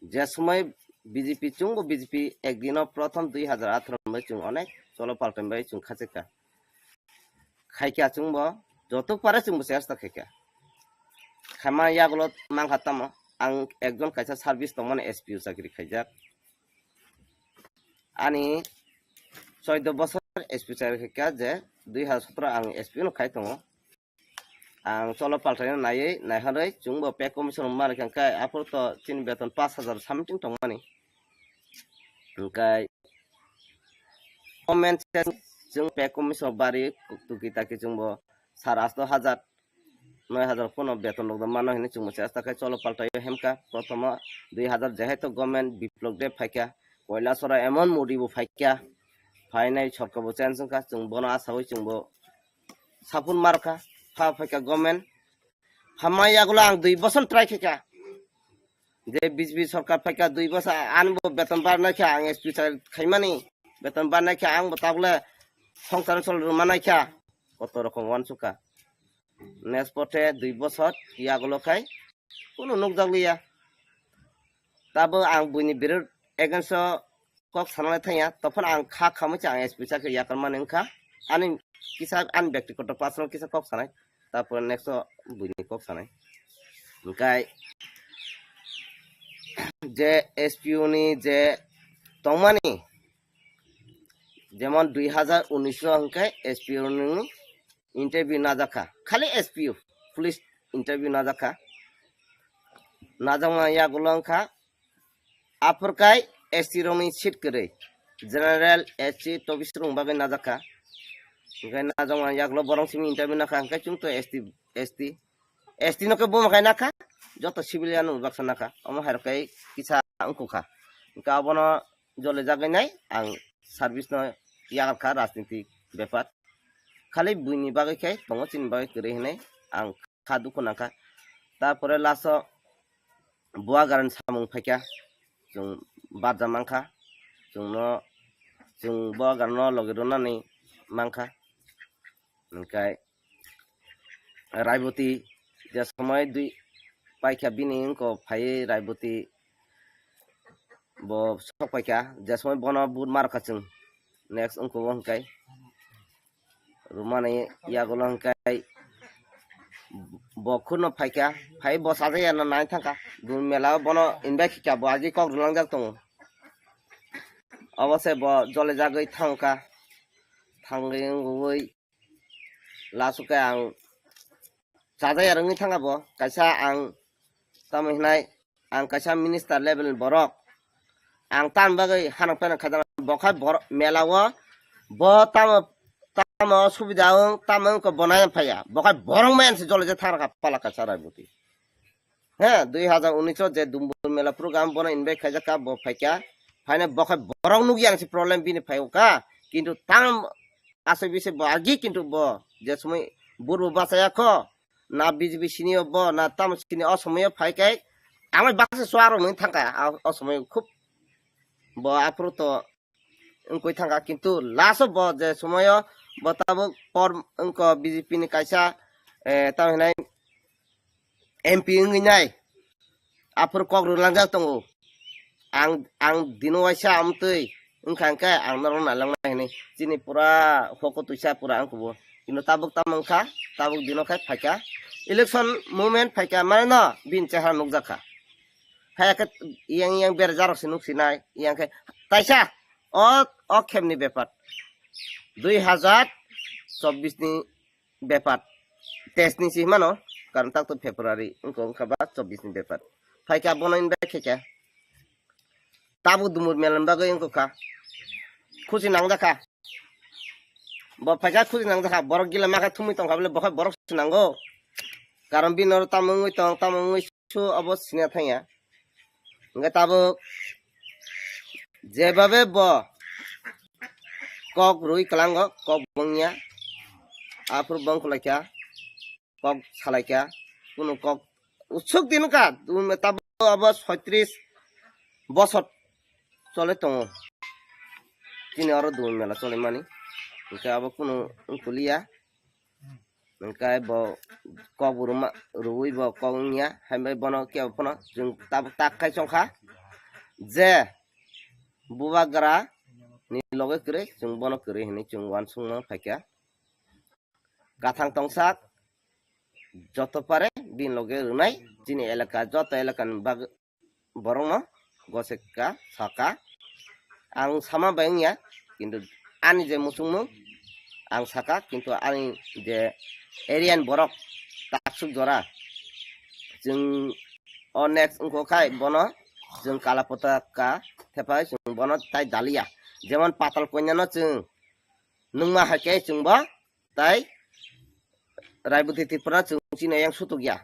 je somoi B J P chwngbo B J P ekdino prothom dui hazar atharo bai chwng onek cholo paltan bai chwng khachikha. Khaikha chwngbo joto pare chwngbo chesta khaikha. Khaima yagulo mankha tamo ang ekjon kaisa service tongmani S P O chakri khaijak. Ani choido bosor S P O chakri khaikha je dui hazar sotro ang S P O no khai tongo. Ang cholo paltaino naiwi naihorwi chwngbo pay commission rwma rwkha hwnkhe aphuru to chini beton pash hazar something tongmani. Hwnkhe comment se chwng pay commission bari tuki taki chwngbo sar asto hazar, noi hazar phano beton rok mano hinwi chwngbo chesta khe cholo paltaio hemkha. Prothomo dui hazar jehetu government biplok de phaikha, Koilasora emon Modi bo phaikha, phainai sorkar bo change wngkha, chwng bono asawi chwngbo Sapun markha, pha phaikha government. Hamma yagulo ang dui bosor try khaikha. Je B J P sorkar phaikha dui bosor, ani bo beton barnai kha, ang S P chai khaimani. Beton barnai kha, ang bo tabule songsar sol rwmanai kha. Koto rokom wansukha. Next pote dui bosor yagulo khai kunu nukjakliya. Tabo ang buini biror against o kok sanalai thangya, tophano ang kha khamwi se ang S P chakhe yakarmani wngkha. Ani kisa ani byaktigoto personal kisa kok sanai, tarpore next o buini kok sanai. Hwnkhe je S P O ni je tongmani, jemon dui hazar unis o hwnkhe S P O ni interview najakha, khali S P O, police interview najakha. Najakma yagulo wngkha, aphurkai S T rokni seat kwrwi, general, S T, tobis rok bagwi najakha. Hwnkhe najakma yagulo borok simi interview nakha, hwnkhe chwng to S T, S T, S T no khe buma khai nakha, joto civilian no baksa nakha, omo hai rok khe kisa wngkha. Hwnkhe abono jole jagwi nai ang service no yakarkha rajniti bepar. Khali buini bagwi khe tongo, chini bagwi kwrwi hinwi ang kha dukhu nangkha. Tarpore last o Bubagrani samung phaikha, chwng barja mankha, chwngno, chwng Bubagrano logi rwnani mankha. Hwnkhe Raiboti je somoi dui paikha bini wngkha phaiwi Raiboti Bo sok paikha, je somoi bono vote mar kha chwng. Next wngkha bo hwnkhe. Rumani yagulo hwnkhe bo khurno phaikha, phai bo sajaya no nai thangkha. Dun mela o bono invite khikha, bo agi kok rwlangjak tongo. Obo se bo jole jagwi thangkha. Thangwi wngwi last o khe ang chajaya rwngwi thangkha bo. Kaisa ang tamo hinai ang kaisa minister level ni borok. Ang tam bagwi hanok pheno khajana bo khai borok mela o bo tamo tamo subida wng tamo wngkha bo nai phaiya. Bo khai borok maya se jole je thangkha pala kaisa Raiboti. He, dui hazar unis o je Dumbur Mela program bono invite khaijak kha, bo phaikha. Phaina bo khai borok nukya ang se problem bini phaiyo kha. Kintu tam asai bise bo agi kintu bo je somoi burbo bachaya kho. Na B J P sini o bo, na tamo sini o somoi o phaikai. Amai baksa suaro nung thangkha, a, o somoi khub bo aphuru to wngkoi thangkha, kintu last o bo je somoio bo tabuk por wngkha B J P ni kaisa, eh, tamo hinai M P wngwi nai aphuru kok rwlangjak tongo. Ang, ang dino waisa amtwi wngkha hwnkhe ang norok nailangnai hinwi chini pura hoko twisa pura wngkha bo. Kintu tabuk tamo wngkha, tabuk dino khai phaikha. Election movement phaikha mane no bini chehara nukjakha. Phaiya khe yang yang berjarok se nuk sinai, yang khe taisa o, o khemni bepar. Dui hazar chobbish ni bepar. Teis ni si himano, karon tak to February, wngkha wngkha ba chobbish ni bepar. Phaikha bono invite khaikha. Tabuk Dumur Mela ni bagwi wngkha. Khusi nangjakha. Bo phaikha khusi nangjakha. Borok gila makha thumwi tongkha bole, bo khai borok se nango. Karon bini oro tamo wngwi tong, tamo wngwi su obo siniya thangya. Hingke tabuk jebabe bo kok rwi kwlango, kok bongya, aphuru bong kwlaikha, kok salaikha, kunu kok usuk din wngkha, tabuk abo soitris bosor chole tongo. Chini oro Dun Mela chole mani, hingke abo kunu wngkuliya. Hingke bo kok bo rwma, rwui bo kok wngya, hai bai bono kebo phano chwng tabuk tak khai chongkha je bubagra ni loge kwrwi, chwng bono kwrwi hinwi chwng uansukma phaikha. Kathang tongsak joto pare bini loge rwnai chini elaka, joto elakani bag-, borokno goseka saka. Ang sama bai wngya, kintu ani je muchungmung ang saka, kintu ani je area ni borok taksuk jora chwng o next wngkha khai bono chwng kala potaka thepai chwng bono tai daliya, jemon Patal Kanya no chwng nungma hai khe chwng bo tai Raiboti Tripura chwng chini yang sutuk ya.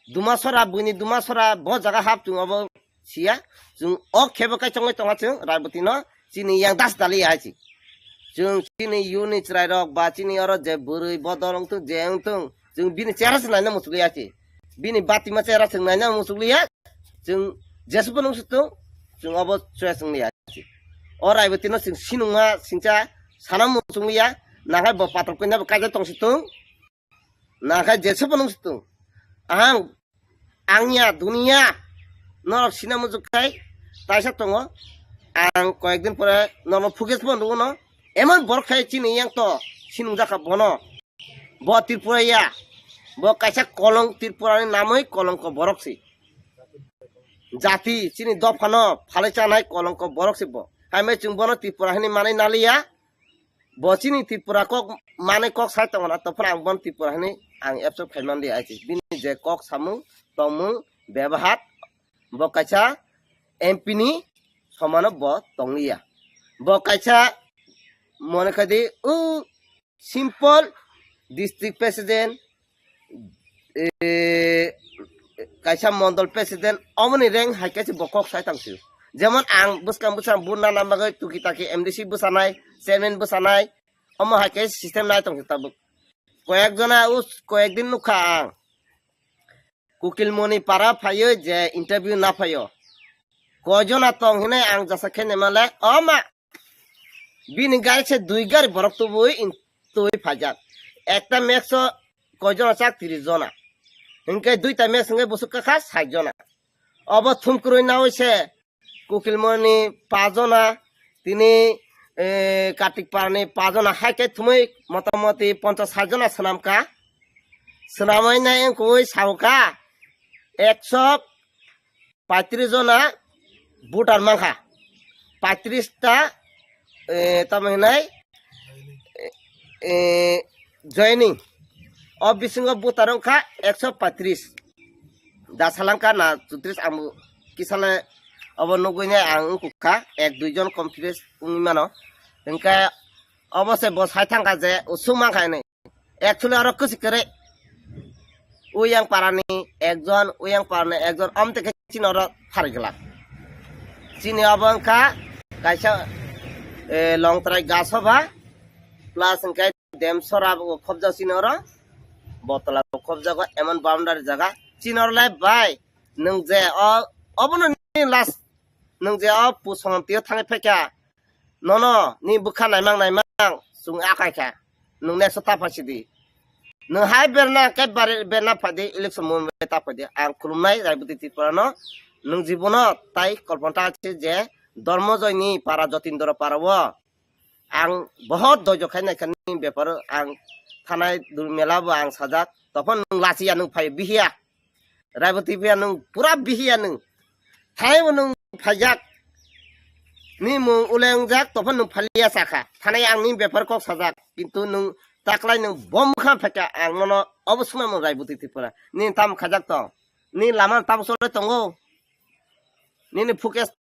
Dumasora, buini Dumasora, bo jaga hap chwng obo siya. Chwng o khebo kai chongwi tonga chwng Raiboti no chini yang das dali ya hai chi. Chwng chini yuni chwrai rok ba chini oro je bwrwi bodol wngthung je wngthung chwng bini chera se naina muchukli ya chi. Bini batima chera chwng naina muchukli ya. Chwng jesbo nung situng chwng obo choice wngli ya chi. O Raiboti no chwng sinungma singcha sana muchukli ya. Nakhai bo Patal Kanya bo kaijak tong situng. Nakhai jesbo nung situng. Ahang, angya, duniya, norok sina muchuk khai taisa tongo. Ang koyekdin pore norok phugis bo nugo no. Emon borok khai chini yang to sinung jakha bono. Bo Tripura ya. Bo kaisa kolong Tripura ni namwi kolongko borok si. Jati chini dopha no phalai chanai kolongko borok si bo. Hai mai chwng bono Tripura hini manai naliya. Bo chini Tripura kok manwi kok sai tongo na, to phano ang bono Tripura hinwi ang accept khai man di achi. Bini je kok samung, tongmung, bebahar, bo kaisa M P ni somano bo tongliya. Bo kaisa mone khai di, o simple district president, eh, kaisa mondol president, omoni rank hai khe se bo kok sai tang sio. Jemon ang bwskang bwskang buna nang bagwi tuki taki M D C bwsanai, chairman bwsanai, omo hai khe system nai tong tabuk. Koyek jona us, koyek din nukha ang. Kukilmoni para phaio je interview na phaio. Koi jona tong hinai ang jasa khe nemale, o ma, bini gari se dui gari borok tubui in-, tubui phaijak. Ekta max o koi jona chak, tris jona. Hinkhe duita max hinkhe busuk kakha sait jona. Obo thumkrui naui se Kukilmoni pajona, tini, eh, Kartik Parani pajona, hai khe thumui motamoti ponchas sait jona swnamkha. Swnamwi nai wngkha ui saukha, ekso paitris jona voter mankha. Paitris ta, eh, tamo hinai, eh, eh, joining. O bisingo voter wngkha ekso paitris. Da salangkha na chutris ang kisale obo nugwi nai ang wngkha ek dui jon confidence wngwi mano. Hwnkhe obo se bo sai thangkha je usuk mankha hinwi. Actually oro kwchwk kwrwi. Uyang parani ekjon, uyang parani ekjon, amtwi khe chini oro pharwi glak. Chini obo wngkha kaisa, eh, Longtrai Gasoba plus hwnkhe Demsora bo khobjak chini oro. Botola bo khobjago, emon boundary jaga. Chini oro lai bai, nwng je o, obono nini last, nwng je o pusongam tio thangwi phaikha, nono ni bwkha naimang naimang chwng akai kha, nwng next o ta phai sidi. Nwng hai berna khe bari berna phai di, election movement bai ta phai di. Ang khulumnai Raiboti Tripura no, nwng jibono tai kolpanta se je Dormojoy ni para Jotindra para o ang bohot doijo khai naikha ni bepar o, ang thanai dul mela bo ang sajak, tophon nwng lachiya nwng phai bihiya. Raiboti phiya nwng pura bihiya nwng. Thaibo nwng phaijak. Ni mung ule wngjak, tophon nwng phaliya sakha. Thanai ang ni bepar kok sajak. Kintu nwng taklai nwng bom kha phaikha ang nono obo swnamung Raiboti Tripura. Ni tam khajak tong. Ni lama tam sole tongo. Nini focus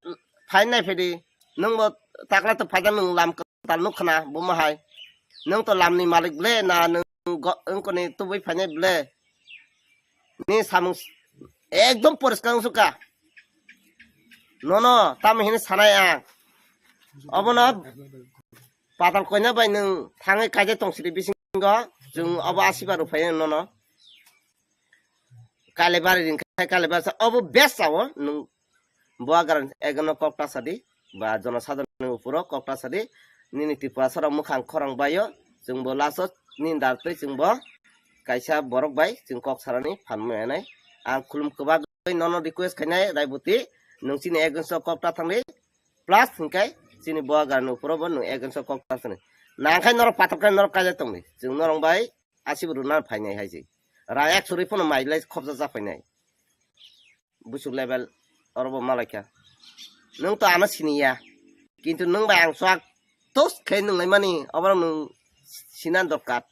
phai nai phedi. Nwng bo taklai to phaijak nwng lam kwtal nuk khna bo ma hai. Nwng to lam ni malik ble na nwng go-, wngkoni tubui phainai ble. Ni samung s-, ekdom poriskar wngsuka. Nono tamo hini sanai ang. Obono patal koina bai nwng thangwi kaijak tong sidi bisingo, chwng obo asiba rw phai nono. Kalibari ring khai kalibari sa obo best sao nwng. Bo agar ekno kok ta sadi, ba jono sadharoni uporo kok ta sadi, nini Tripura sara mukhang khorang baio, chwng bo last o nini dar twi chwng bo kaisa borok bai chwng kok sarani phan manai. Ang khulum kwbagwi nono request khainai Raiboti, nwng chini against o kok ta thangdi, plus hwnkhe chini bo agar ni uporo bo nwng against o kok ta thangdi. Nangkhai norok patok khai norok kaijak tongdi, chwng norok bai asibo rwna phainai hai se. Rang ek suri phano mai lai khobjak jak phainai. Busuk level oro bo malaikha. Nwng to ano siniya. Kintu nwng bai ang swk tos khe nwng laimani, oborok nwng sinan dorkar.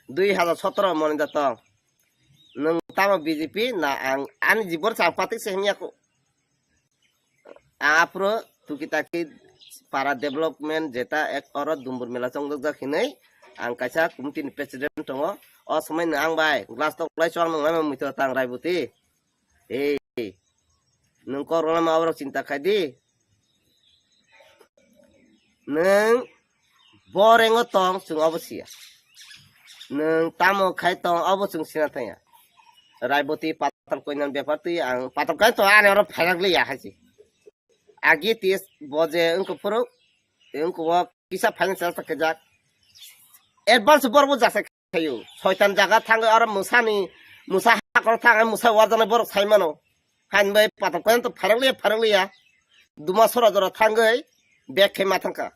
Dui hajar sotoro moni da tong. Nwng tamo B J P na ang ani jibor chang patik se himya ko. Aphuru tuki taki para development jeta ek oro Dumbur mela chongjak jak hinwi ang kaisa committee ni president tongo. O somoi no ang bai glass tok lai chwng nung lai muitu tang Raiboti. Ei, nwng kok rwna ma oborok chinta khai di. Nwng borengo tong chwng obo siya. Nwng tamo khai tong obo chwng sina thangya. Raiboti patal koinani bepar twi ang patal kai to ani oro phairak liya hai se. Agi tis bo je wngkuk phuru wngkuk o kisa financial ta kajak. Advance borok bo jasa khayo. Soitan jaga thangwi oro mwsani, mwsa hakoro thangwi mwsa warjaknai borok sai mano. Hain bai patok koyan to pharang liya, pharang liya. Duma sora jora thangwi bag khe ma thangkha.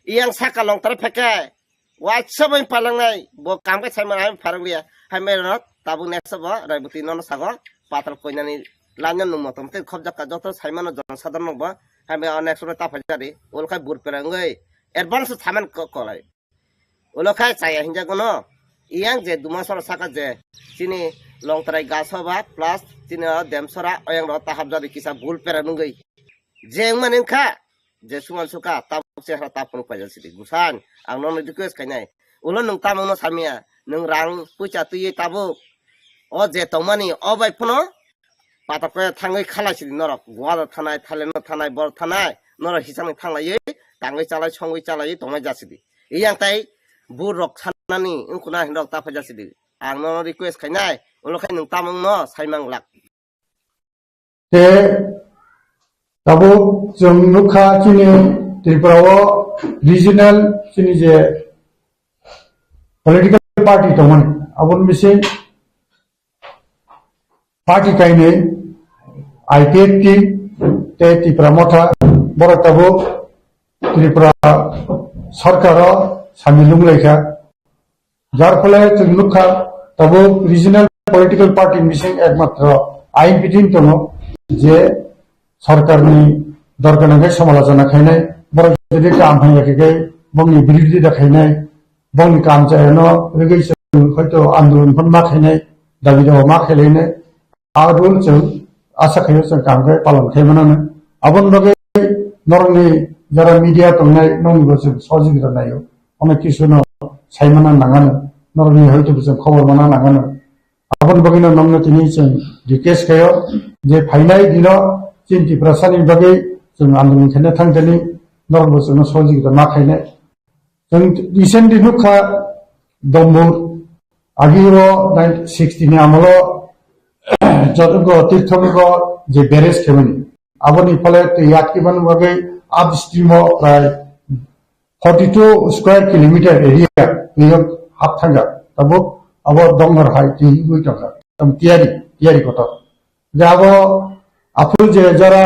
Iyang saka long tare phekhe. Waisa bai palangnai, bo kam khe sai mano, hain pharang liya. Hain bai rano tabuk next bo Raiboti nono sago patal koinani lanya nung motom tei khobjak ka joto sai mano jono sadharno bo. Hain bai next bo ta phai jari. Ol khai bur perang oi. Advance saman ko-, kolai. Ulo khai chaya hinjago no. Iyang je Dumasora saka je chini Longtrai Gasoba plus chini o Demsora oyang ro tahap jadi kisa bul pera nungwi. Je wngmani wngkha je suman suka tabuk chehra tapung paijak sidi. Gusan ang nono request khainai. Ulo nwng tamungno samya. Nwng rang puisa twiwi tabuk. O je tongmani o bai phano patok khe thangwi khalai sidi norok. Goa thanai, Thailand thanai, bor thanai. Norok hisangni thanglaiwi tangwi chalai songwi chalaiwi tongnai jasidi. Iyang tai bur rok sanani wngkuna hinrok ta phaijak sidi. Ang nono request khainai, ulo khai nwng tamungno saimang glak. Te tabuk chwng nukha chini Tripura o regional chini je political party tongmani, aboni bising party kainwi I P F T tei Tipra Motha, borok tabuk Tripura sarkaro samilung laikha. Jar phole chwng nukha, tabuk regional political party bising ekmatro I N P tin tongo, je sarkarni dor gwnang khe samalochona khainai, borok jodi kam hamya khe khe bongni birodita khainai, bongni kam chayano rigwi chwng hoito andolon phano ma khainai, dabi dawa ma khailainai, a rule chwng asa khaio chwng kam khe palon khai manano. Aboni bagwi norokni jara media tongnai, nokni bo chwng sojigita naio. Onek kisu no sai mana nangano, norokni hoito bo chwng khobor mana nangano. Aboni bagwino nokno tini chwng request khaio je phainai dino chini Tiprasani bagwi chwng andolon khaina thangthani norok bo chwngno sojigita ma khainai. Chwng recently nukha Dombur, agi o nineteen sixty ni amolo Jadongo Tirthongo je barrage khaimani. Aboni phole twi yatkimani bagwi upstream o prai forty two square kilometer area twi hap thangya. Tabuk abo dongar hai twi wngwi tongkha. Tam tiyari, tiyari kotor. Je abo aphuru je jara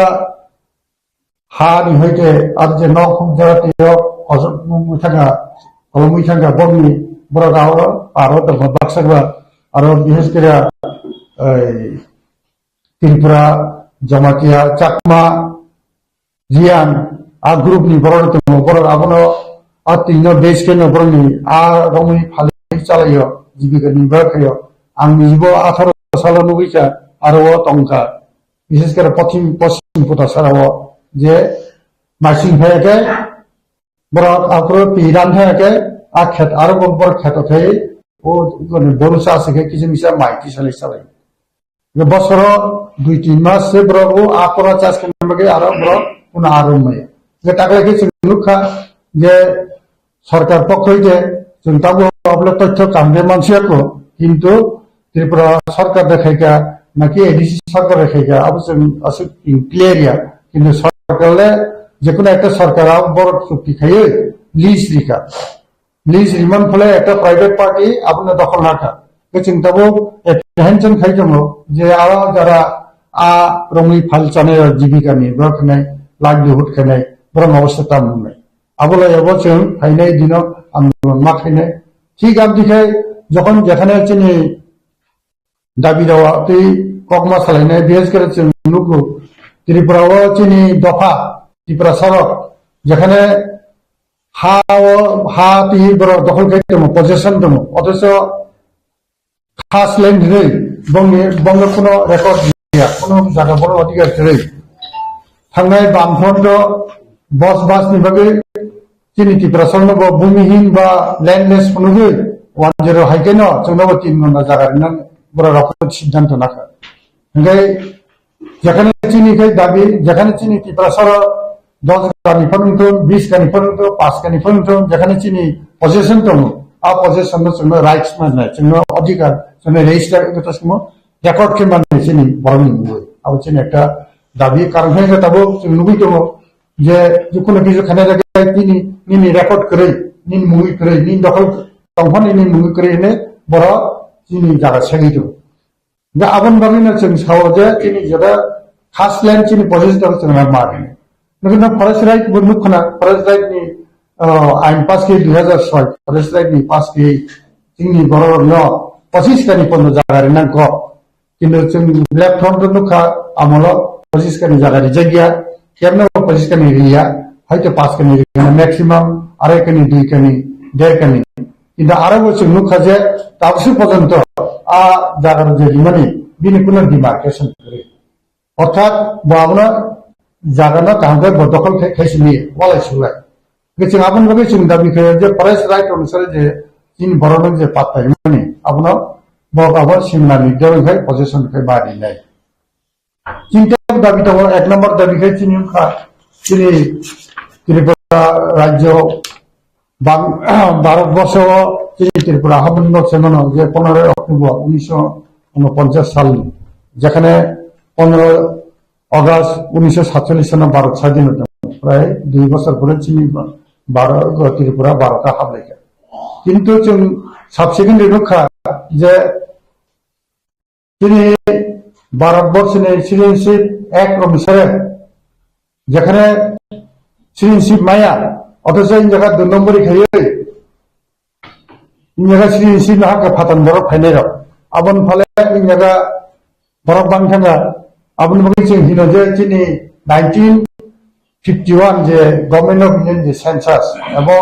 ha ni hoite ar je nok huk jara twi o kosok mung thangya, kolomwi thangya bokni borok aro aro tongkha baksa ba aro bises kere, ei, Tripura, Jamatia, Chakma, Riang, a group ni borok tongo, borok abono a twi no base khe no borok ni a romwi phalwi chalaio, jibika ni ba khaio. Ang nibo atharo salo nugwi kha, aro o tongkha. Bises kore pochim, pochim puta sara o je masing phai khe borok aphuru twi ran phai khe a khet aro bo borok kheto khai o goni boru cha se khe kisa misa mai twi salai salai. Bosoro dui tin mas se borok o a kora chas khe bagwi aro borok uno aro maya. Je takle khe chwng nukha je sarkar pokkhoi je chwng tabuk abole tothyo kamde mansiya ko, kintu Tripura sarkar de khaika naki A D C sarkar de khaika abo chwng aswk clear ya. Kintu sarkar le jekunu ekta sarkar abo borok chukti khaiwi lease rika. Lease riman phole ekta private party abono dokhol nakha. Khe chwng tabuk apprehension khai tongo je aro jara a romwi phal chanai jibika ni borok khnai livelihood khnai borok obostha tam wngnai. Abo lai abo chwng phainai dino andolon ma khainai. Thik abdi khai jokhon jekhane chini dabi dawa twi kokma salainai, bises kore chwng nugo Tripura o chini dopha Tiprasa rok jekhane ha o ha twi borok dokhol khai tongo, possession tongo, othocho khas land hinwi bongni bongno kuno record ya, kuno jaga bono adhikar kwrwi. Thangnai Bamfront o bos bas ni bagwi chini Tiprasa no bo bhumihin ba landless phunugwi one zero hai khe no chwngno bo tin ghonta jaga rinani borok rok siddhanto nakha. Hingkhe jekhane chini khai dabi, jekhane chini Tiprasa ro dos kani phano wngthun, bis kani phano wngthun, pas kani phano wngthun, jekhane chini possession tongo, a possession no chwngno rights manai, chwngno adhikar, chwngno register wngwi tongmo, record khe manai chini borokni mungwi. Abo chini ekta dabi, karon khe tabuk chwng nugwi tongo je, jikunu kisu khaina jagwi tini nini record kwrwi, nini mungwi kwrwi, nini dokhol tongphani nini mungwi kwrwi hwnwi borok chini jaga segwi tongo. Hingkhe aboni bagwino chwng sao je chini jora khas land chini possession chwng ma rinai. Hingkhe no forest right bo nuk khna, forest right ni, ah, ain pass khe dui hazar soi, forest right ni pass khe chini borok no pochis kani pondo jaga rinang kok. Kintu chwng left front o nukha amolo pochis kani jaga rijak ya, kemno pochis kani riya, hoito pas kani riya, maximum arai kani, dui kani, der kani. Kintu aro bo chwng nukha je tabsi pojonto a jaga je rimani bini kuno demarcation kwrwi. Orthat bo abono jaga no kaham khe bo dokhol khe, khe sini walai sulai. Hingkhe chwng aboni bagwi chwng dabi khaio je forest right onusare je chini borokno je patta himani abono bo abo simnani dol khai possession khai ba rinai. Chini tei dabi tongo, ek number dabi khai chini wngkha chini Tripura rajyo bang-, Bharat borso o chini Tripura haboni nok se mano je poneroy October unisho unoponchas salni, jekhane poneroy August unisho satchollish sano Bharat sadhin tongo, prai dui bosor pore chini Bharat, Tripura Bharat o hablaikha. Kintu chwng subsequently nukha je chini Bharat borso ni citizenship act onusare Jekhane citizenship maya, othocho in jaga dui nombori khaiwi, in jaga citizenship no hakhe phathan borok phainai rok. Aboni phale in jaga borok bang thangkha. Aboni bagwi chwng hino je chini nineteen fifty one je Government of India ni je census ebong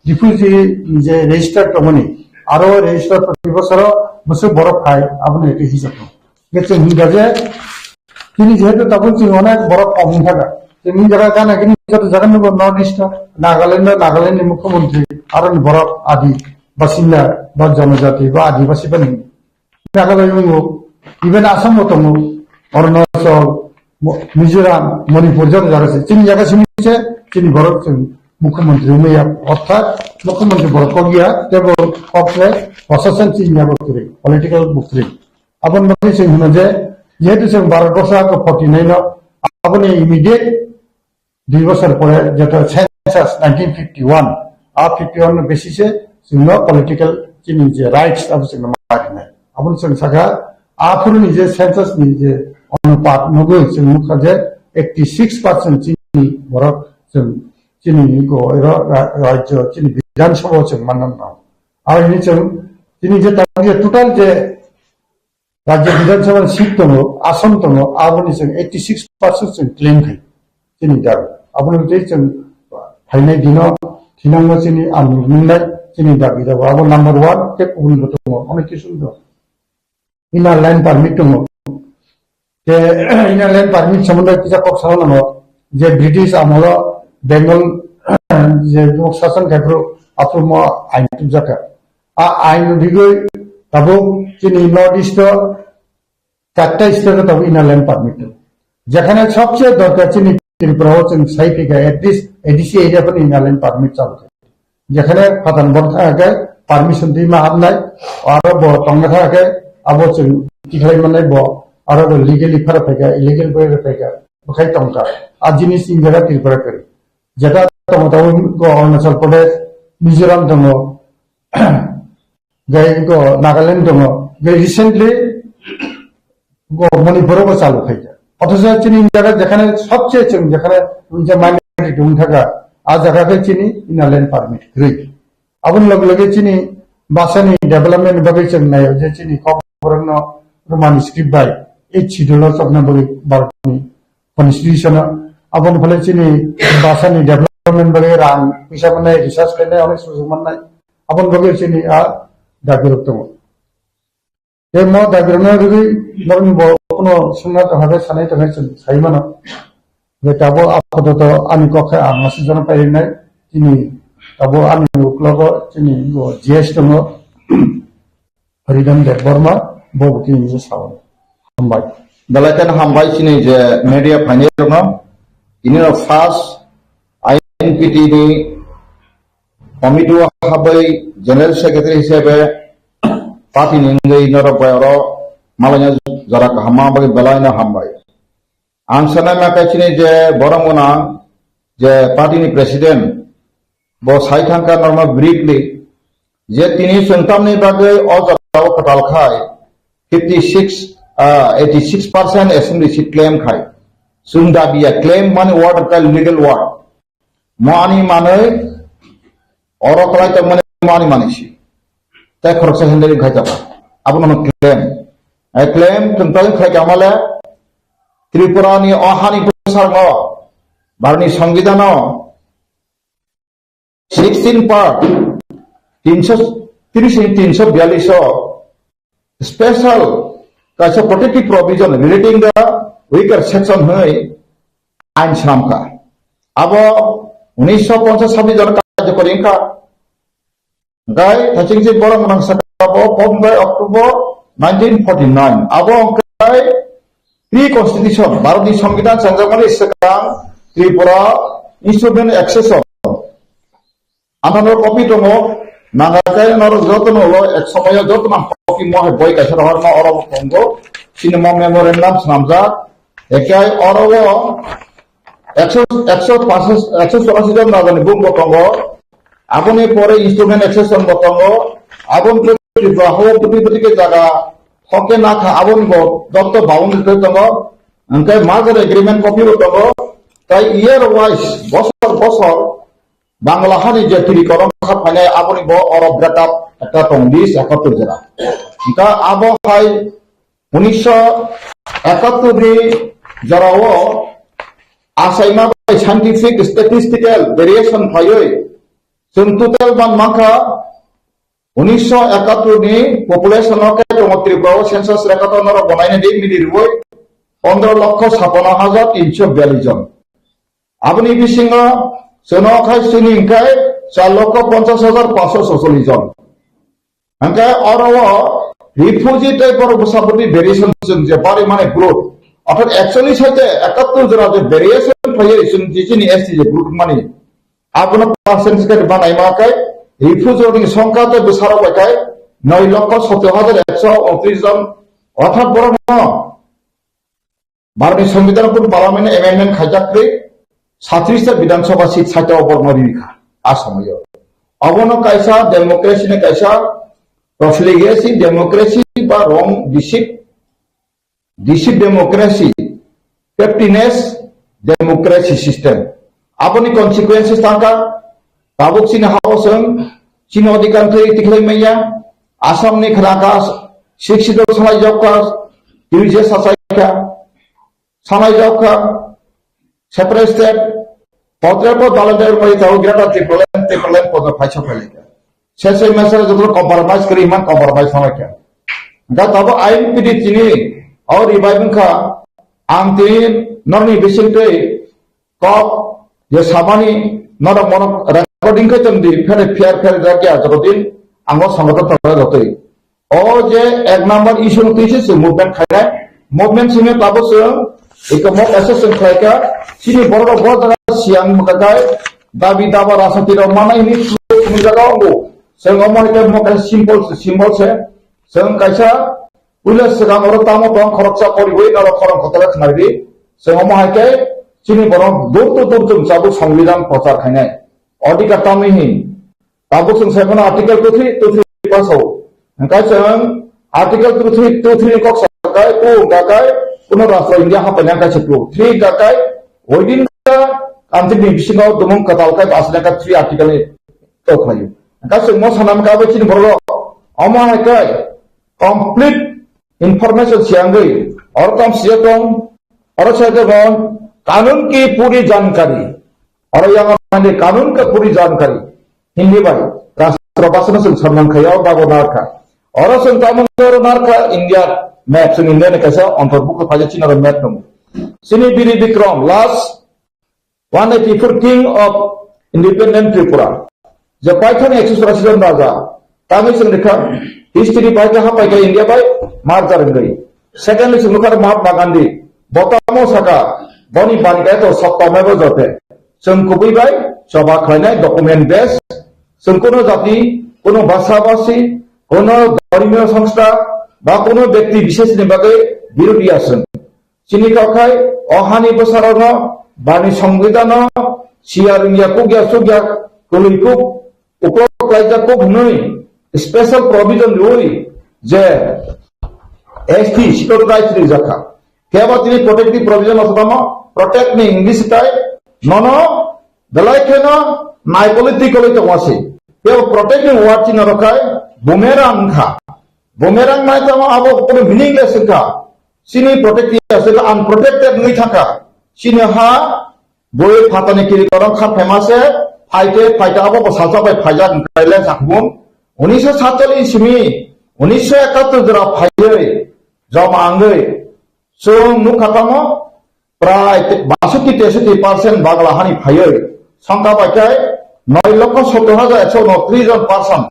refugee ni je register tongmani, aro register proti bosoro bwswk borok phai, aboni ekhe hisab no. Hingke chwng hingkha je, chini jehetu tabuk chwng onek borok kom wngkha. Chwng hini jaga gana gini joto jaga nugo North East o, Nagaland o, Nagaland ni mukhyamantri, aro ni borok adi basinda ba jonojati ba adibasi bani Meghalaya wngo, even Assam bo tongo, Arunachal, Mo-, Mizoram, Manipur joto jaga se. Chini jaga simi se, chini borok chwng mukhyamantri wngmaya, orthat mukhyamantri borok kok ya, tebo kok se, prosasan chini jaga kwrwi, political bo kwrwi. Aboni bagwi chwng hino je, jehetu chwng Bharat borso hakhe forty nine no, aboni immediate dui bosor pore jeto census nineteen fifty one, a fifty one no basis e chwngno political chini je rights abo chwngno ma rinai. Aboni chwng saka aphuru ni je census ni je onupat nugwi chwng nukha je eighty six percent chini borok chwng chini go ero ra-, rajyo chini Bidhan Sabha o chwng manna nang. Aboni chwng chini je total je Rajya Bidhan Sabha ni seat tongo, ason tongo, aboni chwng eighty six percent chwng claim khai. Chini dabi. Aboni tei chwng phainai dino thinangno chini ang nungnai chini dabi dabi. Abo number one, tei kubun bo tongo, onek kisu tongo. Inner line permit tongo. Tei inner line permit somondo kisa kok sao nango, je British amolo Bengal je nok sason khai phuru aphuru mo ain tubjaka. A ain rigwi tabuk chini North East o chatta state o tabuk inner line permit tongo. Jekhane sobse dorkar chini Tripura o chwng sai phika at least A D C area phano inner line permit chalu kha. Jekhane phathan bor thang khe permission twi ma habnai, aro bo tongna thang khe abo chwng tikhlai mannai bo, aro bo legally phara phaika, illegal bai phaika, bwkhai tongkha. A jinis in jaga Tripura kwrwi. Jeta tongo tabuk Arunachal Pradesh, Mizoram tongo, gai go Nagaland tongo, gai recently go Manipur bo chalu khaikha. Othocho chini jaga jekhane sobse chwng jekhane unja minority wng thaka, a jaga khe chini inner line permit kwrwi. Aboni loge loge chini basani development bagwi chwng naio je chini kokborokno Roman script bai eighth schedule o chopna bagwi Bharatni constitution o. Aboni phale chini basani development bagwi rang puisa mannai, research khainai, onek sujug mannai. Aboni bagwi chini a dagirok tongo. Tei mo dagirokno rwgwi norokni bo kuno swngna tongkha khe sanai tongkha chwng sai mano. Tei tabuk apatot ani kok khe ang aswk jora pai rinai. Chini tabuk ani uklogo chini bo G S tongo, Haridhan Debbarma, bo bo tini sao. Hambai. Belai kheno hambai chini je media phainai rokno. Ini no first I N P T ni committee o habai general secretary hisabe party ni wngwi norok bai oro malaina jora kaham ma bagwi belai no hambai. Ang sanai ma khe chini je borok gwnang je party ni president bo sai thangkha norma briefly je tini chwng tamni bagwi o jora o kwtal khai fifty six, ah, eighty six percent assembly seat claim khai. Chwng dabi ya claim mani word kha legal word. Mo ani manwi oro kwlai tongmani mo ani manwi si. Tei khoroksa hindai khai tongkha. Abono hwn claim. Ai claim tongthai khai kamale Tripura ni o hani bwsarngo, Bharatni Songbidan o sixteen part, tinso tris ni tinso biyallis o special kaisa protective provision relating the weaker section hwnwi ain swnamkha. Abo unisho ponchas sabbi jora karjokori wngkha. Hwnkhe thaichingsi borok gwnang saka bo pop hwnkhe October nineteen forty nine. Abo hwnkhe pre-constitution, Bharatni Songbidan chengjakmani swkang Tripura Instrument Accession. Anthano copy tongo, nangkhe norok jotono ulo ek somoyo jotono copy mo hai boi kaisa rohorma oro bo tongo. Chini mo memorandum swnamjak. Ekai oro o ekso, ekso pash, ekso chorasi jon rajani bumbo tongo. Aboni pore instrument accession bo tongo. Aboni pore Tripura hao buti buti ke jaga hoke nakha aboni bo dopto boundary tei tongo. Hwnkhe merger agreement copy bo tongo. Tai year wise, bosor bosor Bangla hani je twi korong kha phainai, aboni bo oro break up ekta tong, list ekattor jora. Hingkha abo hai unisho ekattor ni jorao achaima bai scientific statistical variation phaiwi chwng total ban mankha unisho ekattor ni population o khe tongo Tripura o census record o norok bo naina di mili rwui pondro lokho sapano hajar tinsho biyallis jon. Aboni bisingo chwng khai chini hingkhai char lokho ponchas hajar pansho socholish jon. Hingkhe oro o refugee tei borok bwsa bwtwi variation chwng je bari mani group. Orthat actually saite ekattor jora je variation phaiwi chwng je chini S T je group mani. Abono percentage khe banai ma khe refugee ni songkha tei bwsarok bai khe noi lokho sottor hajar ekso untris jon. Orthat borok no Bharotni Songbidan pun Parliament amendment khaijak kri, satris ta Bidhan Sabha seat saita o borno rikha a somoyo. Abono kaisa democracy ni kaisa profligacy, democracy ba wrong deceit, deceit democracy, captiness democracy system. Aboni consequences tangka, tabuk chini hao chwng chini odhikar thwi tikhlai manya, Assam ni khnaka sixth schedule salai jokka, twi je sachaika, salai jokka, separate state, potre po dalai dai bai tau greater Tipraland, Tipraland po phai sa phai leka. Sese mesa joto compromise kri man compromise salai ka. Ga tabo I N P D chini au revive kha, ang tin norni bising tei kok je sabani norok monok recording khai tong di, phare phiar phiar jak ya joto din, ang o sangato thang jotoi. O je ek number issue no twi se chwng movement khainai, movement simi tabuk chwng eko mo kaisa chwng khlaikha, chini borok rok bo jaga siyang mwkhakai, dabi daba rasa twi rok manai hini chwng jaga ongo. Chwng omo hai khe mo kaisa simple se, simple se. Chwng kaisa puila swkang oro tamo tong khoroksa poriwi norok khorang kotor khnarwi. Chwng omo hai khe chini borok dur tu dur chwng chabuk Songbidan prochar khainai. Odhikar tamni hin. Tabuk chwng sai phano Article two three, two three pass o. Hingkha chwng Article two three, two three ni kok sakai, two hingkha kai, kuno rashtra India hapaina hingkha se two. Three hingkha kai, within the country ni bisingo dumung kwtal kai basna ka three article ni tok khlaio. Hingkha chwng mo sanam ka bai chini borok. Omo hai kai, complete information siyangwi, oro tam siya tong, oro sai tong, kanun ki puri jankari. Oro yang mane kanun ka puri jankari. Hindi bai, rashtra bhasha no chwng samnang khaya, o bago narkha. Oro chwng tamo oro narkha India map, chwng India ni kaisa ontorbukto phaijak chini oro map tongo. Chini Biri Bikram, last one eighty-four king of independent Tripura. Je paithani ekso churashi jon raja, tangwi chwng rikha, history bai khe hapai khe India bai merger wngwi. Secondly, chwng nukha Mahatma Gandhi, bo tamo saka, boni bani khe to satta mebo jote. Chwng kubui bai choba khlainai document base, chwng kuno jati, kuno bhasha bhasi, kuno dharmiyo songstha, ba kuno byakti bisheshni bagwi birodhi ya chwng. Chini kok khai o hani bwsarokno bani songbidan no siya rwngya kukya chukya kwlwi kuk uklok klaijak kuk hwnwi special provision rwui je S T scheduled rights rijak kha. Kebo tini protective provision no tamo protect ni English tai nono belai kheno nai political oi tongma se. Kebo protect ni word chini rok khai bumerang kha. Bumerang nai tamo abo kuno meaningless wngkha. Chini protected aswk unprotected wngwi thangkha. Chini ha bui phatani kiri korong kha phaima se phaite phaite abo bo salsa bai phaijak wngkha le sakbun. Unisho satchallis simi, unisho ekattor jora phaiwi joma wngwi chwng nukha tamo prai te-, basotti tesotti percent Bagla hani phaiwi songkha bai khe noi lokho sottor hajar ekso unotris jon person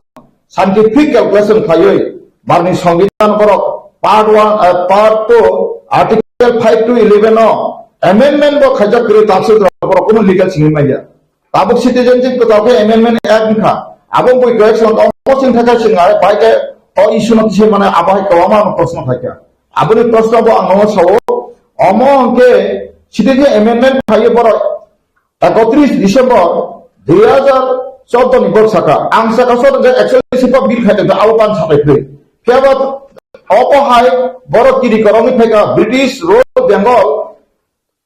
scientific calculation khaiwi barni songbidan borok part one, eh, part two, article five to eleven o amendment bo khaijak kwrwi, tabuk borok kuno legal simi manya. Tabuk citizenship kwtal khe amendment act wngkha. Abo bui correction omo chwng thakha chwng ai bai khe o issue no tise mane abo hai kwbangma ano proshno khaikha. Aboni proshno bo ang nono sao, omo hwnkhe citizen amendment phaiwi borok ekotris December dui hajar chordo ni borok saka, ang saka sor je actually sipa bill khai tongkha, abo pan sapai phai. Phiya ba obo hai borok kiri korongwi phaikha British rule Bengal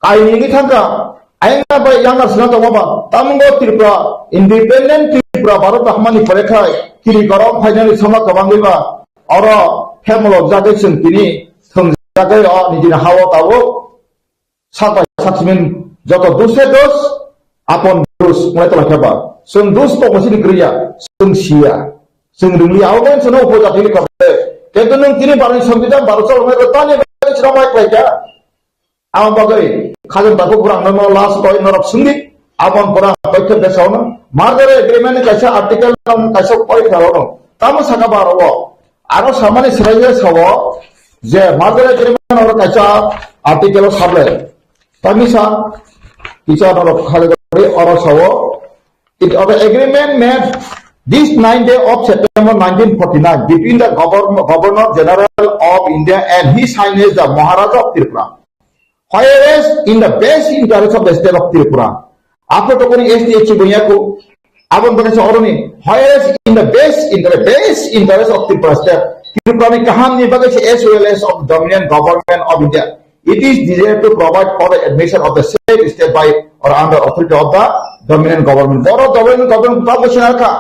kainwi thangkha, Ayang bai yang sina tongma ba, tamungo Tripura, independent Tripura, Bharat hamani pore khai, kiri gorom phainani soma kabangwi ba, oro family jagwi chwng tini thwngjagwi o nijini hao tabuk, sak bai sak simin joto duse dus, apon dus, mulai tola kheba. Chwng dus tongma sini kriya, chwng siya, chwng ringli, abo bai chwngno upojati ni kabe. Kintu nwng tini barani sambidan, baro chol mai tani bai chwng mai klaika. Ang bagwi khajang tako kurang no last point norok sungdi. Abon kurang paikhe besao no merger agreement ni kaisa article no kaisa point khalo no. Tamo saka baro o. Aro samani sraiya sao je merger agreement oro kaisa article o sable. Tamisa kicha norok khale oro sao. It of the agreement made this ninth day of September nineteen forty-nine between the Governor, Governor General of India and His Highness the Maharaja of Tripura. Whereas in the best interest of the state of Tripura, after talking S T H Bunyaku, Abon Bakasa Oroni, whereas in the best interest, best interest of Tripura state, Tripura ni kaham ni bagasi as well as of dominant government of India, it is desired to provide for the admission of the said state by or under authority of the dominant government. Boro dominant government ta bwswng kha.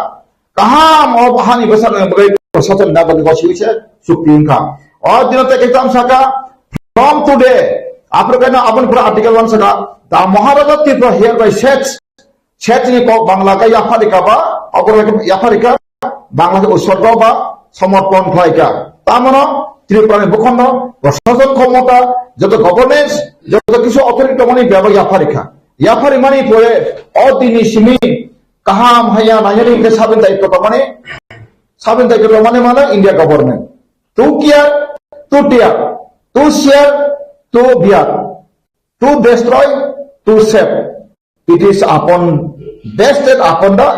Kaham o hani bwswk bagwi sachal na bagwi gosi wise chukti wngkha. O dino te ekdam saka, from today, Africa na abon pura article one saka, the Maharaja Tripura hereby sets, sets ni kok Bangla ka yapharika ba, abor yapharika, Bangla ke uswargo ba, somorpon khlaika. Tamono, Tripura ni bukhondo, prashasan khomota, joto governance, joto kisu authority tongmani bebak yapharika. Yapharimani pore, o dini simi, kaham haya nanyani ke sabin daityo tongmani, sabin daityo tongmani mano India government. To care, to tear, to share, to bear, to destroy, to save. It is upon, vested upon the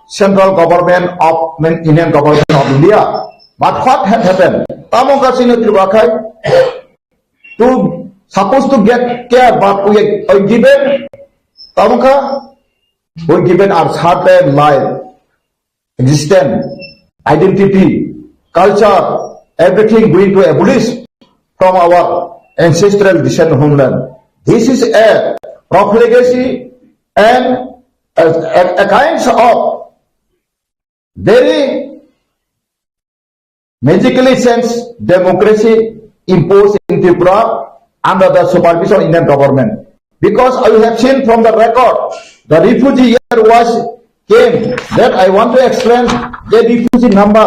central government of, main Union government of India. But what had happened? Tamo kasino Tripura khai to supposed to get care, but we, we given, tamo kha, we given our certain life, existence, identity, culture, everything going to abolish from our ancestral descent homeland. This is a profligacy and a, a, a kinds of very magically changed democracy imposed in Tripura under the supervision of Indian government. Because I have seen from the record, the refugee here was came. That I want to explain the refugee number.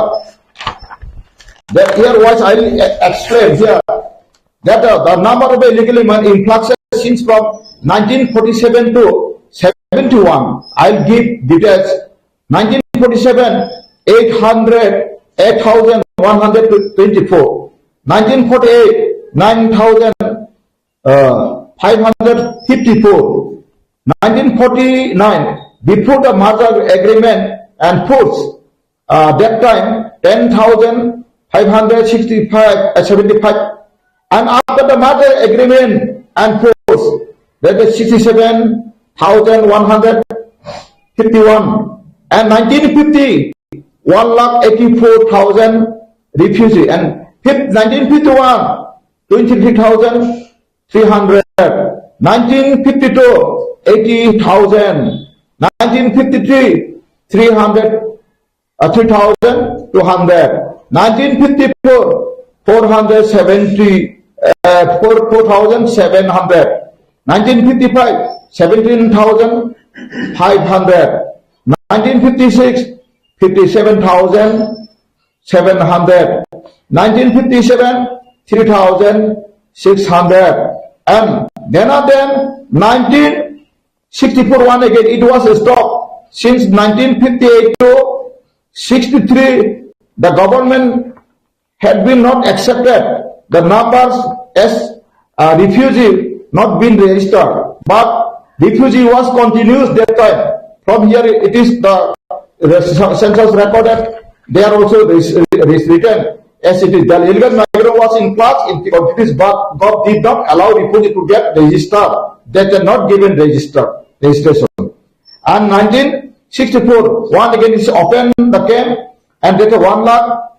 That here was I will e- explain here that uh, the number of illegal immigrant influx since from nineteen forty-seven to seventy-one. I'll give details. Nineteen forty-seven, eight hundred, eight thousand one hundred twenty-four. Nineteen forty-eight, nine thousand, uh, five hundred fifty-four. Nineteen forty-nine, before the merger agreement and force, uh, that time, ten thousand five hundred sixty-five, uh, seventy-five. And after the merger agreement and force, that is sixty-seven thousand one hundred fifty-one. And nineteen fifty, one lakh eighty-four thousand refugee. And fif- nineteen fifty-one, twenty-three thousand three hundred. Nineteen fifty-two, eighty thousand. Nineteen fifty-three, three hundred uh, three thousand two hundred. Nineteen fifty-four, four hundred seventy, uh, four, four thousand seven hundred. Nineteen fifty-five, seventeen thousand five hundred. Nineteen fifty-six, fifty-seven thousand seven hundred. Nineteen fifty-seven, three thousand six hundred. And then again, nineteen sixty-four one again, it was stopped. Since nineteen fifty-eight to sixty-three, the government had been not accepted the numbers as a refugee not been registered. But refugee was continuous that time. From here it is the, the census recorded. They are also res- res- written. As it is, the illegal migrant was in class in the communities, but God did not allow refugee to get registered. They were not given register, registration. And nineteen sixty-four, one again is open the camp and get one lakh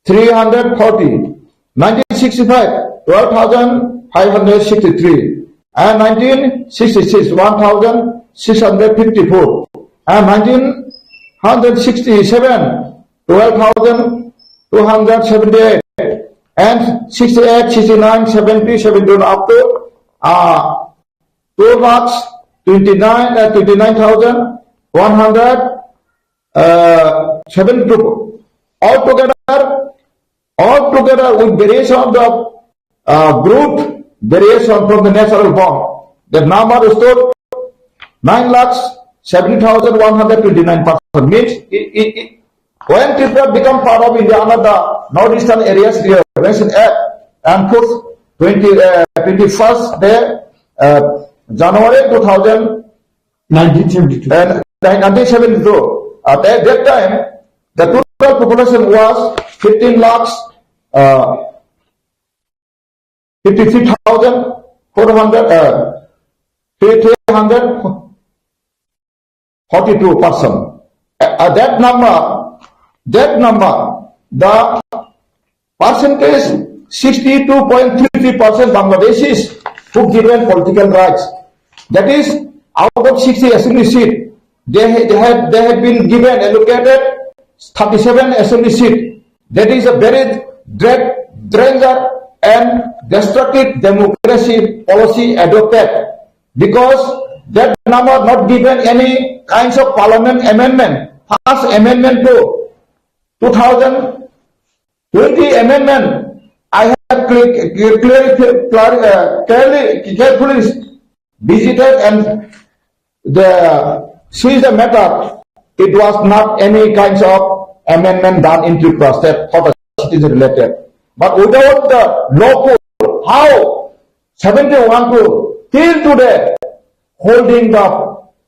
three hundred forty. Nineteen sixty-five, twelve thousand five hundred sixty-three. and nineteen sixty-six, one thousand six hundred fifty-four, and nineteen sixty-seven, twelve thousand two hundred seventy-eight, and sixty-eight, sixty-nine, seventy, seventy-one, up to, uh, two lakhs twenty-nine, uh, twenty-nine thousand one hundred, uh, seventy-two. Altogether, altogether with variation of the, uh, group, variation from the natural bomb, the number stood nine lakhs seventy thousand one hundred twenty-nine person. Means, it, it, it, when Tripura become part of India under the Northeastern Areas Reorganization Act and put twenty, uh, twenty-first day, uh, January two thousand, nineteen seventy-two. And nineteen seventy-two. At that, that time, the total population was fifteen lakhs, uh, fifty-three thousand four hundred, uh, three hundred forty-two person. Uh, that number, that number, the percentage, sixty-two point three three percent Bangladeshis who given political rights. That is, out of sixty assembly seat, they, ha- they have they have been given allocated thirty-seven assembly seat. That is a very dra- danger and destructive democracy policy adopted, because that number not given any kinds of parliament amendment, first amendment to two thousand twenty amendment. I have cle- cle- clearly, clar- uh, clearly, carefully visited and the, see the matter. It was not any kinds of amendment done in Tripura state for the citizen related. But without the lawful, how seventy-one to till today holding the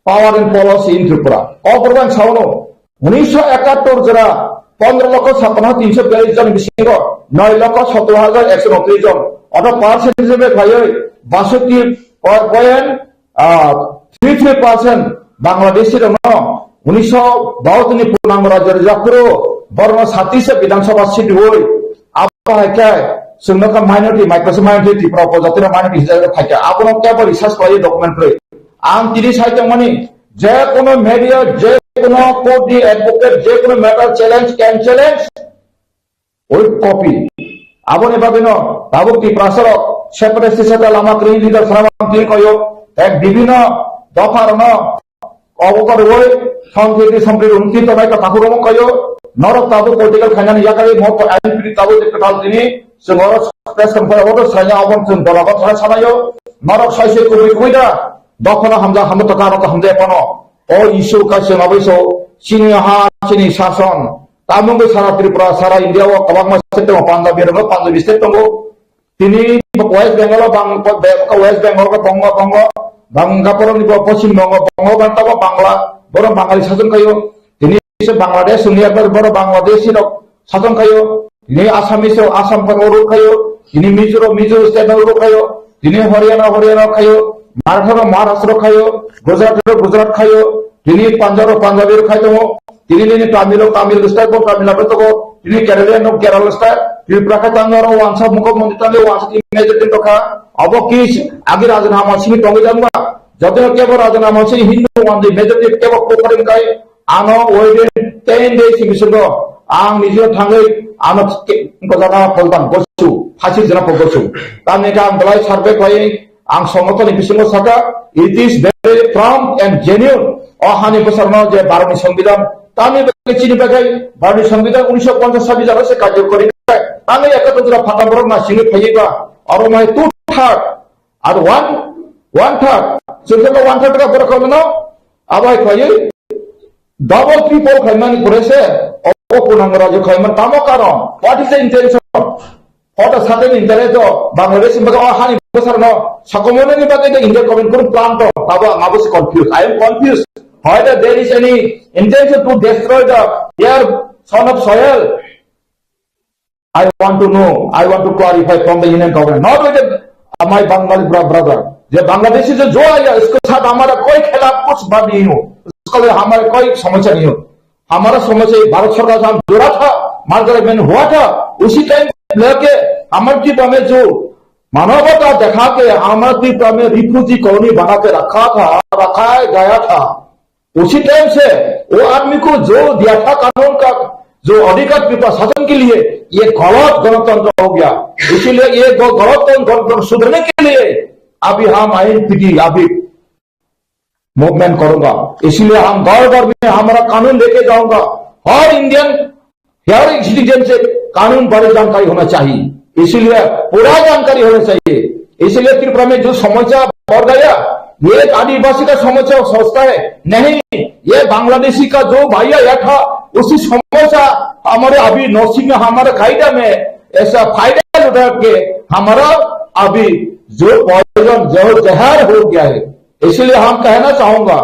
power and policy in Tripura. O program sauno, unnish ekattor jora pondro lokho sappanno tinsho biyallis jon bisingo noi lokho sottor hajar ekso unotris jon, ortho percent hisebe khlaiwi basotti point, ah, three three percent Bangladeshi rokno unnish baottini purnango rajyo rijak phuru borokno sati se Bidhan Sabha seat riwi, abo hai khe chwngno kha minority, micro minority, Tripura upojatino minority hisabe phai kha. Abono kebo research khlaiwi document kwrwi. Ang tini sai tongmani, je kono media, je kono court ni advocate, je kono matter challenge can challenge, with copy. Aboni bagwino tabuk Tiprasa rok separatist seta lama kwrwi leader phano twi koyo, ek bibhinno dopha rokno obo korwi thong thiti somri rung twi tonai ka takhuk rok koyo, norok tabuk political khainani yakarwi mo ko I N P T tabuk je kwtal tini chwng oro press conference oro saina obo chwng dolago thana sanayo, norok sai sai kubui kubui da dophano hamjak hamjak to karo to hamjak phano o issue ka chwng abai so chini ha chini sason. Tamungwi sara Tripura, sara India o kwbangma state tongo, Punjabi rok, Punjabi state tongo. Tini West Bengal o bang, West Bengal o bongo, bongo, Bangladesh ni bo Poschim Bongo, bongo, bang tabo Bangla, borok Bangali sason khayo. Tini se Bangladesh ni ekbar borok Bangladeshi rok sason khayo. Tini Assamese rok Assam rok rule khayo. Tini Mizo rok Mizo state rok rule khayo. Tini Haryana, Haryana khayo. Maratha rok Maharashtra khayo. Gujarat rok Gujarat khayo. Tini Punjab rok Punjabi rok khai tongo. Tini nini Tamil rok Tamil style bo Tamil Nadu tongo. Tini Kerala rok Kerala style. Tripura khai tangwi oro wansa mukho mondi tangwi wansa tini majority tongkha. Abo ki agi raja na amal simi tongwi jakma. Joto kebo raja na amal simi Hindu wandi majority kebo kokari kai. Ano within ten days ni bisingo ang nijino thangwi ano ke-, ko jaga polban gosu, phasik jana pol gosu. Tamni ka ang belai survey khlai Ang songotoni bisingo saka, it is very prompt and genuine. O hani bwsarno je Bharotni Songbidan, tamni bagwi chini bagwi Bharotni Songbidan unisho ponchas sabis jora se karjokori khai. Tamni ekatro jora phatam borok na singwi phaiwi ba, oro mai two third, ar one, one third, chwngkhe one third ka borok no abai khaiwi double triple khaimani pore se, obo kunang rajyo khaiman tamo karon? What is the intention? Hota sate ni interest o Bangladesh ni bagwi o hani bwsarno sokomornani bagwi the India government kunu plan to, tabo ang abo se confused. I am confused. Whether there is any intention to destroy the air, son of soil, I want to know, I want to clarify from the Union Government, not with the, my Bengali bra-, brother. যে বাংলাদেশি যে জো আয়া, ইসকে সাথ হামারা কোই খেলাফ কুছ বাত নেই হো, ইসকে লিয়ে হামারা কোই সমস্যা নেই হো। हमारा समस्या ये भारत सरकार से हम जुड़ा था, मार्गरेट में हुआ था, उसी टाइम लेके हमारे ट्रिप हमें जो मानवता दिखा के हमारा त्रिपुरा में रिफ्यूजी कॉलोनी बना के रखा था, रखा है, गया था। उसी टाइम से वो आदमी को जो दिया था कानून का, जो अधिकार त्रिपुरा शासन के लिए, ये गलत गणतंत्र हो गया। इसीलिए ये ग-, गलत गणतंत्र सुधरने के लिए अभी हम आईएनपीटी अभी मूवमेंट करूंगा। इसीलिए हम घर घर में हमारा कानून लेके जाऊंगा। हर इंडियन, हर एक सिटीजन से कानून बारे जानकारी होना चाहिए, इसीलिए पूरा जानकारी होना चाहिए। इसीलिए त्रिपुरा में जो समस्या बढ़ गया, ये एक आदिवासी का समस्या सोचता है नहीं, ये बांग्लादेशी का जो भैया आया था, उसी समस्या हमारे अभी नरसिंह, हमारे कायदा में ऐसा फायदा उठा के हमारा अभी जो पॉइजन, जो जहर हो गया है। इसलिए हम कहना चाहूंगा,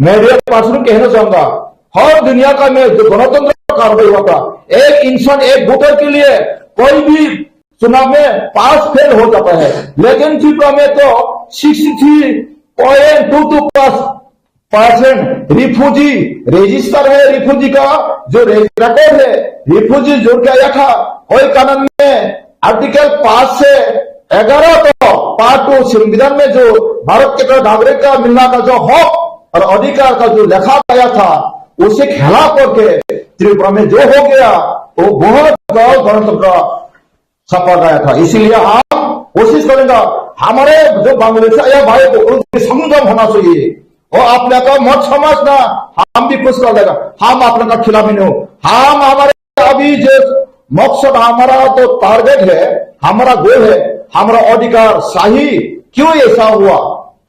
मीडिया पर्सन कहना चाहूंगा, हर दुनिया का में जो गणतंत्र का कार्रवाई होता, एक इंसान, एक वोटर के लिए कोई भी चुनाव में पास फेल हो जाता है, लेकिन त्रिपुरा में तो sixty three point two two पास परसेंट रिफ्यूजी रजिस्टर है, रिफ्यूजी का जो रिकॉर्ड है, रिफ्यूजी जोड़ के आया था, कोई कानून में आर्टिकल पाँच से ग्यारह तो पार्ट टू संविधान में जो भारत के नागरिक का मिलना का जो हक और अधिकार का जो लिखा गया था, उसे खिलाफ करके त्रिपुरा में जो हो गया, वो बहुत गलत गणतंत्र छापा गया था। इसीलिए हम कोशिश करेंगे, हमारे जो बांग्लादेश आया भाई को उनसे संगम होना चाहिए। वो अपने का मत समझना, हम भी कुछ कर लेगा, हम अपने का खिलाफ ही नहीं हो। हम हमारे अभी जो मकसद, हमारा तो टारगेट है, हमारा गोल है, हमारा अधिकार सही क्यों ऐसा हुआ?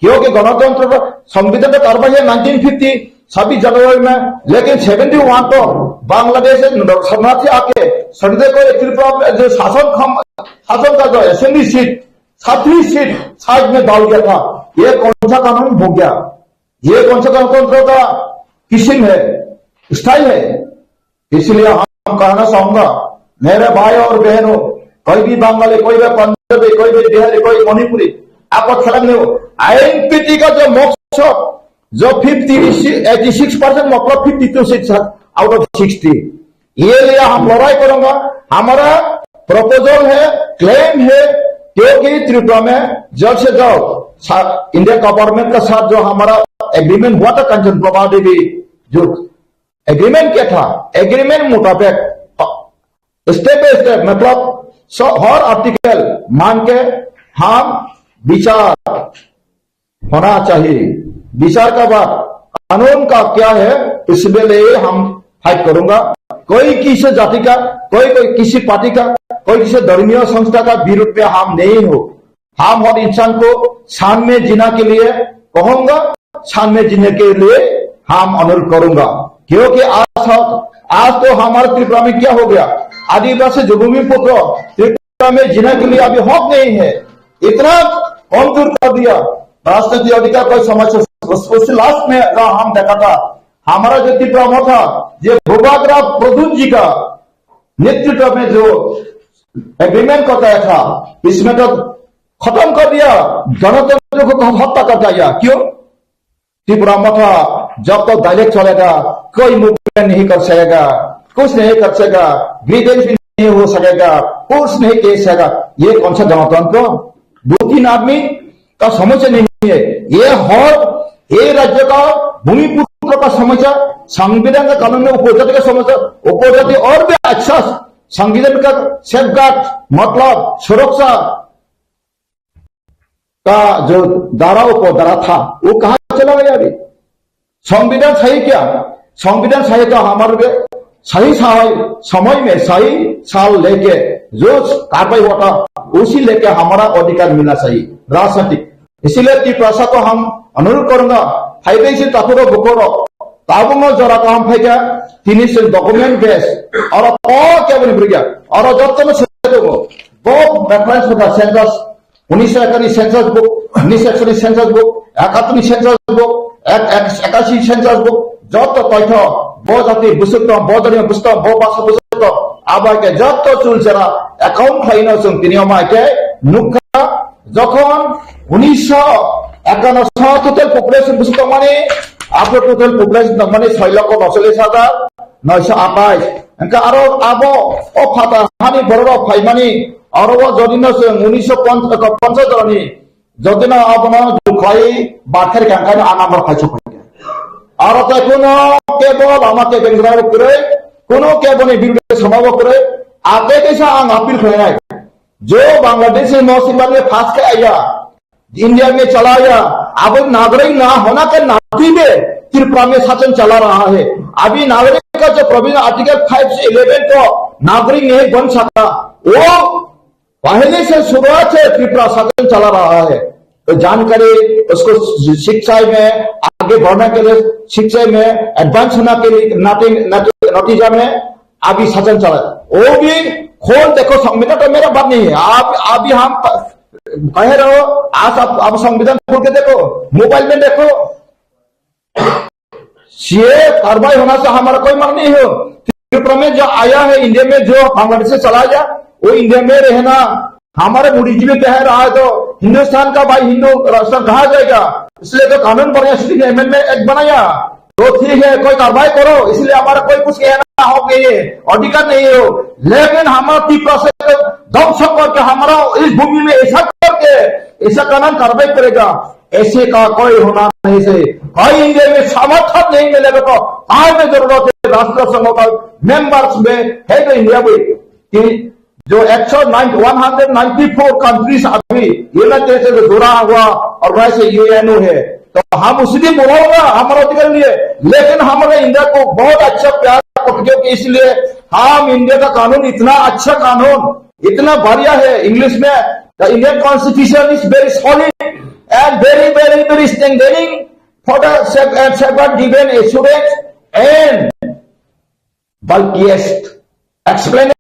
क्योंकि गणतंत्र का, संविधान का कार्रवाई है नाइनटीन फिफ्टी, छब्बीस जनवरी में, लेकिन सेवेंटी वन तो बांग्लादेश से शरणार्थी आके शरणार्थी को त्रिपुरा में जो शासन खम-, शासन का जो असेंबली सीट, छत्तीस सीट साइड में डाल दिया था। ये कौन सा कानून हो गया? ये कौन सा गणतंत्र का किस्म है, स्टाइल है? इसलिए हम कहना चाहूंगा, मेरे भाई और बहनों, कोई भी बंगाली, कोई भी पंजाबी, कोई भी बिहारी, कोई मणिपुरी, आपको खिलाफ नहीं हो। आईएनपीटी का जो मकसद, जो फिफ्टी, एटी सिक्स परसेंट, मतलब fifty two seat out of sixty, ये लिए हम लड़ाई करेंगे। हमारा प्रपोजल है, क्लेम है, क्योंकि त्रिपुरा में जल्द से जल्द सा-, इंडिया गवर्नमेंट का साथ जो हमारा एग्रीमेंट हुआ था, कंचन प्रभा देवी जो एग्रीमेंट क्या था, एग्रीमेंट मुताबिक स्टेप बाय स्टेप, मतलब स-, हर आर्टिकल मान के हम विचार होना चाहिए। विचार का बाद कानून का क्या है, इसके लिए हम फाइट करूंगा। कोई किसी जाति का, कोई, कोई किसी पार्टी का, कोई किसी धर्मीय संस्था का विरुद्ध में हम नहीं हो। हम हर इंसान को शान में जीना के लिए कहूंगा, शान में जीने के लिए हम अनुरोध करूंगा, क्योंकि आज हम, आज तो हमारे त्रिपुरा में क्या हो गया, आदिवासी जो भूमिपुत्र त्रिपुरा में जीने के लिए अभी हक नहीं है, इतना कमजोर कर दिया। राजनीतिक अधिकार कोई समस्या, उस, उस लास्ट में का हम देखा था, हमारा जो त्रिपुरा मोर्चा, ये भूपालराव प्रद्युत जी का नेतृत्व में जो एग्रीमेंट करता था, इसमें तो खत्म कर दिया, गणतंत्र को हम हत्या कर दिया। क्यों? त्रिपुरा मोर्चा जब तक डायरेक्ट चलेगा, कोई मूवमेंट नहीं कर सकेगा, कुछ नहीं कर सकेगा, ग्रीवेंस भी नहीं हो सकेगा, कुछ नहीं कह सकेगा। ये कौन सा गणतंत्र? दो तीन आदमी का समस्या नहीं है। ये हर, ये राज्य का भूमिपुत्र का समस्या, संविधान का कानून में उपजाति का समस्या, उपजाति और भी अच्छा संविधान का सेफगार्ड, मतलब सुरक्षा का जो धारा, उपधारा था, वो कहाँ चला गया अभी? संविधान सही क्या? संविधान सही तो हमारे लिए सही सही समय में सही साल लेके जो कार्रवाई होता, उसी लेके हमारा अधिकार मिलना चाहिए राजनीतिक। इसीलिए त्रिपुरा को हम अनुरोध करूंगा, फाइव सी तापुरो बुकोरो, ताबुंगो जरा को हम फेंका, तीन से डॉक्यूमेंट बेस, और कौन क्या बनी फिर गया, और जब तक से वो, वो रेफरेंस होता सेंसस উনিশশো একাশি সেন্সাস বুক, উনিশশো একষট্টি সেন্সাস বুক, একাত্তর সেন্সাস বুক, এক-, এক-, একাশি সেন্সাস বুক, যত তথ্য, ব জাতি বুঝতাম, ব জাতি বুঝতাম, ব ভাষা বুঝতাম, আবাইকে যত চুলচেরা অ্যাকাউন্ট খাইনো চুন তিনি আমাইকে নুখা, যখন উনিশশো একান্ন সাল টোটাল পপুলেশন বুঝতাম মানে, আপনার টোটাল পপুলেশন মানে ছয় লক্ষ নচল্লিশ হাজার নয়শো আঠাশ। এনকা আরো আবো ও ফাতা হানি বড় ফাইমানি Aro o jodi no chwng unisho ponchash jora ni jodi no abono jukhlai bather kangkha no anamar phai chukphai. Aro te kuno kebo lama kebeng jora kwrwi, kuno kebo ni birude sama bo kwrwi, ate kaisa ang appeal khlainai. Jo Bangladesh ni no simba ni first ke aya, India mein chala aya, abhi nagarik na hona ke naate bhi Tripura mein shasan chala raha hai. Abhi nagarik ka jo provision article five se eleven to nagarik nahi ban sakta. Wo Pahele se shuruaat se Tripura shasan chala raha hai. To jankari usko shiksha mein aage badhne ke liye, shiksha mein advance hona ke liye, nati-, nati-, natija mein abhi shasan chala. Wo bhi khol dekho, samvidhan to mera baat nahi hai. Aap, abhi hum kahe rahe ho, aaj aap, aap samvidhan khol ke dekho, mobile mein dekho. CAA कार्रवाई होना से हमारा कोई मतलब नहीं हो। त्रिपुरा में जो आया है, इंडिया में जो बांग्लादेश से चला गया, वो इंडिया में रहना, हमारे बुद्धिजीवी कह रहा है, तो हिंदुस्तान का भाई हिंदू राष्ट्र कहा जाएगा? इसलिए तो कानून बनाया, सिटीजन अमेंडमेंट एक्ट बनाया। तो ठीक है, कोई कार्रवाई करो, इसलिए हमारा कोई कुछ कहना हक नहीं है, अधिकार नहीं हो। लेकिन हमारा त्रिपुरा से ध्वंस करके, हमारा इस भूमि में ऐसा करके, ऐसा कानून कार्रवाई करेगा, ऐसे का कोई होना नहीं चाहिए। भाई, इंडिया में समर्थन नहीं मिलेगा तो आज में जरूरत है राष्ट्र संघ का मेंबर्स में है तो इंडिया में कि जो एक सौ ninety, one hundred ninety four countries अभी यूनाइटेड नेशन से जुड़ा हुआ ऑर्गेनाइजेशन यूएनओ है, तो हम उसी दिन बुलाऊंगा हमारा अधिकार लिए। लेकिन हमारे इंडिया को बहुत अच्छा प्यार करते हो, इसलिए हम इंडिया का कानून इतना अच्छा कानून, इतना बढ़िया है। इंग्लिश में, the Indian Constitution is very solid and very, very, very strengthening for the safe and safeguard given assurance and bulkiest, explained,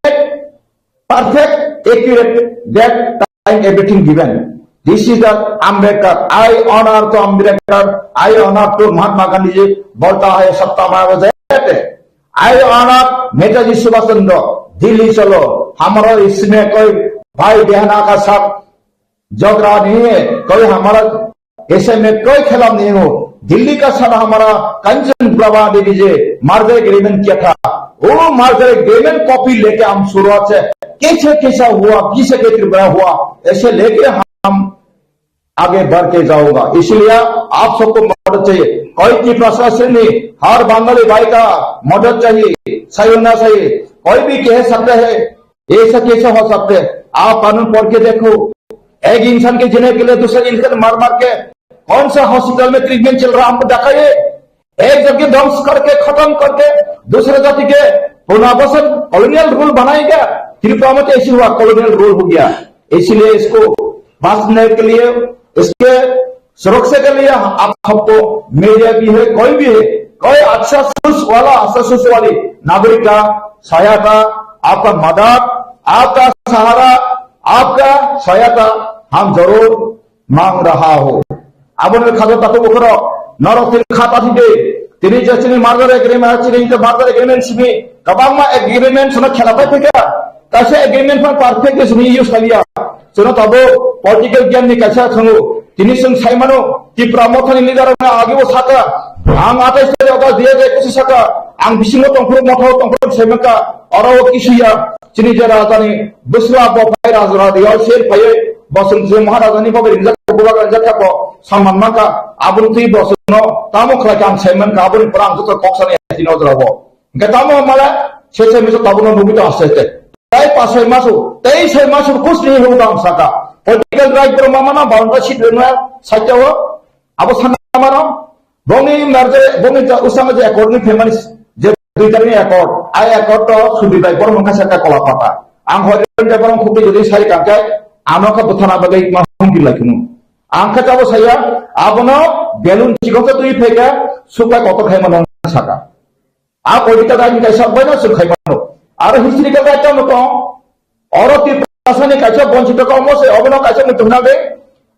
perfect, accurate, that time everything given. This is the Ambedkar. I honor to Ambedkar, I honor to Mahatma Gandhi ji, बोलता है सत्ता में वो जयते। I honor Netaji सुभाष चंद्र, दिल्ली चलो, हमारा इसमें कोई भाई बहना का साथ झगड़ा नहीं है, कोई हमारा ऐसे में कोई खिलाफ नहीं हो। दिल्ली का साथ हमारा कंचन प्रभा देवी जी मर्जर एग्रीमेंट किया था, वो मर्जर एग्रीमेंट कॉपी लेके हम शुरुआत से कैसे कैसा हुआ, किसे के त्रिपुरा हुआ, ऐसे लेके हम आगे बढ़ के जाऊंगा। इसलिए आप सबको मदद चाहिए, कोई की प्रशासन नहीं, हर बंगाली भाई का मदद चाहिए, सही होना चाहिए। कोई भी कह सकता है, ऐसा कैसे हो सकता है? आप कानून पढ़ के देखो, एक इंसान के जीने के लिए दूसरे इंसान मार मार के कौन सा हॉस्पिटल में ट्रीटमेंट चल रहा है, हमको दिखाइए। एक जाति ध्वंस करके, खत्म करके, दूसरे जाति के पुनर्वासन, कॉलोनियल रूल बनाएगा। त्रिपुरा में तो ऐसे हुआ, कॉलोनियल रूल हो गया। इसीलिए इसको बचने के लिए, इसके सुरक्षा के लिए आप सबको, मीडिया भी है, कोई भी है, कोई अच्छा सोच वाला, अच्छा सोच वाली नागरिक का सहायता, आपका मदद, आपका सहारा, आपका सहायता हम जरूर मांग रहा हो। Aboni khajo takhuk bukhurok, norok tini kha tathide, tini je chini merger agreement, chini je merger agreement simi, kwbangma agreement sono khela pai phika, kaisa agreement phan perfect de simi use khaliya. Chwngno tabuk political game ni kaisa thango. Tini chwng sai mano, Tipra Mothani leader rokno ageo saka, ang athais tarik August dui hajar ekus saka, ang bisingo tongphuru, mothao tongphuru sai mankha, oro o kisuya, chini je rajani bwsla bo phai rajra riyal ser phaiwi, bo chwng je Maharajani bo ringjak, bo ringjak kha bo samman mankha, aboni twi bo chwngno tamo khlai kha ang sai mankha, aboni pore ang joto kok sani tino jora bo. Hingke tamo mala, se se miso tabukno nugwi tong aste aste. Tai pas soi masu, tei soi masu kus ni hung tong saka. Political right pro mama na boundary sheet rengna sakya o, abo sana mano. Bongni merger, bongni ja usang je accord ni family je dui tarik ni accord, ai accord to Sudip Rai Bormon kha saka kola pata. Ang hoi ren de borong khukti jodi sai kangkai, ano kha buthana bagai ma hung gilai kunu. Ang kha tabo saya, abono belun chikon sa tui pheka, suka kotor khai mano saka. A political right ni kaisa bai no chwng khai mano. Aro historical right no tong. Oro Tiprasa ni kaisa bonchito ka omo se obono kaisa muitu hwnna de.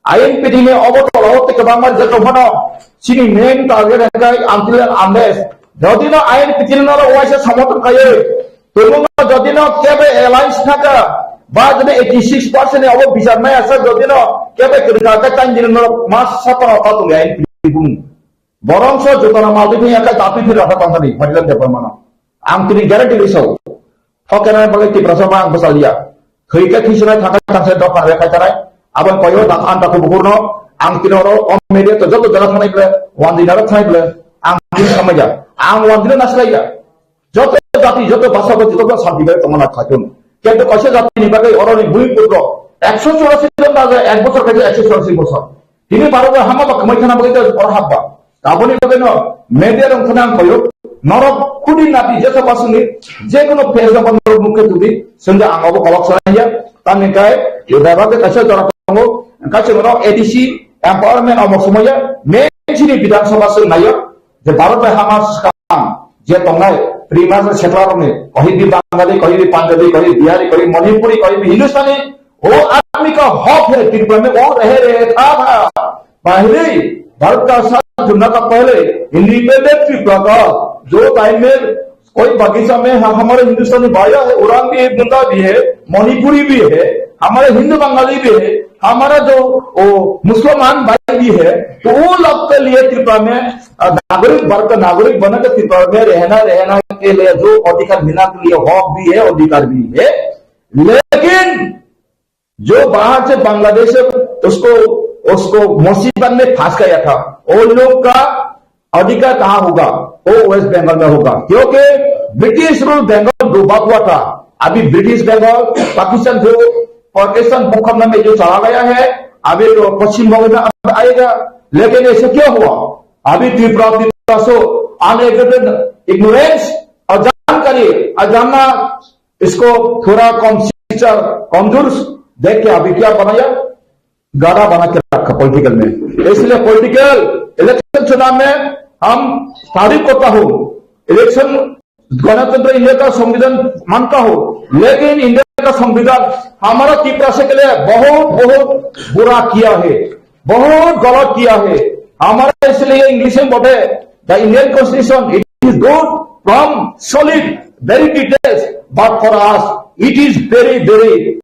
I N P T ni obo tola o tei kwbangma rijak tong phano. Chini main target hwnkhe until and unless. Jodi no I N P T ni no waisa samotong kaiwi. Tongmung no jodi no kebe alliance thaka. Ba jodi eighty six percent ni obo bichar maya sa jodi no kebe kwrwngkha khe tang dino no mas sa tono ta tong I N P T bumung. Borok so jotona maltwi phiyakhe daptwi phirokha tongthani, Phatilal Debbarmano. Ang tini guarantee ri sao. Thokena bagwi Tiprasa ba ang bwchaliya. Khoi khe khisinai thangkha thangsa dok nang le khai tanai. Aboni koyo da an da kubukurno ang tino ro o media to joto jaga thanai ble, wandina ro thanai ble, ang tin samaya. Ang wandina naslaiya. Joto jati, joto bhasha ko joto santi bai tongna khaitun. Kintu kaisa jati ni bagwi oroni bui putro ekso churasi jon raja ek bochor khaitun ekso churasi bochor. Tini Bharat bai hama ba khmai khana bagwi oro habba. Aboni bagwi no media rong khuna ang koyo. Norok khudi nati jesa pasuni je kono page no norok mukhe tudi sengga ang obo kolok sanaya. Tamni kai yo daba ke kaisa jora tongo. Kaisa norok A D C empowerment omo sumaya. Main chini Bidhan Sabha sung nayo. Je Bharat bai hama swkang je tongnai, Prima Settler rokni, kahi bi Bangali, kahi bi Punjabi, kahi bi Bihari, kahi bi Manipuri, kahi bi Hindustani, wo aadmi ka hak hai Tripura mein wo reh raha tha, pahli Bharat ka saath judne ka pahle independent Tripura ka jo time mein koi bagisa mein ha-, hamare Hindustani bhaiya hai, Orang bhi hai, Munda bhi hai, Manipuri bhi hai, hamare Hindu Bangali bhi hai, hamara jo wo Musalman bhai bhi hai, to wo log ke liye Tripura mein अ, नागरिक वर्ग का नागरिक बनकर त्रिपुरा में रहना, रहना के लिए जो अधिकार मिलना के लिए हक भी है, अधिकार भी है, लेकिन जो बाहर से बांग्लादेश से उसको, उसको मुसीबत में फंस गया था, वो लोग का अधिकार कहाँ होगा? वो वेस्ट बंगाल में होगा, क्योंकि ब्रिटिश रूल बंगाल डूबा हुआ था। अभी ब्रिटिश बंगाल पाकिस्तान जो पाकिस्तान भूखंड में जो चला गया है, अभी तो पश्चिम बंगाल में अब आएगा। लेकिन ऐसे क्या हुआ? अभी त्रिपुरा, त्रिपुरा so uneducated, ignorance, अजाणकारी, अजाणना, इसको थोड़ा कम शिक्षा, कमजोर देख के अभी क्या बनाया? गधा बना के रखा पॉलिटिकल में। इसलिए पॉलिटिकल इलेक्शन चुनाव में हम तारीफ करता हूँ, इलेक्शन गणतंत्र इंडिया का संविधान मानता हूँ, लेकिन इंडिया का संविधान हमारा तिपरासी के लिए बहुत, बहुत बुरा किया है, बहुत गलत किया है। हमारा इसलिए इंग्लिश में बोलते, the Indian Constitution, it is good from solid, very details, but for us, it is very, very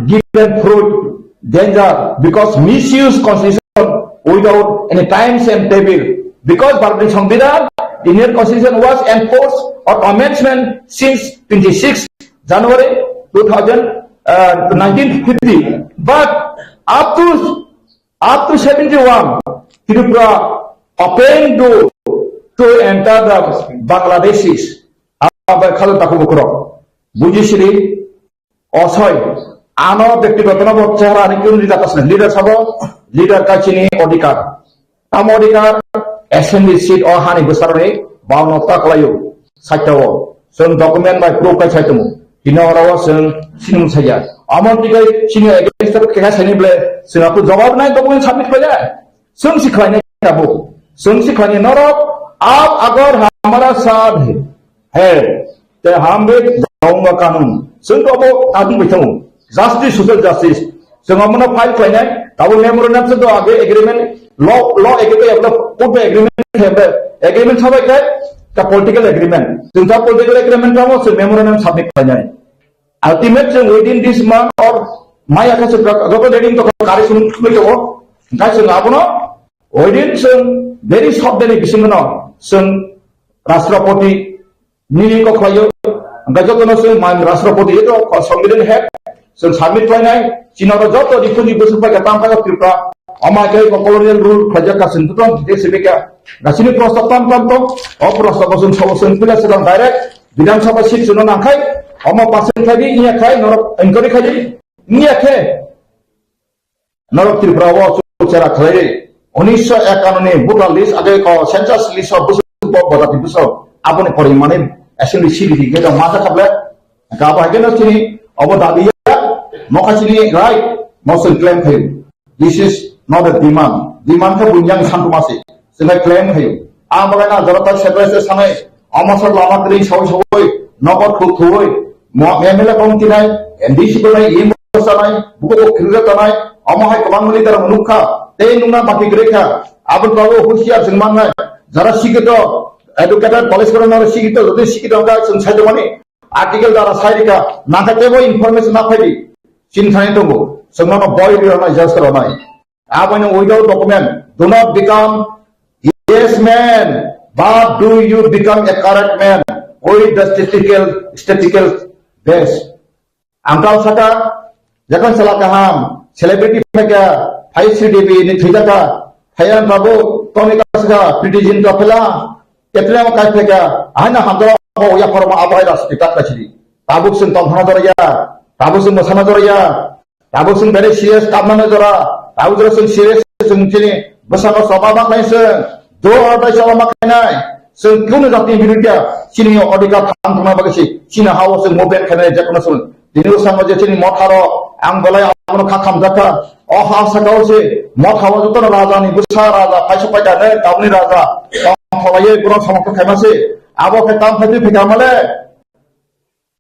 given fruit danger because misuse constitution without any times and table. Because Bharatni Samvidhan, Indian Constitution was enforced or amendment since twenty-six January two thousand, uh, nineteen fifty. But up to, up to seventy-one, Tripura open door to enter the Bangladeshis. Abai khalo taku bukurok. Bujisiri, Osoi, ano bektigoto no bo chehra ni kun leader tasne, leader sabo, leader ka chini odhikar. Tamo odhikar, assembly seat o hani bwsaroni, bauno ta kwlaio, saitao. Chwng document bai proof kai saitongo. Tini oro o chwng sinung saya. Amon tikai chini against o kekha saini ble, chwng apu jawab nai document submit khlai ya. Chwng si khlainai tabuk. Chwng si khlainai norok, aap agar hamara saath hai, te hum bhi daunga kanun. Chwng to abo kanun bai thango. Justice, social justice. Chwng abono file khlainai, tabuk memorandum se to age agreement, law, law age to able put the agreement, agreement sabai khai, ta political agreement. Chwng ta political agreement tamo chwng memorandum submit khlainai. Ultimate chwng within this month or maya kha chwng joto reading to kari sung twi tongo. Hwnkhe chwng abono within chwng very short day ni bisingo no chwng Rashtrapati nini kok khlaio. Hwnkhe jotono chwng man Rashtrapati eto Samvidhan head chwng submit khlainai. Chini oro joto rikhu ni bwswk pai kha tam kha Tripura. Omo hai khe colonial rule khlaijak ka chwng tong, tei simi khe gasini prostab tam tam tong. O prostab bo chwng sabo chwng pila chwng direct Bidhan Sabha seat chwngno nangkhai, omo pass khai di, iya khai norok inquiry khai di, iya khe norok Tripura o chwng chera khlai di. Unisho ekanno ni voter list age ko census list o bwswk bo bota di bwswk aboni poriman ni assembly seat di khe ma kha kable. Ka bo hai khe no chini obo dabi ya, mo kha chini right, mo chwng claim khai. This is not a demand. Demand khe buini yang santu masi. Chwng khe claim khaio. Ang bagwi na jora tak setra se sanai. Ama sa lama kri sawi sawi. Nogo thuk thuwi. Mo M L A kong tinai. M D C ko nai. Im ko sanai. Buko ko khirga tanai. Ama hai kwbang mani dara nukha. Tei nungna baki gre kha. Abon babu husiar chwng mannai. Jara sikito. Educated college ko na sikito. Jodi sikito ka chwng sai mani. Article dara sai rikha, nangkhe teibo information na phaidi. Chini thani tongo, chwngno boy rwnai, just rwnai. Abono without document, do not become yes man, but do you become a correct man with the statistical, statistical base. Ang kal saka, jekon sala kaham, celebrity phaika, phai Sri Devi ni thwijaka, phai ang babu, toni kasaka, Pretty Zinta phela, Katrina kai phaika, aina hamdara ho ya phorma abo hai ras kita kasiri. Tabuk sing tong hana dora ya, tabuk sing masana dora ya, tabuk sing very serious kamna na dora, tabuk dora sing serious sing chini, bwsano soba mak nai sing, do or dai soba mak nai, sing kunu jati birudia, chini odika thang thang bagasi, chini hawo sing movement khanai jakna sing. Tini bwskango je chini motharo ang belai abono kha khamjakha. O ha sakao se mothao jotono rajani bwsa raja phaisok paida ne tabni raja tong tholaiwi borok samokhe khaima se. Abo khe tam phaitwi phika male.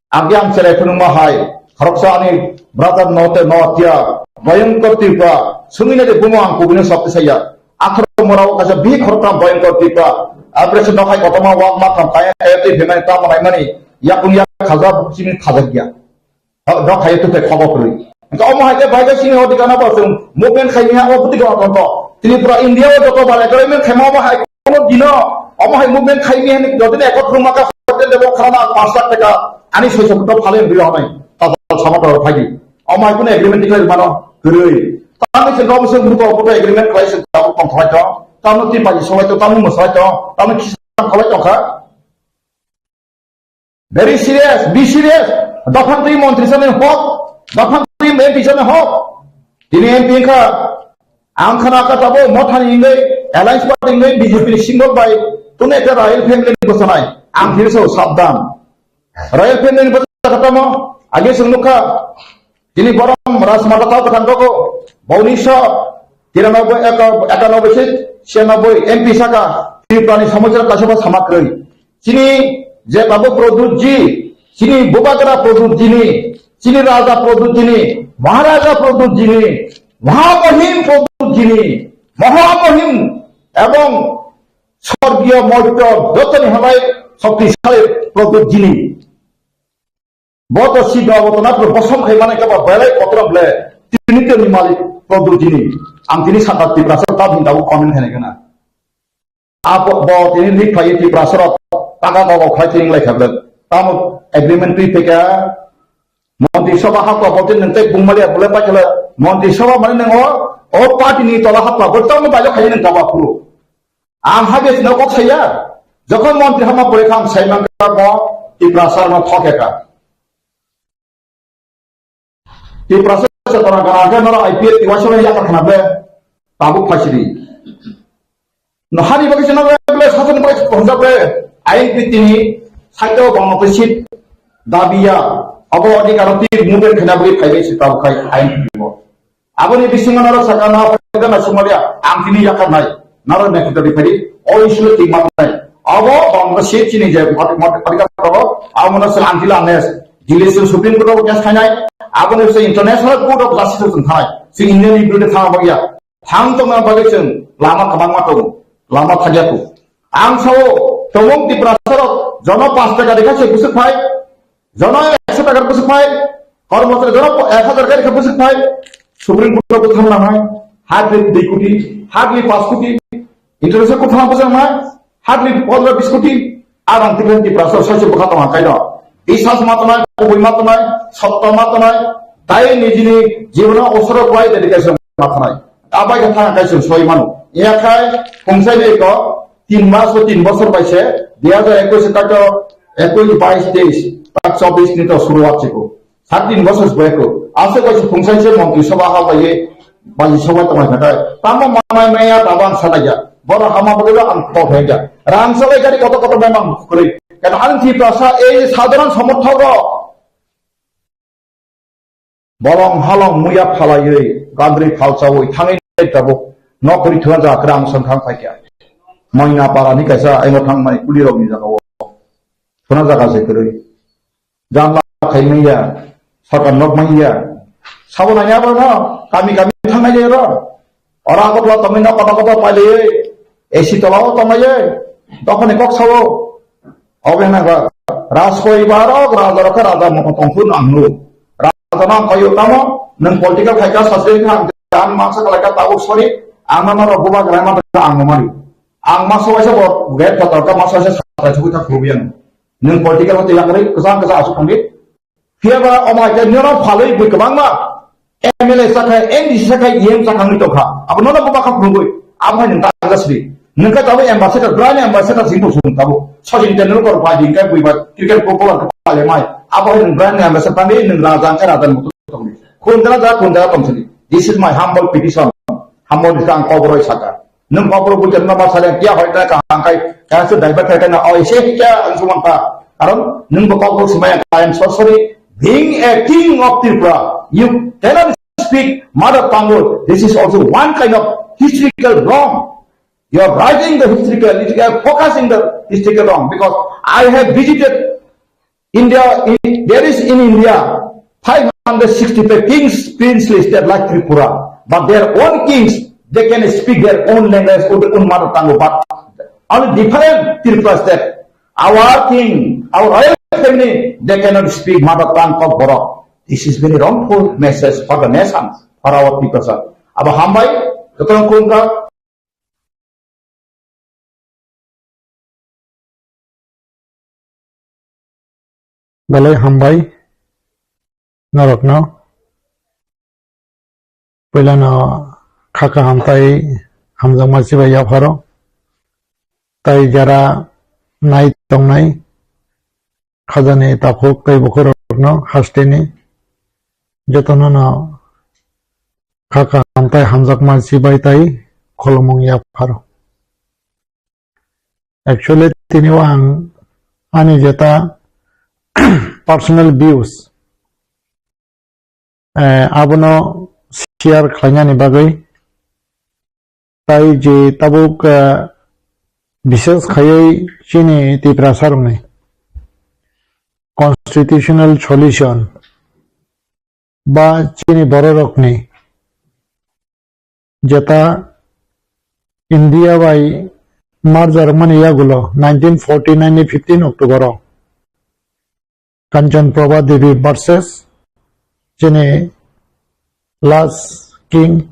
Agi ang chere phunukma hai khoroksa ani brother no te no tia Bhayankar Tripura sungina de bumo ang kubino sabti saya. Atharo morao kaisa bi khorokta Bhayankar Tripura operation no khai kotoma wak ma kam kaya kaya twi phimani tamo naimani yakung yak khaja chini khajak ya. Dok hai tu te khobo kwrwi. Engka omo hai ke bai ke sini hodi kana ba sung movement khai miya o puti ko tonto. Tripura India o joto ba agreement khai ma omo hai kono dino omo hai movement khai miya ni jodi ne ekot ruma ka hotel debo khana pas lakh taka ani soiso to phale bi honai. Ta sama to phagi. Omo hai kono agreement diklai mano kwrwi. Tani se dom se muko puto agreement khai se ta ko tong khai to. Tamo ti bai so to tamo mo sai to. Tamo ki sa kholai to kha. Very serious, be serious. Dophang twi montri sani hok, dophang twi M P sani hok. Tini M P wngkha, ang khana kha tabo mothani hingwi, alliance party hingwi B J P ni singo bai, tuni ekta royal family ni bwsanai. Ang tini so sabdan. Royal family ni bwsa kha tamo, age sung nukha. Tini borom Rajmata tau kwthang dogo, bo unisho tiranoboi, eka-, ekanoboi se siyanoboi M P saka, Tripura ni somosya kaisa bo sama kwrwi. Chini je tabuk Pradyut ji, chini bubagra Pradyut ji ni, chini raja Pradyut ji ni, maharaja Pradyut ji ni, mahamohim Pradyut ji ni, mahamohim ebong sorgiyo moityo jotoni halai shoktisali Pradyut ji ni. Bo to si ba, bo to na bosom khai mane ka ba belai kotor ble. Tini to ni malik Pradyut ji ni. Ang tini saka Tiprasa ta bin dabu comment khai kana. Apo bo tini lik khai Tiprasa rok taka ko khai tini lai khablet. Tamo agreement twi peka. Montri Sabha hakwa bo tini nang tek bungmali bule pa khala. Montri Sabha mane nang o, o party ni tola hakwa bo tamo bajo khai nang ka ba phuru. Ang habis no kok saya. Jokhon montri hama pore kham sai mangka mo Tiprasa no thokeka. Tiprasa se tora gara ke noro I P F tiwa sore ya khana be. Tabuk phasiri. No hari bagi sino be sasan bagi konja be. Ain pitini saito bangma pesit dabiya. Abo adhikar ti move khana bagi phai be sita bukai ain pitimo. Aboni bisingo norok saka na phaida na sumalia ang tini yakar nai. Norok nekto di phari o issue ti mak nai. Abo bangma se chini je mot mot pharika ko abo na sel ang tila nes. Delhi se Supreme Court of case khainai. Aboni se International Court of Justice se thai. Se Indian ni birude thang bagya. Thang tongna bagwi chwng lama kwbangma tongo. Lama thagya ko. Ang sao tomong Tiprasa rok jono pas taka dekha se busuk phai. Jono ekso takar bwswk phai, kormochari jono ek hazar kari khe bwswk phai, Supreme Court o bwthang nangnai, hardly dui koti, hardly panch koti, international bwthang bwswk nai, hardly pondro bis koti, a rang tikhe Tiprasa saise bwkha tongma kaino. Biswas ma tongnai, kubui ma tongnai, sotto ma tongnai, tai nijini jibono usoro kwlai dedication ma tongnai. Abai khe thang kai chwng soi mano. Yakhai khungsaini ko tin mas o tin bosor bai se, dui hajar ekwis tak to ekwis, bais, teis, tak chobis ni to suruat chiko. Sat din bosor bai ko. Aswk kaisa khungsai se montri sabha ha bai, bai sabha tongmai khakai. Tamo manai maya tabang salaiya. Boro hama bwlwilo ang to phaiya. Rang salai gari koto koto bai mang kwrwi. Kano ang Tiprasa ei sadharan somorthok rok. Bolong halong muya phalaiwi, gandri phalchawi thangwi tabuk nok kwrwi thuna jaga kwrang songkhang phaikha. Moina para ni kaisa aino thangmani kuli rokni jaga o. Thuna jaga se kwrwi. Janla khaimanya, sarkar nok manya. Sabo nanya bono, kami kami thangnai jai ro. Ora Agartala tongwi no kotor kotor pailaiwi, A C tola o tonglaiwi, dophani kok sao. Obo hwnba Rajporibar o raja rok khe raja moto tongphuru ang nu. Raja no ang kaiyo tamo, nwng political khai kha sasri kha ang, ang mangsa khlai kha tabuk sorry, ang no norok bubagra ma ang no mari. Ang masa waisa bo gate phatar kha masa waisa satai sugwi thang phuru yang. Nwng political hote yang ri kwchang kwchang asuk thangdi. Phiya ba omo hai khe nono phalwi bui kwbangma M L A sakha, M D C sakha, E M sakha wngwi tongkha. Abo nono bubakhap phunugwi, abo hai nwng ta jasri. Nwng khe tabuk ambassador, brani ambassador sing tong sung tabuk. Sachin Tendulkar bai di khe bui ba cricket footballer khe pale mai. Abo hai nwng brani ambassador tangwi nwng raja khe raja ni muitu tongdi. Khun dara ja, khun dara tong sini. This is my humble petition. Humble ni ang koboroi saka. Nwng koboroi bujar no ma sale kya hoi ta kaham kai, kaya se daiba kai kana oi se kya ang sumang ta. Karon nwng bo koboroi sumaya, I am so sorry. Being a king of Tripura, you cannot speak mother tongue. This is also one kind of historical wrong. You are writing the historical, you are focusing the historical wrong, because I have visited India, in, there is in India five hundred sixty-five kings, princely state like Tripura, but their own kings, they can speak their own language or their own mother tongue, but only different Tripura state. Our king, our royal family, they cannot speak mother tongue of Borok. This is very wrongful message for the nation, for our people, sir. Abo hambai, jotono khulumkha. Belai hambai norokno. Puilano kha kaham tai hamjakma chibai yapharo. Tai jara nai tongnai khajani takhuk tei bukhurokno hasteni jotono no kha kaham tai hamjakma chibai tai khulumung yapharo. Actually, tini o ang ani jeta personal views, eh, abono share khlainani bagwi, tai je tabuk, eh, bishes khaiwi chini Tiprasa rokni constitutional solution ba chini bororokni jeta India bai merger wngmani yagulo nineteen forty nine ni fifteen October o Kanchan Prabha Devi versus chini last king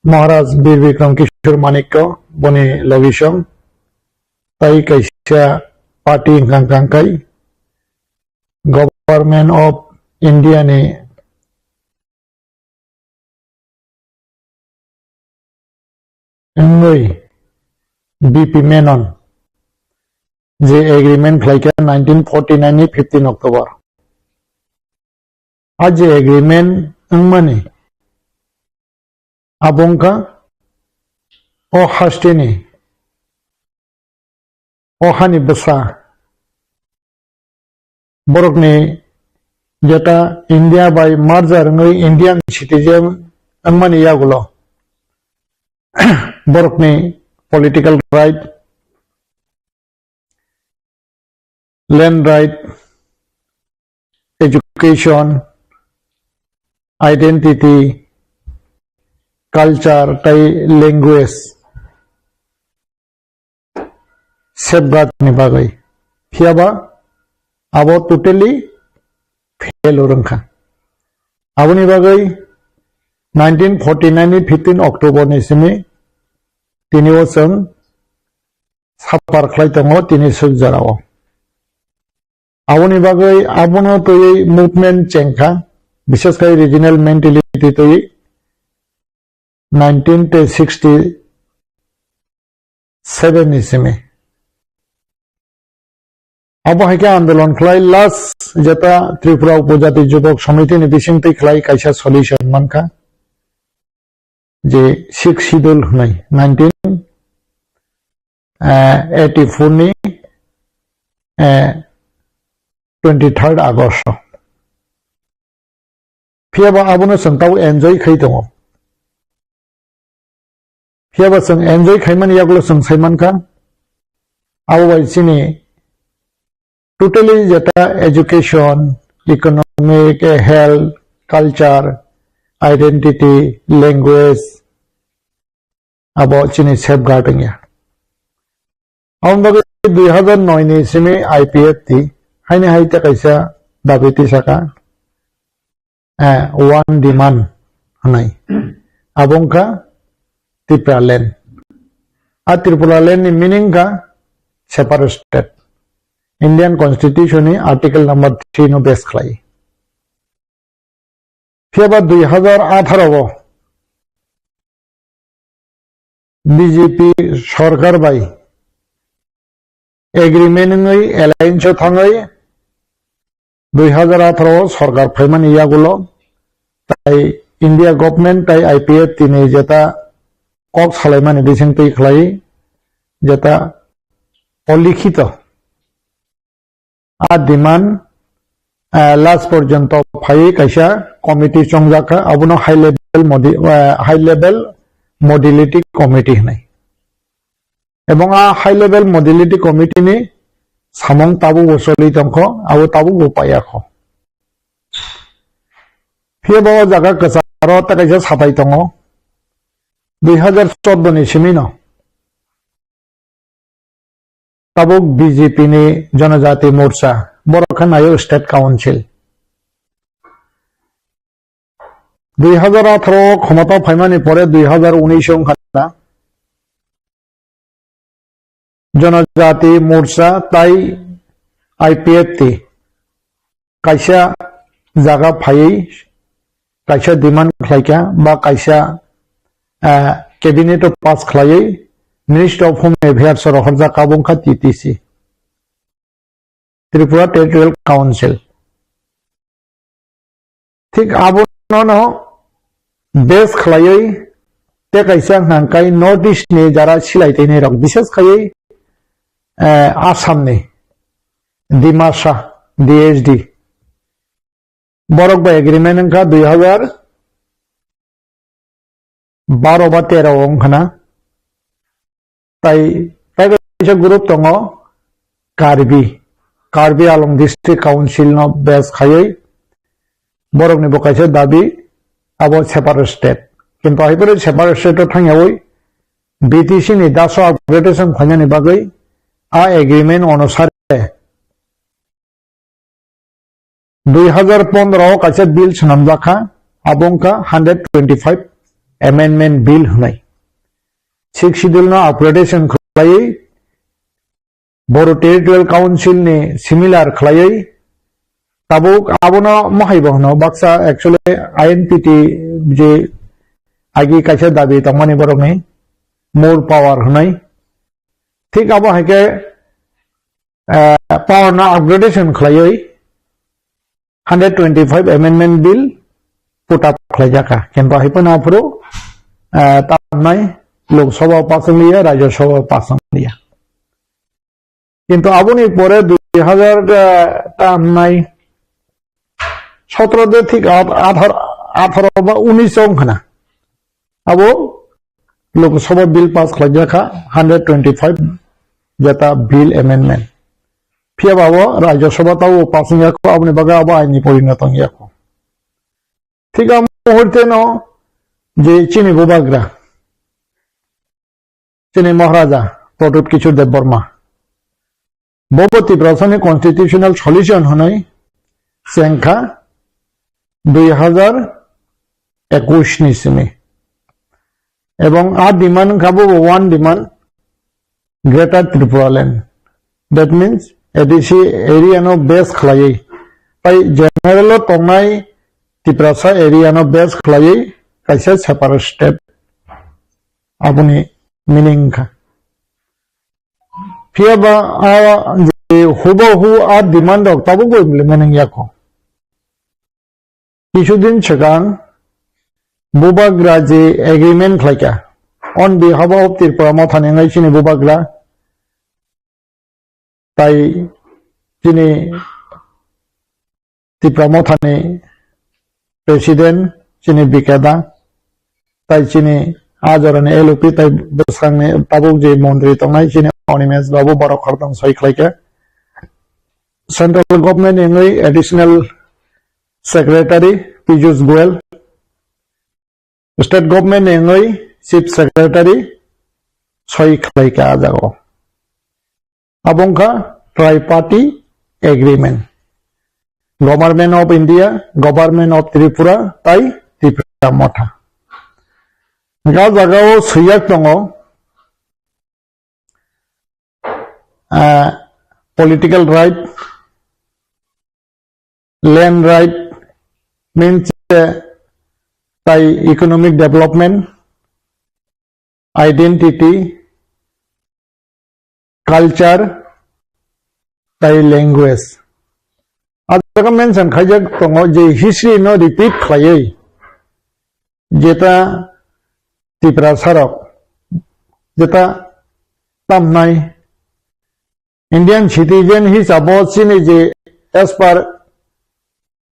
Maharaj Bir Bikram Kishore Manikya boni logisong tai kaisa party wngkha kangkai Government of India ni wngwi B P Menon je agreement khlaikha nineteen forty nine ni fifteen October. A je agreement wngmani abo wngkha o hasteni o hani bwsa borokni jeta India bai merger wngwi Indian citizen wngmani yagulo borokni political right, land right, education, identity, culture tei language safeguard ni bagwi. Phiya ba abo totally fail wngkha. Aboni bagwi nineteen forty nine ni fifteen October ni simi tini o chwng suffer khlai tongo tini swk jora o. Aboni bagwi abono twiwi movement chengkha, bishes khai regional mentality twiwi nineteen sixty seven ni simi. Abo hai khe andolon khlai last jeta Tripura Upojati Jubok Samiti ni bisingtwi khlai kaisa solution mankha. Je Sixth Schedule hwnwi nineteen eighty four ni, eh, twenty third August o. Phiya ba abono chwng tabuk enjoy khai tongo. Phiya ba chwng enjoy khaimani yagulo chwng sai mankha. Abo bai chini totally jeta education, economic, health, culture, identity, language, abo chini safeguard wngya. Aboni bagwi dui hazar noi ni simi I P F T haini hai tei kaisa dabi tisaka, eh, one demand hwnwi. Abo wngkha Tipraland. A Tripuraland ni meaning wngkha separate state. Indian Constitution ni Article number three no base khlai. Phiya ba dui hazar atharo o B J P sorkar bai agreement wngwi, alliance o thangwi dui hazar atharo o sorkar phaimani yagulo tai India government tai I P F T ni jeta kok salaimani bisingtwi khlai jeta olikhito a demand, ah, last porjonto phaiwi kaisa committee chongjak kha, abono high level modi-, ah, high level modality committee hinwi. Ebong a high level modality committee ni samung tabuk bo choli tongkho, abo tabuk bo paiya kho. Phiya ba o jaga kwcharo tei kaisa satai tongo, dui hazar chordo ni simi no. Tabuk B J P ni Janajati Morcha, borok khe naio State Council. Dui hazar atharo o khomota phaimani pore dui hazar unis wngkha na Janajati Morcha tai I P F T kaisa jaga phaiwi kaisa demand khlaikha ba kaisa, ah, cabinet o pass khlaiwi Ministry of Home Affairs o rohorjak, abo wngkha T T C, Tripura Territorial Council. Thik abono no base khlaiwi tei kaisa hwnka hwnkhe North East ni jara silai twi nai rok, bises khaiwi, eh, Assam ni Dimasa D H D. Borok bai agreement wngkha dui hazar baro ba tero o wngkha na. Tai, tai kaisa group tongo Karbi, Karbi Anglong District Council no base khaiwi borokni bo kaisa dabi abo separate state. Kintu hai phano separate state o thangyawi B T C ni daso upgradation khlainani bagwi a agreement onusare dui hazar pondro o kaisa bill swnamjak kha, abo wngkha hundred twenty-five amendment bill hwnwi. Sixth Schedule no upgradation khlaiwi Bodo Territorial Council ni similar khlaiwi tabuk abono mohai bo hwno baksa actually I N P T je agi kaisa dabi tongmani borokni more power hwnwi. Thik abo hai khe, eh, power no upgradation khlaiwi hundred twenty-five amendment bill put up khlaijak kha. Kintu hai phano aphuru, eh, tamnai Lok Sabha o pass wng liya, Rajya Sabha o pass wng liya. Kintu aboni pore dui hazar, eh, tamnai sotro de thik at-, athar-, atharo ba unis wng khna. Abo Lok Sabha bill pass khlaijak kha, hundred twenty-five jeta bill amendment. Phiya ba abo Rajya Sabha tabo pass wngya kho, aboni bagwi abo ain ni porinoto wngya kho. Thik a muhurte no je chini bubagra, chini Maharaja Pradyut Kishore Debbarma, bobo Tiprasani constitutional solution hwnwi chengkha dui hazar ekush ni simi. Ebong a demand wngkha bobo one demand, Greater Tripura Land. That means A D C area no base khlaiwi. Tai general o tongnai Tiprasa area no base khlaiwi kaisa separate state. Aboni meaning wngkha. Phiya ba a je hubahu a demand rok tabuk bo implement wngya kho. Kisu din swkang bubagra je agreement khlaikha on behalf of Tripura Mothani wngwi chini bubagra tai chini Tipra Mothani President chini Bikeda, tai chini a jorani L O P tai bwsakni tabuk je montri tongnai chini Animesh Babu, borok khoroktham soi khlaikha. Central Government ni wngwi Additional Secretary Piyush Goyal, State Government ni wngwi Chief Secretary soi khlaikha a jaga o. Abo wngkha Triparty Agreement. Government of India, Government of Tripura, tai Tipra Motha. Ga jaga o swiyak tongo, ah, political right, land right, means, eh, tai economic development, identity, culture, tai language. A jaga mention khaijak tongo je history no repeat khlaiwi jeta Tiprasa rok, jeta tamnai Indian citizen hisabo chini je as per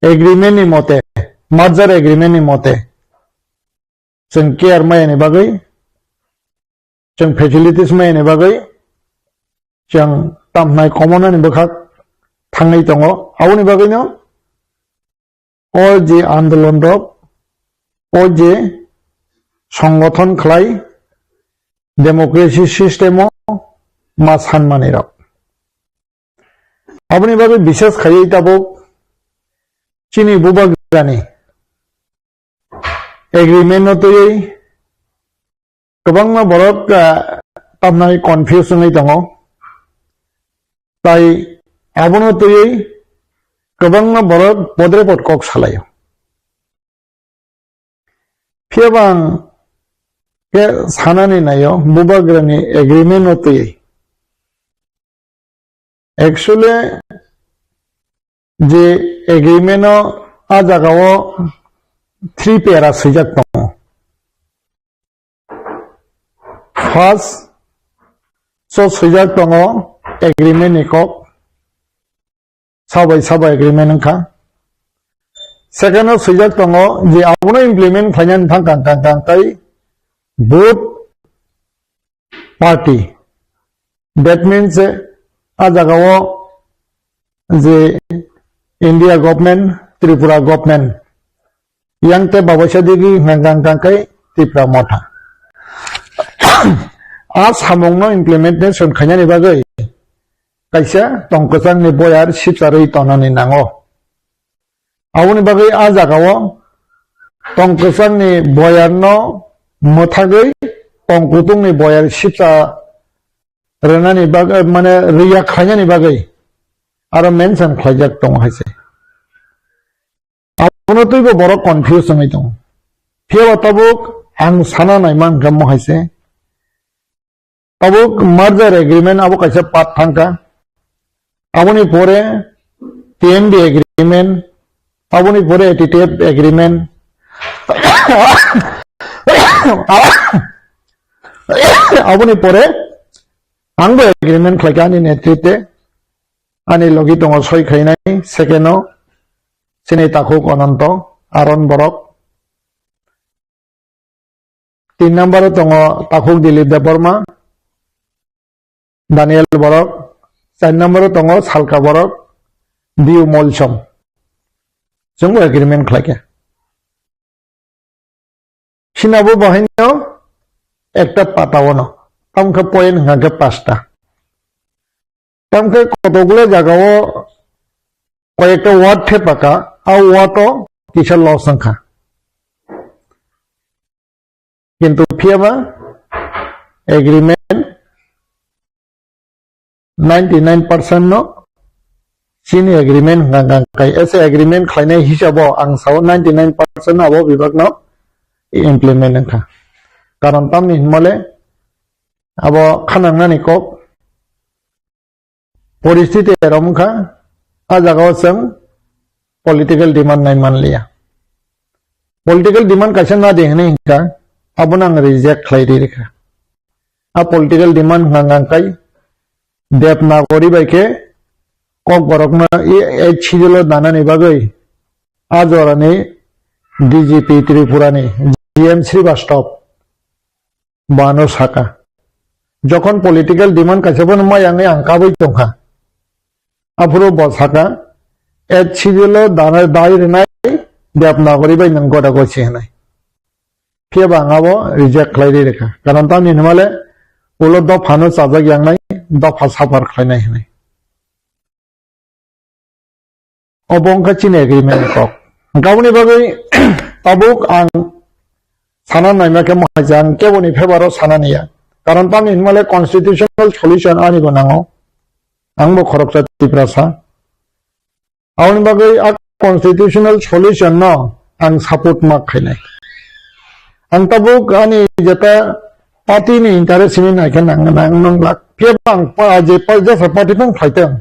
agreement ni mote, merger agreement ni mote, chwng care maya ni bagwi, chwng facilities maya ni bagwi, chwng tamhnai komonani bwkhak thangwi tongo. Aboni bagwino o je andolon rok, o je songothon khlai democracy system o ma sanmani rok. Aboni bagwi bishes khaiwi tabuk chini bubagrani agreement no twiwi kwbangma borok, ah, tamnai confuse wngwi tongo. Tai abono twiwi kwbangma borok podre pod kok salaio. Phiya bang khe sanani naio bubagrani agreement no twiwi. Actually, je agreement o a jaga o three para swijak tongo. First, so swijak tongo agreement ni kok, sabai sabai agreement wngkha. Second o swijak tongo je abono implement khlainani thang kang kang kang tai both party. That means, eh, a jaga o je India government, Tripura government, yang te babaisa digi hwnka hwnka khe Tipra Motha. A samungno implementation khainani bagwi kaisa tongkwchangni boyar sipcharwi tonani nango. Aboni bagwi a jagao tongkwchangni boyarno mwthagwi tongkuthungni boyar sipcha rwnani bagwi, mane, rwya khlainani bagwi aro mention khlaijak tongo hai se. Abono twibo borok confuse wngwi tongo. Phiyaba tabuk ang sana naima hwnkhe mo hai se. Tabuk merger agreement abo kaisa part thangkha. Aboni pore T M D agreement, aboni pore T T F agreement, aboni pore angbo agreement khlaikha ani netritwe, ani logi tongo soi khainai second o chini takhuk Ananto Aron Borok. Tin number o tongo takhuk Dilip Debbarma, Daniel Borok. Char number o tongo Salka Borok, Biu Molsom. Chwngbo agreement khlaikha. Sinabo bahaino ekta pata ono. Tamkhe point hwnkha khe pasta. Tamkhe kotokgulo jagao koyekta word thepaka, a word o kisa loss wngkha. Kintu phiyaba agreement ninety nine percent no chini agreement hwnkha hwnkha kai. Ese agreement khlainai hisabo ang sao ninety nine percent abo bibak no implement wngkha. Karon tamni hinmale abo khanangnani kok poristiti erom wngkha, a jagao chwng political demand nai manliya. Political demand kaisa na de hwnwi hwnkha, abono ang reject khlai ri rikha. A political demand hwnka hwnkha kai Devanagari bai khe Kokborokno eighth schedule o danani bagwi a jorani D G P Tripura ni G M Srivastava bano saka. Jokhon political demand kaisa bono maya wngwi ang kabui tongkha. Aphuru bo saka, eighth schedule o dana dai rwnai Devanagari bai nwng goda gochi hwnwi. Phiya ba ang abo reject khlai ri rwkha. Karon tamni hwnmale ulo dophano chajak yangnai, dopha suffer khlainai hwnwi. Obo wngkha chini agreement ni kok. Hwnkhe aboni bagwi tabuk ang sana naima khe mohai je ang keboni favor o sana niya. Karon tamni hwnmale constitutional solution ani bo nango. Ang bo khoroksa Tiprasa. Aboni bagwi a constitutional solution no ang support ma khainai. Ang tabuk ani jeta party ni interest ni naikhe nang, nang, nang lak. Phiya ba ang pa, je pa, jesa party phang phaitang.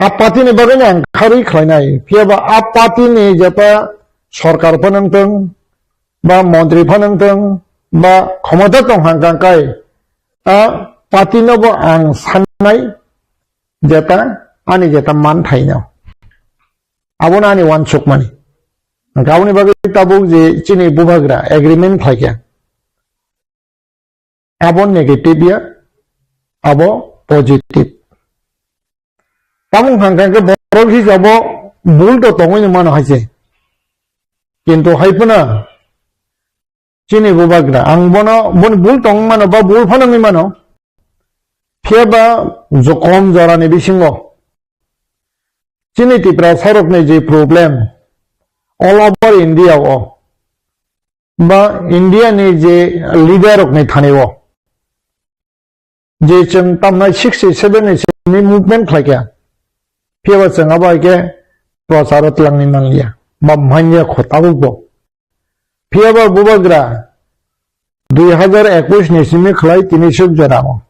A party ni bagwi ang kharwi khlainai. Phiya ba a party ni jeta sorkar phano wngtong, ba montri phano wngtong, ba khomota tong hang kang kai. A party no bo ang sannai jeta, ani jeta man thaino. Abono ani uansukmani. Hwnkhe aboni bagwi tabuk je chini bubagra agreement khlaikha, abo negative ya, abo positive. Tamung hwnkha khe borok hisabo bul to tongwi mano hai se. Kintu hai phano chini bubagra, ang bono, boni bul tong mano ba bul phano wngwi mano. Phiya ba jokom jorani bisingo chini Tiprasa rokni je problem all over India o ba India ni je leader rokni thani o je chwng tamnai sixty seven ni simi movement khlaikha, phiya ba chwng abo hai khe prochar o twlangni manliya ba manya kho tabuk bo. Phiya ba bubagra dui hazar ekush ni simi khlai tini suk jora o.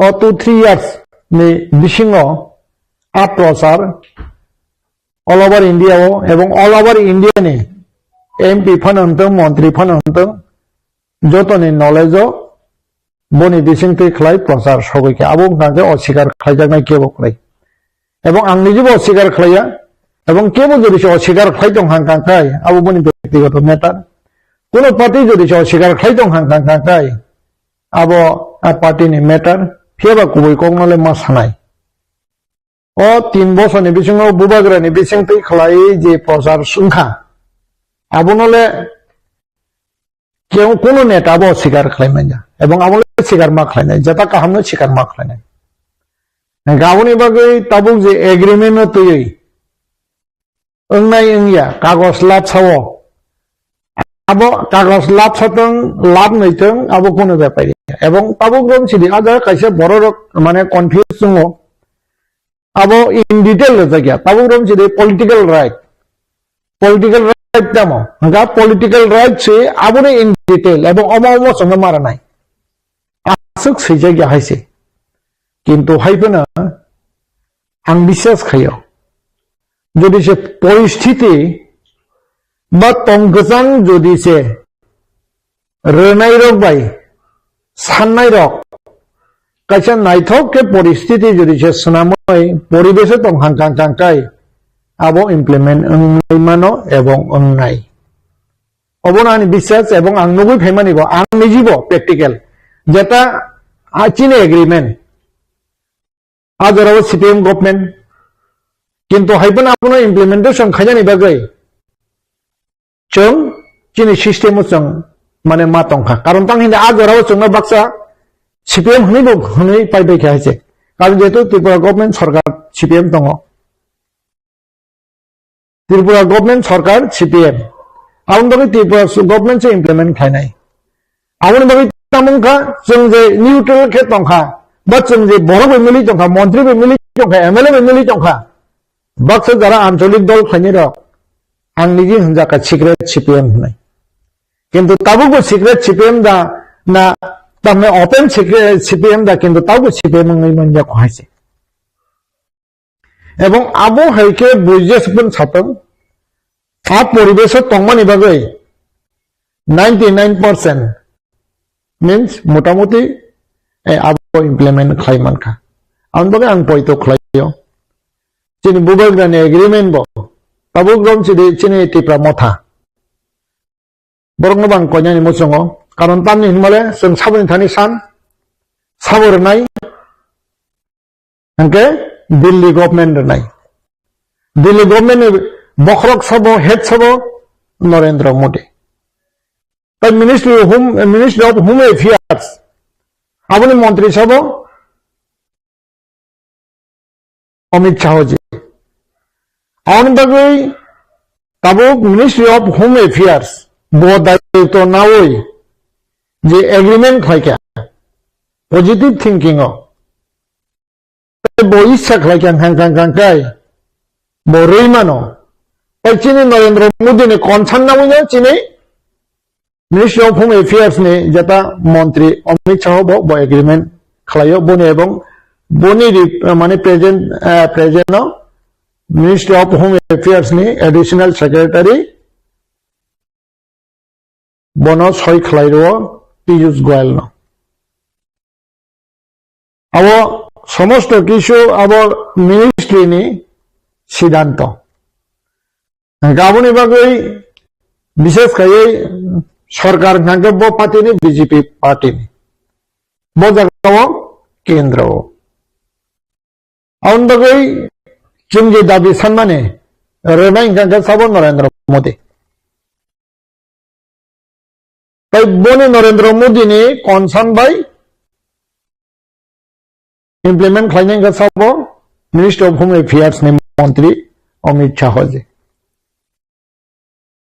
O two three years ni bisingo a prochar all over India o ebong all over India ni M P phano wngtong, montri phano wngtong, jotoni knowledge o boni bisingtwi khlai prochar sogwi kha. Abo wngkha khe osikar khlaijaknai kebo kwrwi. Ebong ang nijibo osikar khlaiya. Ebong kebo jodi se osikar khlai tong hang kang kai, abo boni byaktigoto matter. Kuno party jodi se osikar khlai tong hang kang kang kai, abo a party ni matter. Phiya ba kubui kokno le ma sanai. O tin bosorni bisingo bubagrani bisingtwi khlai je prochar wngkha, abono le kebo kuno neta bo sikar khlai manya, ebong abo le sikar ma khlainai, jeta kahamno sikar ma khlainai. Hwnkhe aboni bagwi tabuk je agreement no twiwi wngnai wngya kagos labsao, abo kagos labsatong, labnwitong, abo kuno bepar ya. Ebong tabuk rom sidi a jaga kaisa bororok mane confuse tongo. Abo in detail rwjakya. Tabuk rom sidi political right. Political right tamo? Hwnkha political right se aboni in detail ebong omo omo chwngno maranai. Aswk swijak ya hai se. Kintu hai phano ang biswas khaio. Jodi se poristhiti ba tong kwchang jodi se rwnairok bai sannairok kaisa naithok khe poristhiti jodi se swnamwi poribeso tong hang kang kang kai abo implement wngwi mano ebong wngnai. Obono ani biswas ebong ang nugwi phaimani bo, ang nijibo practical. Jeta a chini agreement, a jorao C P M government, kintu hai phano abono implementation khainani bagwi chwng chini system o chwng mane ma tongkha. Karon tang hini a jorao chwngno baksa C P M hwnwi bo hwnwi pai bai kha hai se. Karon jehetu Tripura government sorkar C P M tongo. Tripura government sorkar C P M. Aboni bagwi Tripura su-, government se implement khlainai. Aboni bagwi tamo wngkha, chwng je neutral khe tongkha, ba chwng je borok bai mili tongkha, montri bai mili tongkha, M L A bai mili tongkha, baksa jara ancholik dol khlainai rok, ang niji hwnjakha secret C P M hwnwi. Kintu tabukbo secret C P M da na, tamni open secret C P M da, kintu tabukbo C P M wngwi manya kho hai se. Ebong abo hai khe buijes pun satong, a poribeso tongmani bagwi ninety nine percent means motamuti, eh, abo implement khlai mankha. Aboni bagwi ang poito khlaio. Chini bubagrani agreement bo tabuk rom chidi chini Tipra Motha. Borokno bang koinani muchungo. Karon tamni hinmale chwng saboni thani san, sabo rwnai, hwnkhe Delhi government rwnai. Delhi government ni bokhorok sabo, head sabo Narendra Modi. Tai Ministry of Home, Ministry of Home Affairs, aboni montri sabo Amit Shah ji. Aboni bagwi tabuk Ministry of Home Affairs bo daitw nawi je agreement khlaikha positive thinking o, tei bo issa khlaikha hang kang kang kai bo rwi mano. Tai chini Narendra Modi ni concern nawi no chini Ministry of Home Affairs ni jeta montri Amit Shah bo, bo agreement khlaio boni ebong boni ri-, mane present, eh, present no Ministry of Home Affairs ni additional secretary bono soi khlai rwo Piyush Goyal no. Abo somosto kisu abo ministry ni siddhanto. Hingke aboni bagwi bishes khaiwi sorkar hingke bo party ni B J P party ni. Bo jaga o kendro o. Aboni bagwi chwng je dabi sanmani rwnai hingke sabo Narendra Modi. Tai boni Narendra Modi ni concern bai implement khlainai hingke sabo Ministry of Home Affairs ni montri Amit Shah ji.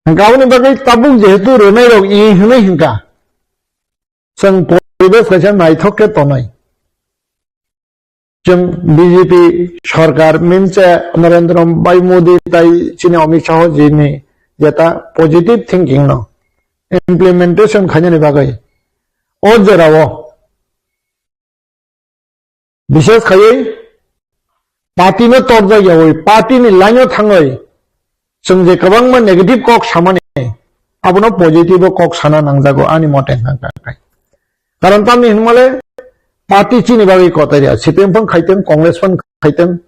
Hingke aboni bagwi tabuk jehetu rwnai rok i hwnwi hingka chwng poribesh kaisa naithok khe tonai. Chwng B J P sorkar minse Narendra Bhai Modi tai chini Amit Shah ji ni jeta positive thinking no implementation khainani bagwi o jora o bishes khaiwi party no torjak yawi party ni line o thangwi chwng je kwbangma negative kok samani abono positive o kok sana nangjago ani mote hwnka kha. Karon tamni hinmale party chini bagwi kotai ya, C P M phang khaiteng, Congress phang khaiteng,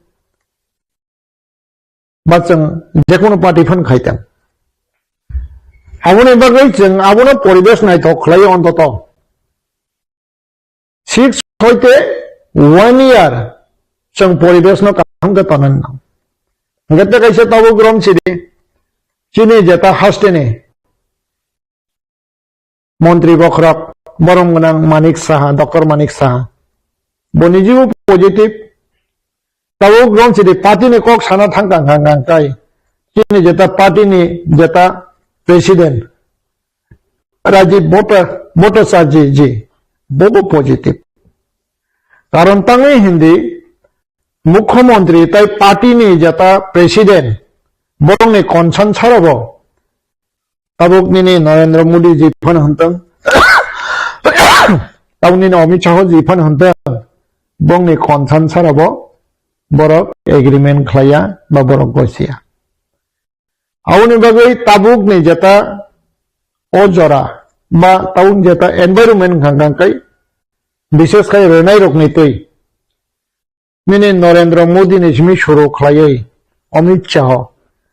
ba chwng jekono party phang khaiteng. Aboni bagwi chwng abono poribesh naithok khlai ontoto. Six hoite one year chwng poribesh no kaham khe tonwi nang. Hingke tei kaisa tabuk rom chidi chini jeta hasteni montri bokhorok borom gwnang Manik Saha, Doctor Manik Saha. Bo nijibo positive. Tabuk rom chidi party ni kok sana thang kang kang kang kai. Chini jeta party ni jeta president Rajiv Bhatta-, Bhattacharya ji, bobo positive. Karon tangwi hindi Mukhyamantri tai party ni jeta president borokni concern sarabo tabuk nini Narendra Modi ji phano hwntwng, tabuk nini Amit Shah ji phano hwntwng, bongni concern sarabo borok agreement khlaiya ba borok gosia. Aboni bagwi tabukni jeta o jora ba tabuk jeta environment hwnkha hwnkha khe, bishes khai rwnai rokni twi nini Narendra Modi ni simi suru khlaiwi Amit Shah,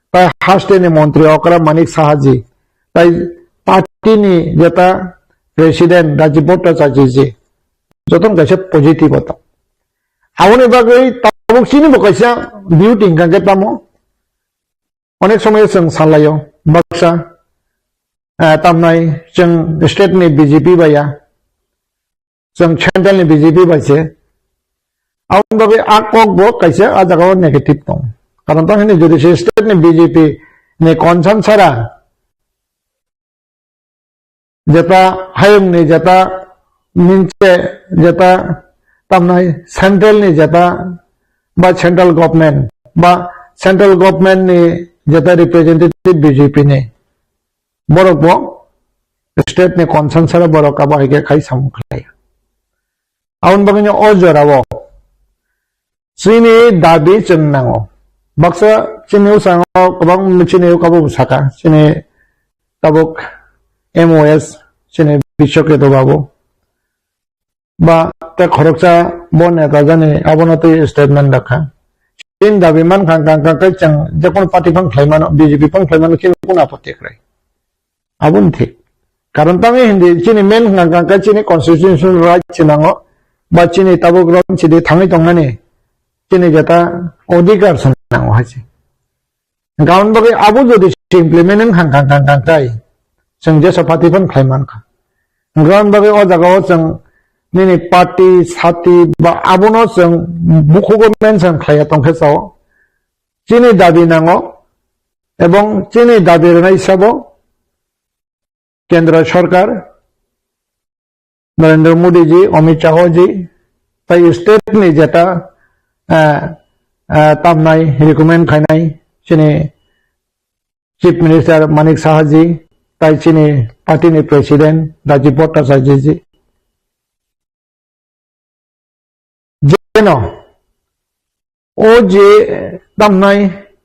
tai haste ni montri okra Manik Saha ji, tai party ni jeta president Rajiv Bhattacharya ji, jotono kaisa positive o tong. Aboni bagwi tabuk chini bo kaisa duty hwnkha khe tamo, onek somoy chwng salaio, baksa, eh, tamnai chwng state ni B J P bai ya, chwng central ni B J P bai se. Aboni bagwi a kok bo kaisa a jaga o negative tong. Karon tang hini jodi se state ni B J P ni concern sara, jeta hayung ni jeta minche jeta tamnai central ni jeta ba central government ba central government ni jeta representative B J P ni borok bo state ni concern sara borok abo hai khe khai samung khlai. Aboni bagwi no o jora o chini dabi chwng nango. Baksa chini usango kwbang chini kabo saka, chini tabuk M O S, chini Biswaketu babu. Ba te khoroksa bo neta jani abono twi statement dakha. Chini dabi mankha hwnkha hwnkha khe chwng jekono party phang khlai mano, B J P phang khlai mano, chini kono apotti kwrwi. Aboni thik. Karon tangwi hindi chini main hwnkha hwnkha khe chini constitutional right se nango, ba chini tabuk rom chidi thangwi tongnani chini jeta odhikar se nango hai se. Hwnkha aboni bagwi abo jodi se implement wng hwnkha hwnkha hwnkha khe chwng jesa party phano khlai mankha. Hwnkha aboni bagwi o jaga o chwng nini party, sati ba abono chwng bukhugo mention khlaiya tongkhe sao. Chini dabi nango ebong chini dabi rwnai sabo Kendra Sorkar, Narendra Modi ji, Amit Shah ji, tai state ni jeta, ah, ah, tamnai, recommend khainai, chini Chief Minister Manik Saha ji, tai chini party ni president Rajiv Bhattacharya ji. Jeno o je tamnai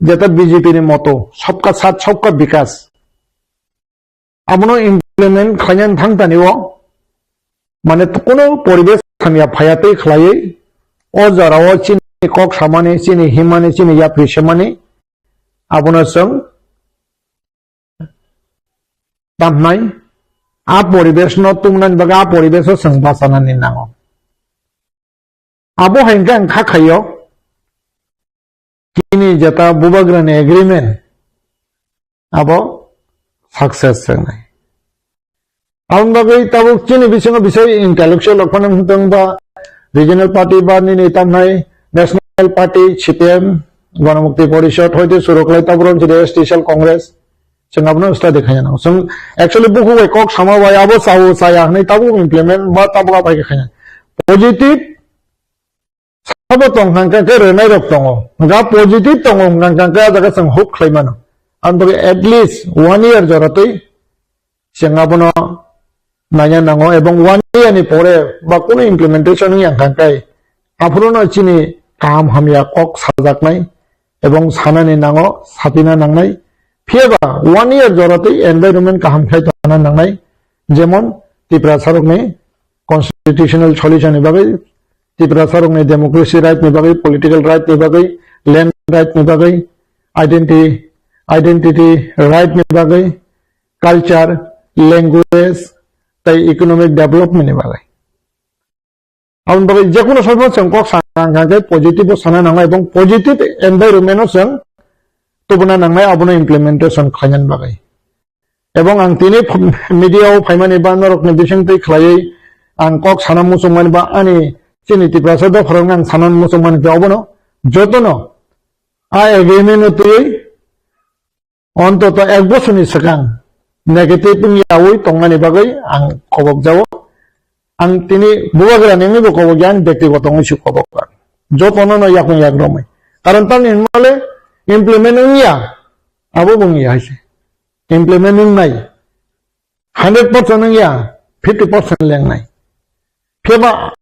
jeta B J P ni moto sabka saath sabka bikas, abono implement khlaina thang tani o, mane, kono poribesh hamya phaya tei khlaiwi o jora o chini kok samani, chini himani, chini yapri semani, abono chwng tamnai, a poribesh no tubunani bagwi a poribesh o chwng bachanani nango. Abo hai hwnkhe ang kha khaio, chini jeta bubagrani agreement abo success wngnai. Aboni bagwi tabuk chini bisingo bisai intellectual rok phano wngtong ba regional party ba nini tamnai national party, C P M, Ganamukti Porishad, hoite suroklai tabuk rok chini S T cell Congress, chwng abono study khaina nango. Chwng actually buku bai kok sama bai abo chao chaya hwnwi tabuk implement ba tabuk abai khe khaina. Positive sabo tong hwnkha khe rwnai rok tongo. Hwnkha positive tongo hwnkha khe a jaga chwng hope khlai mano. Aboni bagwi at least one year jora twi chwng abono naina nango, ebong one year ni pore ba kunu implementation wngya hwnkha khe aphuru no chini kaham hamya kok sajaknai ebong sanani nango, sapina nangnai. Phiyaba one year jora twi environment kaham khlai tongna nangnai, jemon Tiprasa rokni constitutional solution ni bagwi, Tiprasa rokni democracy right ni bagwi, political right ni bagwi, land right ni bagwi, identity, identity right ni bagwi, culture, language tei economic development ni bagwi. Aboni bagwi jekunu somo chwng kok sana hwnkha khe positive o sana nangnai ebong positive environment o chwng tubuna nangnai, abono implementation khlaina bagwi. Ebong ang tini ph-, media o phaimani ba norokni bising twi khlaiwi ang kok sana muchungmani ba ani chini Tiprasa dopharokno ang sana muchungmani khe obono jotono a agreement o twiwi ontoto ek bosorni swkang negative wngyawi tongnani bagwi ang kobok jao. Ang tini bubagrani wngwibo kobok ya, ang bektigoto wngwi se kobok ang. Jotono no yakung yak romwi. Karon tamni hwnmale implement wngya, abo bo wngya hai se. Implement wngnai hundred percent wngya, fifty percent lengnai. Phiya ba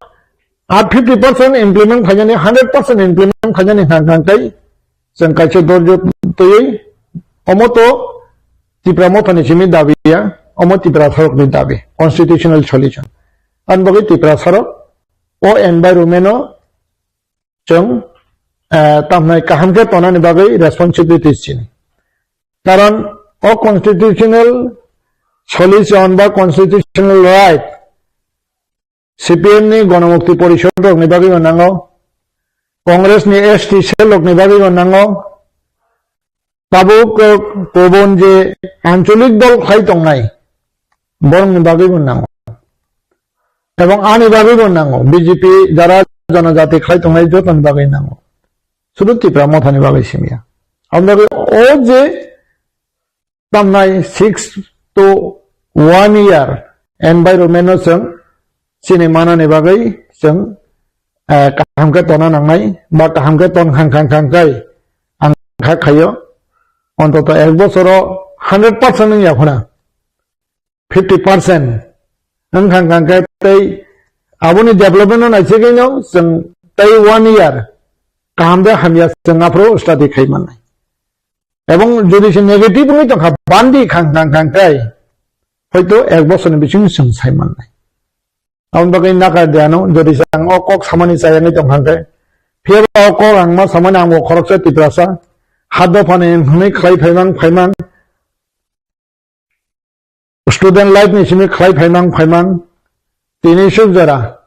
a fifty percent implement khainani, hundred percent implement khainani hang hang kai chwng kaisa dorjo twiwi omo to Tipra Mothani simi dabi ya, omo Tiprasarokni dabi, constitutional solution. Ani bagwi Tiprasarok o environment o chwng, eh, tamhnai kaham khe tonani bagwi responsibilities chini. Karon o constitutional solution ba constitutional right C P M ni Ganamukti Porishad rokni bagwi bo nango, Congress ni S T cell rokni bagwi bo nango, tabuk, eh, kubun je ancholik dol khlai tongnai, borokni bagwi bo nango. Ebong ani bagwi bo nango, B J P jara jonojati khlai tongnai jotoni bagwi nango. Sudu Tipra Mothani bagwi simya. Aboni bagwi o je tamnai six to one year environment no chwng chini manani bagwi chwng, eh, kaham khe tona nangnai, ba kaham khe ton khang khang khang khai ang kha khaio. Ontoto ek bosoro hundred percent wngya phano fifty percent wng khang khang khe tei aboni development no naisingwi no chwng tei one year kaham de hamya chwng aphuru study khai mannai. Ebong jodi se negative wngwi tongkha, bandi khang khang khang khai, hoito ek bosorni bisingo chwng sai mannai. Aboni bagwi nakar de ano, jodi se ang o kok samani chayangwi tongkha khe, phiyaba o kok ang ma samani ang bo khoroksa Tiprasa, ha dophani hwnwi khlai phaimang phaimang, student life ni simi khlai phaimang phaimang, tini suk jora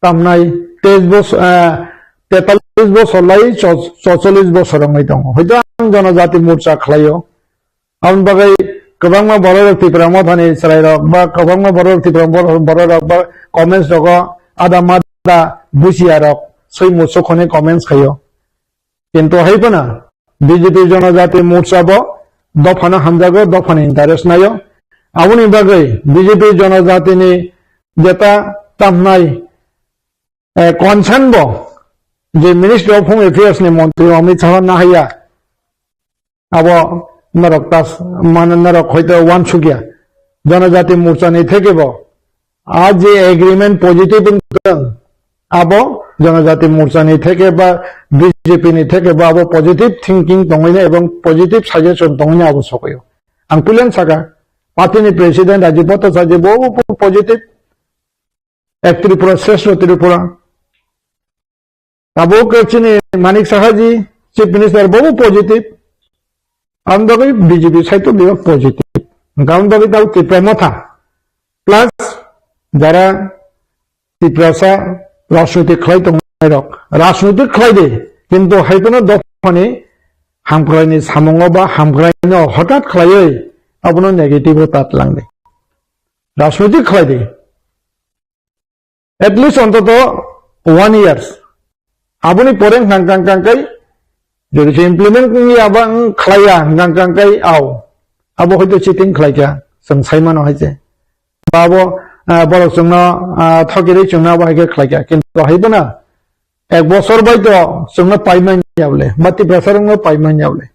tamnai teis bos-, eh, tetalis bosor lai cho-, chocholish bosor wngwi tongo. Hoito ang Jonojati Morcha khlaio. Aboni bagwi kwbangma borok rok Tipra Mothani chwrai rok ba kwbangma borok rok Tipra bor-, borok rok ba comments rogo ada mada busia rok swi muchuk hwnwi comments khaio. Kintu hai phano B J P Jonojati Morcha bo dophano hamjago, dophani interest naio. Aboni bagwi B J P Jonojatini jeta tamnai, eh, concern bo je Ministry of Home Affairs ni montri Amit Shah nahaiya, abo norok tas, mane norok hoito uansukya. Janajati Morcha ni theke bo, a je agreement positive wngkha, abo Janajati Morcha ni theke ba B J P ni theke bo abo positive thinking tongwino ebong positive suggestion tongwino abo sokoyo. Ang puilan saka, party ni president Rajiv Bhattacharya bo positive, Ek Tripura, Shrestha Tripura. Tabuk chini Manik Saha ji, Chief Minister, bobo positive. Ang bagwi B J P side to biya positive. Ang bagwi tau Tipra Motha. Plus, jara Tiprasa rajniti khlai tongnai rok. Rajniti khlai de, kintu haikunu dophani hamkraini samungo ba hamkraino hotat khlaiwi abono negative o tat langdi. Rajniti khlai de. At least ontoto one years. Aboni pore hwnkha hwnkha hwnkha kai, jodi se implement wngya ba wng khlaiya hwnkha hwnkha kai, au. Abo hoito cheating khlaikha, chwng saimano hai se. Ba abo, ah, borok chwngno, ah, thokirwi chwngno abo hai khe khlaikha. Kintu hai bono ek bosor bai to chwngno paimanya bole, ba Tiprasa rokno paimanya bole.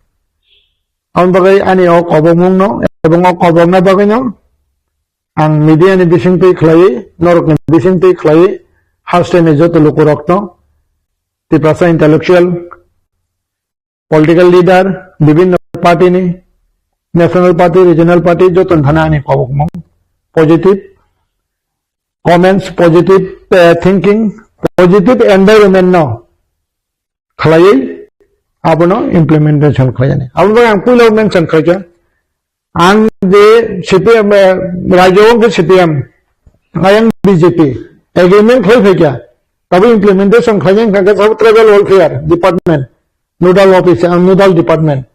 Aboni bagwi ani o kobokmungno, ebong o kobokna bagwino, Ang media ni bisingtwi khlaiwi, norokni bisingtwi khlaiwi, hasteni joto lukurokno, Tiprasa intellectual, political leader, bibhinno party ni, national party, regional party, joto thana ani kobokmung, positive comments, positive, eh, thinking, positive environment no khlaiwi abono implementation khlaijani. Aboni bagwi ang puila mention khlaikha, Ang je C P M, eh, rajyo wng khe C P M, ayang B J P, agreement khlai phaikha. Tabuk implementation khlaina wngkha khe sabo tribal welfare department, nodal office, ang nodal department.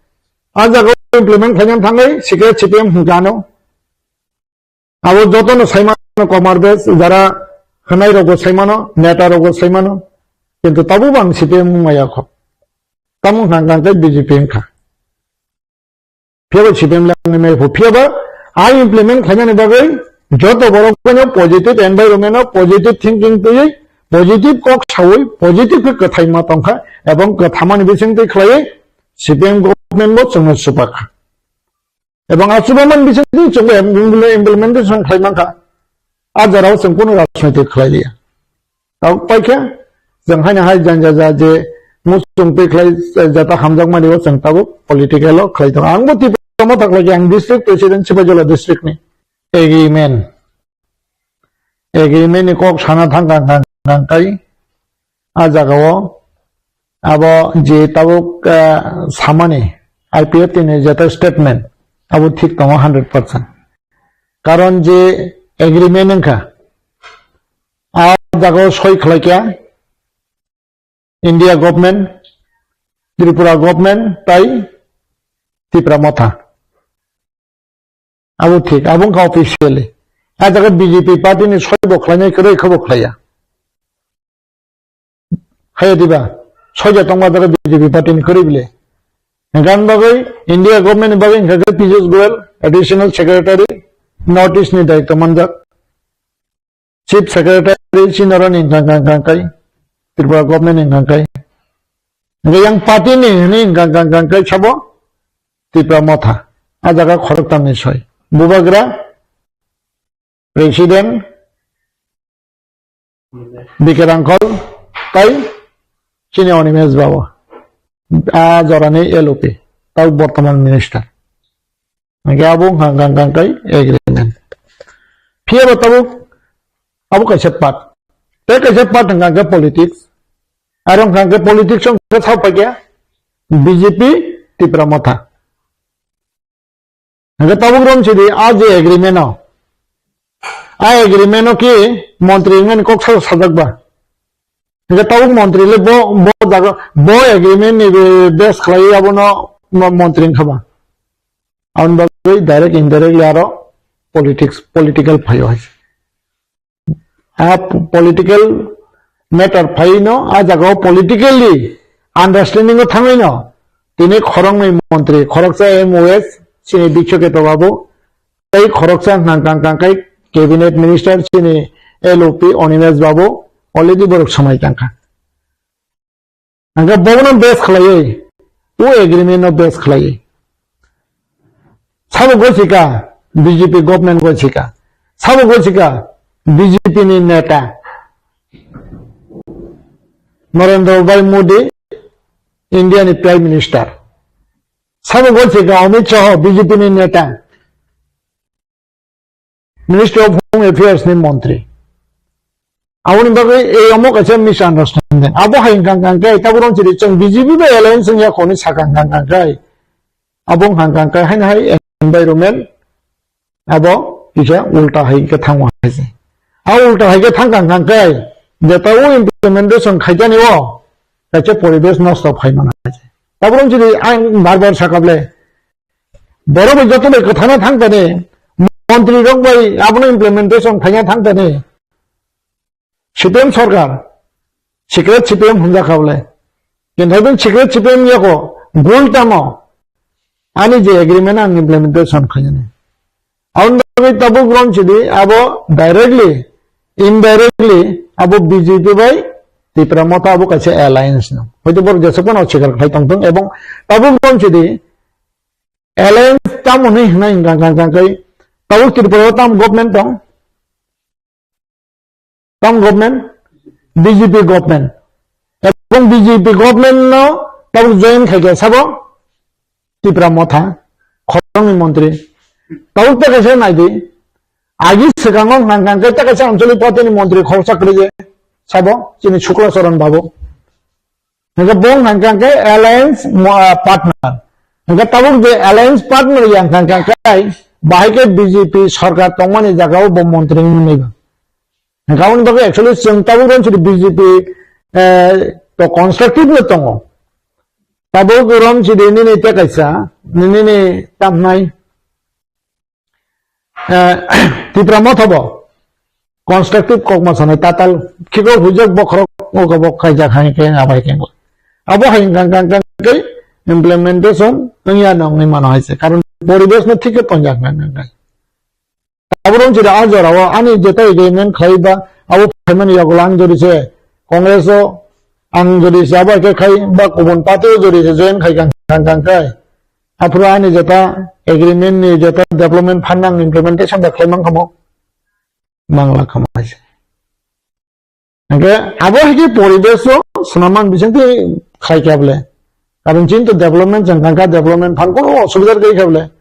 A jaga implement khlaina thangwi sikhe C P M hwnkha ano. Abo jotono saimano Komar Bes, jara khwnai rogo saimano, neta rogo saimano. Kintu tabuk bo ang C P M wngmaya kho. Tamo hwnkha hwnkha khe B J P wngkha. Phiyaba C P M le wngwi maya pho. Phiyaba a implement khlainani bagwi joto borok no positive environment o positive thinking twiwi positive kok sawi positive khe kwthai ma tongkha ebong kwthamani bisingtwi khlaiwi C P M government bo chwngno chupakha. Ebong a chubamani bisingtwi chwngno implementation khlai mankha. A jorao chwng kunu rajniti khlai liya. Tabuk paikha, chwng haino hai janja ja je muchung twi khlai jata hamjakmani o chwng tabuk political o khlai tongo. Ang bo Tipra Motha khlai khe ang district president Sipaijala district ni. Agreement. Agreement ni kok sana thang kang kang kang kai. A jaga o abo je tabuk, ah, samani I P F T ni jeta statement abo thik tongo hundred percent. Karon je agreement wngkha, a jaga o soi khlai kha India government, Tripura government tai Tipra Motha. Abo thik, abo wngkha officially. A jaga B J P party ni soi bo khlainai kwrwi khe bo khlaiya. Haya diba, soja tongma jaga B J P party ni kwrwi bile. Hwnkha bagwi India government ni bagwi hwnkha khe Piyush Goyal, Additional Secretary, North East ni daitw manjak. Chief Secretary chini oro ni hwnkha hwnkha hwnkha kai, Tripura government ni hwnkha kai. Hwnkhe yang party ni hwnwi hwnkha hwnkha hwnkha kai sabo Tipra Motha. A jaga khoroktam ni soi. Bubagra, President, B K Rangkhol, tai chini Animesh Babu. A jorani L O P, tau bortoman minister. Hwnkhe abo wngkha hwnkha hwnkha kai agreement. Phiyaba tabuk abo kaisa part. Tei kaisa part hwnkha hwnkhe politics. Aro hwnkha hwnkhe politics wngkha sao paikha B J P Tipra Motha. Hwnkhe tabuk rom sidi a je agreement o. A agreement o ki montri wngmani kok sa sajak ba. Hwnkhe tabuk montri le bo, bo jaga, bo agreement ni be-, base khlaiwi abono mo-, montri wngkha ba. Aboni bagwi direct indirectly aro politics, political phaio hai. A p-, political matter phaino, a jaga o politically understanding o thangwino tini khoroknwi montri, khoroksa M O S, chini Bikshoketa Babu, tei khoroksa hwnkha hwnkha kai cabinet minister chini L O P Animesh Babu already borok swmai tangkha. Hwnkhe bono base khlaiwi, o agreement no base khlaiwi. Sabo gosika, B J P government gochika. Sabo gochika B J P ni neta Narendra Bhai Modi, India ni Prime Minister. Sabo gochika Amit Shah, B J P ni neta. Ministry of Home Affairs ni montri. Aboni bagwi ei omo kaisa misunderstanding. Abo hai wngkha wngkha khe, tabuk rong chiri chwng B J P bai alliance wngya khoni sakha wngkha wngkha khe. Abo wngkha wngkha khe haino hai environment abo kisa ulta hai khe thango hai se. A ulta hai khe thangkha wngkha khe, jeta o implementation khaijani o kaisa poribesh nosto phai mano hai se. Tabuk rong chiri ang bar bar sakable. Borok bai joto bai kwthana thang tani, montri rok bai abono implementation khaina thang tani, C P M sarkar, secret C P M hwnjak kha bole. Kintu secret C P M yako, gul tamo, ani je agreement ang implementation khainani. Aboni bagwi tabuk rong chidi, abo directly, indirectly, abo B J P bai Tipra Motha abo kaisa alliance no. Hoito borok jesuk phano sikar khlai tongthung, ebong tabuk rong chidi, alliance tamo hwnwi hwnwi hwnka hwnka hwnka khe tabuk Tripura o tam government tong? Tam government? B J P government. Ebong B J P government no tabuk join khai khe sabo Tipra Motha, khoroknwi montri. Tabuk ta kaisa nai di. Agi swkango hwnka hwnka khe ta kaisa anchalik party ni montri khoroksa kwrwi je sabo chini Shukla Charan babu. Hingke bo hwnka hingke alliance mo-, ah, partner. Hingke tabuk je alliance partner ya hwnka hingke bahai ke B J P sarkar tongmani jaga o bo montri wngwi ba. Hingke aboni bagwi actually chwng tabuk rom chidi B J P, eh, to constructive no tongo. Tabuk rom chidi nini tei kaisa, nini ni tamnai. Eh, Tipra Motha bo constructive kok ma sanai tatal khiko hujak bokhorok o khe bo khaijak hai khe abai khe. Abo hai hwnkha hwnkha hwnkha khe implementation wngya no wngwi mano hai se. Karon poribesh no thik khe tonjak na nang nang. Abo rong chida a jora o ani jeta agreement khlai ba abo phaimani yagulo ang jodi se Congress o ang jodi se abo khe khai ba kubun party o jodi se join khai kang kang kang khai. Aphuru ani jeta agreement ni jeta development fund nang implementation da khlai mang khamo? Mang la khamo hai se. Hingke abo hai khe poribesh o swnamman bising twi khai khe able. Karon chini to development chang kang kha, development fund kono osubidha gwi khe able.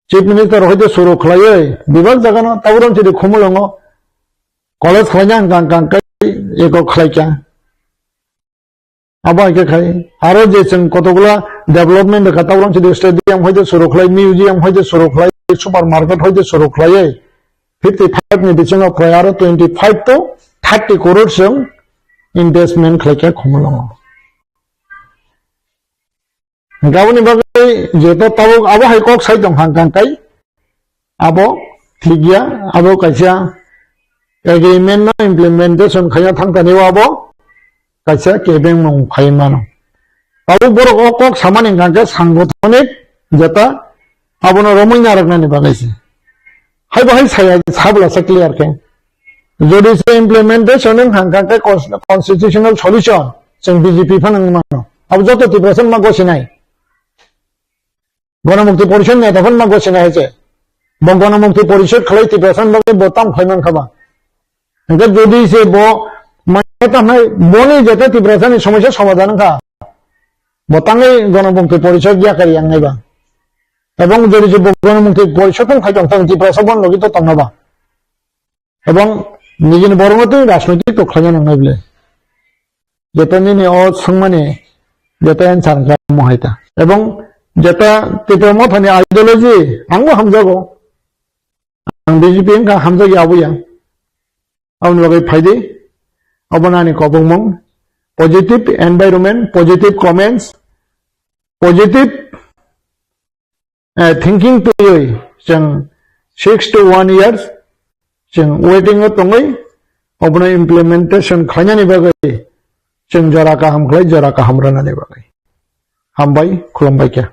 Chief Minister hoite suru khlaiwi bebak jaga no taburon chiri Khumulwngo college khlaina ang kang kang kai eko khlai kha. Abo hai khe khai. Aro je chwng kotokla development rwkha, tabuk rang chidi stadium hoite suru khlai, museum hoite suru khlai, supermarket hoite suru khlai, fifty five ni bisingo prai aro twenty five to thirty crore chwng investment khlai kha Khumulwngo. Hingke aboni bagwi jeto tabuk abo hai kok sai tong kha hingka khe abo thik ya, abo kaisa agreement no implementation khaina thang tani o abo kaisa kebeng mung khai mano. Tabuk borok o kok samani hingka khe sangothonic jeta abono romwi narwknani bagwi se. Hai bo hai saya sabla se clear khe. Jodi se implementation wng kha hingka khe cons-, constitutional solution chwng B J P phano wngwi mano. Abo joto Tiprasa ma gosinai. Ganamukti Porishod neta phano ma gosinai hai se. Bo Ganamukti Porishod khlai Tiprasa bagwi bo tam khlai man kha ba. Hingke jodi se bo mane ta hnai boni jeta Tiprasa ni somosya somadhan wngkha. Bo tangwi Ganamukti Porishod yakar yang nai ba. Ebong jodi se bo Ganamukti Porishod wng khai tong thang Tiprasa bon logi to tong na ba. Ebong nijini borokno twi rajnoitik to khlaina nangnai bwle. Jeta nini o swngmani jeta answer wngkha omo hai ta. Ebong jeta Tipra Mothani ideology angbo hamjago. Ang B J P wngkha hamjagya aboya. Aboni bagwi phaidi. Obono ani kobongmung. Positive environment, positive comments, positive eh, thinking twiwi chwng six to one years chwng waiting o tongwi obono implementation khlainani bagwi chwng jora kaham khlai jora kaham rwnani bagwi. Hambai, khulumbai khe.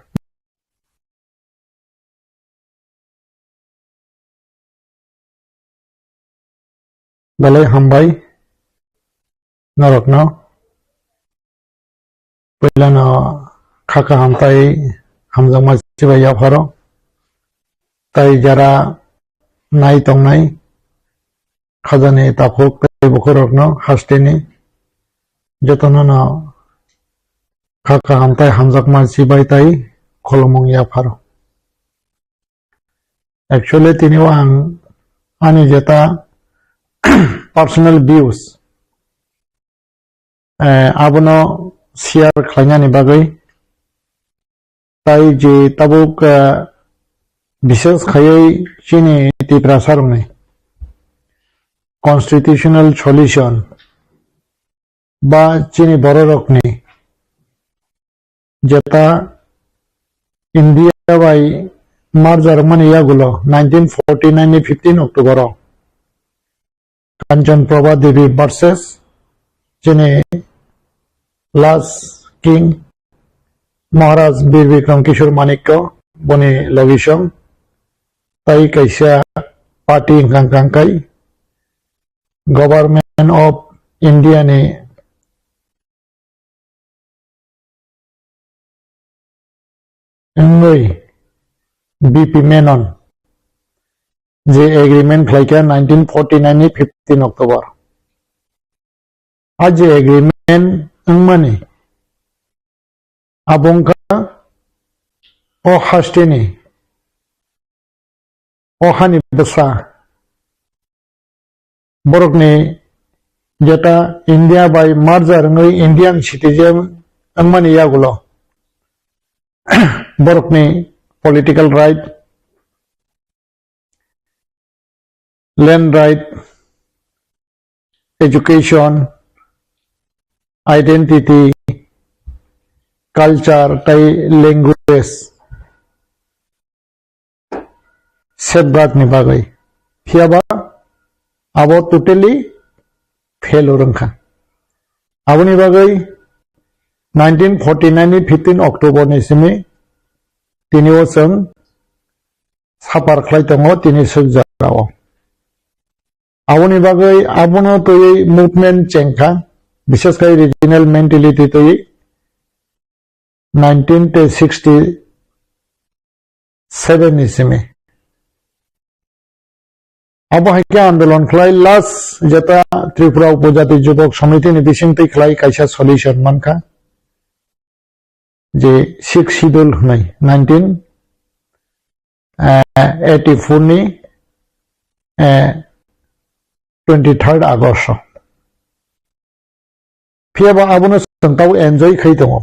Belai hambai norokno. Puilano kha kaham tai hamjakma chibai yapharo. Tai jara nai tongnai khajani takhuk tei bukhurokno hasteni jotono no kha kaham tai hamjakma chibai tai khulumung yapharo. Actually, tini o ang ani jeta personal views, eh, abono share khlainani bagwi, tai je tabuk, eh, bishes khaiwi chini Tiprasa rokni constitutional solution ba chini bororokni jeta India bai merger wngmani yagulo nineteen forty nine ni fifteen October o Kanchan Prabha Devi versus chini last king Maharaj Bir Bikram Kishore Manikya boni logisong tai kaisa party hwnkha hwnkha khe Government of India ni wngwi B P Menon je agreement khlaikha nineteen forty nine ni fifteen October. A je agreement wngmani abo wngkha o hasteni o hani bwsa borokni jeta India bai merger wngwi Indian citizen wngmani yagulo borokni political right, land right, education, identity, culture tei language safeguard ni bagwi. Phiyaba abo totally failure wngkha. Aboni bagwi nineteen forty nine ni fifteen October ni simi tini o chwng suffer khlai tongo tini swk jora o. Aboni bagwi abono twiwi movement chengkha, bishes khai regional mentality twiwi nineteen sixty seven ni simi. Abo hai khe andolon khlai last jeta Tripura Upojati Jubok Samiti ni bisingtwi khlai kaisa solution mankha je Sixth Schedule hwnwi nineteen eighty four ni, eh, twenty third August o. Phiyaba abono chwng tabuk enjoy khai tongo.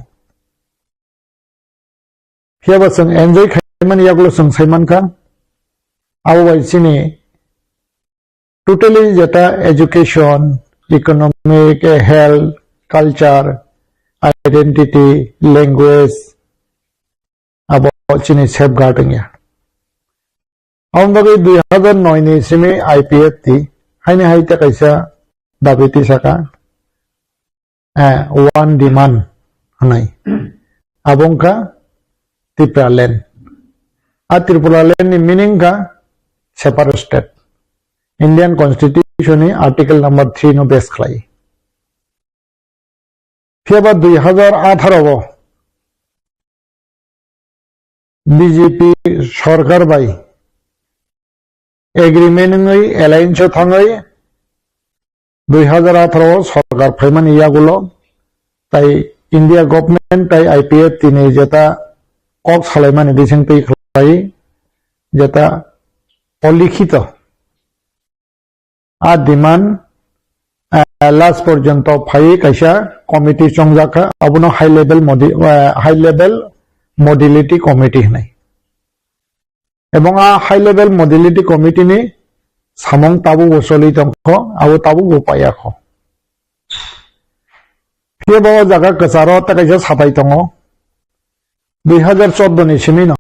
Phiyaba chwng enjoy khaimani yagulo chwng sai mankha, abo bai chini totally jeta education, economic, health, culture, identity, language, abo chini safeguard wngya. Aboni bagwi dui hazar noi ni simi I P F T haini hai tei kaisa dabi tisaka, eh, one demand hwnwi. Abo wngkha Tipraland. A Tipraland ni meaning wngkha separate state. Indian Constitution ni Article number three no base khlai. Phiyaba dui hazar atharo o B J P sorkar bai agreement wngwi alliance o thangwi dui hazar atharo o sorkar phaimani yagulo tai India government tai I P F T ni jeta kok salaimani bisingtwi khlai jeta olikhito a demand, eh, last porjonto phaiwi kaisa committee chongjakha, abono high level modi-, eh, high level modality committee hinwi. Ebong a high level modality committee ni samung tabukbo choli tongkho, abo tabukbo paiyakho. Phiya bo o jaga kwcharo tei kaisa satai tongo, dui hazar chordo ni simi no.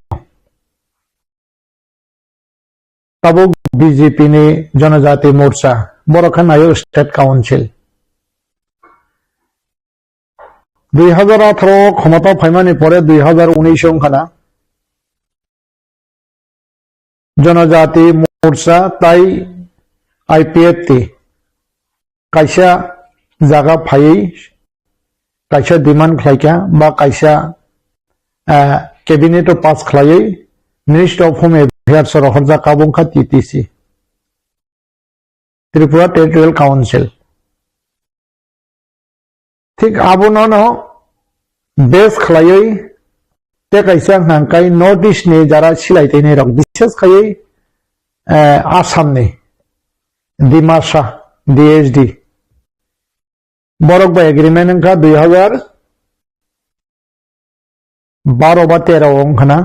Tabuk B J P ni Janajati Morcha, borok khe naio State Council. Dui hazar atharo o khomota phaimani pore dui hazar unis wngkha na Janajati Morcha tai I P F T kaisa jaga phaiwi kaisa demand khlaikha ba kaisa, ah, cabinet o pass khlaiwi Ministry of Home Meherso rohorjak abo wngkha T T C, Tripura Territorial Council. Thik abono no base khlaiwi tei kaisa hwnka hwnkhe North East ni jara silai twi nai rok, bises khaiwi, eh, Assam ni Dimasa D H D. Borok bai agreement wngkha dui hazar baro ba tero wngkhana.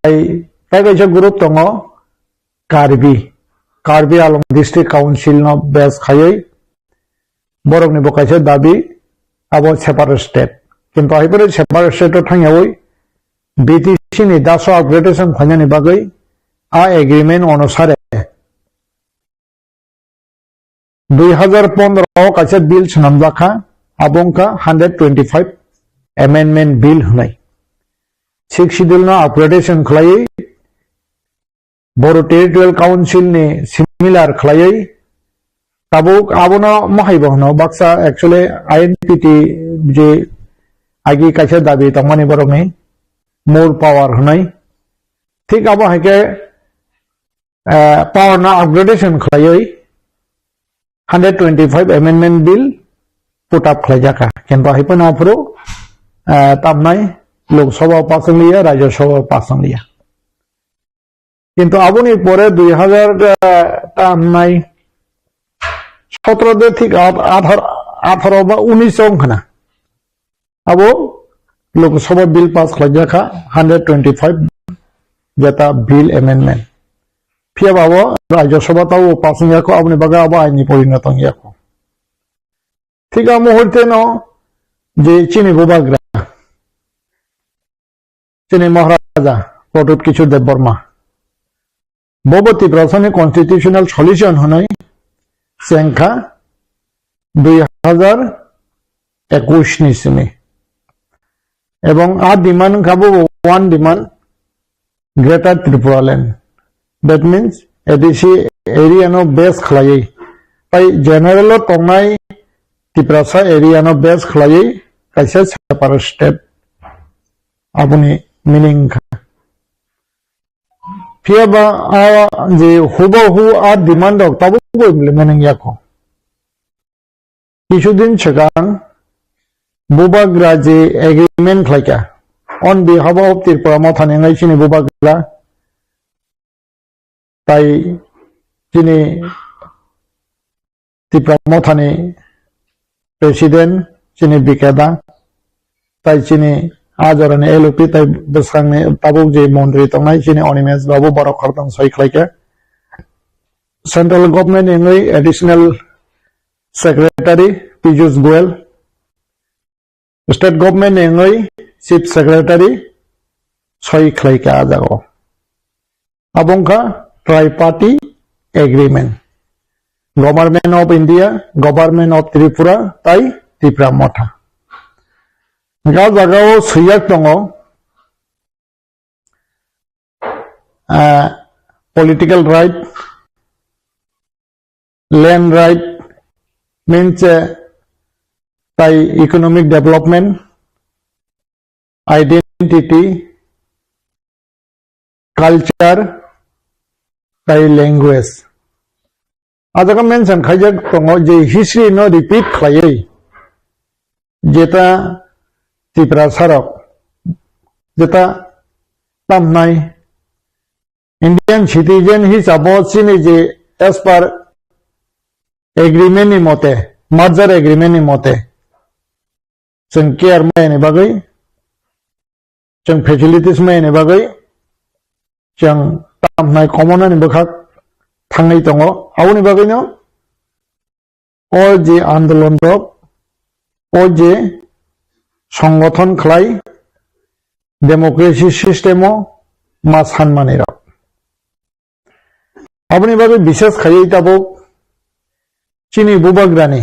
Tai, tai kaisa group tongo Karbi, Karbi Anglong District Council no base khaiwi borokni bo kaisa dabi abo separate state. Kintu hai phano separate state o thangyawi B T C ni daso upgradation khlainani bagwi a agreement onusare dui hazar pondro o kaisa bill swnamjak kha, abo wngkha hundred twenty-five amendment bill hwnwi. Sixth Schedule no upgradation khlaiwi, Bodo Territorial Council ni similar khlaiwi, tabuk abono mohaibo hwno, baksa actually I N P T je agi kaisa dabi tongmani borokni more power hwnwi. Thik abo hai khe, eh, power no upgradation khlaiwi hundred twenty-five amendment bill put up khlaijak kha. Kintu hai phano aphuru, eh, tamnai Lok Sabha o pass wngliya, Rajya Sabha o pass wngliya. Kintu aboni pore dui hazar, eh, tamnai sotro de thik at-, athar-, atharo ba unis wngkhana. Abo Lok Sabha bill pass khlaijak kha, hundred twenty-five jeta bill amendment. Phiya ba abo Rajya Sabha tabo pass wngya kho, aboni bagwi abo aini porinoto wngya kho. Thik a muhurte no je chini bubagra, chini Maharaja Pradyut Kishore Debbarma, bobo Tiprasani constitutional solution hwnwi chengkha dui hazar ekush ni simi. Ebong a demand wngkha bo one demand, Greater Tripura Land. That means A D C area no base khlaiwi. Tai general o tongnai Tiprasa area no base khlaiwi kaisa separate state. Aboni meaning wngkha. Phiya ba a je hubahu a demand rok tabuk bo implement wngya kho. Kichu din swkang bubagra je agreement khlaikha on behalf of Tripura Mothani wngwi chini bubagra tai chini Tipra Mothani President chini Bikeda, tai chini a jorani L O P tai bwskangni tabuk je montri tongnai chini Animesh Babu borok khoroktham soi khlaikha. Central Government ni wngwi Additional Secretary Piyush Goyal, State Government ni wngwi Chief Secretary soi khlaikha a jaga o. Abo wngkha Triparty Agreement. Government of India, Government of Tripura, tai Tipra Motha. Hwnkhe a jaga o swiyak tongo, ah, political right, land right, means, eh, tai economic development, identity, culture, tai language. A jaga mention khaijak tongo je history no repeat khlaiwi jeta Tiprasa rok, jeta tamnai Indian citizen hisabo chini je as per agreement ni mote, merger agreement ni mote, chwng care maya ni bagwi, chwng facilities maya ni bagwi, chwng tamnai komonani bwkhak thangwi tongo. Aboni bagwino o je andolon rok, o je songothon khlai, democracy system o ma sanmani rok. Aboni bagwi bises khaiwi tabuk chini bubagrani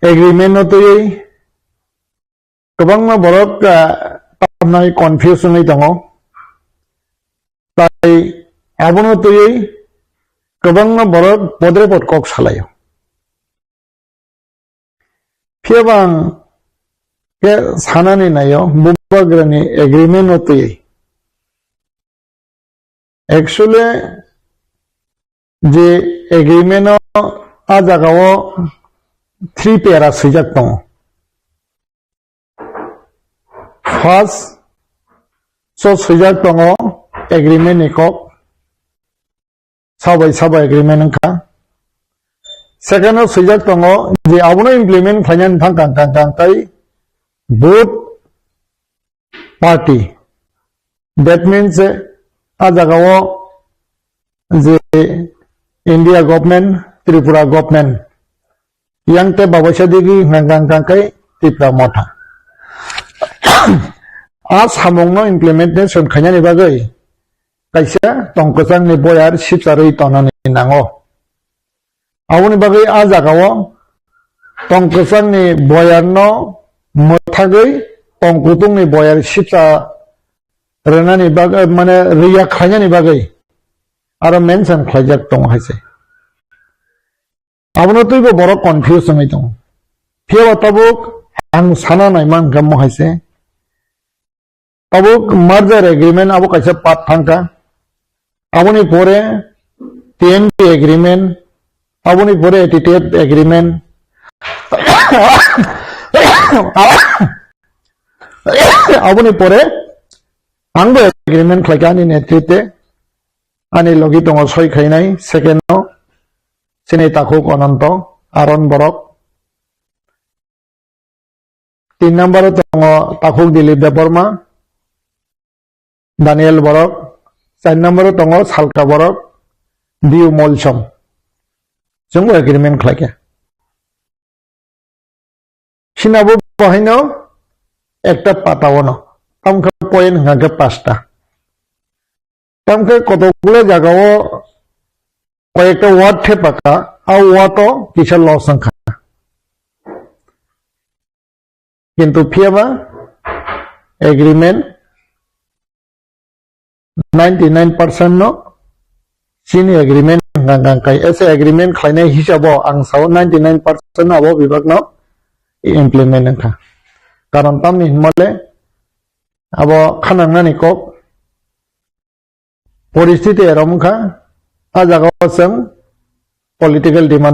agreement no twiwi kwbangma borok, ah, tamnai confuse wngwi tongo. Tai abono twiwi kwbangma borok podre pod kok salaio. Phiya bang khe sanani naio, bubagrani agreement no twiwi Actually, je agreement o a jaga o three para swijak tongo. First, so swijak tongo agreement ni kok, sabai sabai agreement wngkha. Second o swijak tongo je abono implement khlainani thang kang kang kang tai both party. That means, eh, a jaga o je India government, Tripura government, yang te babaisa digi hwnka hwnka khe Tipra Motha. A samungno implementation khainani bagwi kaisa tongkwchangni boyar sipcharwi tonani nango. Aboni bagwi a jagao tongkwchangni boyarno mwthagwi tongkutungni boyar sipcha rwnani bagwi, mane, rwya khlainani bagwi aro mention khlaijak tongo hai se. Abono twibo borok confuse wngwi tongo. Phiyaba tabuk ang sana naima hwnkhe mo hai se. Tabuk merger agreement abo kaisa part thangkha. Aboni pore T N P agreement, aboni pore A T T F agreement, aboni pore angbo agreement khlaikha ani netritwe, ani logi tongo soi khainai second o, chini takhuk Ananto, Aaron Borok. Tin number o tongo takhuk Dilip Debbarma, Daniel Borok, char number o tongo Salka Borok, Biu Molsom. Chwngbo agreement khlaikha. Sinabo bahaino ekta pata ono, tamkhe point hwnkha khe pasta. Tamkhe kotokle jagao koyekta word thepaka, a word o kisa loss wngkha. Kintu phiyaba agreement ninety nine percent no chini agreement hwnkha hwnkha khe, ese agreement khlainai hisabo ang sao ninety nine percent abo bibak no implement wngkha. Karon tamni hinmale abo khanangnani kok poristiti erom wngkha, a jagao chwng political demand